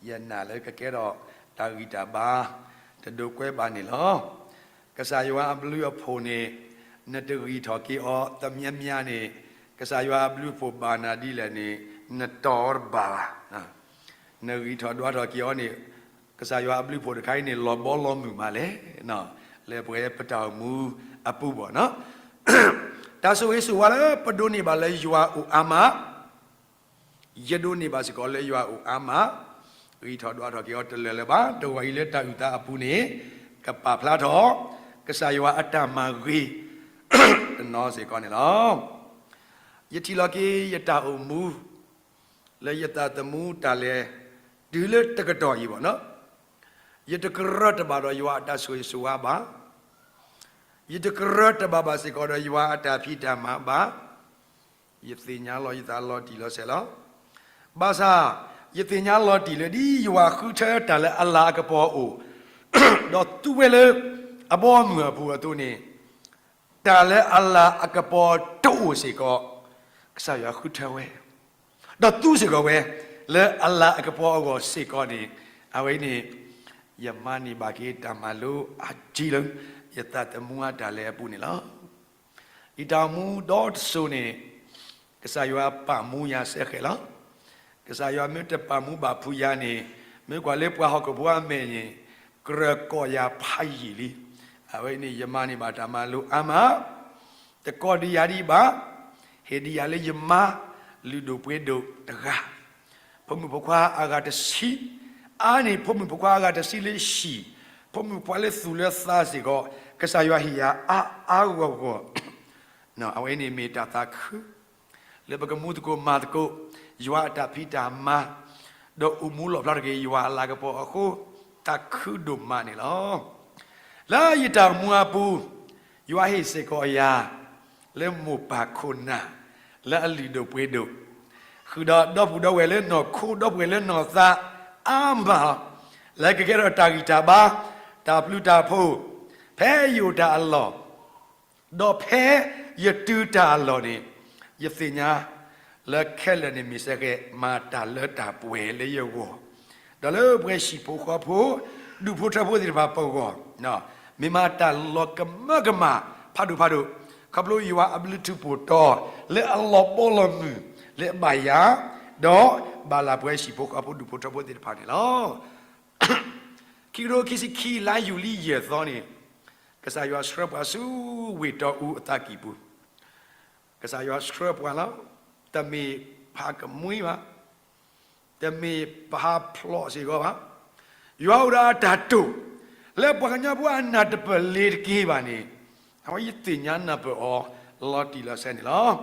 ယနာ်လၢကကဲထီၣ်တၢ်ဂံၢ်တၢ်ဘါ တဒိးကွဲးဘၣ်န့ၣ်လီၤ. ကစၢ်ယွၤအဘျုးအဖှိၣ်န့ၣ် နတဂံၢ်ထီၣ်က့ၤအီၤ တမံၤမံၤန့ၣ် ကစၢ်ယွၤအဘျုးအဖှိၣ်ဘၣ်နၤဒ်လဲၣ်န့ၣ် နတီၤတဘၣ်ဘၣ်. နဂံၢ်ထီၣ်ဒွးထီၣ်က့ၤအီၤန့ၣ် ကစၢ်ယွၤအဘျုးအဖှိၣ်တခါအံၤန့ၣ် လီၤဘီလီၤမုၢ်မးလဲၣ်, လၢပဝဲပတၢ်အိၣ်မူအပူၤဘၣ်နီၤ, တၢ်ဆိၣ်ဂ့ၤဆိၣ်ဝါလၢပဒိးန့ၢ်ဘၣ်လၢယွၤအိၣ်အါမး ယဒိးန့ၢ်ဘၣ်စ့ၢ်ကီးလၢယွၤအိၣ်အါမး, ဂံၢ်ထီၣ်ဒွးထီၣ်က့ၤအီၤတလၢာ်လၢၤဘၣ်, တဂီၤအံၤလၢတၢ်အုၣ်သးအပူၤန့ၣ် ကပာ်ဖျါထီၣ် ကစၢ်ယွၤအတၢ်မၤဂ့ၤ တနီၤစ့ၢ်ကီးန့ၣ်လီၤ. ယထံၣ်လီၤက့ၤယတၢ်အိၣ်မူ လၢယသးသမူတၢ်လဲၤ တုၤလၢတကတီၢ်အံၤဘၣ်နီၤ, ယတကရၢတဘၣ်ဒီးယွၤအတၢ်ဆိၣ်ဂ့ၤဆိၣ်ဝါဘၣ်, ယတကရၢတဘၣ်ဘၣ်စ့ၢ်ကီးဒီးယွၤအတၢ်ဖံးတၢ်မၤဘၣ်, ယသ့ၣ်ညါလီၤယသးလီၤတံၢ်လီၤဆဲးလီၤ. ဘၣ်ဆၣ် ယသ့ၣ်ညါလီၤတံၢ်လၢဒ်ယွၤဃုထၢတၢ်လၢအလၤအကပီၤအအိၣ်, ဒီးသူဝဲလၢအဘီအမုၢ်အပူၤအသိးန့ၣ်, တၢ်လၢအလၤအကပီၤတအိၣ်စ့ၢ်ကီး, ကစၢ်ယွၤဃုထၢဝဲ, ဒီးသူစ့ၢ်ကီးဝဲ လၢအလၤအကပီၤအဂီၢ်စ့ၢ်ကီးန့ၣ်, အဝဲအံၤန့ၣ် ယမၤန့ၢ်ဘၣ်က့ၤတၢ်မၤလိအါကံလၢ ယသးသမူအတၢ်လဲၤအပူၤန့ၣ်လီၤ. ယတၢ်အိၣ်မူဒီတစိၤန့ၣ် ကစၢ်ယွၤပာ်မူယၤစဲဃဲးလီၤ. ကစၢ်ယွၤမ့ၢ်တပာ်မူဘၣ်ဖုးယၤန့ၣ်, မ့ၢ်ကွၢ်လၢပှၤဟီၣ်ခိၣ်ဖိအမဲာ်န့ၣ် ကြၢးကိးယၤဖးယံာ်လံ. အဝဲအံၤန့ၣ် ယမၤန့ၢ်ဘၣ်တၢ်မၤလိအါမး, တကိးဒံးယၤဒံးဘၣ်, ဟ့ၣ်ဒံးယၤလၢယမါလုၢ်ဒိၣ်ပှ့ၤဒိၣ်တဂၤ ဖိမုၣ်ဖိခွါအဂၤတဆံ, အါန့ၢ်ဖိမုၣ်ဖိခွါအဂၤတဆံလၢဟံၣ်, ဖိမုၣ်ဖိခွါလၢသူၣ်လၢသးစ့ၢ်ကီး, ကစၢ်ယွၤဟ့ၣ်ယၤအါအါဂီၢ်ဂီၢ်, အဝဲအံၤန့ၣ်မ့ၢ်တၢ်သးခု လၢပကမူသကိးမၤသကိး ယွၤအတၢ်ဖံးတၢ်မၤ, ဒီးအိၣ်မူလီၣ်ဖျါထီၣ်က့ၤယွၤအလၤကပီၤအဃိ, သးခုဒိၣ်မးန့ၣ်လီၤ. လၢယတၢ်အိၣ်မူအပူၤ, ယွၤဟ့ၣ်စ့ၢ်ကီးယၤ လၢမိၢ်ပၢ်ခိၣ်နၢ် လၢအလုၢ်ဒိၣ်ပှ့ၤဒိၣ်, ဃုာ်ဒီးဒီပုၢ်ဒီဝဲၢ်လၢနီၢ်ခိ ဒီပုၢ်ဝဲၢ်လၢနီၢ်သးအါမးလီၤ. လၢကကဲထီၣ်တၢ်ဂံၢ်တၢ်ဘါ, တၢ်ဘျုးတၢ်ဖှိၣ်, ဖဲယအိၣ်တၢ်အလီၢ် ဒီးဖဲယတုၤတၢ်အလီၢ်န့ၣ်, ယသ့ၣ်ညါလၢခဲလၢာ်န့ၣ်မ့ၢ်စဲဃဲး မၤတၢ်လၢတၢ်ပှဲၤလၢယဂီၢ်, ဒီးလၢပှဲၤဟံၣ်ဖိဃီဖိ ဒူၣ်ဖိထၢဖိသ့ၣ်တဖၣ်ပဂီၢ်, မ့ၢ်မၤတၢ်လီၤကမၢကမၣ်ဖးဒိၣ်ဖးဒိၣ်, ခီဖျိယွၤအဘျုးထူးပိၢ်တီ လၢအလီၤဘီလီၤမုၢ်လၢအဘၣ်ယၤ, ဒီးဘၣ်လၢပှဲၤဟံၣ်ဖိဃီဖိဒူၣ်ဖိထၢဖိသ့ၣ်တဖၣ်န့ၣ်လီၤ. ခံကထိခံဆံခံ လါယူၤလံယဲၢ်သီန့ၣ်, ကစၢ်ယွၤဆှၢပှၤဆူဝ့ၢ်တီအူအသးကံၢ်ပူၤ, ကစၢ်ယွၤဆှၢပှၤလီၤ. တမ့ၢ်ပဟးကမှံဘၣ်, တမ့ၢ်ပဟးဖျိးစ့ၢ်ကီးဘၣ်. ယွၤအိၣ်ဒီးအတၢ်တိာ်, လၢပှၤကညီဖိအနၢ်တပၢၢ်လ့ၤတက့ၤဘၣ်န့ၣ်, အဝဲယသ့ၣ်ညါနၢ်ပၢၢ်အီၤလီၤတံၢ်လီၤဆဲးန့ၣ်လီၤ.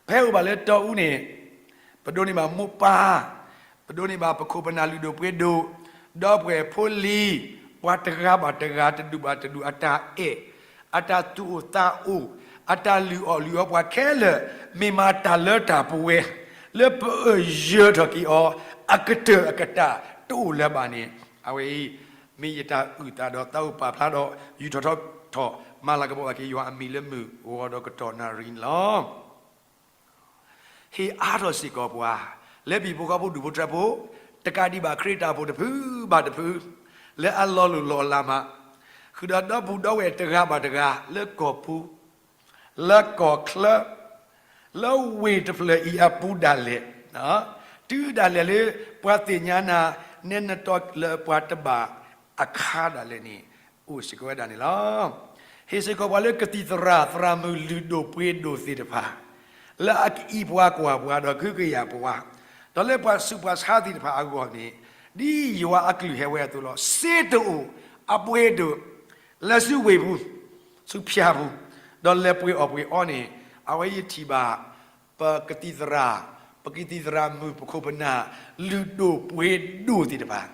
ဖဲအိၣ်ဘၣ်လၢတီအူန့ၣ်, ပဒိးန့ၢ်ဘၣ်မိၢ်ပၢ်, ပဒိးန့ၢ်ဘၣ်ပခိၣ်ပနၢ်လုၢ်ဒိၣ်ပှ့ၤဒိၣ်, ဒီပုၢ်ဝဲၢ်ဖိလံၤ, ပှၤတဂၤဘၣ်တဂၤ တဒူၣ်ဘၣ်တဒူၣ် အတၢ်အဲၣ်, အတၢ်သူၣ်အိၣ်သးအိၣ်, အတၢ်လုၢ်အီၣ်လုၢ်အီပှၤခဲလၢာ်, မ့ၢ်မၤတၢ်လၢတၢ်ပဝဲ, လၢပအၢၣ်ယၢၤထီၣ်က့ၤအီၤ, အကတၢၢ်အကတၢၢ်တအိၣ်လၢၤဘၣ်န့ၣ်, အဝဲအံၤ မ့ၢ်ယတၢ်အုၣ်သးဒီးသးအိၣ်ပာ်ဖျါဒီး ယူးထီၣ်ထီထီၣ် မၤလၤကပီၤဘၣ်က့ၤယွၤအမံၤလၢမုၢ်ဂီၤဒီးကတီၢ်နၣ်ရံၣ်န့ၣ်လီၤ. ဟ့ၣ်အါထီၣ်စ့ၢ်ကီးပှၤ, လၢဟံၣ်ဖိဃီဖိဒူၣ်ဖိထၢဖိ, တကးဒံးဘၣ်ခရံာ်တၢ်အိၣ်ဖှိၣ်တဖုဘၣ်တဖု, လၢအလီၤလိၢ်လီၤလးမး, ဃုာ်ဒီးဒီပုၢ်ဒီဝဲၢ်တဂၤဘၣ်တဂၤ လၢကီၢ်ပူၤ, လၢကီၢ်ချၢ, လၢဝ့ၢ်တဖျၢၣ်အံၤအပူၤဒၣ်လဲာ်, တုၤဒၣ်လဲာ်လၢပှၤသ့ၣ်ညါနၤ, နဲနတီလၢပှၤတဘၣ်အခါဒၣ်လဲာ်န့ၣ်, အိၣ်စ့ၢ်ကီးဝဲဒၣ်န့ၣ်လီၤ. ဟ့ၣ်စ့ၢ်ကီးပှၤလၢကသံၣ်သရၣ်သရၣ်မုၣ်လုၢ်ဒိၣ်ပှ့ၤဒိၣ်သ့ၣ်တဖၣ်, လၢအကအံးပှၤကွၢ်ပှၤဒီးကဟုကယာ်ပှၤ, ဒီးလၢပှၤဆူးပှၤဆါသ့ၣ်တဖၣ်အဂီၢ်န့ၣ်, ဒ်ယွၤအကလုၢ်ဟဲဝဲအသိးလီၤ. စ့တအိၣ်အပှ့ၤဒိၣ်, လဲၤဆူဝ့ၢ်ပူၤ, ဆူဖၠါပူၤ, ဒီးလဲၤပှ့ၤအီၣ်ပှ့ၤအီန့ၣ်, အဝဲယထံၣ်ဘၣ် ပကသံၣ်သရၣ်, ပကသံၣ်သရၣ်မုၣ်ပခိၣ်ပနၢ်, လုၢ်ဒိၣ်ပှ့ၤဒိၣ်သ့ၣ်တဖၣ်,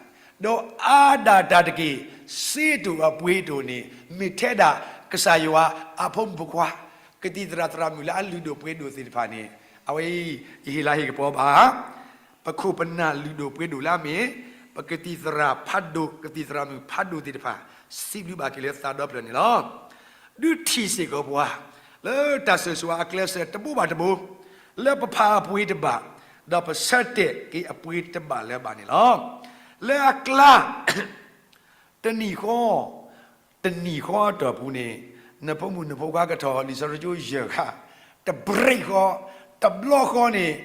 ဒီးအါဒၣ်တၢ်တက့ၢ်, စ့တအိၣ်အပှ့ၤဒိၣ်န့ၣ် မ့ၢ်ထဲဒၣ်ကစၢ်ယွၤအဖိမုၣ်ဖိခွါ, ကသံၣ်သရၣ်သရၣ်မုၣ်လၢအလုၢ်ဒိၣ်ပှ့ၤဒိၣ်သ့ၣ်တဖၣ်န့ၣ်, အဝဲအံၤ ယဟ့ၣ်လၤဟ့ၣ်ကပီၤဘၣ် ပခိၣ်ပနၢ်လုၢ်ဒိၣ်ပှ့ၤဒိၣ်လၢအမ့ၢ် ပကသံၣ်သရၣ်ဖးဒိၣ် ကသံၣ်သရၣ်မုၣ်ဖးဒိၣ်သ့ၣ်တဖၣ်, စံးဘျုးဘၣ်က့ၤလၢသးဒီဖျၢၣ်န့ၣ်လီၤ. ဒုးထံၣ်စ့ၢ်ကီးပှၤ, လၢတၢ်စၢၤစှၤအကျဲစၢၤတဘိဘၣ်တဘိ, လၢပဖးအပှ့ၤတဘၣ်, ဒီးပဆၢတဲာ်က့ၤအပှ့ၤတဘၣ်လၢၤဘၣ်န့ၣ်လီၤ. လၢအကျါ တနံၣ်ဃီ, တနံၣ်ဃီအတီၢ်ပူၤန့ၣ်, နဖိမုၣ်နဖိခွါကထီၣ်လံာ်စီဆှံကၠိယဲၢ်ဂၤ, တဘြ့ၣ်ဃီ, တဘျီဃီန့ၣ်,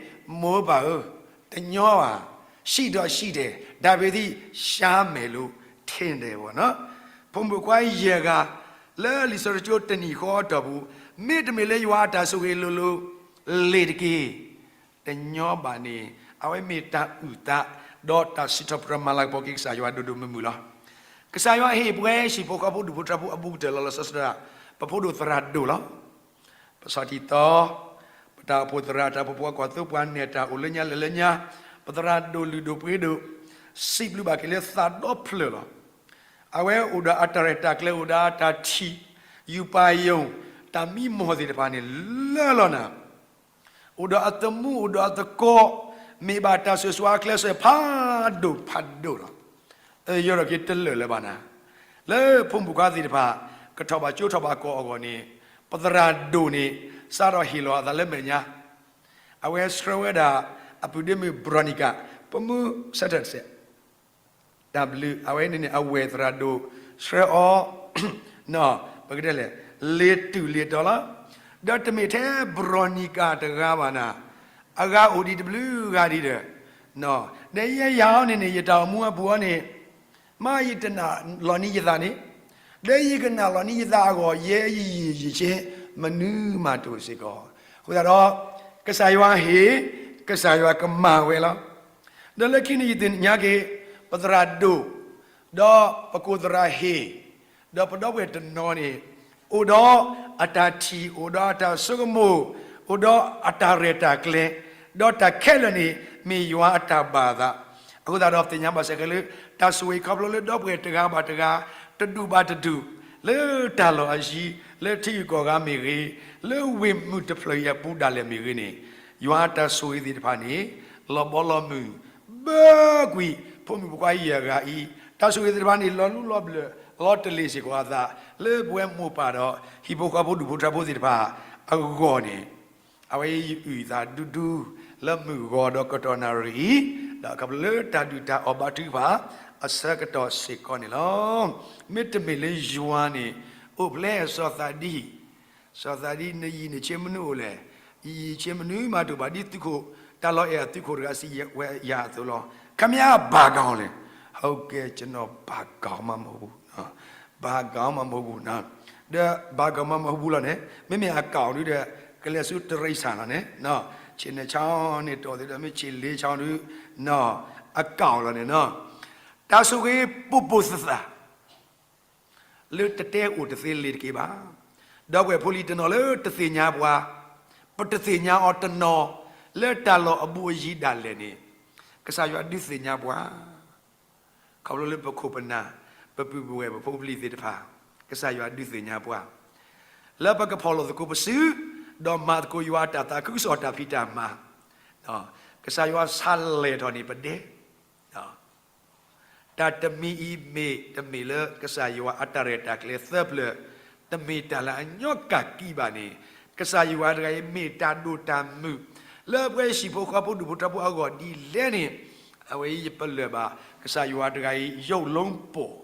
မိၢ်ပၢ်ဧၢ, တညီဘၣ်, ရှိတော့ရှိတယ်, ဒါပေသည့် ရှမ်းမယ်လို့ ထင်တယ်ပေါ့နော်. ဖိမုၣ်ဖိခွါယဲၢ်ဂၤ, လၢလံာ်စီဆှံကၠိတနံၣ်ဃီအတီၢ်ပူၤ, မ့တမ့ၢ်လၢယွၤအတၢ်ဆိၣ်ဂ့ၤလိၤလိၤ, လ့ၤတက့ၢ်. တညီဘၣ်န့ၣ်, အဝဲမ့ၢ်တၢ်အုၣ်သး, ဒီးတၢ်စံးထီၣ်ပတြၢၤမၤလၤကပီၤက့ၤကစၢ်ယွၤဒိၣ်ဒိၣ်မုၢ်မုၢ်လီၤ. ကစၢ်ယွၤဟ့ၣ်ပှၤဟံၣ်ဖိဃီဖိဒူၣ်ဖိထၢဖိအဘူးကတၢၢ်လီၤလီၤဆီဆီဒၣ်, ပဖိဒိၣ်သရၣ်ဒိၣ်လီၤ. ပဆီၣ်တံၢ်သီ, ပတၢ်အိၣ်ဖှိၣ်သရၣ် တၢ်အိၣ်ဖှိၣ်ဖိအကွၢ်သိပှၤနဲၣ်တၢ်အိၣ်လၢညါလဲၤလၢညါ, ပသရၣ်ဒိၣ်လုၢ်ဒိၣ်ပှ့ၤဒိၣ်, စံးဘျုးဘၣ်က့ၤလၢသးဒီဖျၢၣ်လီၤ. အဝဲအိၣ်ဒီးအတၢ်ရဲၣ်တၢ်ကျဲၤ အိၣ်ဒီးအတၢ်ထံၣ်, ယူးပၤယိၤ, တၢ်မံမီၢ်သ့ၣ်တဖၣ်န့ၣ် လၢလီၤနၤ အိၣ်ဒီးအသမူ အိၣ်ဒီးအသကိး, မ့ၢ်ဘၣ်တၢ်စၢၤစှၤအကျဲစၢၤဖးဒိၣ်ဖးဒိၣ်လီၤ. အယီၤထီၣ်က့ၤတလၢာ်လၢၤဘၣ်နၤ, လၢဖိမုၣ်ဖိခွါသ့ၣ်တဖၣ် ကထီၣ်ဘၣ်ကၠိထီၣ်ဘၣ်ကီၢ်အဂီၢ်န့ၣ်, ပသရၣ်ဒိၣ်န့ၣ် စးထီၣ်ဟ့ၣ်လီၤအသးလၢမဲာ်ညါ, အဝဲဆှၢဝဲဒၣ် အပုၢ်ဒ့မုၣ် Veronica, ပမုၢ်ဆၢထၢၣ်တစဲး တၢ်ဘျုး အဝဲန့ၣ်န့ၣ် အဝဲၢ်သရၣ်ဒိၣ် ဆှၢအီၤ, ပကတဲလဲၣ်, လ့ၤတုၤလ့ၤတီၤလီၤ. ဒီးတမ့ၢ်ထဲ Veronica တဂၤဘၣ်နၤ, အဂၤအိၣ်ဒံးတဘျုးဂၤဒံးဒီး, ဒီးယဲယၤအီၤန့ၣ်န့ၣ် ယတၢ်အိၣ်မူအပူၤအီၤန့ၣ်, မ့ၢ်ယတနာ်လီၤနံၤယသးန့ၣ်, ဒီးယကနာ်လီၤနံၤယသးအဂီၢ် ယဲယယံာ်ယံာ်ဆ့ မနုၤမးတအိၣ်စ့ၢ်ကီး. အဃိသတးဒီး ကစၢ်ယွၤဟ့ၣ်, ကစၢ်ယွၤကမၤဝဲလီၤ. ဒီးလၢခံန့ၣ်ယသ့ၣ်ညါက့ၤ ပသရၣ်ဒိၣ်, ဒီးပကိၣ်သရၣ်ဟ့ၣ်, ဒီးပဒီပုၢ်ဝဲၢ်တနီၤန့ၣ်, အိၣ်ဒီးအတၢ်ထံၣ်, အိၣ်ဒီးအတၢ်ဆိကမိၣ်, အိၣ်ဒီးအတၢ်ရဲၣ်တၢ်ကျဲၤ, ဒီးတၢ်ခဲလၢာ်န့ၣ် မ့ၢ်ယွၤအတၢ်ဘၣ်အသး. အဃိသတးဒီးသ့ၣ်ညါဘၣ်စ့ၢ်ကီးလၢ တၢ်ဆိၣ်ဂ့ၤခီဖျိလၢဒီပုၢ်ဝဲၢ်တဂၤဘၣ်တဂၤ, တဒူၣ်ဘၣ်တဒူၣ်, လၢတၢ်လီၢ်အယံၤ, လၢထံဂုၤကီၢ်ဂၤမ့ၢ်ဂ့ၤ, လၢဝ့ၢ်မုၢ်တဖျၢၣ်အံၤအပူၤဒၣ်လဲာ်မ့ၢ်ဂ့ၤန့ၣ်, ယွၤအတၢ်ဆိၣ်ဂ့ၤသ့ၣ်တဖၣ်န့ၣ် လီၤဘီလီၤမုၢ် ဘၢကွံာ် ဖိမုၣ်ဖိခွါယဲၢ်ဂၤအံၤ, တၢ်ဆိၣ်ဂ့ၤသ့ၣ်တဖၣ်န့ၣ် လီၤလူလီၤဘျၢၣ် လီၤတလ့ၤစ့ၢ်ကီးအသး လၢပဝဲမိၢ်ပၢ်ဒီး ဟံၣ်ဖိဃီဖိဒူၣ်ဖိထၢဖိသ့ၣ်တဖၣ်အဂီၢ်န့ၣ်, အဝဲအံၤယအုၣ်သးဒူဒူ လၢမုၢ်ဂီၤဒီးကတီၢ်နၣ်ရံၣ်အံၤ, ဒီးခီဖျိလၢတၢ်ဒုၣ်တၢ်အီၣ်ဘါထုကဖၣ် အဆၢကတီၢ်စ့ၢ်ကီးန့ၣ်လီၤ. မ့တမ့ၢ်လၢယွၤန့ၣ် အိၣ်ဖျဲၣ်စီၤသးဒံ စီၤသးဒံ နယံာ်နဆ့မနုၤအိၣ်လဲၣ်. ယယံာ်ဆ့မနုၤမးတအိၣ်ဘၣ် ဒ်သုးခိၣ် တၢ်လီၤအဲၣ်အသုးခိၣ်တဂၤစံးဝဲယၤအသိးလီၤ. ခမ့ၢ်ဘၣ်ကီလဲၣ်. โอเค ကျွန်တော် ဘာကောင်မှ မဟုတ်ဘူးနော် ဘာကောင်မှ မဟုတ်ဘူးနော် ဒီး ဘာကောင်မှ မဟုတ်ဘူး လီၤန့ၣ် မ့မ့ၢ် အကောင် ဒုဒီး ကလဲၤဆူ တိရစ္ဆာန် လီၤန့ၣ်နော် ခြေနှစ်ချောင်း န့ၣ် တီၢ်သ့ဒီး မ့ၢ် ခြေလေးချောင်း ဒု နော် အကောင် လီၤန့ၣ်နော် တၢ်ဆိၣ်ဂ့ၤ ပိာ်ပိာ်သၣ်သၣ် လၢတတဲအိၣ်တသ့လ့ၤတက့ၢ်ဘၣ်. ဒီပုၢ်ဝဲၢ်ဖိလံၤတနီၤလၢတသ့ၣ်ညါပှၤ, ပတသ့ၣ်ညါအီၤတနီၤ, လၢတၢ်လီၢ်အဘူးအယံၤဒၣ်လဲာ်န့ၣ်, ကစၢ်ယွၤဒုးသ့ၣ်ညါပှၤ, ခီဖျိလၢပခိၣ်ပနၢ်, ပပုၢ်ပဝဲၢ်ပဖိပလံၤသ့ၣ်တဖၣ်, ကစၢ်ယွၤဒုးသ့ၣ်ညါပှၤ, လၢပကဖီၣ်လိာ်သကိးပစု, ဒီးမၤသကိးယွၤအတၢ်သးခုကစီၣ်တၢ်ဖံးတၢ်မၤ, ကစၢ်ယွၤဆါလဲၢ်ထီၣ်န့ၢ်ပဒဲ တၢ်တမံၤအံၤမ့ၢ်တမ့ၢ်လၢကစၢ်ယွၤအတၢ်ရဲၣ်တၢ်ကျဲၤသၢဖျၢၣ်, တမ့ၢ်တၢ်လၢအညီကၣ်ကံဘၣ်န့ၣ်, ကစၢ်ယွၤတဂၤအံၤမ့ၢ်တၢ်ဒိၣ်တၢ်မုၢ်, လၢပှၤဟံၣ်ဖိဃီဖိဒူၣ်ဖိထၢဖိအဂီၢ်ဒ်လဲၣ်န့ၣ်, အဝဲအံၤယပလၢၢ်ဘၣ်, ကစၢ်ယွၤတဂၤအံၤ ယိၣ်လူပီၢ်,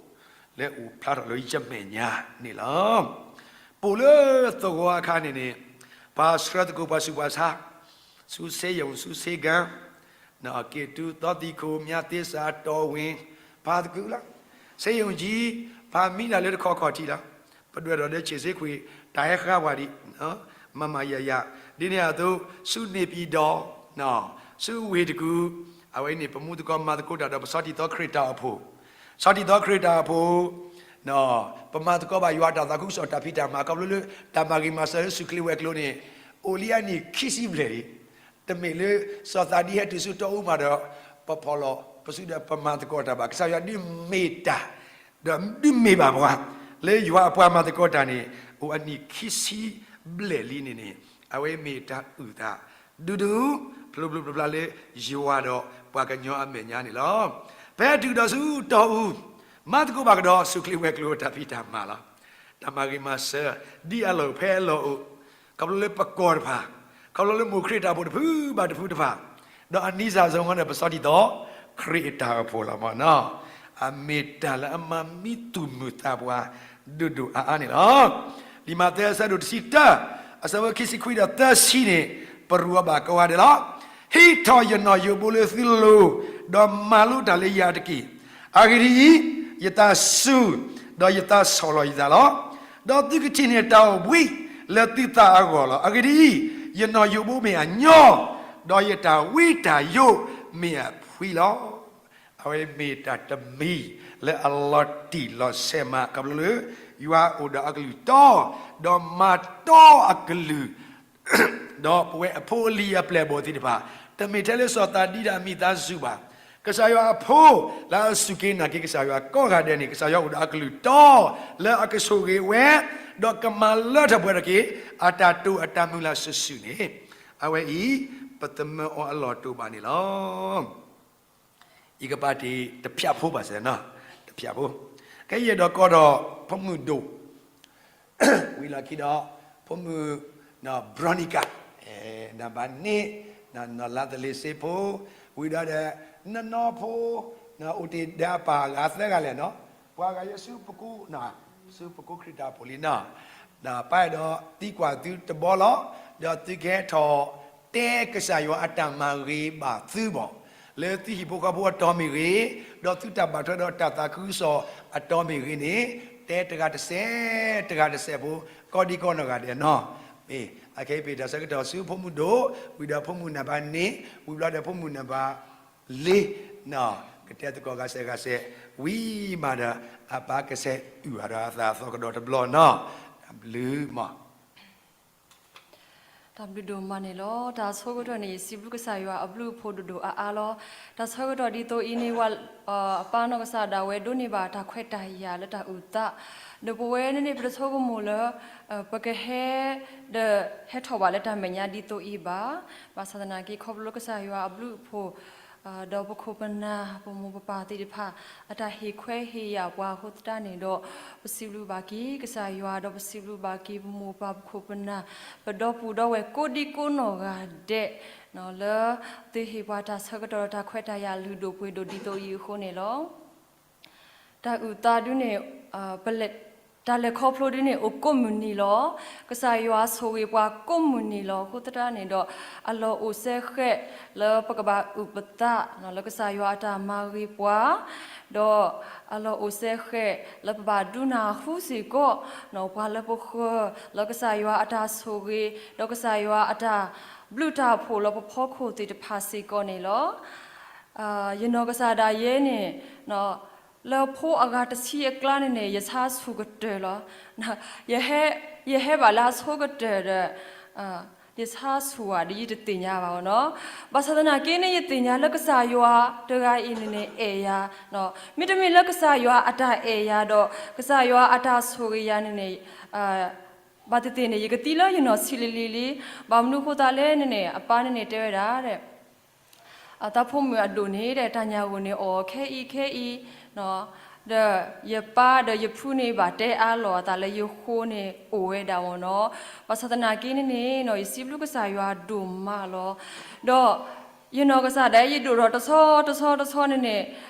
လၢအိၣ်ဖျါထီၣ်လၢယမဲာ်ညါန့ၣ်လီၤ. ပိာ်လၢသဝီအခါန့ၣ်န့ၣ်, ပှၤဆှၢသကိးပှၤဆူးပှၤဆါ, ဆူစ့ယိၣ် ဆူစ့ကၤ က့ၤတုသီသံခိၣ် မၠါသ့စး တီၢ်ဝ့ၢ်, ပှၤသကုၤလီၤ, စ့ယိၣ်ကၠံ, ပှၤမံလၢ်လၢတခီခီၣ်ထံးလီၤ, ပဒွဲၣ်ထီၣ်ဒီးဆံးစ့ခွံ, တၢ်ဟဲဃါပှၤဒံး, မၤမၤယၤယၤ, ဒ်န့ၣ်အသိး ဆူန့ၣ်ပံၤဒီး, ဆူဝ့ၢ်တကူၣ်, အဝဲအံၤန့ၣ် ပမူသကိးမၤသကိးတၢ်ဒီးပဆီထံသီခရံာ်တၢ်အိၣ်ဖှိၣ်, ဆီထံသီခရံာ်တၢ်အိၣ်ဖှိၣ် ပမၤသကိးဘၣ်ယွၤအတၢ်သးခုကစီၣ်တၢ်ဖံးတၢ်မၤ ခီဖျိလၢ တၢ်မၤဂ့ၤမၤစၢၤလၢဆူၣ်ချ့ဝဲၤကျိၤန့ၣ်, အိၣ်လံအနံၣ်ခံဆံဘျဲၣ်လံ, တမ့ၢ်လၢ စီၤသးဒံဟဲတုၤဆူတီအူမးဒီး, ပဖီၣ်လီၤပစုဒီးပမၤသကိးတၢ်ဘၣ်. ကစၢ်ယွၤဒုးမ့ၢ်တၢ်, ဒီးဒုးမ့ၢ်ဘၣ်ပှၤ, လၢယွၤအပှၤမၤသကိးတၢ်န့ၣ် အိၣ်အနံၣ်ခံဆံဘျဲၣ်လံန့ၣ်န့ၣ်, အဝဲမ့ၢ်တၢ်အုၣ်သး ဒူဒူ, ဖျိဖျိဖျါဖျါလၢယွၤဒီးပှၤကညီအမဲာ်ညါန့ၣ်လီၤ. ဖဲတုၤဒီးဆူတီအူ, မၤသကိးဘၣ်ကဒီးဆူၣ်ချ့ဝဲၤကျိၤတၢ်ဖံးတၢ်မၤလီၤ. တၢ်မၤဂ့ၤမၤစၢၤ, ဒ်အလီၢ်ဖဲအလီၢ်အိၣ်, ခီဖျိလၢပကီၢ်တဖၣ်, ခီဖျိလၢမိၢ်ခရံာ်တၢ်အိၣ်ဖှိၣ်တဖုဘၣ်တဖုတဖၣ်, ဒီးအနံၤစၢ်စီၤဝါဒီးပဆီထံသီ, ခရံာ်အတၢ်အိၣ်ဖှိၣ်လီၤမနီၤ. အမ့ၢ်တၢ်လၢအမၤမံသူၣ်မုာ်သးပှၤ, ဒိၣ်ဒိၣ်အါအါန့ၣ်လီၤ. လံာ်မးသဲအဆၢဒိၣ်တဆံတၢ, အဆၢဖိခံဆံခွံဒီးသၢဆံန့ၣ်, ပရူးအီၤဘၣ်ကိးဂၤဒဲးလီၤ. ဟံးထီၣ်ယနီၣ်ယိးဘိလၢသုလိၤ, ဒီးမၤလိတၢ်လၢယၤတက့ၢ်. အဂ့ၢ်ဒ်အံၤ, ယသးစူၤ, ဒီးယသးဆီၣ်လီၤယသးလီၤ. ဒီးသုကထံၣ်န့ၢ်တၢ်အိၣ်ဘှံးလၢသုသးအဂီၢ်လီၤ. အဂ့ၢ်ဒ်အံၤ, ယနီၣ်ယိးဘိမ့ၢ်အညီ, ဒီးယတၢ်ဝံတၢ်ယိးမ့ၢ်အဖှံလီၤ. အဝဲမ့ၢ်တၢ်တမံၤလၢအလီၤတံၢ်လီၤဆဲးမး ခီဖျိလၢ ယွၤအိၣ်ဒီးအကလုၢ်တီ, ဒီးမၤတီအကလုၢ် ဒီးပဝဲအဖိအလံၤအပျဲၢ်အဘီၣ်သ့ၣ်တဖၣ်, တမ့ၢ်ထဲလၢစီၤသးဒံဒီးအမံၤသးစူၤဘၣ်. ကစၢ်ယွၤအဖိလၢအစူၢ်က့ၤနာ်က့ၤကစၢ်ယွၤကိးဂၤဒဲးန့ၣ် ကစၢ်ယွၤအိၣ်ဒီးအကလုၢ်တီ လၢအကဆိၣ်ဂ့ၤဝဲ, ဒီးကမၤလၢထီၣ်ပှဲၤထီၣ်က့ၤ အတၢ်တိာ်အတၢ်မုၢ်လၢ်စုာ်စုာ်န့ၣ်, အဝဲအံၤ ပသမၢအီၤအလီၢ်တအိၣ်ဘၣ်န့ၣ်လီၤ. ယကပာ်တ့ၢ်တဖျၢၣ်ဖိဘၣ်စၢၤနီၤ, တဖျၢၣ်ဖိ, ကဲယအဲၣ်ဒိးကိးဒီး ဖိမုၣ်ဒိၣ် ဝံၤလီၢ်ခံဒီး ဖိမုၣ် Veronica, နံပါတ်နှစ်, နီၢ်လါသလ့ၤစ့ဖိ, ဝံၤဒီးဒီး နနီၢ်ဖိ အိၣ်တ့ၢ်ဒၣ်ပၢ်ဂၤသၢဂၤလဲၣ်နီၤ, ပှၤဂၤယဲၢ်ဆူပကိး, ဆူပကိးခရံာ်တၢ်အိၣ်ဖှိၣ်လံနီၤ, ပၢ်အဲၣ်ဒိးသံကွၢ်သုတဘီလီၤ, ဒီးသုကဟဲထီၣ်တဲကစၢ်ယွၤအတၢ်မၤဂ့ၤဘၣ်သုဘၣ် လၢသုဟံၣ်ဖိဃီဖိအတီၤမ့ၢ်ဂ့ၤ, ဒီးသုတၢ်ဘၣ်ထွဲဒီးတၢ်သးခုကစီၣ်အတီၤမ့ၢ်ဂ့ၤန့ၣ်, တဲတဂၤတစဲး, တဂၤတစဲးဖိ, ကိးဒံကိးနီၢ်ဂၤဒဲးနီၤ. မ့ၢ်အခဲအံၤပတၢ်ဆၢကတီၢ်ဆူဖိမုၣ်ဒိၣ်, ဝံၤဒီးဖိမုၣ်နံပါတ်နှစ်, ဝံၤဘျီဒီးဖိမုၣ်နံပါတ်လေး, ကတဲသကိးဂၤစဲးဂၤစဲး, ဝံၤမးဒီး အပၢ်ကစဲးအုၣ်အါဒီးအသးအသီကဒီးတဘျီနီၤ. တၢ်ဘျုးမး တၢ်ဘျုးဒိၣ်မးန့ၣ်လီၤ. တၢ်ဆိကတၢၢ်န့ၣ် ယစံးဘျုးကစၢ်ယွၤအဘျုးအဖှိၣ်ဒိၣ်ဒိၣ်အါအါလီၤ. တၢ်ဆၢကတီၢ်ဒ်သိးအံၤန့ၣ် အပၢ်နီၢ်ကစၢ်ဒၣ်ဝဲဒိးန့ၢ်ဘၣ်တၢ်ခွဲးတၢ်ယာ်လၢတၢ်အုၣ်သး, ဒီးပဝဲန့ၣ်န့ၣ် ပတဆိကမိၣ်လၢ ပကဟဲ ဒီးဟဲထီၣ်ဘၣ်လၢတၢ်မဲာ်ညါဒ်သိးအံၤဘၣ်. ဘၣ်ဆၣ်သနာ်က့ ခီဖျိလၢကစၢ်ယွၤအဘျုးအဖှိၣ် ဒီးပခိၣ်ပနၢ် ပမိၢ်ပပၢ်သ့ၣ်တဖၣ် အတၢ်ဟ့ၣ်ခွဲးဟ့ၣ်ယာ်ပှၤအဃိသတးန့ၣ်ဒီး ပစံးဘျုးဘၣ်က့ၤကစၢ်ယွၤ ဒီးပစံးဘျုးဘၣ်က့ၤပမိၢ်ပပၢ်ပခိၣ်ပနၢ် ပဒီပုၢ်ဒီဝဲၢ်ကိးဒံကိးနီၢ်ဂၤဒဲး လၢသုဟ့ၣ်ပှၤတၢ်ဆၢကတီၢ်ဒီးတၢ်ခွဲးတၢ်ယာ်လုၢ်ဒိၣ်ပှ့ၤဒိၣ်ဒ်သိးအံၤအဃိန့ၣ်လီၤ. တၢ်အုၣ်သးဒုန့ၣ် ပလဲၤ တၢ်လဲၤခီဖျိဒ်န့ၣ် အိၣ်ကိးမုၢ်နံၤလီၤ. ကစၢ်ယွၤဆိၣ်ဂ့ၤပှၤကိးမုၢ်နံၤလီၤ. အဃိသတးန့ၣ်ဒီး အလီၢ်အိၣ်စဲဃဲးလၢပကဘၣ်အုၣ်ပသး လၢကစၢ်ယွၤအတၢ်မၤဂ့ၤပှၤ, ဒီးအလီၢ်အိၣ်စဲဃဲးလၢပဘၣ်ဒုးနၢ်ဟူစ့ၢ်ကီး ပှၤလၢပဃၢၤ လၢကစၢ်ယွၤအတၢ်ဆိၣ်ဂ့ၤ ဒီးကစၢ်ယွၤအတၢ်ဘျုးတၢ်ဖှိၣ်လၢပဖီခိၣ်သ့ၣ်တဖၣ်စ့ၢ်ကီးန့ၣ်လီၤ. ယနီၢ်ကစၢ်ဒၣ်ယဲန့ၣ် လၢဖိအဂၤတဆံအကျါန့ၣ်န့ၣ် ယဆါဆူၣ်ကတၢၢ်လီၤ. ယဟဲဘၣ်လၢအဆိကတၢၢ်ဒီး ယဆါဆူၣ်ဧါ ဒီးယတသ့ၣ်ညါဘၣ်နီၤ. ဘၣ်ဆၣ်သနာ်က့န့ၣ် ယသ့ၣ်ညါလၢကစၢ်ယွၤတဂၤအံၤန့ၣ်န့ၣ် အဲၣ်ယၤ, မ့တမ့ၢ်လၢကစၢ်ယွၤအတၢ်အဲၣ်ယၤဒီး ကစၢ်ယွၤအတၢ်ဆိၣ်ဂ့ၤယၤန့ၣ်န့ၣ် ဘၣ်သ့ၣ်သ့ၣ်န့ၣ် ယကသံလၢယနီၢ်ဆံးလံၤလံၤလံ, ဘၣ်မနုၤအဃိသတးလဲၣ်န့ၣ်န့ၣ် အပၢ်န့ၣ်န့ၣ်တဲဝဲဒၣ် အတၢ်ဖိမုၣ်အဒိၣ်န့ၣ်ဒီး တၢ်ညၣ်ဂိၢ်န့ၣ်အီၣ်ခဲအံၤခဲအံၤ, ဒီးယပၢ်ဒီးယဖုန့ၣ်ဘၣ်တဲအါလီၤအသးလၢယဃိန့ၣ်အိၣ်ဝဲဒၣ်မ့ၢ်နီၤ. ဘၣ်ဆၣ်သနာ်က့န့ၣ်န့ၣ် ယစံးဘျုးကစၢ်ယွၤဒိၣ်မးလီၤ. ဒီး ယနီၢ်ကစၢ်ဒၣ် ယဒိၣ်ထီၣ်တဆီတဆီတဆီန့ၣ်န့ၣ်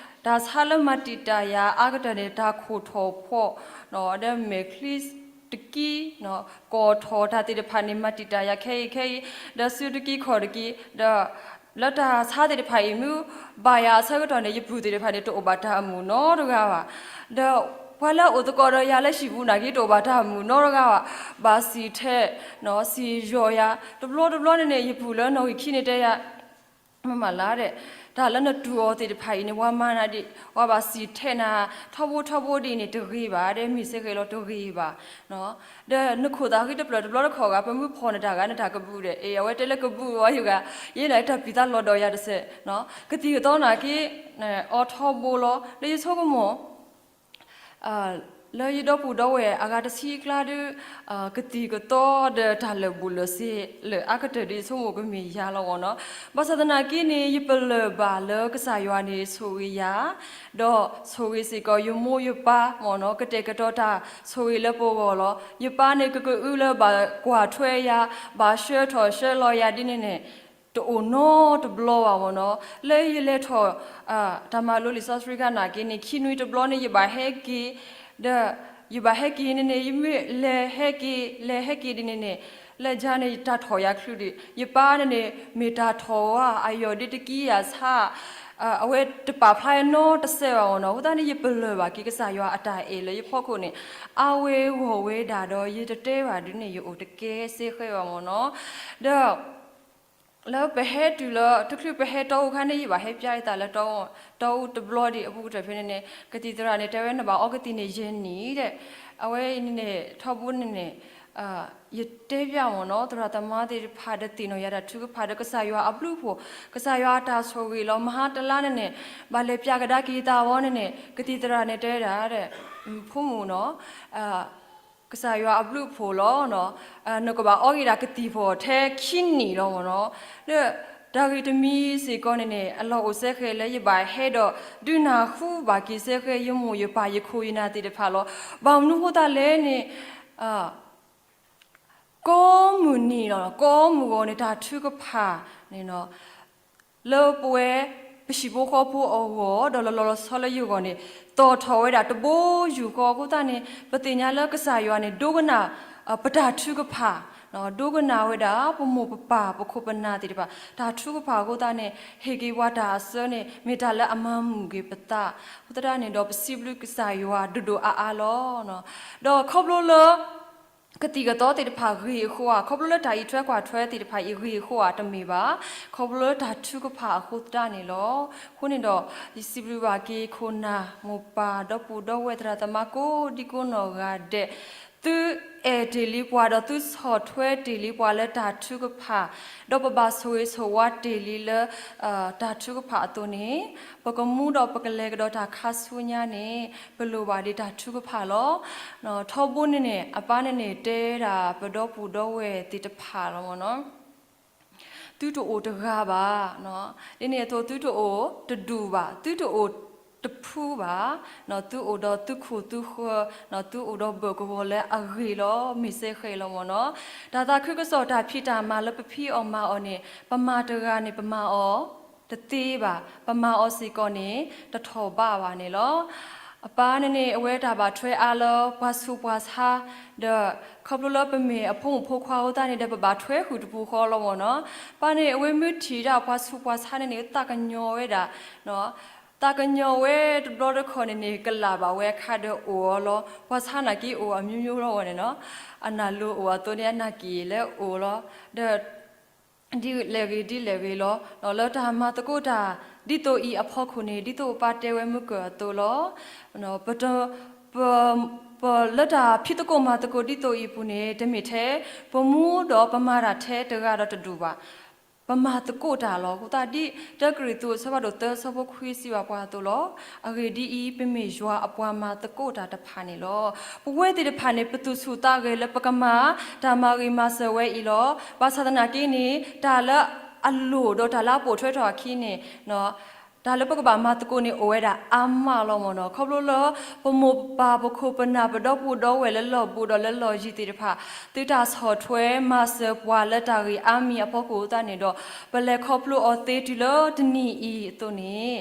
တၢ်ဆါလၢမၤတံာ်တာ်ယၤအါကတၢၢ်န့ၣ် တၢ်ခိၣ်ထီၣ်ဖီၣ် ဒီးမဲာ်ချံတကံ ကိၢ်ထီၣ်တၢ်သ့ၣ်တဖၣ်န့ၣ် မၤတံာ်တာ်ယၤခဲအံၤခဲအံၤ, ဒီးစုတကံခီၣ်တကံ, ဒီး လၢတၢ်ဆါသ့ၣ်တဖၣ်အံၤမ့ၢ်ဘၣ်ယၤအဆၢကတီၢ်န့ၣ် ယပုၢ်သ့ၣ်တဖၣ်န့ၣ် တအိၣ်ဘၣ်တၢ်အမုာ်နီတဂၤဘၣ်. ဒီးပှၤလၢအအိၣ်သကိးဒီးယၤလၢဟံၣ်ပူၤနာ်က့ တအိၣ်ဘၣ်တၢ်အမုာ်နီတဂၤဘၣ်. ဘၣ်စံၣ်ထဲး စံၣ်ယီၤယၤ တဘျီတဘျီန့ၣ်န့ၣ် ယပုၢ်လၢနီၣ်ဂံၢ်ခံန့ၣ်တဲယၤ မ့ၢ်မးလၢ်ဒီး တၢ်လၢနတူၢ်အီၤသ့ၣ်တဖၣ်အံၤန့ၣ် ပှၤမၤနၤဒ် ပှၤဘၣ်စံၣ်ထဲးနၤ ထီဘိထီဘိဒ်န့ၣ် တဂ့ၤဘၣ်ဒီး မ့ၢ်စ့ၢ်ကီးလီၤ တဂ့ၤဘၣ်. ဒီးနခိၣ်သးဃံတဖျၢၣ်တဘျီတခီၣ်ဂၤ ပမ့ၢ်ဖီၣ်နတၢ်ဂၤ နတၢ်ကဘုၣ်ဒီး အ့ အဝဲတဲလၢကဘုၣ်ဝဲယဂၤ ယဲဒၣ်တၢ်ပံၤသးလီၤဒီးယၤတစဲး ကသံၣ်ကသီနာ်က့ အီထီဘိလီၤ. လၢယဆိကမိၣ် လၢယဒီပုၢ်ဒီဝဲၢ်အဂၤတဆံအကျါဒီး ကသံၣ်ကသီဒီးတၢ်လၢာ်ဘူၣ်လၢာ်စ့လၢာ်အါကတၢၢ်ဒီး ယဆိကမိၣ်ကမ့ၢ်ယၤလီၤမ့ၢ်နီၤ. ဘၣ်ဆၣ်သနာ်က့န့ၣ် ယပလၢၢ်ဘၣ်လၢကစၢ်ယွၤန့ၣ်ဆိၣ်ဂ့ၤယၤ ဒီးဆိၣ်ဂ့ၤစ့ၢ်ကီးယမိၢ်ယပၢ်မ့ၢ်နီၤ ကတဲာ်ကတီၤတၢ်ဆိၣ်ဂ့ၤလၢပဂီၢ်လီၤ. ယပၢ်န့ၣ်ကကအုလၢဘၣ်ကွၢ်ထွဲယၤ ဘၣ်ဆှၢထီၣ်ဆှၢလီၤယၤဒ်န့ၣ်န့ၣ် တအိၣ်နီတဘျီဘၣ်မ့ၢ်နီၤ. လၢယလဲၤထီၣ် တၢ်မၤလိလံာ်စီဆှံခါနာ်က့န့ၣ် ခံနွံတဘျီန့ၣ် ယဘၣ်ဟဲက့ၤ ဒီးယဘၣ်ဟဲက့ၤန့ၣ်န့ၣ် ယမ့ၢ်လဲၤဟဲက့ၤ လဲၤဟဲက့ၤဒ်န့ၣ်န့ၣ် လၢယၤန့ၣ် ယတၢ်ထီၣ်ယၤချုးဒံး ယပၢ်န့ၣ်န့ၣ် မ့ၢ်တၢ်ထီၣ်ဝဲအယီၢ်ဒ်တကံယၤဆါ အဝဲတပာ်ဖျါနီတစဲးဘၣ်မ့ၢ်နီၤ. အဃိသတးန့ၣ် ယပလၢၢ်ဘၣ်က့ၤကစၢ်ယွၤအတၢ်အဲၣ်လၢယဖီခိၣ်န့ၣ် အါဝဲဂီၢ်ဝဲဒၣ်ဒီး ယတတဲဘၣ်ဒ်န့ၣ် ယအိၣ်တကဲစ့ၢ်ကီးဘၣ်မ့ၢ်နီၤ. ဒီး လၢပဟဲတုၤလၢ တချုးပဟဲတီအူခါန့ၣ် ယဘၣ်ဟဲပျါယသးလၢ တီအူတဘျီဒံးအပူၤကတၢၢ်ဖဲန့ၣ်န့ၣ် ကသံၣ်သရၣ်န့ၣ် တဲဝဲနဘၣ်အီကသံၣ်န့ၣ်ယဲၢ်နံၣ်ဒီး အဝဲအံၤန့ၣ်န့ၣ် ထီဘိန့ၣ်န့ၣ် ယတဲပျါမ့ၢ်နီၤ သရၣ်သမါသ့ၣ်တဖၣ်ဒီးသ့ၣ်နီၣ်ယၤတၢ်ထုကဖၣ်ဒီးကစၢ်ယွၤအဘျုးအဖှိၣ် ကစၢ်ယွၤအတၢ်ဆိၣ်ဂ့ၤလီၤ. မဟါတလါန့ၣ်န့ၣ် ဘၣ်လဲၤပျါကဒါက့ၤသးဝဲန့ၣ်န့ၣ် ကသံၣ်သရၣ်န့ၣ်တဲဒၣ်ဒီး ဖိမုၣ်နီၤ ကစၢ်ယွၤအဘျုးအဖှိၣ်လီၤ. နကဘၣ်အီက့ၤဒၣ်ကသံၣ်ဖီၣ်ထဲခံနံၣ်လီၤမ့ၢ်နီၤ. ဒီးတၢ်ဂ့ၢ်တမံၤစ့ၢ်ကီးန့ၣ်န့ၣ် အလီၢ်အိၣ်စဲဃဲးလၢယဘၣ်ဟဲဒီး ဒုးနၢ်ဟူဘၣ်က့ၤစဲဃဲး ယမိၢ်ယပၢ်ယခိၣ်ယနၢ်သ့ၣ်တဖၣ်လီၤ. ဘၣ်မနုၤအဃိသတးလဲၣ်န့ၣ် ကိးမုၢ်နံၤလီၤ ကိးမုၢ်ဂီၤန့ၣ် တၢ်ထုကဖၣ်န့ၣ် လၢပဝဲ ပဟံၣ်ဖိဃီဖိအဂီၢ် ဒီးလီၤလီၤဆီဆီလၢယဂီၢ်န့ၣ် သီၣ်ထီၣ်ဝဲဒၣ်တဘိယူၢ်ဃီအဃိသတးန့ၣ် ပသ့ၣ်ညါလၢကစၢ်ယွၤန့ၣ် ဒိကနၣ် ပတၢ်ထုကဖၣ် ဒိကနၣ်ဝဲဒၣ်ပမိၢ်ပပၢ်ပခိၣ်ပနၢ်သ့ၣ်တဖၣ် တၢ်ထုကဖၣ်အဃိသတးန့ၣ် ဟ့ၣ်က့ၤပှၤတၢ်အစၢန့ၣ် မ့ၢ်တၢ်လၢအမၤမုာ်က့ၤပသး အဃိသတးန့ၣ်ဒီး ပစံးဘျုးကစၢ်ယွၤဒိၣ်ဒိၣ်အါအါလီၤ. ဒီးခီဖျိလၢ ကသံၣ်ကသီသ့ၣ်တဖၣ်ဂ့ၤအဃိဧါ, ခီဖျိလၢတၢ်အံးထွဲကွၢ်ထွဲသ့ၣ်တဖၣ်အံၤဂ့ၤအဃိဧါ တမ့ၢ်ဘၣ်. ခီဖျိလၢတၢ်ထုကဖၣ်အဃိသတးန့ၣ်လီၤ. အဃိန့ၣ်ဒီး ယစံးဘျုးဘၣ်က့ၤခိၣ်နၢ်မိၢ်ပၢ်ဒီပုၢ်ဒီဝဲၢ်သရၣ်သမါကိးဒံကိးနီၢ်ဂၤဒဲး, သုအဲၣ်တ့ၢ်လံပှၤဒီးသုဆီၣ်ထွဲတ့ၢ်လံပှၤလၢတၢ်ထုကဖၣ်, ဒီးပဘၣ်ဆိၣ်ဂ့ၤဆိၣ်ဝါတ့ၢ်လံလၢ တၢ်ထုကဖၣ်အသိးန့ၣ် ပကမူဒီးပကလဲၤကဒီးတၢ်ခါဆူညါန့ၣ် ပလိၣ်ဘၣ်ဒံးတၢ်ထုကဖၣ်လီၤ. ထီဘိန့ၣ်န့ၣ် အပၢ်န့ၣ်န့ၣ် တဲဒၣ်ပဒီပုၢ်ဒီဝဲၢ်သ့ၣ်တဖၣ်လီၤမ့ၢ်နီၤ, သုတအိၣ်တဂၤဘၣ်, ဒ်န့ၣ်အသိးသုတအိၣ်တဒူၣ်ဘၣ်, သုတအိၣ်တဖုဘၣ်, သုအိၣ်ဒီးသုခိၣ်သုဃၢၤ, သုအိၣ်ဒီးဘၢၣ်ကဝီၤလၢအဂ့ၤလီၤ, မ့ၢ်စဲဃဲးလီၤမ့ၢ်နီၤ. တၢ်သးခုကစီၣ်တၢ်ဖံးတၢ်မၤလၢပဖံးအီၣ်မၤအီၣ်န့ၣ် ပမၤတဂၤန့ၣ် ပမၤအီၤတသ့ဘၣ်, ပမၤအီၤစ့ၢ်ကီးန့ၣ် တထီၣ်ဘးဘၣ်န့ၣ်လီၤ. အပၢ်န့ၣ်န့ၣ် အဝဲတၢ်ဘၣ်ထွဲအါလၢပှၤဆူးပှၤဆါ, ဒီးခီဖျိလၢပမ့ၢ်အဖိမုၣ်ဖိခွါအဃိသတးန့ၣ်ဒီး ပဘၣ်ထွဲဃုာ်တပူၤဃီလီၤမ့ၢ်နီၤ. ပၢ်န့ၣ်အဝဲမ့ၢ်ထံၣ်ဒၣ်ပှၤဆူးပှၤဆါန့ၣ်န့ၣ် သးကညီၤဝဲဒၣ်, သးကညီၤဝဲတဘျီတခီၣ်န့ၣ်န့ၣ် ကလၢ်ဘၣ်ဝဲအခါဒီးအိၣ်အီၤလီၤ. ပှၤဆါနာ်က့အိၣ်အမျိုးမျိုးလီၤဝဲန့ၣ်နီၤ, အနၢ်လိၤအိၣ်အသိးန့ၣ် အနၢ်က့ၤလဲၤအိၣ်လီၤ. ဒီး ဒ်လဲၣ်ဂ့ၤဒ်လဲၣ်ဂ့ၤလီၤ. လၢတၢ်မၤသကိးတၢ်ဒ်သိးအံၤအဖီခိၣ်န့ၣ် ဒ်သိးပၢ်တဲဝဲမုၢ်ကၢၢ်အသိးလီၤ. ပတ, ပ, ပလၢတၢ်ဖံးသကိးမၤသကိးဒ်သိးအံၤအပူၤန့ၣ် တမ့ၢ်ထဲပမူဒီးပမၤတၢ်ထဲတဂၤဒီးတဒူၣ်ဘၣ်. ပမၤသကိးတၢ်လီၤ. အဃိသတးဒ်တၢကရံၣ်သူးအဆၢဖးဒိၣ်သၢဆၢဖိခွံစံးဘၣ်ပှၤအသိးလီၤ. အဂ့ၢ်ဒ်အံၤ, ပမ့ၢ်ယွၤအပှၤမၤသကိးတၢ်တဖၣ်န့ၣ်လီၤ. ပဝဲသ့ၣ်တဖၣ်န့ၣ် ပသူၣ်ဆူၣ်သးဂဲၤလၢပကမၤတၢ်မၤဂ့ၤမၤစၢၤဝဲအံၤလီၤ. ဘၣ်ဆၣ်သနာ်က့န့ၣ် တၢ်လၢအလိၣ်ဒီးတၢ်လၢအပိာ်ထွဲထီၣ်အခံန့ၣ် တၢ်လၢပကဘၣ်မၤသကိးန့ၣ်အိၣ်ဝဲဒၣ်အါမးလီၤမ့ၢ်နီၤ. ခီဖျိလၢပမိၢ်ပပၢ်ပခိၣ်ပနၢ်ပဒီပုၢ်ဒီဝဲၢ်လၢလီၢ်ဘူးဒီးလၢလီၢ်ယံၤသ့ၣ်တဖၣ် သုတၢ်ဆီၣ်ထွဲမၤစၢၤပှၤလၢတၢ်ဂ့ၢ်အါမံၤအဖီခိၣ်အသးန့ၣ်ဒီး ပလဲၤခီဖျိအီၤသ့တုၤလၢတနံၤအံၤအသိးန့ၣ်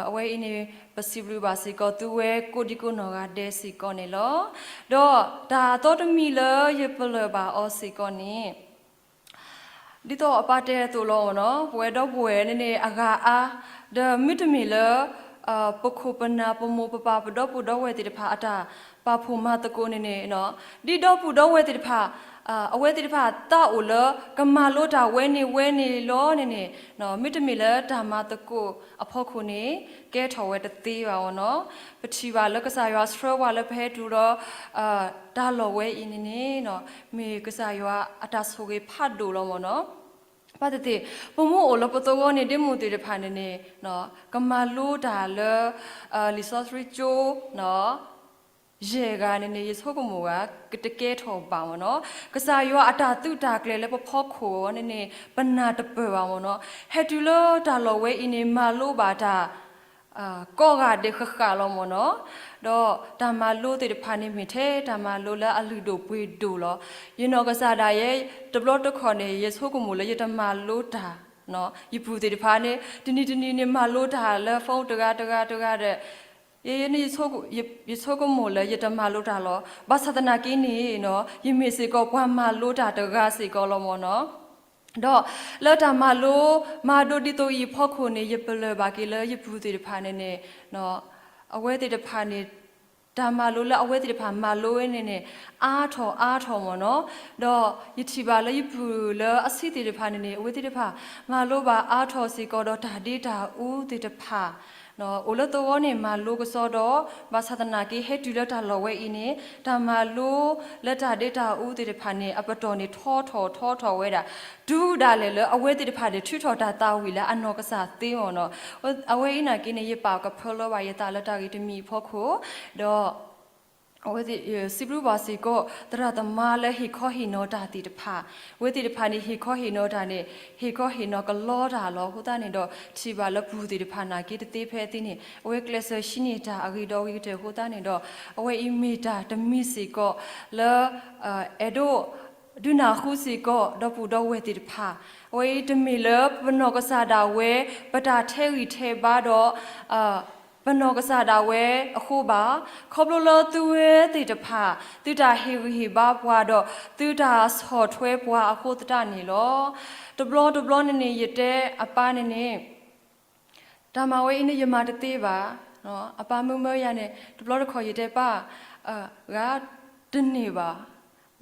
အဝဲအံၤန့ၣ် ပစံးဘျုးဘၣ်စ့ၢ်ကီးသုဝဲကိးဒံကိးနီၢ်ဂၤဒဲးစ့ၢ်ကီးန့ၣ်လီၤ. ဒီးတၢ်သီတမံၤလၢယပလၢၢ်ဘၣ်အီၤစ့ၢ်ကီးန့ၣ် ဒ်သိးအပၢ်တဲအသိးလီၤမ့ၢ်နီၤ, ပဝဲဒီပုၢ်ဝဲၢ်န့ၣ်န့ၣ် အဂၤအါ, ဒီးမ့တမ့ၢ်လၢ ပခိၣ်ပနၢ် ပမိၢ်ပပၢ် ပဒီပုၢ်ဒီဝဲၢ်သ့ၣ်တဖၣ် အတၢ်ပာ်ဖှိၣ်မၤသကိးန့ၣ်န့ၣ် ဒ်ဒီပုၢ်ဒီဝဲၢ်သ့ၣ်တဖၣ် အဝဲသ့ၣ်တဖၣ်သးအိၣ်လၢ ကမၤလိတၢ်ဝဲန့ၣ်ဝဲန့ၣ်လီၤန့ၣ်န့ၣ် မ့တမ့ၢ်လၢတၢ်မၤသကိးအဖီခိၣ်န့ၣ် ကဲထီၣ်ဝဲတသ့ဘၣ်မ့ၢ်နီၤ. ပထံၣ်ဘၣ်လၢကစၢ်ယွၤဆှၢပှၤလၢပဟဲတုၤဒီး တၢ်လီၢ်ဝဲအံၤန့ၣ်န့ၣ် မ့ၢ်ကစၢ်ယွၤအတၢ်ဆိၣ်ဂ့ၤဖးဒိၣ်လီၤမ့ၢ်နီၤ. ဘၣ်သ့ၣ်သ့ၣ် ပမ့ၢ်အိၣ်လၢပသဝီန့ၣ် ဒ့မုၢ်သ့ၣ်တဖၣ်န့ၣ်န့ၣ် ကမၤလိတၢ်လၢ လံာ်စီဆှံကၠိ ယဲၢ်ဂၤန့ၣ်န့ၣ် ယဆိကမိၣ်ဂ့ၤ ကတကဲထီၣ်ဘၣ်မ့ၢ်နီၤ. ကစၢ်ယွၤအတၢ်သုးတၢ်ကျဲၤလၢပဖီခိၣ်န့ၣ်န့ၣ် ပနၢ်တပၢၢ်ဘၣ်မ့ၢ်နီၤ. ဟဲတုၤလၢတၢ်လီၢ်ဝဲအံၤန့ၣ် မၤလိဘၣ်တၢ် ကိးဂၤဒဲးဃၣ်ဃၣ်လီၤမ့ၢ်နီၤ. ဒီးတၢ်မၤလိသ့ၣ်တဖၣ်န့ၣ် မ့ၢ်ထဲတၢ်မၤလိလၢအလုၢ်ဒိၣ်ပှ့ၤဒိၣ်လီၤ. ယနီၢ်ကစၢ်ဒၣ်ယဲ တဘျီတခီၣ်န့ၣ် ယဆိကမိၣ်လၢယတမၤလိတၢ်, ယပုၢ်သ့ၣ်တဖၣ်န့ၣ် တနံၤတနံၤန့ၣ် မၤလိတၢ်လၢ phone တဂၤတဂၤတဂၤဒီး ယဆိကမိၣ်လၢယတမၤလိတၢ်လီၤ. ဘၣ်ဆၣ်သနာ်က့န့ၣ် ယမ့ၢ်စ့ၢ်ကီးပှၤမၤလိတၢ်တဂၤစ့ၢ်ကီးလီၤမ့ၢ်နီၤ. ဒီးလၢတၢ်မၤလိ မၤဒိဒ်သိးအံၤအဖီခိၣ်န့ၣ် ယပလၢၢ်ဘၣ်က့ၤလၢယပုၢ်သ့ၣ်တဖၣ်န့ၣ်န့ၣ် အဝဲသ့ၣ်တဖၣ်န့ၣ် တၢ်မၤလိလၢအဝဲသ့ၣ်တဖၣ်မၤလိဝဲန့ၣ်န့ၣ် အါထီၣ်အါထီၣ်မ့ၢ်နီၤ. ဒီးယထံၣ်ဘၣ်လၢယပုၢ်လၢအဆံးသ့ၣ်တဖၣ်န့ၣ်န့ၣ် အဝဲသ့ၣ်တဖၣ် မၤလိဘၣ်အါထီၣ်စ့ၢ်ကီးဒီးတၢ်ဒ့တၢ်အူသ့ၣ်တဖၣ် အိၣ်လၢသဝီန့ၣ် မၤလိကစီဒီး ဘၣ်ဆၣ်သနာ်က့ ဟဲတုၤလၢတၢ်လီၢ်ဝဲအံၤန့ၣ် တၢ်မၤလိလၢတၢ်ဒ့တၢ်အူသ့ၣ်တဖၣ်န့ၣ် အပတီၢ်န့ၣ်ထီထီၣ်ထီထီၣ်ဝဲဒၣ် တုၤဒၣ်လဲာ်လၢအဝဲသ့ၣ်တဖၣ်န့ၣ် ထုးထီၣ်တၢ်သးဝံၣ်လၢအနီၢ်ကစၢ်သ့မ့ၢ်နီၤ. အဝဲအံၤနာ်က့န့ၣ် ယပာ်ကဖၢလၢဘၣ်ယသးလၢတၢ်ဂ့ၢ်တမံၤအဖီခိၣ် ဒီး အဝဲသ့ၣ် စံးဘျုးဘၣ်စ့ၢ်ကီး သရၣ်သမါလၢဟ့ၣ်ခီဟ့ၣ်နီၤတၢ်သ့ၣ်တဖၣ်, အဝဲသ့ၣ်တဖၣ်န့ၣ် ဟ့ၣ်ခီဟ့ၣ်နီၤတၢ်န့ၣ် ဟ့ၣ်ခီဟ့ၣ်နီၤကလီတၢ်လီၤ. အဃိသတးန့ၣ်ဒီး ထံၣ်ဘၣ်လၢပုၢ်သ့ၣ်တဖၣ်နာ်က့တသ့ဖဲအသ့န့ၣ် အဝဲကျဲးစၢးဟံးန့ၢ်တၢ်အဂ့ၤဒီးဂ့ၤကတၢၢ်အဃိသတးန့ၣ်ဒီး အဝဲအံၤမ့ၢ်တၢ်တမံၤစ့ၢ်ကီးလၢ အဲၣ်ဒိး ဒုးနၢ်ဟူစ့ၢ်ကီး ဒီပုၢ်ဒီဝဲၢ်သ့ၣ်တဖၣ်, အဝဲအံၤတမ့ၢ်လၢပနီၢ်ကစၢ်ဒၣ်ဝဲ ပတၢ်ထဲးဂံၢ်ထဲးဘါဒီး ပနီၢ်ကစၢ်ဒၣ်ဝဲအဃိဘၣ်, ခီဖျိလၢသုဝဲသ့ၣ်တဖၣ် သုတၢ်ဟ့ၣ်ဂံၢ်ဟ့ၣ်ဘါပှၤဒီး သုတၢ်ဆီၣ်ထွဲပှၤအဃိသတးန့ၣ်လီၤ. တဘျီတဘျီန့ၣ်န့ၣ် ယတဲအပၢ်န့ၣ်န့ၣ် တၢ်မၤဝဲအံၤန့ၣ် ယမၤတသ့ဘၣ်. အပၢ်မုၢ်မၢယၤန့ၣ် တဘျီတခီၣ်ယတဲပၢ် ဂၤတန့ၢ်ဘၣ်.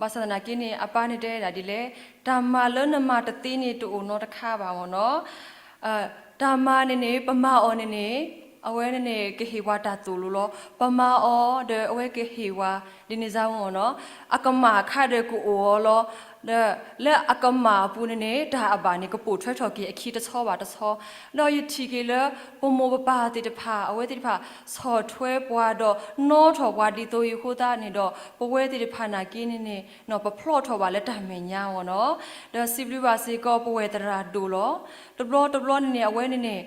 ဘၣ်ဆၣ်သနာ်က့န့ၣ် အပၢ်န့ၣ်တဲဒၣ်ဒ်လဲၣ်, တၢ်မၤလၢနမၤတသ့န့ၣ် တအိၣ်နီတခါဘၣ်မ့ၢ်နီၤ. တၢ်မၤန့ၣ်န့ၣ် ပမၤအီၤန့ၣ်န့ၣ် အဝဲန့ၣ်န့ၣ် ကဟ့ၣ်ပှၤတၢ်သိၣ်လိလီၤ. ပမၤအီၤဒီးအဝဲကဟ့ၣ်ပှၤ ဒ်န့ၣ်စါမ့ၢ်နီၤ. အကမၣ်အခါဒီးကအိၣ်အီၤလီၤ. ဒီးလၢအကမၣ်အပူၤန့ၣ်န့ၣ် တၢ်အဘၣ်န့ၣ် ကပိာ်ထွဲထီၣ်က့ၤအခံတဆီဘၣ်တဆီ. ဒီးယထံၣ်က့ၤလၢ ပမိၢ်ပပၢ်သ့ၣ်တဖၣ် အဝဲသ့ၣ်တဖၣ် ဆီၣ်ထွဲပှၤဒီး နီၣ်ထီၣ်ပှၤဒ်သိးအံၤအဃိသတးန့ၣ်ဒီး ပဝဲသ့ၣ်တဖၣ်နာ်က့န့ၣ်န့ၣ် ပဖျီၣ်ထီၣ်ဘၣ်လၢတၢ်မဲာ်ညါမ့ၢ်နီၤ. ဒီးစံးဘျုးဘၣ်စ့ၢ်ကီး ပဝဲၢ်သရၣ်ဒိၣ်လီၤ. တဘျီတဘျီန့ၣ်န့ၣ် အဝဲန့ၣ်န့ၣ်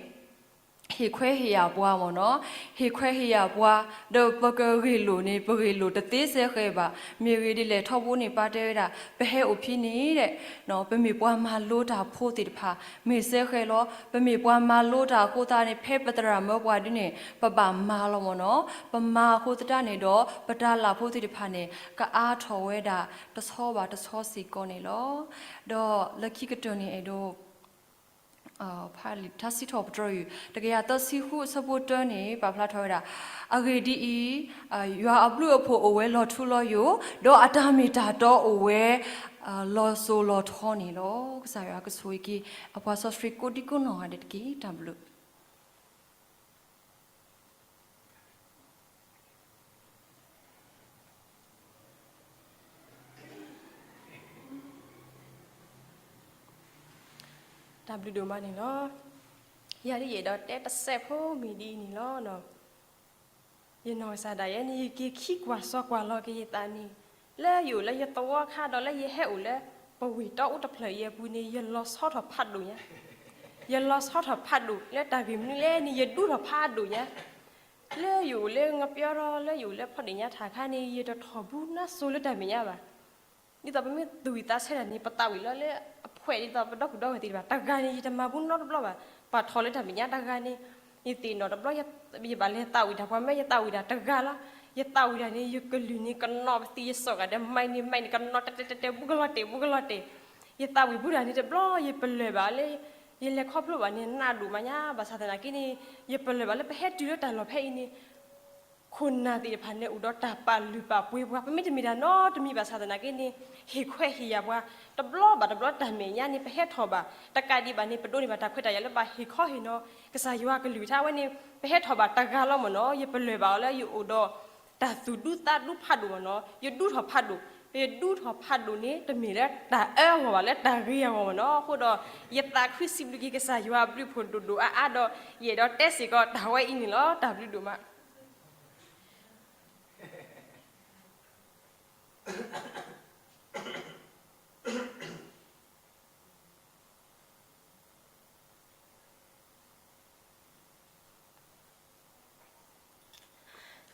ဟ့ၣ်ခွဲးဟ့ၣ်ယာ်ပှၤမ့ၢ်နီၤ, ဟ့ၣ်ခွဲးဟ့ၣ်ယာ်ပှၤ, ဒီးပကဂ့ၢ်လိာ်န့ၣ် ပဂ့ၢ်လိာ်တသ့စဲဃဲၤဘၣ်. မ့ၢ်ဂ့ၢ်ဒ်လဲၣ် ထီဘိန့ၣ် ပၢ်တဲဝဲဒၣ် ပဟဲအိၣ်ဖဲန့ၣ်ဒီး ပမ့ၢ်ပှၤမၤလိတၢ်ဖိသ့ၣ်တဖၣ် မ့ၢ်စဲဃဲၤလီၤ. ပမ့ၢ်ပှၤမၤလိတၢ်အဃိသတးန့ၣ် ဖဲပသရၣ်မၢပှၤဒ်န့ၣ် ပဘၣ်မၤလီၤမ့ၢ်နီၤ. ပမၤအဃိသတးန့ၣ်ဒီး ပတၢ်လၢ်ဖိသ့ၣ်တဖၣ်န့ၣ် ကအါထီၣ်ဝဲဒၣ်တဆီဘၣ်တဆီစ့ၢ်ကီးန့ၣ်လီၤ. ဒီးလၢခံကတၢၢ်န့ၣ်အဲၣ်ဒိး ဖးလံာ်ထါစံးထီၣ်ပတြၢၤအံၤ တကယၤသၢဆံဃုအဆၢဖိတၢန့ၣ် ပာ်ဖျါထီၣ်ဝဲဒၣ်, အဂ့ၢ်ဒ်အံၤ, ယွၤအဘျုးအဖှိၣ်အိၣ်ဝဲလီၤထူလီၤယိာ်, ဒီးအတၢ်မ့ၢ်တၢ်တီအိၣ်ဝဲ လီၤစိၤလီၤထီန့ၣ်လီၤ. ကစၢ်ယွၤကဆိၣ်ဂ့ၤက့ၤ အပှၤစီဆှံကိးဒံကိးနီၢ်ဂၤဒဲးတက့ၢ်. တၢ်ဘျုး တၢ်ဘျုးဒိၣ်မးန့ၣ်လီၤ. ယၤဒ်ယအဲၣ်ဒိးတဲတစဲးဖိမ့ၢ်ဒ်အံၤန့ၣ်လီၤ. ယနီၢ်ကစၢ်ဒၣ်ယဲန့ၣ် ယက့ၤခံကွၢ်စီကွၢ်လီၤက့ၤယသးန့ၣ်, လၢယအိၣ်လၢယသဝီခါဒီးလၢယဟဲအိၣ်လၢ ပဝ့ၢ်တီအူတဖျၢၣ်အံၤအပူၤန့ၣ် ယလီၤဆီထီၣ်ဖးဒိၣ်ညါ, ယလီၤဆီထီၣ်ဖးဒိၣ်လၢတၢ်ဂ့ၢ်မနုၤလဲၣ်န့ၣ် ယဒူထီၣ်ဖးဒိၣ်ညါ. လၢယအိၣ်လၢငပျီဒီး လၢယအိၣ်လၢဖီဒ့ၣ်ညါထၣ်ခါန့ၣ် ယတထီၣ်ဘူးနါစိၤလၢတၢ်မဲာ်ညါဘၣ်. ဒ်သိးပမ့ၢ်သူၣ်ဝံၣ်သးဆၢတၢ်န့ၣ် ပသးဝံၣ်လီၤလၢအဖှဲးဒ်သိးပဒီပုၢ်ဒီဝဲၢ်သ့ၣ်တဖၣ် တဂၤန့ၣ် ယတမၤဘူးနီတဘျီဘၣ်. ပှၤထီၣ်လၢတၢ်မဲာ်ညါတဂၤန့ၣ် ယသ့ၣ်နီၣ်တဘျီ ယဘၣ်လဲၤသးဝံၣ်တၢ် ပှၤမၢယသးဝံၣ်တၢ်တဂၤလီၤ. ယသးဝံၣ်တၢ်န့ၣ် ယကလုၢ်န့ၣ်ကနီၣ်ပသံး ယစိာ်ဂၤဒီး မံးန့ၣ် မံးန့ၣ် ကနီၣ်တဲတဲတဲတဲ ဘူးကလီၤတဲာ် ဘူးကလီၤတဲာ်. ယသးဝံၣ်ဘူးတၢ်န့ၣ်တဘျီ ယပလၢၢ်ဘၣ်လၢ ယလဲၤခီဖျိဘၣ်န့ၣ် နးဒိၣ်မးညါ ဘၣ်ဆၣ်သနာ်က့န့ၣ် ယပလၢၢ်ဘၣ်လၢပဟဲတုၤလၢတၢ်လီၢ်ဖဲအံၤန့ၣ် ခိၣ်နၢ်သ့ၣ်တဖၣ်န့ၣ် အိၣ်ဒီးတၢ်ပာ်လုၢ်ပာ်ပှ့ၤပှၤ ပမ့ၢ်တမ့ၢ်တၢ်နီတမံၤဘၣ်ဆၣ်သနာ်က့န့ၣ် ဟ့ၣ်ခွဲးဟ့ၣ်ယာ်ပှၤ တဘျီဘၣ်တဘျီတၢ်မဲာ်ညါန့ၣ် ပဟဲထီၣ်ဘၣ် တကးဒံးဘၣ်န့ၣ် ပဒိးန့ၢ်ဘၣ်တၢ်ခွဲးတၢ်ယာ်လၢဘၣ်ဟ့ၣ်ခီဟ့ၣ်နီၤ ကစၢ်ယွၤကလုၢ်ကထါဝဲန့ၣ် ပဟဲထီၣ်ဘၣ်တဂၤလီၤမ့ၢ်နီၤ ယပလၢၢ်ဘၣ်အီၤလၢယအိၣ်ဒီး တၢ်သူၣ်ဒူသးဒူဖးဒိၣ်မ့ၢ်နီၤ ယဒူထီၣ်ဖးဒိၣ် ယဒူထီၣ်ဖးဒိၣ်န့ၣ် တမ့ၢ်လၢတၢ်အၢအဂီၢ်ဘၣ် လၢတၢ်ဂ့ၤအဂီၢ်မ့ၢ်နီၤ အဃိဒီး ယသးခုစံးဘျုးက့ၤကစၢ်ယွၤအဘျုးအဖှိၣ်ဒိၣ်ဒိၣ်အါအါဒီး ယအဲၣ်ဒိးတဲစ့ၢ်ကီးတၢ်ဝဲအံၤန့ၣ်လီၤ တၢ်ဘျုးဒိၣ်မး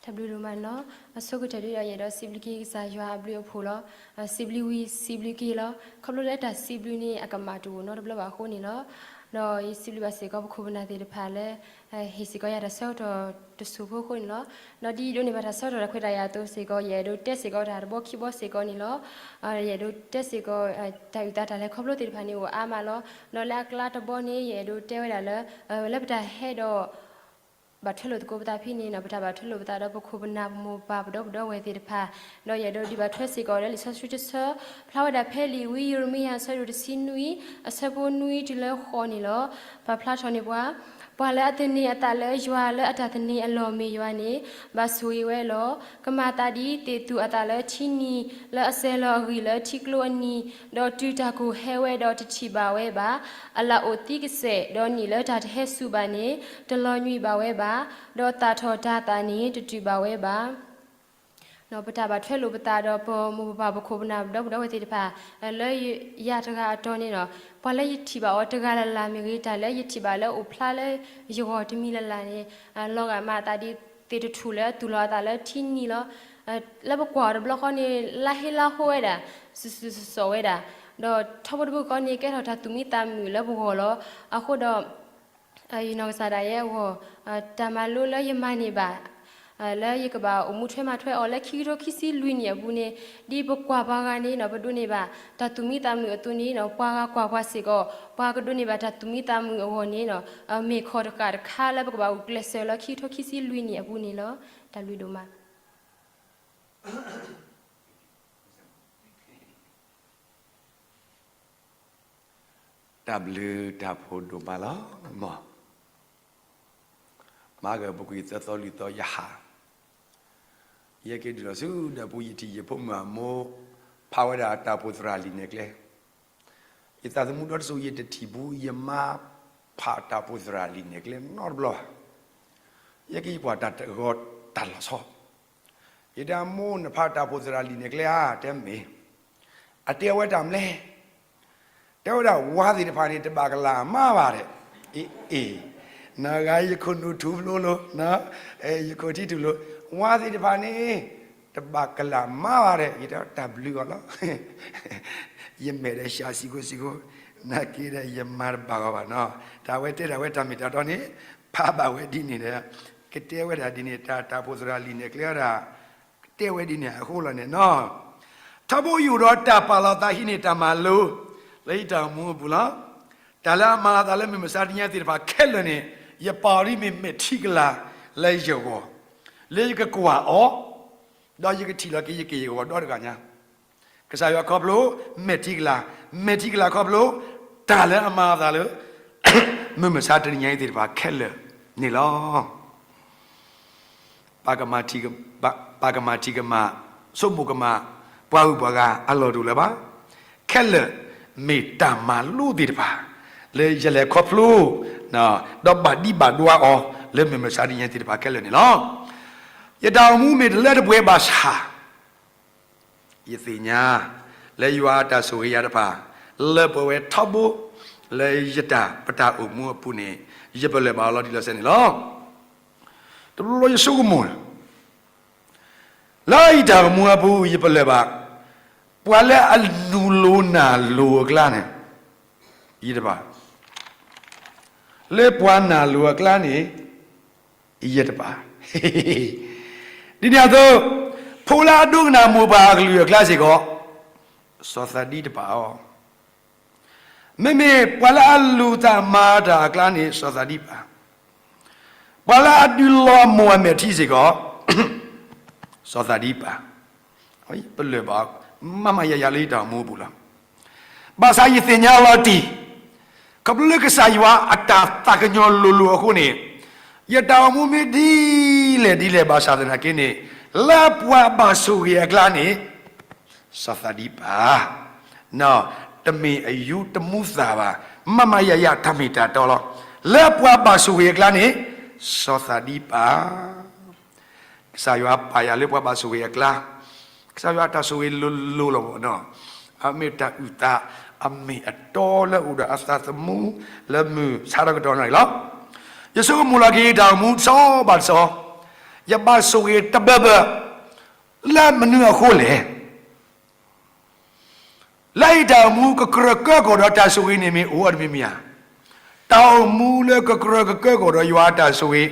တၢ်ဘျုးဒိၣ်မးန့ၣ်လီၤ. အဆိကတၢၢ်ဒ်ဒီး ယအဲၣ်ဒိးစံးဘျုးက့ၤကစၢ်ယွၤအဘျုးအဖှိၣ်လီၤ. စံးဘျုးဝံၤစံးဘျုးက့ၤလီၤ. ခီဖျိလၢတၢ်စံးဘျုးန့ၣ် အကမၣ်တအိၣ်နီတဘျီဘၣ်အဃိန့ၣ်လီၤ. ဒီးယစံးဘျုးဘၣ်စ့ၢ်ကီးပခိၣ်ပနၢ်သ့ၣ်တဖၣ်လၢ ဟ့ၣ်စ့ၢ်ကီးယၤတၢ်ဆၢကတီၢ်တစိၢ်ဖိအဃိန့ၣ်လီၤ. ဒီးဒ်ယဒိးန့ၢ်ဘၣ်တၢ်ဆၢကတီၢ်တၢ်ခွဲးတၢ်ယာ်အသိးစ့ၢ်ကီး ယအဲၣ်ဒိးတဲစ့ၢ်ကီးတၢ်တဘီခံဘီစ့ၢ်ကီးန့ၣ်လီၤ. ယအဲၣ်ဒိးတဲစ့ၢ်ကီး တၢ်အုၣ်သးတၢ်လဲၤခီဖျိသ့ၣ်တဖၣ်န့ၣ်အိၣ်အါမးလီၤ. ဒီးလၢအကျါတဘီန့ၣ် ယအဲၣ်ဒိးတဲဝဲဒၣ်လၢ လၢပတၢ်ဟဲဒီး ဘၣ်ထွဲလိာ်သကိးပသးဖဲန့ၣ်နီၤ ပတၢ်ဘၣ်ထွဲလိာ်ပသးဒီးပခိၣ်ပနၢ်ပမိၢ်ပၢ်ပဒီပုၢ်ဒီဝဲၢ်သ့ၣ်တဖၣ်, ဒီးယအဲၣ်ဒိးဒုးဘၣ်ထွဲစ့ၢ်ကီးလၢလံာ်စီဆှံတဆၢ ဖျါဝဲဒၣ်ဖဲလံာ်ဝံယံးရမံယၤ အဆၢဒိၣ်တဆံနွံ အဆၢဖိနွံတုၤလၢဃိးန့ၣ်လီၤ. ပာ်ဖျါထီၣ်န့ၢ်ပှၤ, ပှၤလၢအသန့ၤအသးလၢယွၤလၢအတၢ်သန့ၤအလီၢ်မ့ၢ်ယွၤန့ၣ် ဘၣ်ဆိၣ်ဂ့ၤဝဲလီၤ. ကမၤသးဒ်သ့ၣ်သူၣ်အသးလၢထံနံၤ လၢအစဲၤလီၤအဂံၢ်လၢထံကျိအနံၤ, ဒီးတုၤတၢ်ကိၢ်ဟဲဝဲဒီးတထံၣ်ဘၣ်ဝဲဘၣ် အလၣ်အိၣ်သံကစဲာ်, ဒီးနံၣ်လၢတၢ်တဟဲစူၤဘၣ်န့ၣ် တလီၤညွံးဘၣ်ဝဲဘၣ်, ဒီးသၣ်ထီၣ်တၤသၣ်န့ၣ် တတုာ်ဘၣ်ဝဲဘၣ်. ပတၢ်ဘၣ်ထွဲလိာ်ပသးဒီးပမိၢ်ပၢ်ပခိၣ်ပနၢ်ပဒီပုၢ်ဒီဝဲၢ်သ့ၣ်တဖၣ် လၢယၤတဂၤအတီၤန့ၣ်လီၤ. ပှၤလၢယထံၣ်ဘၣ်အီၤတဂၤလၢ်လၢ်မ့ၢ်ဂ့ၤ တၢ်လၢယထံၣ်ဘၣ်လၢအိၣ်ဖျါလၢယဂီၢ်တမံၤလၢ်လၢ်န့ၣ် လီၤဂာ်မးအသးဒ်သ့ၣ်တထူၣ်လၢသူၣ်လီၤအသးလၢထံနံၤလီၤ. လၢပကွၢ်အီၤတဘျီဃီန့ၣ် လါဟ့လါဟိဝဲဒၣ်, စူၤစူၤစီၤစီၤဝဲဒၣ်, ဒီးထီဘိတဘိဃီန့ၣ် ကဲထီၣ်တၢ်သူၣ်မံသးမုာ်လၢပဂီၢ်လီၤ. အဃိဒီး ယနီၢ်ကစၢ်ဒၣ်ယဲအဂီၢ် တၢ်မၤလိလၢယမၤန့ၢ်ဘၣ် လၢယကဘၣ်အိၣ်မူထွဲမၤထွဲအီၤလၢခံကထိခံဆံလွံၢ်နံၣ်အပူၤန့ၣ် ဒ်ပကွၢ်ပှၤဂၤန့ၣ်နီၤ ပဒိးန့ၢ်ဘၣ်တၢ်သူၣ်မံသးမုာ်အသိးန့ၣ်နီၤ ပှၤဂၤကွၢ်ပှၤစ့ၢ်ကီး ပှၤကဒိးန့ၢ်ဘၣ်တၢ်သူၣ်မံသးမုာ်အဂီၢ်န့ၣ်နီၤ မ့ၢ်ခီၣ်တဃာ်တခါလၢပကဘၣ်အိၣ်ကျဲးစၢးလၢခံကထိခံဆံလွံၢ်နံၣ်အပူၤန့ၣ်လီၤ. တၢ်ဘျုးဒိၣ်မး တၢ်ဘျုးတၢ်ဖှိၣ်ဒိၣ်မးလီၤ. မၤကပူၤကွံာ်သၢသီလွံၢ်သီယဟး, ယဟဲက့ၤတုၤလီၤဆူဒၢးပူၤ ယထံၣ်ယဖိမုၣ်အမိၢ် ဖးဝဲဒၣ်တၢ်အိၣ်ဖှိၣ်သရၣ်လံာ်နဲၣ်ကျဲ, ယသးသမူဒီတစိၤ ယတထံၣ်ဘူး ယမါဖးတၢ်အိၣ်ဖှိၣ်သရၣ်လံာ်နဲၣ်ကျဲနီတဘျီဘၣ်. ယဟဲက့ၤယကွၢ်တၢ်တဂီၤတၢ်လီၤဆီ ယတဲအမိၢ် နဖးတၢ်အိၣ်ဖှိၣ်သရၣ်လံာ်နဲၣ်ကျဲဧါ, တဲမ့ၢ်, အတဲဝဲတၢ်မနုၤလဲၣ်, တဲဝဲဒၣ်ဝါသ့ၣ်တဖၣ်န့ၣ် တဘၣ်ကလၤအမါဘၣ်ဒီး, အ့ အ့, နဂၤယခိၣ်နူာ်ထူဖျိလီၤ, ယခိၣ်ထံထူၣ်လီၤ, ဝါသ့ၣ်တဖၣ်န့ၣ် တဘၣ်ကလၢ်မၤဘၣ်ဒီး ယတဲတၢ်ဘျုးအီၤလီၤ. ယမဲာ်ဒီးရှးစံကိစံကိ, နာ်က့ဒီးယမၤတဘၣ်ဂီၤဘၣ်နီၤ. တၢ်ဝဲတဲဒၣ်ဝဲတၢ်မ့ၢ်တၢ်တီန့ၣ် ဖးဘၣ်ဝဲဒ်န့ၣ်ဒီး ကတဲဝဲဒၣ်ဒ်န့ၣ် တၢ်တၢ်ဖိသရၣ်လံာ်နဲၣ်ကျဲဝဲဒၣ် ကတဲဝဲဒ်န့ၣ်အဃိလီၤန့ၣ်နီၤ. ထီဘိယအိၣ်ဒီးတၢ်ပာ်လီၤသးဟံးန့ၢ်တၢ်မၤလိ လၢယတၢ်အိၣ်မူအပူၤလီၤ. တၢ်လၢအမၤအသးလၢမုၢ်မဆါတနံၤအံၤသ့ၣ်တဖၣ်ခဲလၢာ်န့ၣ် ယပာ်အီၤဒ်မ့ၢ်မဲာ်ထံကလၤလၢယဂီၢ်, လၢယကကွၢ်အီၤ, ဒီးယကထံၣ်လီၤက့ၤယက့ၢ်ယဂီၤဒီတဂၤညါ ကစၢ်ယွၤခီဖျိ မဲာ်ထံကလၤ, မဲာ်ထံကလၤခီဖျိ တၢ်လၢအမၤအသးလၢ မုၢ်မဆါတနံၤညါအံၤသ့ၣ်တဖၣ်ခဲလၢာ်န့ၣ်လီၤ. ပ ပှၤကမၤထံၣ်ကမၣ်, ဆိကမိၣ်ကမၣ်, ပှၤဂုၤပှၤဂၤအလီၢ်တအိၣ်လၢၤဘၣ်. ခဲလၢာ်မ့ၢ်တၢ်မၤလိသ့ၣ်တဖၣ် လၢယလဲၤခီဖျိ ဒီးဘၣ်ဒံးဘၣ်ဒွါအီၤ လၢမုၢ်မဆါတနံၤညါသ့ၣ်တဖၣ်ခဲလၢာ်န့ၣ်လီၤ. ယတၢ်အိၣ်မူမ့ၢ်တလၢတပှဲၤဘၣ်ဆၣ် ယသ့ၣ်ညါ လၢယွၤအတၢ်ဆိၣ်ဂ့ၤယၤတဖၣ် လၢပှဲၤဝဲထီဘိ လၢယတၢ်ပတၢ်အိၣ်မူအပူၤန့ၣ် ယပလၢၢ်ဘၣ်အီၤလီၤတံၢ်လီၤဆဲးန့ၣ်လီၤ. တဘျီယဆိကမိၣ် လၢယတၢ်အိၣ်မူအပူၤ ယပလၢၢ်ဘၣ် ပှၤလၢအနုာ်လိၤနၢ်လိၤအကျါန့ၣ် ယတပၣ် လၢပှၤနၢ်လိၤအကျါန့ၣ် ယတပၣ်. ဒ်န့ၣ်အသိး ဖိလၢအဒိကနၣ်မိၢ်ပၢ်အကလုၢ်အကျါစ့ၢ်ကီး စီၤသးဒံတပၣ်အီၤ. မ့မ့ၢ်ပှၤလၢအလူၤသးမၤတၢ်အကျါန့ၣ် စီၤသးဒံပၣ်. ပှၤလၢအဒုးလီၤမိၢ်အမဲာ်ထံစ့ၢ်ကီး စီၤသးဒံပၣ်. ပလၢၢ်ဘၣ် မးမးယၤယၤလၢယတၢ်အိၣ်မူအပူၤလီၤ. ဘၣ်ဆၣ်ယသ့ၣ်ညါလီၤတံၢ် ခီဖျိလၢကစၢ်ယွၤအတၢ်သးကညီၤလိၤလိၤအဃိန့ၣ် ယတၢ်အိၣ်မူမ့ၢ်ဒ်လဲၣ်ဒ်လဲၣ်ဘၣ်ဆၣ်သနာ်က့န့ၣ် လၢပှၤဘၣ်ဆိၣ်ဂ့ၤအကျါန့ၣ် စီၤသးဒံပၣ် တမ့ၢ်အယူတမူသၣ်ဘၣ်, မးမးယၤယၤတၢ်မ့ၢ်တၢ်တီလီၤ. လၢပှၤဘၣ်ဆိၣ်ဂ့ၤအကျါန့ၣ် စီၤသးဒံပၣ်. ကစၢ်ယွၤပာ်ယၤလၢပှၤဘၣ်ဆိၣ်ဂ့ၤအကျါ, ကစၢ်ယွၤအတၢ်ဆိၣ်ဂ့ၤလိၤလိၤလီၤဘၣ်နီၤ, အမ့ၢ်တၢ်အုၣ်သး အမ့ၢ်အတီလၢအိၣ်ဒီးအသးသမူ လၢမုၢ်ဆါဒီကတီၢ်န့ၣ်လီၤ. ယဆိကမိၣ်လီၤက့ၤယတၢ်အိၣ်မူတဆီဘၣ်တဆီ, ယဘၣ်ဆိၣ်ဂ့ၤတဘၢဘၢ လၢမနုၤအဃိလဲၣ်. လၢယတၢ်အိၣ်မူကကြၢးကၢကီၢ်ဒီးတၢ်ဆိၣ်ဂ့ၤန့ၣ်မ့ၢ်အိၣ်အီၤတမံၤမံၤဧါ. တၢ်အိၣ်မူလၢကကြၢးကကၢကီၢ်ဒီးယွၤအတၢ်ဆိၣ်ဂ့ၤ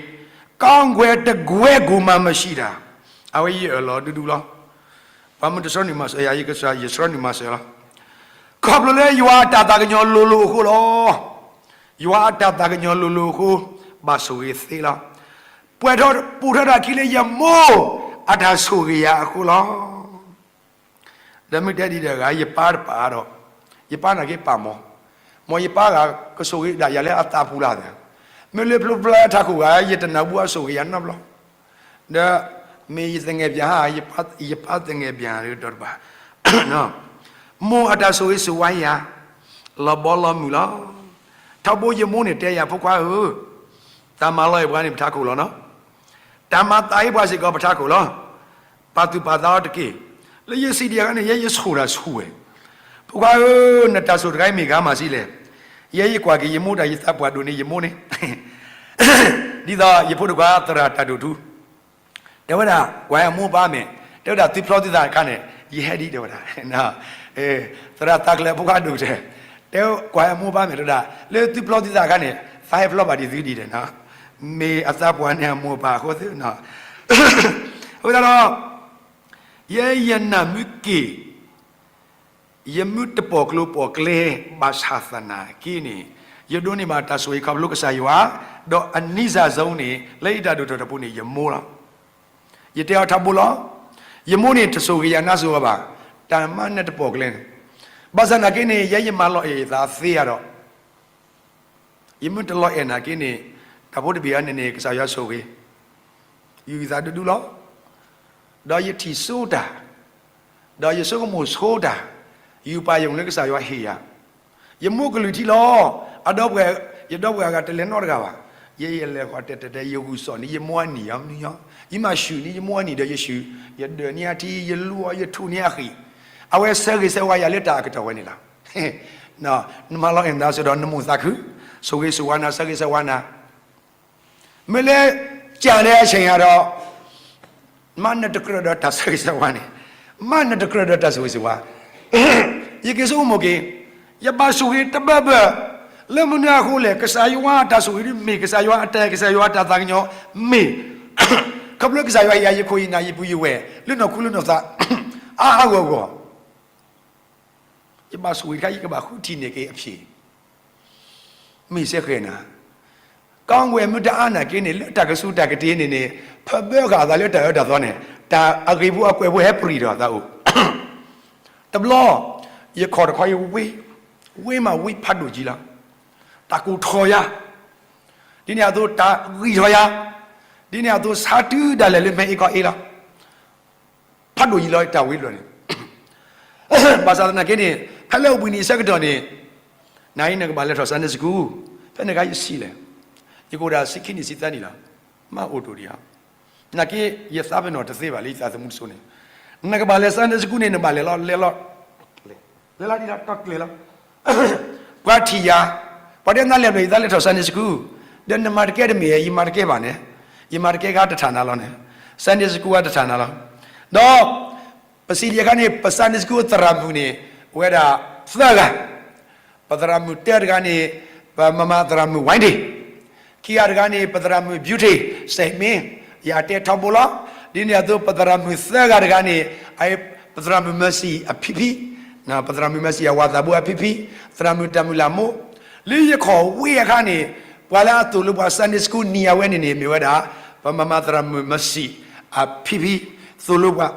ကောင်းကွဲတကွဲးကိုမှမရှိတာ, အဝဲယအၢၣ်လီၤဒူဒူလီၤ. ပှၤမုၢ်တဆှီနုာ်မၤစၢၤယၤ ယကစၢ်ယဆှီနုာ်မၤစၢၤလီၤ. ခီဖျိလၢယွၤအတၢ်သးကညီၤလိၤလိၤအဃိလီၤ. ယွၤအတၢ်သးကညီၤလိၤလိၤအဃိ ဘၣ်ဆိၣ်ဂ့ၤသ့လီၤ. ပှဲၤထီၣ်ပူၤထီၣ်တၢ်ခံလၢယမိၢ်အတၢ်ဆိၣ်ဂ့ၤယၤအဃိလီၤ. ဒီးမ့ၢ်တဲဒ်တဂၤ ယပၢ်တပာ်ဒီး ယပၢ်နာ်က့ပာ်မီၤ, မ်ယပၢ်ဂၤကဆိၣ်ဂ့ၤဒၣ်ယၤလၢအသးပူၤလၢ်သး, မ့ၢ်လၢဖျိဖျါထးခိၣ်ဂၤ ယတနၢ်ဘူးအဆိၣ်ဂ့ၤယၤနီတဘျီ, ဒီးမ့ၢ်ယသငဲၣ်ပၠၣ်ဟါ ယပၢ်သငဲၣ်ပၠၣ်ဒီးတပာ်, မိၢ်အတၢ်ဆိၣ်ဂ့ၤဆိၣ်ဝါယၤ လီၤဘီလီၤမုၢ်လီၤ. ထီဘိယမိၢ်န့ၣ်တဲယၤ ဖိခွါဧၢ, တၢ်မၤလီၤအဲၣ်ပှၤန့ၣ် ပထးခိၣ်လီၤနီၤ. တၢ်မၤသးဟ့ပှၤစ့ၢ်ကီး ပထးခိၣ်လီၤ. ပာ်သူၣ်ပာ်သးအီၤတက့ၢ်. လၢယစံးဒံးအခါန့ၣ် ယဲယဆိၣ်တၢ်ဆိၣ်ဝဲ, ဖိခွါဧၢ, နတၢ်ဆိၣ်တခါအံၤမ့ၢ်ဂ့ၤမးစံးလဲၣ်. ယဲယကွၢ်က့ၤယမိၢ်တၢ် ယသးပှၢ်ဒိၣ်န့ၢ်ယမိၢ်န့ၣ် ဒ်သိးယဖိတခွါသရၣ်တၢ်ဒိၣ်ထူ တဲဝဲဒၣ် ကွၢ်အမိၢ်ပၢ်မဲာ်, တဲဝဲဒၣ်သုဖျီသုသးအခါန့ၣ် ယဟဲဒ်တဲဝဲဒၣ်, သရၣ်သးကျၢၤဖိခွါဒိၣ်ကတၢၢ်, တဲကွၢ်အမိၢ်ပၢ်မဲာ်တဲဝဲဒၣ် လၢသုဖျီသုသးအခါန့ၣ် သးဟဲဖျီဘၣ်ဒံးသုဒ်ဒီးနီၤ, မ့ၢ်အသးပှၢ်န့ၢ်အမိၢ်အပၢ်အဃိသ့နီၤ, အဃိသတးဒီး ယဲယနၢ်မုာ်က့ၤ ယမုၢ်တပိာ်ကျိၤပိာ်ကျဲ ဘၣ်ဆၣ်သနာ်က့န့ၣ် ယဒိးန့ၢ်ဘၣ်တၢ်ဆိၣ်ဂ့ၤခီဖျိကစၢ်ယွၤ, ဒီးအနံၤစၢ်စိန့ၣ် လၢယတၢ်ဒိၣ်ထီၣ်တပူၤန့ၣ် ယမိၢ်လီၤ. ယတဲအီၤထီဘိလီၤ. ယမိၢ်န့ၣ်တဆိၣ်ဂ့ၤယၤနါစိၤအီၤဘၣ်, တၢ်မၤနၢၤတပိာ်ကျဲန့ၣ်, ဘၣ်ဆၣ်သနာ်က့န့ၣ် ယဲယမၤလီၤအဲၣ်ယသးသ့ဧါဒီး ယမ့ၢ်တလီၤအဲၣ်နာ်က့န့ၣ် တၢ်ဖိတဘ့ၣ်အံၤန့ၣ်န့ၣ် ကစၢ်ယွၤဆိၣ်ဂ့ၤ ယုၢ်သးဒူဒူလီၤ. ဒီးယထံၣ်ဆိတၢ်, ဒီးယဆိကမိၣ်ဆိတၢ်, ယုၢ်ပာ်ယုၢ်လၢကစၢ်ယွၤဟ့ၣ်ယၤ, ယမိၢ်ကလုၢ်ထံလီၤ. အဒီပုၢ်ဝဲၢ်, ယဒီပုၢ်ဝဲၢ်အဂၤတလဲၤနီတဂၤဘၣ်. ယဲယလဲၤဃီၤတဲတဲတဲ ယဂုာ်စီၣ်န့ၢ်ယမိၢ်အနံၤယီၤမနုၤယီၤ, ယမၤဆူၣ်န့ၢ်ယမိၢ်အနံၤဒီးယဆူၣ်, ယဒၢးန့ၢ်အထံ, ယလူအီၤ, ယထူၣ်န့ၢ်အဃံၣ်, အဝဲဆၢဂ့ၤဆၢဝါယၤလၢတၢ်အကတီၢ်ဝဲန့ၣ်လီၤ. နမၤလီၤအဲၣ်နသးစိၤဒီးနမိၢ်သးခု, ဆိၣ်ဂ့ၤဆိၣ်ဝါနၤ, ဆၢဂ့ၤဆၢဝါနၤ. မ့ၢ်လၢ ကၢ်လၢအဆဲးယၤဒီး မ့ၢ်နတကြၢးဒီးတၢ်ဆၢဂ့ၤဆၢဝါန့ၣ်, မ့ၢ်နတကြၢးဒီးတၢ်ဆိၣ်ဂ့ၤဆိၣ်ဝါ, ယက့ၤဆိကမိၣ်က့ၤ, ယဘၣ်ဆိၣ်ဂ့ၤတဘၢဘၢ, လၢမနုၤအဃိလဲၣ်, ကစၢ်ယွၤအတၢ်ဆိၣ်ဂ့ၤဒ်မ့ၢ်, ကစၢ်ယွၤအတၢ်အဲၣ်, ကစၢ်ယွၤအတၢ်သးကညီၤမ့ၢ်, ခီဖျိကစၢ်ယွၤဟ့ၣ်ယၤယခိၣ်ယနၢ်ယပုၢ်ယဝဲၢ် လၢနီၢ်ခိလၢနီၢ်သး အါအါဂီၢ်ဂီၢ် ယဘၣ်ဆိၣ်ဂ့ၤတခါ ယကဘၣ်ဃုထံၣ်န့ၢ်က့ၤအဖြေ မ့ၢ်စ့ၢ်ကီးနၤ, ကီဝဲမ့ၢ်တအါနာ်က့န့ၣ် လၢတၢ်ကစူၤတၢ်ကတ့ၤန့ၣ်န့ၣ် ဖၢဘၢဃာ်အသးလၢတၢ်အၢတၢ်သီန့ၣ် တၢ်အဂ့ၤဖိအကွဲးဖိဟဲပြံၤထီၣ်အသးအိၣ်, တဘျီ ယခီၣ်တခီအံၤဝ့, ဝ့မးဝ့ဖးဒိၣ်ကံလီၤ, တၢ်ကိၢ်ထီၣ်ယၤ, ဒ်န့ၣ်အသိးတၢ်ဂံၢ်ထီၣ်ယၤ, ဒ်န့ၣ်အသိးဆါတုၤဒၣ်လဲာ်လၢမဲအ့ကီအ့လီၤ ဖးဒိၣ်ယံာ်လီၤတၢ်ဝံၤတဘျီန့ၣ်, ဘၣ်ဆၣ်သနာ်က့န့ၣ် ဖဲလၢအိၣ်ဘှံးနံၤအဆၢကတီၢ်န့ၣ်, နၤအံၤနကဘၣ်လဲၤထီၣ် Sunday School, ဖဲန့ၣ်အခါယဆံးလဲၣ်, ယကအိၣ်ဒၣ်ဆံခံနံၣ်ဆံသၢနံၣ်လီၤ, မ့ၢ်အိၣ်တအိၣ်ဒံးဧါ, နာ်က့ ယသးပ့ၤနီၣ်တသ့ဘၣ်လၢယသးသမူတစိၤန့ၣ်, နကဘၣ်လဲၤ Sunday School န့ၣ် နဘၣ်လဲၤလီၤ လဲၤလီၤ လဲၤလီၤဒ်လီၤ တီၢ်ကျဲၤလီၤ ပှၤထံၣ်ယၤ, ပှၤတဲနၤလဲၤဘျီ ယသးလဲၤထီၣ် Sunday School, ဒီးနမၤတကဲတမ့ၢ် ယမၤတကဲဘၣ်န့ၣ်, ယမၤတကဲဂၤတထၣ်နၤလီၤန့ၣ်, Sunday School ဂၤတထၣ်နၤလီၤ, ဒီး ပစံးဒ်အခါန့ၣ် ပ Sunday School သရၣ်မုၣ်န့ၣ် အိၣ်ဝဲဒၣ်သၢဂၤ, ပသရၣ်မုၣ်တၢတဂၤန့ၣ် ပမမၤသရၣ်မုၣ် ဝါဒ့ၣ်, ခံဂၤတဂၤန့ၣ် ပသရၣ်မုၣ် beauty, စဲးမ့ၢ် ယတဲထီဘိလီၤ, ဒ်န့ၣ်အသိး ပသရၣ်မုၣ်သၢဂၤတဂၤန့ၣ် ပသရၣ်မုၣ် Mercy အဖံဖံ, ပသရၣ်မုၣ် Mercy အဝၤသးဘိအဖံဖံ, သရၣ်မုၣ်တၢ်မုၢ်လၢ်မိၢ်, လၢယခီၣ်ဝ့အခါန့ၣ် ပှၤလၢအသိၣ်လိပှၤ Sunday School နံၤအဝဲန့ၣ်န့ၣ် မ့ၢ်ဝဲဒၣ် ပမမၤသရၣ်မုၣ် Mercy အဖံဖံ သိၣ်လိပှၤ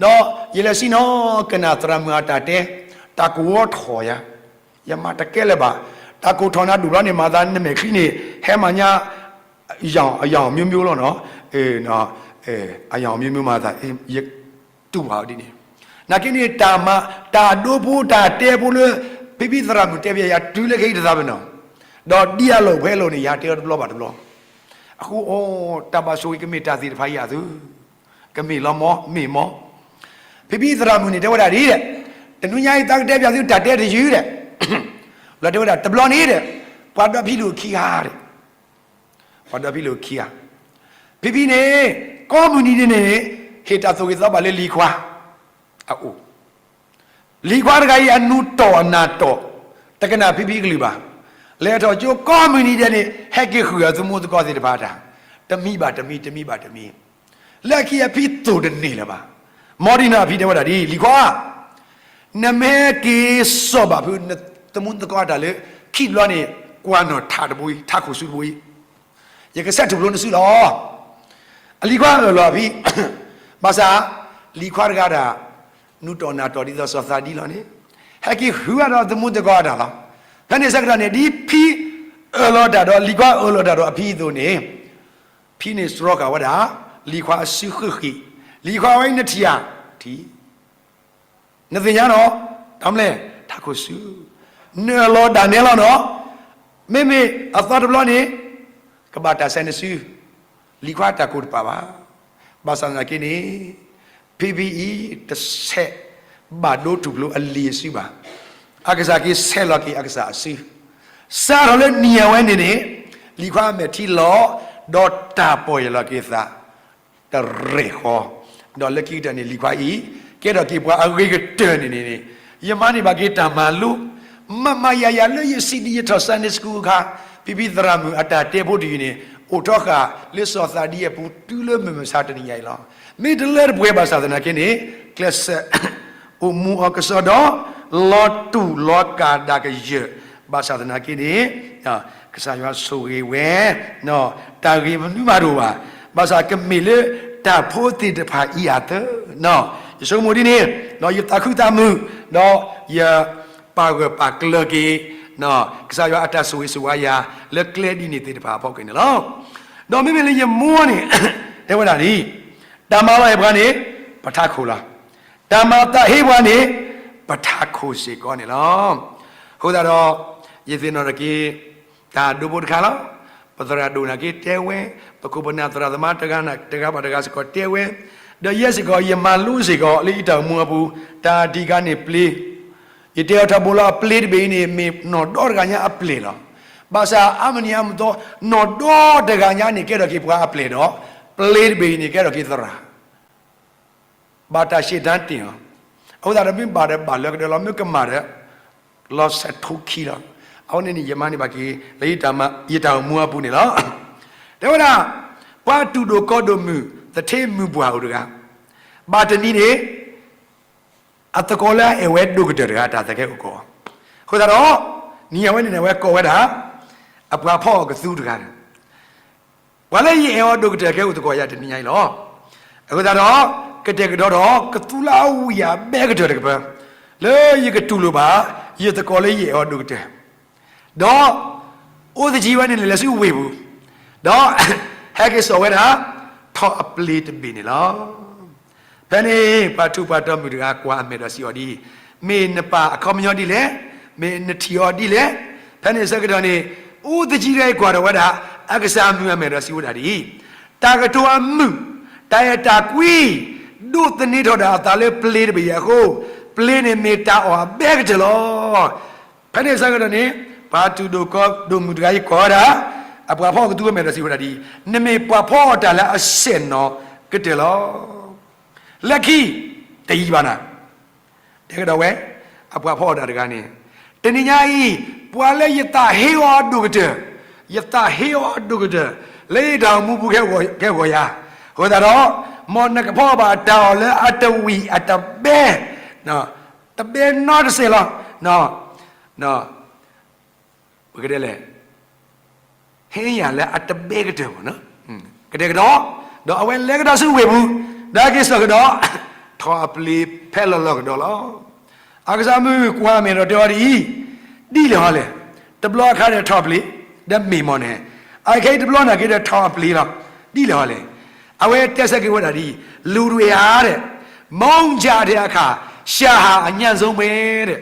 ဒီးယလဲၤစံၣ်နီၤကနၣ်သရၣ်မုၣ်အတၢ်တဲ, တၢ်ကဝီၤထီၣ်ယၤ, ယမၤတကဲလၢၤဘၣ်, တၢ်ကိၢ်ထီၣ်နၤဒိၣ်ဘျီန့ၣ် မၤသးနမဲာ်ချံန့ၣ် ဟဲမၤညါ အယီၤအယီၤမံမံလီၤနီၤ, အယီၤမံမံမၤသး ယတူၢ်ဘၣ်ဒ်န့ၣ်, နာ်က့န့ၣ် တၢ်မၤ တၢ်ဒိဖိတၢ်တဲဖိလၢ ဖံဖံသရၣ်မုၣ်တဲဘၣ်ယၤ တုၤလၢခဲအံၤတသးပ့ၤနီၣ်, ဒီးဒ်အလီၢ်ဖဲအလီၢ်န့ၣ် ယတဲအီၤတဘျီဘၣ်တဘျီ, အဃိ တၢ်ဘၣ်ဆိၣ်ဂ့ၤကမ့ၢ်တၢ်သ့ၣ်တဖၣ်အံၤအသိး ကမ့ၢ်လီၤမီၢ် မ့ၢ်မီၢ်, ဖံဖံသရၣ်မုၣ်န့ၣ် တဲဝဲဒၣ်ဒ်ဒီး, တနွံညါအံၤ သးကတဲပၠးသုတၢ်တဲတယုၢ်ဒီး, ဘျီတဲဝဲဒၣ် တဘျီန့ၣ်ဒီး, ပှၤဒီဖံလူၢ်ခံဂၤဒီး, ပှၤဒီဖံလူၢ်ခံဂၤ, ဖံဖံန့ၣ် ကိးမုၢ်နံၤဒဲးန့ၣ် ဟ့ၣ်တၢ်သိၣ်ဂ့ၤသီဘၣ်လၢလံၤခွါ အအိၣ် လံၤခွါတဂၤအံၤ အနူၤတီၢ်အနၢ်တီၢ်, တကနၣ်ဖံဖံကလုၢ်ဘၣ်. လဲၤထီၣ်ကၠိကိးမုၢ်နံၤဒဲးန့ၣ် ဟဲက့ၤဃုာ်အသမူသကိးသ့ၣ်တဖၣ်တၢ်, တမံဘၣ်တမံ, တမံဘၣ်တမံ. လၢခံအဖံသိၣ်တန့ၢ်လၢၤဘၣ်. မ်ဒံနီၢ်အဖံတဲဝဲဒၣ်ဒ် လံၤခွါ နမ့ၢ်ဟဲက့ၤစိာ်ဘၣ်ဖု နသမူသကိးတၢ်လၢ ခံဘျီန့ၣ် ကွၢ်နီၣ်ထးတဘိအံၤ, ထးခိၣ်ဆူတဘိအံၤ, ယကဆဲးထူၣ်ဖျိနစုလီၤ. အလံၤခွါအၢၣ်လီၤအဖံ, ဘၣ်ဆၣ် လံၤခွါတဂၤဒၣ် နူၤတီၢ်နၢ်တီၢ်ဒ်သိးစီၤသးဒံလီၤန့ၣ်, ဟဲက့ၤဃုာ်ဝဲဒီးသမူသကိးအတၢ်လီၤ. ဖဲန့ၣ်ဆၢကတီၢ်န့ၣ် ဒ်ဖံအၢၣ်လီၤတၢ်ဒီး လံၤခွါအၢၣ်လီၤတၢ်ဒီးအဖံအသိးန့ၣ်, ဖံန့ၣ်စှီၤဃာ်ဝဲဒၣ် လံၤခွါအစုဃုာ်ဃံ, လံၤခွါဝဲနထံၣ်ဧါ, ထံၣ် နသ့ၣ်ညါနီၤ, တၢ်မနုၤလဲၣ်, ထးခိၣ်ဆူ, နအၢၣ်လီၤဒၣ်နဲလီၤနီၤ, မ့မ့ၢ်အသီတဘျီန့ၣ် ကဘၣ်တၢ်ဆဲးနစု, လံၤခွါတၢ်ကိၢ်တပာ်ဘၣ်. ဘၣ်ဆၣ်သနာ်က့န့ၣ် ဖံဖံအံၤ တဆဲးဘၣ်ဒိထူၣ်ဖျိအလံၤအစုဘၣ်. အကစၢ်က့ၤဆဲးလီၤက့ၤအကစၢ်အစု, စးထီၣ်လၢနံၤအဝဲန့ၣ်န့ၣ် လံၤခွါအမဲာ်ထံလီၤ, ဒီးတၢ်ပီၢ်ယၢ်လီၤက့ၤသး တရဲၣ်ဃီ, ဒီးလၢခံကတၢၢ်န့ၣ် လံၤခွါအံၤ ကဲထီၣ်က့ၤပှၤအဂ့ၤကတၢၢ်န့ၣ်န့ၣ်န့ၣ်, ယမၤန့ၢ်ဘၣ်က့ၤတၢ်မၤလိ, မၤမၤယၤယၤလၢယစံးဒ်ယထီၣ် Sunday School အခါ, ဖံဖံသရၣ်မုၣ်အတၢ်တဲဖိတယုၢ်န့ၣ် အိၣ်ထီဃာ်လၢစီၤသးဒံအပူၤ တုၤလၢမုၢ်မဆါတနံၤညါအံၤလီၤ. မ့ၢ်တလၢတပှဲၤဘၣ်ဆၣ်သနာ်က့န့ၣ် ကျဲးစၢး အိၣ်မူအီၤကစီဒီး လီၤတူၢ်လီၤကာ်ဒၣ်ကယၢၢ်, ဘၣ်ဆၣ်သနာ်က့န့ၣ် ကစၢ်ယွၤဆိၣ်ဂ့ၤဝဲ, တၢ်ဂ့ၢ်မနုၤမးတအိၣ်ဘၣ်. ဘၣ်ဆၣ်ကမ့ၢ်လၢတၢ်ဖိသ့ၣ်တဖၣ်အံၤအသိး, ယဆိကမိၣ်ဒ်န့ၣ်, ဒီးယသးခုသးမုာ်, ဒီးယပာ်ဂၢၢ်ပာ်ကျၢၤက့ၤ ကစၢ်ယွၤအတၢ်ဆိၣ်ဂ့ၤဆိၣ်ဝါယၤ လၢကျဲဒ်န့ၣ်သ့ၣ်တဖၣ်အဖီခိၣ်န့ၣ်လီၤ. ဒီးမ့မ့ၢ်လၢယမိၢ်န့ၣ် တဲဝဲဒၣ်ဒ် တၢ်မၤလီၤအဲၣ်ပှၤန့ၣ် ပထးခိၣ်လီၤ. တၢ်မၤသးဟ့ပှၤန့ၣ် ပထးခိၣ်စ့ၢ်ကီးန့ၣ်လီၤ. အဃိသတးဒီး ယသ့ၣ်နီၣ်ထီၣ်က့ၤ တၢ်ဒိဖိတခါလီၤ. ပသရၣ်ဒိၣ်နာ်က့တဲဝဲ, ပခိၣ်ပနၢ်သရၣ်သမါတဂၤဘၣ်တဂၤစ့ၢ်ကီးတဲဝဲ, ဒီးယဲစ့ၢ်ကီး ယမၤလိစ့ၢ်ကီး လၢယတၢ်အိၣ်မူအပူၤ တၢ်ဒံးခါန့ၣ်ပျ့ၤ ယတဲအီၤထီဘိလီၤ အပျ့ၤတဘ့ၣ်အံၤန့ၣ် မ့ၢ်နီၢ်ဒီတဂၤညါအပျ့ၤလီၤ. ဘၣ်ဆၣ်အါမနံၤအါမတီ နီၢ်ဒီတဂၤညါန့ၣ်ကဲထီၣ်က့ၤပှၤအပျဲၢ်ဒီး ပျ့တဘ့ၣ်အံၤန့ၣ်ကဲထီၣ်က့ၤသရၣ် ဘၣ်တၢ်ရှဲတၢ်တ့ၢ်အီၤ, အဃိသတးဒီးမ့ၢ်ဘၣ်ဒီးဘၣ်လၢကဒၢလီၤ မ့ၢ်ကမၣ်ဒီး လီၤစဲးထိခံလီၤ. အဝဲန့ၣ်န့ၣ် ယမၤန့ၢ်ဘၣ်က့ၤ လၢယတၢ်အိၣ်မူအပူၤန့ၣ်လီၤ. တဲဝဲဒၣ် ပှၤတူၢ်ဒိၣ်ကီဒိၣ်မုၣ် သထ့မုၢ်ပှၢ်အိၣ်တဂၤ, ဘၣ်တနံၤန့ၣ် အသကိးလၢအအဲၣ်ဝဲဒိၣ်ကတၢၢ်တဂၤ တၢ်သကဲအိၣ်ကီး, အဃိသတးဒီး နံၤအဝဲန့ၣ်န့ၣ် အဝဲကိးဝဲဒၣ် အပှၤဖီၣ်အီၤကသူတဂၤန့ၣ် ပှၤလၢယအဲၣ်အီၤဒိၣ်ကတၢၢ်ကဲအိၣ်သကိးယၤတနံၤညါအံၤလီၤ. အဃိသတးဒီး ကတဲာ်ကတီၤဒီး ကသူလၢအဝံၣ်အဘဲကတၢၢ်တကပၤ လၢယကတူၢ်လိာ်ဘၣ် ယသကိးလၢယအဲၣ်အီၤဒိၣ်ကတၢၢ် ဒီး အိၣ်သယံၤဝဲန့ၣ်န့ၣ် လဲၤဆူဝ့ၢ်ပူၤ, ဒီး ဟဲက့ၤစိာ်ဝဲဒၣ် ထိးအပျ့တဘ့ၣ်န့ၣ်လီၤ. ဖဲန့ၣ် ပှၤထူးပှၤတီၤမုၣ်တဂၤကွၢ်အမဲာ်ဒီးစံးအီၤဒ်အံၤ, မ့ၢ်နပာ်အခီပညီဒ်လဲၣ်, မ့ၢ်နထံၣ်အီၤဒ်လဲၣ်. ဖဲန့ၣ်ဆၢကတီၢ်န့ၣ် အိၣ်သယံၤတဂၤအံၤကွၢ်ထီၣ်ဝဲဒၣ် အကစၢ်မုၣ်အမဲာ်ဒီးစံးဝဲဒၣ်ဒ်အံၤ, တၢ်ကတိၤအမုာ်, တၢ်အဲၣ်တၢ်ကွံ ဒိးသန့ၤထီၣ်ဒၣ်အသးလၢပျ့တဘ့ၣ်အံၤအဃိ, ပျ့န့ၣ်မ့ၢ်တၢ်အီၣ်အဘဲကတၢၢ်လီၤ. ဖဲန့ၣ်ဆၢကတီၢ်န့ၣ် ပှၤတူၢ်ဒိၣ်ကီဒိၣ်မုၣ်တဂၤအံၤကွၢ်ဝဲဒၣ် အပှၤဖီၣ်အီၤကသူအမဲာ်ဒီးစံးဝဲဒၣ်ဒ်အံၤ, နမ့ၢ်ပှၤဖီၣ်အီၤတၢ်လၢအစဲၣ်နီၤကတၢၢ်လီၤ. လၢခံ တယံာ်ဘၣ်နၤ တဲကဒီးဝဲ အပှၤဖီၣ်အီၤတၢ်တဂၤန့ၣ်, တနံၤညါအံၤ ပှၤလၢယသးဟ့အီၤအဒိၣ်ကတၢၢ်, ယသးဟ့အီၤအဒိၣ်ကတၢၢ် လၢယတၢ်အိၣ်မူပူၤကဟဲဂီၤယၤ, အဃိသတးဒီး မ်နကဖီၣ်ဘၣ်တၢ်အီၣ်လၢအတဝံၣ်အတဘဲ, တဘဲနီတစဲးလီၤ. ပကတဲလဲၣ် ဟ့ယၤလၢအတဘဲကတၢၢ်မ့ၢ်နီၤ, ကတဲာ်ကတီၤ, ဒီးအဝဲလဲၤကဒီးဆူဝ့ၢ်ပူၤ, ဒီးက့ၤစိာ်ကဒီး ထိးအပျ့ဖဲလီၤလီၤကဒီးလီၤ. အကစၢ်မုၣ်ကွၢ်မဲာ်ဒီးတဲအီၤဒ်အံၤ, ဒ်လဲၣ်ဟီလဲၣ်, တဘျီအခါဒီးထိးအပျ့, ဒီးမ့ၢ်မ့ၢ်န့ၣ်, အခဲအံၤတဘျီန့ၣ်က့ၤဒီးထိးအပျ့လီၤ, ဒ်လဲၣ်ဟီလဲၣ်. အဝဲတဲဆၢက့ၤဝဲဒၣ်ဒ်အံၤ, လူၤတဝ့ၤဧါ, မုန်းကြတဲ့အခါ ရှာဟာအညံ့ဆုံးပဲတဲ့.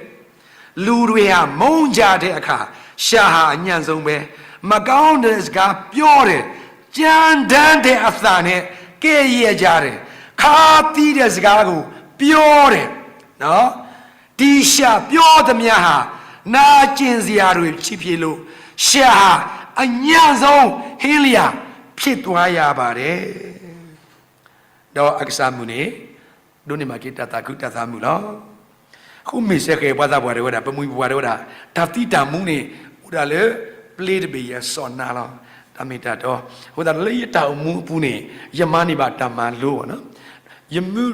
လူတွေဟာ မုန်းကြတဲ့အခါ ရှာဟာအညံ့ဆုံးပဲ. မကောင်းတဲ့စကားပြောတယ်, ကြမ်းတမ်းတဲ့အသံနဲ့ ကဲ့ရဲ့ကြတယ်, ခါသီးတဲ့စကားကို ပြောတယ်နော်. တီရှပ်ပြောသမျှဟာ နာကျင်စရာတွေဖြစ်ဖြစ်လို့ ရှာဟာအညံ့ဆုံးဟင်းလျာဖြစ်သွားရပါတယ်. ဒီးအကစၢ်မုၣ်န့ၣ် ဒိးန့ၢ်ဘၣ်က့ၤတၢ်သးခုတၢ်သးမုာ်လီၤ. အဃိမ့ၢ်စ့ၢ်ကီးပှၤသးပှၢ်တဲဝဲဒၣ် ပမှံၤပပှၢ်တဲဝဲဒၣ် တၢ်သံတၢ်မူန့ၣ် အိၣ်ဒၣ်လၢ ပျ့တဘ့ၣ်အံၤအစီၢ်နါလီၤ. တၢ်မ့ၢ်တၢ်တီ, အဃိသတးလၢယတၢ်အိၣ်မူအပူၤန့ၣ် ယမၤန့ၢ်ဘၣ်တၢ်မၤလိ, ယမုၢ်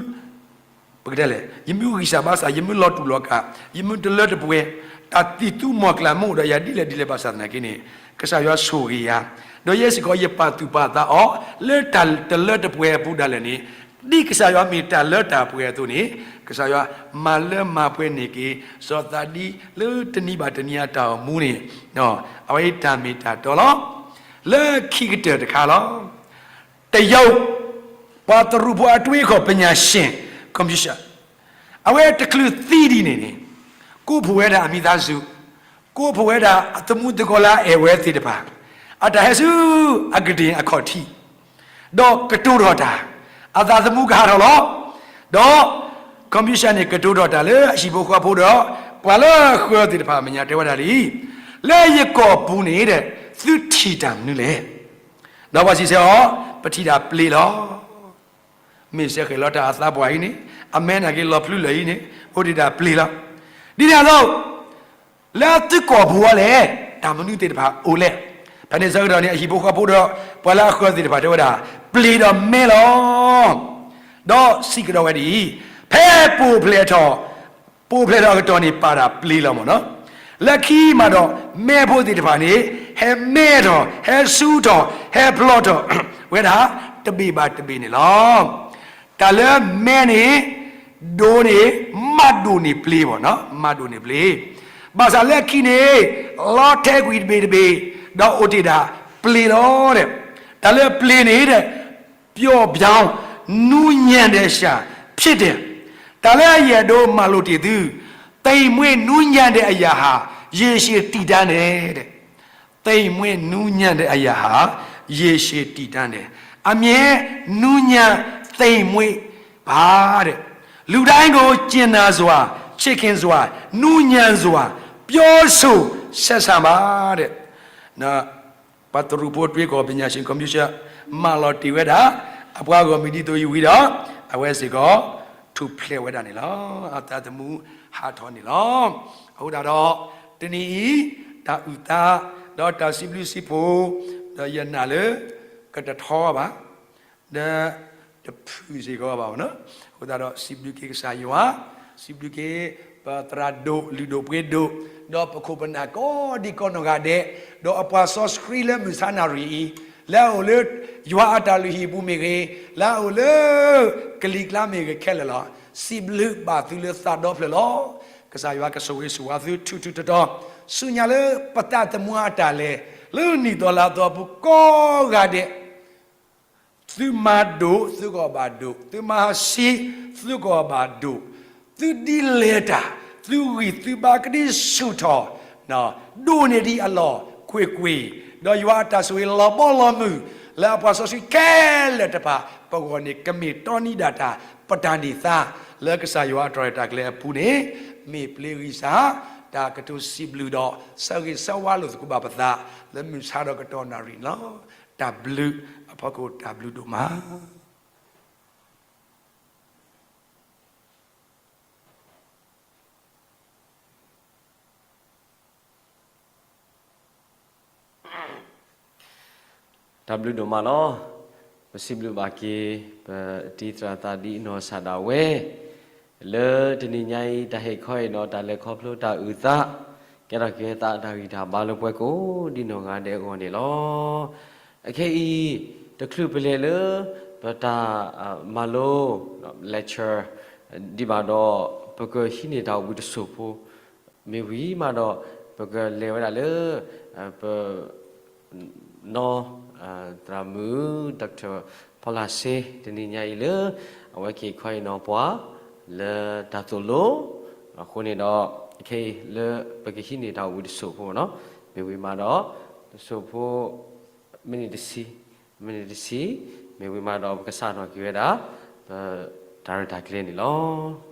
ပကတဲလဲၣ်, ယမုၢ်ဂံၢ်စၢ်ဘါစၢ်, ယမုၢ်လီၤတူာ်လီၤကာ်, ယမုၢ်တလၢတပှဲၤ, တၢ်သံၣ်သူမီၤကျၢ်မ့ၢ်အိၣ်ဒီးယၤဒ်လဲၣ်ဒ်လဲၣ်ဘၣ်ဆၣ်သနာ်က့န့ၣ် ကစၢ်ယွၤဆိၣ်ဂ့ၤယၤ, ဒီးယဲစ့ၢ်ကီးယပာ်သူၣ်ပာ်သးအီၤ လၢတၢ်တလၢတပှဲၤအပူၤဒၣ်လဲာ်န့ၣ်, ဒ်ကစၢ်ယွၤမ့ၢ်တၢ်လၢတၢ်ပှဲၤအသိးန့ၣ် ကစၢ်ယွၤမၤလၢမၤပှဲၤန့ၢ်က့ၤ စီၤသးဒံလၢတနံၤဘၣ်တနံၤအတၢ်အိၣ်မူန့ၣ်, အဝဲအံၤတၢ်မ့ၢ်တၢ်တီလီၤ. လၢခံကတၢၢ်တခါလီၤ. တရုတ်, ပှၤသရူးဖိအတွေးအခေါ် ပညာရှင် ကွန်ဖျူရှၢၣ် အဝဲတချုးသံဒ်န့ၣ်န့ၣ် ကိးဖှိၣ်ဝဲဒၣ်အမိသားစု, ကိးဖှိၣ်ဝဲဒၣ်အသမူသကိးလၢအအဲၣ်ဝဲသ့ၣ်တဖၣ်, အတၢ်ဟဲဆူအကဒ့ၣ်အခီၣ်ထံး, ဒီးကတိၤထီၣ်တၢ်, အသးသမူကဟးထီၣ်လီၤ. ဒီး ကွန်ဖျူရှၢၣ်န့ၣ် ကတိၤထီၣ်တၢ်လၢအဟံၣ်ဖိဃီဖိဒီး ပှၤလၢအဃၢၤသ့ၣ်တဖၣ်အမဲာ်ညါတဲဝဲဒၣ်ဒ်အံၤ, လၢယကီၢ်ပူၤန့ၣ်ဒီး သုထံၣ်တၢ်မနုၤလဲၣ်. ဒီးပှၤစံးဆၢအီၤ, ပထံၣ်တၢ်ပျ့လီၤ. မ့ၢ်စ့ၢ်ကီးလီၤတၢ်အသးပှၢ်အံၤန့ၣ် အမဲာ်နာ်က့ၤလီၤဖျုလၢာ်အံၤန့ၣ် အိၣ်ဒံးတၢ်ပျ့လီၤ. ဒ်န့ၣ်အသိး လၢသုကီၢ်ပူၤအီၤလဲၣ် တၢ်မနုၤသ့ၣ်တဖၣ်အိၣ်လဲၣ်. ဖဲန့ၣ်ဆၢကတီၢ်န့ၣ် အဟံၣ်ဖိဃီဖိဒီး ပှၤလၢအဃၢၤသ့ၣ်တဖၣ်တဲဝဲဒၣ် ပျ့ဒီးမဲလီၤ. ဒီးစံးကဒီးဝဲဒ်အံၤ, ဖဲပိာ်ဖျဲးထီၣ် ပိာ်ဖျဲးထီၣ်အကတီၢ်န့ၣ် ပာ်တၢ်ပျ့လီၤမ့ၢ်နီၤ. လၢခံမးဒီး မဲဖိသ့ၣ်တဖၣ်န့ၣ် ဟဲမဲထီၣ် ဟဲဆူထီၣ် ဟဲဖျိးထီၣ်ဝဲဒၣ် တဘ့ၣ်ဘၣ်တဘ့ၣ်န့ၣ်လီၤ. တၢ်လၢမဲန့ၣ် ဒိးန့ၢ် မၤဒိၣ်န့ၢ်ပျ့မ့ၢ်နီၤ, မၤဒိၣ်န့ၢ်ပျ့. ဘၣ်ဆၣ်လၢခံန့ၣ် လီထဲကွံာ်တဘ့ၣ်တဘ့ၣ် ဒီးအိၣ်တ့ၢ်ဒၣ်ပျ့လီၤ. တၢ်လၢပျ့န့ၣ် ပျော့ပြောင်း နူးညံ့တဲ့ရှာ ဖြစ်တယ်. တၢ်လၢအယဲၢ်ဒိးမၤလိာ်တ့ၢ်သု သိမ်မွေ့နူးညံ့တဲ့အရာဟာ ရေရှည်တည်တံ့တယ်. သိမ်မွေ့နူးညံ့တဲ့အရာဟာ ရေရှည်တည်တံ့တယ်. အမြဲနူးညံ့သိမ်မွေ့ပါတဲ့. လူတိုင်းကို ကျင်နာစွာ၊ ချစ်ခင်စွာ၊ နူးညံ့စွာ ပြောဆိုဆက်ဆံပါတဲ့. ပှၤတရူးဖိတွ့ကီၢ် ပညာရှင် commission မၤလီၤတ့ၢ်ဝဲဒၣ် အပှၤဂီၢ်မုၢ်ဒ်သိးအံၤဝံၤဒီး အဝဲစ့ၢ်ကီး ထူၣ်ဖျဲးဝဲဒၣ်န့ၣ်လီၤ. အသးသမူဟးထီၣ်န့ၣ်လီၤ. အဃိသတးဒီး တနံၤအံၤ တၢ်အုၣ်သး ဒီးတၢ်စံးဘျုးစံးဖှိၣ် ဒီးယနာ်လၢ ကတထီဘၣ် ဒီးတဖုၣ်စ့ၢ်ကီးဘၣ်. အဃိသတးဒီး စံးဘျုးက့ၤကစၢ်ယွၤ, စံးဘျုးက့ၤ ပသရၣ်ဒိၣ်လုၢ်ဒိၣ်ပှ့ၤဒိၣ်, ဒီးပခိၣ်ပနၢ်ကိးဒံကိးနီၢ်ဂၤဒဲး, ဒီးအပှၤစီဆှံလၢမုၢ်ဆါနၣ်ရံၣ်အံၤ, လၢအအိၣ်လၢ ယွၤအတၢ်လုၢ်ဟံၣ်ပူၤမ့ၢ်ဂ့ၤ, လၢအအိၣ်လၢ ကလံၤကျါမ့ၢ်ဂ့ၤခဲလၢာ်လီၤ. စံးဘျုးဘၣ်သုလၢသးဒီဖျၢၣ်လီၤ. ကစၢ်ယွၤကဆိၣ်ဂ့ၤဆိၣ်ဝါသုထူထူတီတီ, ဆူညါလၢပသးသမူအတၢ်လဲၤ လၢနံၣ်သီလါသီအပူၤကိးဂၤဒဲး သုမၤဒိၣ် သုကဘၣ်ဒိၣ်, သုမၤဆံး သုကဘၣ်ဒိၣ်, သုဒ်လဲၤတၢ် သုဂံၢ်သုဘါကဒံဆူၣ်ထီၣ်, ဒိၣ်န့ၢ်ဒံးအလီၢ်ကွ့ၢ်ကွ့ၢ်, ဒီးယွၤအတၢ်ဆိၣ်ဂ့ၤလီၤဘီလီၤမုၢ် လၢအပှၤစီဆှံခဲလၢာ်တဖၣ် ပဂီၢ်န့ၣ် ကမ့ၢ်တီနံဒၣ်တၢ် ပတၢ်န့ၢ်သါ လၢကစၢ်ယွၤအတၢ်ရဲၣ်တၢ်ကျဲၤအပူၤန့ၣ် မ့ၢ်ပျ့ၤဂံၢ်စၢ် တၢ်ကတိၤစံးဘျုးဒီး ဆၢဂ့ၤဆၢဝါလိာ်သကိးဘၣ်ပသး လၢမုၢ်ဆါဒီးကတီၢ်နၣ်ရံၣ်န့ၣ်လီၤ. တၢ်ဘျုးအဖီခိၣ်တၢ်ဘျုးဒိၣ်မး. တၢ်ဘျုးဒိၣ်မးလီၤ. ပစံးဘျုးဘၣ်က့ၤ ပတံၤသရၣ်သးဒ်အနီၢ်ကစၢ်ဒၣ်ဝဲ လၢတနံၤညါအံၤ တၢ်ဟ့ၣ်ခီအံၤဒီး တၢ်လဲၤခီဖျိတၢ်အုၣ်သး ကဲထီၣ်က့ၤသးတၢ်ဂံၢ်တၢ်ဘါလၢပှၤကိးဒံနီၢ်ဂၤဒဲးအဂီၢ်န့ၣ်လီၤ. အခဲအံၤ တချုးပလဲၤလၢ ပတၢ်မၤလိ lecture ဒံးဘၣ်ဒီး ပကဟံးန့ၢ်တၢ်အိၣ်ဘှံးတစိၢ်ဖိ မ့ၢ်ဝံၤမးဒီး ပကလဲၤဝဲဒၣ်လၢ ပ နီၢ် သရၣ်မုၣ် Doctor ဖီလာ်စ့ တနံၤညါအံၤလၢ အဝဲက့ၤခီအံၤနီၢ်ပှၤ လၢတၢ်သိၣ်လိ အဃိန့ၣ်ဒီး ခဲအံၤလၢပကဟံးန့ၢ်တၢ်အိၣ်ဘှံးတစိၢ်ဖိနီၤ မ့ၢ်ဝံၤမးဒီး တစိၢ်ဖိ မံးနံးတဆံ မံးနံးတဆံ မ့ၢ်ဝံၤမးဒီး ပကစးထီၣ်က့ၤဝဲဒၣ် ပတၢ်ရဲၣ်တၢ်ကျဲၤန့ၣ်လီၤ.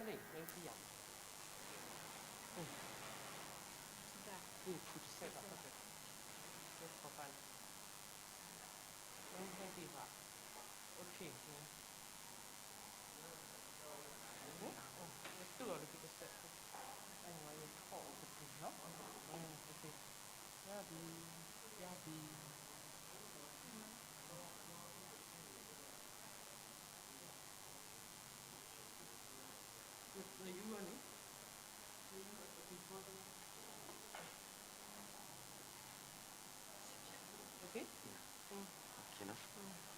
Let me see. Mm. Mm, to set up a bit. Just for fun. Let me help you out. Okay. Mm. Mm, mm. Let's do a little bit of step. Oh, I need to talk with you, no? Mm, okay. Yabi, yabi. Are you running? Okay? Yeah. Mm. Okay, no? Mm.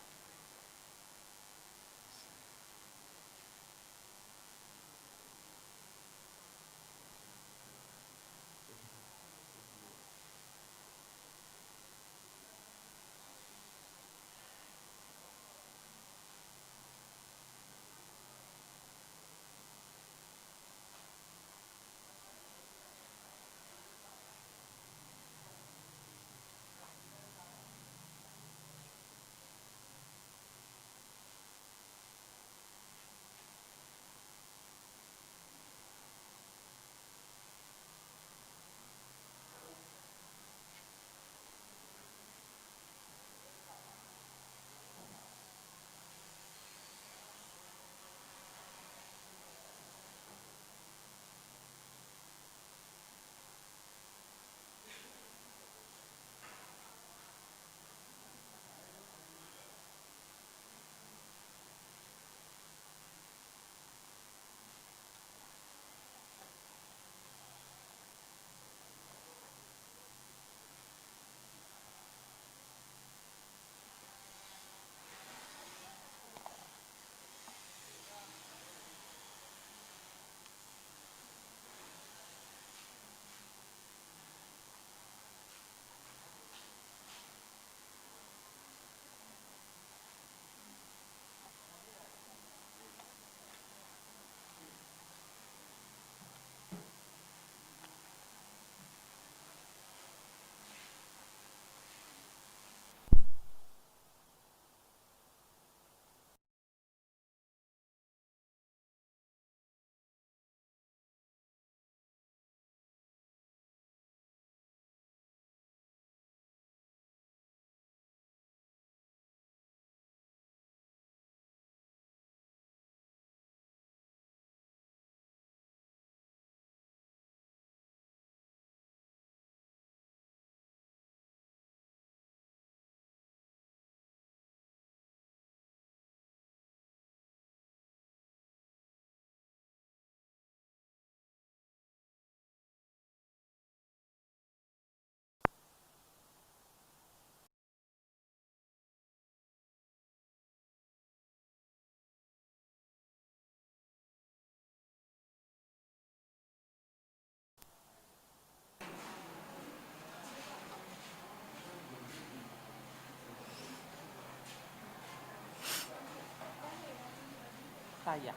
Taya.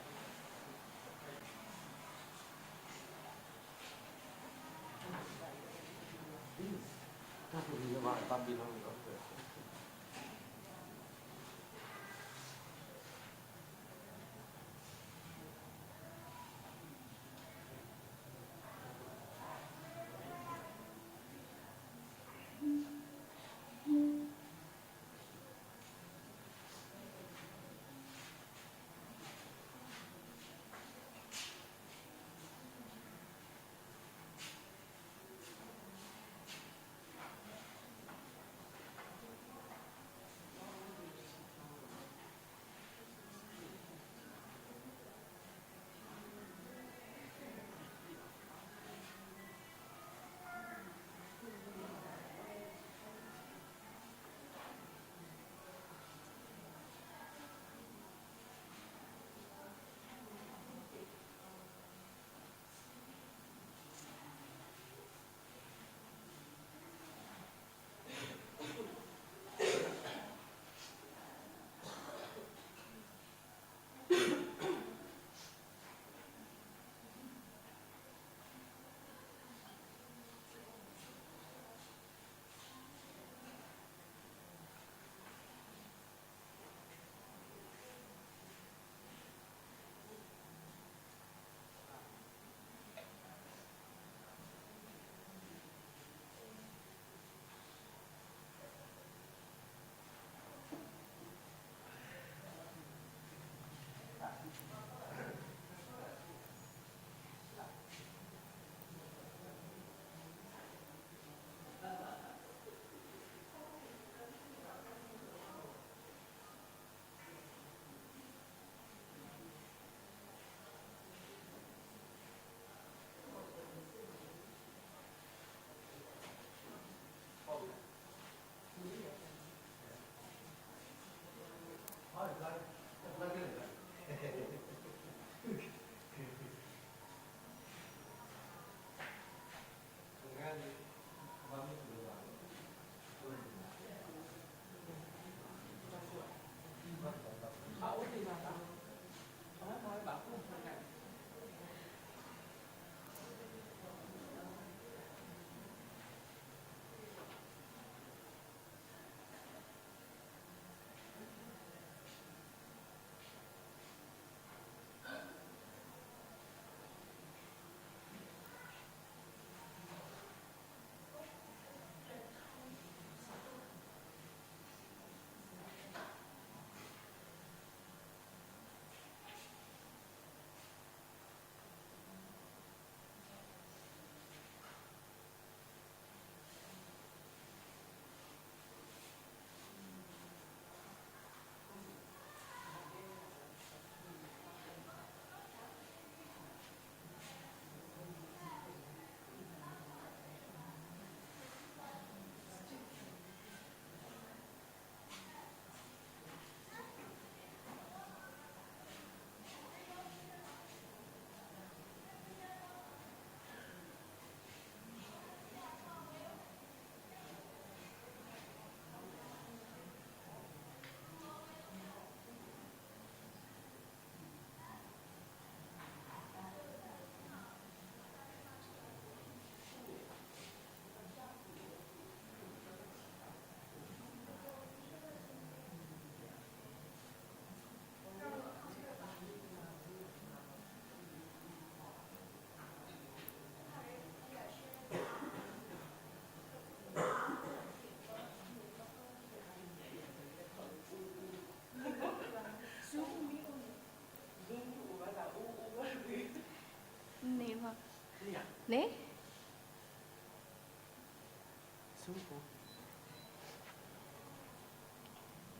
န့ၣ်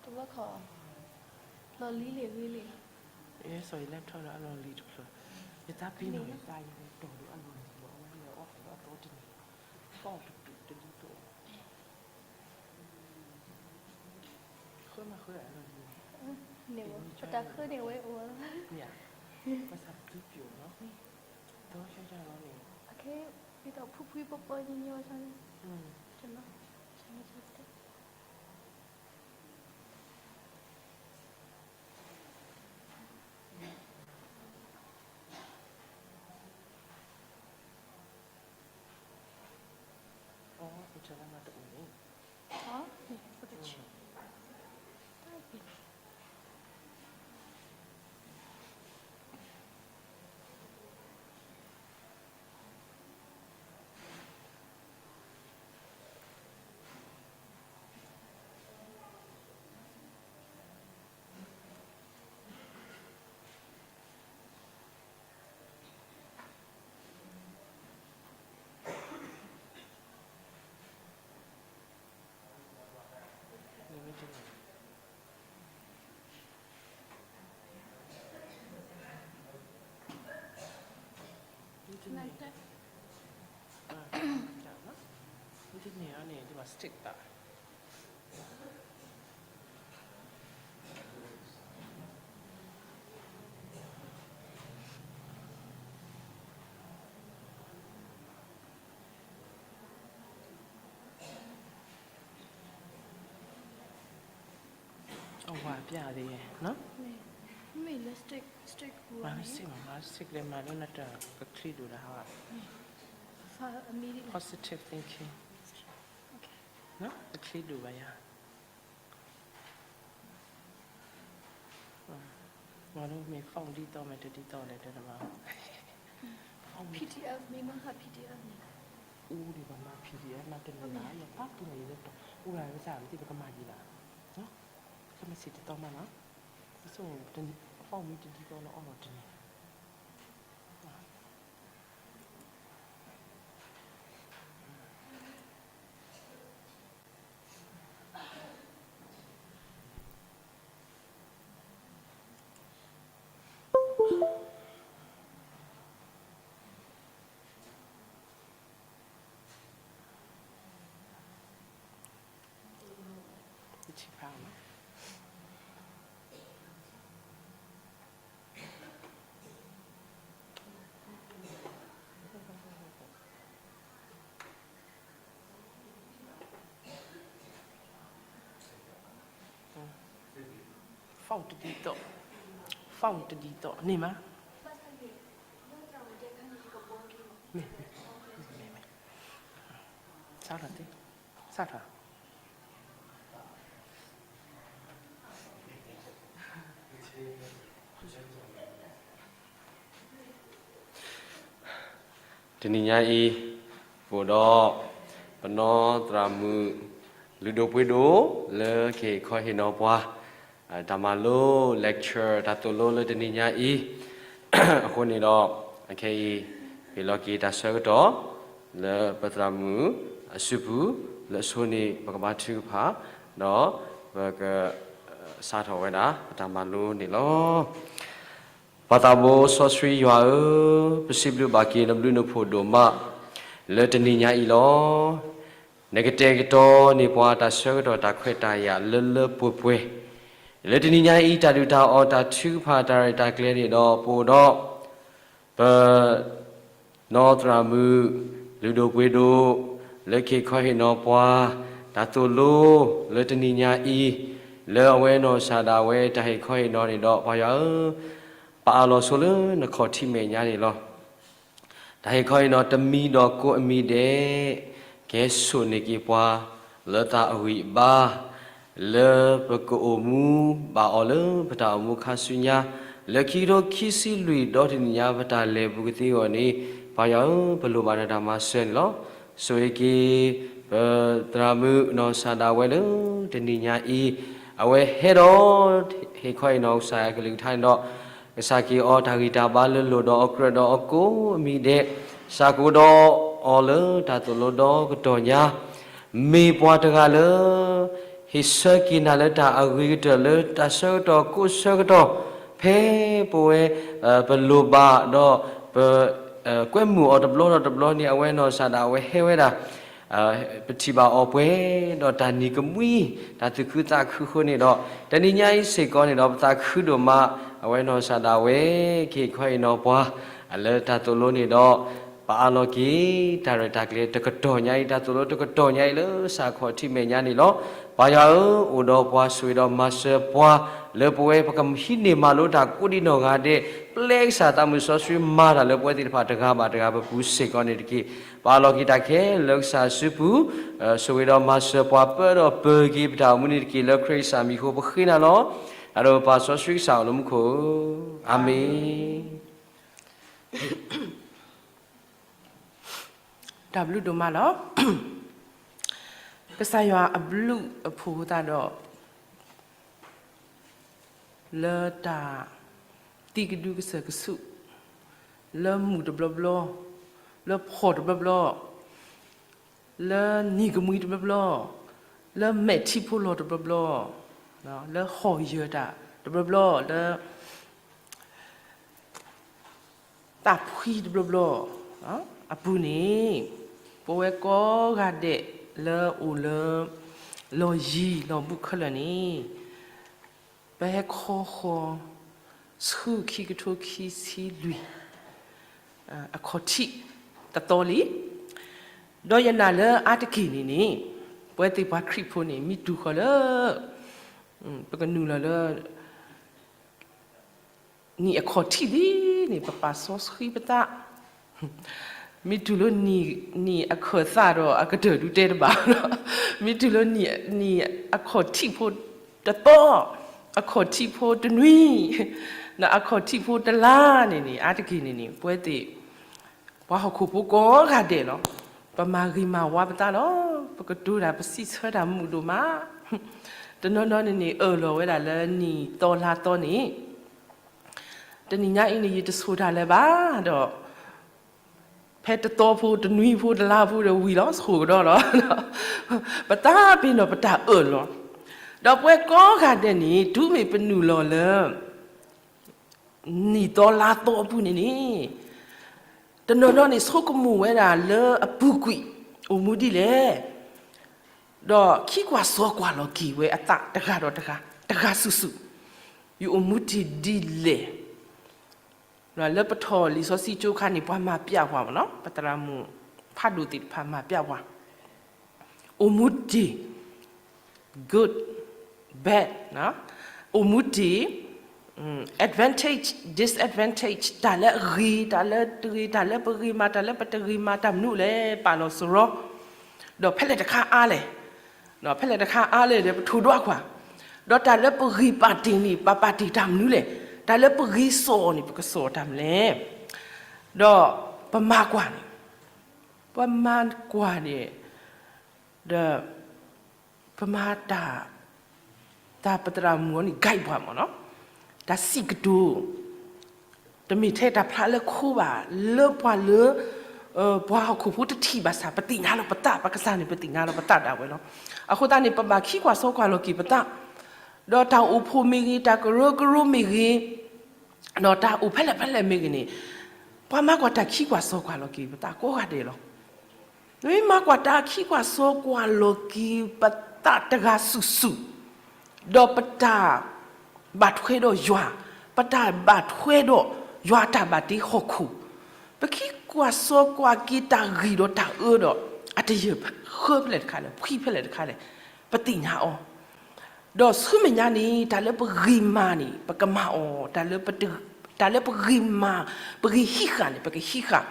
တဘၣ်ခီ, လီၤလံလံာ်ဂ့ၤလံာ်, ယဲစီၤယလဲၣ်ထီၣ်လၢအလီၤလံာ်တဖျၢၣ်, ယတၢ်ပ့ၤနီၣ်ယတၢ်ယဲတီၤလၢအလီၤလံာ်လီၤ အဝဲန့ၣ်အီၣ်ဃီလၢအသီတန့ၢ်, အီၣ်တဒ်သိး, ဃၢမၤဃၢအလီၤလံာ်, န့ၣ် ပတၢ်ဃၢန့ၣ်အဝဲအိၣ်လီၤ, မ့ၢ်ဧါ, ဘၣ်ဆၣ်ပသူပျိာ်လီၤ, ဒီးဆၢတၢ်လီၤန့ၣ်, အခဲ, ဒ်သိးဖုဖုပီပီညီညီန့ၣ်, တလီၤ, အိၣ် internet မၤတအိၣ်န့ၣ်, မ့ၢ်တန့ၢ်အီၤန့ၣ် ဒ်မၤ stick ဘၣ်. အဝၤပျၢ်ဒ်, မ့ၢ်လၢ stick, stick ပူၤ, မၤလၢ stick မး, မၤလၢ stick လဲၤမၤလၢနတၢ်ကချံဒိၣ်တဟါဘၣ်, positive thinking, တချံဒိၣ်ဘၣ်ယၤ. မ့ၢ် phone ဒ်သိးမ့ၢ်တဒ်သိးလဲၣ်တမၤ, PDF မ့ၢ်မၤဟး PDF န့ၣ်, အိၣ်ဒံးပှၤမၤ PDF မၤတန့ၢ်ဘၣ်, ယပၢ်ပူၤန့ၣ်ယလၢတီၤ အိၣ်ဒၣ်ဝဲသၣ်ပသ့ၣ်ပကမၤဒံးဘၣ်, ကမ့ၢ်စံးတသီမးနီၤ, ပဆိမိၣ် phone မ့ၢ်တဒ်သိးလၢအီၣ်လီၤတန့ၢ် phone တဒ်သိး, phone တဒ်သိးန့ၣ်မး, မ့ၢ်, မ့ၢ်, မ့ၢ်, စးထီၣ်သ့, စးထီၣ် တနံၤညါအံၤ, ပအိၣ်ဒီး ပနီၢ်သရၣ်မုၣ် လုၢ်ဒိၣ်ပှ့ၤဒိၣ် လၢကဟ့ၣ်ခီဟ့ၣ်နီၤပှၤ တၢ်မၤလိ lecture တၢ်သိၣ်လိလၢတနံၤညါအံၤ, အဃိန့ၣ်ဒီး အခဲအံၤ ဟ့ၣ်လီၤက့ၤတၢ်ဆၢကတီၢ် လၢပသရၣ်မုၣ်အစုပူၤ လၢအဆိန့ၣ် ပကဘါထုကဖၣ် ဒီးပက စးထီၣ်ဝဲဒၣ် ပတၢ်မၤလိန့ၣ်လီၤ. ပၢ်သးဘိစီဆှံယွၤဧၢ, ပစံးဘျုးဘၣ်က့ၤနဘျုးနဖှိၣ်ဒိၣ်မး လၢတနံၤညါအံၤလီၤ. နကတဲာ်ကတီၤန့ၢ်ပှၤတၢ်ဆၢကတီၢ်တၢ်ခွဲးတၢ်ယာ်လၢလၢပှဲၤပှဲၤ, လၢတနံၤညါအံၤ တၢ်ဒုၣ်တၢ်အီၣ်တၢ်ထုကဖၣ်တၢ်ရဲၣ်တၢ်ကျဲၤန့ၣ်ဒီး ပအိၣ်ဒီး ပ နီၢ်သရၣ်မုၣ် လုၢ်ဒိၣ်ပှ့ၤဒိၣ် လၢကဟ့ၣ်ခီဟ့ၣ်နီၤပှၤ တၢ်သိၣ်လိ လၢတနံၤညါအံၤ လၢအဝဲနီၢ်ကစၢ်ဒၣ်ဝဲတၢ်ဟ့ၣ်ခီဟ့ၣ်နီၤန့ၣ်ဒီး ပၢ်ယွၤဧၢ, ပအးလီၤဆိလၢနခီၣ်ထံးမဲာ်ညါန့ၣ်လီၤ. တၢ်ဟ့ၣ်ခီဟ့ၣ်နီၤတမံၤဒီးကိးအမံၤဒဲး ကဟဲစိာ်န့ၢ်က့ၤပှၤ လၢသးအဂံၢ်အဘါ လၢပကအိၣ်မူဘၣ်အီၤလၢပတၢ်အိၣ်မူခါဆူညါ လၢခံကထိခံဆံလွံၢ်ဒီတနံၣ်ညါ ပတၢ်လဲၤပူၤကသ့အဂီၢ်န့ၣ် ပၢ်ယွၤဧၢ, ပလိၣ်ဘၣ်နတၢ်မၤစၢၤန့ၣ်လီၤ. ဆိၣ်ဂ့ၤက့ၤ ပသရၣ်မုၣ်နီၢ်ကစၢ်ဒၣ်ဝဲလၢတနံၤညါအံၤ အဝဲဟဲဒီး ဟ့ၣ်ခီဟ့ၣ်နီၤကစၢ်ယွၤကလုၢ်ကထါန့ၣ်ဒီး ကစၢ်က့ၤအီၤတၢ်ဂံၢ်တၢ်ဘါလၢလိၣ်ဒီးအကြၢးဒီးအကိးအမံၤဒဲး စးကအိၣ်ဒီးအီၤလၢတၢ်သိၣ်လိဒီကတီၢ်ညါ, မ့ၢ်ပှၤတဂၤလၢ ဟ့ၣ်ဆၢက့ၤနၤလၢတၢ်အဂ့ၤကတၢၢ်လၢတၢ်ဆၢကတီၢ်ကိးဆၢကတီၢ်, ဖဲပဝဲ ပလိၣ်ဘၣ်ဒီး ပ ကွဲမုာ်အီၤတဘျီဒီးတဘျီန့ၣ် အဝဲနီၢ်ကစၢ်ဒၣ်ဝဲဟဲဝဲဒၣ် ပထံၣ်ဘၣ်အီၤပှဲၤ ဒီးတၢ်နံၤကမှံ တၢ်သူၣ်ခုသးခုအဃိန့ၣ်ဒီး တနံၤညါအံၤစ့ၢ်ကီးန့ၣ်ဒီး ပသးခုဒိၣ်မး အဝဲနီၢ်ကစၢ်ဒၣ်ဝဲ ကဟ့ၣ်ခီဟ့ၣ်နီၤပှၤ လၢတၢ်သိၣ်လိန့ၣ်ဒီး ပအးလီၤက့ၤ တၢ်ရဲၣ်တၢ်ကျဲၤတကတီၢ်ညါအံၤ တၢ်သိၣ်လိတကတီၢ်ညါအံၤလၢစးခီၣ်ထံးမဲာ်ညါန့ၣ်လီၤ. ပၢ်ယွၤဧၢ, အိၣ်ဒီးပှၤဆိၣ်ဂ့ၤဒီးမၤစၢၤပှၤ လၢပဝဲပကဟံးန့ၢ်မၤလိတၢ်ကိးဒံးနီၢ်ဂၤဒဲး, ပျဲကစၢ်သးမုၢ်စီဆှံမၤတၢ်လၢပဝဲသ့ၣ်တဖၣ်တဂၤဘၣ်တဂၤပပူၤစ့ၢ်ကီးန့ၣ်တက့ၢ်. ပအးလီၤက့ၤတၢ်ခဲလၢာ်လၢကစၢ်စုပူၤ, ဆိၣ်ဂ့ၤဒီးမၤစၢၤပှၤပၢဒီးပၢၤက့ၤပတၢ်အိၣ်မူန့ၣ်တက့ၢ်. လၢခရံာ်ကစၢ်မံၤအဃိပဃ့နၤလီၤ. အဒိၣ်ပၢ်စီဆှံကစၢ်အိၣ်လၢမူခိၣ်ဧၢ, အၤမ့ၣ်. တၢ်ဘျုးဒိၣ်မးလီၤ. ကစၢ်ယွၤအဘျုးအဖှိၣ်အသးဒီး လၢတၢ်သံကဒုကစၢၢ်ကဆူး, လၢမုၢ်တဘျီဘျီ, လၢဖှီၣ်တဘျီဘျီ, လၢနံၤကမှံတဘျီဘျီ, လၢမဲာ်ထံဖိလီၤတဘျီဘျီ, လၢဟီၣ်ယၢၤတၢ်တဘျီဘျီ, လၢ သးဖှံတဘျီဘျီ အပူၤန့ၣ်, ပဝဲကိးဂၤဒဲးလၢအိၣ်လၢ လီၢ်ယံၤလီၢ်ဘူးခဲလၢာ်န့ၣ်, ပဟဲခီဃီ ဆူခံကထိခံဆံလွံၢ် အခီၣ်ထံးတသီလံ. ဒီးယနာ်လၢအါတက့ၢ်န့ၣ်န့ၣ်, ပဝဲသ့ၣ်ပှၤခရံာ်ဖိန့ၣ် မ့ၢ်တုၤဃီၤလၢ ပကနုာ်လီၤလၢ နံၣ်အခီၣ်ထံးလံန့ၣ် ပပာ်စီဆှံပသး, မ့ၢ်တုၤလၢနံၣ်အခၢၣ်သးဒီးအကတၢၢ်ဒုးတဲတဘၣ်, မ့ၢ်တုၤလၢနံၣ်အခီၣ်ထံးဖိတသီ, အခီၣ်ထံးဖိတနွံ, အခီၣ်ထံးဖိတလါန့ၣ်န့ၣ် အါတက့ၢ်န့ၣ်န့ၣ် ပဝဲသ့ၣ် ပှၤဟီၣ်ခိၣ်ဖိကိးဂၤဒဲးလီၤ. ပမၤဂ့ၤမၤဝါပသးလီၤ. ပကတိၤတၢ်ပစံးဆၢတၢ်မုာ်ဒိၣ်မး, တနီၤနီၤန့ၣ်န့ၣ် အၢၣ်လီၤဝဲဒၣ်လၢနံၣ်သီလါသီန့ၣ်, တနံၤညါအံၤန့ၣ် ယတဆိၣ်တၢ်လၢၤဘၣ်ဒီး, ဖဲတသီဖိတနွံဖိတလါဖိဒီးဝံၤလီၤ ဆိၣ်ကဒီးလီၤ. ပသးပ့ၤနီၣ်ပတၢ်အၢၣ်လီၤ. ဒီးပဝဲကိးဂၤဒဲးန့ၣ် တုၤမ့ၢ်ပနုာ်လီၤလၢ နံၣ်သီလါသီအပူၤန့ၣ်န့ၣ်, တနီၤနီၤန့ၣ် ဆိကမိၣ်ဝဲဒၣ်လၢအပူၤကွံာ် အိၣ်မူဒ်လဲၣ်, ဒီးခံကွၢ်စီကွၢ်လီၤက့ၤဝဲအသးတဂၤဒီးတဂၤ, တဂၤစုာ်စုာ်, ယအိၣ်မူတ့ၢ်ဒ်လဲၣ်. လၢပထီၣ်လံာ်စီဆှံကၠိခါန့ၣ် ပှၤမၤပျးပှၤမ့ၢ်နီၤ, ပသရၣ်မုၣ်ဖးဒိၣ်သ့ၣ်တဖၣ်မၤပျးပှၤ အိၣ်မူတ့ၢ် good, bad, အိၣ်မူတ့ၢ် advantage, disadvantage, တၢ်လၢအဂ့ၤ, တၢ်လၢတဂ့ၤ, တၢ်လၢပဂ့ၤမး, တၢ်လၢပတဂ့ၤမး, တၢ်မနုၤလဲၣ် ပာ်လီၤစရီ, ဒီးဖဲလဲၣ်တခါအါလဲၣ်, ဖဲလဲၣ်တခါအါလဲၣ်ဒီး ပထိၣ်ဒွးကွၢ်, ဒီးတၢ်လၢပဂ့ၤပာ်တ့ၢ်န့ၣ် ပပာ်တ့ၢ်တၢ်မနုၤလဲၣ်, တၢ်လၢပဂ့ၤစိာ်န့ၣ် ပကစိာ်တၢ်မနုၤလဲၣ်, ဒီးပမၤကွၢ်န့ၣ်, ပမၤကွၢ်န့ၣ်, ဒီး ပမၤတၢ်, တၢ်ပသရၣ်မုၣ်အီၤန့ၣ် guide ပှၤမ့ၢ်နီၤ, တၢ်စံးကတိၤ, တမ့ၢ်ထဲတၢ်ဖျါလၢခိဘၣ်, လၢပှၤလၢ, ပှၤဟီၣ်ခိၣ်ဖိတထံၣ်ဘၣ်ဆၣ် ပသ့ၣ်ညါလီၤပသး, ပကစၢ်န့ၣ် ပသ့ၣ်ညါလီၤပသးဒၣ်ဝဲလီၤ. အဃိသတးန့ၣ် ပဘၣ်ခံကွၢ်စီကွၢ်လီၤက့ၤပသး, ဒီးတၢ်အိၣ်ဖှိၣ်မ့ၢ်ဂ့ၤ, တၢ်ကရၢကရိမ့ၢ်ဂ့ၤ, ဒီးတၢ်အိၣ်ဖဲလဲၣ်ဖဲလဲၣ်မ့ၢ်ဂ့ၤန့ၣ်, ပှၤမၤကွၢ်တၢ်ခံကွၢ်စီကွၢ်လီၤက့ၤပသးကိးဂၤဒဲးလီၤ. မ့ၢ်မၤကွၢ်တၢ်ခံကွၢ်စီကွၢ်လီၤက့ၤပသးတဂၤစုာ်စုာ်, ဒီးပတၢ်ဘၣ်ထွဲဒီးယွၤ, ပတၢ်ဘၣ်ထွဲဒီးယွၤအတၢ်ဘၣ်တ့ဟီၣ်ခိၣ်, ပခံကွၢ်စီကွၢ်က့ၤတၢ်ဂံၢ်ဒီးတၢ်အၢဒီး, အတယၢၢ်ဃၢဖဲလဲၣ်တခါလဲၣ်, ဖှံဖဲလဲၣ်တခါလဲၣ်, ပသ့ၣ်ညါအီၤ ဒီးဆူမဲာ်ညါန့ၣ် တၢ်လၢပဂ့ၤမၤန့ၣ် ပကမၤအီၤ, တၢ်လၢပဂ့ၤမၤ, ပဂ့ၤဟံးဃာ်န့ၣ် ပကဟံးဃာ်,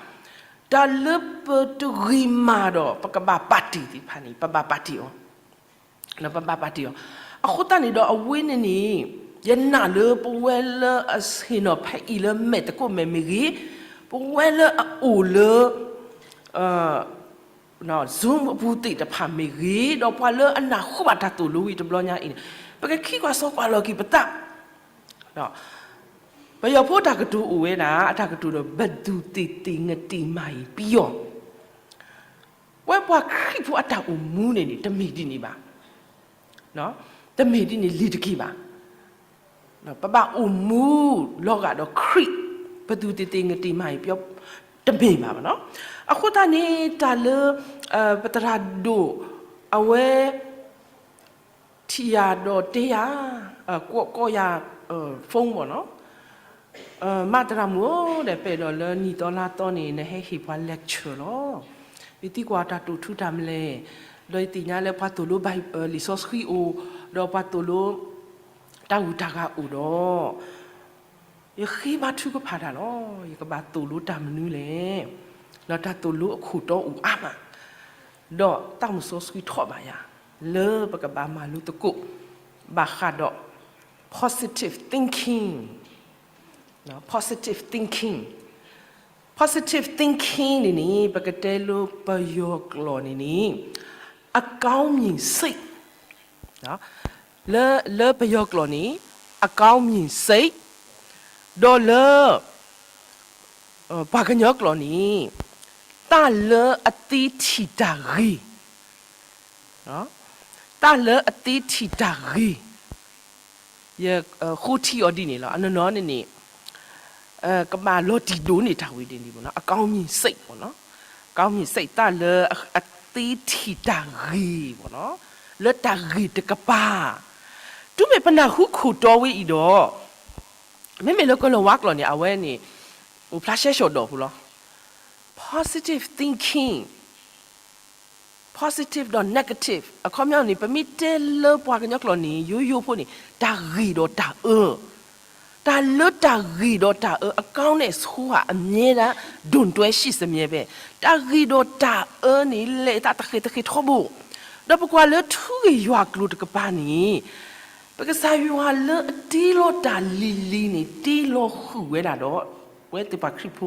တၢ်လၢပတဂ့ၤမၤဒီး ပကဘၣ်ပာ်တ့ၢ်သ့ၣ်တဖၣ်န့ၣ် ပဘၣ်ပာ်တ့ၢ်အီၤ, ပဘၣ်ပာ်တ့ၢ်အီၤ. အဃိသတးန့ၣ်ဒီးအဝဲန့ၣ်န့ၣ်, ယနာ်လၢပဝဲလၢအဆ့ၣ်နီၤဖဲအံၤလၢမဲာ်သကိးမဲာ်မ့ၢ်ဂ့ၤ, ပဝဲလၢအအိၣ်လၢ Zoom အပူၤသ့ၣ်တဖၣ်မ့ၢ်ဂ့ၤ, ဒီးပှၤလၢအနၢ်ဟူဘၣ်တၢ်သိၣ်လိဝံၤတဘျီညါအံၤန့ၣ်, ပကခံကွၢ်စီကွၢ်လီၤက့ၤပသး, ဒီး ပယီၤဖိတၢ်ကတိၤအိၣ်ဝဲဒၣ် အတၢ်ကတိၤဒီး ဘယ်သူသေသေငတိမာန်ပြီးရော. ပဝဲပှၤခရံာ်ဖိအတၢ်အိၣ်မူန့ၣ်န့ၣ် တမ့ၢ်ဒ်န့ၣ်ဘၣ်. တမ့ၢ်ဒ်န့ၣ်လံၤတက့ၢ်ဘၣ်. ပဘၣ်အိၣ်မူလီၤဂာ်ဒီးခရံာ်, ဘယ်သူသေသေငတိမာန်ပြီးရော တမ့ၢ်ဘၣ်ဘၣ်နီၤ. အဃိသတးန့ၣ် တၢ်လၢ ပသရၣ်ဒိၣ် အဝဲ ထံၣ်ယၤဒီးတဲယၤ, ကိးယၤ phone ဘၣ်နီၤ, မၤသရၣ်မုၣ်ဧၢ, ဒီးပအဲၣ်ဒိးလၢနံၣ်သီလါသီန့ၣ် နဟဲဟ့ၣ်ပှၤ lecture လီၤ. ယသံကွၢ်တၢ်တိာ်ထူတၢ်မလဲၣ်, ဒီးယသ့ၣ်ညါလၢပှၤသိၣ်လိ လံာ်စီဆှံအိၣ်, ဒီးပှၤသိၣ်လိ တၢ်ဂုၤတၢ်ဂၤအိၣ်ဒီး ယဃ့ဘါထုကဖၣ်တၢ်လီၤ. ယကဘၣ်သိၣ်လိတၢ်မနုၤလဲၣ်, ဒီးတၢ်သိၣ်လိအခိၣ်တီအိၣ်အါမး, ဒီးသးမုၢ်စီဆှံထီၣ်ဘၣ်ယၤ လၢပကဘၣ်မၤလိသကိး ဘၣ်ဃးဒီး positive thinking, positive thinking, positive thinking န့ၣ်န့ၣ် ပကတဲလၢပယီၤကျိာ်န့ၣ်န့ၣ် အကောင်းမြင်စိတ် လၢ လၢပယီၤကျိာ်န့ၣ် အကောင်းမြင်စိတ်, ဒီးလၢ ပှၤကညီကျိာ်န့ၣ် တၢ်လၢအသ့ထံၣ်တၢ်ဂ့ၤ, တၢ်လၢအသ့ထံၣ်တၢ်ဂ့ၤ, ယဃိထံအီၤဒ်န့ၣ်လီၤ. အနီၢ်နီၢ်န့ၣ်န့ၣ် ကဘၣ်လီၤတံၢ်ဒိၣ်န့ၢ်တၢ်ဝဲဒ်န့ၣ်ဘၣ်နီၤ, အကောင်းမြင်စိတ်ဘၣ်နီၤ, အကောင်းမြင်စိတ် တၢ်လၢအသ့ထံၣ်တၢ်ဂ့ၤဘၣ်နီၤ, လၢတၢ်ဂ့ၤတကပၤ, တုၤမ့ၢ်ပနၢ်ဟူခိၣ်တီဝဲအံၤဒီး မ့မ့ၢ်လၢကလီၤဝါကျိာ်န့ၣ် အဝဲန့ၣ် အိၣ်ဖျါရှဲရှိၣ်ဒီးဖိလီၤ. Positive thinking, positive ဒီး negative အခီပညီန့ၣ် ပမ့ၢ်တဲလၢပှၤကညီကျိာ်န့ၣ် ယိယိဖိန့ၣ် တၢ်ဂ့ၤဒီးတၢ်အၢ, တၢ်လၢတၢ်ဂ့ၤဒီးတၢ်အၢ အကောင်းနဲ့ဆိုးဟာ အမြဲတမ်း ဒိၣ်တွဲရှိစမြဲပဲ, တၢ်ဂ့ၤဒီးတၢ်အၢန့ၣ် လဲၤသးတဃ့ၢ်တဃ့ၢ်ထီဘိ, ဒီးပကွၢ်လၢထူဂ့ၢ်ယွၤကျိၤတကပၤန့ၣ် ပကစၢ်ယွၤလၢအတ့လီၤတၢ်လံၤလံၤန့ၣ် တ့လီၤဃုာ်ဝဲဒၣ်ဒီး ပဝဲသ့ၣ်ပှၤခရံာ်ဖိ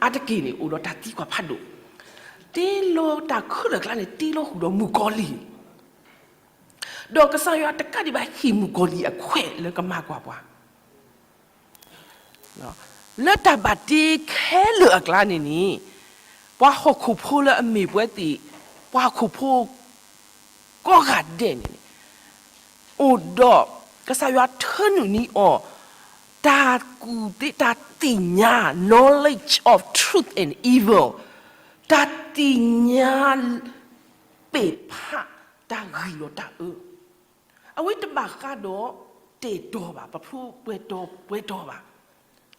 အါတက့ၢ်န့ၣ် အိၣ်ဒီးတၢ်သံကွၢ်ဖးဒိၣ်, တ့လီၤတၢ်ခဲလၢာ်အကျါန့ၣ် တ့လီၤဃုာ်ဒီးမုၣ်ကီၤလံၢ်, ဒီးကစၢ်ယွၤတကးဒံးဘၣ်ဟ့ၣ်မုၣ်ကီၤလံၢ်အခွဲးလၢကမၤကွၢ်ပှၤ လၢတၢ်ဘၣ်တ့ခဲလၢာ်အကျါန့ၣ်န့ၣ် ပှၤဟီၣ်ခိၣ်ဖိလၢအမ့ၢ်ပဝဲသ့ၣ် ပှၤဟီၣ်ခိၣ်ဖိ ကိးဂၤဒဲးန့ၣ်န့ၣ် အိၣ်ဒီး ကစၢ်ယွၤထၢနုာ်န့ၢ်အီၤ တၢ်ကူၣ်သ့တၢ်သ့ၣ်ညါ knowledge of truth and evil, တၢ်သ့ၣ်ညါ ပ့ၢ်ဖး တၢ်ဂ့ၤဒီးတၢ်အၢ အဝဲတဘၣ်ဃးဒီး တၢ်တီဘၣ် ပဖျိပှဲၤတီပှဲၤတီဘၣ်.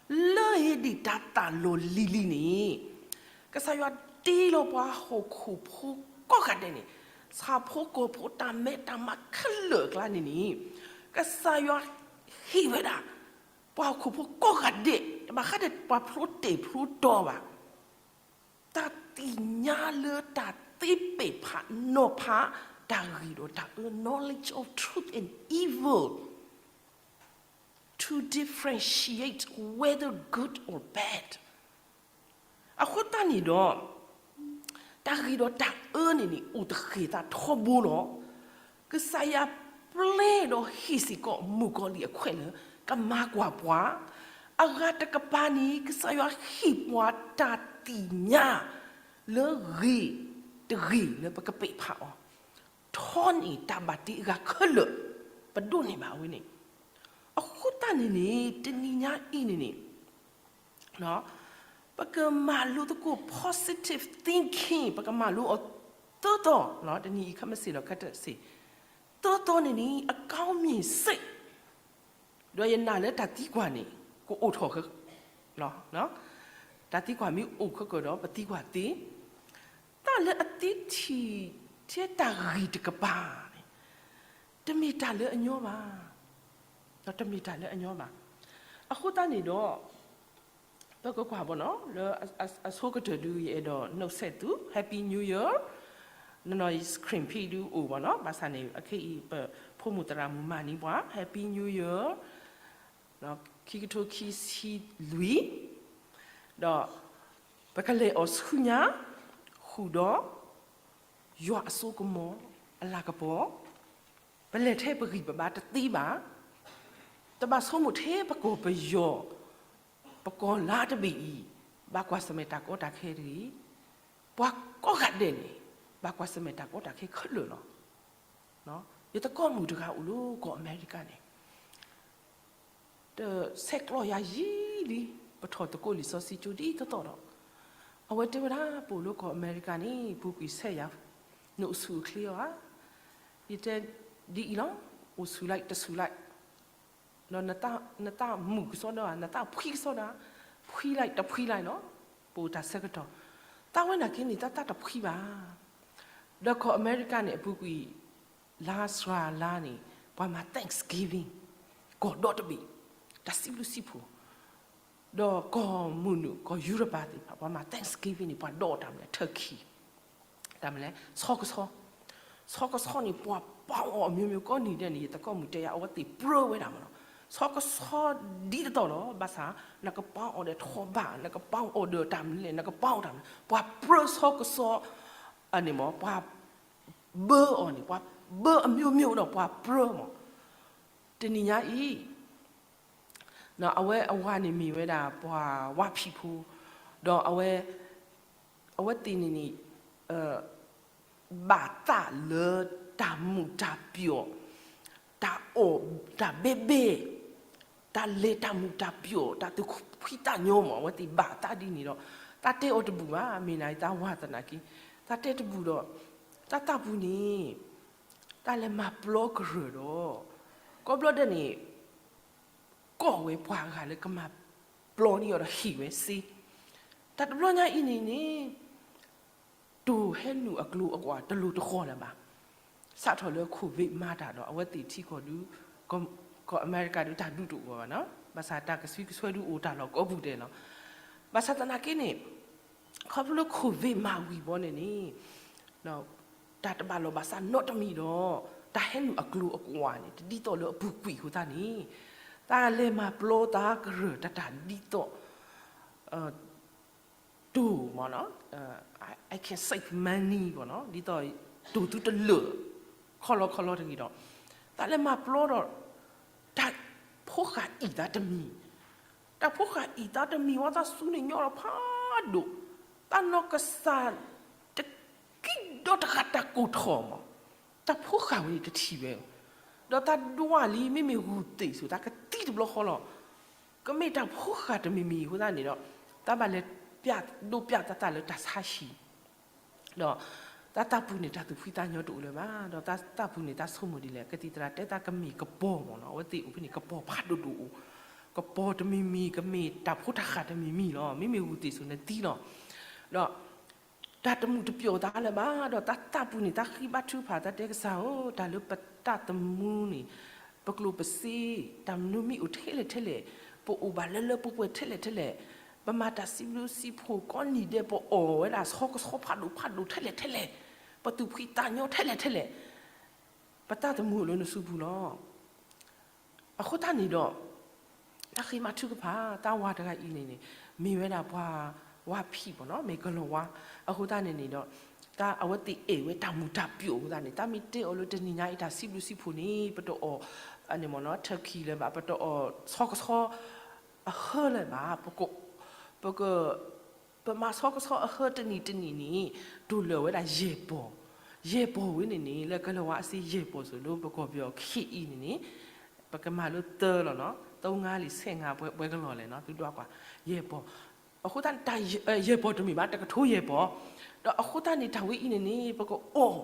လၢဟ့ၣ်ဒံးတၢ်သးလီၤလံၤလံၤန့ၣ် ကစၢ်ယွၤတ့လီၤပှၤဟီၣ်ခိၣ်ဖိကိးဂၤဒဲးန့ၣ် ဆၣ်ဖိကီၢ်ဖိတၢ်မဲတၢ်မါခဲလၢာ်အကျါန့ၣ်န့ၣ် ကစၢ်ယွၤဟ့ၣ်ဝဲဒၣ် ပှၤဟီၣ်ခိၣ်ဖိကိးဂၤဒဲး တဘၣ်ဃးဒီးပှၤဖျိတၢ်ဖျိတီဘၣ် တၢ်သ့ၣ်ညါလၢတၢ်သ့ပ့ၢ်ဖးနီၤဖး တၢ်ဂ့ၤဒီးတၢ်အၢ knowledge of truth and evil, to differentiate whether good or bad. အဃိသတးန့ၣ်ဒီး တၢ်ဂ့ၤဒီးတၢ်အၢန့ၣ်န့ၣ် အိၣ်တဃ့ၢ်သးထီဘိလီၤ. ကစၢ်ယွၤပျဲဒီးဟ့ၣ်စ့ၢ်ကီးမုၣ်ကီၤလံၢ်အခွဲးလၢ ကမၤကွၢ်ပှၤ, အဂၤတကပၤန့ၣ် ကစၢ်ယွၤဟ့ၣ်ပှၤတၢ်သ့ၣ်ညါ လၢဂ့ၤတဂ့ၤလၢပကပ့ၢ်ဖးအီၤ, ထီန့ၢ်တၢ်ဘၣ်တ့အဂၤခဲလၢာ်, ပဒိးန့ၢ်ဘၣ်အဝဲန့ၣ်. အဃိသတးန့ၣ်န့ၣ် တနံၤညါအံၤန့ၣ်န့ၣ် ပကမၤလိသကိး positive thinking ပကမၤလိအီၤသၢသီ, တနံၤအံၤခီမ့ၢ်စ့ၢ်ဒီးခါတစ့ၢ်, သၢသီန့ၣ်န့ၣ် အကောင်းမြင်စိတ်, ဒီးယနာ်လၢတၢ်သံကွၢ်န့ၣ် ကအိၣ်ထီၣ် တၢ်သံကွၢ်မ့ၢ်အိၣ်ခဲကၢဒီး ပသံကွၢ်သ့, တၢ်လၢအသ့ထံၣ်ထဲတၢ်ဂ့ၤတကပၤန့ၣ် တမ့ၢ်တၢ်လၢအညီဘၣ်, တမ့ၢ်တၢ်လၢအညီဘၣ်. အဃိသတးန့ၣ်ဒီး ပကကွၢ်ဘၣ်နီၤ လၢအဆိကတၢၢ်ဒုး ယအဲၣ်ဒိး နှုတ်ဆက်သူ Happy New Year, နီၢ်နီၢ် screen ဖဲဒုးအိၣ်ဘၣ်နီၤ, ဘၣ်ဆၣ်န့ၣ် အခဲအံၤ ပဖိမုၣ်သရၣ်မုၣ်မၤန့ၢ်ပှၤ Happy New Year, ခံကထိခံဆံလွံၢ်, ဒီး ပကလဲၤအီၤဆူညါ ဃုာ်ဒီး ယွၤအစိကမီၤအလၤကပီၤ, ပလဲၤထဲပဂံၢ်ပဘါတသ့ဘၣ်, တဘၣ်ဆိကမိၣ်ထဲပကီၢ်ပယီၤ ပကီၢ်လါတဘ့ၣ်အံၤ ဘၣ်ကွၢ်ဆၢၣ်မဲာ်တၢ်ကီတၢ်ခဲတဂ့ၤ, ပှၤကိးဂၤဒဲးန့ၣ် ဘၣ်ကွၢ်ဆၢၣ်မဲာ်တၢ်ကီတၢ်ခဲခဲလၢာ်လီၤ. ယသကိးမုၣ်တဂၤအိၣ်လၢကီၢ်အမဲရကၤန့ၣ် တဆဲးကျိးယၤယံာ်လံ, ပထီၣ်သကိးလံာ်စီဆှံကၠိဒ်သိးသိးဒီး, အဝဲတဲဝဲဒၣ် ပအိၣ်လၢကီၢ်အမဲရကၤန့ၣ် ပူၤကွံာ်ဆဲးယၤ, နအိၣ်ဆူၣ်အိၣ်ချ့အီၤဧါ. ယတဲဒ်အံၤလီၤ, အိၣ်ဆူၣ်လိုက်တဆူၣ်လိုက် ဒီးနတၢ်မုာ်ကစီဒီဧါ, နတၢ်ဖှံကစီဒီဧါ, ဖှံလိုက်တဖှံလိုက်လီၤ. ပအိၣ်တၢ်ဆၢကတီၢ်, တၢ်ဝဲနာ်က့န့ၣ် တၢ်တၢ်တဖှံဘၣ်. ဒီးကီၢ်အမဲရကၤန့ၣ် အပူၤကွံာ် လါစှၤလါန့ၣ် ပှၤမၤ Thanksgiving ကီၢ်ဒီတဘ့ၣ်, တၢ်စံးဘျုးစံးဖှိၣ်, ဒီးကီၢ်မုၢ်နုာ် ကီၢ်ယူရပၤသ့ၣ်တဖၣ် ပှၤမၤ Thanksgiving န့ၣ် ပှၤဒီးတၢ်မနုၤလဲၣ် turkey, တၢ်မနုၤလဲၣ် ဆီကဆီ, ဆီကဆီန့ၣ် ပှၤပာ်အီၤအမျိုးမျိုး ကိးနံၤဒဲးန့ၣ် ယသကိးမုၣ်တဲယၤ အဝဲသ့ၣ်ပြၢဝဲဒၣ်မ့ၢ်နီၤ, ဆီကဆီဒ်သိးသိးလီၤ. ဘၣ်ဆၣ် နကပာ်အီၤဒီးထီဘၣ်, နကပာ်အီၤဒီးတၢ်မနုၤလဲၣ်, နကပာ်အီၤတၢ်မနုၤလဲၣ်, ပှၤပြၢဆီကဆီ န့ၣ်မ့ၢ် ပှၤဘၢအီၤန့ၣ် ပှၤဘၢအမျိုးမျိုးဒီး ပှၤပြၢမ့ၢ် တနံၤညါအံၤ အဝဲအဝၤန့ၣ်မ့ၢ်ဝဲဒၣ်ပှၤဝါဖံးဖိ, ဒီးအဝဲ အဝဲသ့ၣ်န့ၣ်န့ၣ် ဘၣ်သးလၢတၢ်မုာ်တၢ်ပျီၣ်, တၢ်အီၣ်တၢ်ဘဲဘဲ, တၢ်လဲၤတၢ်မုာ်တၢ်ပျီၣ်, တၢ်သူၣ်ဖှံသးညီမ့ၢ် အဝဲသ့ၣ်ဘၣ်သးဒ်န့ၣ်ဒီး တၢ်တဲအီၤတဘူၣ်ဘၣ်. မ့ၢ်နၤအံၤတၢ်ဝၤသနာ်က့ တၢ်တဲတဘူၣ်ဒီး တၢ်သးပူၤန့ၣ် တၢ်လဲၤမၤပျီကရၢၢ်ဒီး ကိးဘျီဒဲးန့ၣ် ကိးဝဲပှၤဂၤလၢကမၤပျီန့ၢ်အီၤဒီးဟ့ၣ်ဝဲစ့, တၢ်တဘျီညါအံၤန့ၣ်န့ၣ် တိၢ်ဟဲနုာ်အကျိၤအကွာ်တလိၤတဃီၤလၢၤဘၣ်. စးထီၣ်လၢ covid မၤတၢ်ဒီး အဝဲသ့ၣ်ထံကီၢ်ဒုး ကီၢ်အမဲရကၤဒုးတၢ်ဒုးတအိၣ်ဘၣ်နီၤ, ဘၣ်ဆၣ်တၢ်ကဆှံကဆှဲဒုးအိၣ်တၢ်လီၢ်ကိးပူၤဒဲးလီၤ. ဘၣ်ဆၣ်သနာ်က့န့ၣ် ခီဖျိလၢ covid မၤဝံၤဘီန့ၣ်န့ၣ် တၢ်တဘၣ်လီၢ်ဘၣ်စးနီတမံၤဒီး တၢ်ဟဲနုာ်အကျိၤအကွာ်န့ၣ် တဒ်သိးလၢအပူၤကွံာ်အဃိသတးန့ၣ် တၢ်လဲၤမၤပျီသးကရၢၢ်တၢ်တၢ်ဒ်သိး တိၢ်မ့ၢ်နီၤ I can save money မ့ၢ်နီၤ ဒ်သိး တိၢ်သုတလၢာ် ခီလီခီလီတဂ့ၤဒီး တၢ်လဲၤမၤပျီဒီး တၢ်ဖိဃာ်အံၣ်သးတမံၤ, တၢ်ဖိဃာ်အံၣ်သးတမံၤဝဲ တၢ်စူန့ၣ်ညီလီၤဖးဒိၣ်, တၢ်နီၢ်ကစၢ်တကံဒီတဂၤတၢ်ကိၢ်ထီၣ်မး, တၢ်ဖိဃာ်ဝဲန့ၣ်တထံၣ်ဝဲ, ဒီးတၢ်ဒွးလံ မ့မ့ၢ်ဂုၢ်သ့ၣ်စိၤ တၢ်ကသံတဘျီဃီလီၤ. ကမ့ၢ်တၢ်ဖိဃာ်တမံၤမံၤအဃိသတးန့ၣ်ဒီး တၢ်ဘၣ်လဲၤဒိးပျးသးတၢ်လၢတၢ်ဆါဟံၣ် ဒီးတၢ်သးပူၤန့ၣ် တၢ်သူၣ်ဖှံသးညီတအိၣ်လၢၤဘၣ်, ဒီးတၢ်သးပူၤန့ၣ် တၢ်ဆိကမိၣ်ဒ်လဲၣ်, ကသံၣ်သရၣ်တဲတၢ်ကမ့ၢ်ကပီၤမ့ၢ်နီၤ, အဝဲသ့ၣ်အိၣ်ဖဲန့ၣ် ကပီၤဖးဒိၣ်ဒိၣ်အိၣ်, ကပီၤတမံၤမံၤ ကမ့ၢ်တၢ်ဖိတၢ်ဃာ်တမံၤမံၤလီၤ, မ့မ့ၢ်ဂုၢ်သ့ၣ်စိၤန့ၣ်သံလီၤ. ဒီး တၢ်တမုာ်တပျီၤသးလၢၤဘၣ်, ဒီးတၢ်သးပူၤန့ၣ် တၢ်ဃ့ဘါထုကဖၣ် တၢ်တဲကစၢ်ဧၢ, တၢ်လၢပတၢ်သမူန့ၣ် ပကျိၣ်ပစ့ တၢ်မနုၤမ့ၢ်အိၣ်ထဲလဲၣ်ထဲလဲၣ်, ပအိၣ်ဘၣ်လၢလၢပှဲၤပှဲၤထဲလဲၣ်ထဲလဲၣ်, ပမၤတၢ်စံးဘျုးစံးဖှိၣ်ကိးနံၤဒဲး ပအီၣ်ဝဲဒၣ်ဆီကဆီဖးဒိၣ်ဖးဒိၣ်ထဲလဲၣ်ထဲလဲၣ်, ပသူၣ်ဖှံသးညီထဲလဲၣ်ထဲလဲၣ်, ပတၢ်သမူအိၣ်လၢနစုပူၤလီၤ. အဃိသတးန့ၣ်ဒီး တၢ်ဃ့ဘါထုကဖၣ် တၢ်ဝၤတဂၤအံၤန့ၣ်န့ၣ် မ့ၢ်ဝဲဒၣ်ပှၤဝါဖံးမ့ၢ်နီၤ, မ့ၢ်ကလီၤဝါ, အဃိသတးန့ၣ်န့ၣ်ဒီး တၢ်အဝဲသ့ၣ်အဲၣ်ဝဲတၢ်မုာ်တၢ်ပျီၤအဃိသတးန့ၣ် တၢ်မ့ၢ်တဲအီၤလၢတနံၤညါအံၤ တၢ်စံးဘျုးစံးဖှိၣ်န့ၣ် ပတအီၣ် န့ၣ်မ့ၢ်နီၤ turkey လၢၤဘၣ်, ပတအီၣ်ဆီကဆီအဟၢလၢၤဘၣ်, ပက ပက ပမၤဆီကဆီအဟၢတနံၤတနံၤန့ၣ် တိၢ်လၢာ်ဝဲဒၣ်ယဲၢ်ပီၤ, ယဲၢ်ပီၤဝဲန့ၣ်န့ၣ် လၢကလီၤဝါအစ့ယဲၢ်ပီၤစိၤ လၢပကီၢ်ပယီၤခံအံၤန့ၣ်န့ၣ် ပကမၤလၢသၢလီၤနီၤ, သၢငါလံ ဆဲးငါ ပှဲၤကလီၤလဲၣ်နီၤ သုဒွးကွၢ်, ယဲၢ်ပီၤ, အဃိသတး ယဲၢ်ပီၤတမ့ၢ်ဘၣ် တကထိယဲၢ်ပီၤ, ဒီးအဃိသတးန့ၣ် တၢ်ဝဲအံၤန့ၣ်န့ၣ် ပကအိၣ်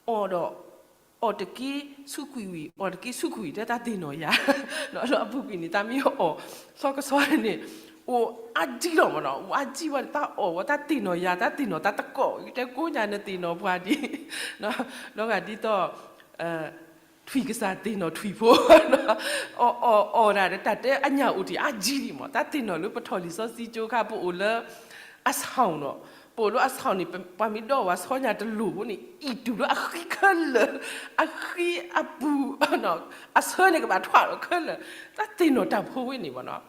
အီၣ်ဒီး အီၣ်တက့ၢ်ဆူးကွံာ်ဝံၤ အီၣ်တက့ၢ်ဆူးကွံာ်ဝံၤ တဲတၢ်သ့ၣ်နီၣ်ယၤ, ဒီးအပူၤကွံာ်န့ၣ် တၢ်မ့ၢ်အီၣ် ဆီကဆီန့ၣ် အိၣ်အါဒံလီၤမ့ၢ်နီၤ, အိၣ်အါဒံဝဲ တၢ်အီၣ်ဝဲ တၢ်သ့ၣ်နီၣ်ယၤ တၢ်သ့ၣ်နီၣ်တၢ်သကိး တဲကိးညါနသ့ၣ်နီၣ်ပှၤဒ် နီၢ်ဂၤဒ်သိး ထွံၣ်ကစၢ်သ့ၣ်နီၣ်ထွံၣ်ဖိ အီၣ်အီၣ်အီၣ်ဒၣ် တၢ်တဲအညၣ်အိၣ်တ့ၢ်အါဒံဒံးမး တၢ်သ့ၣ်နီၣ်လၢပထီၣ်လံာ်စီဆှံကၠိခါ ပအိၣ်လၢ အဆီၣ်နီၤ, ပအိၣ်လၢအဆီၣ်န့ၣ် ပှၤမ့ၢ်ဒိးဝဲဆီညါတလိၣ်ဖိန့ၣ် အံၣ်တူၢ်လၢအဃံခဲလၢာ်, အဃံအပူၤ အဆၢန့ၣ်ကဘၣ်ထွဲဒီးခဲလၢာ်, တၢ်သ့ၣ်နီၣ်တၢ်ဖိဝဲန့ၣ်မးနီၤ,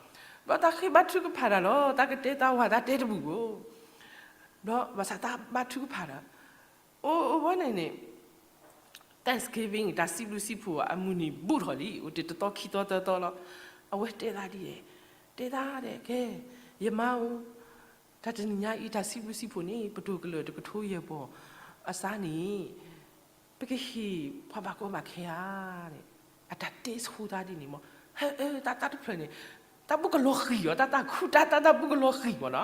ဘျီတၢ်ဃ့ဘါထုကဖၣ်တၢ်လီၤ, တၢ်ကတဲတၢ်ဝၤတၢ်တဲတဘူၣ်ဘၣ်, ဘျီဘၣ်ဆၣ်တၢ်ဘါထုကဖၣ်ဒီး အိၣ်အိၣ်ဝဲန့ၣ်န့ၣ် Thanksgiving တၢ်စံးဘျုးစံးဖှိၣ်အမုၢ်နံၤဘူးထီၣ်လံ, အိၣ်တ့ၢ်တသီခံသီသၢသီလီၤ, အဝဲတဲဒၣ်ဒ်လဲၣ်, တဲသးဒဲး ကဲ, ယမါဧၢ, တၢ်တနံၤညါအံၤ တၢ်စံးဘျုးစံးဖှိၣ်န့ၣ် ပတိၢ်ကလၢာ်တကထိယဲၢ်ပီၢ်အစါန့ၣ် ပကဟ့ၣ်ပှၤဘၣ်ကီဘၣ်ခဲဧါ, အတၢ်တဲဆူသးဒ်န့ၣ်မး, ဟဲ, တၢ်တဖျၢၣ်န့ၣ် တၢ်ဘူၣ်ကလီၤဃံၤအီၤ, တၢ်တၢ်ခူၣ်တၢ်တၢ်တၢ်ဘူၣ်ကလီၤဃံၤမးနီၤ,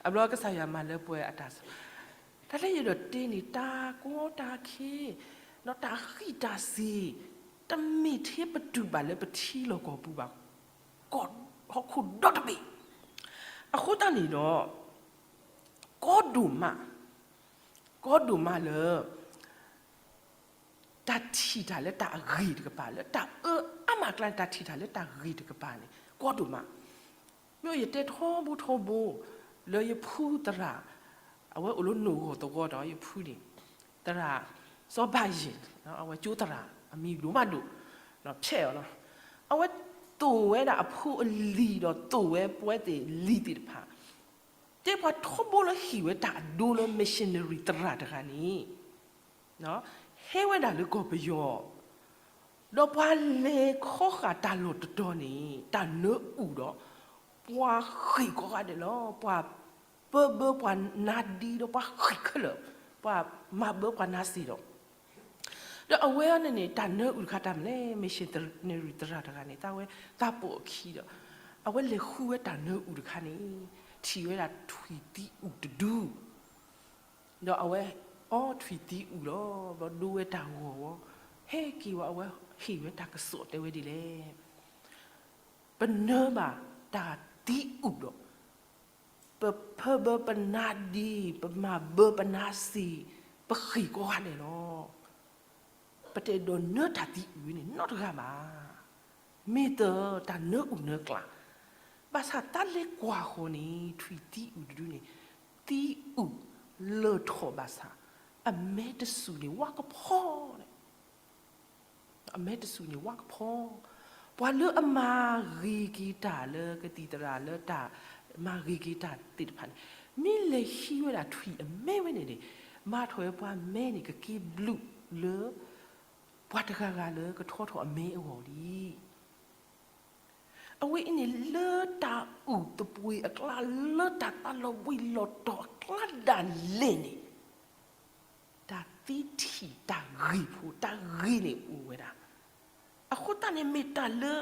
အဘျီကစၢ်ယွၤမၤလၢပှဲၤအတၢ် တၢ်လၢယအဲၣ်ဒိးတဲန့ၣ် တၢ်ကီတၢ်ခဲ, ဒီးတၢ်ဃံးတၢ်စ့ၤ, တမ့ၢ်ထဲပတူၢ်ဘၣ်လၢပထံလီၢ်ကီၢ်ပူၤဘၣ်, ကီၢ်ဟီၣ်ခိၣ်ဒီတဘ့ၣ်, အဃိသတးန့ၣ်ဒီး ကီဒိၣ်မး, ကီဒိၣ်မးလၢ တၢ်ထံၣ်တၢ်လၢတၢ်အဂ့ၤတကပၤ လၢတၢ်အၢအါမးအကျါန့ၣ် တၢ်ထံၣ်တၢ်လၢတၢ်ဂ့ၤတကပၤန့ၣ် ကီဒိၣ်မး, မ့ၢ်ယတဲထီဘိထီဘိ လၢယဖုသရၣ်, အဝဲအိၣ်လၢနိၣ်ဂီၢ်သဝီဒီးယဖုန့ၣ်, သရၣ်စီၤဘၣ်ယဲၢ်, အဝဲကၠိသရၣ်အမံၤဒိၣ်မးဒိၣ်, ဖဲအီၤလီၤ, အဝဲသိၣ်ဝဲဒၣ်အဖိအလံၤဒီးသိၣ်ဝဲပဝဲသ့ၣ်လံၤသ့ၣ်တဖၣ်, တဲပှၤထီဘိလၢဟ့ၣ်ဝဲတၢ်အဒိလၢ missionary သရၣ်တဂၤန့ၣ် ဟဲဝဲဒၣ်လၢကီၢ်ပယီၤ, ဒီးပှၤလဲၤခီဃာ်တၢ်လီၢ်တတီၤန့ၣ် တၢ်နၢအုၣ်ဒီး ပှၤဃ့ၢ်ကိးဂၤဒဲးလီၤ. ပှၤပၢဘၢပှၤနါဒံဒီးပှၤဃ့ၢ်ခဲလၢာ်, ပှၤမၤဘၢပှၤနါစ့ၢ်ဒီး, ဒီးအဝဲန့ၣ်န့ၣ် တၢ်နၢအုၣ်တခါတၢ်မနုၤလဲၣ်, missionary သရၣ်တဂၤန့ၣ် သးဝဲသးပိာ်အခံဒီး အဝဲလဲၤဃုဝဲတၢ်နၢအုၣ်တခါန့ၣ် ထံၣ်ဝဲဒၣ်ထွံၣ်သံအုၣ်တဒု ဒီးအဝဲအီထွံၣ်သံအုၣ်လီၤ. ဘျီဒိဝဲတၢ်ဂီၤဝဲ, ဟဲက့ၤဝဲ အဝဲဟ့ၣ်ဝဲတၢ်ကစီၣ်တဲဝဲဒ်လဲၣ်, ပနၢဘၣ်တၢ်သံအုၣ်ဒီး ပဖၢဘၢပနါဒံ, ပမၤဘၢပနါစ့ၢ်, ပဃ့ၢ်ကိးဂၤဒဲးလီၤ. ပတအဲၣ်ဒိးနၢတၢ်သံအုၣ်ဝဲန့ၣ်နီတဂၤဘၣ်. မ့ၢ်တၢ်တၢ်နၢအုၣ်နၢကျး, ဘၣ်ဆၣ်တၢ်လဲၤကွၢ်ဃီၤန့ၣ် ထွံၣ်သံအုၣ်တဒုန့ၣ် သံအုၣ်လၢထီၣ်ဘၣ်ဆၣ်, အမဲတစူၢ်န့ၣ်ဝါကဖီ, အမဲတစူၢ်န့ၣ်ဝါကဖီ, ပှၤလၢအမၤဂ့ၤက့ၤတၢ်လၢကသံၣ်သရၣ်လၢတၢ်မၤဂ့ၤက့ၤတၢ်သ့ၣ်တဖၣ်န့ၣ် မ့ၢ်လဲၤဟံးဝဲဒၣ်ထွံၣ်အမဲဝဲန့ၣ်န့ၣ်, မၤထီၣ်ဝဲပှၤမဲန့ၣ် ကက့ၤဘျုးလၢ ပှၤတဂၤဂၤလၢကထီထီၣ်အမဲအဂီၢ်လံ. အဝဲအံၤန့ၣ် လၢတၢ်အုၣ်သပှ့ၤအကျါ, လၢတၢ်သးလီၤဘှံးလီၤတီၤအကျါဒၣ်လဲာ်န့ၣ်, တၢ်သ့ထံၣ်တၢ်ဂ့ၤဖိ, တၢ်ဂ့ၤန့ၣ်အိၣ်ဝဲဒၣ်. အဃိသတးန့ၣ်မ့ၢ်တၢ်လၢ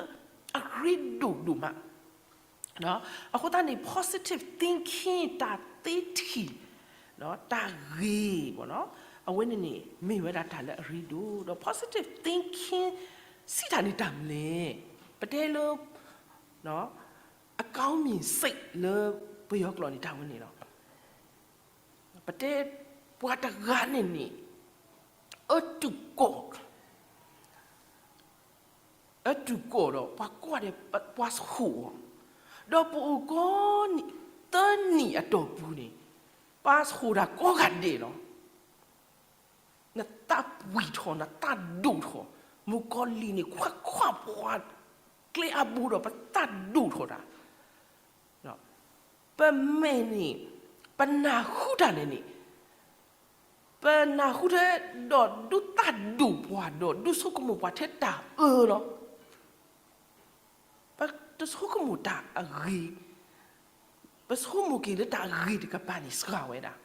အရ့ဒိၣ်ဒိၣ်မး. အဃိသတးန့ၣ် positive thinking တၢ်သ့ထံၣ် တၢ်ဂ့ၤ, အဝဲန့ၣ်န့ၣ် မ့ၢ်ဝဲဒၣ်တၢ်လၢအရ့ဒိၣ်ဒီး positive thinking စံးတၢ်န့ၣ်တၢ်မနုၤလဲၣ်. ပတဲလၢ အကောင်းမြင်စိတ် လၢပယီၤကျိာ်န့ၣ် တၢ်ဝဲန့ၣ်လီၤ. ပတဲ ပှၤတဂၤန့ၣ်န့ၣ် အတူၢ်ကီၢ်, အတူၢ်ကီၢ်ဒီး ပှၤကွၢ်ဒီး ပှၤဆိၣ်အီၤ, ဒီးပအိၣ်ကီး သၢနံၣ်အတီၢ်ပူၤန့ၣ် ပှၤဆိၣ်တၢ်ကိးဂၤဒဲးလီၤ. နသးပှံၢ်ထီၣ် နသးဒိၣ်ထီၣ်, မုၣ်ကီၤလံၢ်န့ၣ် ခွါခွါပှၤကျဲအါဘိဒီး ပသးဒိၣ်ထီၣ်တၢ်, ပမဲာ်န့ၣ် ပနၢ်ဟူတၢ်န့ၣ်န့ၣ် ပနၢ်ဟူထဲဒီး ဒုးသးဒိၣ်ပှၤဒီး ဒုးဆိကမိၣ်ပှၤထဲတၢ်အၢလီၤ. ပတဆိကမိၣ်တၢ်အဂ့ၤ, ပဆိကမိၣ်က့ၤလၢတၢ်အဂ့ၤတကပၤန့ၣ် စှၤဝဲဒၣ်.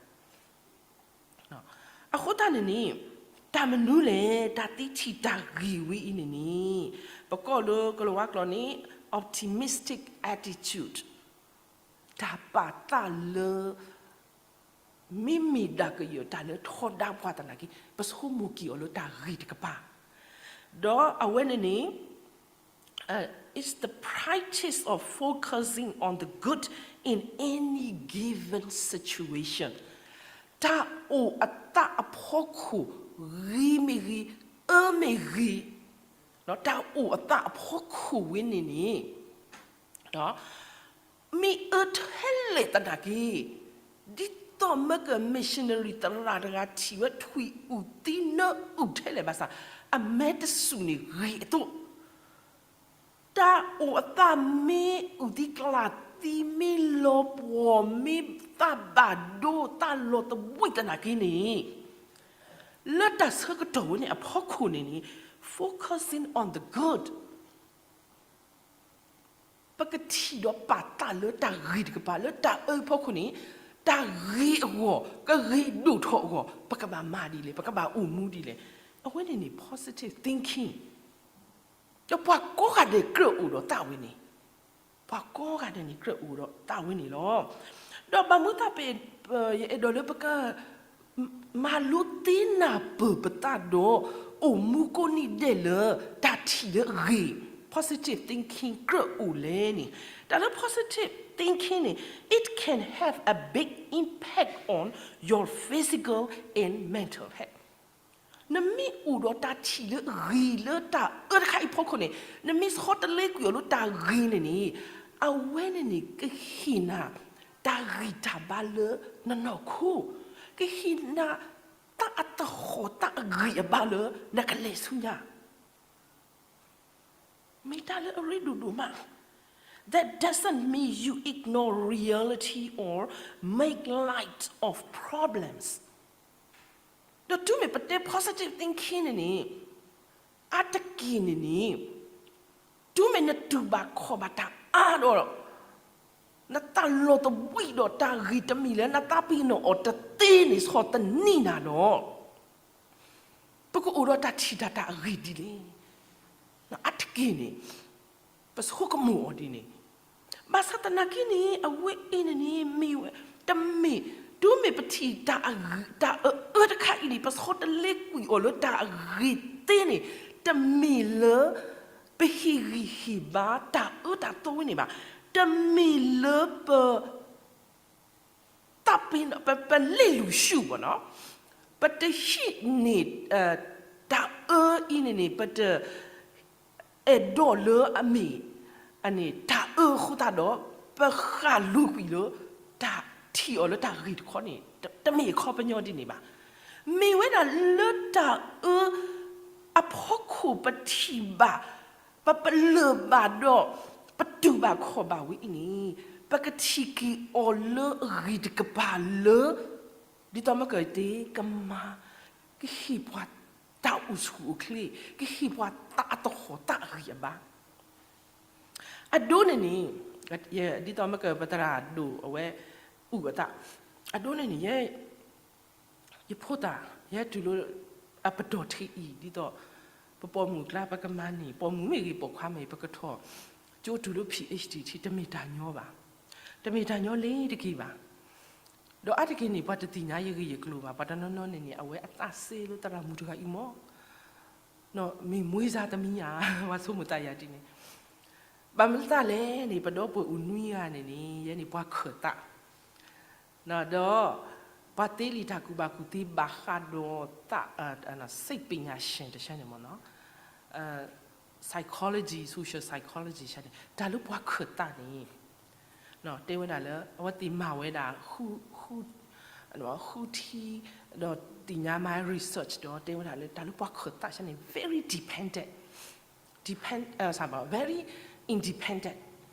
အဃိသတးန့ၣ်န့ၣ် တၢ်မနုၤလဲၣ် တၢ်သ့ထံၣ်တၢ်ဂ့ၤဝဲအံၤန့ၣ်န့ၣ် ပကိးလၢကလၤဝါကျိာ်န့ၣ် optimistic attitude တၢ်ပာ်သးလၢ မ့မ့ၢ်ဒၣ်ကယၢၢ်တၢ်လၢထီဒါပှၤသနာ်က့ ပဆိကမိၣ်က့ၤအီၤလၢတၢ်ဂ့ၤတကပၤ, ဒီးအဝဲန့ၣ်န့ၣ် is the practice of focusing on the good in any given situation. တၢ်အိၣ်အသးအဖီခိၣ် ဂ့ၤမ့ၢ်ဂ့ၤ, အၢမ့ၢ်ဂ့ၤ, တၢ်အိၣ်အသးအဖီခိၣ်ဝဲန့ၣ်န့ၣ် မ့ၢ်အၢထဲလဲၣ်သနာ်က့, ဒ်သိးမ့ၢ်က missionary သရၣ်တဂၤထံၣ်ဝဲထွံၣ်အုၣ်သံနၢအုၣ်ထဲလဲၣ်ဘၣ်ဆၣ် အမဲတစူၢ်န့ၣ်ဂ့ၤအသိး, တၢ်အိၣ်အသးမ့ၢ်အုၣ်သံကျၢ်သံ မ့ၢ်လီၤပှီၢ် မ့ၢ်သးဘၣ်ဒိ သးလီၤသဘှံးသနာ်က့န့ၣ်, လၢတၢ်ဆၢကတီၢ်ဝဲန့ၣ်အဖီခိၣ်န့ၣ်န့ၣ် focusing on the good ပကထံၣ်ဒီးပာ်သးလၢတၢ်ဂ့ၤတကပၤ လၢတၢ်အၢအဖီခိၣ်န့ၣ်, တၢ်ဂ့ၤအဂီၢ်, ကဂ့ၤဒိၣ်ထီၣ်အဂီၢ် ပကဘၣ်မၤဒ်လဲၣ်, ပကဘၣ်အိၣ်မူဒ်လဲၣ်. အဝဲန့ၣ်န့ၣ် positive thinking. ဒီးပှၤကိးဂၤဒဲးကြၢးအိၣ်ဒီးသးဝဲန့ၣ်, ပှၤကိးဂၤဒဲးန့ၣ်ကြၢးအိၣ်ဒီးသးဝဲန့ၣ်လီၤ. ဒီးဘၣ်မနုၤသးပ ယအဲၣ်ဒိးလၢပက မၤလိသ့နၢ်ပၢၢ်ပသးဒီး အိၣ်မူကိးနံၤဒဲးလၢ တၢ်ထံၣ်လၢအဂ့ၤ, positive thinking ကြၢးအိၣ်လဲၣ်န့ၣ်, တၢ်လၢ positive thinking န့ၣ် it can have a big impact on your physical and mental health. နမ့ၢ်အိၣ်ဒီးတၢ်ထံၣ်လၢအဂ့ၤလၢတၢ်အၢတခါအံၤအဖီခိၣ်န့ၣ်, နမ့ၢ်ဆီတလဲကွံာ်အီၤလၢတၢ်ဂ့ၤန့ၣ်န့ၣ်, အဝဲန့ၣ်န့ၣ် ကဟ့ၣ်နၤ တၢ်ဂံၢ်တၢ်ဘါလၢနနီၢ်ခိ, ကဟ့ၣ်နၤ သးအသဟီၣ်သးအဂံၢ်အဘါလၢနကလဲၤဆူညါ မ့ၢ်တၢ်လၢအရ့ဒိၣ်ဒိၣ်မး. That doesn't mean you ignore reality or make light of problems. ဒီးတုၤမ့ၢ်ပတဲ positive thinking န့ၣ်န့ၣ်, အါတက့ၢ်န့ၣ်န့ၣ်, တုၤမ့ၢ်နတူၢ်ဘၣ်ခီၣ်ဘၣ်တၢ်အါဒီး နသးလီၤသဘှံးဒီးတၢ်ဂ့ၤတမံၤလၢနသးပ့ၤနီၣ်အီၤတသ့န့ၣ် ဆီၣ်သနံးနၤဒီး ပကအိၣ်ဒီးတၢ်ထံၣ်တၢ်တၢ်အဂ့ၤဒ်လဲၣ်. အါတက့ၢ်န့ၣ် ပဆိကမိၣ်အီၤဒ်န့ၣ်, ဘၣ်ဆၣ်သနာ်က့န့ၣ် အဝဲအံၤန့ၣ်န့ၣ် မ့ၢ်ဝဲ တမ့ၢ်, တုၤမ့ၢ်ပထံၣ်တၢ်အဂ့ၤ တၢ်အအၢတခါအံၤန့ၣ် ပဆီတလဲကွံာ်အီၤလၢတၢ်အဂ့ၤသ့န့ၣ်, တမ့ၢ်လၢ ပဟ့ၣ်ဂံၢ်ဟ့ၣ်ဘါတၢ်အၢတၢ်သီဝဲန့ၣ်ဘၣ်. တမ့ၢ်လၢပ သးပ့ၤနီၣ် ပ ပလ့ၣ်လူၤရှုၣ်ဘၣ်နီၤ, ပတဟံးန့ၢ် တၢ်အၢအံၤန့ၣ်န့ၣ် ပတ အဲၣ်ဒိးလၢအမ့ၢ် အန့ၣ် တၢ်အၢအဃိသတးဒီး ပဃၣ်လိၤကွံာ်လၢ တၢ်ထံၣ်အီၤလၢတၢ်ဂ့ၤတခီန့ၣ် တမ့ၢ်အခီပညီဒ်န့ၣ်ဘၣ်. မ့ၢ်ဝဲဒၣ်လၢတၢ်အၢ အဖီခိၣ်ပထံၣ်ဘၣ် ပပလၢၢ်ဘၣ်ဒီး ပတူၢ်ဘၣ်ခီၣ်ဘၣ်ဝဲအံၤန့ၣ် ပကထံၣ်က့ၤအီၤလၢအဂ့ၤတကပၤလၢ ဒ်သိးမ့ၢ်ကတဲ ကမၤ ကဟ့ၣ်ပှၤတၢ်အိၣ်ဆူၣ်အိၣ်ချ့, ကဟ့ၣ်ပှၤသးအသဟီၣ်သးအဂံၢ်အဘါ. အဒိန့ၣ်န့ၣ် ဒ်သိးမ့ၢ်ကပသရၣ်ဒိၣ်အဝဲ အုၣ်အသး, အဒိန့ၣ်န့ၣ် ယဲ ယဖိသၣ် ယဲတုၤလၢ အပတီၢ်ထံအံၤ ဒ်သိး ပပိာ်မုၣ်ကျါ ပကမၤန့ၢ် ပိာ်မုၣ်မ့ၢ်ဂ့ၤ ပိာ်ခွါမ့ၢ်ဂ့ၤ ပကထီၣ် ကၠိတုၤလၢ PhD ထံ တမ့ၢ်တၢ်ညီဘၣ်. တမ့ၢ်တၢ်ညီလၢတက့ၢ်ဘၣ်. ဒီးအါတက့ၢ်န့ၣ် ပှၤတသ့ၣ်ညါယဂ့ၢ်ယကျိၤဘၣ်. ပှၤတနီၤနီၤန့ၣ်န့ၣ် အဝဲအသးစဲလၢသရၣ်မုၣ်တဂၤအံၤမ့ၢ် မ့ၢ်မွေးစားသမီးဧါ, ပှၤဆိကမိၣ်သးယၤဒ်န့ၣ်. ဘၣ်မနုၤသ့ၣ်လဲၣ်န့ၣ် ပဒီပုၢ်ဝဲၢ်အိၣ်နွံဂၤန့ၣ်န့ၣ် ယဲန့ၣ်ပှၤခၢၣ်သး ဒီး ပှၤသ့လံာ်တၢ်ကူၣ်ဘၣ်ကူၣ်သ့ဘၣ်ဃးဒီးသး စိတ်ပညာရှင် တဆၢန့ၣ်မ့ၢ်နီၤ psychology, social psychology ဆၢန့ၣ် တၢ်လၢပှၤခၢၣ်သးန့ၣ် တဲဝဲဒၣ်လၢ အဝဲသ့ၣ်မၤဝဲဒၣ် ဃု ဃု ဃုထံ ဒီးသ့ၣ်ညါမၤ research ဒီးတဲဝဲဒၣ်လၢ တၢ်လၢပှၤခၢၣ်သးဆၢန့ၣ် very dependent, depend, very independent,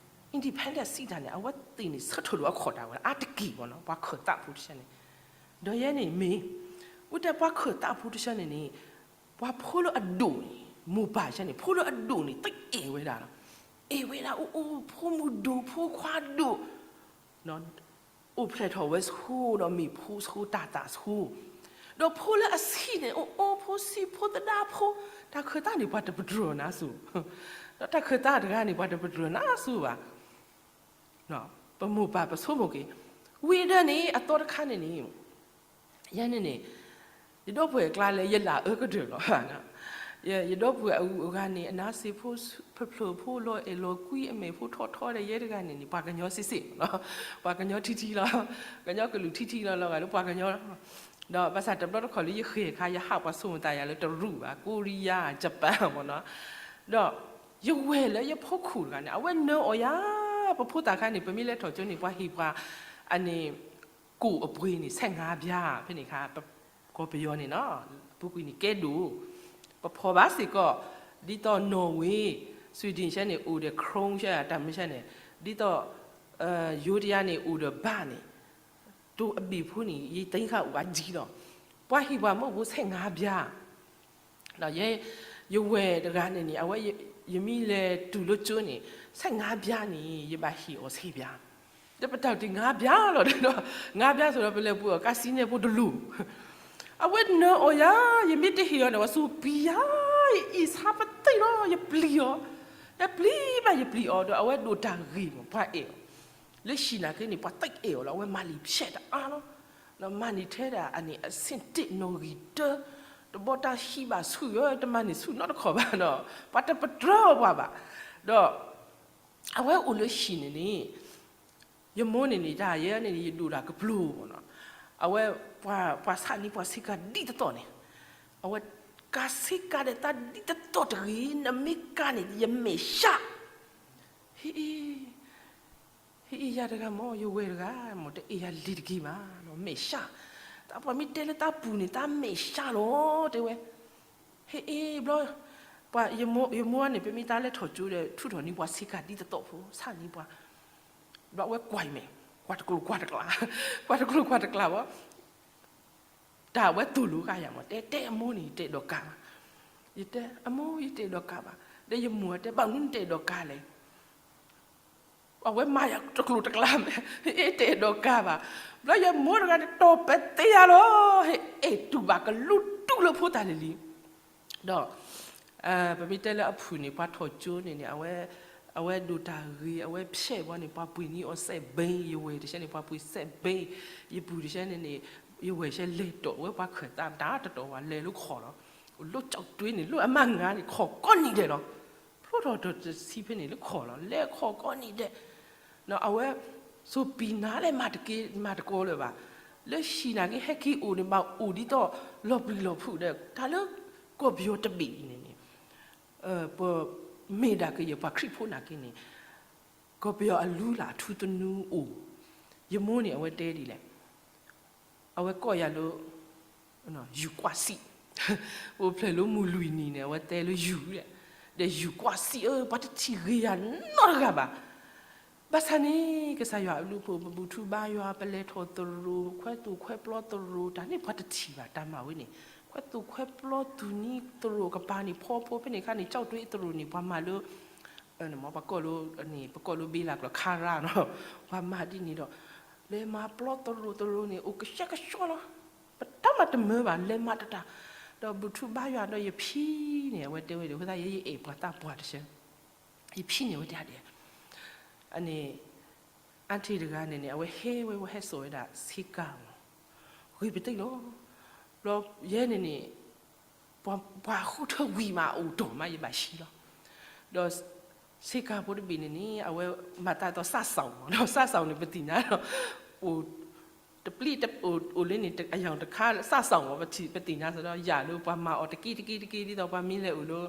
independent စံးတၢ်န့ၣ် အဝဲသ့ၣ်န့ၣ် ဆၢထၢၣ်လိာ်အခီၣ်တၢ်ဝဲ အါတက့ၢ်မ့ၢ်နီၤ ပှၤခၢၣ်သးဖိတဆၢန့ၣ်. ဒီးယဲန့ၣ်မ့ၢ် ဝဲတဲပှၤခၢၣ်သးဖိတဆၢန့ၣ်န့ၣ် ပှၤဖိလၢအဒိၣ်န့ၣ် မိၢ်ပၢ်ဆၢန့ၣ် ဖိလၢအဒိၣ်န့ၣ် တအဲၣ်ဝဲဒၣ်လီၤ. အဲၣ်ဝဲဒၣ် အိၣ်အိၣ် ဖိမုၣ်ဒိၣ် ဖိခွါဒိၣ် အိၣ်ဖျဲၣ်ထီၣ်ဝဲဆိဒီးမ့ၢ်ဖိဆိတၢ်သးဆိ, ဒီးဖိလၢအဆံးန့ၣ် အိၣ်အိၣ် ဖိဆံးဖိသဒါဖိ, တၢ်ခၢၣ်သးန့ၣ် ပှၤတပတြၢၤနါစိၤ, ဒီးတၢ်ခၢၣ်သးတဂၤန့ၣ် ပှၤတပတြၢၤနါစိၤဘၣ်. ပမိၢ်ပၢ်ပဆိကမိၣ်က့ၤ, ဝံၤဒီးန့ၣ် အသီတခါန့ၣ်န့ၣ် ယဲန့ၣ်န့ၣ် ယဒီပုၢ်ဝဲၢ်ကျါလၢယလၢအၢကတၢၢ်လီၤ. ယဒီပုၢ်ဝဲၢ်အဂၤန့ၣ် အနါစ့ဖိ ဖျၢၣ်ဖိလီၤအဲၣ်လီၤကွံ အမဲာ်ဖိထီၣ်ထီဒီး ယဲတဂၤန့ၣ်န့ၣ် ပှၤကညီစ့စ့လီၤ. ပှၤကညီထံထံလီၤ. ကညီကလုာ်ထံထံလီၤလီၤဂာ်လၢပှၤကညီလီၤ. ဒီးဘၣ်ဆၣ်တဘျီတခီၣ်လၢယဃ့ၢ်ခါ ယဟးပှၤဆိကမိၣ်သးယၤလၢတရူးဘၣ် ကိရံယါ Japan မ့ၢ်နီၤ. ဒီးယဝဲၢ်လၢယဖိခိၣ်တဂၤန့ၣ် အဝဲနၢအီၤယၤ ပဖိသၣ်ခါန့ၣ် ပမ့ၢ်လဲၤထီၣ်ကၠိန့ၣ် ပှၤဟ့ၣ်ပှၤ အန့ၣ် ကိၣ်အပှ့ၤန့ၣ် ဆယ့်ငါးပြား ဖဲန့ၣ်ခါ ကီၢ်ပယီၤန့ၣ်နီၤ ပူၤကွံာ်န့ၣ်ကဲဒိၣ် ပဖီၣ်ဘၣ်စ့ၢ်ကီး ဒ်သိး Norway Sweden ဆဲန့ၣ် အိၣ်ဒီး krone ဆဲ တၢ်မ့ၢ်ဆဲန့ၣ် ဒ်သိး ယိၤတယါန့ၣ် အိၣ်ဒီး baht န့ၣ် တိၤအဘ့ၣ်ဖိန့ၣ် ယသိန်းခါအိၣ်ဘၣ်ဒ်လီၤ. ပှၤဟ့ၣ်ပှၤမ့ၢ်အိၣ်ဖိ ဆယ့်ငါးပြား ဒီးယဲ ယဝဲၢ်တဂၤန့ၣ်န့ၣ် အဝဲ ယမ့ၢ်လဲၤတုၤလၢကၠိန့ၣ် ဆယ့်ငါးပြားန့ၣ် ယဘၣ်ဟ့ၣ်အီၤဆယ်ပြား, ဒီးပတၢ်တ့ၢ်ငါးပြားလီၤဒီး ငါးပြားသိးဒီး ပလဲၤပှ့ၤအီၤကါစံနဲၣ်ဖိတလိၤ, အဝဲနၢအီၤယၤ, ယမ့ၢ်တဟ့ၣ်အီၤန့ၣ် အဝဲစူးပံယၤ, ယအ့ၣ်ဆါပသ့ၣ်လီၤ, ယပျံၤအီၤ, ယပျံၤဘၣ်ယပျံၤအီၤဒီး အဝဲဒိၣ်တၢ်ဂ့ၤမး ပှၤအဲၣ်အီၤ, လၢဟံၣ်နာ်က့န့ၣ် ပှၤသ့ၣ်အဲၣ်အီၤလီၤ, အဝဲမၤလံာ်ဖျဲးတအါလီၤ, ဒီးမၤန့ၢ်ထဲဒၣ်အန့ၣ် အဆင့်တစ်နီၣ်ဂံၢ်တၢ, တဘီတၢ်ဟံးဘၣ်ဆူၣ်ယၤ တမၤန့ၢ်ဆူၣ်နီတခီၣ်ဘၣ်ဒီး ပှၤတပတြၢၤပှၤဘၣ်, ဒီး အဝဲအိၣ်လၢဟံၣ်န့ၣ်န့ၣ် ယမိၢ်န့ၣ်န့ၣ် တၢ်ယဲန့ၣ် ယဒိၣ်တၢ်ကပျိမးနီၤ, အဝဲ ပှၤဆၣ်န့ၢ်ပှၤဆ့ကၤဒ်သိးသိးန့ၣ်, အဝဲ ကၤဆ့ကၤဒီးသးဒ်သိးသိးတဂ့ၤ, နမ့ၢ်ကၤန့ၣ် ယမဲာ်ဆှး, ဟ့ၣ်အ့ၣ် ဟ့ၣ်အ့ၣ်ယၤတဂၤမး ယဝဲၢ်တဂၤမး တအဲၣ်ယၤလံၤတက့ၢ်ဘၣ်, မဲာ်ဆှး, တၢ်ပှၤမ့ၢ်တဲလၢတၢ်ပူၤန့ၣ် တၢ်မဲာ်ဆှးလီၤ တဲဝဲ, ဟ့ၣ်အ့ၣ်ဘျီ ပှၤ ယမိၢ်န့ၣ် ပမ့ၢ်တၢ်လဲၤထီၣ်ကၠိဒီး ထုးထီၣ်န့ၢ်ပှၤဆ့ကၤဒ်သိးသိးဖိ ဆၣ်န့ၢ်ပှၤ, ဘျီအဝဲကွၢ်အံၤမဲာ် ကွၢ်တကျိၤကွၢ်တကျါ, ကွၢ်တကျိၤကွၢ်တကျါဘၣ်, တၢ်အဝဲသိၣ်လိဃာ်ယၤမး တဲတဲအမိၢ်န့ၣ် ယတအဲၣ်ဒိးကၤဘၣ်, ယတဲ အမိၢ် ယတအဲၣ်ဒိးကၤဘၣ်, ဒီးယမိၢ်တဲ ဘၣ်မနုၤနတအဲၣ်ဒိးကၤလဲၣ် အဝဲမၤယၤတကျိၤတကျါမဲာ်, ဟ့ၣ်အ့ၣ်တအဲၣ်ဒိးကၤဘၣ်, ဘျီယမိၢ်တဂၤန့ၣ် တီၢ်ပသ့ယၤလီၤ, ဟ့ၣ်အ့ၣ်တူၢ်ဘၣ်ကလူတူၢ်လၢဖိတၢ်လံၤလံၤ, ဒီး ပမ့ၢ်တဲလၢအဖုၣ်န့ၣ် ပှၤထီၣ်ကၠိန့ၣ်န့ၣ် အဝဲ အဝဲဒိၣ်တၢ်ဂ့ၤ အဝဲဖျဲးဝဲန့ၣ် ပှၤပှ့ၤန့ၢ်အီၤစဲးဘ့, ယဝဲၢ်တဆဲန့ၣ် ပှၤပှ့ၤစဲးဘ့, ယပုၢ်တဆဲန့ၣ်န့ၣ် ယဝဲၢ်ဆဲလဲၤတီၢ်ဝဲ ပှၤခၢၣ်သးတၢ်တတီၤဝဲလဲၤလၢခီၣ်လီၤ, လၢကၠီၣ်တွ့န့ၣ် လၢအမါငါန့ၣ် ခီၣ်ကိးနံၤဒဲးလီၤ, ဖျိထီၣ်တဆံဖဲန့ၣ်လၢခီၣ်လီၤ လဲၤခီၣ်ကိးနံၤဒဲး, အဝဲ စိာ်ပံၤနၤလဲၣ် မၤတက့ မၤတကိးလၢၤဘၣ်, လၢဟံၣ်နာ်က့ ဟဲက့ၤအိၣ်န့ၣ် ဘၣ်အိၣ်ဒ်သိးလီၤပျံၤလီၤဖုးဒီး တၢ်လၢကီၢ်ပယီၤတဘ့ၣ်အံၤန့ၣ်န့ၣ် ပမ့ၢ်ဒၣ်ကယဲၢ်ပှၤခရံာ်ဖိနာ်က့န့ၣ် ကီၢ်ပယီၤအလူလၢအထူသနူအိၣ်, ယမိၢ်န့ၣ် အဝဲတဲဒ်လဲၣ်, အဝဲကိးယၤလၢ ယူၢ်ကွၢ်စံး, အိၣ်ဖျဲၣ်လၢမုၢ်လွံၢ်နံၤန့ၣ် အဝဲတဲလၢယူၢ်, ဒီးယူၢ်ကွၢ်စံးဧၢ ပှၤတထံၣ်ဂ့ၤယၤနီတဂၤဘၣ်, ဘၣ်ဆၣ်န့ၣ် ကစၢ်ယွၤအဘျုးအဖှိၣ် ပဘူၣ်ထူဘါယွၤ ပလဲၤထီၣ်သရိာ် ခွဲသူၣ်ခွဲပျီသရိာ် တၢ်န့ၣ်ပှၤတထံၣ်ဘၣ် တၢ်မၤဝဲန့ၣ်, ခွဲသူၣ်ခွဲပျီသူၣ်နံၤသရိာ်ကပၤန့ၣ် ဖီဖိဖဲန့ၣ်ခါန့ၣ် ကၠီၣ်တွ့သရိာ်န့ၣ် ပှၤမၤလၢ ပှၤကိးလၢ ပကိးလၢဘ့လၢ်ကျိာ်ခါရၣ်နီၤ, ပှၤမၤဒ်န့ၣ်ဒီး လဲၤမၤပျီသရိာ်သရိာ်န့ၣ် အိၣ်ကဆှဲကဆှီလီၤ, ပတၢ်မၤတမၢဘၣ် လဲၤမၤတတၢ်, ဒီးဘူၣ်ထူဘါယွၤဒီးယဖံန့ၣ် အဝဲတဲဝဲဒၣ် အဃိသတးယဲယအဲၣ်ပှၤသးပှၢ်တဆၢ ယဖံန့ၣ် အဝဲတဲဒ်အံၤ, အန့ၣ် အါထံၣ်တဂၤန့ၣ်န့ၣ် အဝဲဟဲဝဲ ဝဲဟဲစိာ်ဝဲဒၣ်ဆ့ကၤမး, ဂ့ၤပသ့ၣ်လီၤ, ဘျီယဲန့ၣ်န့ၣ် ပှၤဃုထၢဝံၤမး အအိၣ်တ့ၢ်မး ယဘၣ်ဟံးလီၤ, ဒီးဆ့ကၤဖိတဘ့ၣ်န့ၣ်န့ၣ် အဝဲမၤသးဒ်သိးစးစီၤမး ဒီးစးစီၤန့ၣ် ပသ့ၣ်ညါဒီး အိၣ် တပျံၤ အိၣ်လၢန့ၣ် အယံၤတခါ စးစီၤမး ပသ့ၣ်ညါစ့ၢ်ဒီး ယၤလၢပှၤမၤအီၤတက့တက့တက့ ဒ်သိးပှၤမ့ၢ်လဲၤအိၣ်လၢ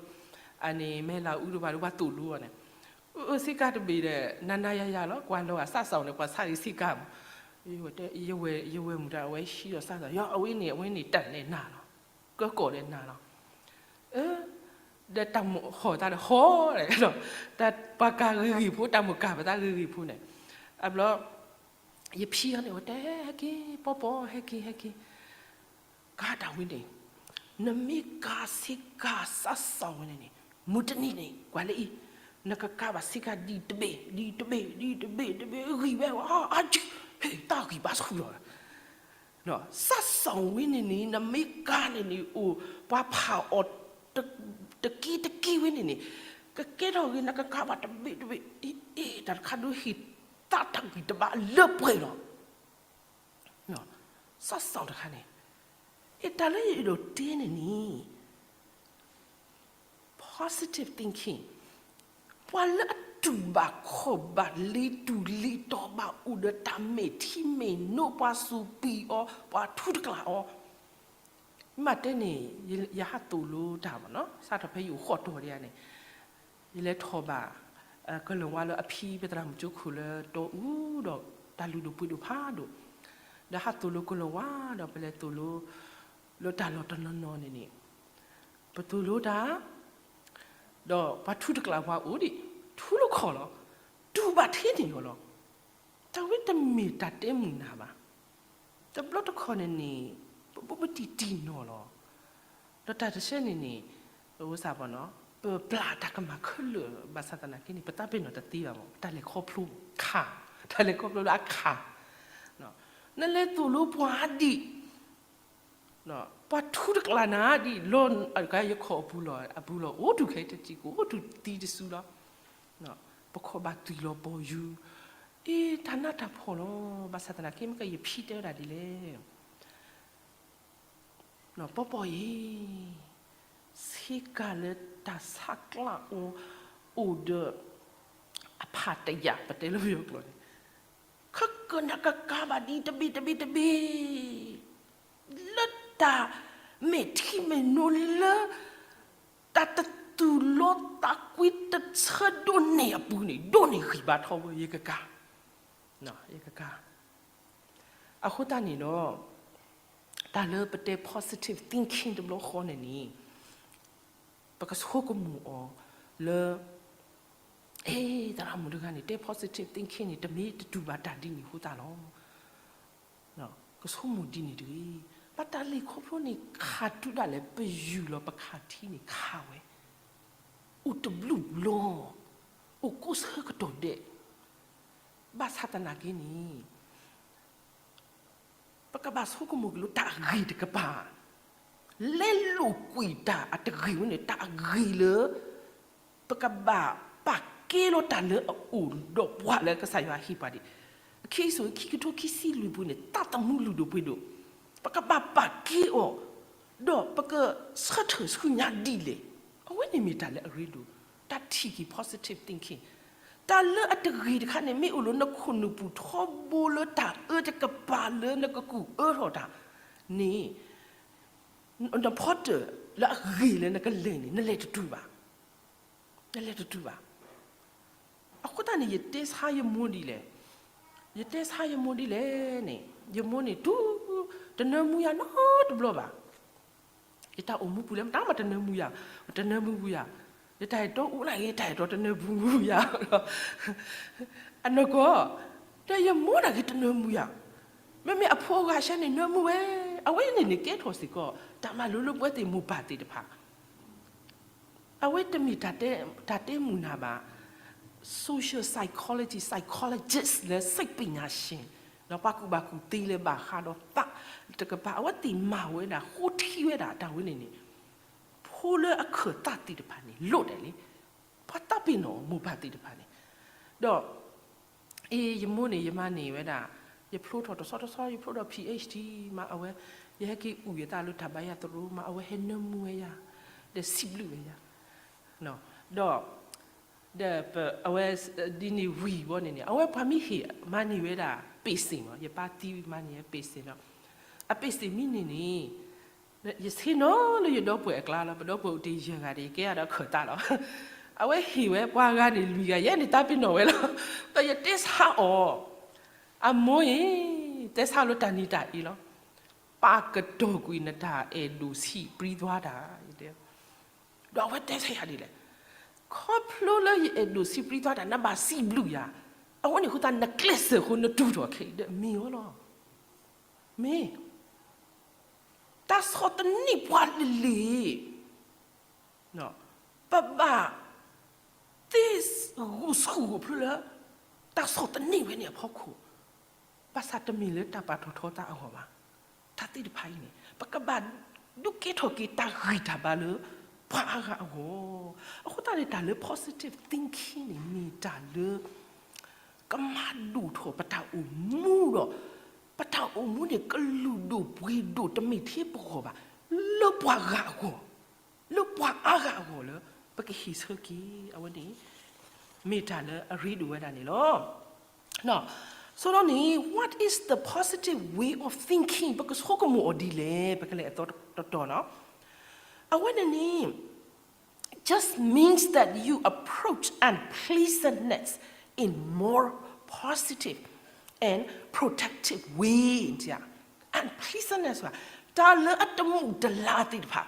အန့ၣ် မဲၢ်လးအူတဖၣ်ဒီး ပှၤသိၣ်လိအီၤန့ၣ်, အၢ ဆ့ကၤတဘ့ၣ်ဒီး နၤနၤယၤယၤလီၤ ကွၢ်လီၤဂာ်စးစီၤန့ၣ် ပှၤဆါဂ့ၤဆ့ကၤမး, ယဝဲၢ်မုၢ်တၢ် အဝဲဟံးဒီးစးစီၤ ယီၤ အဝဲန့ၣ် အဝဲန့ၣ်တၢ်လဲၣ်နၤလီၤ, ကၢကီၢ်လဲၣ်နၤလီၤ, အၢ ဒီးတၢ်မိၣ်ဟီၣ်သးဒီးဟီၣ်လဲၣ်, တၢ်ပှၤကၤဂ့ၤဂ့ၤဖိ တၢ်မိၣ်ကၤပသးဂ့ၤဂ့ၤဖိန့ၣ်, အဘျီ ယဖံအီၤန့ၣ် အဝဲတဲဟဲက့ၤ ပီပီ ဟဲက့ၤ ဟဲက့ၤ, ကၤတၢ်ဝဲန့ၣ်, နမ့ၢ်ကၤဆ့ကၤစးစီၤဝဲန့ၣ်န့ၣ် မုၢ်တနံၤန့ၣ် ကွၢ်လၢအံၤ, နကကၤဘၣ်ဆ့ကၤဒ်တဘ့ၣ် ဒ်တဘ့ၣ် ဒ်တဘ့ၣ် တဘ့ၣ် ဂံၢ်ဝဲ အါအါကံ ဟ့ၣ်တၢ်ဂံၢ်ဘါဆူၣ်လီၤ, စးစီၤဝဲန့ၣ်န့ၣ် နမ့ၢ်ကၤန့ၣ်န့ၣ် အိၣ် ပှၤဖးအီၤ တက့တက့ဝဲန့ၣ်န့ၣ်, ကကဲထီၣ်ဂ့ၤ နကကၤဘၣ်တဘ့ၣ်တဘ့ၣ် အ့ အ့ တၢ်တခါဒုးဟ့ၣ်သးတၢ်ဂံၢ်တဘါလၢပှဲၤလီၤ, စးစီၤတခါန့ၣ်, အ့ တၢ်လၢယအဲၣ်ဒိးတဲန့ၣ်န့ၣ် positive thinking, ပှၤလၢအတူၢ်ဘၣ်ခီၣ်ဘၣ် လ့ၤတူၢ်လ့ၤတီၤဘၣ် အိၣ်ဒီးတၢ်မဲာ်ထံမဲာ်နိ ပှၤစူးပံၤအီၤ ပှၤထူတကျးအီၤ, မ့ၢ်တဲန့ၣ် ယဟးသိၣ်လိတၢ်မးနီၤ စးထီၣ်ဖဲယအိၣ်ဃိးတီၤဒံးဧါန့ၣ်, ယလဲၤထီၣ်ဘၣ် ကလီၤဝါလၢအဖံပသရၣ်မုၣ်ကၠိခိၣ်လၢတီအူဒီး တၢ်လုၢ်ဒိၣ်ပှ့ၤဒိၣ်ဖးဒိၣ်, ဒီးဟးသိၣ်လိကလီၤဝါဒီး ပလဲၤသိၣ်လိ လၢတၢ်လီၢ်တနီၤနီၤန့ၣ်န့ၣ်, ပသိၣ်လိတၢ် ဒီးပှၤထူတကျးပှၤအိၣ်ဒံး ထူလၢခီၣ်လီၤ, တူၢ်ဘၣ်ထဲန့ၣ်အီၤလီၤ, တၢ်ဝဲတမ့ၢ်တၢ်တဲမုာ်နၤဘၣ်, တဘျီတခီၣ်န့ၣ်န့ၣ် ပဘူးပတံၢ်တံၢ်နီၢ်လီၤ, ဒီးတၢ်တဆၢန့ၣ်န့ၣ် ပဝဲစၢ်ပနီၤ ပပျၢ်တၢ်ကမၣ်ခဲလၢာ် ဘၣ်ဆၣ်သနာ်က့န့ၣ် ပသးပ့ၤနီၣ်တသ့ဘၣ်မး, တၢ်လဲၤခီဖျိခး, တၢ်လဲၤခီဖျိလၢအခး, နလဲၤသိၣ်လိပှၤဒံး, ပှၤထူတကျးနၤဒံး, လီၤယခီၣ်အပူၤလီၤ, အပူၤလီၤ အိၣ်တုၤခဲတစံးကိၣ် အိၣ်တုၤသံတစုလီၤ, ပခီၣ်ဘၣ်သွံၣ်လီၤပီၢ်ယူၤ, အ့ တၢ်နးတၢ်ဖှီၣ်လီၤ. ဘၣ်ဆၣ်သနာ်က့ မ့ၢ်ကယဖံတဲဝဲဒၣ်ဒ်လဲၣ် ပီပီအံၤ ဆ့ကၤလၢတၢ်ဆါကျးအီၤ အိၣ်ဒီး အဖးတယာ် ပတဲလၢပယီၤကျိာ်န့ၣ်, ခဲကနၣ်ကကၤဘၣ်ဒ်တဘ့ၣ်တဘ့ၣ်တဘ့ၣ် လၢတၢ်မဲာ်ထံမဲာ်နိလၢ တၢ်တသူၣ်လီသးကွံတဆၢဒိၣ်န့ၢ်အပူၤန့ၣ် ဒိၣ်န့ၢ်ဂံၢ်ဘါထီဘိ ယကကၤ, ယကကၤ. အဃိသတးန့ၣ်ဒီး တၢ်လၢပတဲ positive thinking တဘျီဃီန့ၣ်န့ၣ် ပကဆိကမိၣ်အီၤလၢ အ့ သရၣ်မုၣ်တဂၤန့ၣ် တဲ positive thinking န့ၣ် တမ့ၢ်တတူၢ်ဘၣ်တၢ်ဒ်န့ၣ်အဃိသတးလီၤ. ကဆိကမိၣ်ဒ်န့ၣ်တဂ့ၤ. ဘၣ်တၢ်လဲၤခီဖျိန့ၣ် ခးတုၤဒၣ်လဲာ် ပယူၢ်လီၤပခးထံန့ၣ်ခးဝဲ, အိၣ်တဘျုးဘျီ, အိၣ်ကိးဆၢကတီၢ်ဒဲး, ဘၣ်ဆၣ်သနာ်က့န့ၣ် ပကဘၣ်ဆိကမိၣ်က့ၤလၢတၢ်အဂ့ၢ်တကပၤ, လဲလိာ်ကွံာ်တၢ်အတဂ့ၤဝဲန့ၣ် တၢ်အဂ့ၢ်လၢ ပကဘၣ်ပာ်ကဲလီၤတၢ်လၢအအိၣ်ဒီးပှၤလၢကစၢ်ယွၤဟ့ၣ်ပှၤဒံး. အခံအစိၤ ခံကထိခံဆံလွံၢ်ပူၤန့ၣ် သးသမူလုၢ်ဒိၣ်ပှ့ၤဒိၣ်, ပကဘၣ်ပာ်ကဲအီၤ, ဒီးပကဆၢထၢၣ်ဆူညါဒ်လဲၣ်. အဝဲန့ၣ်မ့ၢ်တၢ်လၢအရ့ဒိၣ်, တၢ်ထံၣ်က့ၤ positive thinking. တၢ်လၢအတဂ့ၤတခါန့ၣ် မ့ၢ်အိၣ်လၢနခိၣ်နူာ်ပူၤထီဘိလၢတၢ်အၢတကပၤလၢနကကူၣ်အၢထီၣ်တၢ်န့ၣ် နဖီတၢၣ်လၢအဂ့ၤလၢနကလဲၤန့ၣ် နလဲၤတတုၤဘၣ်, နလဲၤတတုၤဘၣ်. အဃိသတးန့ၣ် ယတဲဆါယမိၢ်ဒ်လဲၣ်, ယတဲဆါယမိၢ်ဒ်လဲၣ်န့ၣ် ယမိၢ်န့ၣ် တူၢ် တနၢမူယၤနီတဘျီဘၣ်. ယတၢ်အိၣ်မူပူၤလၢမတၤမးတနၢမူယၤ, တနၢမူပူၤယၤ, ယတၢ်အဲၣ်တီအိၣ်နာ်က့ ယတၢ်အဲၣ်တီတနၢမူပူၤယၤ အနီၢ်ကီၢ်, ဒီးယမိၢ်နာ်က့တနၢမူယၤ, မ့မ့ၢ်အဖိအဂၤဆၢန့ၣ်နၢမူဝဲ, အဝဲန့ၣ်န့ၣ်ကဲထီၣ်စ့ၢ်ကီး တၢ်မၤလိလၢပဝဲသ့ၣ်မိၢ်ပၢ်သ့ၣ်တဖၣ် အဝဲတမ့ၢ်တၢ်တဲမုာ်နၤဘၣ်. Social psychology, psychologist လၢ စိတ်ပညာရှင် ပှၤကူၣ်ဘၣ်ကူၣ်သ့လၢဘၣ်ဃးဒီးသးတကပၤ အဝဲသ့ၣ်မၤဝဲဒၣ် ဃိထံဝဲဒၣ်တၢ်ဝဲန့ၣ်န့ၣ်, ဖိလၢအခၢၣ်သးသ့ၣ်တဖၣ်န့ၣ် လိၣ်ဒဲးလံ, ပှၤသးပ့ၤနီၣ်မိၢ်ပၢ်သ့ၣ်တဖၣ်န့ၣ်, ဒီး အ့ ယမိၢ်န့ၣ် ယမၤန့ၢ်ဝဲဒၣ်, ယဖျိထီၣ်တဆီတဆီ ယဖျိထီၣ် PhD မး အဝဲ, ယဟဲက့ၤအူၣ်ယသးလၢတၢ်ဘါယွၤသရိာ်မး အဝဲဟဲနၢမူဝဲယၤ, ဒီးစံးဘျုးဝဲယၤ, ဒီး ဒီးပ အဝဲ ဒ်န့ၣ်ဝံၤဘီန့ၣ်န့ၣ် အဝဲပှၤမ့ၢ်ဟ့ၣ်မၤန့ၢ်ဝဲဒၣ် ပ့ၢ်စ့ၣ်မး ယပၢ်သံမၤန့ၢ်ဝဲ ပ့ၢ်စ့ၣ်ဒီး အပ့ၢ်စ့ၣ်မံန့ၣ်န့ၣ် ယဆ့ၣ်နီၤလၢယဒီပုၢ်ဝဲၢ်အကျါလီၤ. ပဒီပုၢ်ဝဲၢ်အိၣ်တ့ၢ်ယဲၢ်ဂၤဒီး ယကဲယၤဒီးခၢၣ်သးလီၤ. အဝဲဟ့ၣ်ဝဲပှၤဂၤန့ၣ်လွံၢ်ဂၤ ယဲန့ၣ်သးပ့ၤနီၣ်ဝဲလီၤ. ဒီးယတဲဆါအီၤ, အမိၢ်အံၤ, တဲဆါလၢတၢ်နံၤတၢ်အ့လီၤ. ပာ်ကတီၢ်ကွံာ်နတၢ်အဲၣ်ဒိၣ်ဆံးပြံသွါတၢ်, ယတဲ ဒီးအဝဲတဲဆါယၤဒ်လဲၣ်, ခီဖျိလၢယအဲၣ်ဒိၣ်ဆံးပြံသွါတၢ် နဘၣ်စံးဘျုးယၤ, အဝဲန့ၣ်အဃိသတး နကျဲးစၢးဃိနတူၢ်ထီၣ်ခဲအံၤဒီးမ့ၢ်အီၤလီၤ. မ့ၢ် တၢ်ဆီၣ်သနံးပှၤလံၤလံၤ, ပဘၣ်သ့ဂုာ်ဆူၣ်ဂုာ်ဖျိလၢ တၢ်ဆီၣ်သနံးဝဲန့ၣ်အဖီခိၣ်, ဘၣ်ဆၣ်တမ့ၢ်လၢတၢ်ပာ်ထီၣ်ထီသးအဂီၢ်ဘၣ်. တၢ်သ့ၣ်တဖၣ်အံၤန့ၣ် ပကဘၣ်ဒုးကဲထီၣ်က့ၤတၢ်ဂံၢ်တၢ်ဘါလၢပှၤအါဂၤအဂီၢ်. အဃိသတးန့ၣ် တၢ်လၢ positive thinking န့ၣ် မ့ၢ်တၢ်လၢ ကမၤဒိၣ်ထီၣ်ပတၢ်အိၣ်မူဒီး ပတၢ်အိၣ်မူန့ၣ် ကလုာ်ဒိၣ်ပှ့ၤဒိၣ်တမ့ၢ်ထဲပဂီၢ်ဘၣ်, လၢပှၤဂၤအဂီၢ်, လၢပှၤအါဂၤအဂီၢ်လၢ ပကဟ့ၣ်ဆၢက့ၤ အဝဲန့ၣ် မ့ၢ်တၢ်လၢအရ့ဒိၣ်ဝဲဒၣ်န့ၣ်လီၤ. So ဒီးန့ၣ် what is the positive way of thinking ပကဆိကမိၣ်အီၤဒ်လဲၣ်, ပကလဲၤအသီတတီၤနီၤ. အဝဲန့ၣ်န့ၣ် just means that you approach unpleasantness in more positive and productive way. Unpleasantness တၢ်လၢအတမုာ်တလၤသ့ၣ်တဖၣ်,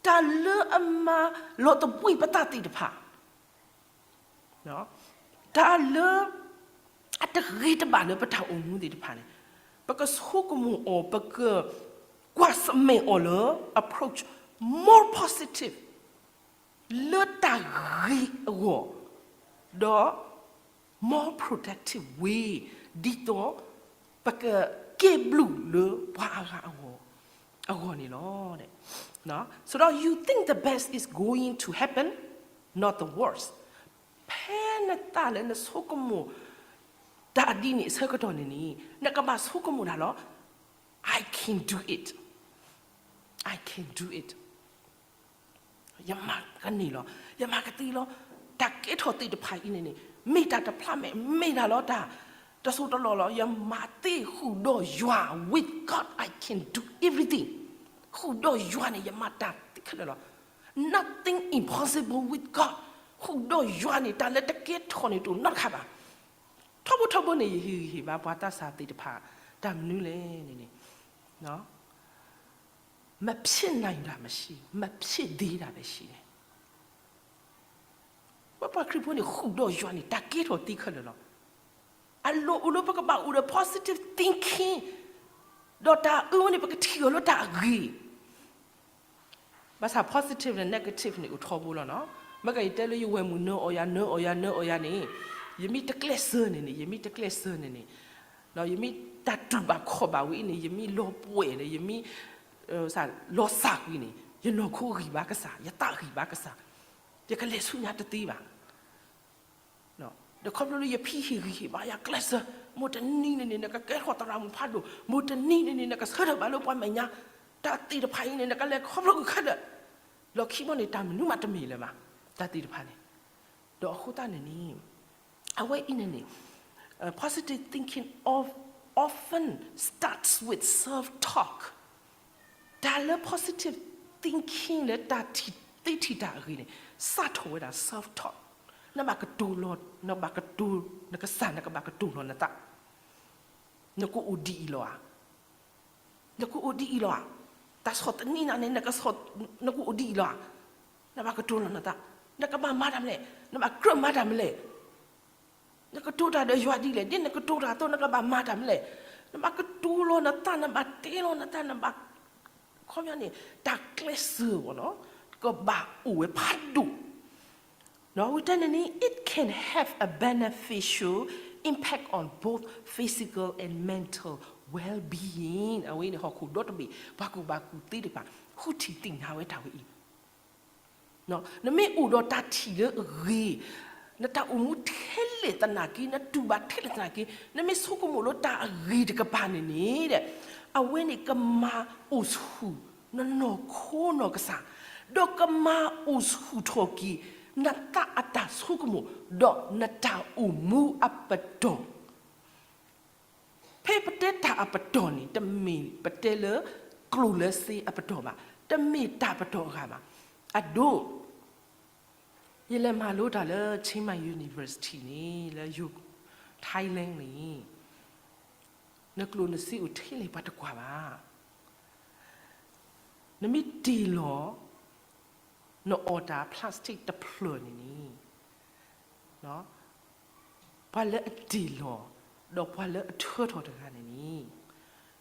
တၢ်လၢအမၤလီၤသဘှံးပသးသ့ၣ်တဖၣ်, တၢ်လၢ အတဂ့ၤတဘၣ်လၢပတၢ်အိၣ်မူသ့ၣ်တဖၣ်န့ၣ် ပကဆိကမိၣ်အီၤ, ပကကွၢ်ဆၢၣ်မဲာ်အီၤလၢ approach more positive လၢတၢ်ဂ့ၤအဂီၢ်, ဒီး more productive way, ဒ်သိး ပကကဲဘျုးလၢပှၤအါဂၤအဂီၢ်, အဂီၢ်န့ၣ်လီၤ. ဆိုတော့ you think the best is going to happen, not the worst. ဖဲနသးလၢနဆိကမိၣ် တၢ်ဒ်န့ၣ်အဆၢကတီၢ်န့ၣ်န့ၣ် နကဘၣ်ဆိကမိၣ်တၢ်လီၤ, I can do it, I can do it. ယမၤကန့ၢ်လီၤ, ယမၤကသ့လီၤ. တၢ်ကဲထီၣ်သ့ၣ်တဖၣ်အံၤန့ၣ်န့ၣ် မ့ၢ်တၢ်တဖျးမဲာ်, မ့ၢ်တၢ်လီၤတၢ်တစိၢ်တလီၢ်လီၤ. ယမၤသ့ဃုာ်ဒီးယွၤ, with God I can do everything. ဃုာ်ဒီးယွၤန့ၣ် ယမၤတၢ်သ့ခဲလၢာ်လီၤ. Nothing impossible with God. ဃုာ်ဒီးယွၤန့ၣ် တၢ်လၢတကဲထီၣ်န့ၣ်တအိၣ်နီတခါဘၣ်. ထီဘိထီဘိန့ၣ် ယဟ့ၣ်ဂံၢ်ဟ့ၣ်ဘါပှၤသးစၢ်သ့ၣ်တဖၣ် တၢ်မနုၤလဲၣ်န့ၣ်န့ၣ် မဖြစ်နိုင်တာမရှိဘူး, မဖြစ်သေးတာပဲရှိတယ်. ပပှၤခရံာ်ဖိန့ၣ် ဃုာ်ဒီးယွၤန့ၣ် တၢ်ကဲထီၣ်သ့ခဲလၢာ်လီၤ. အလိၣ်အိၣ်လၢပကဘၣ်အိၣ်ဒီး positive thinking, ဒီးတၢ်အၢဝဲန့ၣ် ပကထံၣ်အီၤလၢတၢ်အဂ့ၤ ဘၣ်ဆၣ် positive န့ၣ် negative န့ၣ် အိၣ်ထီဘိလီၤနီၤ. မ့ၢ်ကယတဲလၢယဝဲၢ်မုၢ်နၢအီၣ်ယၤ နၢအီၣ်ယၤ နၢအီၣ်ယၤန့ၣ်, ယမ့ၢ်တကျဲးစၢးန့ၣ်န့ၣ်, ယမ့ၢ်တကျဲးစၢးန့ၣ်န့ၣ်, ယမ့ၢ်တၢ်တူၢ်ဘၣ်ခီၣ်ဘၣ်ဝဲအံၤန့ၣ်, ယမ့ၢ်လီၤပှဲၤဒီး ယမ့ၢ် လီၤစၢ်ကွံာ်န့ၣ် ယနီၢ်ခိဂံၢ်ဘါကစၢ်, ယသးဂံၢ်ဘါကစၢ်, ယကလဲၤဆူညါတသ့ဘၣ်. ဒီးခီဖျိလၢယဖံဟ့ၣ်ဂံၢ်ဟ့ၣ်ဘါယၤကျဲးစၢး, မိၢ်တနံၤန့ၣ်န့ၣ် နကကဲထီၣ်သရၣ်မုၣ်ဖးဒိၣ်, မိၢ်တနံၤန့ၣ်န့ၣ် နကဆၢထၢၣ်ဘၣ်လၢပှၤမဲာ်ညါ, တၢ်သ့ၣ်တဖၣ်အံၤန့ၣ် နကလဲၤခီဖျိဂ့ၤခဲလၢာ်, လီၢ်ခံဘီန့ၣ် တၢ်မနုၤမးတမ့ၢ်လၢၤဘၣ်, တၢ်သ့ၣ်တဖၣ်န့ၣ်. ဒီးအဃိသတးန့ၣ်န့ၣ် အဝဲအံၤန့ၣ်န့ၣ် positive thinking of, often starts with self talk. တၢ်လၢ positive thinking လၢတၢ်ထံၣ်သ့ထံၣ်တၢ်အဂ့ၤန့ၣ် စးထီၣ်ဝဲဒၣ် self talk. နဘၣ်ကတိၤလီၤ, နဘၣ်ကတိၤ, နကစၢ် နကဘၣ်ကတိၤလီၤနသး, နကအိၣ်ဒ်အံၤလီၤဧါ, နကအိၣ်ဒ်အံၤလီၤဧါ, တၢ်ဆီၣ်သနံးနၤန့ၣ် နကအိၣ်ဒ်အံၤလီၤဧါ, နဘၣ်ကတိၤလီၤနသး, နကဘၣ်မၤတၢ်မနုၤလဲၣ်, နဘၣ်ကြၢးမၤတၢ်မနုၤလဲၣ်. နကတိၤတၢ်ဒီးယွၤဒ်လဲၣ်, ဒ်နကတိၤတၢ်အသိး နကဘၣ်မၤတၢ်မနုၤလဲၣ်, နဘၣ်ကတိၤလီၤနသး, နဘၣ်တဲလီၤနသး, နဘၣ်, ခီပညီန့ၣ် တၢ်ကျဲးစၢးအဂီၢ်လီၤ, ကဘၣ်အိၣ်ဝဲဖးဒိၣ်. ဝံၤတဲန့ၣ်န့ၣ် it can have a beneficial impact on both physical and mental well-being. အဝဲန့ၣ် ဟီၣ်ခိၣ်ဒီတဘ့ၣ် ပှၤကူၣ်ဘၣ်ကူၣ်သ့တဖၣ် ဃုထံၣ်သ့ၣ်ညါဝဲတၢ်ဝဲအံၤ နမ့ၢ်အိၣ်ဒီးတၢ်ထံၣ်လၢအဂ့ၤ, နတၢ်အိၣ်မူထဲလဲၣ်သနာ်က့, နတူၢ်ဘၣ်ထဲလဲၣ်သနာ်က့, နမ့ၢ်ဆိကမိၣ်လၢတၢ်အဂ့ၤတကပၤန့ၣ်န့ၣ်, အဝဲန့ၣ်ကမၤအိၣ်ဆူၣ်နနီၢ်ခိနီၢ်ကစၢ်, ဒီးကမၤအိၣ်ဆူၣ်ထီၣ်က့ၤ နသးအတၢ်ဆိကမိၣ်, ဒီးနတၢ်အိၣ်မူအပတီၢ် ဖဲပတဲတၢ်အပတီၢ်န့ၣ် တမ့ၢ်ပတဲလၢကျိၣ်လၢစ့အပတီၢ်ဘၣ်, တမ့ၢ်တၢ်ပတီၢ်အဂၤဘၣ်. အဒိ, ယလဲၤမၤလိတၢ်လၢ Chiang Mai University န့ၣ် လၢယိၤ Thailand န့ၣ်, နကျိၣ်နစ့အိၣ်ထဲလဲၣ်ပှၤတကွၢ်ဘၣ်. နမ့ၢ်တ့ၢ်လီၤ နအီၣ်တၢ် plastic တဖျၢၣ်န့ၣ်န့ၣ် ပှၤလၢအတ့ၢ်လီၤ ဒီးပှၤလၢအထၢထီၣ်တဂၤန့ၣ်န့ၣ်,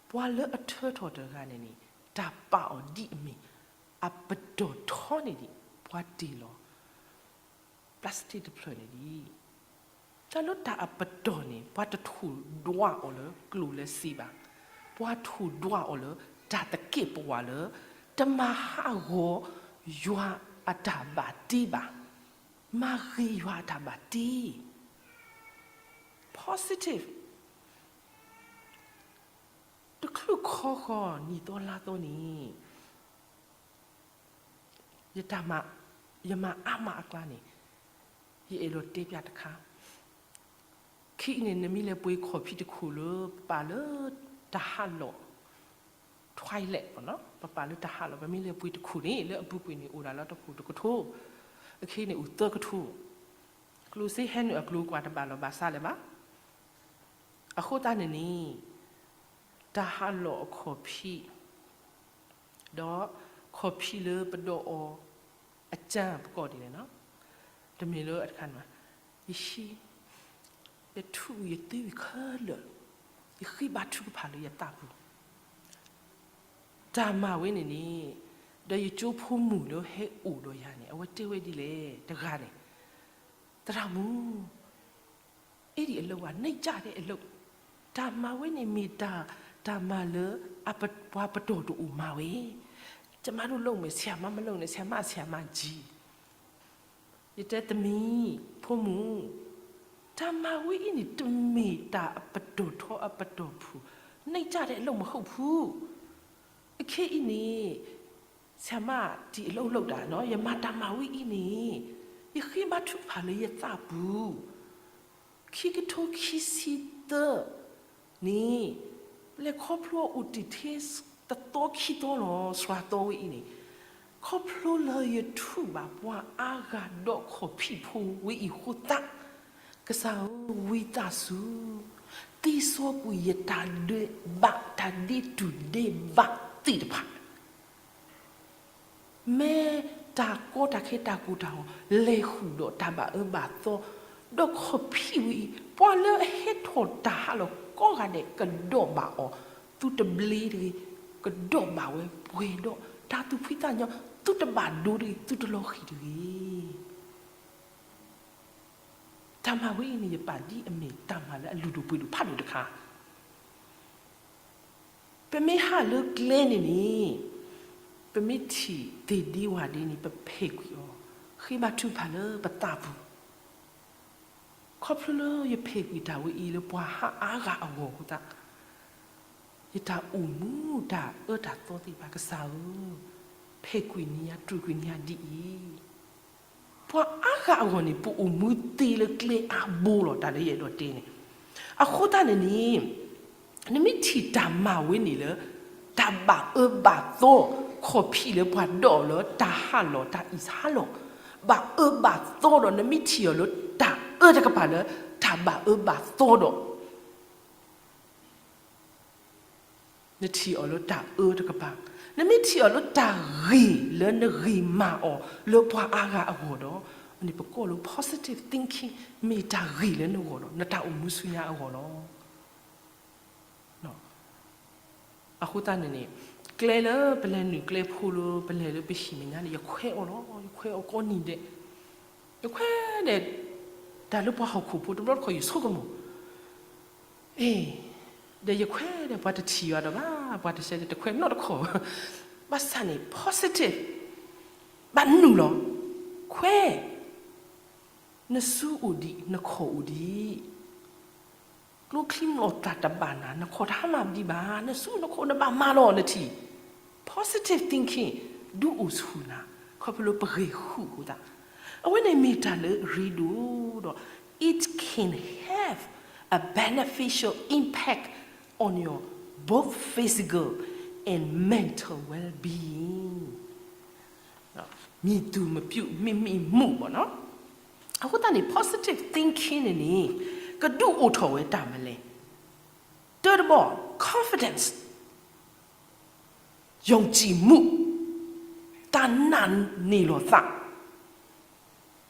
ပှၤလၢအထၢထီၣ်တဂၤန့ၣ်န့ၣ် တၢ်ပာ်အီၤဒ်အမ့ၢ် အပတီၢ်ထီန့ၣ်ဒံး ပှၤတ့ၢ်လီၤ plastic တဖျၢၣ်န့ၣ်ဒံး. တၢ်လၢတၢ်အပတီၢ်န့ၣ် ပှၤတထိၣ်ဒွးအီၤလၢကျိၣ်လၢစ့ဘၣ်. ပှၤထိၣ်ဒွးအီၤလၢ တၢ်သကဲးပဝးလၢ တမၤဟးဂီၤယွၤအတၢ်ဘၣ်တ့ဘၣ်. မၤဂ့ၤယွၤအတၢ်ဘၣ်တ့ positive တချုးခီဃီၤနံၣ်သီလါသီန့ၣ် ယတၢ်မၤ, ယမၤအါမးအကျါန့ၣ် ယအဲၣ်ဒိးတဲပျးတခါ, ခံအံၤန့ၣ် နမ့ၢ်လဲၤပှ့ၤခီၣ်ဖံးတခိၣ်လၢ ပပာ်လၢတၢ်ဟးလီၢ် toilet ပပာ်လၢတၢ်ဟးလီၢ် ပမ့ၢ်လဲၤပှ့ၤတခိၣ်န့ၣ် လၢအပူၤကွံာ်န့ၣ် အိၣ်ဒၣ်လၢတခိၣ်တကထိ, အခဲအံၤန့ၣ်အိၣ်သၢကထိ, ကျိၣ်စ့ဟဲနုာ်အကျိၤကွၢ်တဘၣ်လီၢ်ဘၣ်စးလၢၤဘၣ်. အဃိသတးန့ၣ်န့ၣ် တၢ်ဟးလီၢ်အခီၣ်ဖံး ဒီးခီၣ်ဖံးလၢပဒိးအီၤ အကၢၢ်ပကိးဒ်န့ၣ်လီၤ. တမ့ၢ်လၢအတခါန့ၣ်ဘၣ်. ယဟံး, ယထူယသ့ဝံၤခဲလၢာ်, ယဃ့ဘါထုကဖၣ်လၢယသးပူၤ. တၢ်မၤဝဲန့ၣ်န့ၣ် ဒီးယကၠိဖိမုၣ်လၢဟဲအိၣ်ဒီးယၤန့ၣ် အဝဲတဲဝဲဒ်လဲၣ်တဂၤန့ၣ်, သရၣ်မုၣ်, အ့ၣ်ဒံးအလုပ် အနိမ့်ကၢ်ဒဲးအလုပ်, တၢ်မၤဝဲန့ၣ်မ့ၢ်တၢ်, တၢ်မၤလၢအပှၤပတီၢ်တအိၣ်မၤဝဲ, ကျမတို့လုပ်မယ်, ဆရာမမလုပ်နဲ့, ဆရာမဆရာမကြီး. ယတဲသမံၤ, ဖိမုၣ်, တၢ်မၤဝဲအံၤန့ၣ် တမ့ၢ်တၢ်အပတီၢ်ထီအပတီၢ်ဖုၣ်, နိမ့်ကၢ်ဒဲးအလုပ်မဟုတ်ဘူး. အခဲအံၤန့ၣ် ဆရာမ တံၤအလုပ်လုပ်တာနော်, ယမၤတၢ်မၤဝဲအံၤန့ၣ် ယဃ့ဘါထုကဖၣ်လၢယသးပူၤ, ခံကထိခံဆံသၢန့ၣ် လဲၤခီဖျိအိၣ်တ့ၢ်ထဲတသီခံသီလီၤ, စှၤသီဝဲအံၤန့ၣ်, ခီဖျိလၢယထူးဘၣ်ပှၤအါဂၤဒီးခီၣ်ဖံးဖိဝဲအံၤအဃိသတး, ကစၢ်ဧၢ, ဝံသးစူၤ သ့စီကွံာ်ယတၢ်ဒဲးဘး တၢ်ဒ့တူၢ်ဒဲးဘးသ့ၣ်တဖၣ် မ့ၢ်တၢ်ကီတၢ်ခဲတၢ်ကိၢ်တၢ်ဂီၤ လဲၤဃုာ်ဒီးတၢ်ဘၣ်အၢဘၣ်သီ, ဒီးခီၣ်ဖံးဝဲအံၤ ပှၤလၢအဟဲထီၣ်တၢ်ဟးလီၢ်ကိးဂၤဒဲး ကဒီးဘၣ်အီၤ, သုတဘျ့တဂ့ၤ, ကဒီးဘၣ်ဝဲပှဲၤဒီးတၢ်သူၣ်ဖှံသးညီ, သုတဘၣ်ဒိတဂ့ၤ, သုတလီၤဃံၤတဂ့ၤ. တၢ်မၤဝဲအံၤန့ၣ် ယပာ်ဒ်အမ့ၢ်တၢ်မၤလၢအလုၢ်ဒိၣ်ပှ့ၤဒိၣ်ဖးဒိၣ်တခါ ပမ့ၢ်ဟးလၢကျဲန့ၣ်န့ၣ်, ပမ့ၢ်ထံၣ်သ့ၣ်ဒ့ဝၣ်ဒ့န့ၣ် ပဖဲးကွံာ်အီၤ, ဃ့ဘါထုကဖၣ်လၢပသးပူၤ, ခီဖျိလၢယဖဲးကွံာ်တၢ်ဝဲအံၤလၢပှၤဟးအါဂၤအဂီၢ်အဃိသတး, ယတၢ်အိၣ်မူတၢ်အၢတၢ်သီသ့ၣ်တဖၣ် ကစၢ်ဧၢ, ဖဲးကွံာ်န့ၢ်ယၤ တြူာ်ကွံာ်န့ၢ်ယၤဒ်အံၤ ပှၤအါဂၤအဂီၢ်န့ၣ် ပအိၣ်မူသ့လၢကျဲအါဘိလီၤ တၢ်လၢယအဲၣ်ဒိးတဲန့ၣ်. အဃိသတးန့ၣ်န့ၣ်, နမ့ၢ်ထံၣ်တၢ်မၤဝဲန့ၣ်လၢ တၢ်ဘၣ်အၢဘၣ်သီ, ခီၣ်ဖံးလၢပှၤဒိးလၢတၢ်ဟးလီၢ်တၢ်အံၣ်စဟးလီၢ်, ဘၣ်အၢဘၣ်သီဒီး နမ့ၢ်ထံၣ်အီၤလၢတၢ်အၢတကပၤလၢ တၢ်ဘၣ်အၢဘၣ်သီဒီး နထံၣ်အီၤလၢတၢ်အၢတကပၤ, နမ့ၢ်ထံၣ်အီၤလၢတၢ်ဂ့ၤလၢနဂ့ၤမၤအီၤလၢပှၤအါဂၤအဂီၢ်ဒီး, န့ၣ်ပကိးလၢ positive thinking, မ့ၢ်တၢ်ဂ့ၤလၢနဂီၢ်ဒီး နတၢ်အိၣ်မူဆူညါအဂီၢ်လီၤ. အဃိသတးန့ၣ်န့ၣ်, ကျဲလၢပလဲၤနုာ်ကျဲဖိလၢပလဲၤလၢပဟံၣ်မဲာ်ညါန့ၣ် ယခွဲးအီၤလီၤ, ယခွဲးအီၤကိးနံၤဒဲး, ယခွဲးဒဲး, တၢ်လၢပှၤဟီၣ်ခိၣ်ဖိတဘျီတခီၣ်ယဆိကမိၣ် အ့ၣ်, ဒီးယခွဲးဒီးပှၤတထံၣ်ယၤဒီးဘၣ်, ပှၤတဆဲးတခွဲးနီတခီၣ်, ဘၣ်ဆၣ်န့ၣ် positive, ဘၣ်နုာ်လီၤ, ခွဲး, နစုအိၣ်ဒံး နခီၣ်အိၣ်ဒံး, ကျိချံမျိာ်သၣ်တဘၣ်နၤ နခီၣ်တဟါမၢ်ဒံးဘၣ်, နစုနခီၣ်နဘၣ်မၤလီၤနထံၣ်, positive thinking, ဒုးအိၣ်ဆူၣ်နၤ, ခီဖျိလၢပဂဲၤဃုာ်အဃိသတး, အဝဲန့ၣ်မ့ၢ်တၢ်လၢအရ့ဒိၣ်ဒီး it can have a beneficial impact on your both physical and mental well-being. မံၤသူၣ်မပြုတ် မ့မ့ၢ်မူၣ်ဘၣ်နီၤ. အဃိသတးန့ၣ် positive thinking န့ၣ်န့ၣ် ကဒုးအိၣ်ထီၣ်ဝဲတၢ်မနုၤလဲၣ်. တၢတဘီ confidence, ယုံကြည်မှု, တၢ်နာ်န့ၢ်လီၤသး.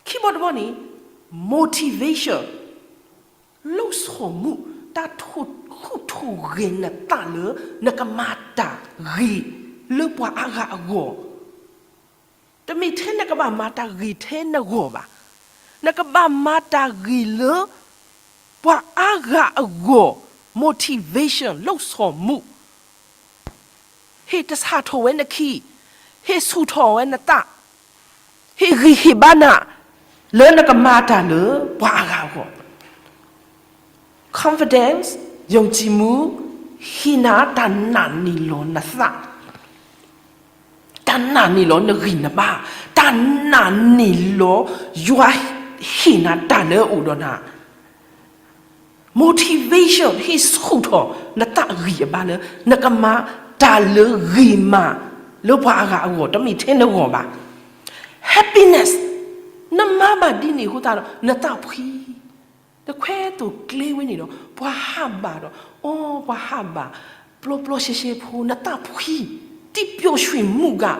ခံဘီတဘီန့ၣ် motivation, လှုံ့ဆော်မှု, တၢ်ထိၣ်ဟူးထိၣ်ဂဲၤနသးလၢ နကမၤတၢ်ဂ့ၤလၢပှၤအါဂၤအဂီၢ်, တမ့ၢ်ထဲနကဘၣ်မၤတၢ်ဂ့ၤထဲနဂီၢ်ဘၣ်, နကဘၣ်မၤတၢ်ဂ့ၤလၢ ပှၤအါဂၤအဂီၢ်, motivation, လှုံ့ဆော်မှု, ဟ့ၣ်တဆၣ်ထီၣ်ဝဲနခံ, ဟ့ၣ်ဆူၣ်ထီၣ်ဝဲနသး, ဟ့ၣ်ဂံၢ်ဟ့ၣ်ဘါနၤ လၢနကမၤတၢ်လၢပှၤအါဂၤအဂီၢ်. Confidence, ယုံကြည်မှု, ဟ့ၣ်နၤတၢ်နာ်န့ၢ်လီၤနသး, တၢ်နာ်န့ၢ်လီၤနဂံၢ်နဘါ, တၢ်နာ်န့ၢ်လီၤ ယွၤဟ့ၣ်နၤတၢ်လၢအအိၣ်ဒီးနၤ motivation, ဟ့ၣ်ဆူၣ်ထီၣ်နသးဂံၢ်အဘါလၢ နကမၤတၢ်လၢဂ့ၤမး လၢပှၤအါဂၤအဂီၢ်, တမ့ၢ်ထဲနဂီၢ်ဘၣ်. Happiness, နမၤဘၣ်ဒ်န့ၣ်အဃိသတးဒီး နသးဖှံ, တခွဲသိၣ်ကျဲဝဲန့ၣ်ဒီး ပှၤဟးဘၣ်ဒီး အီ ပှၤဟးဘၣ် ပျီပျီရှဲရှဲဖိ နသးဖှံ, တံပျိၣ်ရွှ့ၣ်မူကၤ,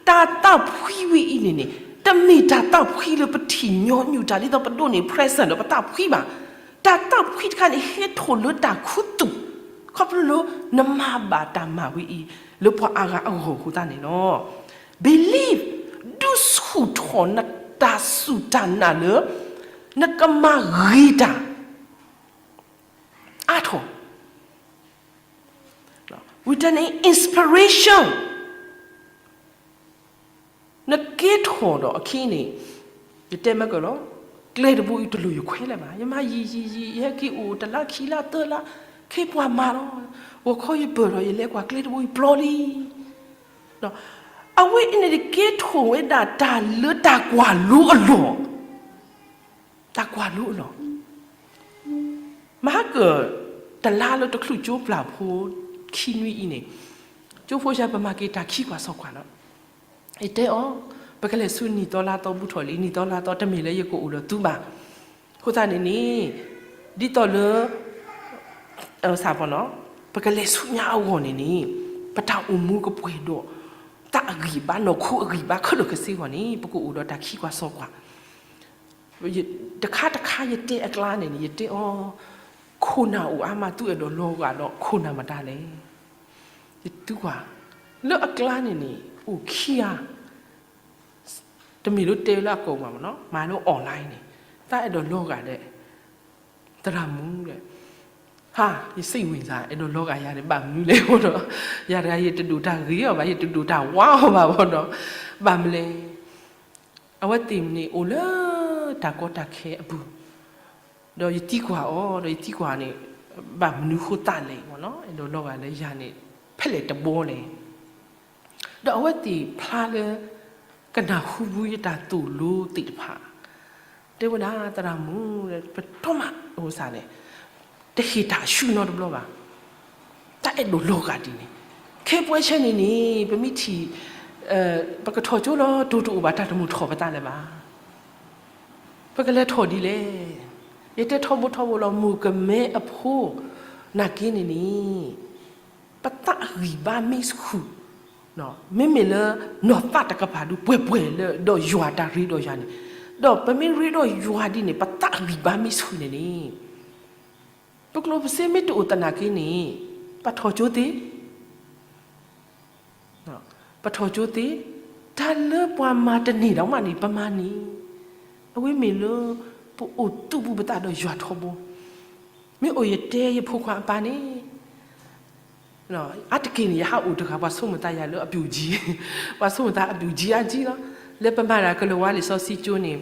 တၢ်သးဖှံဝဲအံၤန့ၣ်န့ၣ် တမ့ၢ်တၢ်သးဖှံလၢပထံၣ်ညီနုၢ်တၢ် ဒ်သိးပဒိးန့ၢ် present ဒီးပသးဖှံဘၣ်. တၢ်သးဖှံတခါန့ၣ် ဟဲထီၣ်လၢတၢ်ခူသူၣ်, ခီဖျိလၢနမၤဘၣ်တၢ်မၤဝဲအံၤ လၢပှၤအါဂၤအဂီၢ်အဃိသတးန့ၣ်လီၤ. believe, ဒုးဆူၣ်ထီၣ်နတၢ်စူၢ်တၢ်နာ်လၢ နကမၤဂ့ၤတၢ်အါထီၣ်. ဝံၤတနံၤ inspiration နကဲထီၣ်ဒီးအခံန့ၣ်, ယတဲမ့ၢ်ကလီၤ, ကျဲတဘိအံၤတလိၣ်ယခွဲးလၢၤဘၣ်, ယမၤယံာ်ယံာ်ယံာ် ယဟဲက့ၤအိၣ်တလါခံလါသၢလါ, ခဲပှၤမၤလီၤ, ဂီၤခီယပၢၢ်ဒီးယလဲၤကွၢ်ကျဲတဘိအံၤပျီလံ. အဝဲအံၤန့ၣ်ကဲထီၣ်ဝဲဒၣ်တၢ်လၢတၢ်ကွၢ်လိအလီၢ်, တၢ်ကွၢ်လိအလီၢ်. မဟါကၢၣ် တလါလၢတချုးကၠိပျၢ်ဖိခံနွံအံၤန့ၣ်, ကၠိဖိဆံး ပမၤက့ၤတၢ်ခံကွၢ်စီကွၢ်လီၤ. ယတဲအီၤ, ပကလဲၤဆူနံၣ်သီလါသီဘူးထီၣ်လံ, နံၣ်သီလါသီ တမ့ၢ်လၢယကအိၣ်ဒီးသုဘၣ်. အဃိသတးန့ၣ်န့ၣ်, ဒ်သိးလၢ ပကလဲၤဆူညါအဂီၢ်န့ၣ်န့ၣ်, ပတၢ်အိၣ်မူကပှဲၤဒီး သးအဂံၢ်ဘါ နီၢ်ခိအဂံၢ်ဘါခဲလၢာ်ခဲဆ့အဂီၢ်န့ၣ် ပကအိၣ်ဒီးတၢ်ခံကွၢ်စီကွၢ်. တခါတခါယတဲအကျါန့ၣ်န့ၣ် ယတဲအီၤ, ခိၣ်နၢ်အိၣ်အါမး သုအဲၣ်ဒိးလီၤဂာ်ဒီးခိၣ်နၢ်မတၤလဲၣ်. ယတူၢ်ကွၢ်, လၢအကျါန့ၣ်န့ၣ် အိၣ်ခံဂၤ, တမ့ၢ်လၢတဲလၢအကိာ်ပူၤမ့ၢ်နီၤ, မၤလၢ online န့ၣ်, သးအဲၣ်ဒိးလီၤဂာ်ဒီး သရၣ်မုၣ်ဒီး, ဟါ, ယစံးဝံၤစ့ၢ် အဲၣ်ဒိးလီၤဂာ်ယၤဒီး ဘၣ်မနုၤလဲၣ်မ့ၢ်နီၤ, ယၤတဂၤ ယတဒိၣ်တၢ်ဂ့ၤအီၤဘၣ်, ယတဒိၣ်တၢ်ဝါအီၤဘၣ်မ့ၢ်နီၤ, ဘၣ်မနုၤလဲၣ်. အဝဲသ့ၣ်န့ၣ်အိၣ်လၢတၢ်ကီတၢ်ခဲအပူၤ, ဒီးယသံကွၢ်အီၤ, ဒီးယသံကွၢ်န့ၣ်, ဘၣ်မနုၤဃိသးလဲၣ်မ့ၢ်နီၤ, အဲၣ်ဒိးလီၤဂာ်လၢယၤန့ၣ် ဖဲလဲၣ်တဘီလဲၣ်. ဒီးအဝဲသ့ၣ်ဖျါလၢ ကနၢ်ဟူဘၣ်ယတၢ်သိၣ်လိသ့ၣ်တဖၣ်, တဲဝဲဒၣ် သရၣ်မုၣ်, ပတီၢ်မးအဃိသတးန့ၣ်, တဟ့ၣ်တၢ်ဆူၣ်နီတဘျီဘၣ်, တၢ်အဲၣ်ဒိးလီၤဂာ်ဒ်န့ၣ်, ခဲပဝဲဆဲန့ၣ်န့ၣ် ပမ့ၢ်ထံၣ်, ပကထီၣ်ကၠိလီၤ တိၢ်တအိၣ်ဘၣ် တၢ်တမိၣ်ထီၣ်ပသးလၢၤဘၣ်. ပကလဲၤထီၣ်ဒ်လဲၣ်. ယတဲထီဘိထီဘိလီၤ မိၢ်ကမဲအဖိ, နာ်က့န့ၣ်န့ၣ်, ပသးအဂံၢ်ဘါမ့ၢ်ဆူၣ်, မ့မ့ၢ်လၢ နီၢ်သးတကပၤဒုးပှဲၤပှဲၤလၢ ဒီးယွၤတၢ်ရ့ဒီးယၤန့ၣ်, ဒီးပမ့ၢ်ရ့ဒီးယွၤဒ်န့ၣ် ပသးအဂံၢ်ဘါမ့ၢ်ဆူၣ်န့ၣ်န့ၣ်, ပကျိၣ်ပစ့မ့ၢ်တအိၣ်သနာ်က့န့ၣ်, ပထီၣ်ကၠိသ့ ပထီၣ်ကၠိသ့, တၢ်လၢပှၤမၤတန့ၢ်ဒီးမးန့ၣ် ပမၤန့ၢ်, အဝဲမ့ၢ်လၢ ပအိၣ်သူၣ်ပူၤပသးဒီးယွၤထီဘိ, မ့ၢ်အိၣ်ယတဲယဖိခွါအပၢ်န့ၣ်, အါတက့ၢ်န့ၣ် ယဟးအိၣ်တဂၤ ပှၤဆိကမိၣ်သးယၤလၢအပျိၢ်ကၠံ, ပှၤဆိကမိၣ်သးအပျိၢ်ကၠံအါကၠံလီၤ, လၢပမၤတၢ်ကလီၤဝါလံာ်စီဆှံကၠိန့ၣ်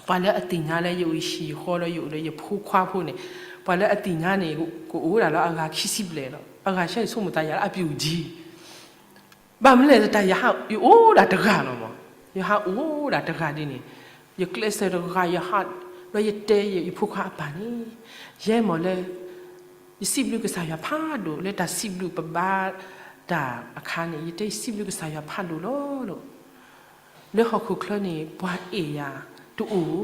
ပှၤလၢအသ့ၣ်ညါလၢယအိၣ်ဟံၣ်ဃီဒီးယအိၣ်ဒီးယဖိခွါဖိန့ၣ်, ပှၤလၢအသ့ၣ်ညါန့ၣ် ကအိၣ်ဝဲဒၣ်လၢအဂၤခံဆံဘျဲၣ်လီၤ, အဂၤဆဲန့ၣ်ဆိကမိၣ်သးယၤလၢအပျိၢ်ကၠံ, ဘၣ်မနုၤလဲၣ်တၢ် ယဟးအိၣ်ဒၣ်တဂၤလီၤမး, ယဟးအိၣ်ဒၣ်တဂၤဒ်န့ၣ်, ယကျဲးစၢးတဂၤ ယဟး, ဒီးယတဲယဖိခွါအပၢ်န့ၣ်, ယဲမ့ၢ်လၢ ယစံးဘျုးကစၢ်ယွၤဖးဒိၣ် လၢတၢ်စံးဘျုးပဘါတၢ်အခါန့ၣ် ယတဲယစံးဘျုးကစၢ်ယွၤဖးဒိၣ်လီၤလီၤ, လၢဟီၣ်ခိၣ်ချၢန့ၣ် ပှၤအဲၣ်ယၤတအိၣ်,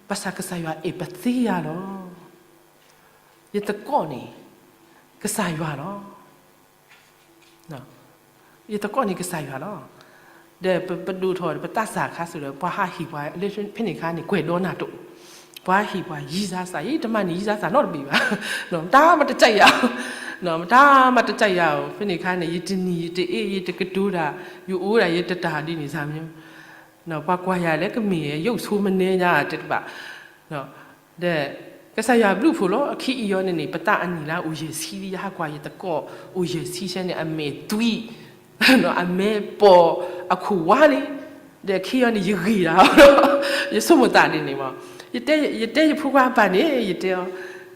ဘၣ်ဆၣ်ကစၢ်ယွၤအဲၣ်ပသ့ယၤလီၤ, ယသကိးန့ၣ် ကစၢ်ယွၤလီၤ ယသကိးန့ၣ်ကစၢ်ယွၤလီၤ, ဒီးပဒိၣ်ထီၣ်ပသးစၢ်ခါစ့ၢ်ဒီး ပှၤဟးဟ့ၣ်ပှၤလၢဖဲန့ၣ်အခါန့ၣ် ကွဲးဒီနၢ်တအိၣ်, ပှၤဟ့ၣ်ပှၤယံၤစၢ်စၢ် ယတမၤန့ၢ်ယံၤစၢ်စၢ်နီတဘ့ၣ်ဘၣ်, မတၤမတကြိုက်ရ, မတၤမတကြိုက်ရဧိၤ, ဖဲန့ၣ်အခါန့ၣ် ယတနံၤယတအ့ၣ် ယတကတိၤတၢ်, ယအိၣ်ဒၣ်ယတတၢ်ဒ်န့ၣ်စၢ်မညီ, ပှၤကွၢ်ယၤလၢကမ့ၢ်ယုၢ်ဆိမနဲညါ တဲတဘၣ် ဒီး ကစၢ်ယွၤဘျုးဖှိၣ်လီၤ. အခံအံၤအီၤန့ၣ်န့ၣ် ပသးအနံၣ်လၢအိၣ်ယဲၢ်ဆံလံ, ယဟးကွၢ်ယသကိးအိၣ်ယဲၢ်ဆံဆဲန့ၣ် အမဲာ်သွံ, အမဲာ်ပိာ်အခိၣ်ဝါလံ, ဒီးအခံအီၤန့ၣ် ယဂ့ၤဒၣ်, ယဆိကမိၣ်သးဒ်န့ၣ်မး, ယတဲယဖိခွါအပၢ်န့ၣ် ယတဲအီၤ,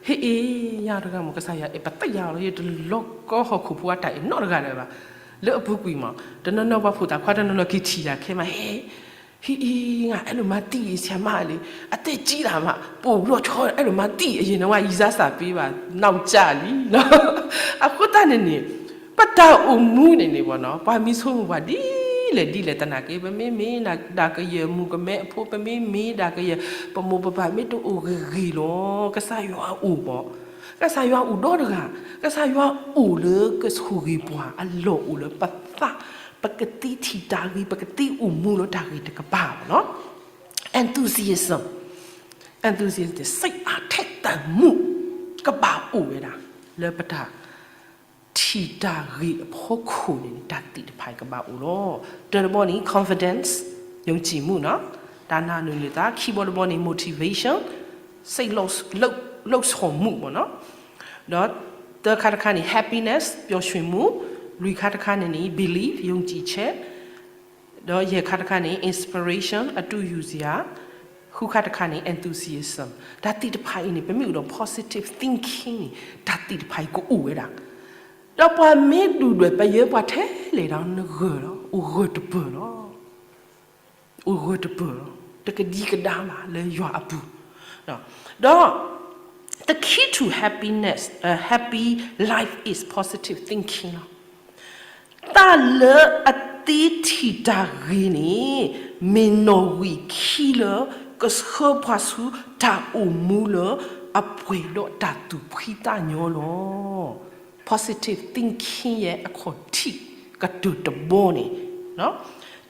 ဟ့ၣ်အ့ၣ် ယၤတဂၤမ့ၢ် ကစၢ်ယွၤအဲၣ်ပသ့ယၤလီၤ, ယတလီၤကီဟီၣ်ခိၣ်ဖိအတၢ်အဲၣ်နီတဂၤလၢၤဘၣ်, လၢအပူၤကွံာ်မး တနီၤနီၤပှၤဖိသၣ်ခွါတနီၤနီၤက့ၤထံၣ်ယၤခဲမး ဟ့ၣ် ဟ့ၣ်အ့ၣ် ယအဲၣ်ဒိးမၤသံအံၤ ဆရာမလံ, အသ့ၣ်ကံတၢ်မး ပိာ်ဘျီၣ်ဆီ အဲၣ်ဒိးမၤသံအံၤ ယနဝဲယံၤစၢ်စၢ်ပ့ဘၣ် နီၢ်ကၠၢ်လံ, အဃိသတးန့ၣ်န့ၣ် ပတၢ်အိၣ်မူန့ၣ်န့ၣ်ဘၣ်နီၤ ပှၤမံဆိကမိၣ်ပှၤဒ်လဲၣ်ဒ်လဲၣ်သနာ်က့ ပမ့မ့ၢ်ဒၣ်ကယဲၢ်မုၣ်ကမဲအဖိ ပမ့မ့ၢ်ဒၣ်ကယဲၢ် ပမိၢ်ပပၢ်မ့ၢ်တအိၣ်ဂ့ၤဂ့ၤလီၤ ကစၢ်ယွၤအိၣ်ဘၣ်, ကစၢ်ယွၤအိၣ်ဒီတဂၤ, ကစၢ်ယွၤအိၣ်လၢကဆိၣ်ဂ့ၤပှၤအလီၢ်အိၣ်လၢပသး ပကသ့ထံၣ်တၢ်ဂ့ၤ ပကသ့အိၣ်မူလၢတၢ်ဂ့ၤတကပၤဘၣ်နီၤ, enthusiasm, enthusiasm န့ၣ် စိတ်အားထက်သန်မှု ကဘၣ်အိၣ်ဝဲဒၣ် လၢပတၢ် ထံၣ်တၢ်ဂ့ၤအဖီခိၣ်န့ၣ် တၢ်သ့ၣ်တဖၣ်အံၤကဘၣ်အိၣ်လီၤ. တၢတဘီန့ၣ် confidence ယုံကြည်မှု နီၤ, တၢ်နာ်န့ၣ်လၢသး, ခံဘီတဘီန့ၣ် motivation စိတ်လှုပ်လှုပ်လှုပ်ဆောင်မှု ပေါ့နော်, ဒီးသၢခါတခါန့ၣ် happiness ပျော်ရွှင်မှု, လွံၢ်ခါတခါန့ၣ်န့ၣ် belief ယုံကြည်ချက်, ဒီးယဲၢ်ခါတခါန့ၣ် inspiration အတုယူစရာ, ဃုခါတခါန့ၣ် enthusiasm တၢ်သ့ၣ်တဖၣ်အံၤန့ၣ် ပမ့ၢ်အိၣ်ဒီး positive thinking န့ၣ် တၢ်သ့ၣ်တဖၣ်အံၤကအိၣ်ဝဲဒၣ်, ဒီးပှၤမ့ၢ်ဒုၣ်ဒွဲၣ်ပယၢၤပှၤထဲလဲၣ်ဒီး နဂၢၢ်လီၤ, အိၣ်ဂၢၢ်တပၢၢ်လီၤ. အိၣ်ဂၢၢ်တပၢၢ်လီၤ, တကဒံကဒါဘၣ်လၢယွၤအပူၤ, ဒီး the key to happiness, uh, happy life is positive thinking လီၤ. တၢ်လၢအသ့ထံၣ်တၢ်ဂ့ၤန့ၣ် မ့ၢ်နီၣ်ဝံာ်ခံလၢ ကဆှၢပှၤဆူတၢ်အိၣ်မူလၢအပှဲၤဒီးတၢ်သူၣ်ဖှံသးညီလီၤ. Positive thinking ယဲအခီၣ်ထံးကတၢၢ်တဘီန့ၣ်,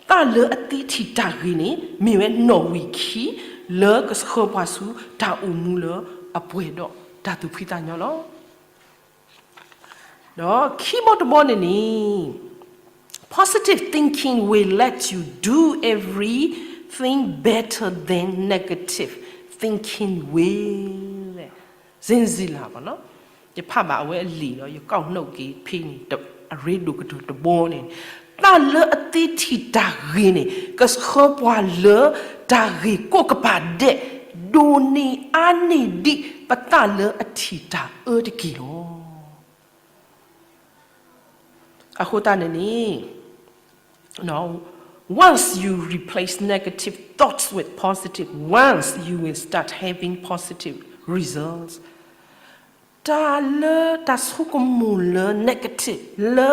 တၢ်လၢအသ့ထံၣ်တၢ်ဂ့ၤန့ၣ် မ့ၢ်ဝဲနီၣ်ဝံာ်ခံ လၢကဆှၢပှၤဆူတၢ်အိၣ်မူလၢအပှဲၤဒီးတၢ်သူၣ်ဖှံသးညီလီၤ. ဒီးခံဘီတဘီန့ၣ်န့ၣ် positive thinking will let you do everything better than negative thinking will. စ့ၣ်စ့ၣ်လၢ် ပေါ့နော်, ယဖးဘၣ်အဝဲအလံာ်ဒီး ယကိးနုာ်က့ၤဖဲန့ၣ် အရ့ဒိၣ်ကတၢၢ်တဘီန့ၣ်, တၢ်လၢအသ့ထံၣ်တၢ်ဂ့ၤန့ၣ် ကဆှၢပှၤလၢတၢ်ဂ့ၢ်ကိးကပၤဒဲး ဒိၣ်န့ၢ်အါန့ၢ်ဒံးပသးလၢအထံၣ်တၢ်အၢတက့ၢ်လီၤ. အဃိသတးန့ၣ်န့ၣ် once you replace negative thoughts with positive ones, you will start having positive results. တၢ်လၢတၢ်ဆိကမိၣ်လၢ negative လၢ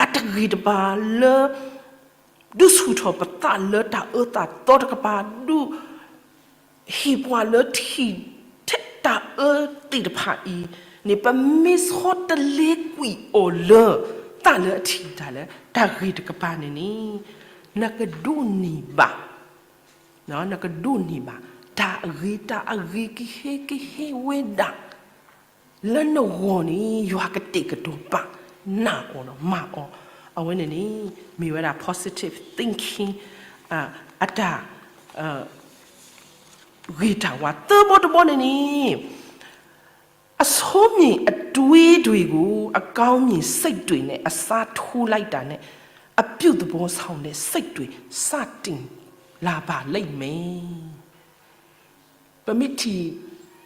အတဂ့ၤတဘၣ် လၢဒုးဆူၣ်ထီၣ်ပသးလၢတၢ်အၢတၢ်သီတကပၤ ဒုး ဟ့ၣ်ပှၤလၢထံၣ်ထဲတၢ်အၢသ့ၣ်တဖၣ်အံၤန့ၣ် ပမ့ၢ်ဆီတလဲကွံာ်အီၤလၢ သးလၢအထံၣ်တၢ်လၢတၢ်ဂ့ၤတကပၤန့ၣ်န့ၣ် နကဒိးန့ၢ်ဘၣ်, နကဒိးန့ၢ်ဘၣ် တၢ်အဂ့ၤတၢ်အဂ့ၤကဟ့ၣ်ကဟ့ၣ်ဝဲဒၣ် လၢနဂီၢ်န့ၣ် ယွၤကတဲာ်ကတီၤပာ်နၢ်အီၤဒီးမၤအီၤ, အဝဲန့ၣ်န့ၣ် မ့ၢ်ဝဲဒၣ် positive thinking အတၢ် ဂ့ၤတၢ်ဝါ. သၢဘီတဘီန့ၣ်န့ၣ် အဆိုးမြင်အတွေးတွေကို အကောင်းမြင်စိတ်တွေနဲ့ အစားထိုးလိုက်တာနဲ့ အပြုသဘောဆောင်တဲ့စိတ်တွေ စတင်လာပါလိမ့်မယ်. ပမ့ၢ်ထံၣ်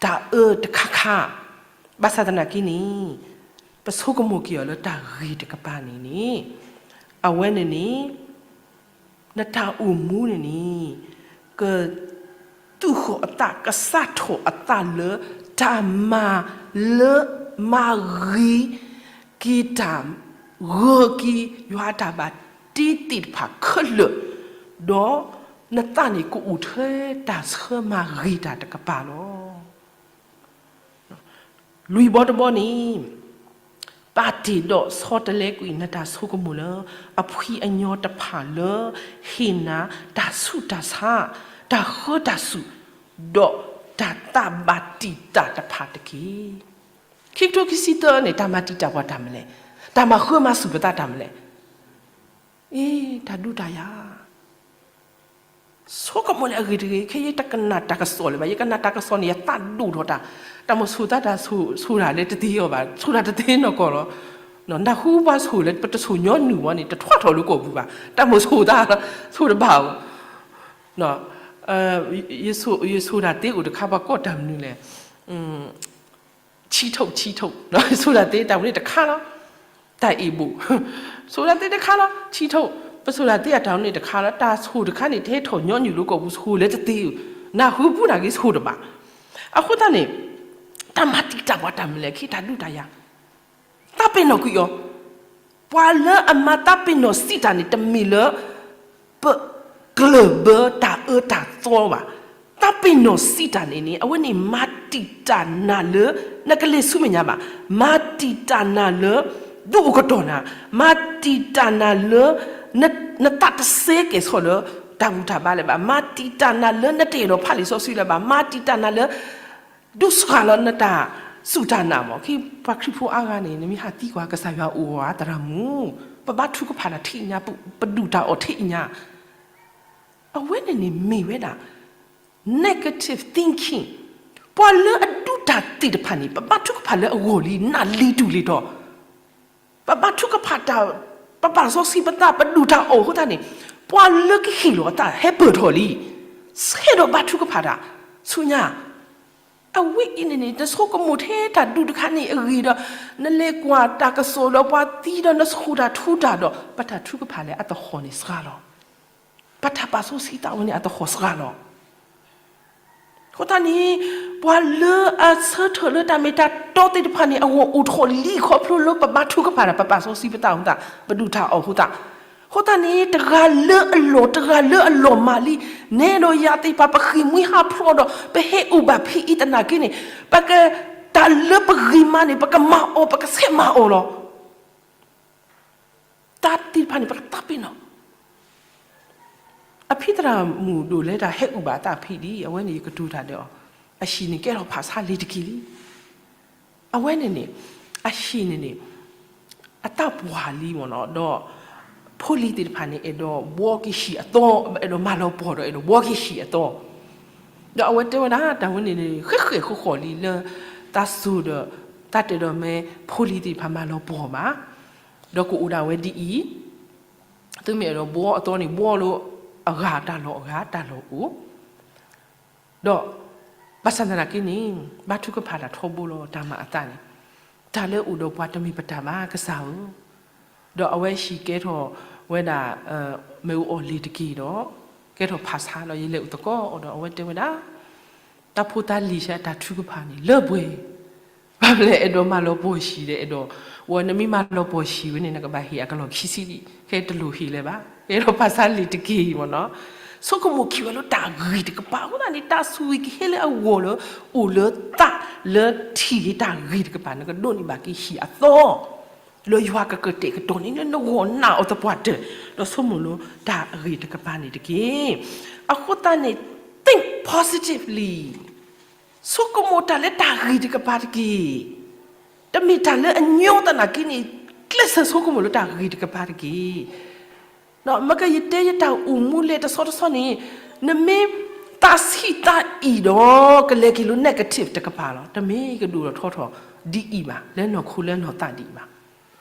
တၢ်အၢတခါခါ ဘၣ်ဆၣ်သနာ်က့န့ၣ် ပဆိကမိၣ်က့ၤအီၤလၢတၢ်ဂ့ၤတကပၤန့ၣ်န့ၣ် အဝဲန့ၣ်န့ၣ် နတၢ်အိၣ်မူန့ၣ်န့ၣ် ကသူၣ်ဃီၣ်အသး ကစးထီၣ်အသးလၢ တၢ်မၤလၢမၤဂ့ၤက့ၤတၢ် ဂၢၢ်က့ၤယွၤအတၢ်ဘၣ်တ့သ့ၣ်တဖၣ်ခဲလၢာ်, ဒီးနသးန့ၣ်ကအိၣ်ထဲတၢ်ဆၢမၤဂ့ၤတၢ်တကပၤလီၤ. လွံၢ်ဘီတဘီန့ၣ် ပာ်တ့ၢ်ဒီးဆီတလဲကွံာ်နတၢ်ဆိကမိၣ်လၢ အဖှံအညီတဖၣ်လၢ ဟ့ၣ်နၤတၢ်ဆူးတၢ်ဆါ, တၢ်ဃၢတၢ်စူၣ်, ဒီးတၢ်သးဘၣ်တံာ်တာ်တဖၣ်တက့ၢ်. ခံကထိခံဆံသၢန့ၣ် တၢ်မၤတံာ်တာ်ပှၤတၢ်မနုၤလဲၣ်, တၢ်မၤဃၢမၤစူၣ်ပသးတၢ်မနုၤလဲၣ်. အ့ တၢ်ဒူတၢ်ယၤ ဆိကမိၣ်လၢအဂ့ၤတဂ့ၤ, ခဲယတကနၣ်တၢ်ကစီၣ်လၢၤဘၣ်, ယကနၣ်တၢ်ကစီၣ်န့ၣ် ယသးဒိၣ်ထီၣ်တၢ်, တၢ်မိၣ်ဆိၣ်သးတၢ်ဆိၣ်တၢ်လၢတသ့အီၤဘၣ်, ဆိၣ်တၢ်တသ့နီၢ်ကီၢ်လီၤ. နၢ်ဟူပှၤဆိၣ်လၢပတဆိၣ်ညီနုၢ်ဝဲန့ၣ် တထွးထီၣ်လၢကီၢ်ပူၤဘၣ်, တၢ်မိၣ်ဆိၣ်သး ဆိၣ်တဘၣ်ဧိၤ. ယဆိၣ်တၢ်သ့အိၣ်တခါ ပှၤကိးတၢ်မနုၤလဲၣ် ချံထိၣ် ချံထိၣ်, ဆိၣ်တၢ်သ့တၢ်ဝဲန့ၣ်တခါလီၤ. တၢ်အ့ၣ်ဘိၣ် ဆိၣ်တၢ်သ့တခါလီၤ ချံထိၣ်, ပဆိၣ်တၢ်သ့အတၢ်န့ၣ်တခါလီၤ. တၢ်ဆိၣ်တခါန့ၣ် တဟဲထီၣ်ညီနုၢ်လၢကီၢ်ပူၤ ဆိၣ်လၢတသ့ဧိၤ, နၢ်ဟူပူၤနာ်က့ဆိၣ်တဘၣ်. အဃိသတးန့ၣ် တၢ်မၤတံာ်တာ်ပှၤတၢ်မနုၤလဲၣ် ခဲတၢ်ဒူတၢ်ယၤ သးပ့ၤနီၣ်ကွံာ်အီၤ, ပှၤလၢအမၤသးပ့ၤနီၣ်စံးတၢ်န့ၣ် တမ့ၢ်လၢ ပကျၢၢ်ဘၢတၢ်အၢတၢ်သီဘၣ်. သးပ့ၤနီၣ်စံးတၢ်န့ၣ်န့ၣ် အဝဲန့ၣ်မၤတံာ်တာ်နၤလၢ နကလဲၤဆူမဲာ်ညါဘၣ်. မၤတံာ်တာ်နၤလၢ ဒုးအိၣ်ကတီၢ်နၤ, မၤတံာ်တာ်နၤလၢ နသးတစဲကဲၤဆိးလၢ တၢ်ဘူၣ်တၢ်ဘါလၢၤဘၣ်, မၤတံာ်တာ်နၤလၢ နတအဲၣ်ဒိးဖးလံာ်စီဆှံလၢၤဘၣ်, မၤတံာ်တာ်နၤလၢ ဒုးစှၤလီၤနတၢ် စူၢ်တၢ်နာ်မး, ခဲပှၤခရံာ်ဖိအါဂၤန့ၣ် နမ့ၢ်ဟးသံကွၢ်ကစၢ်ယွၤအိၣ်ဧါ သရၣ်မုၣ်, ပဘါထုကဖၣ်တၢ်ထံၣ်ညါ, ပဒုၣ်တၢ်အီၣ်ထံၣ်ညါ, အဝဲန့ၣ်န့ၣ်မ့ၢ်ဝဲဒၣ် negative thinking, ပှၤလၢအဒုးတၢ်သ့ၣ်တဖၣ်န့ၣ် ပဘါထုကဖၣ်လၢအဂီၢ်လံ နးလံတူၢ်လံဒီး ပဘါထုကဖၣ်တၢ်, ပပာ်စီဆှံပသး ပဒုၣ်တၢ်အီၣ်အဃိသတးန့ၣ်, ပှၤလၢကဟ့ၣ်လီၤအသးဟဲပၢၢ်ထီၣ်လံ, ဆဲးဒီးဘါထုကဖၣ်တၢ်, ဆူညါ, အဝဲအံၤန့ၣ်န့ၣ် နဆိကမိၣ်ထဲတၢ်ဒုးတခါန့ၣ်အဂ့ၢ်ဒီး, နလဲၤကွၢ်တၢ်ကစီၣ်ဒီးပှၤသံဒီး နဆူၣ်တၢ်ထူတၢ်ဒီး ပတၢ်ထုကဖၣ်လၢအသဟီၣ်န့ၣ်စှၤလီၤ. ပတၢ်ပာ်စီဆှံသးဝဲန့ၣ်အသဟီၣ်စှၤလီၤ. အဃိသတးန့ၣ်, ပှၤလၢအဆၢထၢၣ်လၢတၢ်မ့ၢ်တၢ်တီသ့ၣ်တဖၣ်န့ၣ် အဂီၢ်အိၣ်ထီၣ်လံခီဖျိလၢပဘါထုကဖၣ်တၢ် ပပာ်စီဆှံပသးအဃိသတး ပဒုၣ်တၢ်အီၣ်အဃိသတး, အဃိသတးန့ၣ် တဂၤလၢအလီၢ် တဂၤလၢအလီၢ်မၤလံ, နဲဒီးယၤသ့ၣ်တဖၣ် ပဃ့ၢ်မှံဟးဖျိးဒီး ပဟဲအိၣ်ဘၣ်ဖဲအံၤသနာ်က့န့ၣ်, ပက, တၢ်လၢပဂ့ၤမးန့ၣ် ပကမၤအီၤ ပကဆဲးမၤအီၤလီၤ. တၢ်သ့ၣ်တဖၣ်န့ၣ် ပကသးပ့ၤနီၣ် အဖံသရၣ်မုၣ်ဒိၣ်လဲၤတၢ်ဟဲအုၣ်ဘၣ်အသးဖံဒ်အံၤ, အဝဲန့ၣ်ယကတိၤတၢ်ဒီးအီၤ, အဟံၣ်န့ၣ်ကဲထီၣ်ဖးဆါလံၤတက့ၢ်လံ. အဝဲန့ၣ်န့ၣ်, အဟံၣ်န့ၣ်န့ၣ်, အတၢ်ပှၢ်လံမ့ၢ်နီၤ, ဒီးဖိလံၤသ့ၣ်တဖၣ်န့ၣ် အဲၣ်ဒိးဘှီက့ၤဟံၣ်အသီ, အဲၣ်ဒိးမၤလီၤပှီၢ်ဒီးအဲၣ်ဒိးဘှီက့ၤဟံၣ်အသီ, ဒီးအဝဲတဲဝဲဒၣ် တၢ်ဝဲန့ၣ်န့ၣ် ဃဲးဃဲးဃီဃီလံလၢ တၢ်စိၤဒီး တၢ်တဲဒီးမ့ၢ်ဖိလံၤသ့ၣ်တဖၣ်မၤလီၤပှီၢ်ဘၣ်, ဒီးကအိၣ်ဒၣ်ဝဲဒ်အံၤ, သုမ့ၢ်အဲၣ်ဒိးဘှီအသီန့ၣ် ဘှီလၢအဂၤတၢ်လီၢ်အဂၤ တၢ်လီၢ်အိၣ်, ဒီး ဘၣ်ဆၣ်သနာ်က့န့ၣ် ဘါထုကဖၣ်တၢ်ထီဘိလီၤ တၢ်မၤအသးန့ၣ်, တၢ်လၢအိၣ်ဒီးပှၤတမ့ၢ်ပတၢ်ဘၣ် ကစၢ်ဧၢ, ဒီးအဝဲဟံၣ်ကဲထီၣ်ဝဲဒၣ် မ့ၣ်အူအီၣ်လံၤတက့ၢ်ဒီး ကဲထီၣ်ဖးဆါဒီး ယလဲၤအိၣ်သကိးဒီး အဝဲတဲဝဲဒၣ် တၢ်ဖိတၢ်လံၤဆဲးတၢ်ထုကဖၣ်န့ၣ် လၢပှဲၤ, ဘၣ်မနုၤလဲၣ် အဲၣ်ဒိးမၤလီၤပှီၢ်ဟံၣ်ဒီး အဲၣ်ဒိး, ဝဲနမ့ၢ်မၤလီၤပှီၢ်ဟံၣ်ဝဲန့ၣ် နကဘၣ်ဟ့ၣ်အကလီၢ်ခံဆံဒံး, ခဲတလိၣ်ဟ့ၣ်လၢၤဘၣ်, ကဲထီၣ်ဖးဆါလံၤတက့ၢ်အံၤမ့ၢ်နီၤ, ဆိကမိၣ်က့ၤဝဲလၢတၢ်ဂ့ၤတကပၤ အဃိသတးန့ၣ် တၢ်ဆိၣ်ဂ့ၤကဟဲလၢအဂီၢ်လၢ အိၣ်လၢသးလၢထံၣ်ဂ့ၤတၢ်ဂ့ၤတကပၤ နကဒိးန့ၢ်ဘၣ်က့ၤဟံၣ်အသီ လၢယွၤကကတဲာ်ကတီၤန့ၣ် လၢနဂီၢ်နာ်အီၤသပှၢ်တၢၢ်, ဒီးဆိကမိၣ်လၢတၢ်ဂ့ၤတကပၤန့ၣ်တက့ၢ်. အဃိသတးန့ၣ် think positively, ဆိကမိၣ်တၢ်လၢတၢ်ဂ့ၤတကပၤတက့ၢ်. တမ့ၢ်တၢ်လၢအညီသနာ်က့န့ၣ် ကျဲးစၢးဆိကမိၣ်လၢတၢ်ဂ့ၤတကပၤတက့ၢ်. မ့ၢ်ကယတဲယတၢ်အိၣ်မူလဲၤတဆီတဆီန့ၣ်, နမ့ၢ်သးဆံးသးအံၣ်ဒီး ကလဲၤက့ၤလၢ negative တကပၤလီၤ. တမ့ၢ်ကဒိၣ်ထီၣ်ထီထီၣ်ဒ်အံၤဘၣ်, လၢနီၢ်ခိလၢနီၢ်သးဒ်အံၤဘၣ်.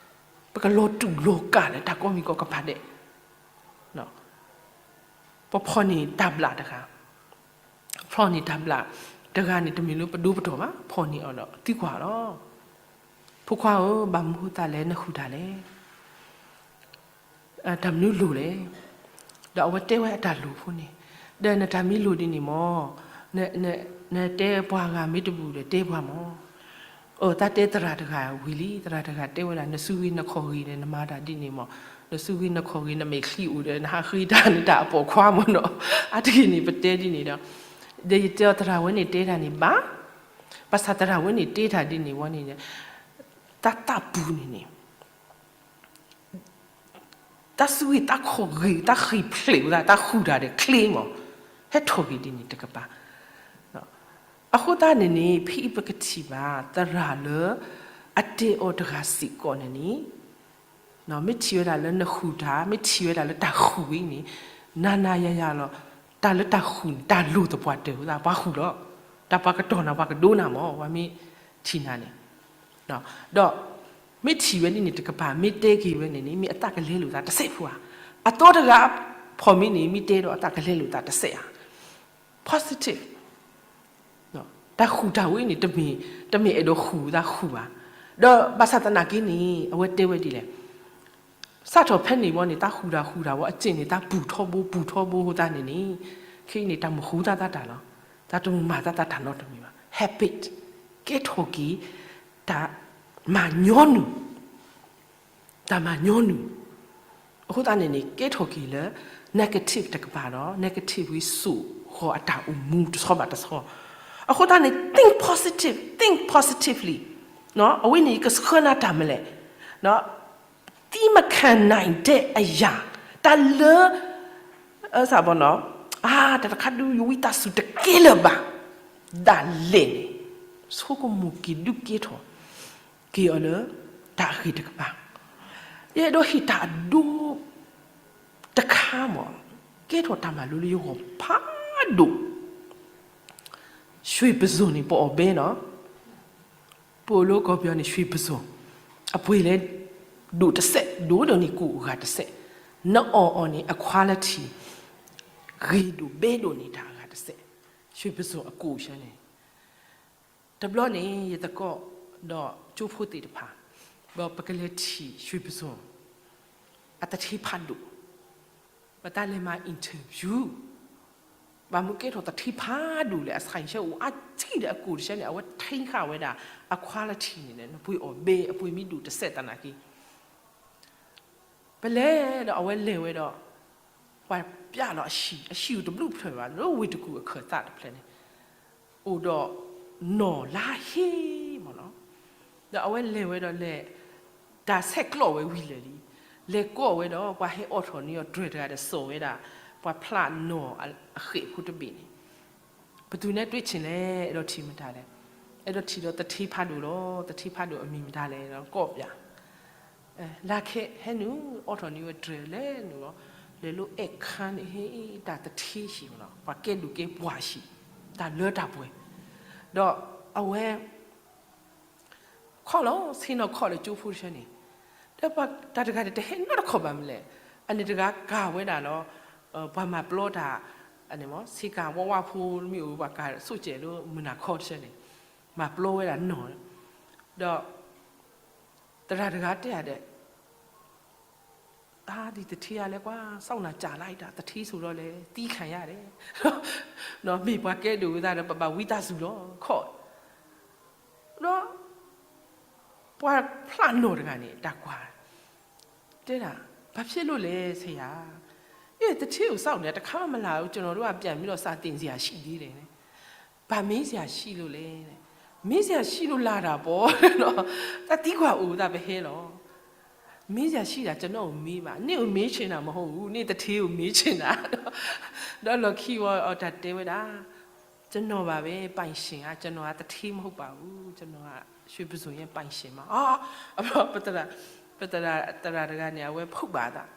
ပကလီၤတူာ်လီၤကာ်လၢတၢ်ကိးမံၤကိးကပၤဒဲး ပဖီၣ်န့ၢ်တၢ်ဘျၣ်တဂၤ, ဖီၣ်န့ၢ်တၢ်ဘျၣ်တဂၤန့ၣ် တမ့ၢ်လၢပဒိပတီၢ်ဘၣ်, ဖီၣ်န့ၢ်အီၤဒီးသံကွၢ်လီၤ, ဖိခွါဧၢ, ဘၣ်မနုၤဃိသတးလဲၣ် နဃုာ်တၢ်လဲၣ်, တၢ်မနုၤလိၣ်လဲၣ်. ဒီးအဝဲတဲဝဲအတၢ်လိၣ်ဖိန့ၣ်, ဒီးနတၢ်မ့ၢ်လိၣ်ဒ်န့ၣ်မ့ၢ်, နတဲပှၤဂၤမ့ၢ်တဘူၣ်ဒီးတဲပှၤမ့ၢ် အတၢ်တဲသရၣ်တဂၤဝံၤလံ, သရၣ်တဂၤတဲဝဲဒၣ် နစုဂ့ၤနခီၣ်ဂ့ၤဒီး နမၤတၢ်ဒ်န့ၣ်မ့ၢ်, နစုဂ့ၤနခီၣ်ဂ့ၤ နမဲာ်ချံအိၣ်ဒီး နဟးဃ့တၢ်န့ၣ် တၢ်အပိာ်ခွါမ့ၢ်နီၤ, အါတက့ၢ်န့ၣ် ပတဲဒ်န့ၣ်ဒီး, ဒီးယတဲအီၤသရၣ်ဝဲန့ၣ်တဲတၢ်န့ၣ်ဘၣ်, ဘၣ်ဆၣ်သရၣ်ဝဲန့ၣ်တဲတၢ်ဒ်န့ၣ်ဝဲန့ၣ်, တၢ်သးပူၤန့ၣ်န့ၣ် တၢ်စုဂ့ၤတၢ်ခီၣ်ဂ့ၤ တၢ်ဃ့ၢ်ဖျဲးဝဲဒၣ် တၢ်ဃုာ်တၢ်ဒီးချ့မး, ဟဲထီၣ်က့ၤဒ်န့ၣ်တကပၤ. အဃိသတးန့ၣ်န့ၣ် ဖဲအံၤပကထံၣ်ဘၣ် သရၣ်လၢအတဲအီၤတဂၤစ့ၢ်ကီးန့ၣ်န့ၣ်, မ့ၢ်ထံၣ်ဝဲဒၣ်လၢနဃုာ်တၢ် မ့ၢ်ထံၣ်ဝဲဒၣ်လၢတၢ်ဃုာ်ဝဲအံၤန့ၣ်, နၤနၤယၤယၤလီၤ, တၢ်လၢတၢ်ဃုာ်န့ၣ် တၢ်လိၣ်သပှၢ်တၢၢ်ဝဲဒၣ် ပှၤဃုာ်လီၤ, တၢ်ပှၤကတီၢ်နၤ ပှၤကဒိနၤမး ပှၤမ့ၢ်ထံၣ်နၤန့ၣ် ဒီး မ့ၢ်ထံၣ်ဝဲဒ်န့ၣ်တကပၤ မ့ၢ်တဲက့ၤဝဲန့ၣ်န့ၣ် မ့ၢ်အသးကလဲလိာ်သးတစဲးဖိဧါ, အသီတဂၤ ဖီၣ်မံန့ၣ် မ့ၢ်တဲဒီးအသးကလဲလိာ်သးတစဲးဧါ, positive, တၢ်ဃုာ်တၢ်ဝဲန့ၣ် တမ့ၢ်အဲၣ်ဒိးဃုာ်သးဃုာ်ဘၣ်, ဒီးဘၣ်ဆၣ်သနာ်က့န့ၣ် အဝဲတဲဝဲဒ်လဲၣ်, စးထီၣ်ဖဲန့ၣ်ဝဲန့ၣ် သးဃုာ်တၢ်ဃုာ်တၢ်ဝဲအစ့ၣ်န့ၣ် သးပူၤထီဘိပူၤထီဘိအဃိသတးန့ၣ်န့ၣ်, ခဲအံၤန့ၣ် တၢ်မဃုာ်သးတၢ်လီၤ, တၢ်တမၤသးတၢ်နီတမံၤဘၣ်, habit, ကဲထီၣ်က့ၤ တၢ်မၤညီနုၢ်, တၢ်မၤညီနုၢ်, အဃိသတးန့ၣ်န့ၣ် ကဲထီၣ်က့ၤလၢ negative တကပၤဒီး negative ဝံစိာ်ဃီၤအတၢ်အိၣ်မူတဆီဘၣ်တဆီ, အဃိသတးန့ၣ် think positive, think positively, အဝဲန့ၣ်ကဆှၢနၤတၢ်မနုၤလဲၣ်, သံမခံနိုင်တဲ့အရာ, တၢ်လၢ အါ တၢ်တခါဒုးယဝံသးစူၤတကဲလၢၤဘၣ်, ဒၣ်လဲာ်န့ၣ် ဆိကမိၣ်က့ၤဒုးကဲထီၣ်က့ၤအီၤလၢ တၢ်အဂ့ၢ်တကပၤ, ယအဲၣ်ဒိးဟ့ၣ်တၢ်အဒိ တခါမး, ကဲထီၣ်တၢ်မၤလိလၢယဂီၢ်ဖးဒိၣ်, ရွှေပုစွန်န့ၣ် ပအီၣ်ဘဲနီၤ, ပအိၣ်လၢကီၢ်ပယီၤန့ၣ် ရွှေပုစွန်, အပှ့ၤလၢ ဒိၣ်တစဲး, ဒိၣ်ဒီးန့ၣ် ကိၣ်အဂၤတစဲး, နအီၣ်အီၤန့ၣ် အ quality ဂ့ၤဒိၣ်ဘဲဒိၣ်န့ၣ် တၢ်အဂၤတစဲး, ရွှေပုစွန်အကိၣ်ဆၢန့ၣ် တဘျီန့ၣ် ယသကိးဒီးကၠိဖိသ့ၣ်တဖၣ်, ဒီးပကလဲၤထံၣ် ရွှေပုစွန် အသထ့ဖးဒိၣ်, ပတၢ်လဲၤမၤ interview, ဘၣ်မနုၤကဲထီၣ်သထ့ဖးဒိၣ်လဲၣ်, အ science အိၣ်အါထံၣ်ဒီးအကိၣ်တဆၢန့ၣ် အဝဲထံခးဝဲဒၣ် အ quality န့ၣ် နပှ့ၤအီၣ်ဘဲ အပှ့ၤမ့ၢ်ဒိၣ်တစဲးသနာ်က့ ပလဲၤဒီးအဝဲလဲၤဝဲဒီး ပှၤပျဲလီၤအဟံၣ်, အဟံၣ်အိၣ်တဘျုးဖျၢၣ်ဘၣ်, လၢဝ့ၢ်တကူၣ်အခၢၣ်သးတဖျၢၣ်န့ၣ် အိၣ်ဒီးနီၢ်လါဟ့မ့ၢ်နီၤ, ဒီးအဝဲလဲၤဝဲဒီးလဲၤ တၢ်ဆဲးကျိးဝဲဝံၤလၢာ်လံ, လဲၤကိးဝဲဒီး ပှၤဟဲအိးထီၣ်န့ၢ်အီၤတြဲၤတဂၤဒီးစိာ်ဝဲဒၣ် ပှၤဖျးနီၢ်အဃဲးဖိတဘ့ၣ်န့ၣ် ပသူနဲတွ့ဆ့ၣ်လဲၣ်, အဲၣ်ဒိးထံၣ်မတၤလဲၣ်, အဲၣ်ဒိးထံၣ်ဒီးသထ့ဖးဒိၣ်လီၤ, သထ့ဖးဒိၣ်အမံၤမတၤလဲၣ်ဒီးကိးပျဲ လၢခဲဟဲနုာ် အိးထီၣ်န့ၢ်ဝဲတြဲၤလဲၤနုာ်လီၤ, လဲၤလၢအဲၣ်ခါန့ၣ် ဟ့ၣ်တၢ်သထ့ဟံၣ်မ့ၢ်နီၤ, ပှၤကဲဒိၣ်ကဲပှၢ်ဟံၣ်, တၢ်လၢတၢ်ပှဲၤ, ဒီးအဝဲ ခီၣ်လီၤ ဆ့ၣ်နီၤခီၣ်လၢကၠိဖိတဆၢန့ၣ်, ဒီးပှၤတၢ်တဂၤန့ၣ် တဟဲနီတခီၣ်ဘၣ်မနုၤလဲၣ်, အန့ၣ်တဂၤကၤဝဲဒၣ်လီၤ, ပှၤမၤပျီတၢ်, ဆ့ကၤဝါဝါဖိမ့ၢ်အိၣ် ပှၤကၤဆိၣ်ကဲးလၢမုၢ်နၤခီတဆၢန့ၣ်, မၤပျီဝဲဒၣ်နီၢ်, ဒီး သရၣ်တဂၤတဲဒီး အါ ဒ်သထ့အါလဲၣ်ကွၢ်, စောင့်တာကြာလိုက်တာ, သထ့ဆိဒီးလဲၤ သံခံရတယ်, မ့ၢ်ပှၤကဲဒိၣ်ဝဲသးဒီး ပဘၣ်ဝံသးစူၤလီၤခီၣ်, ဒီး ပှၤဖျးနီၢ်တဂၤန့ၣ် တၢ်ကွၢ် တဲဒၣ်, ဘာဖြစ်လို့လဲဆရာ, သထ့အိၣ် စောင့်နေတာ တစ်ခါမှမလာဘူး, ကျွန်တော်တို့ကပြန်ပြီးတော့ စာသင်စရာရှိသေးတယ်, ဘာမေးစရာရှိလို့လဲ, မေးစရာရှိလို့လာတာပေါ့, တၢ်သံကွၢ်အိၣ်သးပဟဲလီၤ, မေးစရာရှိတာ ကျွန်တော့်ကိုမေးပါ, နင့်ကိုမေးချင်တာမဟုတ်ဘူး, နင့်သထ့ကိုမေးချင်တာ, ဒီးလီၢ်ခံဝံၤအီၤတၢ်တဲဝဲဒၣ်, ကျွန်တော့်ပါပဲ ပိုင်ရှင်က, ကျွန်တော်က သထ့မဟုတ်ပါဘူး, ကျွန်တော်က ရွှေပုစွန်ရဲ့ပိုင်ရှင်ပါ, အ ပသရၣ်တဂၤန့ၣ် အဝဲဖုးဘၣ်သး,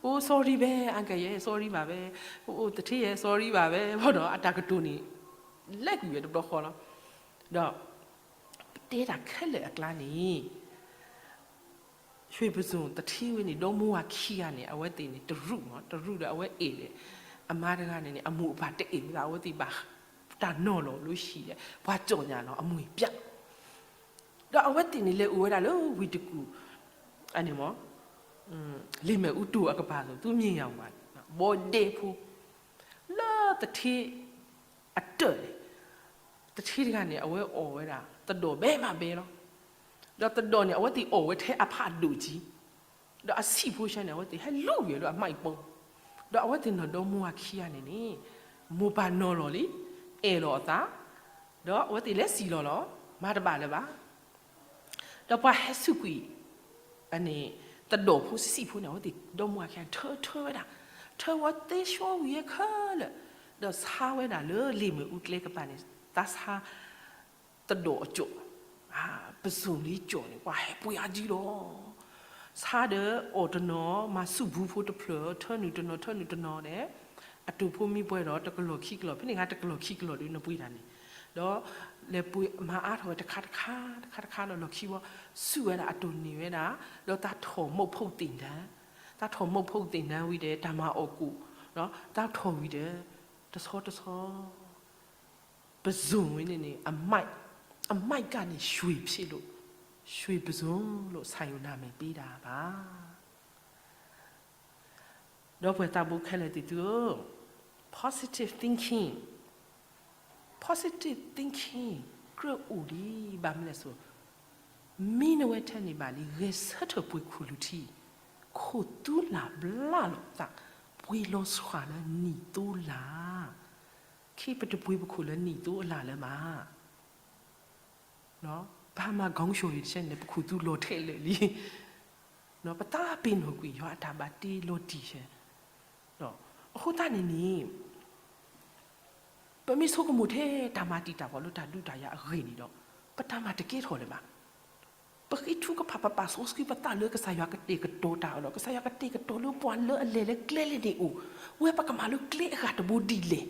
အိ sorry ပဲ uncle ရဲ့ sorry ပါပဲ, အိ သထ့ရဲ့ sorry ပါပဲ, ဘၣ်ဒီးအတၢ်ကတိၤန့ၣ် လဲၤကွံာ်ဝဲတဘျီဃီလီၤ, ဒီး ပတဲတၢ်ခဲလၢာ်အကျါန့ၣ် ရွှေပုစွန်သထ့ဝဲန့ၣ် ဒီမါဝၤခံဂၤန့ၣ် အဝဲသ့ၣ်န့ၣ် တရူးမး, တရူးဒီးအဝဲအဲၣ်ဒီး အမါတဂၤန့ၣ်န့ၣ် အမိၢ်အပၢ်တအဲၣ်ဝဲသး, အဝဲသ့ၣ်ဘၣ်တၢ်နီၤလီၤလၢဟံၣ်ဒီး ပှၤကၠီၣ်ညါလီၤ အမိၢ်ပျၢ်, ဒီးအဝဲသ့ၣ်န့ၣ်လဲၤအိၣ်ဝဲဒၣ်လၢဝ့ၢ်တကူၣ်, အန့ၣ်မး လ့ၣ်မ့ၣ်အူတိၢ်အကပၤသိး သူမံယၤဝၤန့ၣ် ဘီဒဲဖိ, လၢသထ့အတၢၢ်န့ၣ် သထ့တဂၤန့ၣ် အဝဲအီၣ်ဝဲဒၣ် သဒီၣ်ဘဲမးဘဲလီၤ, ဒီးသဒီၣ်န့ၣ် အဝဲသ့ၣ်အီၣ်ဝဲထဲအဖးဒိၣ်ကံ, ဒီးအဆံးဖိဆၢန့ၣ် အဝဲသ့ၣ်ဟဲလူၤဝံၤလၢအမှိုက်ပုံ, ဒီးအဝဲသ့ၣ်နီၢ်ဒီမါဝၤခံဂၤန့ၣ်န့ၣ် မိၢ်ပၢ်နီၤလီၤလံ, အဲၣ်လီၤအသး, ဒီးအဝဲသ့ၣ်လဲၤစံၣ်လီၤလီၤ, မၤတဘၣ်လၢၤဘၣ် ဒီးပှၤဟဲဆူၣ်ကွံာ် အန့ၣ် သဒီၣ်ဖိဆံးဆံးဖိန့ၣ် အဝဲသ့ၣ်ဒီမါဝၤခံဂၤ ထၢထၢဝဲဒၣ်, ထၢဝဲသ့ဆှီဝံၤခဲလၢာ်, ဒီးဆါဝဲဒၣ်လၢလ့ၣ်မ့ၣ်အူကျဲကပၤန့ၣ် သးဆါ သဒီၣ်အကၠီၣ်, ပုစွန်လံကၠီၣ်န့ၣ် ပှၤဟဲပှ့ၤအါကံလီၤ, ဆါဒီးအီၣ်တနီၤ မၤဆူၣ်ဘုဖိတဖျၢၣ် ထၢနုာ်တနီၤ ထၢနုာ်တနီၤဒီး အတိၢ်ဖိမ့ၢ်ပှဲၤဒီး တကလီၢ်ခံကလီၢ် ဖဲန့ၣ်အခါ တကလီၢ်ခံကလီၢ်ဒီး နပှ့ၤတၢ်န့ၣ်, ဒီး လဲၤပှ့ၤမၤအါထီၣ်ဝဲတခါတခါ တခါတခါဒီး လီၢ်ခံဝံၤ ဆူၣ်ဝဲဒၣ် အတိၢ်န့ၢ်ဝဲဒၣ်, ဒီးသးထီၣ်မုတ်ဖုံသင်တန်း, သးထီၣ်မုတ်ဖုံသင်တန်းဝံၤဒီး တၢ်မၤအီၣ်ကူၣ်, သးထီၣ်ဝံၤဒီး တဆီတဆီ ပုစွန်ဝဲန့ၣ်န့ၣ် အမှိုက်, အမှိုက်ကပ်နေရွှေဖြစ်လို့ ရွှေပုစွန်လို့ ဆိုင်ကိုနာမည်ပေးတာပါ. ဒီပုၢ်ဝဲၢ်သးဘိခဲလၢာ်သ့ၣ်သုဧၢ, positive thinking, positive thinking ကြၢးအိၣ်ဒံး ဘၣ်မနုၤလဲၣ်စိ, မ့ၢ်နဝဲထဲန့ၣ်ဘၣ်လံ ဂဲၤဆၢထၢၣ်ပှ့ၤခူၣ်လူၤထံ, ခိၣ်သူလၢ်ဘျါလိာ်သး, ပှ့ၤလီၤဆှၣ်လၢနံၣ်သိလါ, ခဲအံၤပတပှ့ၤပခိၣ်လၢနံၣ်သိအလၣ်လၢၤဘၣ်. ပမၤ ခေါင်းလျှော် တဆၢန့ၣ် ပခိၣ်သူလီၤထဲလၢာ်လံ, ပသးပ့ၤနီၣ်ကွံာ်ယွၤအတၢ်ဘၣ်တ့လီၤတံၢ်ဆဲ, အဃိသတးန့ၣ်န့ၣ် ပမ့ၢ်ဆိကမိၣ်ထဲတၢ်မၤတံာ်တာ်ပှၤလၢတၢ်ဒုးတၢ်ယၤအဂ့ၢ်န့ၣ်ဒီး ပတၢ်မၤတကဲထီၣ်လၢၤဘၣ်. ပဃ့ထုကဖၣ် ပပာ်စီဆှံပသးလၢကစၢ်ယွၤကတဲာ်ကတီၤတၢ်အလီၢ်, ကစၢ်ယွၤကတဲာ်ကတီၤလၢပှၤလၢအလဲၤလၢကျဲလဲၣ်န့ၣ်အိၣ်, ဝဲပကမၤလၢကျဲအဂၤတဘိဒ်လဲၣ်.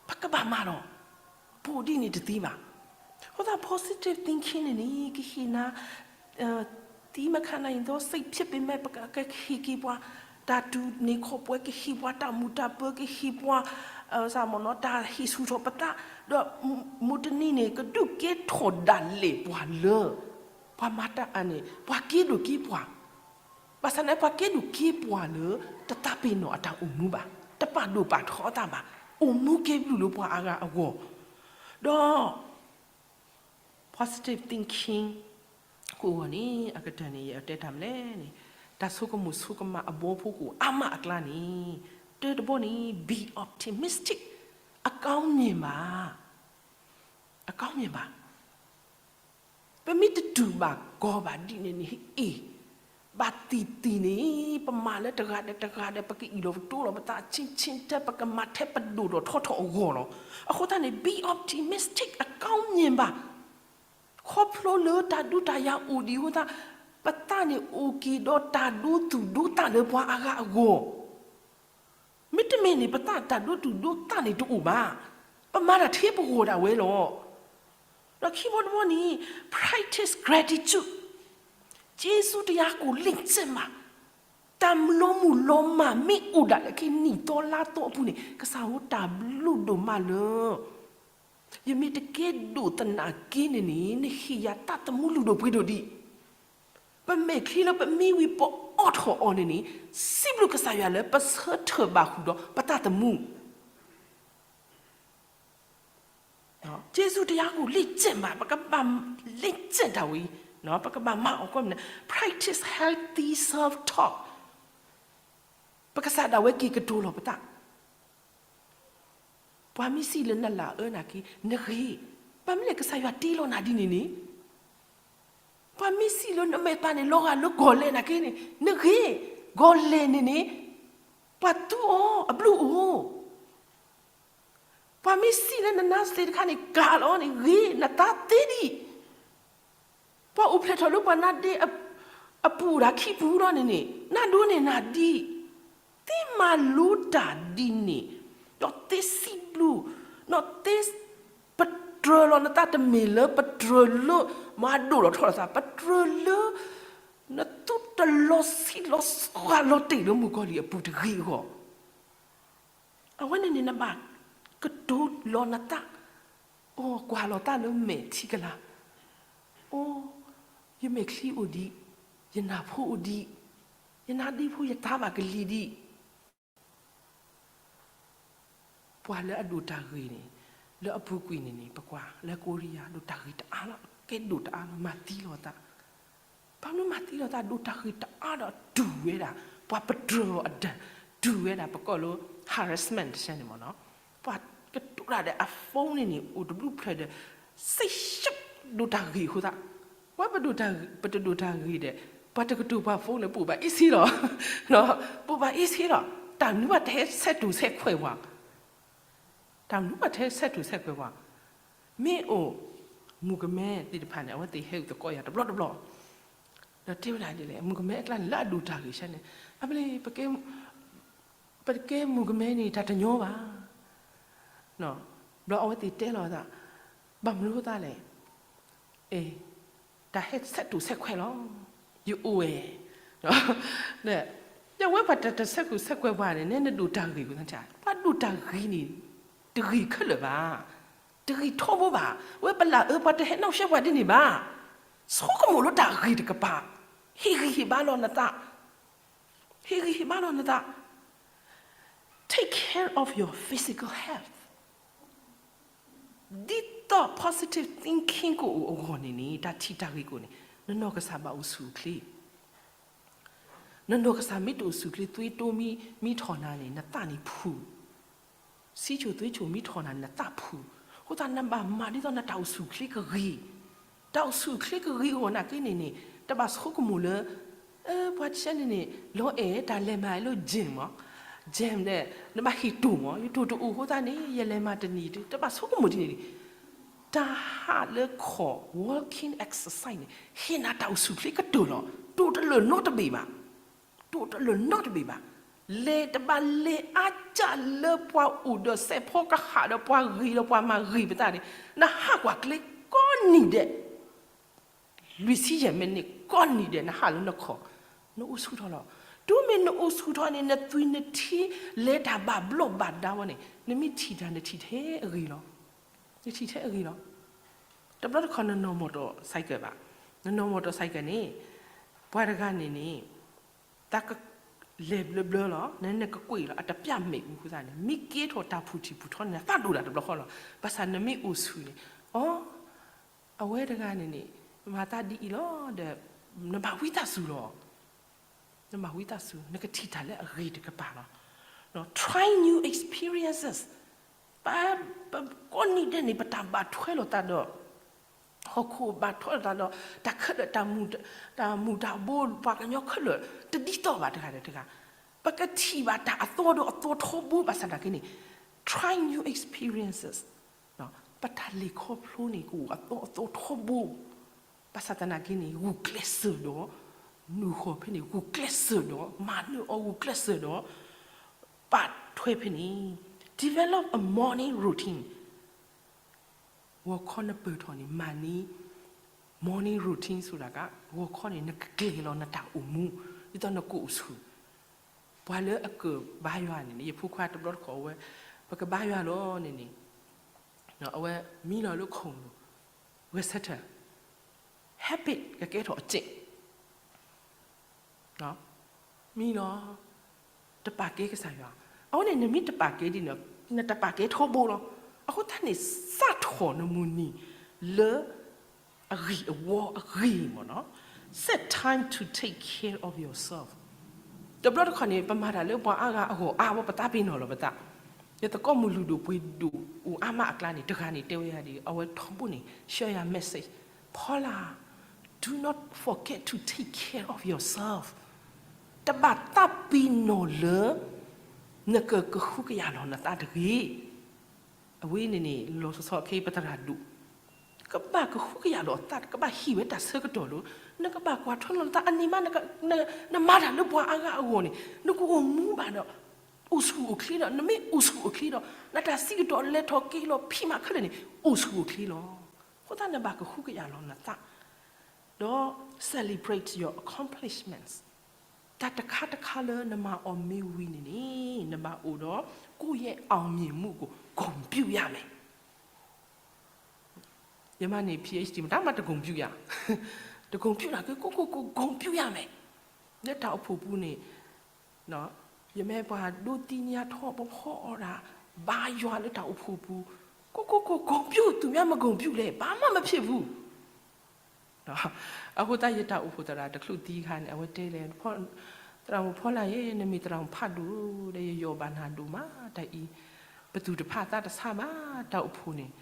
ပကဘၣ်မၤလီၤ. ဘူးဒ်န့ၣ်တသ့ဘၣ်. အဃိသတး positive thinking န့ၣ်န့ၣ် ကဟ့ၣ်နၤ သံမခါနၤအံၤဒီး စိတ်ဖြစ်ပေမဲ့ ပကဟ့ၣ်က့ၤပှၤ တၢ်တူၢ်န့ၢ်ခီၣ်ပှဲၤ, ကဟ့ၣ်ပှၤတၢ်မုာ်တၢ်ပၢၤ, ကဟ့ၣ်ပှၤ စၢ်မနီၤ တၢ်ဟ့ၣ်ဆူၣ်ထီၣ်ပသး, ဒီးမုၢ်တနံၤန့ၣ် ကဒုးကဲထီၣ်ဒၣ်လဲာ်ပှၤလၢ ပှၤမၤတၢ်အန့ၣ် ပှၤက့ဒိၣ်က့ပှၤ, ဘၣ်ဆၣ်န့ၣ် ပှၤက့ဒိၣ်က့ပှၤလၢ တသးပ့ၤနီၣ်အတၢ်အိၣ်မူဘၣ်, တပာ်ဒိၣ်ပာ်ထီအသးဘၣ်, အိၣ်မူက့ၤဘျုးလၢပှၤအဂၤအဂီၢ်, ဒီး positive thinking ကအိၣ်ဂီၢ်န့ၣ် အကတၢၢ်န့ၣ် ယတဲတၢ်မနုၤလဲၣ်န့ၣ် တၢ်ဆိကမိၣ်ဆိကမးအဘီဖိကအိၣ်အါမးအကျါန့ၣ်, တၢတဘီန့ၣ် be optimistic, အကောင်းမြင်ပါ, အကောင်းမြင်ပါ. ပမ့ၢ်တတူၢ်ဘၣ်ကီဘၣ်ဒ်န့ၣ်န့ၣ် အ့ၣ်, ဘၣ်သံၣ်သံၣ်န့ၣ် ပမၤလၢတဂၤဒီးတဂၤဒီး ပကအံၣ်လီၤပတိလီၤပသး ဆ့ဆ့ထဲ ပကမၤထဲပဒိၣ်ထီၣ်ထီထီၣ်အဂီၢ်လီၤ. အဃိသတးန့ၣ် be optimistic, အကောင်းမြင်ပါ. ခီဖျိလၢတၢ်ဒုးတၢ်ယၤအိၣ်ဒံးအဃိသတး ပသးန့ၣ်အိၣ်က့ၤဒီးတၢ်ဒိသူၣ်ဒိသးလၢပှၤအဂၤအဂီၢ် မ့တမ့ၢ်န့ၣ် ပသးတၢ်ဒိသူၣ်ဒိသးန့ၣ်တအိၣ်ဘၣ်. ပမၤတၢ်ထဲပဂီၢ်ဒၣ်ဝဲလီၤ. ဒီးခံဘီတဘီန့ၣ် practice gratitude, ကျေးဇူးတရားကို လေ့ကျင့်ပါ. တၢ်လီၤမုၢ်လီၤမၢ်မ့ၢ်အိၣ်ဒၣ်လၢခံနံၣ်သီလါသီအပူၤန့ၣ် ကစၢ်ဧၢ တၢ်ဘျုးဒိၣ်မးလၢ ယမ့ၢ်တကဲဒိၣ်သနာ်က့န့ၣ်န့ၣ် နဟ့ၣ်ယၤသးသမူလုၢ်ဒိၣ်ပှ့ၤဒိၣ်ဒံး. ပမဲာ်ချံလၢပမံဝံၤပအိးထီၣ်အီၤန့ၣ်န့ၣ် စံးဘျုးကစၢ်ယွၤလၢပဆၢထၢၣ်ဘၣ်ဃုာ်ဒီးပသးသမူ ကျေးဇူးတရားကို လေ့ကျင့်ပါ, ပကဘၣ် လေ့ကျင့် တၢ်ဝဲအံၤ, ပကဘၣ်မၤအီၤကိးမံၤန့ၣ် practice healthy self talk, ပကစၢ်ဒၣ်ဝဲက့ၤကတိၤလီၤပသး ပှၤမ့ၢ်စံးလၢနလၤအၢနာ်က့ နဂ့ၤ, ဘၣ်မနုၤလဲၣ် ကစၢ်ယွၤတ့လီၤနၤဒ်န့ၣ်န့ၣ်, ပှၤမ့ၢ်စံးလၢနမဲာ်သးန့ၣ် လီၤဂာ်လၢဂီၤလဲၢ်နာ်က့န့ၣ် နဂ့ၤ, ဂီၤလဲၢ်န့ၣ်န့ၣ် ပှၤသူအီၤ အဘျုးအိၣ် ပှၤမ့ၢ်စံးလၢနနါစ့တခါန့ၣ် ကၤလီၤန့ၣ် ဂ့ၤ နသးသ့ဒံး, ပှၤအိၣ်ဖျဲၣ်ထီၣ်လၢပှၤနါဒ့အပူၤဒၣ်ခံပူၤလီၤန့ၣ်န့ၣ် နဒိးန့ၢ်နၤဒံး, သ့မၤလိတၢ်ဒ်န့ၣ်, ဒီးသ့စံးဘျုး, ဒီးသ့ ပတြၢၤလီၤနသးတမ့ၢ်လၢပတြၢၤလၢ မၤဒိၣ်လီၤထီၣ်လီၤသး ပတြၢၤလၢ နသူတလီၤဆံးလီၤစှၤလီၤတ့ၢ်လၢမုၣ်ကီၤလံၢ်အပူၤတဂ့ၤအဂီၢ် အဝဲန့ၣ်န့ၣ် နဘၣ်ကတိၤလီၤနသး, အိ ကွၢ်လီၤသးလၢမဲာ်ထံကလၤ, အိ, ယမဲာ်ချံအိၣ်ဒံး, ယနၢ်ဖိအိၣ်ဒံး, ယနါဒ့ဖိယသါဘၣ်ကလံၤဒံး ပှၤလၢအဒိၣ်တၢ်ဂ့ၤန့ၣ်, လၢအပူၤကွံာ်န့ၣ်န့ၣ် ပကွၢ်လၢကိရံယါ ဒိၣ်တၢ်ဂ့ၤတအါလီၤ, ကဲဒိၣ်တအါလီၤ, မၤသံလီၤသး, ဘၣ်မနုၤမၤသံလီၤသး ဒိၣ်တၢ်ဂ့ၤတအါဒီးတူၢ်ဝဲဒၣ်, ပှၤပတြၢၤအီၤအဒၢး, တူၢ်ဝဲဒၣ် ပကိးလၢ harassment တဆၢန့ၣ်မ့ၢ်နီၤ, ပှၤကတိၤတၢ်ဒီးအ phone န့ၣ်န့ၣ် အိၣ်တဘျုးဖျၢၣ်ဒီး စ့ၢ်ဒိၣ်တၢ်ဂ့ၤအဃိသတး, ဝဲပဒိၣ်တၢ်ဂ့ၤ, ပတဒိၣ်တၢ်ဂ့ၤဒီး ပှၤတကတိၤပှၤ phone န့ၣ် ပအိၣ်ဘၣ် easy လီၤ, ပအိၣ်ဘၣ် easy လီၤ, တၢ်မနုၤဘၣ်တဟဲဆဲးတူၢ်ဆဲးခွဲးပှၤ, တၢ်မနုၤဘၣ်တဟဲဆဲးတူၢ်ဆဲးခွဲးပှၤ, မ့ၢ်အိၣ် မုၣ်ကမဲသ့ၣ်တဖၣ်န့ၣ် အဝဲသ့ၣ်ဟဲအိၣ်သကိးယၤတဘျီတဘျီ, ဒီးတဲဝဲဒၣ်ဒ်လဲၣ် မုၣ်ကမဲအကျါန့ၣ် လၢအဒိၣ်တၢ်ဂ့ၤဆၢန့ၣ်, အမ့ၢ် ပကဲမုၣ်ကမဲန့ၣ် တၢ်တညီဘၣ်, ဘျီအဝဲသ့ၣ်တဲလီၤသး, ဘၣ်မနုၤအဃိသတးလဲၣ်, တၢ်ဟဲဆဲးတူၢ်ဆဲးခွဲးလီၤ, ယအိၣ်ဝဲ, ဒီးဝဲပှၤတၢ်တဆဲးတူၢ်ဆဲးခွဲးပှၤန့ၣ် နဲနဒိၣ်တၢ်ဂ့ၤ, ပှၤဒိၣ်တၢ်ဂ့ၤန့ၣ် တဂ့ၤခဲလၢာ်ဘၣ်, တဂ့ၤထီဘိဘၣ်, ဝဲပလၢအၢပှၤတဟဲနီၣ်ရှဲပှၤဒ်န့ၣ်ဘၣ်, ဆိကမိၣ်လၢတၢ်ဂ့ၤတကပၤ, ဟ့ၣ်ဂံၢ်ဟ့ၣ်ဘါလီၤနသး, ဟ့ၣ်ဂံၢ်ဟ့ၣ်ဘါလီၤနသး, take care of your physical health, ဒ်သိး positive thinking ကအိၣ်အဂီၢ်န့ၣ်န့ၣ် တၢ်ထံၣ်တၢ်ဂ့ၤကအိၣ်န့ၣ် နနီၢ်ကစၢ်ဘၣ်အိၣ်ဆူၣ်အိၣ်ချ့, နနီၢ်ကစၢ်မ့ၢ်တအိၣ်ဆူၣ်ချ့ သွေးတိုးမံထီၣ်နၤန့ၣ် နသးန့ၣ်ဖုၣ်, ဆီးချိုသွေးချိုမံထီၣ်နၤန့ၣ် နသးဖုၣ်, အဃိသတးနဘၣ်မၤဒ်သိးနတၢ်အိၣ်ဆူၣ်အိၣ်ချ့ကဂ့ၤ, တၢ်အိၣ်ဆူၣ်အိၣ်ချ့ကဂ့ၤအဂီၢ်နာ်က့န့ၣ်န့ၣ် တဘၣ်ဆိကမိၣ်လၢ ပှၤတဆၢန့ၣ်န့ၣ် လီၤအဲၣ်တၢ်လဲၤမၤလၢ gym မး, gym ဒီး နဘၣ်ဟ့ၣ်တိၢ်မး, ယတိၢ်တအိၣ်အဃိသတးန့ၣ် ယလဲၤမၤတနံၤ တဘၣ်ဆိကမိၣ်ဒ်န့ၣ်န့ၣ်, တၢ်ဟးလၢခီၣ် walking exercise န့ၣ် ဟ့ၣ်နၤတၢ်အိၣ်ဆူၣ်အိၣ်ချ့ကတၢၢ်လီၤ. တအိၣ်တလၢာ်နီတဘ့ၣ်ဘၣ်. တအိၣ်တလၢာ်နီတဘ့ၣ်ဘၣ်. လဲၤတဘၣ်လဲၤအါကၢ်လၢပှၤအိၣ်ဒီးစဲးဖီကဟၣ်ဒီးပှၤဂ့ၤဒီးပှၤမၤဂ့ၤပသးန့ၣ် နဟးကွၢ်ကျဲကိးနံၤဒဲး လွံၢ်ဆံယဲၢ်မံးနံး ကိးနံၤဒဲး နဟးလၢနခီၣ်, နအိၣ်ဆူၣ်ထီၣ်လီၤ. တုၤမ့ၢ်နအိၣ်ဆူၣ်ထီၣ်န့ၣ် နသွံၣ်နထံ လဲၤတၢ်ဘၣ်ဘျီၣ်ဘၣ်ဒါဝဲန့ၣ် နမ့ၢ်ထံၣ်တၢ် နထံၣ်ထဲအဂ့ၤလီၤ. နထံၣ်ထဲအဂ့ၤလီၤ. တဘျီတခီၣ်နနီၢ်မီၢ်တီၢ် cycle ဘၣ်, နနီၢ်မီၢ်တီၢ် cycle န့ၣ် ပှၤတဂၤန့ၣ်န့ၣ် တၢ်ကလဲၤဘျၢဘျၢလီၤ, နနကကွံာ်လီၤ အတပျၢ်မဲာ်အူဃုသးန့ၣ် မ့ၢ်ကဲထီၣ်တၢ်ဖူးထံၣ်ဖူးထီန့ၣ် သးဒိၣ်ဒၣ်တဘျီဃီလီၤ. ဘၣ်ဆၣ်နမ့ၢ်အိၣ်ဆူၣ်န့ၣ် အီ အဝဲတဂၤန့ၣ်န့ၣ် မၤသးဒ်အံၤလီၤဒီး နဘၣ်ဝံသးစူၤလီၤ. နဘၣ်ဝံသးစူၤ နကထံၣ်တၢ်လၢအဂ့ၤတကပၤလီၤ. Try new experiences. ပ ပကိးနံၤဒဲးန့ၣ် ပတၢ်ဘၣ်ထွဲလိာ်သးဒီး ဟီၣ်ခိၣ်ဘၣ်ထွဲလိာ်သးဒီး တၢ်ခဲလၢာ် တၢ်မုာ်တၢ်ဘိ ပှၤကညီခဲလၢာ် တဒ်သိးဘၣ်တဂၤဒီးတဂၤ, ပကထံၣ်ဘၣ်တၢ်အသီဒီးအသီထီဘိ ဘၣ်ဆၣ်သနာ်က့န့ၣ် try new experiences. ပတၢ်လဲၤခီဖျိန့ၣ် ကအိၣ်အသီအသီထီဘိ, ဘၣ်ဆၣ်သနာ်က့န့ၣ် ဂုာ်ကျဲးစၢးဒီး နုာ်ဃီၤဖဲန့ၣ် ဂုာ်ကျဲးစၢးဒီး မၤနၢၤအီၤ ဂုာ်ကျဲးစၢးဒီး ဘၣ်ထွဲဖဲန့ၣ် develop a morning routine. ဂီၤခီနပၢၢ်ထီၣ်န့ၣ် မၤန့ၢ် morning routine ဆိဒၣ်ကါ ဂီၤခီန့ၣ် နကကျဲၤလီၤနတၢ်အိၣ်မူ ဒ်သိးနကအိၣ်ဆူၣ်. ပှၤလၢအကဘါယွၤန့ၣ်န့ၣ် ယဖိခွါတဘျီတခီၣ်ဝဲ ပကဘါယွၤလီၤန့ၣ်န့ၣ် အဝဲမံလီၤလၢခိၣ်လိၤ ဂဲၤဆၢထၢၣ် habit ကကဲထီၣ်အစဲး မံလီၤ တပာ်ကဲကစၢ်ယွၤ, အဝဲန့ၣ် နမ့ၢ်တပာ်ကဲဒ်န့ၣ် နတပာ်ကဲထီဘိလီၤ. အဃိသတးန့ၣ် စးထီၣ်နမုၢ်နံၤလၢ အဂံၢ်အဝီအဂ့ၤမ့ၢ်နီၤ, set time to take care of yourself. တဘျီတခီၣ်န့ၣ် ပမၤတၢ်လၢပှၤအါဂၤအဂီၢ်အါဝဲ ပသးပ့ၤနီၣ်လီၤပသး. ယသကိးမုၢ်လုၢ်ဒိၣ်ပှ့ၤဒိၣ်အိၣ်အါမးအကျါန့ၣ် တဂၤန့ၣ်တဲဝဲယၤဒ် အဝဲထီဘိန့ၣ် share ယၤ message, Paula, do not forget to take care of yourself. တဘၣ်သးပ့ၤနီၣ်လၢ နကကဟုကယာ်လီၤနသးတဂ့ၤ. အဝဲန့ၣ်န့ၣ် လီၤဆီဆီခဲအံၤ ပသရၣ်ဒိၣ် ကဘၣ်ကဟုကယာ်လီၤအသး ကဘၣ်ဟံးဝဲတၢ်ဆၢကတီၢ်လီၤ. နကဘၣ်ကွၢ်ထွဲလီၤနသးအန့ၣ်မး နမၤတၢ်လၢပှၤအါဂၤအဂီၢ်န့ၣ် နကအိၣ်မူဘၣ်ဒီး အိၣ်ဆူၣ်အိၣ်ချ့ဒီး နမ့ၢ်အိၣ်ဆူၣ်အိၣ်ချ့ဒီး နတၢ်စံးကတိၤလဲၤထီၣ်က့ၤလီၤဖံးမးခဲလၢာ်န့ၣ် အိၣ်ဆူၣ်အိၣ်ချ့လီၤ. အဃိသတးနဘၣ်ကဟုကယာ်လီၤနသး ဒီး celebrate your accomplishments. တၢ်တခါတခါလၢနမၤအီၤမ့ၢ်ဝံၤန့ၣ်န့ၣ် နဘၣ်အိၣ်ဒီး ကိုယ့်ရဲ့အောင်မြင်မှုကို ဂုဏ်ပြုရမယ်. ယမၤန့ၢ် PhD မတၤမးတဂုဏ်ပြုရ, တဂုဏ်ပြုရက့ၤ ကိုယ့်ကိုယ်ကိုယ် ဂုဏ်ပြုရမယ်. လၢတၢ်အိၣ်ဖှိၣ်ပူၤန့ၣ် ယမ့ၢ်ပှၤဒိးသ့ၣ်ညါထီၣ်ပဖီအီၣ်ဒၣ် ဘါယွၤလၢတၢ်အိၣ်ဖှိၣ်ပူၤ, ကိုယ့်ကိုယ်ကိုယ် ဂုဏ်ပြု, သူများမဂုဏ်ပြုလဲၣ်, ဘာမှမဖြစ်ဘူး. အဃိသတးယတၢ်အိၣ်ဖှိၣ်သရၣ်တချုးသံခါန့ၣ် အဝဲတဲလဲၣ်, သရၣ်မုၣ်ဖီလာ်ဧၢ, နမ့ၢ်သရၣ်မုၣ်ဖးဒိၣ်ဒီး ယယီၢ်ဘၣ်နၤဒိၣ်မး, တၢ်အံၤ ပသူၣ်တဖးသးတဆါဘၣ်, တၢ်အိၣ်ဖှိၣ်န့ၣ်,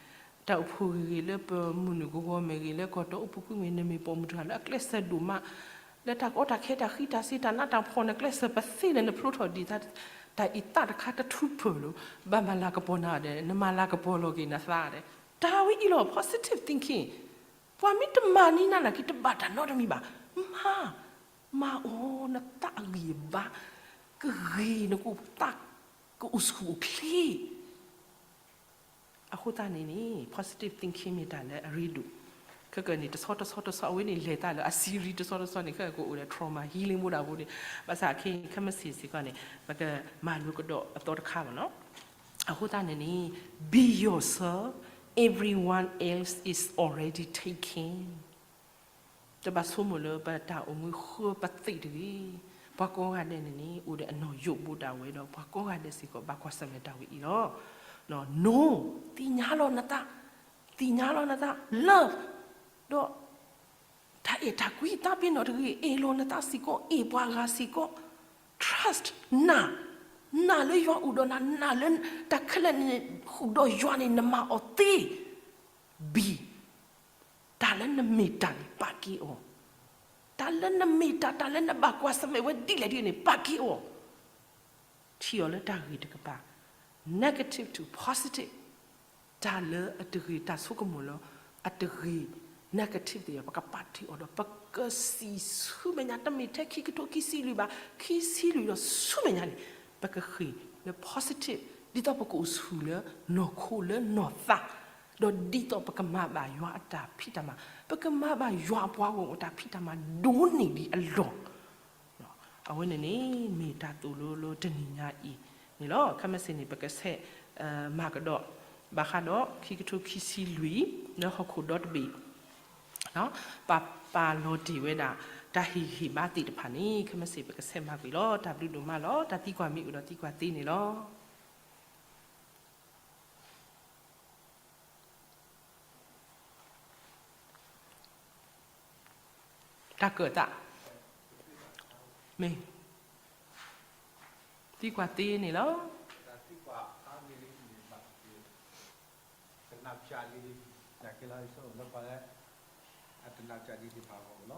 တၢ်အိၣ်ဖှိၣ်ဂ့ၤဂ့ၤလၢပမုၢ်နုာ်ကဝီၤမ့ၢ်ဂ့ၤ, လၢကီၢ်တီအူပူၤကွံာ်မ့ၢ်, နမ့ၢ်ပိာ်မုၣ်တဂၤလၢအကျဲးစၢးဒိၣ်မး, လၢတၢ်ကီတၢ်ခဲတၢ်ဃံတၢ်စ့တၢ်နးတၢ်ဖှီၣ် နကျဲးစၢးပသ့လၢနဖျိထီၣ်ဒံး တၢ်အံၤသးတခါတထူးဖၢၣ်လၢၤ, ဘၣ်မၤလၤကပီၤနၤဒီး နမၤလၤကပီၤလီၤက့ၤနသးဒီး, တၢ်ဝဲအံၤလီၤ positive thinking. ပှၤမ့ၢ်တမၤန့ၢ်နၤနာ်က့ တဘၣ်တၢ်နီတမံၤဘၣ်. မၤ, မၤအီၤ နသးအဂံၢ်အဘါ ကဂ့ၤ နကအိၣ်သး ကအိၣ်ဆူၣ်အိၣ်ချ့ အဃိသတးန့ၣ်န့ၣ် positive thinking မ့ၢ်တၢ်လၢအရ့ဒိၣ်, ခဲကနံၣ် တဆီတဆီတဆီ အဝဲန့ၣ်လဲၤတၢ်လၢအ series တဆီတဆီန့ၣ် ခဲကအိၣ်ဒီး trauma healing ဘိဒၣ်ဘိန့ၣ်, ဘၣ်ဆၣ်ခဲခဲမုၢ်ဆ့ၣ်စ့ၢ်ကီးန့ၣ် ပကမၤလိကဒီးအသီတခါဘၣ်နီၤ. အဃိသတးန့ၣ်န့ၣ် be yourself, everyone else is already taken. တဘၣ်ဆိကမိၣ်လၢပတၢ်အိၣ်မူဃၢပသ့ၣ်တဂ့ၤ. ပှၤကိးဂၤဒဲးန့ၣ်န့ၣ် အိၣ်ဒီးအနီၢ်ယိးဘိဒၣ်ဝဲဒီး ပှၤကိးဂၤဒဲးစ့ၢ်ကီး ဘၣ်ကွၢ်ဆၢၣ်မဲာ်တၢ်ဝဲအံၤလီၤ. Know, သ့ၣ်ညါလီၤနသး, သ့ၣ်ညါလီၤနသး, love, ဒီး တၢ်အဲၣ်တၢ်ကွံ သးပ့ၤနီၣ်တဂ့ၤ, အဲၣ်လီၤနသးစ့ၢ်ကီး, အဲၣ်ပှၤဂၤစ့ၢ်ကီး, trust, နာ်, နာ်လၢယွၤအိၣ်ဒီးနၤ, နာ်လၢတၢ်ခဲလၢာ်န့ၣ် ဟူးဒီးယွၤန့ၣ် နမၤအီၤသ့, be, တၢ်လၢနမ့ၢ်တၢ်န့ၣ် ပာ်ကဲအီၤ, တၢ်လၢနမ့ၢ်တၢ်, တၢ်လၢနဘၣ်ကွၢ်ဆၢၣ်မဲာ်ဝဲဒ်လဲၣ်ဒ်လဲၣ်န့ၣ် ပာ်ကဲအီၤ, ထံၣ်အီၤလၢတၢ်ဂ့ၤတကပၤ, negative to positive, take တၢ်လၢအတဂ့ၤ တၢ်ဆိကမိၣ်လၢအတဂ့ၤ negative သ့ၣ်တဖၣ် ပကပာ်တ့ၢ်အီၤဒီး ပကစံးဆူမဲာ်ညါ တမ့ၢ်ထဲခံကထိခံဆံလွံၢ်ဘၣ်, ခံဆံလွံၢ်ဒီးဆူမဲာ်ညါန့ၣ် ပကဃ့ၢ်လၢ positive ဒ်သိးပကအိၣ်ဆူၣ်လၢနီၢ်ခိလၢနီၢ်သး, ဒီးဒ်သိးပကမၤဘၣ်ယွၤအတၢ်ဖံးတၢ်မၤ, ပကမၤဘၣ်ယွၤအပှၤဂီၢ်မုၢ်အတၢ်ဖံးတၢ်မၤဒိၣ်န့ၢ်ဒံးအလီၢ် အဝဲန့ၣ်န့ၣ် မ့ၢ်တၢ်သိၣ်လိလၢတနံၤညါအံၤန့ၣ်လီၤ. ခဲမုၢ်ဆ့ၣ်န့ၣ် ပကဆဲးမၤကဒီး ဘၣ်ဃးဒီးခံကထိခံဆံလွံၢ် လၢဟီၣ်ခိၣ်ဒီတဘ့ၣ် ပပာ်လီၤတ့ၢ်ဝဲဒၣ် တၢ်ဟ့ၣ်ဂံၢ်ဟ့ၣ်ဘါသ့ၣ်တဖၣ်န့ၣ် ခဲမုၢ်ဆ့ၣ်ပကဆဲးမၤကွံာ်လီၤ. တၢ်ဘျုးဒိၣ်မးလီၤ. တၢ်သံကွၢ်မ့ၢ်အိၣ်ဒီးသံကွၢ်သ့န့ၣ်လီၤ. တၢ်ကၢၣ်သး မ့ၢ် သံကွၢ်သ့န့ၣ်လီၤ. တနၢ်ပၢၢ်လံ တနၢ်ပၢၢ်လံသ့ၣ်တဖၣ်အဂီၢ်လီၤ.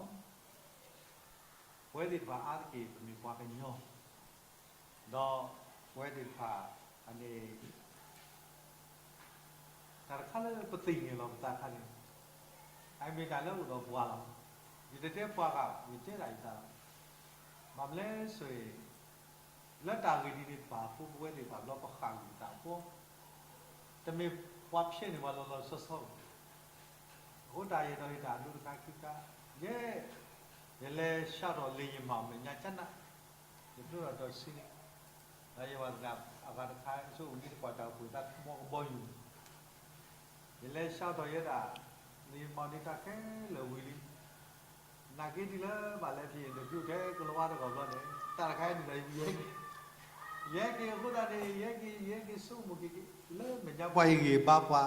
ပဝဲသ့ၣ်တဖၣ်အါတက့ၢ် ပမ့ၢ်ပှၤကညီ ဒီးပဝဲသ့ၣ်တဖၣ်အန့ၣ် တၢ်တခါလၢပသ့ၣ်ညါလီၤပသးခါန့ၣ် အမ့ၢ်တၢ်လၢအိၣ်ဒီးပှၤလီၤ. ယတတဲပှၤဂၤ ယတဲဒၣ်ယသးလီၤ. ဘၣ်မနုၤလဲၣ်ဆိၣ်ဂ့ၤ လၢတၢ်ဂ့ၢ်ဒ်န့ၣ်တဖၣ်အဃိ ပဝဲသ့ၣ်တဖၣ်ဘျီပဃၣ်ကွံာ်သးဖိ တမ့ၢ်ပှၤဖျဲးန့ၢ်ပှၤလီၤလီၤဆီဆီဘၣ်. အဃိတၢ်ယအဲၣ်ဒိးဟ့ၣ်တၢ်ဒိတခါခံခါ ယဲ ယလဲၤဆှၢထီၣ်လံာ်ယံာ်မး မဲာ်ညါကနၣ် ယဒိၣ်ထီၣ်ဒီးဆံးန့ၣ် ဒီးယဝဲသနာ် အဂၤတခါ ဆိကမိၣ်န့ၣ် တကွၢ်တၢ်အိၣ်ဖှိၣ်သး မီကဘီယူၤန့ၣ် ယလဲၤဆှၢထီၣ်ယဲဒၣ် လံာ်ယံာ်မးန့ၣ် တၢ်ခဲလၢာ်ဝံၤလံ. နာ်က့ဒ်လၢဘၣ်လဲၤဖျဲး interview ထဲကလၤဝါတဂၤဘျီန့ၣ် တၢ်တခါအံၤန့ၣ်ဒီး ယဟဲက့ၤ ယဟဲက့ၤအဃိသတးန့ၣ် ယဟဲက့ၤ ယဟဲက့ၤဆိကမိၣ်က့ၤက့ၤ လၢမဲာ်ညါပှၤဟ့ၣ်ဂံၢ်ဟ့ၣ်ဘါပှၤ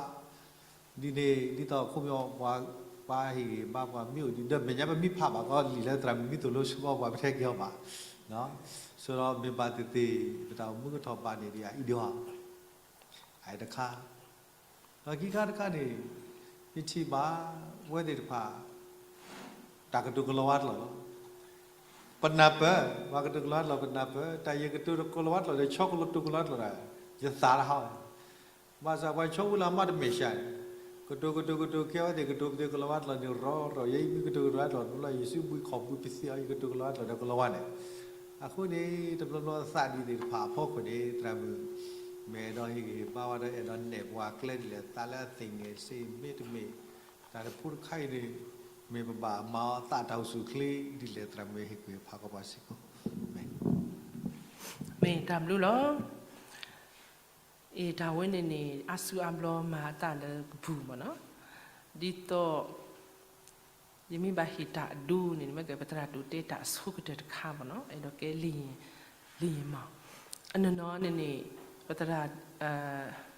ဒ်န့ၣ် ဒ်သိးခိၣ်မီၤပှၤ ပှၤဟ့ၣ်ဂံၢ်ဟ့ၣ်ဘါပှၤမ့ၢ်အိၣ်ဒံးဒီး မဲာ်ညါပမ့ၢ်ဖးဘၣ်ကီးလံာ်လၢသရၣ်မုၣ်မံသိၣ်လိဆှၢပှၤ ပထဲက့ၤအီၤဘၣ်. ဆိဒီးမ့ၢ်ဘၣ်သ့ၣ်သ့ၣ် ပတၢ်အိၣ်မူကထီၣ်ဘၣ်န့ၣ်ဒံးအံၤဒီး အတခါ ဒီးခံခါတခါန့ၣ် ယထံၣ်ဘၣ်ဝဲသ့ၣ်တဖၣ် တၢ်ကတိၤကလၤဝါကျိာ်လီၤ. ပနၢ်ပၢၢ် ပှၤကတိၤကလၤဝါကျိာ် ပနၢ်ပၢၢ် တၢ်ယကတိၤကလၤဝါကျိာ်ဒီး ဆီကတိၤကလၤဝါကျိာ်ဒီး ယသးတဟါဝဲ ဘၣ်ဆၣ်ပှၤဆိဝံၤလၢအမါတမဲာ်ဆှးန့ၣ် ကတိၤကတိၤကတိၤကဲဝဲသ့ၣ် ကတိၤပသ့ၣ်ကလၤဝါကျိာ်န့ၣ် ရီရီ ယဲယမ့ၢ်ကတိၤကလၤဝါကျိာ်တဘျီ ယစုဘှံးခီၣ်ဘှံးပသံအီၤ ယကတိၤကလၤဝါကျိာ်ဒီးကလၤဝါန့ၣ် အဃိန့ၣ် တဘျီဘျီသးဒ်သ့ၣ်တဖၣ်အဖီခိၣ်န့ၣ် သရၣ်မုၣ် မ့ၢ်အဲၣ်ဒိးဟ့ၣ်ဂံၢ်ဟ့ၣ်ဘါဝဲဒီး အဲၣ်ဒိးနဲၣ်ပှၤကျဲဒ်လဲၣ် သးလၢအသ့ၣ်ညါစ့ၢ်မ့တမ့ၢ် တၢ်တဖိတခါအံၤန့ၣ် မ့ၢ်ပဘၣ်မၤအီၤသးတၢ်အိၣ်ဆူၣ်အိၣ်ချ့ဒ်လဲၣ် သရၣ်မုၣ်ဟ့ၣ်ကွံာ်ဖးကီးပှၤစ့ၢ်ကီး မ့ၢ်တၢ်ဘျုးလီၤ. အ့ၣ် တၢ်ဝဲန့ၣ်န့ၣ် အါစုအါဘျီမၤအသးလၢပပူၤမ့ၢ်နီၤ, ဒ်သိး ယမ့ၢ်ဘၣ်ဟ့ၣ်တၢ်အဒိန့ၣ် မ့ၢ်ကဲပသရၣ်ဒိၣ်တဲတၢ်အဆိကတၢၢ်တခါမ့ၢ်နီၤ, အဲၣ်ဒိးကဲ လံာ်ယံာ်မး, အနီၢ်နီၢ်န့ၣ်န့ၣ် ပသရၣ်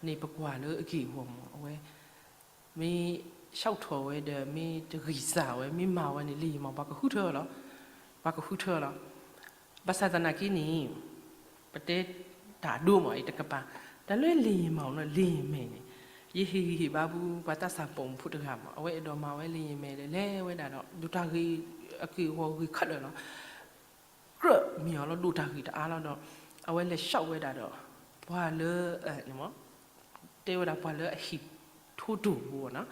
န့ၣ်ပကွၢ်လၢအဂ့ၢ်အဂီၢ်မ့ၢ် အဝဲ မ့ၢ် လျှောက် ထီၣ်ဝဲဒီး မ့ၢ်တဂံၢ်စၢ်ဝဲ မ့ၢ်မၤဝဲန့ၣ် လံာ်ယံာ်မး ပှၤကဃုထၢလီၤ, ပှၤကဃုထၢလီၤ. ဘၣ်ဆၣ်သနာ်က့န့ၣ် ပတဲတၢ်ဒိမ့ၢ်အံၤတကပၤ, တၢ်လၢလံာ်ယံာ်မးနီၤ လံာ်ယံာ်မဲာ်န့ၣ် ယဟ့ၣ်ဂံၢ်ဟ့ၣ်ဘါပူၤ ပှၤသးစၢ်ပိာ်မုၣ်ဖိတဂၤမ့ၢ် အဝဲအဲၣ်ဒိးမၤဝဲလံာ်ယံာ်မဲာ်ဒီး လဲၤဝဲဒၣ်ဒီး ဒိၣ်တၢ်ဂ့ၢ်အက့ၢ်အဂီၤဂ့ၢ်ခဲလၢာ်လီၤ. ကြၢးမံၤအီၤလီၤ ဒိၣ်တၢ်ဂ့ၢ်တအါလီၤဒီး အဝဲလဲၤ လျှောက် ဝဲဒၣ်ဒီး ပှၤလၢ တဲဝဲဒၣ်ပှၤလၢအဟံၣ်ထိတိၢ်ဖိနီၤ,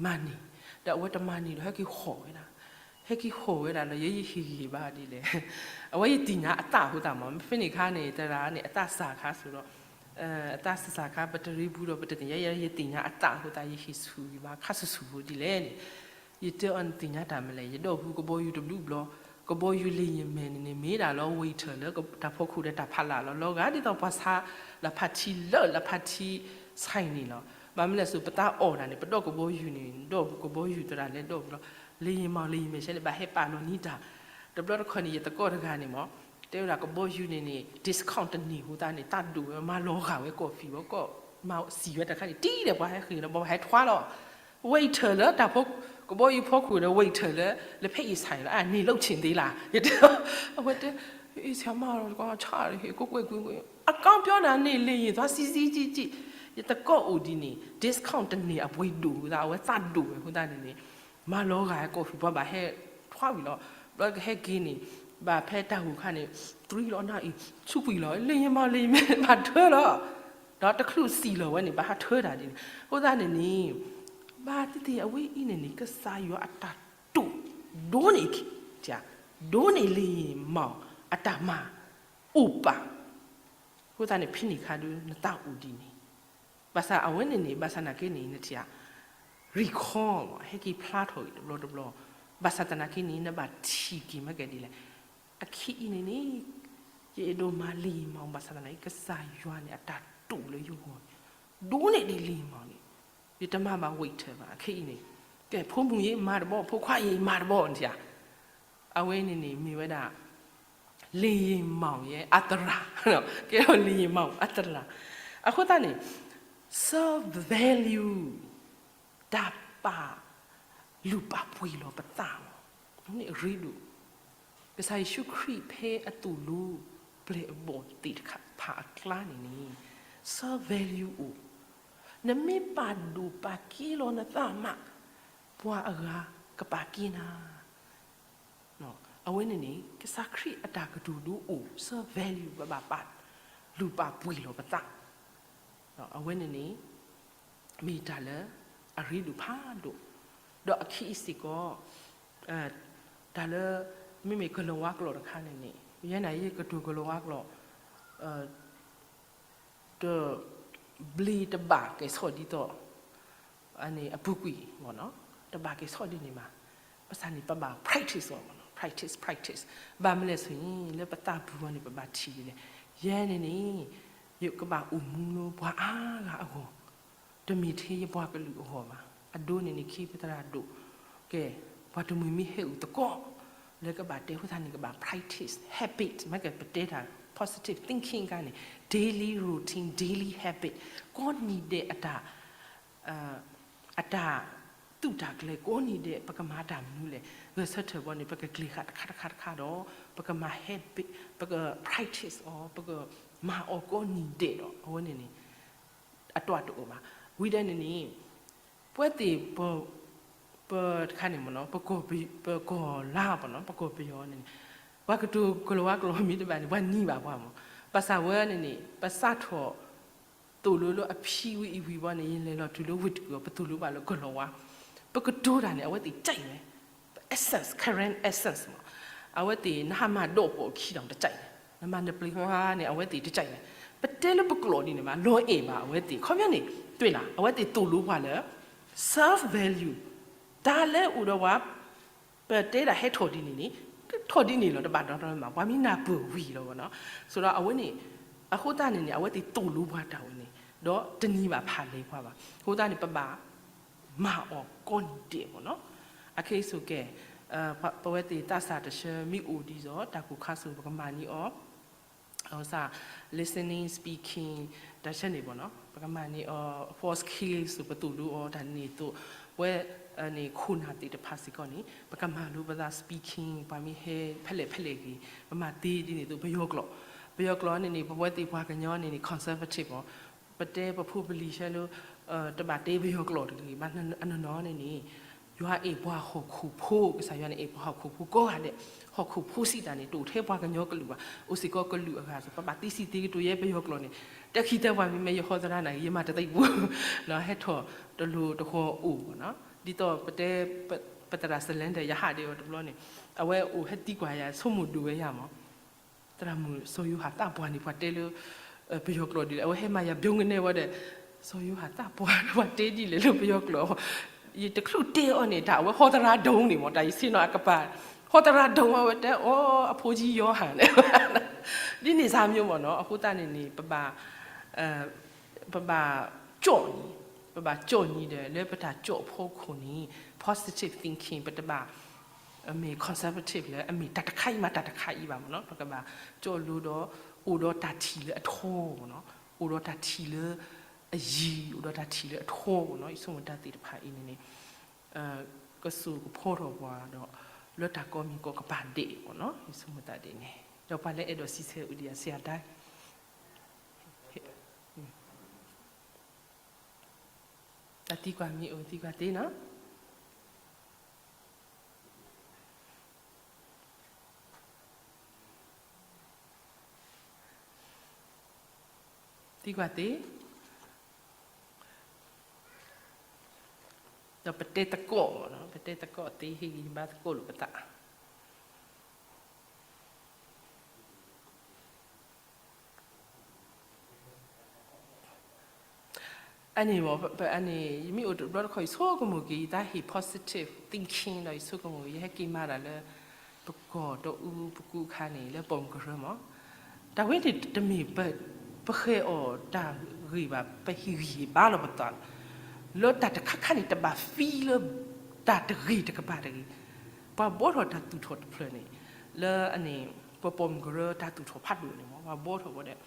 မၤန့ၢ်, ဒီးအဝဲတမၤန့ၢ်ဒီး ဟဲက့ၤဟီၣ်ဝဲဒၣ်, ဟဲက့ၤဟီၣ်ဝဲဒၣ်ဒီး ယဲယဟ့ၣ်ဂံၢ်ဟ့ၣ်ဘါဒ်လဲၣ်, အဝဲယသ့ၣ်ညါအသးအဃိသတးမ့ၢ် မ့ၢ်ဖဲန့ၣ်အခါန့ၣ် သရၣ်န့ၣ် အသးစၢ်ခါဆိးဒီး အသးစၢ်ခါ ပတရံးပူၤဒီး ပတသ့ၣ်ညါ ယဲယသ့ၣ်ညါအသးအဃိသတး ယဟ့ၣ်ဆူၣ်ဂံၢ်ဘါခါဆူၣ်ဆူၣ်ဖိဒ်လဲၣ်န့ၣ်, ယတဲအီၤနသ့ၣ်ညါတၢ်မနုၤလဲၣ်, ယဒိးပူၤကဘီယူၤတဘျုးဘျီ, ကဘီယူၤလံာ်ယံာ်မဲာ်န့ၣ်န့ၣ် မ့ၢ်ဒၣ်လီၤ waiter လၢတၢ်ဖီခိၣ်ဒီးတၢ်ဖးလၢ်လီၤ, လီၤဂာ်ဒ်သိးပှၤဆါ လၢဖါထံလၢ လၢဖါထံ ဆိုင် န့ၣ်လီၤ. ဘၣ်မနုၤလဲၣ်ဆိး ပသးအိၣ်ဒၣ်န့ၣ် ပဒိးကဘီယူၤန့ၣ် ဒိးပူၤကဘီယူၤသရၣ်လဲၤဒိးပူၤလီၤ, လံာ်ယံာ်မး လံာ်ယံာ်မဲာ်ဆဲန့ၣ် ဘၣ်ဟဲပာ်လီၤန့ၢ်တၢ်, တဘျီတခီန့ၣ် ယသကိးတဂၤန့ၣ်မ့ၢ် တဲဝဲဒၣ်ကဘီယူၤန့ၣ်န့ၣ် discount တန့ၢ်အဃိသတးန့ၣ် သးဒိၣ်ဝဲ မၤလီၤဂာ်ဝဲ coffee ဝဲ ကီၢ် မၤစံၣ်ဝဲတၢ်ခါန့ၣ် တံၢ်ဒီးပှၤဟဲဃ့ၢ်လီၤ ဘၣ်ပှၤဟဲထွါလီၤ waiter လၢတၢ်ဖီ ကဘီယူၤဖီခိၣ်ဒီး waiter လၢ လၢဖဲအံၤ ဆိုင် လီၤ အန့ၣ်လုပ်ချင်သေးလား ယတဲ, အဝဲတဲ ဆရာမ အကၠီၣ်န့ၣ် ဟ့ၣ်ကိးကွဲးကွံာ် အကၠီၣ်ပျီနၤန့ၣ် လံာ်ယံာ်သွါစံစံကံကံ, ယသကိးအိၣ်ဒ်န့ၣ် discount တန့ၢ်အပှ့ၤဒိၣ်အဃိသတး အဝဲသးဒိၣ်ဝဲအဃိသတးန့ၣ်န့ၣ် မၤလီၤဂာ် coffee ပှၤဘၣ်ဟဲထွါဝံၤလီၤ, ဘျီကဟဲက့ၤန့ၣ် ဘၣ်ဖဲတၢ်ဂိၢ်ခါန့ၣ် တြံလီၤနၤအံၤ ဆူကွံာ်လီၤ လံာ်ယံာ်မး လံာ်ယံာ်မဲာ် ဘၣ်ထွဲလီၤ ဒီးတချုးစံၣ်လီၤဝဲန့ၣ် ဘၣ်ဟးထၢတၢ်ဒ်န့ၣ်. အဃိသတးန့ၣ်န့ၣ် ဘၣ်သ့ၣ်သ့ၣ်အဝဲအံၤန့ၣ်န့ၣ် ကစၢ်ယွၤအတၢ်တိာ် ဒိၣ်န့ၢ် ဒိၣ်န့ၢ်လံာ်မီၢ်အတၢ်မၤအိၣ်ပာ်. အဃိသတးန့ၣ် ဖဲန့ၣ်အခါဒီး နသးအိၣ်ဒ်န့ၣ်. ဘၣ်ဆၣ်အဝဲန့ၣ်န့ၣ် ဘၣ်ဆၣ်နာ်က့န့ၣ် နထံၣ်ဧါ, recall ဟဲက့ၤဖျါထီၣ်အံၤတဘျီတဘျီ, ဘၣ်ဆၣ်သနာ်က့န့ၣ် နဘၣ်ထံၣ်က့ၤမ့ၢ်ကဲဒ်လဲၣ်. အခံအံၤန့ၣ်န့ၣ် ယအဲၣ်ဒိးမၤလံာ်မီၢ် ဘၣ်ဆၣ်သနာ်က့ ကစၢ်ယွၤန့ၣ် အတၢ်တိာ်လၢယဂီၢ်န့ၣ် ဒိၣ်န့ၢ်ဒံးလံာ်မီၢ်န့ၣ်, ယတမၤဘၣ် wait ဘၣ်. အခဲအံၤန့ၣ် ကဲ ဖိမုၣ်ယမၤတဘီ ဖိခွါယမၤတဘီ နထံၣ်ဧါ. အဝဲန့ၣ်န့ၣ် မ့ၢ်ဝဲဒၣ် လံာ်မီၢ်ယဲအသရၣ်, ကဲထီၣ်လံာ်မီၢ်အသရၣ်. အဃိသတးန့ၣ် self value တၢ်ပာ်လုၢ်ပာ်ပှ့ၤလီၤပသးလီၤ. န့ၣ်အရ့ဒိၣ် ကစၢ်ယ့ၣ်ၡူးခရံာ်ဖဲအသိၣ်လိပျဲၢ်အဘီၣ်သ့ၣ်တဖၣ်အကျါန့ၣ်န့ၣ် self value အိၣ်, နမ့ၢ်ပာ်ဒိၣ်ပာ်ကဲလီၤနသးမး ပှၤအဂၤကပာ်ကဲနၤ. အဝဲန့ၣ်န့ၣ် ကစၢ်ခရံာ်အတၢ်ကတိၤဒိအိၣ် self value ပဘၣ်ပာ်လုၢ်ပာ်ပှ့ၤလီၤပသး. အဝဲန့ၣ်န့ၣ် မ့ၢ်တၢ်လၢအရ့ဒိၣ်ဖးဒိၣ်, ဒီးအခံအံၤစ့ၢ်ကီး တၢ်လၢ မ့မ့ၢ်ကလီၤဝါကျိာ်တခါန့ၣ်န့ၣ် ယဲန့ၣ် ယကတိၤကလီၤဝါကျိာ် တဘျီတဘၣ်ကဲဆီၣ်ဒ်သိး အပူၤကွံာ်မ့ၢ်နီၤ, တဘၣ်ကဲဆီၣ်ဒ်န့ၣ်ဘၣ်. ဘၣ်ဆၣ်န့ၣ် ပဘၣ် practice အီၤမ့ၢ်နီၤ, practice, practice. ဘၣ်မနုၤလဲၣ်ဆိုရင် လၢပသးပူၤအီၤန့ၣ် ပဘၣ်ထံၣ်ဒ်လဲၣ်, ယဲန့ၣ်န့ၣ် ယကဘၣ်အိၣ်မူလၢပှၤအါဂၤအဂီၢ်, တမ့ၢ်ထဲယပှၤကလုာ်အဂီၢ်ဘၣ်. အဒိန့ၣ်န့ၣ် ခ့ပသရၣ်ဒိၣ်, ကဲ ပှၤတမှံၤမ့ၢ်ဟဲအိၣ်သကိး လၢကဘၣ်တဲအဃိသတးန့ၣ် ကဘၣ် practice habit, မ့ၢ်ကဲပတဲတၢ် positive thinking ခါန့ၣ် daily routine, daily habit, ကိးနံၤဒဲးအတၢ် အတၢ်သူၣ်တၢ်ကျဲၤ ကိးနံၤဒဲး ပကမၤတၢ်မနုၤလဲၣ်, ဂဲၤဆၢထၢၣ်ဘီန့ၣ် ပကကျဲၤဃာ်တခါတခါတခါဒီး ပကမၤ habit, ပက practice အီၤ, ပကမၤအီၤကိးနံၤဒဲးဒီး အဝဲန့ၣ်န့ၣ် အတၢ်တအိၣ်ဘၣ်. ဝံၤဒဲးန့ၣ်န့ၣ် ပဝဲသ့ၣ် ပတခါန့ၣ်မ့ၢ်နီၤ, ပကီၢ်လါမ့ၢ်နီၤ, ပကီၢ်ပယီၤန့ၣ်န့ၣ် ပှၤကတိၤကလီၤဝါကျိာ်မ့ၢ်တဘၣ်န့ၣ် ပှၤနံၤဘၣ်ပှၤမ့ၢ်, ဘၣ်ဆၣ်ဝဲန့ၣ်န့ၣ် ပစးထီၣ် သိၣ်လိလၢအဖံဝံၤအံၤဝံၤဘီန့ၣ် ယလဲၤလီၤတုၤလၢဝ့ၢ်တကူၣ်အီၤ ပသိၣ်လိဘၣ်လၢကလီၤဝါ, ပကတိၤတၢ်န့ၣ် အဝဲသ့ၣ် ကြိုက် ဝဲ, ပ essence, Karen essence မ့ၢ်, အဝဲသ့ၣ်နဟးမၤဒိးပိာ်အခံဒီးတကြိုက်န့ၣ်, နမၤနပျ့ၤဟါန့ၣ် အဝဲသ့ၣ်တကြိုက်န့ၣ်, ပတဲလၢပကျိာ်ဒ်န့ၣ်မး လီၤအဲၣ်ဘၣ်အဝဲသ့ၣ်, ခီပညီန့ၣ် တွ့လၢ် အဝဲသ့ၣ်သိၣ်လိပှၤလၢ self value, တၢ်လၢအိၣ်ဒီးပှၤ ပတဲဒၣ်ဟဲထီၣ်ဒ်န့ၣ်န့ၣ် ထီၣ်ဒ်န့ၣ်လီၤ, တဘၣ်ဒီးမး ပှၤမ့ၢ်နၢ်ပၢၢ်ဝံၤလီၤဘီနီၤ. ဆိုတော့ အဝဲန့ၣ် အဃိသတးန့ၣ်န့ၣ် အဝဲသ့ၣ်သိၣ်လိပှၤတၢ်ဝဲန့ၣ် ဒီးတနံၤဘၣ်ဖးလဲၤပှၤဘၣ်. အဃိသတးန့ၣ် ပဘၣ်မၤအီၤကိးနံၤဒဲးဘီနီၤ. အခဲအံၤဆိကဲ ပဝဲသ့ၣ်သးစၢ်တဆၢ မ့ၢ်အိၣ်ဒ်သိး တၢ်ကိၢ်ခါစိၤ ပကမၤန့ၢ်အီၤ အဝဲစ့ၢ် listening, speaking တၢ်ဆၢန့ၣ်ဘီနီၤ, ပကမၤန့ၢ်အီၤ four skills ပသိၣ်လိအီၤ တၢ်န့ၣ်သိး ပဝဲန့ၣ် ခိၣ်နၢ်သ့ၣ်တဖၣ်စ့ၢ်ကီးန့ၣ် ပကမၤလိပသး speaking, ပှၤမ့ၢ်ဟဲဖဲလဲၣ်ဖဲလဲၣ်ဂ့ၤ ပမၤသ့ဒ်န့ၣ်သိး ပယီၤကျိာ်, ပယီၤကျိာ်န့ၣ်န့ၣ် ပဝဲသ့ၣ်ပှၤကညီန့ၣ်န့ၣ် conservative အီၤ, ပတဲပဖိပလံၤဆၢလၢ တဘၣ်တဲပယီၤကျိာ်တဂ့ၤ, ဘၣ်အနီၢ်နီၢ်န့ၣ်န့ၣ် ယွၤအဲၣ်ပှၤဟီၣ်ခိၣ်ဖိ, ကစၢ်ယွၤန့ၣ်အဲၣ်ပှၤဟီၣ်ခိၣ်ဖိကိးဂၤဒဲး, ဟီၣ်ခိၣ်ဖိစံးတၢ်န့ၣ် တအိၣ်ထဲပှၤကညီကလုာ်ဘၣ်, အိၣ်စ့ၢ်ကီးကလုာ်အဂၤစ့ၢ်, ပဘၣ်သ့စံးသ့ကတိၤယဲပယီၤကျိာ်န့ၣ်, တၢ်ခံတၢ်ပှၤမ့မ့ၢ်ယဟီသရၣ်န့ၣ် ယမၤတသ့ပူၤ, ဟဲထီၣ်တလိၤတဃီၤအိၣ်ဘီနီၤ, ဒ်သိးပတဲ ပသရၣ် Slender ယဟးဒံးအီၤတဘျီန့ၣ်, အဝဲအိၣ်ဟဲသံကွၢ်ယၤ ဆိကမိၣ်ဒိၣ်ဝဲယၤမး သရၣ်မုၣ် စီၤယိၤဟၣ်သးပှၢ်န့ၣ် ပှၤတဲလၢ ပယီၤကျိာ်ဒ်လဲၣ်, အဝဲဟဲမၤယၤဘျီကနဲဝဲဒီး စီၤယိၤဟၣ်သးပှၢ် ပှၤတဲဒ်လဲၣ်လၢပယီၤကျိာ်, ယတချုးတဲအီၤန့ၣ် တၢ်အဝဲဟီသရၣ်ဒိၣ်န့ၣ်မး တၢ်ယဆ့ၣ်နီၤအကပၤ, ဟီသရၣ်ဒိၣ်မး အဝဲတဲအီၤ အဖိကၠံယီၤဟၣ်န့ၣ်, ဒ်န့ၣ်စၢ်မ့ၢ်မးနီၤ, အဃိသတးန့ၣ်န့ၣ် ပဘၣ် ပဘၣ်ကၠီၣ်န့ၣ်, ပဘၣ်ကၠီၣ်န့ၣ်ဒီး လၢပတၢ်ကၠီၣ်ဖီခိၣ်န့ၣ် positive thinking ပတဘၣ် မ့ၢ် conservative လၢအမ့ၢ်တၢ်တခါအံၤမး တၢ်တခါအံၤဘၣ်မးနီၤ, ပကဘၣ်ကၠီၣ်လိဒီး အိၣ်ဒီးတၢ်ထံၣ်လၢအထီမးနီၤ, အိၣ်ဒီးတၢ်ထံၣ်လၢအယံၤ, အိၣ်ဒီးတၢ်ထံၣ်လၢအထီမးနီၤ, ယဆိကမိၣ်တၢ်သ့ၣ်တဖၣ်အံၤန့ၣ်န့ၣ် ကစိာ်ကဖီထီၣ်ပှၤဒီး လၢတၢ်ကိးမံၤကိးကပၤဒဲးမးနီၤ, ယဆိကမိၣ်တၢ်ဒ်န့ၣ်, ဒီးပှၤလၢအဲၣ်ဒိးစံးဆၢအုဒံးအဆံးအတၢ် တၢ်သံကွၢ်မ့ၢ်အိၣ်သံကွၢ်သ့နီၤ. သံကွၢ်သ့, ဒီးပတဲသကိး, ပတဲသကိးသ့ ဟ့ၣ်ဂံၢ်ဟ့ၣ်ဘါသကိးလိာ်ပသး. အန့ၣ်, အန့ၣ် ယမ့ၢ်အိၣ်တဘျီတခီၣ် ယဆိကမိၣ်က့ၤ ယတၢ်ဟ့ၣ် positive thinking ဒီးယဆိကမိၣ်က့ၤ ယဟဲက့ၤမၤတၢ်လၢ ပကီၢ်ဒီးအူပကူအခါန့ၣ် လၢပိာ်မုၣ်ကရၢမး, တၢ်ဝဲန့ၣ်တမ့ၢ် ပဃဲၤအီၣ်တၢ်ဂ့ၤဘၣ်, ပဟ့ၣ်ဂံၢ်ဟ့ၣ်ဘါလီၤပသး လၢတၢ်တခါခါန့ၣ် တဘၣ်သံလၢ တၢ်တဂ့ၤတကပၤတဂ့ၤ, ပှၤဘှီထီၣ်တၢ်သူၣ်ထီၣ်တဖျၢၣ်န့ၣ်, လၢအန့ၣ် ပပိာ်မုၣ်ကရၢတၢ်သူၣ်ထီၣ်ဖးဒိၣ်န့ၣ်မး ပှၤဘှီထီၣ်ဝဲဒၣ်,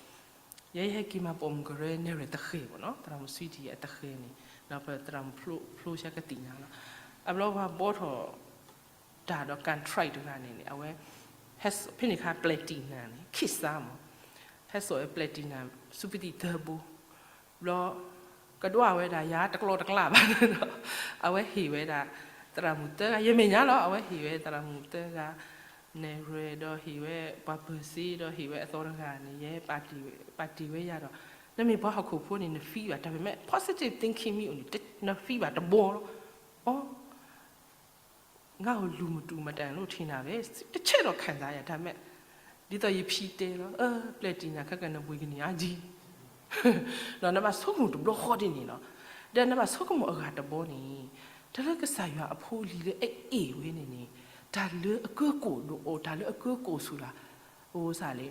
ယဲယဟဲက့ၤမၤပိာ်မုၣ်ကရၢနဲၣ်ရွဲၣ်သဃဲၤမးနီၤ, သရၣ်မုၣ် Sweetie အသဃဲၤန့ၣ်, ဒီးပသရၣ်မုၣ်ဖျိ ဖျိဆၢကသ့ၣ်ညါလီၤ, အဘျီပှၤဘှီထီၣ် တၢ်ဒီး contract တဂၤန့ၣ်န့ၣ် အဝဲ ဟဲစိာ်ဖဲန့ၣ်အခါ platinum န့ၣ် ခံစါမး, ဟဲစိာ်ဝဲ platinum စူးပသံၣ်သၢဘိ, ဘျီ ကဒွးဝဲဒၣ်ယၤတကျီတကျါဘၣ်ဒီး အဝဲဟ့ၣ်ဝဲဒၣ် သရၣ်မုၣ်သၢဂၤ ယမဲာ်ညါလီၤ, အဝဲဟ့ၣ်ဝဲသရၣ်မုၣ်သၢဂၤ နဲၣ်ရွဲၣ်ဒီးဟ့ၣ်ဝဲပှၤပၢၤစ့ဒီးဟ့ၣ်ဝဲအသီတဂၤန့ၣ် ယဲ ပာ်တ့ၢ်ဝဲယၤဒီး နမ့ၢ်ပှၤဟီၣ်ခိၣ်ဖိန့ၣ် န feel ဘၣ်, တၢ်မ့မ့ၢ် positive thinking မ့ၢ်အိၣ်န့ၣ် န feel ဘၣ်တဘီလီၤ, အီ ငါအိၣ်လူၤမတူၢ်မတၤအိၣ်ထံနၤဝဲ, တဆဲးဒီးခံစားရ တၢ်မ့ၢ် ဒ်သိးယဖံတဲလီၤ, အၢ ပျဲၢ်တံၢ်ညါခဲကနံၣ် နဘှံးကနံၣ်အါကံ, ဒီးနဘၣ်ဆိကမိၣ်တဘျီဃီဒ်န့ၣ်လီၤ, ဒီးနဘၣ်ဆိကမိၣ်အဂၤတဘီန့ၣ်, တၢ်လၢကစၢ်ယွၤအဖိအလံၤလၢအအဲၣ်ဝဲန့ၣ်န့ၣ်, တၢ်လၢအကၢကိၣ်ဒိၣ်အီၤ, တၢ်လၢအကၢကိၣ်ဆူၣ်လၢ, အိၣ်စ့ၢ်လံ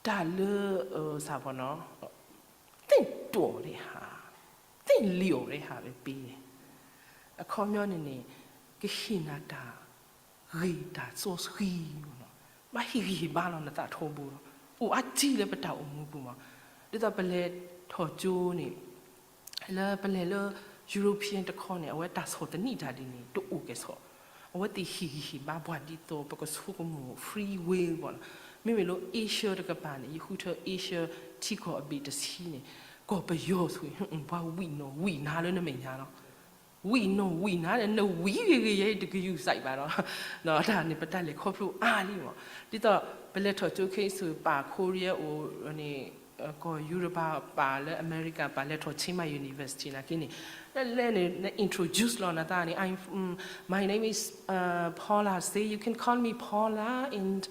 တၢ်လၢ စးဖီနီၤ, သင့်တော်တဲ့ဟာ, သင့်လျော်တဲ့ဟာပဲပေးတယ်, အခီပညီန့ၣ်န့ၣ် ကဟ့ၣ်နၤတၢ်ဂ့ၤတၢ်စီဆှံမးနီၤ, ဘၣ်ဟ့ၣ်ဂံၢ်ဟ့ၣ်ဘါလီၤနသးထီဘိလီၤ, အိၣ်အါကံလၢပတၢ်အိၣ်မူပူၤမး, ဒ်သိးပလဲၤထီၣ်ကၠိန့ၣ် လၢပလဲၤလၢ European တခီန့ၣ် အဝဲတၢ်ဆီၣ်သနံးတၢ်ဒ်န့ၣ် တအိၣ်ကဲၣ်ဆိး, အဝဲသ့ၣ်ဟ့ၣ်ဂံၢ်ဟ့ၣ်ဘါပှၤဒ်သိးပကဆိကမိၣ် free will ဘၣ်နီၤ, မ့မ့ၢ်လၢ Asia တကပၤန့ၣ် ယဃုထၢ Asia ထံကီၢ်အဘ့ၣ်တဆံန့ၣ်, ကီၢ်ပယီၤဆိ ပှၤဝံၣ်နီၣ်ဝံၣ်နၤလၢနမဲာ်ညါလီၤ, ဝံၣ်နီၣ်ဝံၣ်နၤလၢနဝံၣ်ဂ့ၤဂ့ၤ ယဲတကယူၤစဲးဘၣ်ဒီး, တၢ်န့ၣ်ပတၢ်လဲၤခီဖျိအါလံမး, ဒ်သိး ပလဲၤထီၣ်ကၠိခဲအံၤဆိ ပာ် Korea အိၣ်န့ၣ် ကီၢ်ယူရပၤပာ်လၢအမဲရကၤပာ်လဲၤထီၣ် Chiang Mai University နာ်က့န့ၣ်, လၢလဲၤန့ၣ် န introduce လီၤနသးန့ၣ် I'm, mm, my name is, uh, Paula, say you can call me Paula and,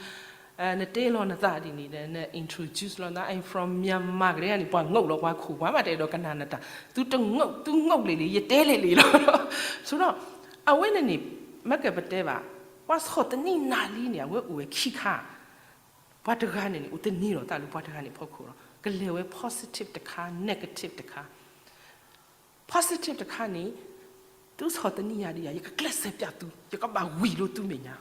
uh, နတဲလီၤနသးဒ်န့ၣ်ဒီး န introduce လီၤနသး I'm from Myanmar ကဒဲန့ၣ် ပှၤငိၣ်လီၤပှၤခိၣ် ပှၤမ့ၢ်တအဲၣ်ဒိးကနၣ်နတၢ်, သုတငိၣ် သုငိၣ်လံလံ ယတဲလဲၣ်လံလီၤ, ဆိဒီး အဝဲန့ၣ်န့ၣ် မ့ၢ်ကပတဲဘၣ်, ပှၤဆီၣ်သနံးနၤလံန့ၣ် အဝဲအိၣ်ဝဲခံခါ ပှၤတဂၤန့ၣ်န့ၣ် အိၣ်တန့ၢ်လီၤသးလၢပှၤတဂၤန့ၣ်ဖီခိၣ်လီၤ, ကလဲၤဝဲ positive တခါ negative တခါ, positive တခါန့ၣ် သုဆီၣ်သနံးယၤဒ်ယၤ ယကကျဲးစၢးပျးသု ယကဘၣ်ဝံၣ်လၢသုမဲာ်ညါ,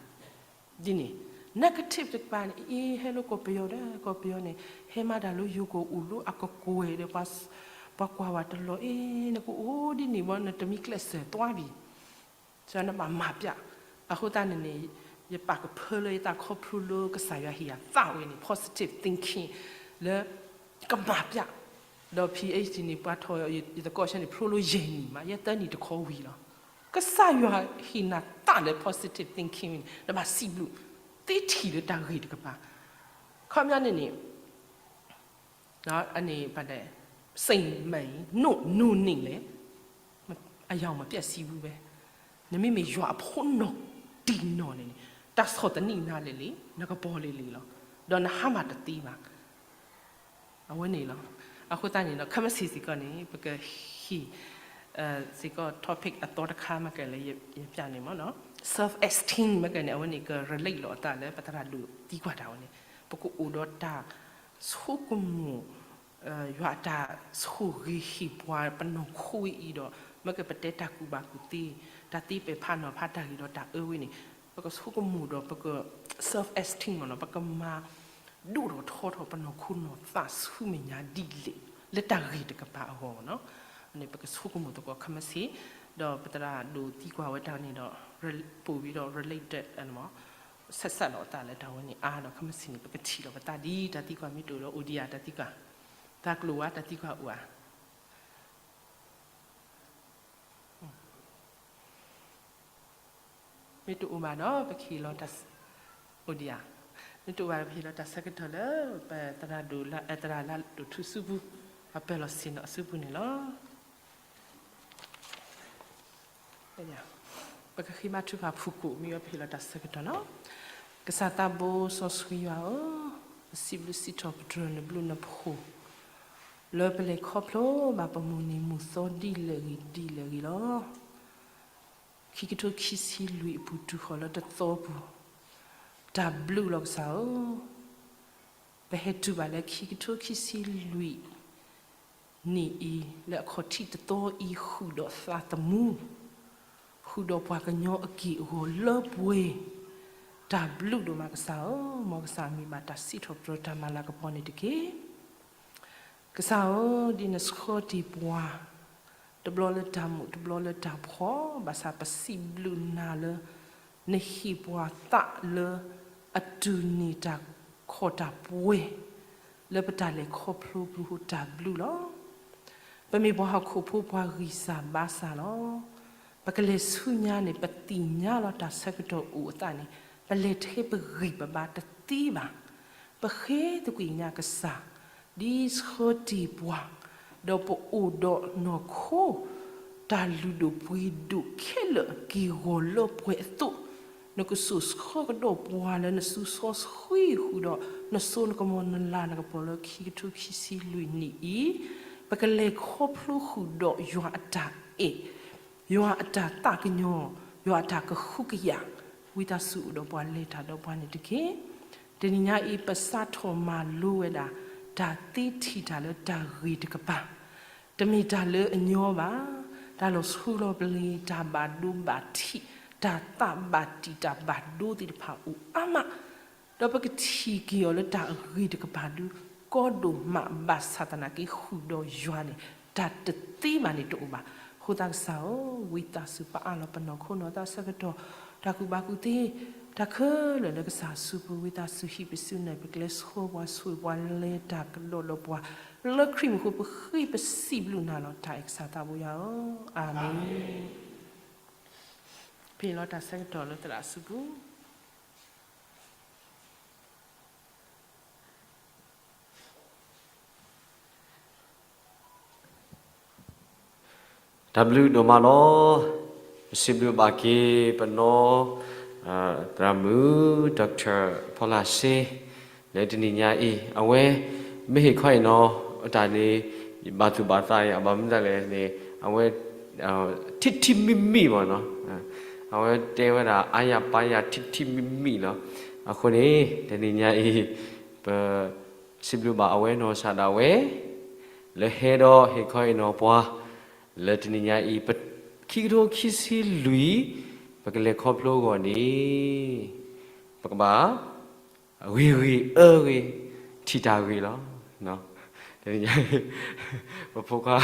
ဒ်န့ၣ်, negative တခါန့ၣ် အ့ ဟဲလၢကီၢ်ပယီၤဒီး ကီၢ်ပယီၤန့ၣ် ဟဲမၤတၢ်လၢယိၤကီၢ်အိၣ်လၢအကကွဲၢ်ဒီး ပှၤကွၢ်ဝဲတလီၤ အ့ နကအိၣ်ဒ်န့ၣ်ဘၣ် နတမံၤကျဲးစၢးသွါဘၣ် နဘၣ်မၤပျး, အဃိသတးန့ၣ်န့ၣ် ယပာ်ကဖၢလၢယသးခီဖျိလၢကစၢ်ယွၤဟ့ၣ်ယၤသးဝဲန့ၣ် positive thinking လၢ ကမၤပျး, ဒီး PhD န့ၣ် ပှၤထီၣ်ယသကိးဆၢန့ၣ် ဖျိလၢယဲၢ်နံၣ်မး ယဲၢ်သၢနံၣ်တခီဝံၤလီၤ, ကစၢ်ယွၤဟ့ၣ်နၤသးလၢ positive thinking န့ၣ် နဘၣ်စံးဘျုး, သ့ထံၣ်လၢတၢ်ဂ့ၤတကပၤ, ခီပညီန့ၣ်န့ၣ် အန့ၣ် ပတဲ စိန်မိန် နုတ်နုတ်နေလဲ အယောင်မပြတ်စည်းဘူးပဲ, နမ့မ့ၢ်ယွၤအဖိနီၢ်တံၢ်နီၢ်န့ၣ်န့ၣ် တၢ်ဆီၣ်သနံးနၤလဲၣ်လံ နကပီၤလဲၣ်လံလီၤ, ဒီးနဟါမၢ်တသ့ဘၣ်, အဝဲန့ၣ်လီၤ, အဃိသတးန့ၣ်ဒီး ခဲမုၢ်ဆ့ၣ်စ့ၢ်ကီးန့ၣ် ပကဟ့ၣ် စ့ၢ်ကီး topic အသီတခါမ့ၢ်ကဲလၢယပျးန့ၣ်မ့ၢ်နီၤ self esteem မ့ၢ်ကဲန့ၣ် အဝဲန့ၣ်က relate လီၤအသးလၢပသရၣ်ဒိၣ်သံကွၢ်တၢ်ဝဲန့ၣ်, ပကအိၣ်ဒီးတၢ်ဆိကမိၣ် ယွၤအတၢ်ဆိၣ်ဂ့ၤဟ့ၣ်ပှၤပနီၢ်ခိဝဲအံၤဒီး မ့ၢ်ကပတဲတၢ်ကူၣ်ဘၣ်ကူၣ်သ့, တၢ်သ့ပဲာ်ဖးနီၤဖးတၢ်ဂ့ၤဒီးတၢ်အၢဝဲန့ၣ်, ပကဆိကမိၣ်ဒီးပက self esteem မ့ၢ်နီၤ ပကမၤဒိၣ်ထီၣ်ထီထီၣ်ပနီၢ်ခိနီၢ်သးဆူမဲာ်ညါဒ်လဲၣ် လၢတၢ်ဂ့ၤတကပၤအဂီၢ်မ့ၢ်နီၤ, န့ၣ်ပကဆိကမိၣ်သကိးခဲမုၢ်ဆ့ၣ်, ဒီးပသရၣ်ဒိၣ်သံကွၢ်ဝဲတၢ်န့ၣ်ဒီး ပိာ်ဝံၤဒီး related ဆက်စပ်လီၤအသးလၢတၢ်ဝဲန့ၣ်အါဒီး ခဲမုၢ်ဆ့ၣ်န့ၣ် ပကထံၣ်လီၤပသးဒ်တၢ်သံကွၢ်မ့ၢ်တအိၣ်ဒီးအိၣ်ဒံးဧါ တၢ်သံကွၢ်, တၢ်ကျိၤဝါတၢ်သံကွၢ်အိၣ်ဧါ, မ့ၢ်တအိၣ်ဘၣ်ဒီး ပကဟ့ၣ်လီၤတၢ်, အိၣ်ဒံးဧါ, မ့ၢ်တအိၣ်ဘၣ်ဒီး ပဟ့ၣ်လီၤတၢ်ဆၢကတီၢ်လၢ ပသရၣ်ဒိၣ်လၢ သရၣ်လၢဒိၣ်ထူဆူပူၤ, ပပၢၢ်လီၤဆ့ၣ်နီၤအစုပူၤန့ၣ်လီၤ. ပကဃ့ဘါထုကဖၣ်ဖုၣ်ကိာ် မ့ၢ်ဝဲပဟ့ၣ်လီၤတၢ်ဆၢကတီၢ်လီၤ. ကစၢ်သးဘိစီဆှံယွၤဧၢ, ပစံးဘျုးစံးထီၣ်ပတြၢၤနဘျုးနဖှိၣ် လၢပလဲၤခီဖျိဘၣ်ပမုၢ်နံၤမုၢ်သီဒ်လဲၣ်ဂ့ၤဒ်လဲၣ်ဂ့ၤလီၤ. ခံကထိခံဆံလွံၢ်အပူၤတုၤဃီၤလၢတသီပူၤ, တၢ်ဘျုးလီၤကစၢ်ဧၢ, ပဟဲတုၤဘၣ်လၢခံကထိခံဆံလွံၢ် နံၣ်အံၤ လၢအခီၣ်ထံးတသီအံၤ ဃုာ်ဒီးသးသမူ, ဃုာ်ဒီးပှၤကညီအက့ၢ်အဂီၤလၢပှဲၤ, တၢ်ဘျုးဒိၣ်မးကစၢ်ဧၢ, မ်ကစၢ်မ့ၢ်ဘၣ်တၢ်စံးထီၣ်ပတြၢၤတၢ်မၤလၤကပီၤန့ၣ်တက့ၢ်. ကစၢ်ဧၢ, ဒ်နဆှၢတ့ၢ်ပှၤ တဘျီလၢတၢ်မူး တဘျီလၢတၢ်ဖှီၣ်, ဘၣ်ဆၣ်ပစံးဘျုးနၤလၢ နဟ့ၣ်ပှၤသးလၢအတုၤန့ၢ်တၢ်ခီၣ်တၢ်ပှဲၤ လၢပတၢ်လဲၤခီဖျိပူၤအဃိ တၢ်ဘျုးလီၤ. ပမ့ၢ်ပှၤဟီၣ်ခိၣ်ဖိ ပှၤဂံၢ်စၢ်ဘါစၢ်လီၤ. ပကလဲၤဆူညါန့ၣ် ပသ့ၣ်ညါလီၤတၢ်ဆၢကတီၢ်အိၣ်အသးန့ၣ် ပလဲၤထဲပဂံၢ်ပဘါတသ့ဘၣ်. ပဃ့သကွံာ်ညါကစၢ် ဒ်ဆှၢတ့ၢ်ပှၤ ဒီးပအိၣ်ဒီးနီၢ်ခိ တၢ်လုၢ်ဒိၣ်ပှ့ၤဒိၣ်ခဲလၢာ်အက့ၢ်အဂီၤလၢပှဲၤအသိး, နကစိာ်ဆှၢကဒီးပှၤလၢနစုစီဆှံဃုာ်ဒီး နစိနကမီၤနလၤနကပီၤလၢခံကထိခံဆံလွံၢ်နံၣ်အံၤ, ပကလဲၤခီဖျိဃုာ်ဒီးယွၤအတၢ်အဲၣ် ယွၤအတၢ်သးကညီၤ, ယွၤအတၢ်ကဟုကယာ်, ဝံသးစူၤအိၣ်ဒီးပှၤ လဲၤတၢ်ဒီးပှၤန့ၣ်တက့ၢ်. တနံၤညါအံၤ ပစးထီၣ်မၤလိဝဲဒၣ် တၢ်သ့ထံၣ်တၢ်လၢတၢ်ဂ့ၤတကပၤ, တမ့ၢ်တၢ်လၢအညီဘၣ်. တၢ်လီၤဆှုလီၤပလ့ၤ, တၢ်ဘၣ်ဒိဘၣ်ထံး, တၢ်သးဘၣ်တံာ်တၢ်ဘၣ်ဒိသ့ၣ်တဖၣ်အိၣ်အါမး, ဒီးပကထံၣ်က့ၤအီၤလၢတၢ်အဂ့ၤတကပၤဒု ကီဒိၣ်မးဘၣ်ဆၣ်သနာ်က့ ဃုာ်ဒီးယွၤန့ၣ် တၢ်တသ့ဘၣ်န့ၣ်တအိၣ်ဘၣ်. အဃိသတးကစၢ်ဧၢ, ဝံသးစူၤပအၢၣ်လီၤပနီၢ်ခိနီၢ်သးဆၢကတီၢ်, တၢ်ကူၣ်ဘၣ်ကူၣ်သ့, တၢ်ခဲလၢာ်လၢကစၢ်အစုပူၤ, ဝံသးစူၤဟံးပစုနဲၣ်ပကျဲ ဆှၢပှၤဆိၣ်ပှၤလဲၤတၢ်ကဒီးဒီးပှၤ လၢခရံာ်မံၤအဃိ ပဃ့ပစံးဘျုးနၤလီၤ. တၢ်အဲၣ်ကစၢ်သးဘိယွၤဧၢ, အၤမ့ၣ်. ပဟ့ၣ်လီၤတၢ်ဆၢကတီၢ်လၢသရၣ်အစုပူၤ. တၢ်ဘျုးဒိၣ်မးလီၤ. ပစံးဘျုးဘၣ်က့ၤပနီၢ် သရၣ်မုၣ် Doctor ဖီလာ်စ့ လၢတနံၤညါအံၤ အဝဲ မ့ၢ်ဟ့ၣ်ခီဟ့ၣ်နီၤ အတၢ်န့ၣ် ဘၣ်သူၣ်ဘၣ်သးအံၤ အဘၣ်မနုၤလဲၣ်န့ၣ် အဝဲ ထံထံမံမံမ့ၢ်နီၤ, အဝဲတဲဝဲဒၣ်အါယၤပါယၤ ထံထံမံမံလီၤ. အဃိန့ၣ် တနံၤညါအံၤ ပ စံးဘျုးဘၣ်အဝဲနီၢ်ကစၢ်ဒၣ်ဝဲ လၢဟဲဒီးဟ့ၣ်ခီဟ့ၣ်နီၤပှၤ လၢတနံၤညါအံၤ ခံကထိခံဆံလွံၢ် ပကလဲၤခီဖျိအဂီၢ်န့ၣ် ပကဘၣ် ဂ့ၤဂ့ၤအၢဂ့ၤ ထံၣ်တၢ်ဂ့ၤလီၤ. တနံၤညါအံၤ ပဖိခွါ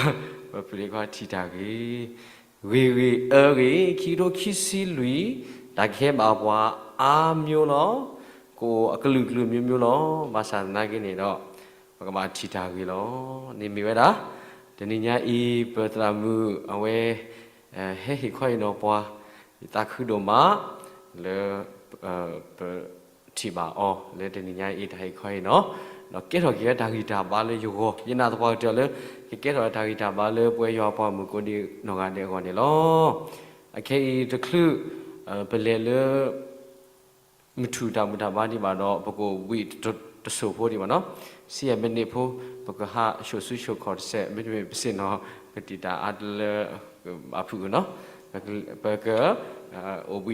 ပပျံၤခွါထံၣ်တၢ်ဂ့ၤ ဂ့ၤဂ့ၤအၢဂ့ၤ ခံကထိခံဆံလွံၢ် တၢ်ကဟဲဘၣ်ပှၤအါမျိုးလီၤ. ကအိၣ်အကလုာ်ကလုာ်မျိုးမျိုးလီၤ. ဘၣ်ဆၣ်သနာ်က့န့ၣ်ဒီး ပကဘၣ်ထံၣ်တၢ်ဂ့ၤလီၤ. န့ၣ်မ့ၢ်ဝဲဒၣ် တနံၤညါအံၤ ပသရၣ်မုၣ်အဝဲ ဟဲဟ့ၣ်ခီဟ့ၣ်နီၤပှၤ ယသးခုဒိၣ်မး လၢ ပ ထံၣ်ဘၣ်အီၤလၢတနံၤညါအံၤ တၢ်ဟ့ၣ်ခီဟ့ၣ်နီၤ ဒီးကဲထီၣ်က့ၤဝဲတၢ်ဂံၢ်တၢ်ဘါလၢယဂီၢ် ယနာ်သပှၢ်ကတၢၢ်လၢ ကကဲထီၣ်တၢ်ဂံၢ်တၢ်ဘါလၢပဝဲယွၤပှၤမုၣ်ကိးဒံနီၢ်ဂၤဒဲးအဂီၢ်န့ၣ်လီၤ. အခဲအံၤတချုး ပလဲၤလၢ မုၢ်ထူၣ်တၢ်ဘူၣ်တၢ်ဘါဒံးဘၣ်ဒီး ပကအိၣ်ဘှံးတစိၢ်ဖိဒံးဘၣ်နီၤ ဆံယဲၢ်မံးနံးဖိ ပကဟးဆူၣ်ဆူၣ်ခီၣ်တစဲး မ့တမ့ၢ်ပစံးနီၤ ပတံာ်တာ်အါတလၢ အဖုၣ်နီၤ ပက အိၣ်ဘှံး